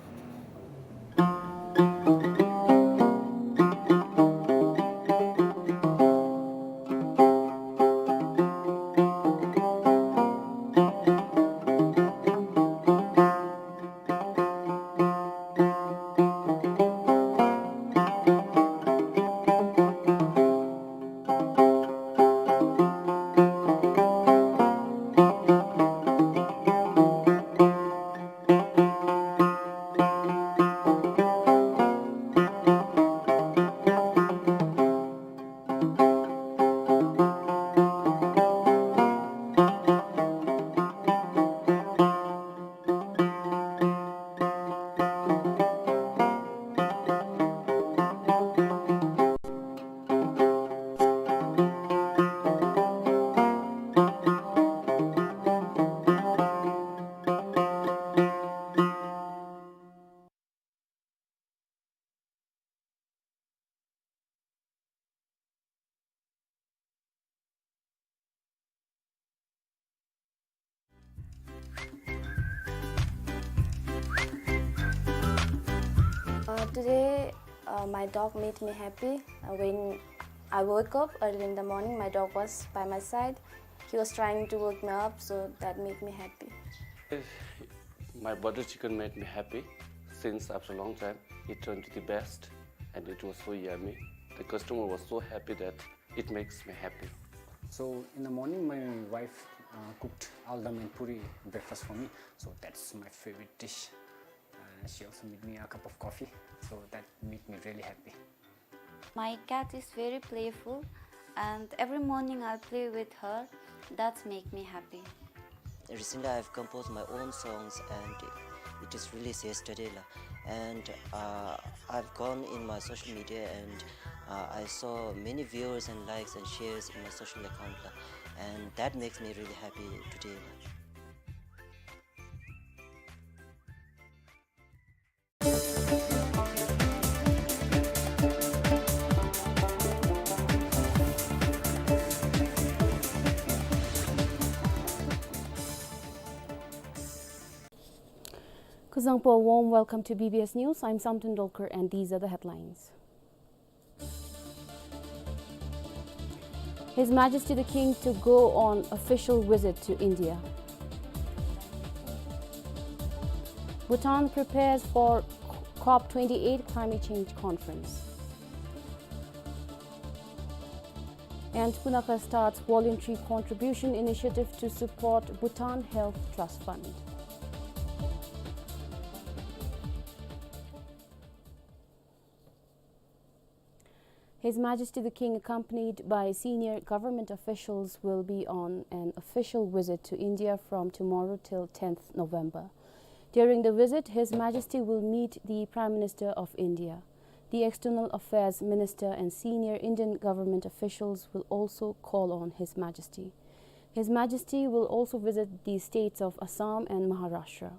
Uh, today, Uh, my dog made me happy. Uh, when I woke up early in the morning, my dog was by my side. He was trying to wake me up, so that made me happy. My butter chicken made me happy since after a long time. It turned to the best and it was so yummy. The customer was so happy that it makes me happy. So in the morning, my wife uh, cooked aldam and puri breakfast for me. So that's my favorite dish. Uh, she also made me a cup of coffee. So that made me really happy. My cat is very playful, and every morning I play with her. That make me happy. Recently, I've composed my own songs, and it is released yesterday, la. And uh, I've gone in my social media, and uh, I saw many viewers and likes and shares in my social account, la. And that makes me really happy today, la. Kuzuzangpo, a warm welcome to B B S News. I'm Samten Dolkar, and these are the headlines. His Majesty the King to go on official visit to India. Bhutan prepares for COP twenty-eight climate change conference. And Punakha starts voluntary contribution initiative to support Bhutan Health Trust Fund. His Majesty the King, accompanied by senior government officials, will be on an official visit to India from tomorrow till tenth November. During the visit, His Majesty will meet the Prime Minister of India. The External Affairs Minister and senior Indian government officials will also call on His Majesty. His Majesty will also visit the states of Assam and Maharashtra.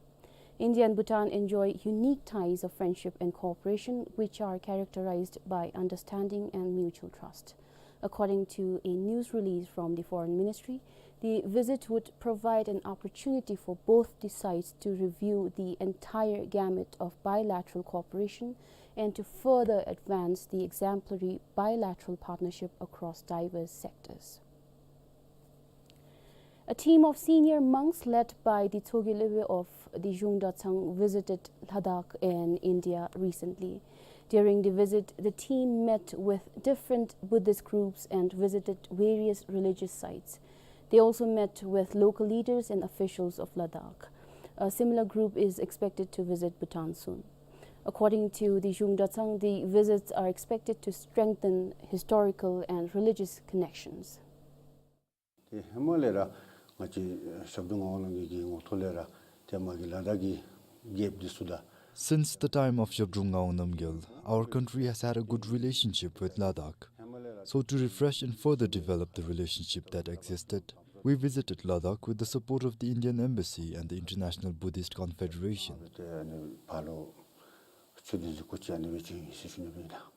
India and Bhutan enjoy unique ties of friendship and cooperation, which are characterized by understanding and mutual trust. According to a news release from the Foreign Ministry, the visit would provide an opportunity for both the sides to review the entire gamut of bilateral cooperation and to further advance the exemplary bilateral partnership across diverse sectors. A team of senior monks led by the Tshogye Lwbe of the Zhung Dratshang visited Ladakh in India recently. During the visit, the team met with different Buddhist groups and visited various religious sites. They also met with local leaders and officials of Ladakh. A similar group is expected to visit Bhutan soon. According to the Zhung Dratshang, the visits are expected to strengthen historical and religious connections. ཏེ་ཧེ་མ་ལས་ར་ང་བཅས་ཞབས་དྲུང་ངག་དབང་རྣམ་རྒྱལ་གྱི་ངོ་ཐོག་ལས་ར་ཏེ་མ་གི་ལ་དྭགས་ཀྱི་རྒྱལཔོ་འདི་ཚུ་དང་། Since the time of Zhabdrung Ngawang Namgyal, our country has had a good relationship with Ladakh. So to refresh and further develop the relationship that existed, we visited Ladakh with the support of the Indian Embassy and the International Buddhist Confederation. ཏེ་ཨ་ནི་ཕར་ལུ་ཚུ་འདི་ཚུ་གོ་ཅི་ཨ་ནི་སྦེ་ཅིག་ཨིན་ཟེར་ཞུ་ནི་ཨིན་ལགས།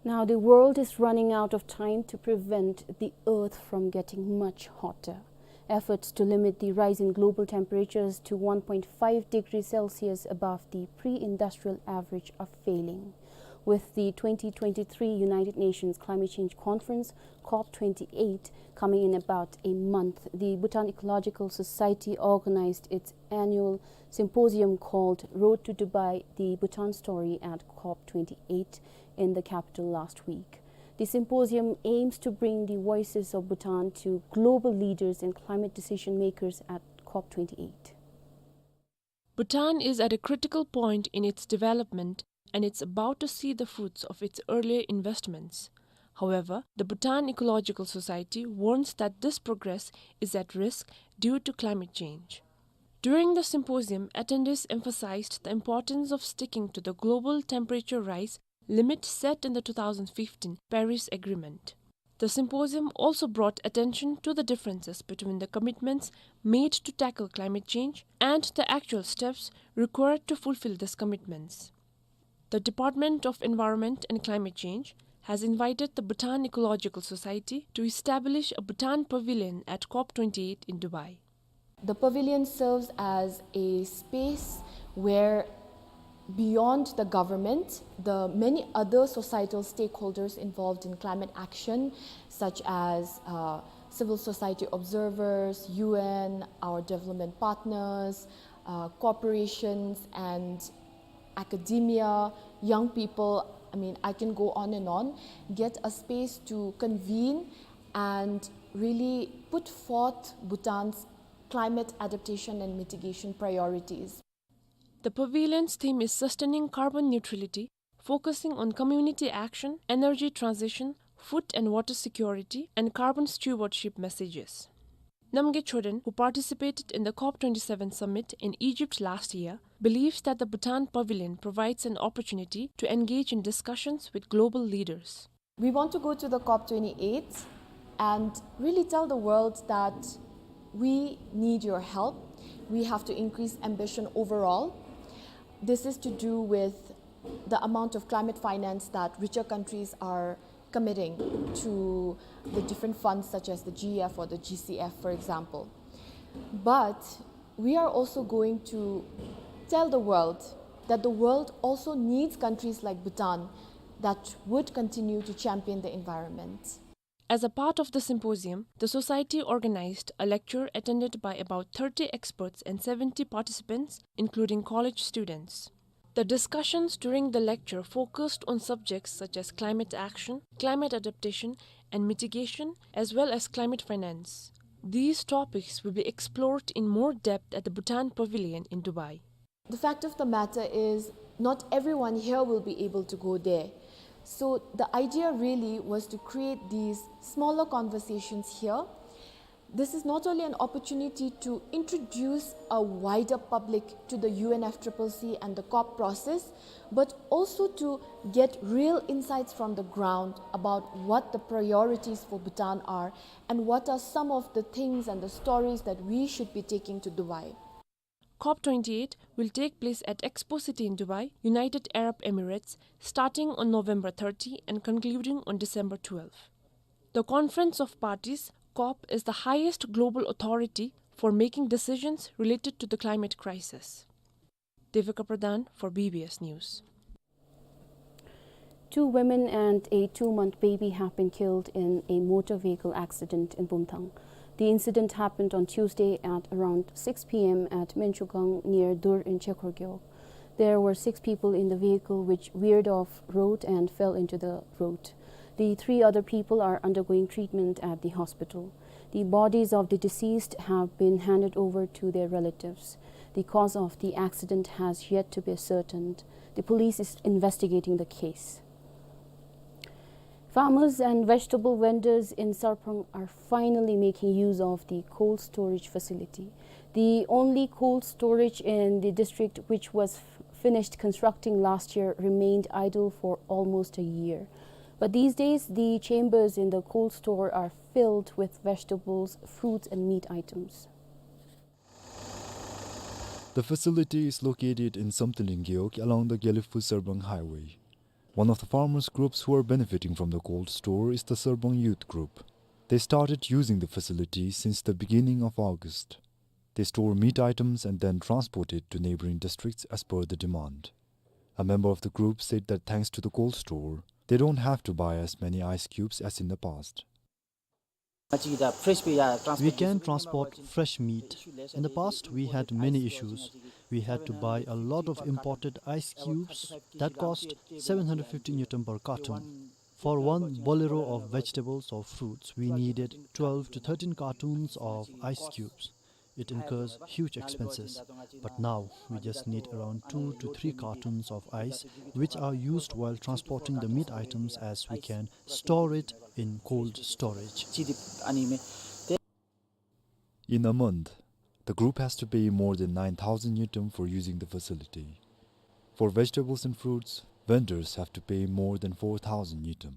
Now, the world is running out of time to prevent the earth from getting much hotter. Efforts to limit the rise in global temperatures to one point five degrees Celsius above the pre-industrial average are failing. With the twenty twenty-three United Nations Climate Change Conference, COP twenty-eight, coming in about a month, the Bhutan Ecological Society organized its annual symposium called Road to Dubai, The Bhutan Story at COP twenty-eight in the capital last week. The symposium aims to bring the voices of Bhutan to global leaders and climate decision makers at COP twenty-eight. Bhutan is at a critical point in its development and it's about to see the fruits of its earlier investments. However, the Bhutan Ecological Society warns that this progress is at risk due to climate change. During the symposium, attendees emphasized the importance of sticking to the global temperature rise limit set in the two thousand fifteen Paris Agreement. The symposium also brought attention to the differences between the commitments made to tackle climate change and the actual steps required to fulfill these commitments. The Department of Environment and Climate Change has invited the Bhutan Ecological Society to establish a Bhutan Pavilion at COP twenty-eight in Dubai. The pavilion serves as a space where Beyond the government, the many other societal stakeholders involved in climate action, such as, uh, civil society observers, U N, our development partners, uh, corporations, and academia, young people, I mean, I can go on and on, get a space to convene and really put forth Bhutan's climate adaptation and mitigation priorities. The pavilion's theme is sustaining carbon neutrality, focusing on community action, energy transition, food and water security, and carbon stewardship messages. Namgay Choden, who participated in the COP twenty-seven summit in Egypt last year, believes that the Bhutan Pavilion provides an opportunity to engage in discussions with global leaders. We want to go to the COP twenty-eight and really tell the world that we need your help. We have to increase ambition overall. This is to do with the amount of climate finance that richer countries are committing to the different funds such as the G E F or the G C F, for example. But we are also going to tell the world that the world also needs countries like Bhutan that would continue to champion the environment. As a part of the symposium, the society organized a lecture attended by about thirty experts and seventy participants, including college students. The discussions during the lecture focused on subjects such as climate action, climate adaptation and mitigation, as well as climate finance. These topics will be explored in more depth at the Bhutan Pavilion in Dubai. The fact of the matter is, not everyone here will be able to go there. So the idea really was to create these smaller conversations here. This is not only an opportunity to introduce a wider public to the U N F triple C and the COP process, but also to get real insights from the ground about what the priorities for Bhutan are and what are some of the things and the stories that we should be taking to Dubai. COP twenty-eight will take place at Expo City in Dubai, United Arab Emirates, starting on November thirty and concluding on December twelve. The Conference of Parties, COP, is the highest global authority for making decisions related to the climate crisis. Devika Pradhan for B B S News. Two women and a two-month baby have been killed in a motor vehicle accident in Bumthang. The incident happened on Tuesday at around six P M at Menchugang near Dur in Chekhor Gewog. There were six people in the vehicle, which veered off road and fell into the road. The three other people are undergoing treatment at the hospital. The bodies of the deceased have been handed over to their relatives. The cause of the accident has yet to be ascertained. The police is investigating the case. Farmers and vegetable vendors in Sarpang are finally making use of the cold storage facility. The only cold storage in the district, which was f-, finished constructing last year, remained idle for almost a year. But these days, the chambers in the cold store are filled with vegetables, fruits, and meat items. The facility is located in Samtling Gewog along the Gelephu-Sarpang highway. One of the farmers' groups who are benefiting from the cold store is the Sarpang Youth Group. They started using the facility since the beginning of August. They store meat items and then transport it to neighboring districts as per the demand. A member of the group said that thanks to the cold store, they don't have to buy as many ice cubes as in the past. We can transport fresh meat. In the past, we had many issues. We had to buy a lot of imported ice cubes that cost seven hundred fifty ngultrum per carton. For one bolero of vegetables or fruits, we needed twelve to thirteen cartons of ice cubes. It incurs huge expenses. But now, we just need around two to three cartons of ice, which are used while transporting the meat items, as we can store it in cold storage. In a month, the group has to pay more than nine thousand ngultrum for using the facility. For vegetables and fruits, vendors have to pay more than four thousand ngultrum.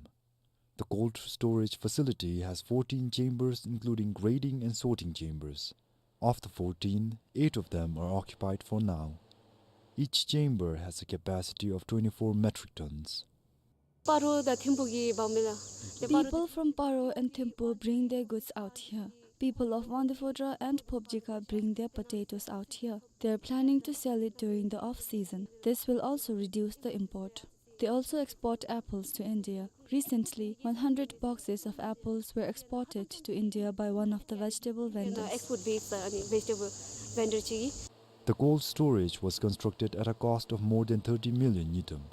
The cold storage facility has fourteen chambers, including grading and sorting chambers. Of the fourteen, eight of them are occupied for now. Each chamber has a capacity of twenty-four metric tons. Paro དང་ཐིམ་ཕུག་གི་བང་མེ་ལ། People from Paro and Thimphu bring their goods out here. People of Wangdue Phodrang and Phobjikha bring their potatoes out here. They are planning to sell it during the off-season. This will also reduce the import. They also export apples to India. Recently, one hundred boxes of apples were exported to India by one of the vegetable vendors. Export base, uh, ani vegetable vendor chi. The cold storage was constructed at a cost of more than thirty million ngultrum.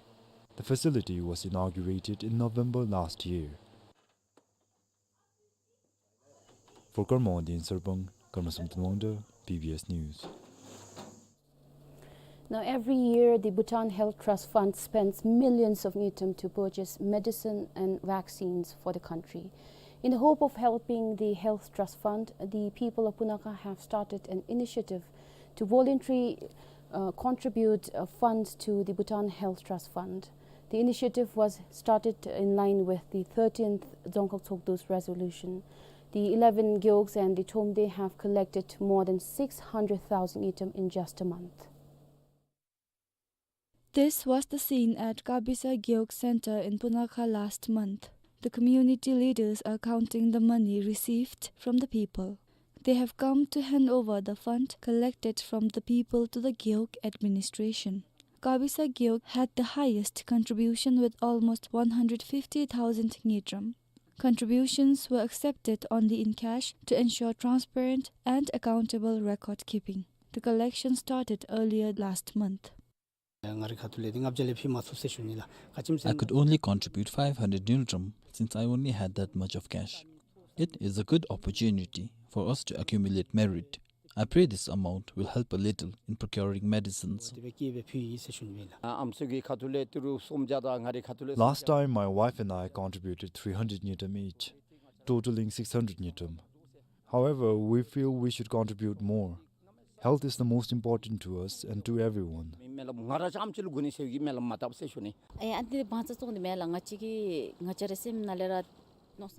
The facility was inaugurated in November last year. For Karma Wangdi in Sarpang, Karma Samten Wangda, B B S News. Now, every year, the Bhutan Health Trust Fund spends millions of ngultrum to purchase medicine and vaccines for the country. In the hope of helping the Health Trust Fund, the people of Punakha have started an initiative to voluntarily, uh, contribute, uh, funds to the Bhutan Health Trust Fund. The initiative was started in line with the thirteenth Dzongkhag Tshogdu's resolution. The eleven gewogs and the Thomde have collected more than six hundred thousand ngultrum in just a month. This was the scene at Kabisa Gewog Center in Punakha last month. The community leaders are counting the money received from the people. They have come to hand over the fund collected from the people to the Gewog administration. Kabisa Gewog had the highest contribution with almost one hundred fifty thousand ngultrum. Contributions were accepted only in cash to ensure transparent and accountable record keeping. The collection started earlier last month. ང་རའི་ཁ་ཐུག་ལས་འདི་ལྔ་བརྒྱ་ལས་ཕུལ་མ་ཚུགས་ཟེར་ཞུ་ནི་ལགས། ག་ཅི་སྨོ་ཟེར་ན། I could only contribute five hundred ngultrum since I only had that much of cash. It is a good opportunity for us to accumulate merit. I pray this amount will help a little in procuring medicines. འདི་སྦེ་སྐྱེས་སྦེ་ཕུལ་ཡི་ཟེར་ཞུ་ནི་ལགས། ཨམ་སྲུ་གི་ཁ་ཐུག་ལས་ཏི་རུ་སུམ་བརྒྱ་དང་ང་རའི་ཁ་ཐུག་ལས། Last time, my wife and I contributed three hundred ngultrum each, totaling six hundred ngultrum. However, we feel we should contribute more. Health is the most important to us and to everyone. མི་མེད་ལ་ང་ར་ཙམ་ཅིག་ལུ་དགོ་ནི་ཟེར་གི་མེད་ལ་མ་བཏབ་ཟེར་ཞུ་ནི། ཨེ་ཨ་འདི་བང་རྩ་བཙོང་འདི་མེད་ལ་ང་བཅས་ཀྱི་ང་བཅས་རའི་སེམས་ནང་ལས་ར།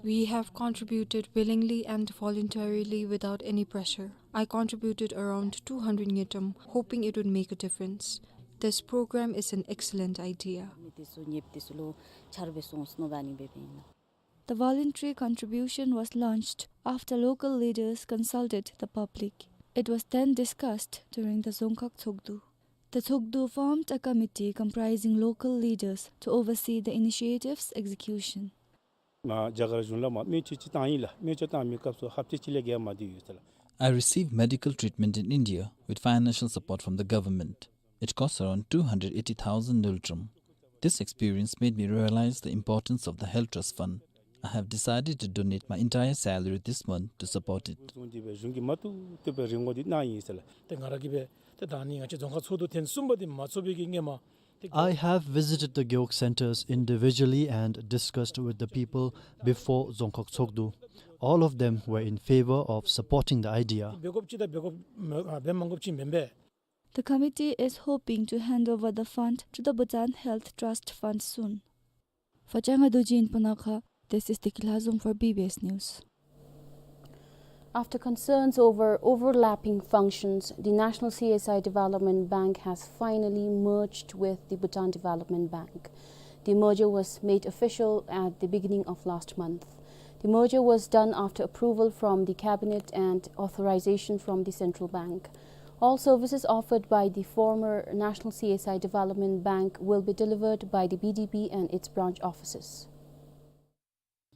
We have contributed willingly and voluntarily without any pressure. I contributed around two hundred ngultrum, hoping it would make a difference. This program is an excellent idea. མི་འདི་ཚུ་ཉེསཔ་འདི་ཚུ་ལུ་ཆརཔ་སྦེ་སོང་སོང་ནུག་ཨ་ནི་སྦེ་སྦེ་ཨིན་ལགས། The voluntary contribution was launched after local leaders consulted the public. It was then discussed during the Dzongkhag Tshogdu. The Tshogdu formed a committee comprising local leaders to oversee the initiative's execution. ང་རྒྱ་གར་གཞུང་ལུ་མ་སྨན་བཅོས་ཅིག་བཏང་ཡི་ལགས། སྨན་བཅོས་བཏང་མི་སྐབས་སུ་ཧབ་ཏ་གཅིག་ལས་བརྒལ་མ་སྡོད་ཡོད་ཟེར་ལགས། I received medical treatment in India with financial support from the government. It costs around two hundred eighty thousand ngultrum. This experience made me realize the importance of the Health Trust Fund. I have decided to donate my entire salary this month to support it. གཞུང་གིས་མ་བཏུབ་བཏུབ་པའི་རིན་གོང་འདི་གནང་ཡི་ཟེར་ལགས། ཏེ་ང་ར་གིས་སྦེ་ཏེ་ད་ནི་ང་བཅས་རྫོང་ཁག་ཚོགས་འདུ་ཐེངས་གསུམ་པ་འདི་མ་ཚོགས་པའི་གི་སྔོན་མ། I have visited the Gewog centers individually and discussed with the people before Dzongkhag Tshogdu. All of them were in favor of supporting the idea. འབད་དགོཔ་ཅིག་དང་འབད་དགོཔ་མ་འབད་མ་དགོཔ་ཅིག་མེན་པས། The committee is hoping to hand over the fund to the Bhutan Health Trust Fund soon. For Changa Dorji in Punakha, this is Deki Lhazom for B B S News. After concerns over overlapping functions, the National C S I Development Bank has finally merged with the Bhutan Development Bank. The merger was made official at the beginning of last month. The merger was done after approval from the cabinet and authorization from the central bank. All services offered by the former National C S I Development Bank will be delivered by the B D B and its branch offices.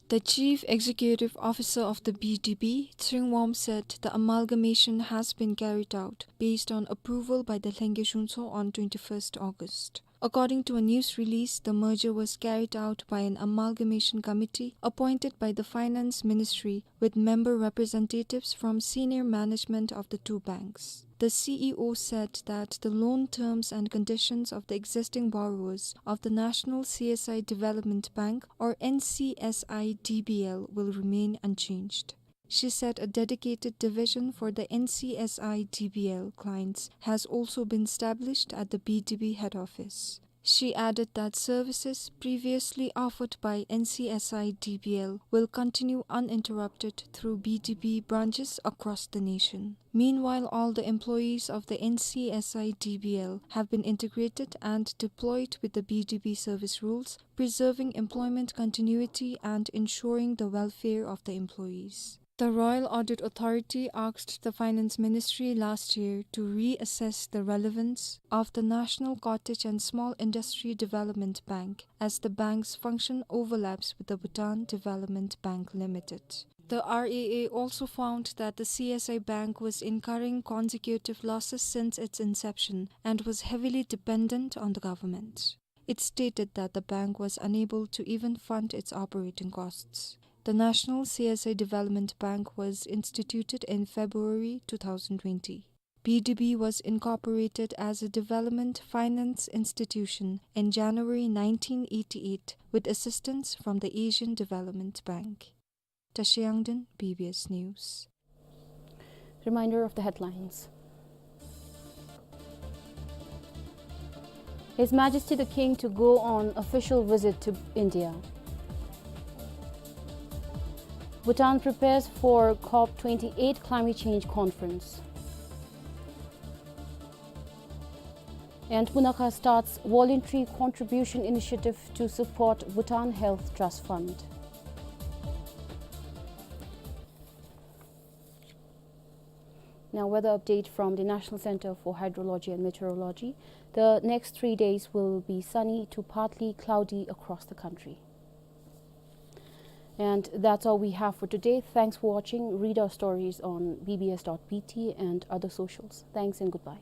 The Chief Executive Officer of the B D B, Tshering Wom, said the amalgamation has been carried out based on approval by the Lhengye Zhungtso on twenty-first August. According to a news release, the merger was carried out by an amalgamation committee appointed by the Finance Ministry with member representatives from senior management of the two banks. The C E O said that the loan terms and conditions of the existing borrowers of the National C S I Development Bank, or N C S I D B L, will remain unchanged. She said a dedicated division for the N C S I D B L clients has also been established at the B D B head office. She added that services previously offered by N C S I D B L will continue uninterrupted through B D B branches across the nation. Meanwhile, all the employees of the N C S I D B L have been integrated and deployed with the B D B service rules, preserving employment continuity and ensuring the welfare of the employees. The Royal Audit Authority asked the Finance Ministry last year to reassess the relevance of the National Cottage and Small Industry Development Bank, as the bank's function overlaps with the Bhutan Development Bank Limited. The R A A also found that the C S I Bank was incurring consecutive losses since its inception and was heavily dependent on the government. It stated that the bank was unable to even fund its operating costs. The National C S I Development Bank was instituted in February two thousand twenty. B D B was incorporated as a development finance institution in January nineteen eighty-eight with assistance from the Asian Development Bank. Tashi Yangden, B B S News. Reminder of the headlines. His Majesty the King to go on official visit to India. Bhutan prepares for COP twenty-eight climate change conference. And Punakha starts voluntary contribution initiative to support Bhutan Health Trust Fund. Now, weather update from the National Center for Hydrology and Meteorology. The next three days will be sunny to partly cloudy across the country. And that's all we have for today. Thanks for watching. Read our stories on B B S dot B T and other socials. Thanks and goodbye.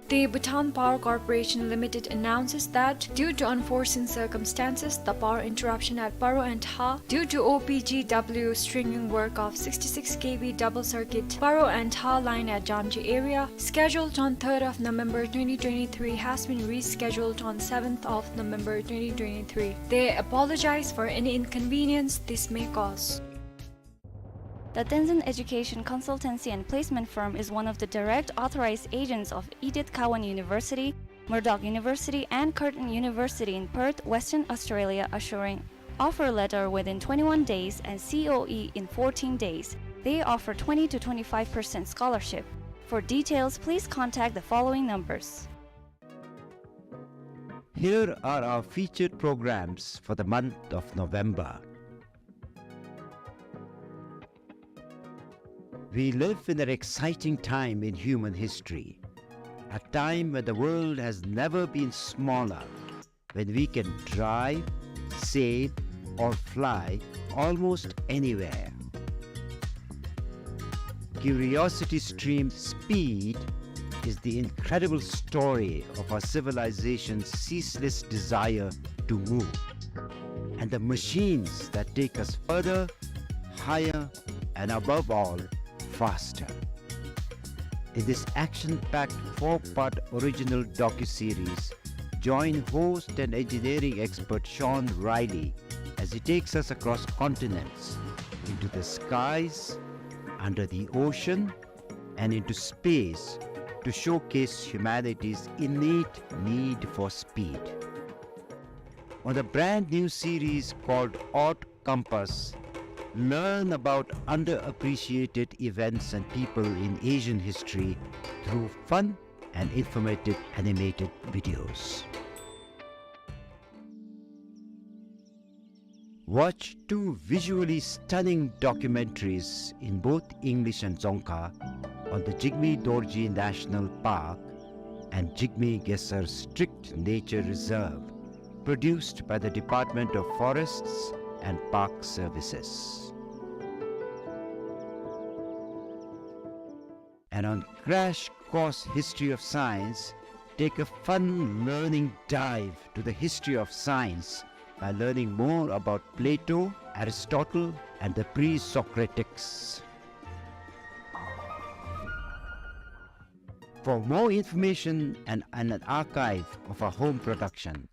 The Bhutan Power Corporation Limited announces that, due to unforeseen circumstances, the power interruption at Paro and Ha, due to O P G W stringing work of sixty-six K V double circuit Paro and Ha line at Jamji area, scheduled on third of November twenty twenty-three, has been rescheduled on seventh of November twenty twenty-three. They apologize for any inconvenience this may cause. The Tenzin Education Consultancy and Placement Firm is one of the direct authorized agents of Edith Cowan University, Murdoch University, and Curtin University in Perth, Western Australia, assuring offer letter within twenty-one days and C O E in fourteen days. They offer twenty to twenty-five percent scholarship. For details, please contact the following numbers. Here are our featured programs for the month of November. We live in an exciting time in human history, a time when the world has never been smaller, when we can drive, sail, or fly almost anywhere. Curiosity Stream Speed is the incredible story of our civilization's ceaseless desire to move, and the machines that take us further, higher, and above all, faster. In this action-packed four-part original docuseries, join host and engineering expert Sean Riley as he takes us across continents, into the skies, under the ocean, and into space to showcase humanity's innate need for speed. On the brand new series called Odd Compass, learn about underappreciated events and people in Asian history through fun and informative animated videos. Watch two visually stunning documentaries in both English and Dzongkha on the Jigme Dorji National Park and Jigme Khesar Strict Nature Reserve, produced by the Department of Forests and Park Services. And on Crash Course History of Science, take a fun learning dive to the history of science by learning more about Plato, Aristotle, and the pre-Socratics. For more information and, and an archive of our home production,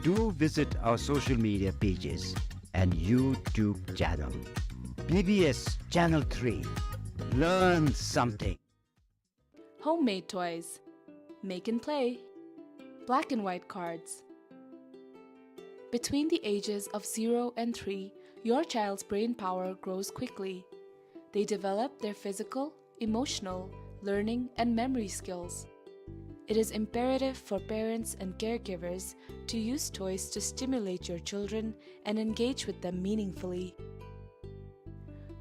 do visit our social media pages and YouTube channel. B B S Channel three. Learn something. Homemade toys. Make and play. Black and white cards. Between the ages of zero and three, your child's brain power grows quickly. They develop their physical, emotional, learning, and memory skills. It is imperative for parents and caregivers to use toys to stimulate your children and engage with them meaningfully.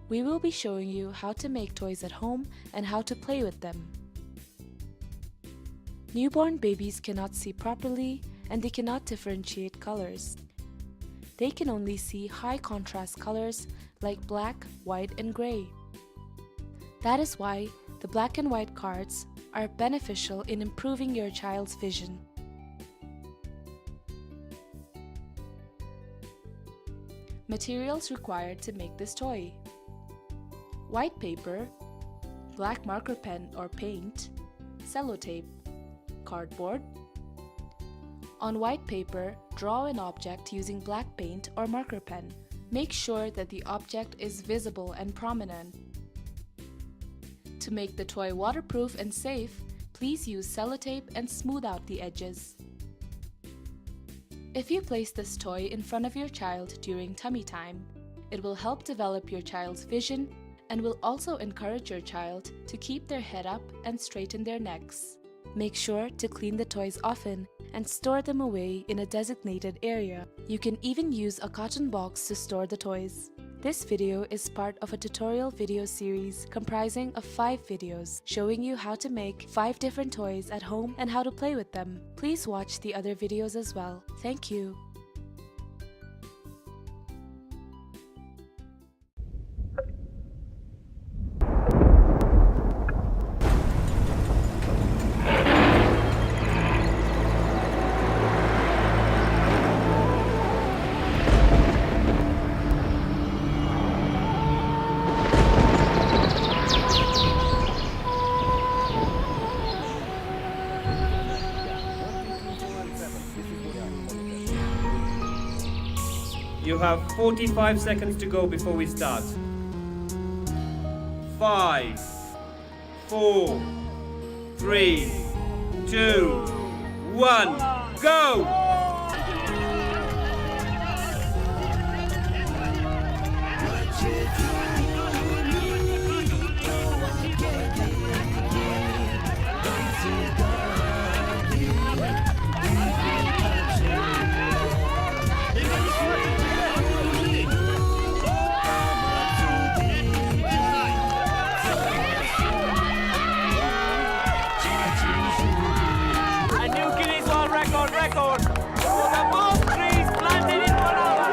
We will be showing you how to make toys at home and how to play with them. Newborn babies cannot see properly and they cannot differentiate colors. They can only see high contrast colors like black, white, and gray. That is why the black and white cards are beneficial in improving your child's vision. Materials required to make this toy: white paper, black marker pen or paint, sellotape, cardboard. On white paper, draw an object using black paint or marker pen. Make sure that the object is visible and prominent. To make the toy waterproof and safe, please use sellotape and smooth out the edges. If you place this toy in front of your child during tummy time, it will help develop your child's vision and will also encourage your child to keep their head up and straighten their necks. Make sure to clean the toys often and store them away in a designated area. You can even use a carton box to store the toys. This video is part of a tutorial video series comprising of five videos showing you how to make five different toys at home and how to play with them. Please watch the other videos as well. Thank you. You have forty-five seconds to go before we start. Five, four, three, two, one, go! A new Guinness World Record, record for the most trees planted in one hour.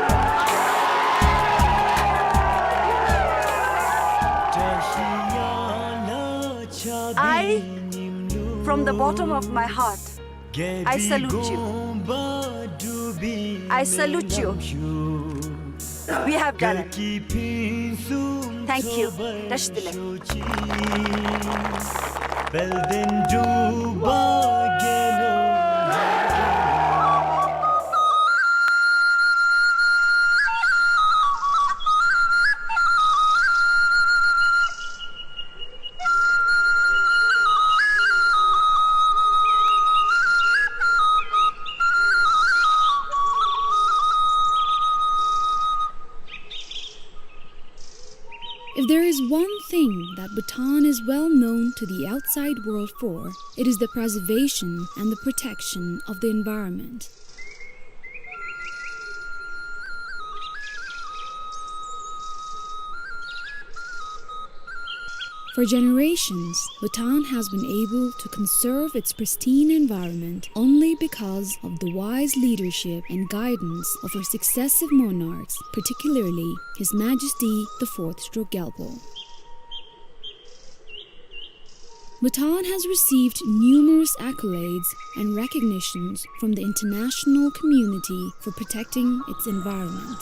I, from the bottom of my heart, I salute you. I salute you. We have done it. Thank you. Tashi dile. If there is one thing that Bhutan is well known to the outside world for, it is the preservation and the protection of the environment. For generations, Bhutan has been able to conserve its pristine environment only because of the wise leadership and guidance of her successive monarchs, particularly His Majesty the Fourth Druk Gyalpo. Bhutan has received numerous accolades and recognitions from the international community for protecting its environment.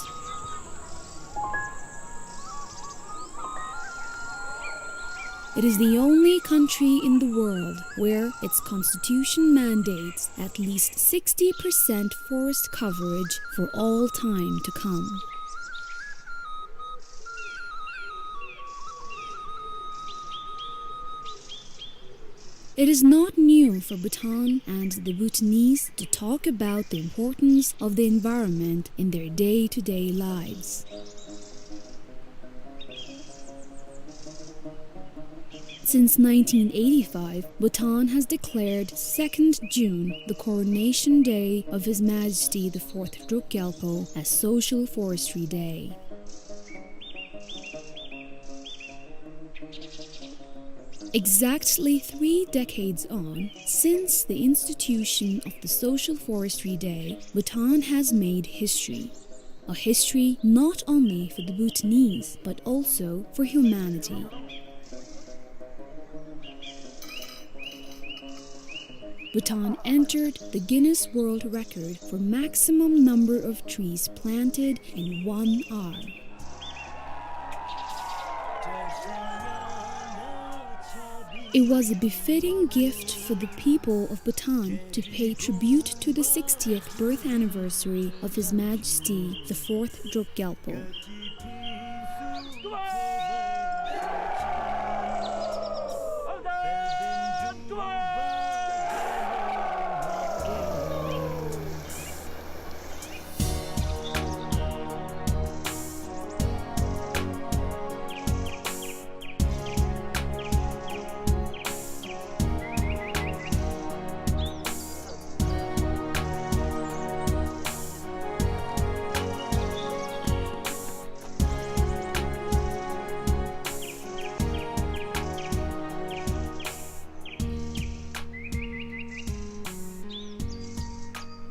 It is the only country in the world where its constitution mandates at least sixty percent forest coverage for all time to come. It is not new for Bhutan and the Bhutanese to talk about the importance of the environment in their day-to-day lives. Since nineteen eighty-five, Bhutan has declared second June the coronation day of His Majesty the Fourth Druk Gyalpo as Social Forestry Day. Exactly three decades on, since the institution of the Social Forestry Day, Bhutan has made history. A history not only for the Bhutanese, but also for humanity. Bhutan entered the Guinness World Record for maximum number of trees planted in one hour. It was a befitting gift for the people of Bhutan to pay tribute to the sixtieth birth anniversary of His Majesty the Fourth Druk Gyalpo.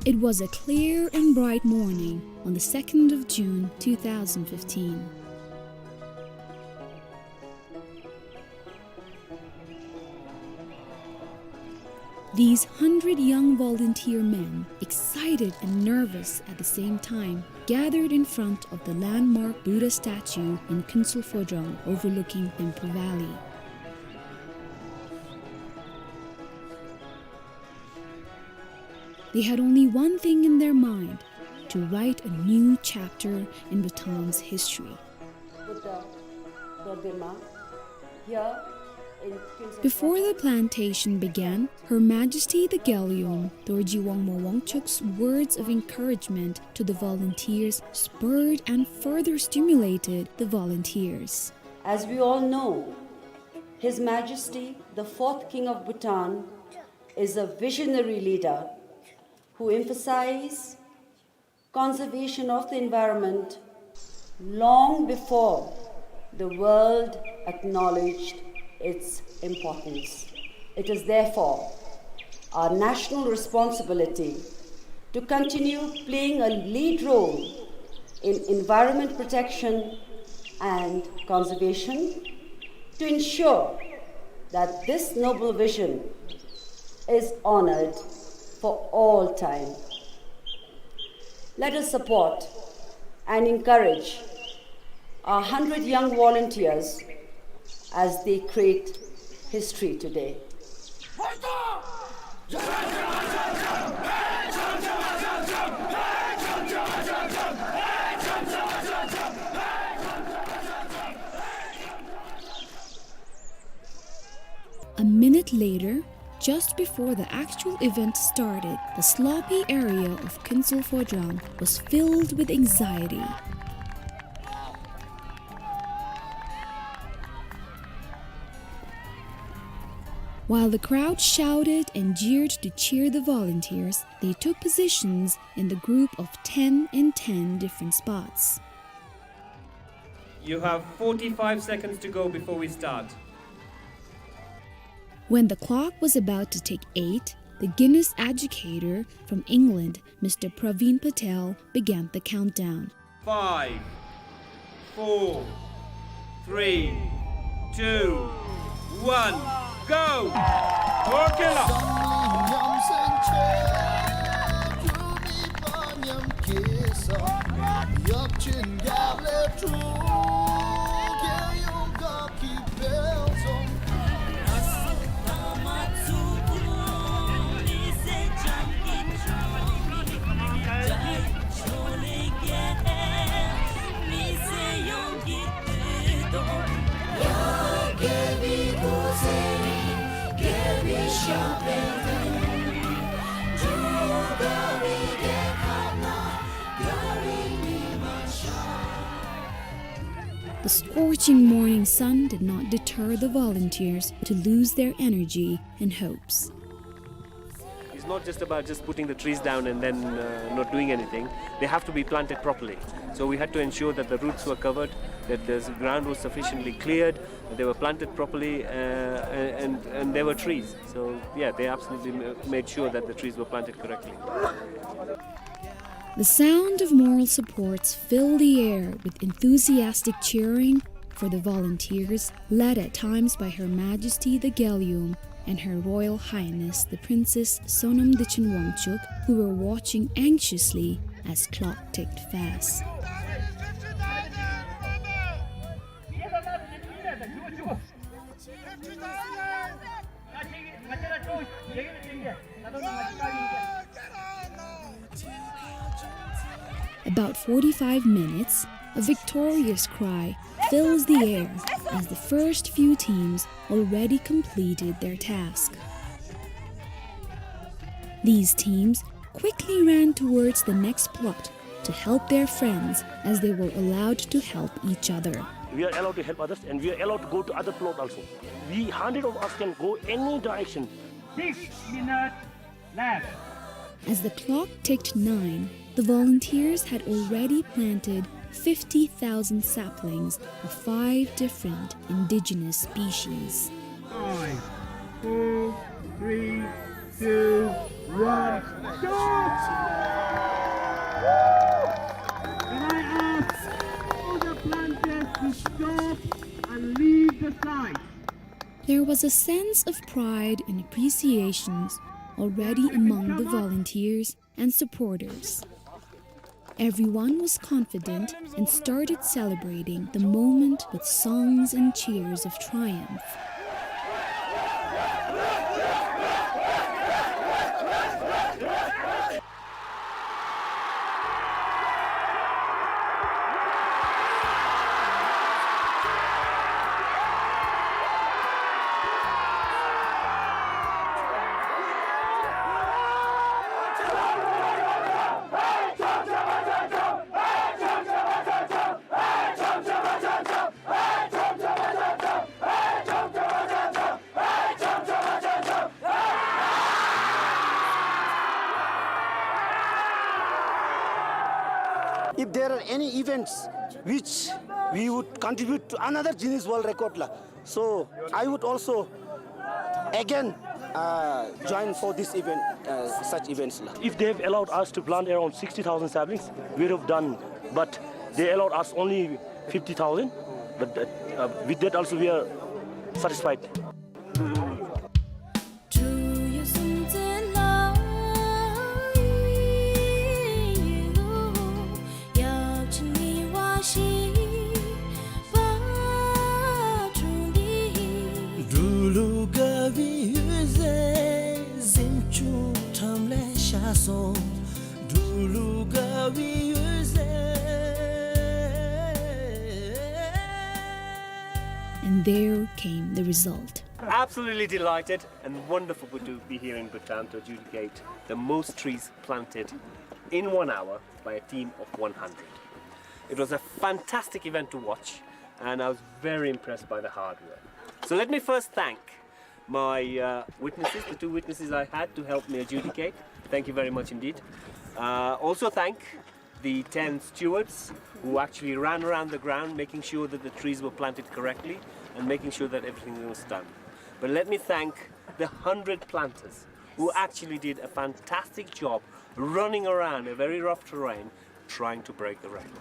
It was a clear and bright morning on the second of June two thousand fifteen. These hundred young volunteer men, excited and nervous at the same time, gathered in front of the landmark Buddha statue in Kuensel Phodrang, overlooking Thimphu Valley. They had only one thing in their mind, to write a new chapter in Bhutan's history. Buddha Dordenma here in Kuensel Phodrang. Before the plantation began, Her Majesty the Gyalyom, Dorji Wangmo Wangchuk's words of encouragement to the volunteers spurred and further stimulated the volunteers. As we all know, His Majesty the Fourth King of Bhutan is a visionary leader who emphasized conservation of the environment long before the world acknowledged its importance. It is therefore our national responsibility to continue playing a lead role in environment protection and conservation to ensure that this noble vision is honored for all time. Let us support and encourage our hundred young volunteers as they create history today. A minute later, just before the actual event started, the sloppy area of Kuensel Phodrang was filled with anxiety. While the crowd shouted and jeered to cheer the volunteers, they took positions in the group of ten in ten different spots. You have forty-five seconds to go before we start. When the clock was about to tick eight, the Guinness agitator from England, Mister Praveen Patel, began the countdown. Five, four, three, two, one. Go! Okay, ལགས། The scorching morning sun did not deter the volunteers to lose their energy and hopes. It's not just about just putting the trees down and then, uh, not doing anything. They have to be planted properly. So we had to ensure that the roots were covered, that the ground was sufficiently cleared, that they were planted properly, uh, and, and, and there were trees. So, yeah, they absolutely ma-, made sure that the trees were planted correctly. The sound of moral supports filled the air with enthusiastic cheering for the volunteers, led at times by Her Majesty the Galyum and Her Royal Highness the Princess Sonam Dechen Wangchuck, who were watching anxiously as clock ticked fast. About forty-five minutes, a victorious cry fills the air as the first few teams already completed their task. These teams quickly ran towards the next plot to help their friends as they were allowed to help each other. We are allowed to help others and we are allowed to go to other plot also. We, hundred of us can go any direction. Six minutes left. As the clock ticked nine, the volunteers had already planted fifty thousand saplings of five different indigenous species. Five, four, three, two, one, stop! Can I ask all the planters to stop and leave the site? There was a sense of pride and appreciation already among the volunteers and supporters. Everyone was confident and started celebrating the moment with songs and cheers of triumph. If there are any events which we would contribute to another Guinness World Record la, so I would also again, uh, join for this event, uh, such events la. If they have allowed us to plant around sixty thousand saplings, we would have done, but they allowed us only fifty thousand, but, uh, uh, with that also we are satisfied. And there came the result. Absolutely delighted and wonderful to be here in Bhutan to adjudicate the most trees planted in one hour by a team of one hundred. It was a fantastic event to watch, and I was very impressed by the hard work. So let me first thank my, uh, witnesses, the two witnesses I had to help me adjudicate. Thank you very much indeed. Uh, also thank the ten stewards who actually ran around the ground, making sure that the trees were planted correctly and making sure that everything was done. But let me thank the hundred planters who actually did a fantastic job running around a very rough terrain trying to break the record.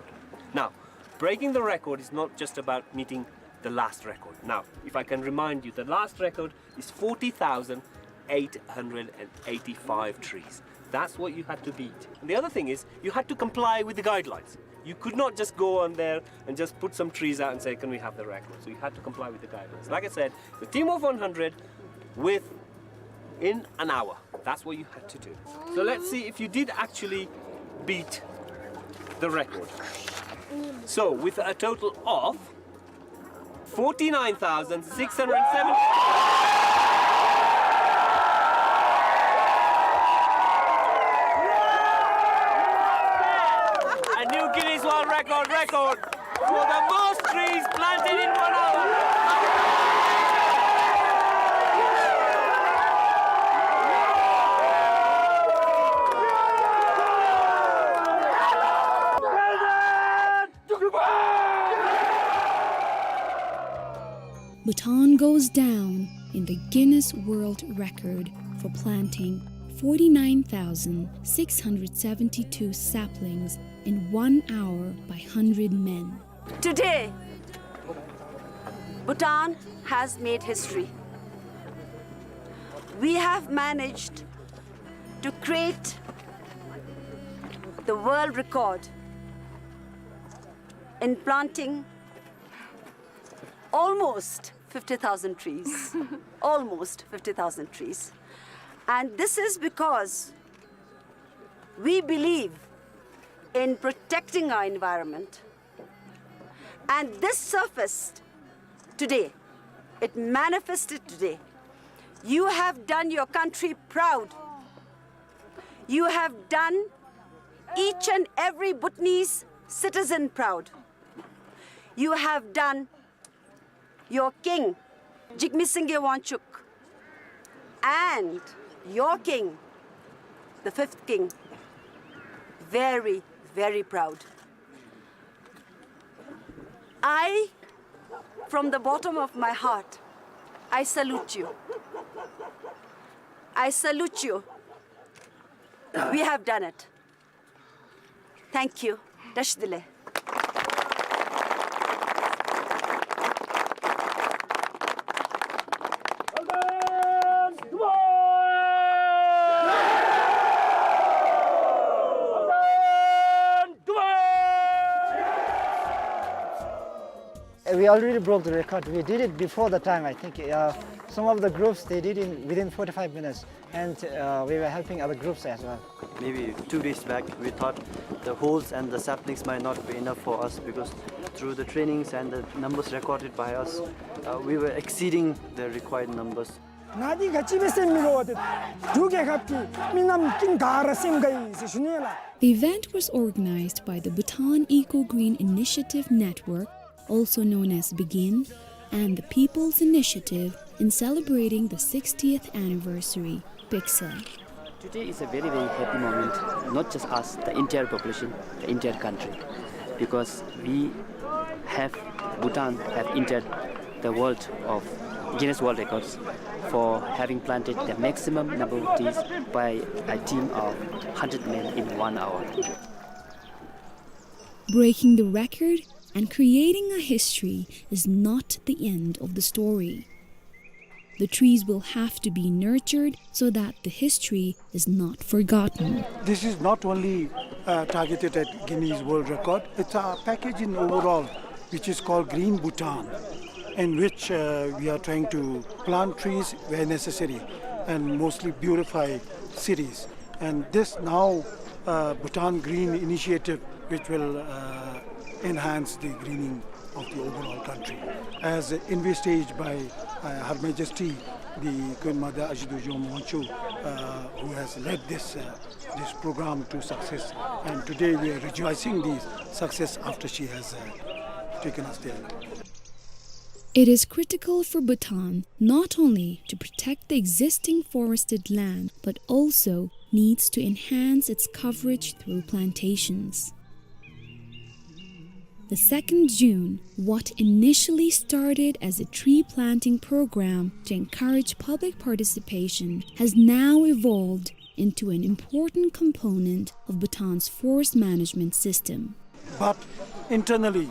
Now, breaking the record is not just about meeting the last record. Now, if I can remind you, the last record is forty thousand eight hundred and eighty-five trees. That's what you had to beat. And the other thing is, you had to comply with the guidelines. You could not just go on there and just put some trees out and say, "Can we have the record?" So you had to comply with the guidelines. Like I said, the team of one hundred with in an hour. That's what you had to do. So let's see if you did actually beat the record. So with a total of forty-nine thousand six hundred seventy. A new Guinness World Record, record for the most trees planted in one hour. Bhutan goes down in the Guinness World Record for planting forty-nine thousand six hundred seventy-two saplings in one hour by hundred men. Today, Bhutan has made history. We have managed to create the world record in planting almost fifty thousand trees. Almost fifty thousand trees. And this is because we believe in protecting our environment. And this surfaced today. It manifested today. You have done your country proud. You have done each and every Bhutanese citizen proud. You have done your king, Jigme Singye Wangchuck, and your king, the fifth king, very, very proud. I, from the bottom of my heart, I salute you. I salute you. We have done it. Thank you. Tashi delek. We already broke the record. We did it before the time, I think. Uh, some of the groups, they did it within forty-five minutes. And, uh, we were helping other groups as well. Maybe two days back, we thought the holes and the saplings might not be enough for us, because through the trainings and the numbers recorded by us, uh, we were exceeding the required numbers. ང་འདི་ག་ཅི་སྦེ་སེམས་མི་དགའ་བ་དེ། འབྲུག་རྒྱལ་ཁབ་ཀྱི་མི་རྣམས་ཀྱིས་ག་ར་སེམས་དགའ་ཡི་ཟེར་ཞུ་ནི་ལགས། The event was organized by the Bhutan Eco Green Initiative Network, also known as BEGIN, and the People's Initiative in celebrating the sixtieth anniversary, PICSA. Today is a very, very happy moment, not just us, the entire population, the entire country, because we have, Bhutan have entered the world of Guinness World Records for having planted the maximum number of trees by a team of hundred men in one hour. Breaking the record and creating a history is not the end of the story. The trees will have to be nurtured so that the history is not forgotten. This is not only, uh, targeted at Guinness World Record, it's a package in overall, which is called Green Bhutan, in which, uh, we are trying to plant trees where necessary and mostly beautify cities. And this now, uh, Bhutan Green Initiative, which will, uh, enhance the greening of the overall country. As envisaged by, uh, Her Majesty, the Queen Mother Aji Dorjung Wangchuck, uh, who has led this, uh, this program to success. And today we are rejoicing the success after she has, uh, taken us there. It is critical for Bhutan not only to protect the existing forested land, but also needs to enhance its coverage through plantations. The second June, what initially started as a tree planting program to encourage public participation, has now evolved into an important component of Bhutan's forest management system. But internally,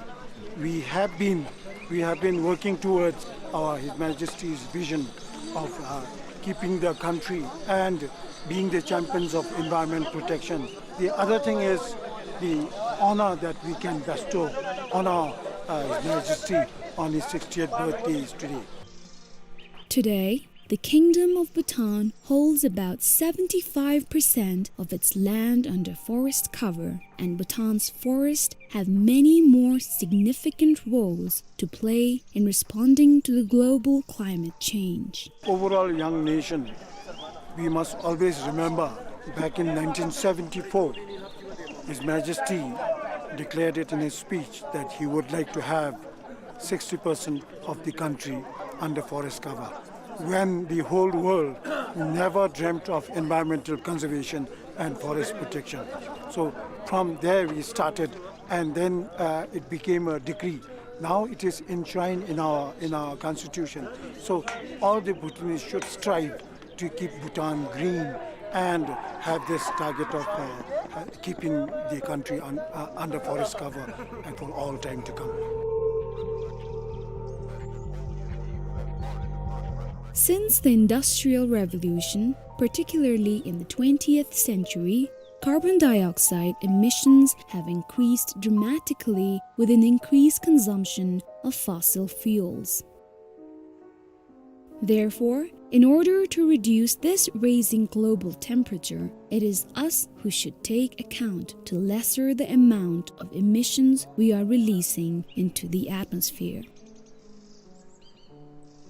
we have been We have been working towards our, His Majesty's vision of, uh, keeping the country and being the champions of environment protection. The other thing is the honor that we can bestow on our, uh, His Majesty on his sixtieth birthday is today. Today, the Kingdom of Bhutan holds about seventy-five percent of its land under forest cover, and Bhutan's forests have many more significant roles to play in responding to the global climate change. Overall young nation, we must always remember back in nineteen seventy-four, His Majesty declared it in his speech that he would like to have sixty percent of the country under forest cover, when the whole world never dreamt of environmental conservation and forest protection. So from there we started, and then, uh, it became a decree. Now it is enshrined in our, in our constitution. So all the Bhutanese should strive to keep Bhutan green and have this target of, uh, uh, keeping the country un-, uh, under forest cover and for all time to come. Since the Industrial Revolution, particularly in the twentieth century, carbon dioxide emissions have increased dramatically with an increased consumption of fossil fuels. Therefore, in order to reduce this raising global temperature, it is us who should take account to lesser the amount of emissions we are releasing into the atmosphere.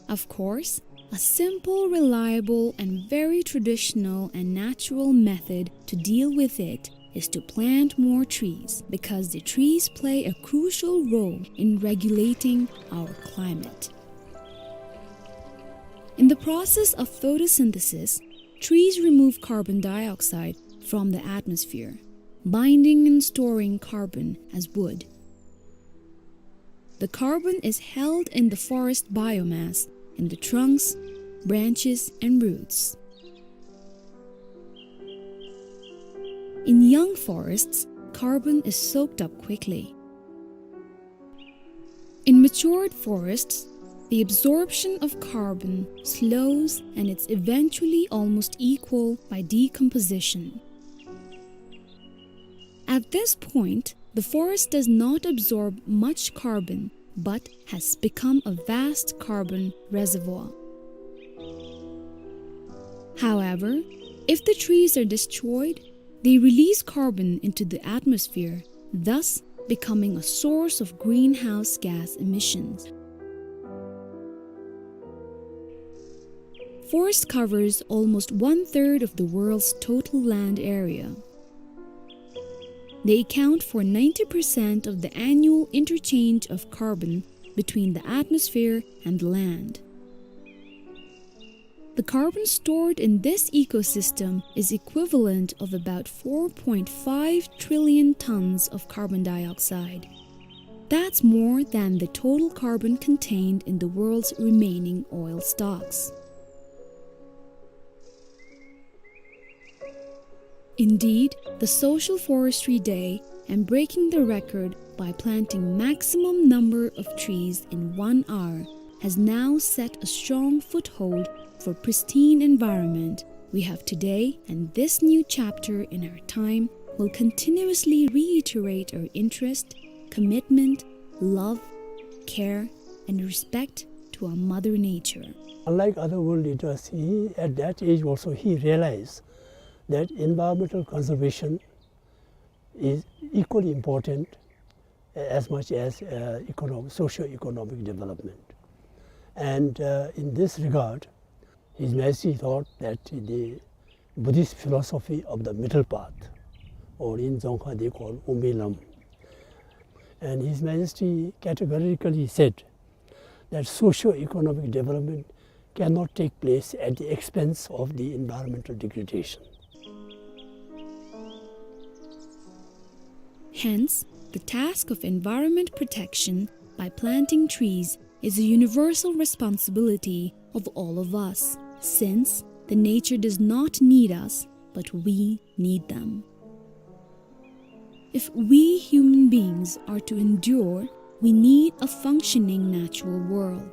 Of course, a simple, reliable, and very traditional and natural method to deal with it is to plant more trees, because the trees play a crucial role in regulating our climate. In the process of photosynthesis, trees remove carbon dioxide from the atmosphere, binding and storing carbon as wood. The carbon is held in the forest biomass, in the trunks, branches, and roots. In young forests, carbon is soaked up quickly. In matured forests, the absorption of carbon slows and it's eventually almost equal by decomposition. At this point, the forest does not absorb much carbon, but has become a vast carbon reservoir. However, if the trees are destroyed, they release carbon into the atmosphere, thus becoming a source of greenhouse gas emissions. Forest covers almost one-third of the world's total land area. They account for ninety percent of the annual interchange of carbon between the atmosphere and the land. The carbon stored in this ecosystem is equivalent of about four point five trillion tons of carbon dioxide. That's more than the total carbon contained in the world's remaining oil stocks. Indeed, the Social Forestry Day and breaking the record by planting maximum number of trees in one hour has now set a strong foothold for pristine environment we have today, and this new chapter in our time will continuously reiterate our interest, commitment, love, care, and respect to our mother nature. Unlike other world leaders, he, at that age also, he realized that environmental conservation is equally important as much as, uh, economic, socio-economic development. And, uh, in this regard, His Majesty thought that the Buddhist philosophy of the middle path, or in Dzongkha they call Umilam, and His Majesty categorically said that socio-economic development cannot take place at the expense of the environmental degradation. Hence, the task of environment protection by planting trees is a universal responsibility of all of us, since the nature does not need us, but we need them. If we human beings are to endure, We need a functioning natural world.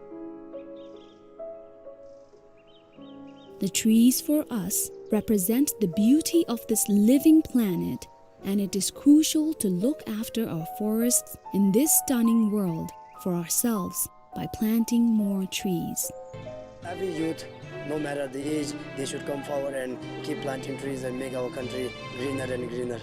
The trees for us represent the beauty of this living planet, and it is crucial to look after our forests in this stunning world for ourselves by planting more trees. Every youth, no matter the age, they should come forward and keep planting trees and make our country greener and greener.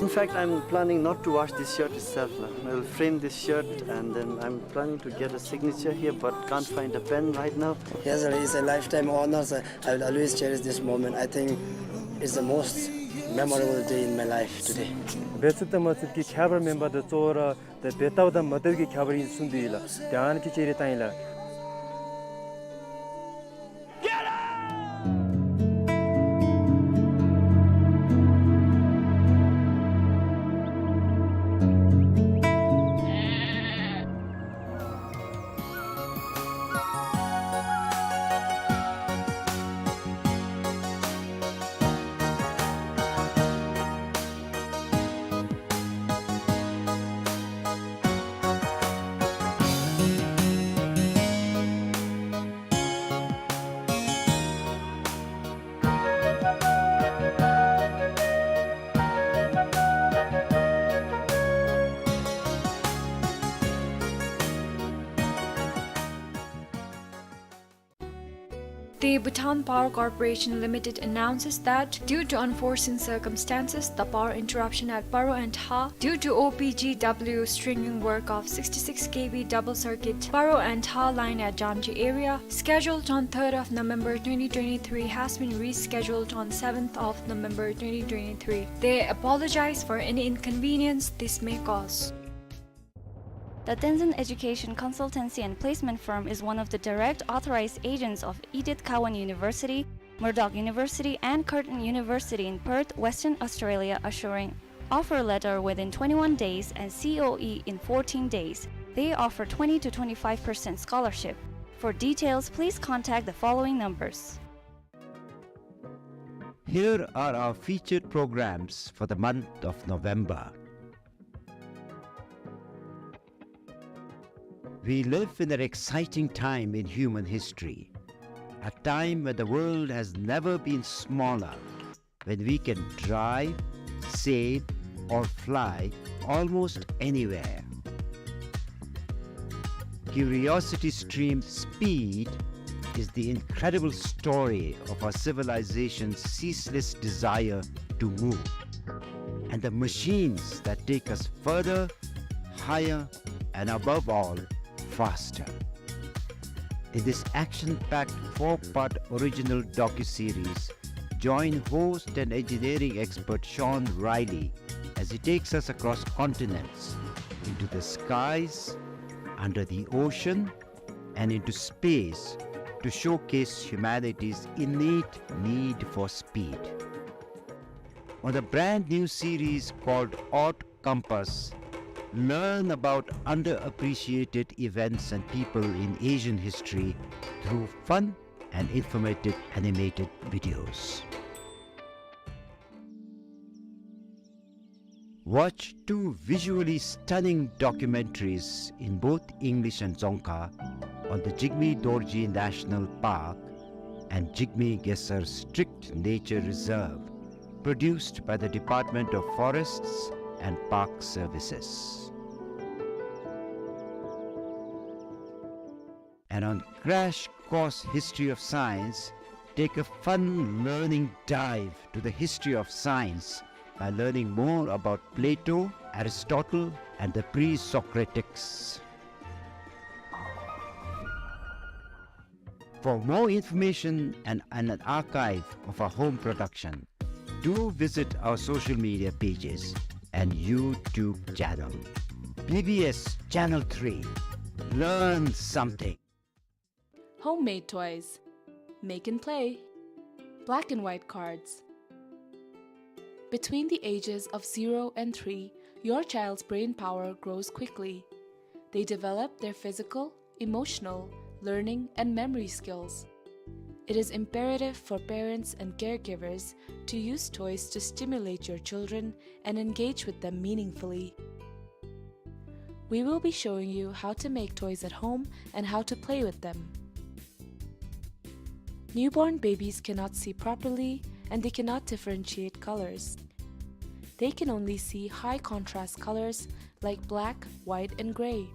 In fact, I'm planning not to wash this shirt itself, la. I'll frame this shirt and then I'm planning to get a signature here, but can't find a pen right now. Yes, sir, it's a lifetime honor, sir. I will always cherish this moment. I think it's the most memorable day in my life today. འབད་ཚུགསཔ་དང་མ་ཚུགསཔ་ཀྱི་ཁྱད་པར་མེན་པར་ད་གཙོ་བོ་ར་ད་འབད་བཏུབ་དང་མ་བཏུབ་ཀྱི་ཁྱད་པར་ཨིན་གསུངས་ཏེ་ཡོད་ལགས། ཏེ་ཨ་ནི་ཅིག་ཅིག་རེ་བཏང་ཡི་ལགས། The Bhutan Power Corporation Limited announces that, due to unforeseen circumstances, the power interruption at Paro and Ha due to O P G W stringing work of sixty-six K V double circuit Paro and Ha line at Jamji area, scheduled on third of November twenty twenty-three, has been rescheduled on seventh of November twenty twenty-three. They apologize for any inconvenience this may cause. The Tenzin Education Consultancy and Placement Firm is one of the direct authorized agents of Edith Cowan University, Murdoch University, and Curtin University in Perth, Western Australia, assuring offer letter within twenty-one days and C O E in fourteen days. They offer twenty to twenty-five percent scholarship. For details, please contact the following numbers. Here are our featured programs for the month of November. We live in an exciting time in human history, a time when the world has never been smaller, when we can drive, sail, or fly almost anywhere. Curiosity Stream Speed is the incredible story of our civilization's ceaseless desire to move, and the machines that take us further, higher, and above all, faster. In this action-packed four-part original docuseries, join host and engineering expert Sean Riley as he takes us across continents, into the skies, under the ocean, and into space to showcase humanity's innate need for speed. On the brand new series called Odd Compass, learn about underappreciated events and people in Asian history through fun and informative animated videos. Watch two visually stunning documentaries in both English and Dzongkha on the Jigme Dorji National Park and Jigme Khesar Strict Nature Reserve, produced by the Department of Forests and Park Services. And on Crash Course History of Science, take a fun learning dive to the history of science by learning more about Plato, Aristotle, and the pre-Socratics. For more information and, and an archive of our home production, do visit our social media pages and YouTube channel. B B S Channel three. Learn something. Homemade toys. Make and play. Black and white cards. Between the ages of zero and three, your child's brain power grows quickly. They develop their physical, emotional, learning, and memory skills. it is imperative for parents and caregivers to use toys to stimulate your children and engage with them meaningfully. We will be showing you how to make toys at home and how to play with them. Newborn babies cannot see properly and they cannot differentiate colors. They can only see high contrast colors like black, white, and gray.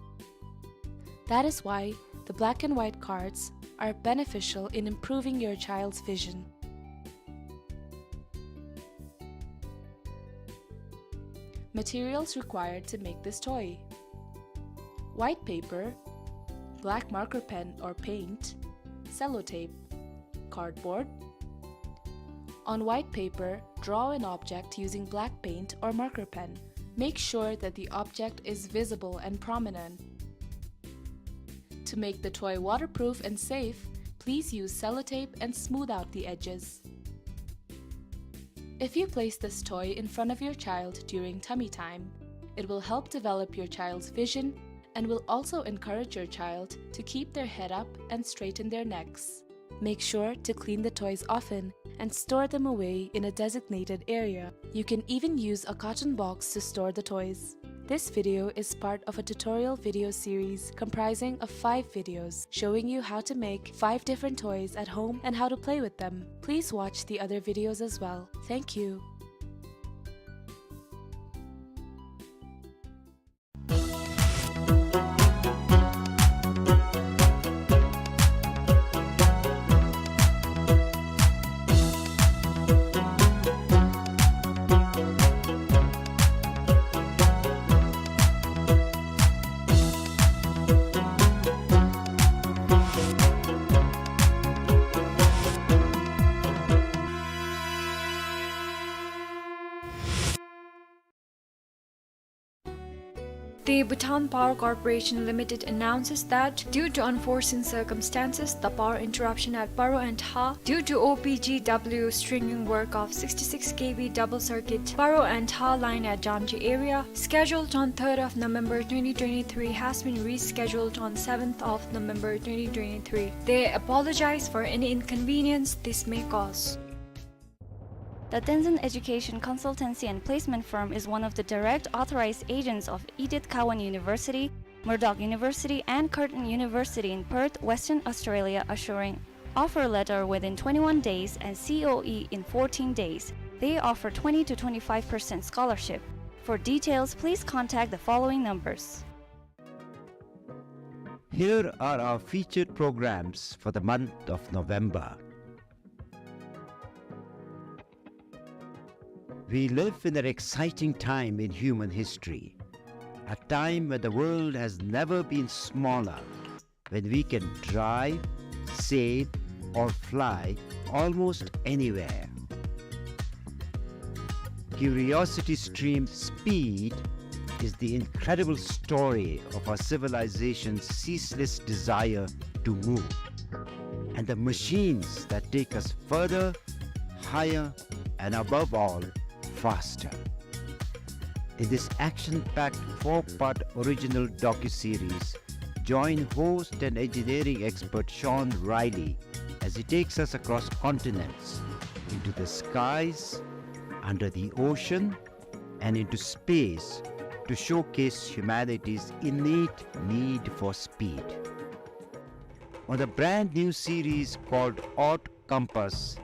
That is why the black and white cards are beneficial in improving your child's vision. Materials required to make this toy: white paper, black marker pen or paint, sellotape, cardboard. On white paper, draw an object using black paint or marker pen. Make sure that the object is visible and prominent. To make the toy waterproof and safe, please use sellotape and smooth out the edges. If you place this toy in front of your child during tummy time, it will help develop your child's vision and will also encourage your child to keep their head up and straighten their necks. Make sure to clean the toys often and store them away in a designated area. You can even use a carton box to store the toys. This video is part of a tutorial video series comprising of five videos showing you how to make five different toys at home and how to play with them. Please watch the other videos as well. Thank you. The Bhutan Power Corporation Limited announces that, due to unforeseen circumstances, the power interruption at Paro and Ha, due to O P G W stringing work of sixty-six K V double circuit Paro and Ha line at Jamji area, scheduled on third of November twenty twenty-three, has been rescheduled on seventh of November twenty twenty-three. They apologize for any inconvenience this may cause. The Tenzin Education Consultancy and Placement Firm is one of the direct authorized agents of Edith Cowan University, Murdoch University, and Curtin University in Perth, Western Australia, assuring offer letter within twenty-one days and C O E in fourteen days. They offer twenty to twenty-five percent scholarship. For details, please contact the following numbers. Here are our featured programs for the month of November. We live in an exciting time in human history, a time when the world has never been smaller, when we can drive, sail, or fly almost anywhere. CuriosityStream's Speed is the incredible story of our civilization's ceaseless desire to move, and the machines that take us further, higher, and above all, faster. In this action-packed four-part original docuseries, join host and engineering expert Sean Riley as he takes us across continents, into the skies, under the ocean, and into space to showcase humanity's innate need for speed. On the brand new series called Odd Compass,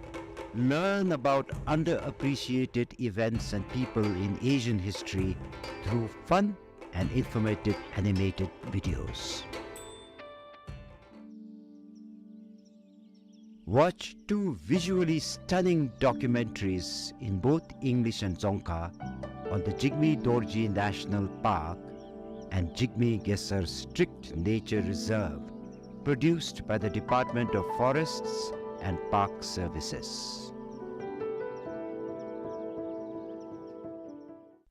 learn about underappreciated events and people in Asian history through fun and informative animated videos. Watch two visually stunning documentaries in both English and Dzongkha on the Jigme Dorji National Park and Jigme Khesar Strict Nature Reserve, produced by the Department of Forests and Park Services.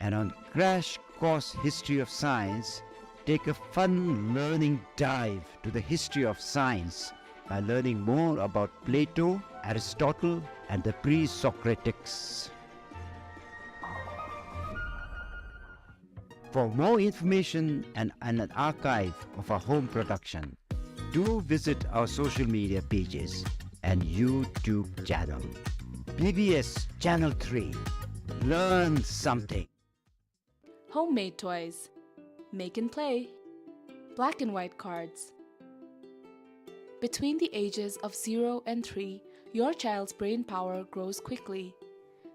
And on Crash Course History of Science, take a fun learning dive to the history of science by learning more about Plato, Aristotle, and the pre-Socratics. For more information and, and an archive of our home production, do visit our social media pages and YouTube channel. B B S Channel three. Learn something. Homemade toys. Make and play. Black and white cards. Between the ages of zero and three, your child's brain power grows quickly.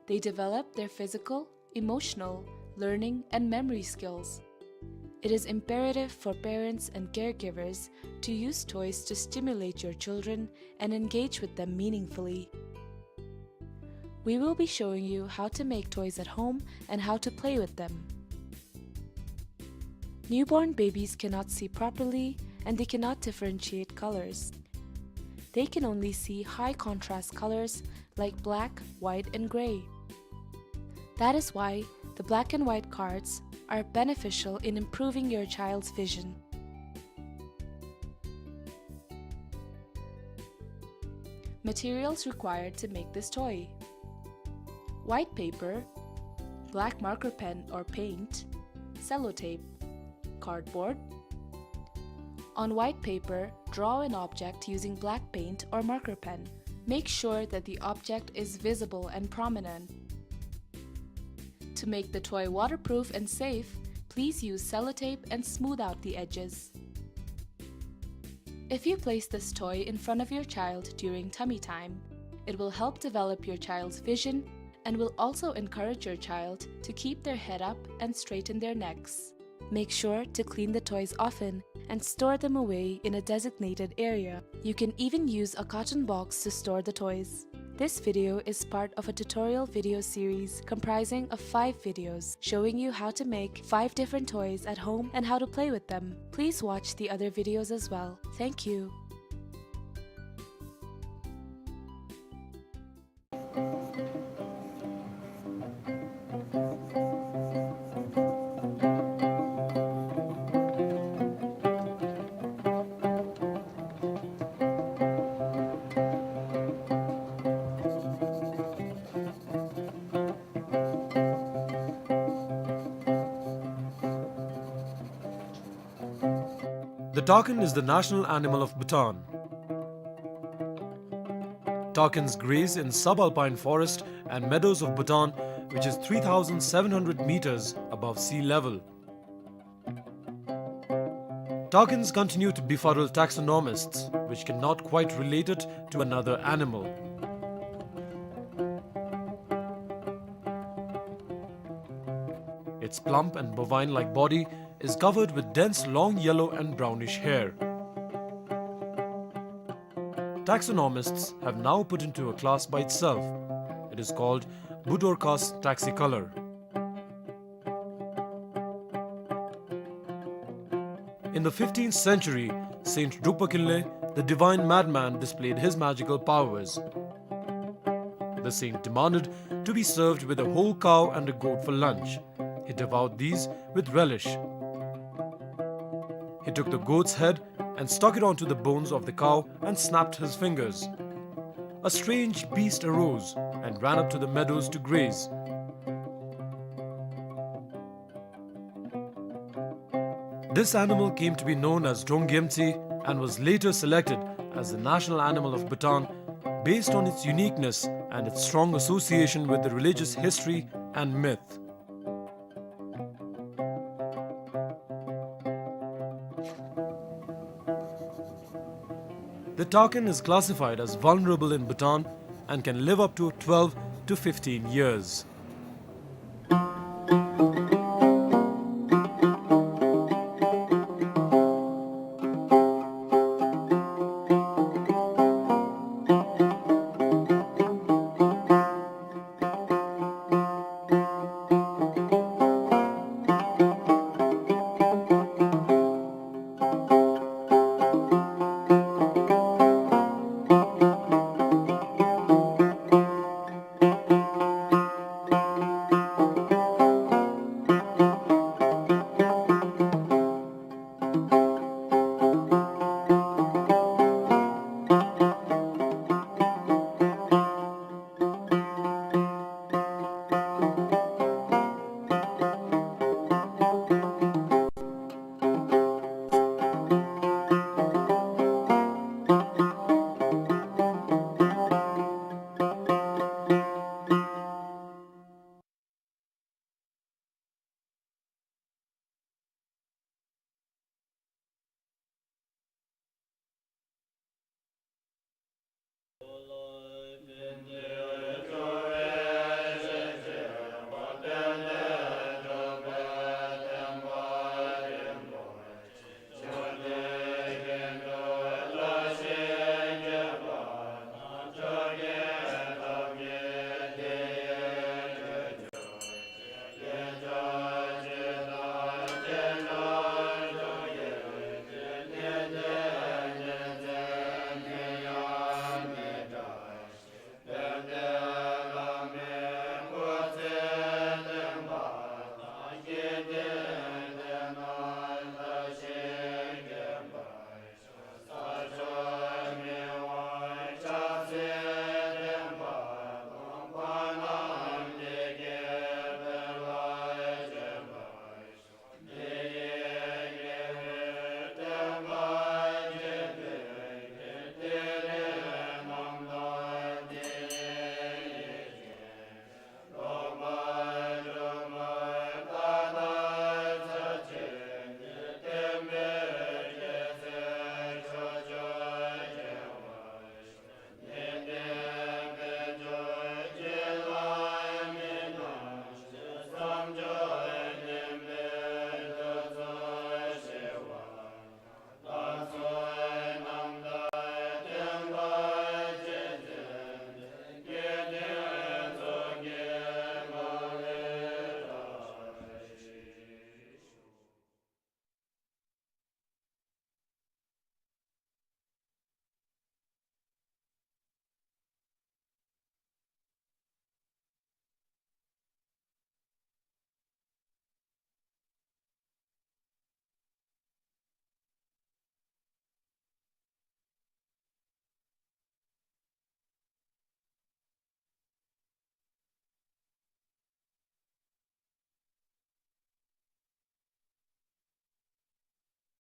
They develop their physical, emotional, learning, and memory skills. It is imperative for parents and caregivers to use toys to stimulate your children and engage with them meaningfully. We will be showing you how to make toys at home and how to play with them. Newborn babies cannot see properly and they cannot differentiate colors. They can only see high contrast colors like black, white, and gray. That is why the black and white cards are beneficial in improving your child's vision. Materials required to make this toy: white paper, black marker pen or paint, sellotape, cardboard. On white paper, draw an object using black paint or marker pen. Make sure that the object is visible and prominent. To make the toy waterproof and safe, please use sellotape and smooth out the edges. If you place this toy in front of your child during tummy time, it will help develop your child's vision and will also encourage your child to keep their head up and straighten their necks. Make sure to clean the toys often and store them away in a designated area. You can even use a carton box to store the toys. This video is part of a tutorial video series comprising of five videos showing you how to make five different toys at home and how to play with them. Please watch the other videos as well. Thank you. The takin is the national animal of Bhutan. Takins graze in subalpine forest and meadows of Bhutan, which is three thousand seven hundred meters above sea level. Takins continue to befuddle taxonomists, which cannot quite relate it to another animal. Its plump and bovine-like body is covered with dense long yellow and brownish hair. Taxonomists have now put into a class by itself. It is called Budorcas taxicolor. In the fifteenth century, Saint Drukpa Kinley, the divine madman, displayed his magical powers. The saint demanded to be served with a whole cow and a goat for lunch. He devoured these with relish. He took the goat's head and stuck it onto the bones of the cow and snapped his fingers. A strange beast arose and ran up to the meadows to graze. This animal came to be known as Drong Gyemtse and was later selected as the national animal of Bhutan based on its uniqueness and its strong association with the religious history and myth. The takin is classified as vulnerable in Bhutan and can live up to twelve to fifteen years.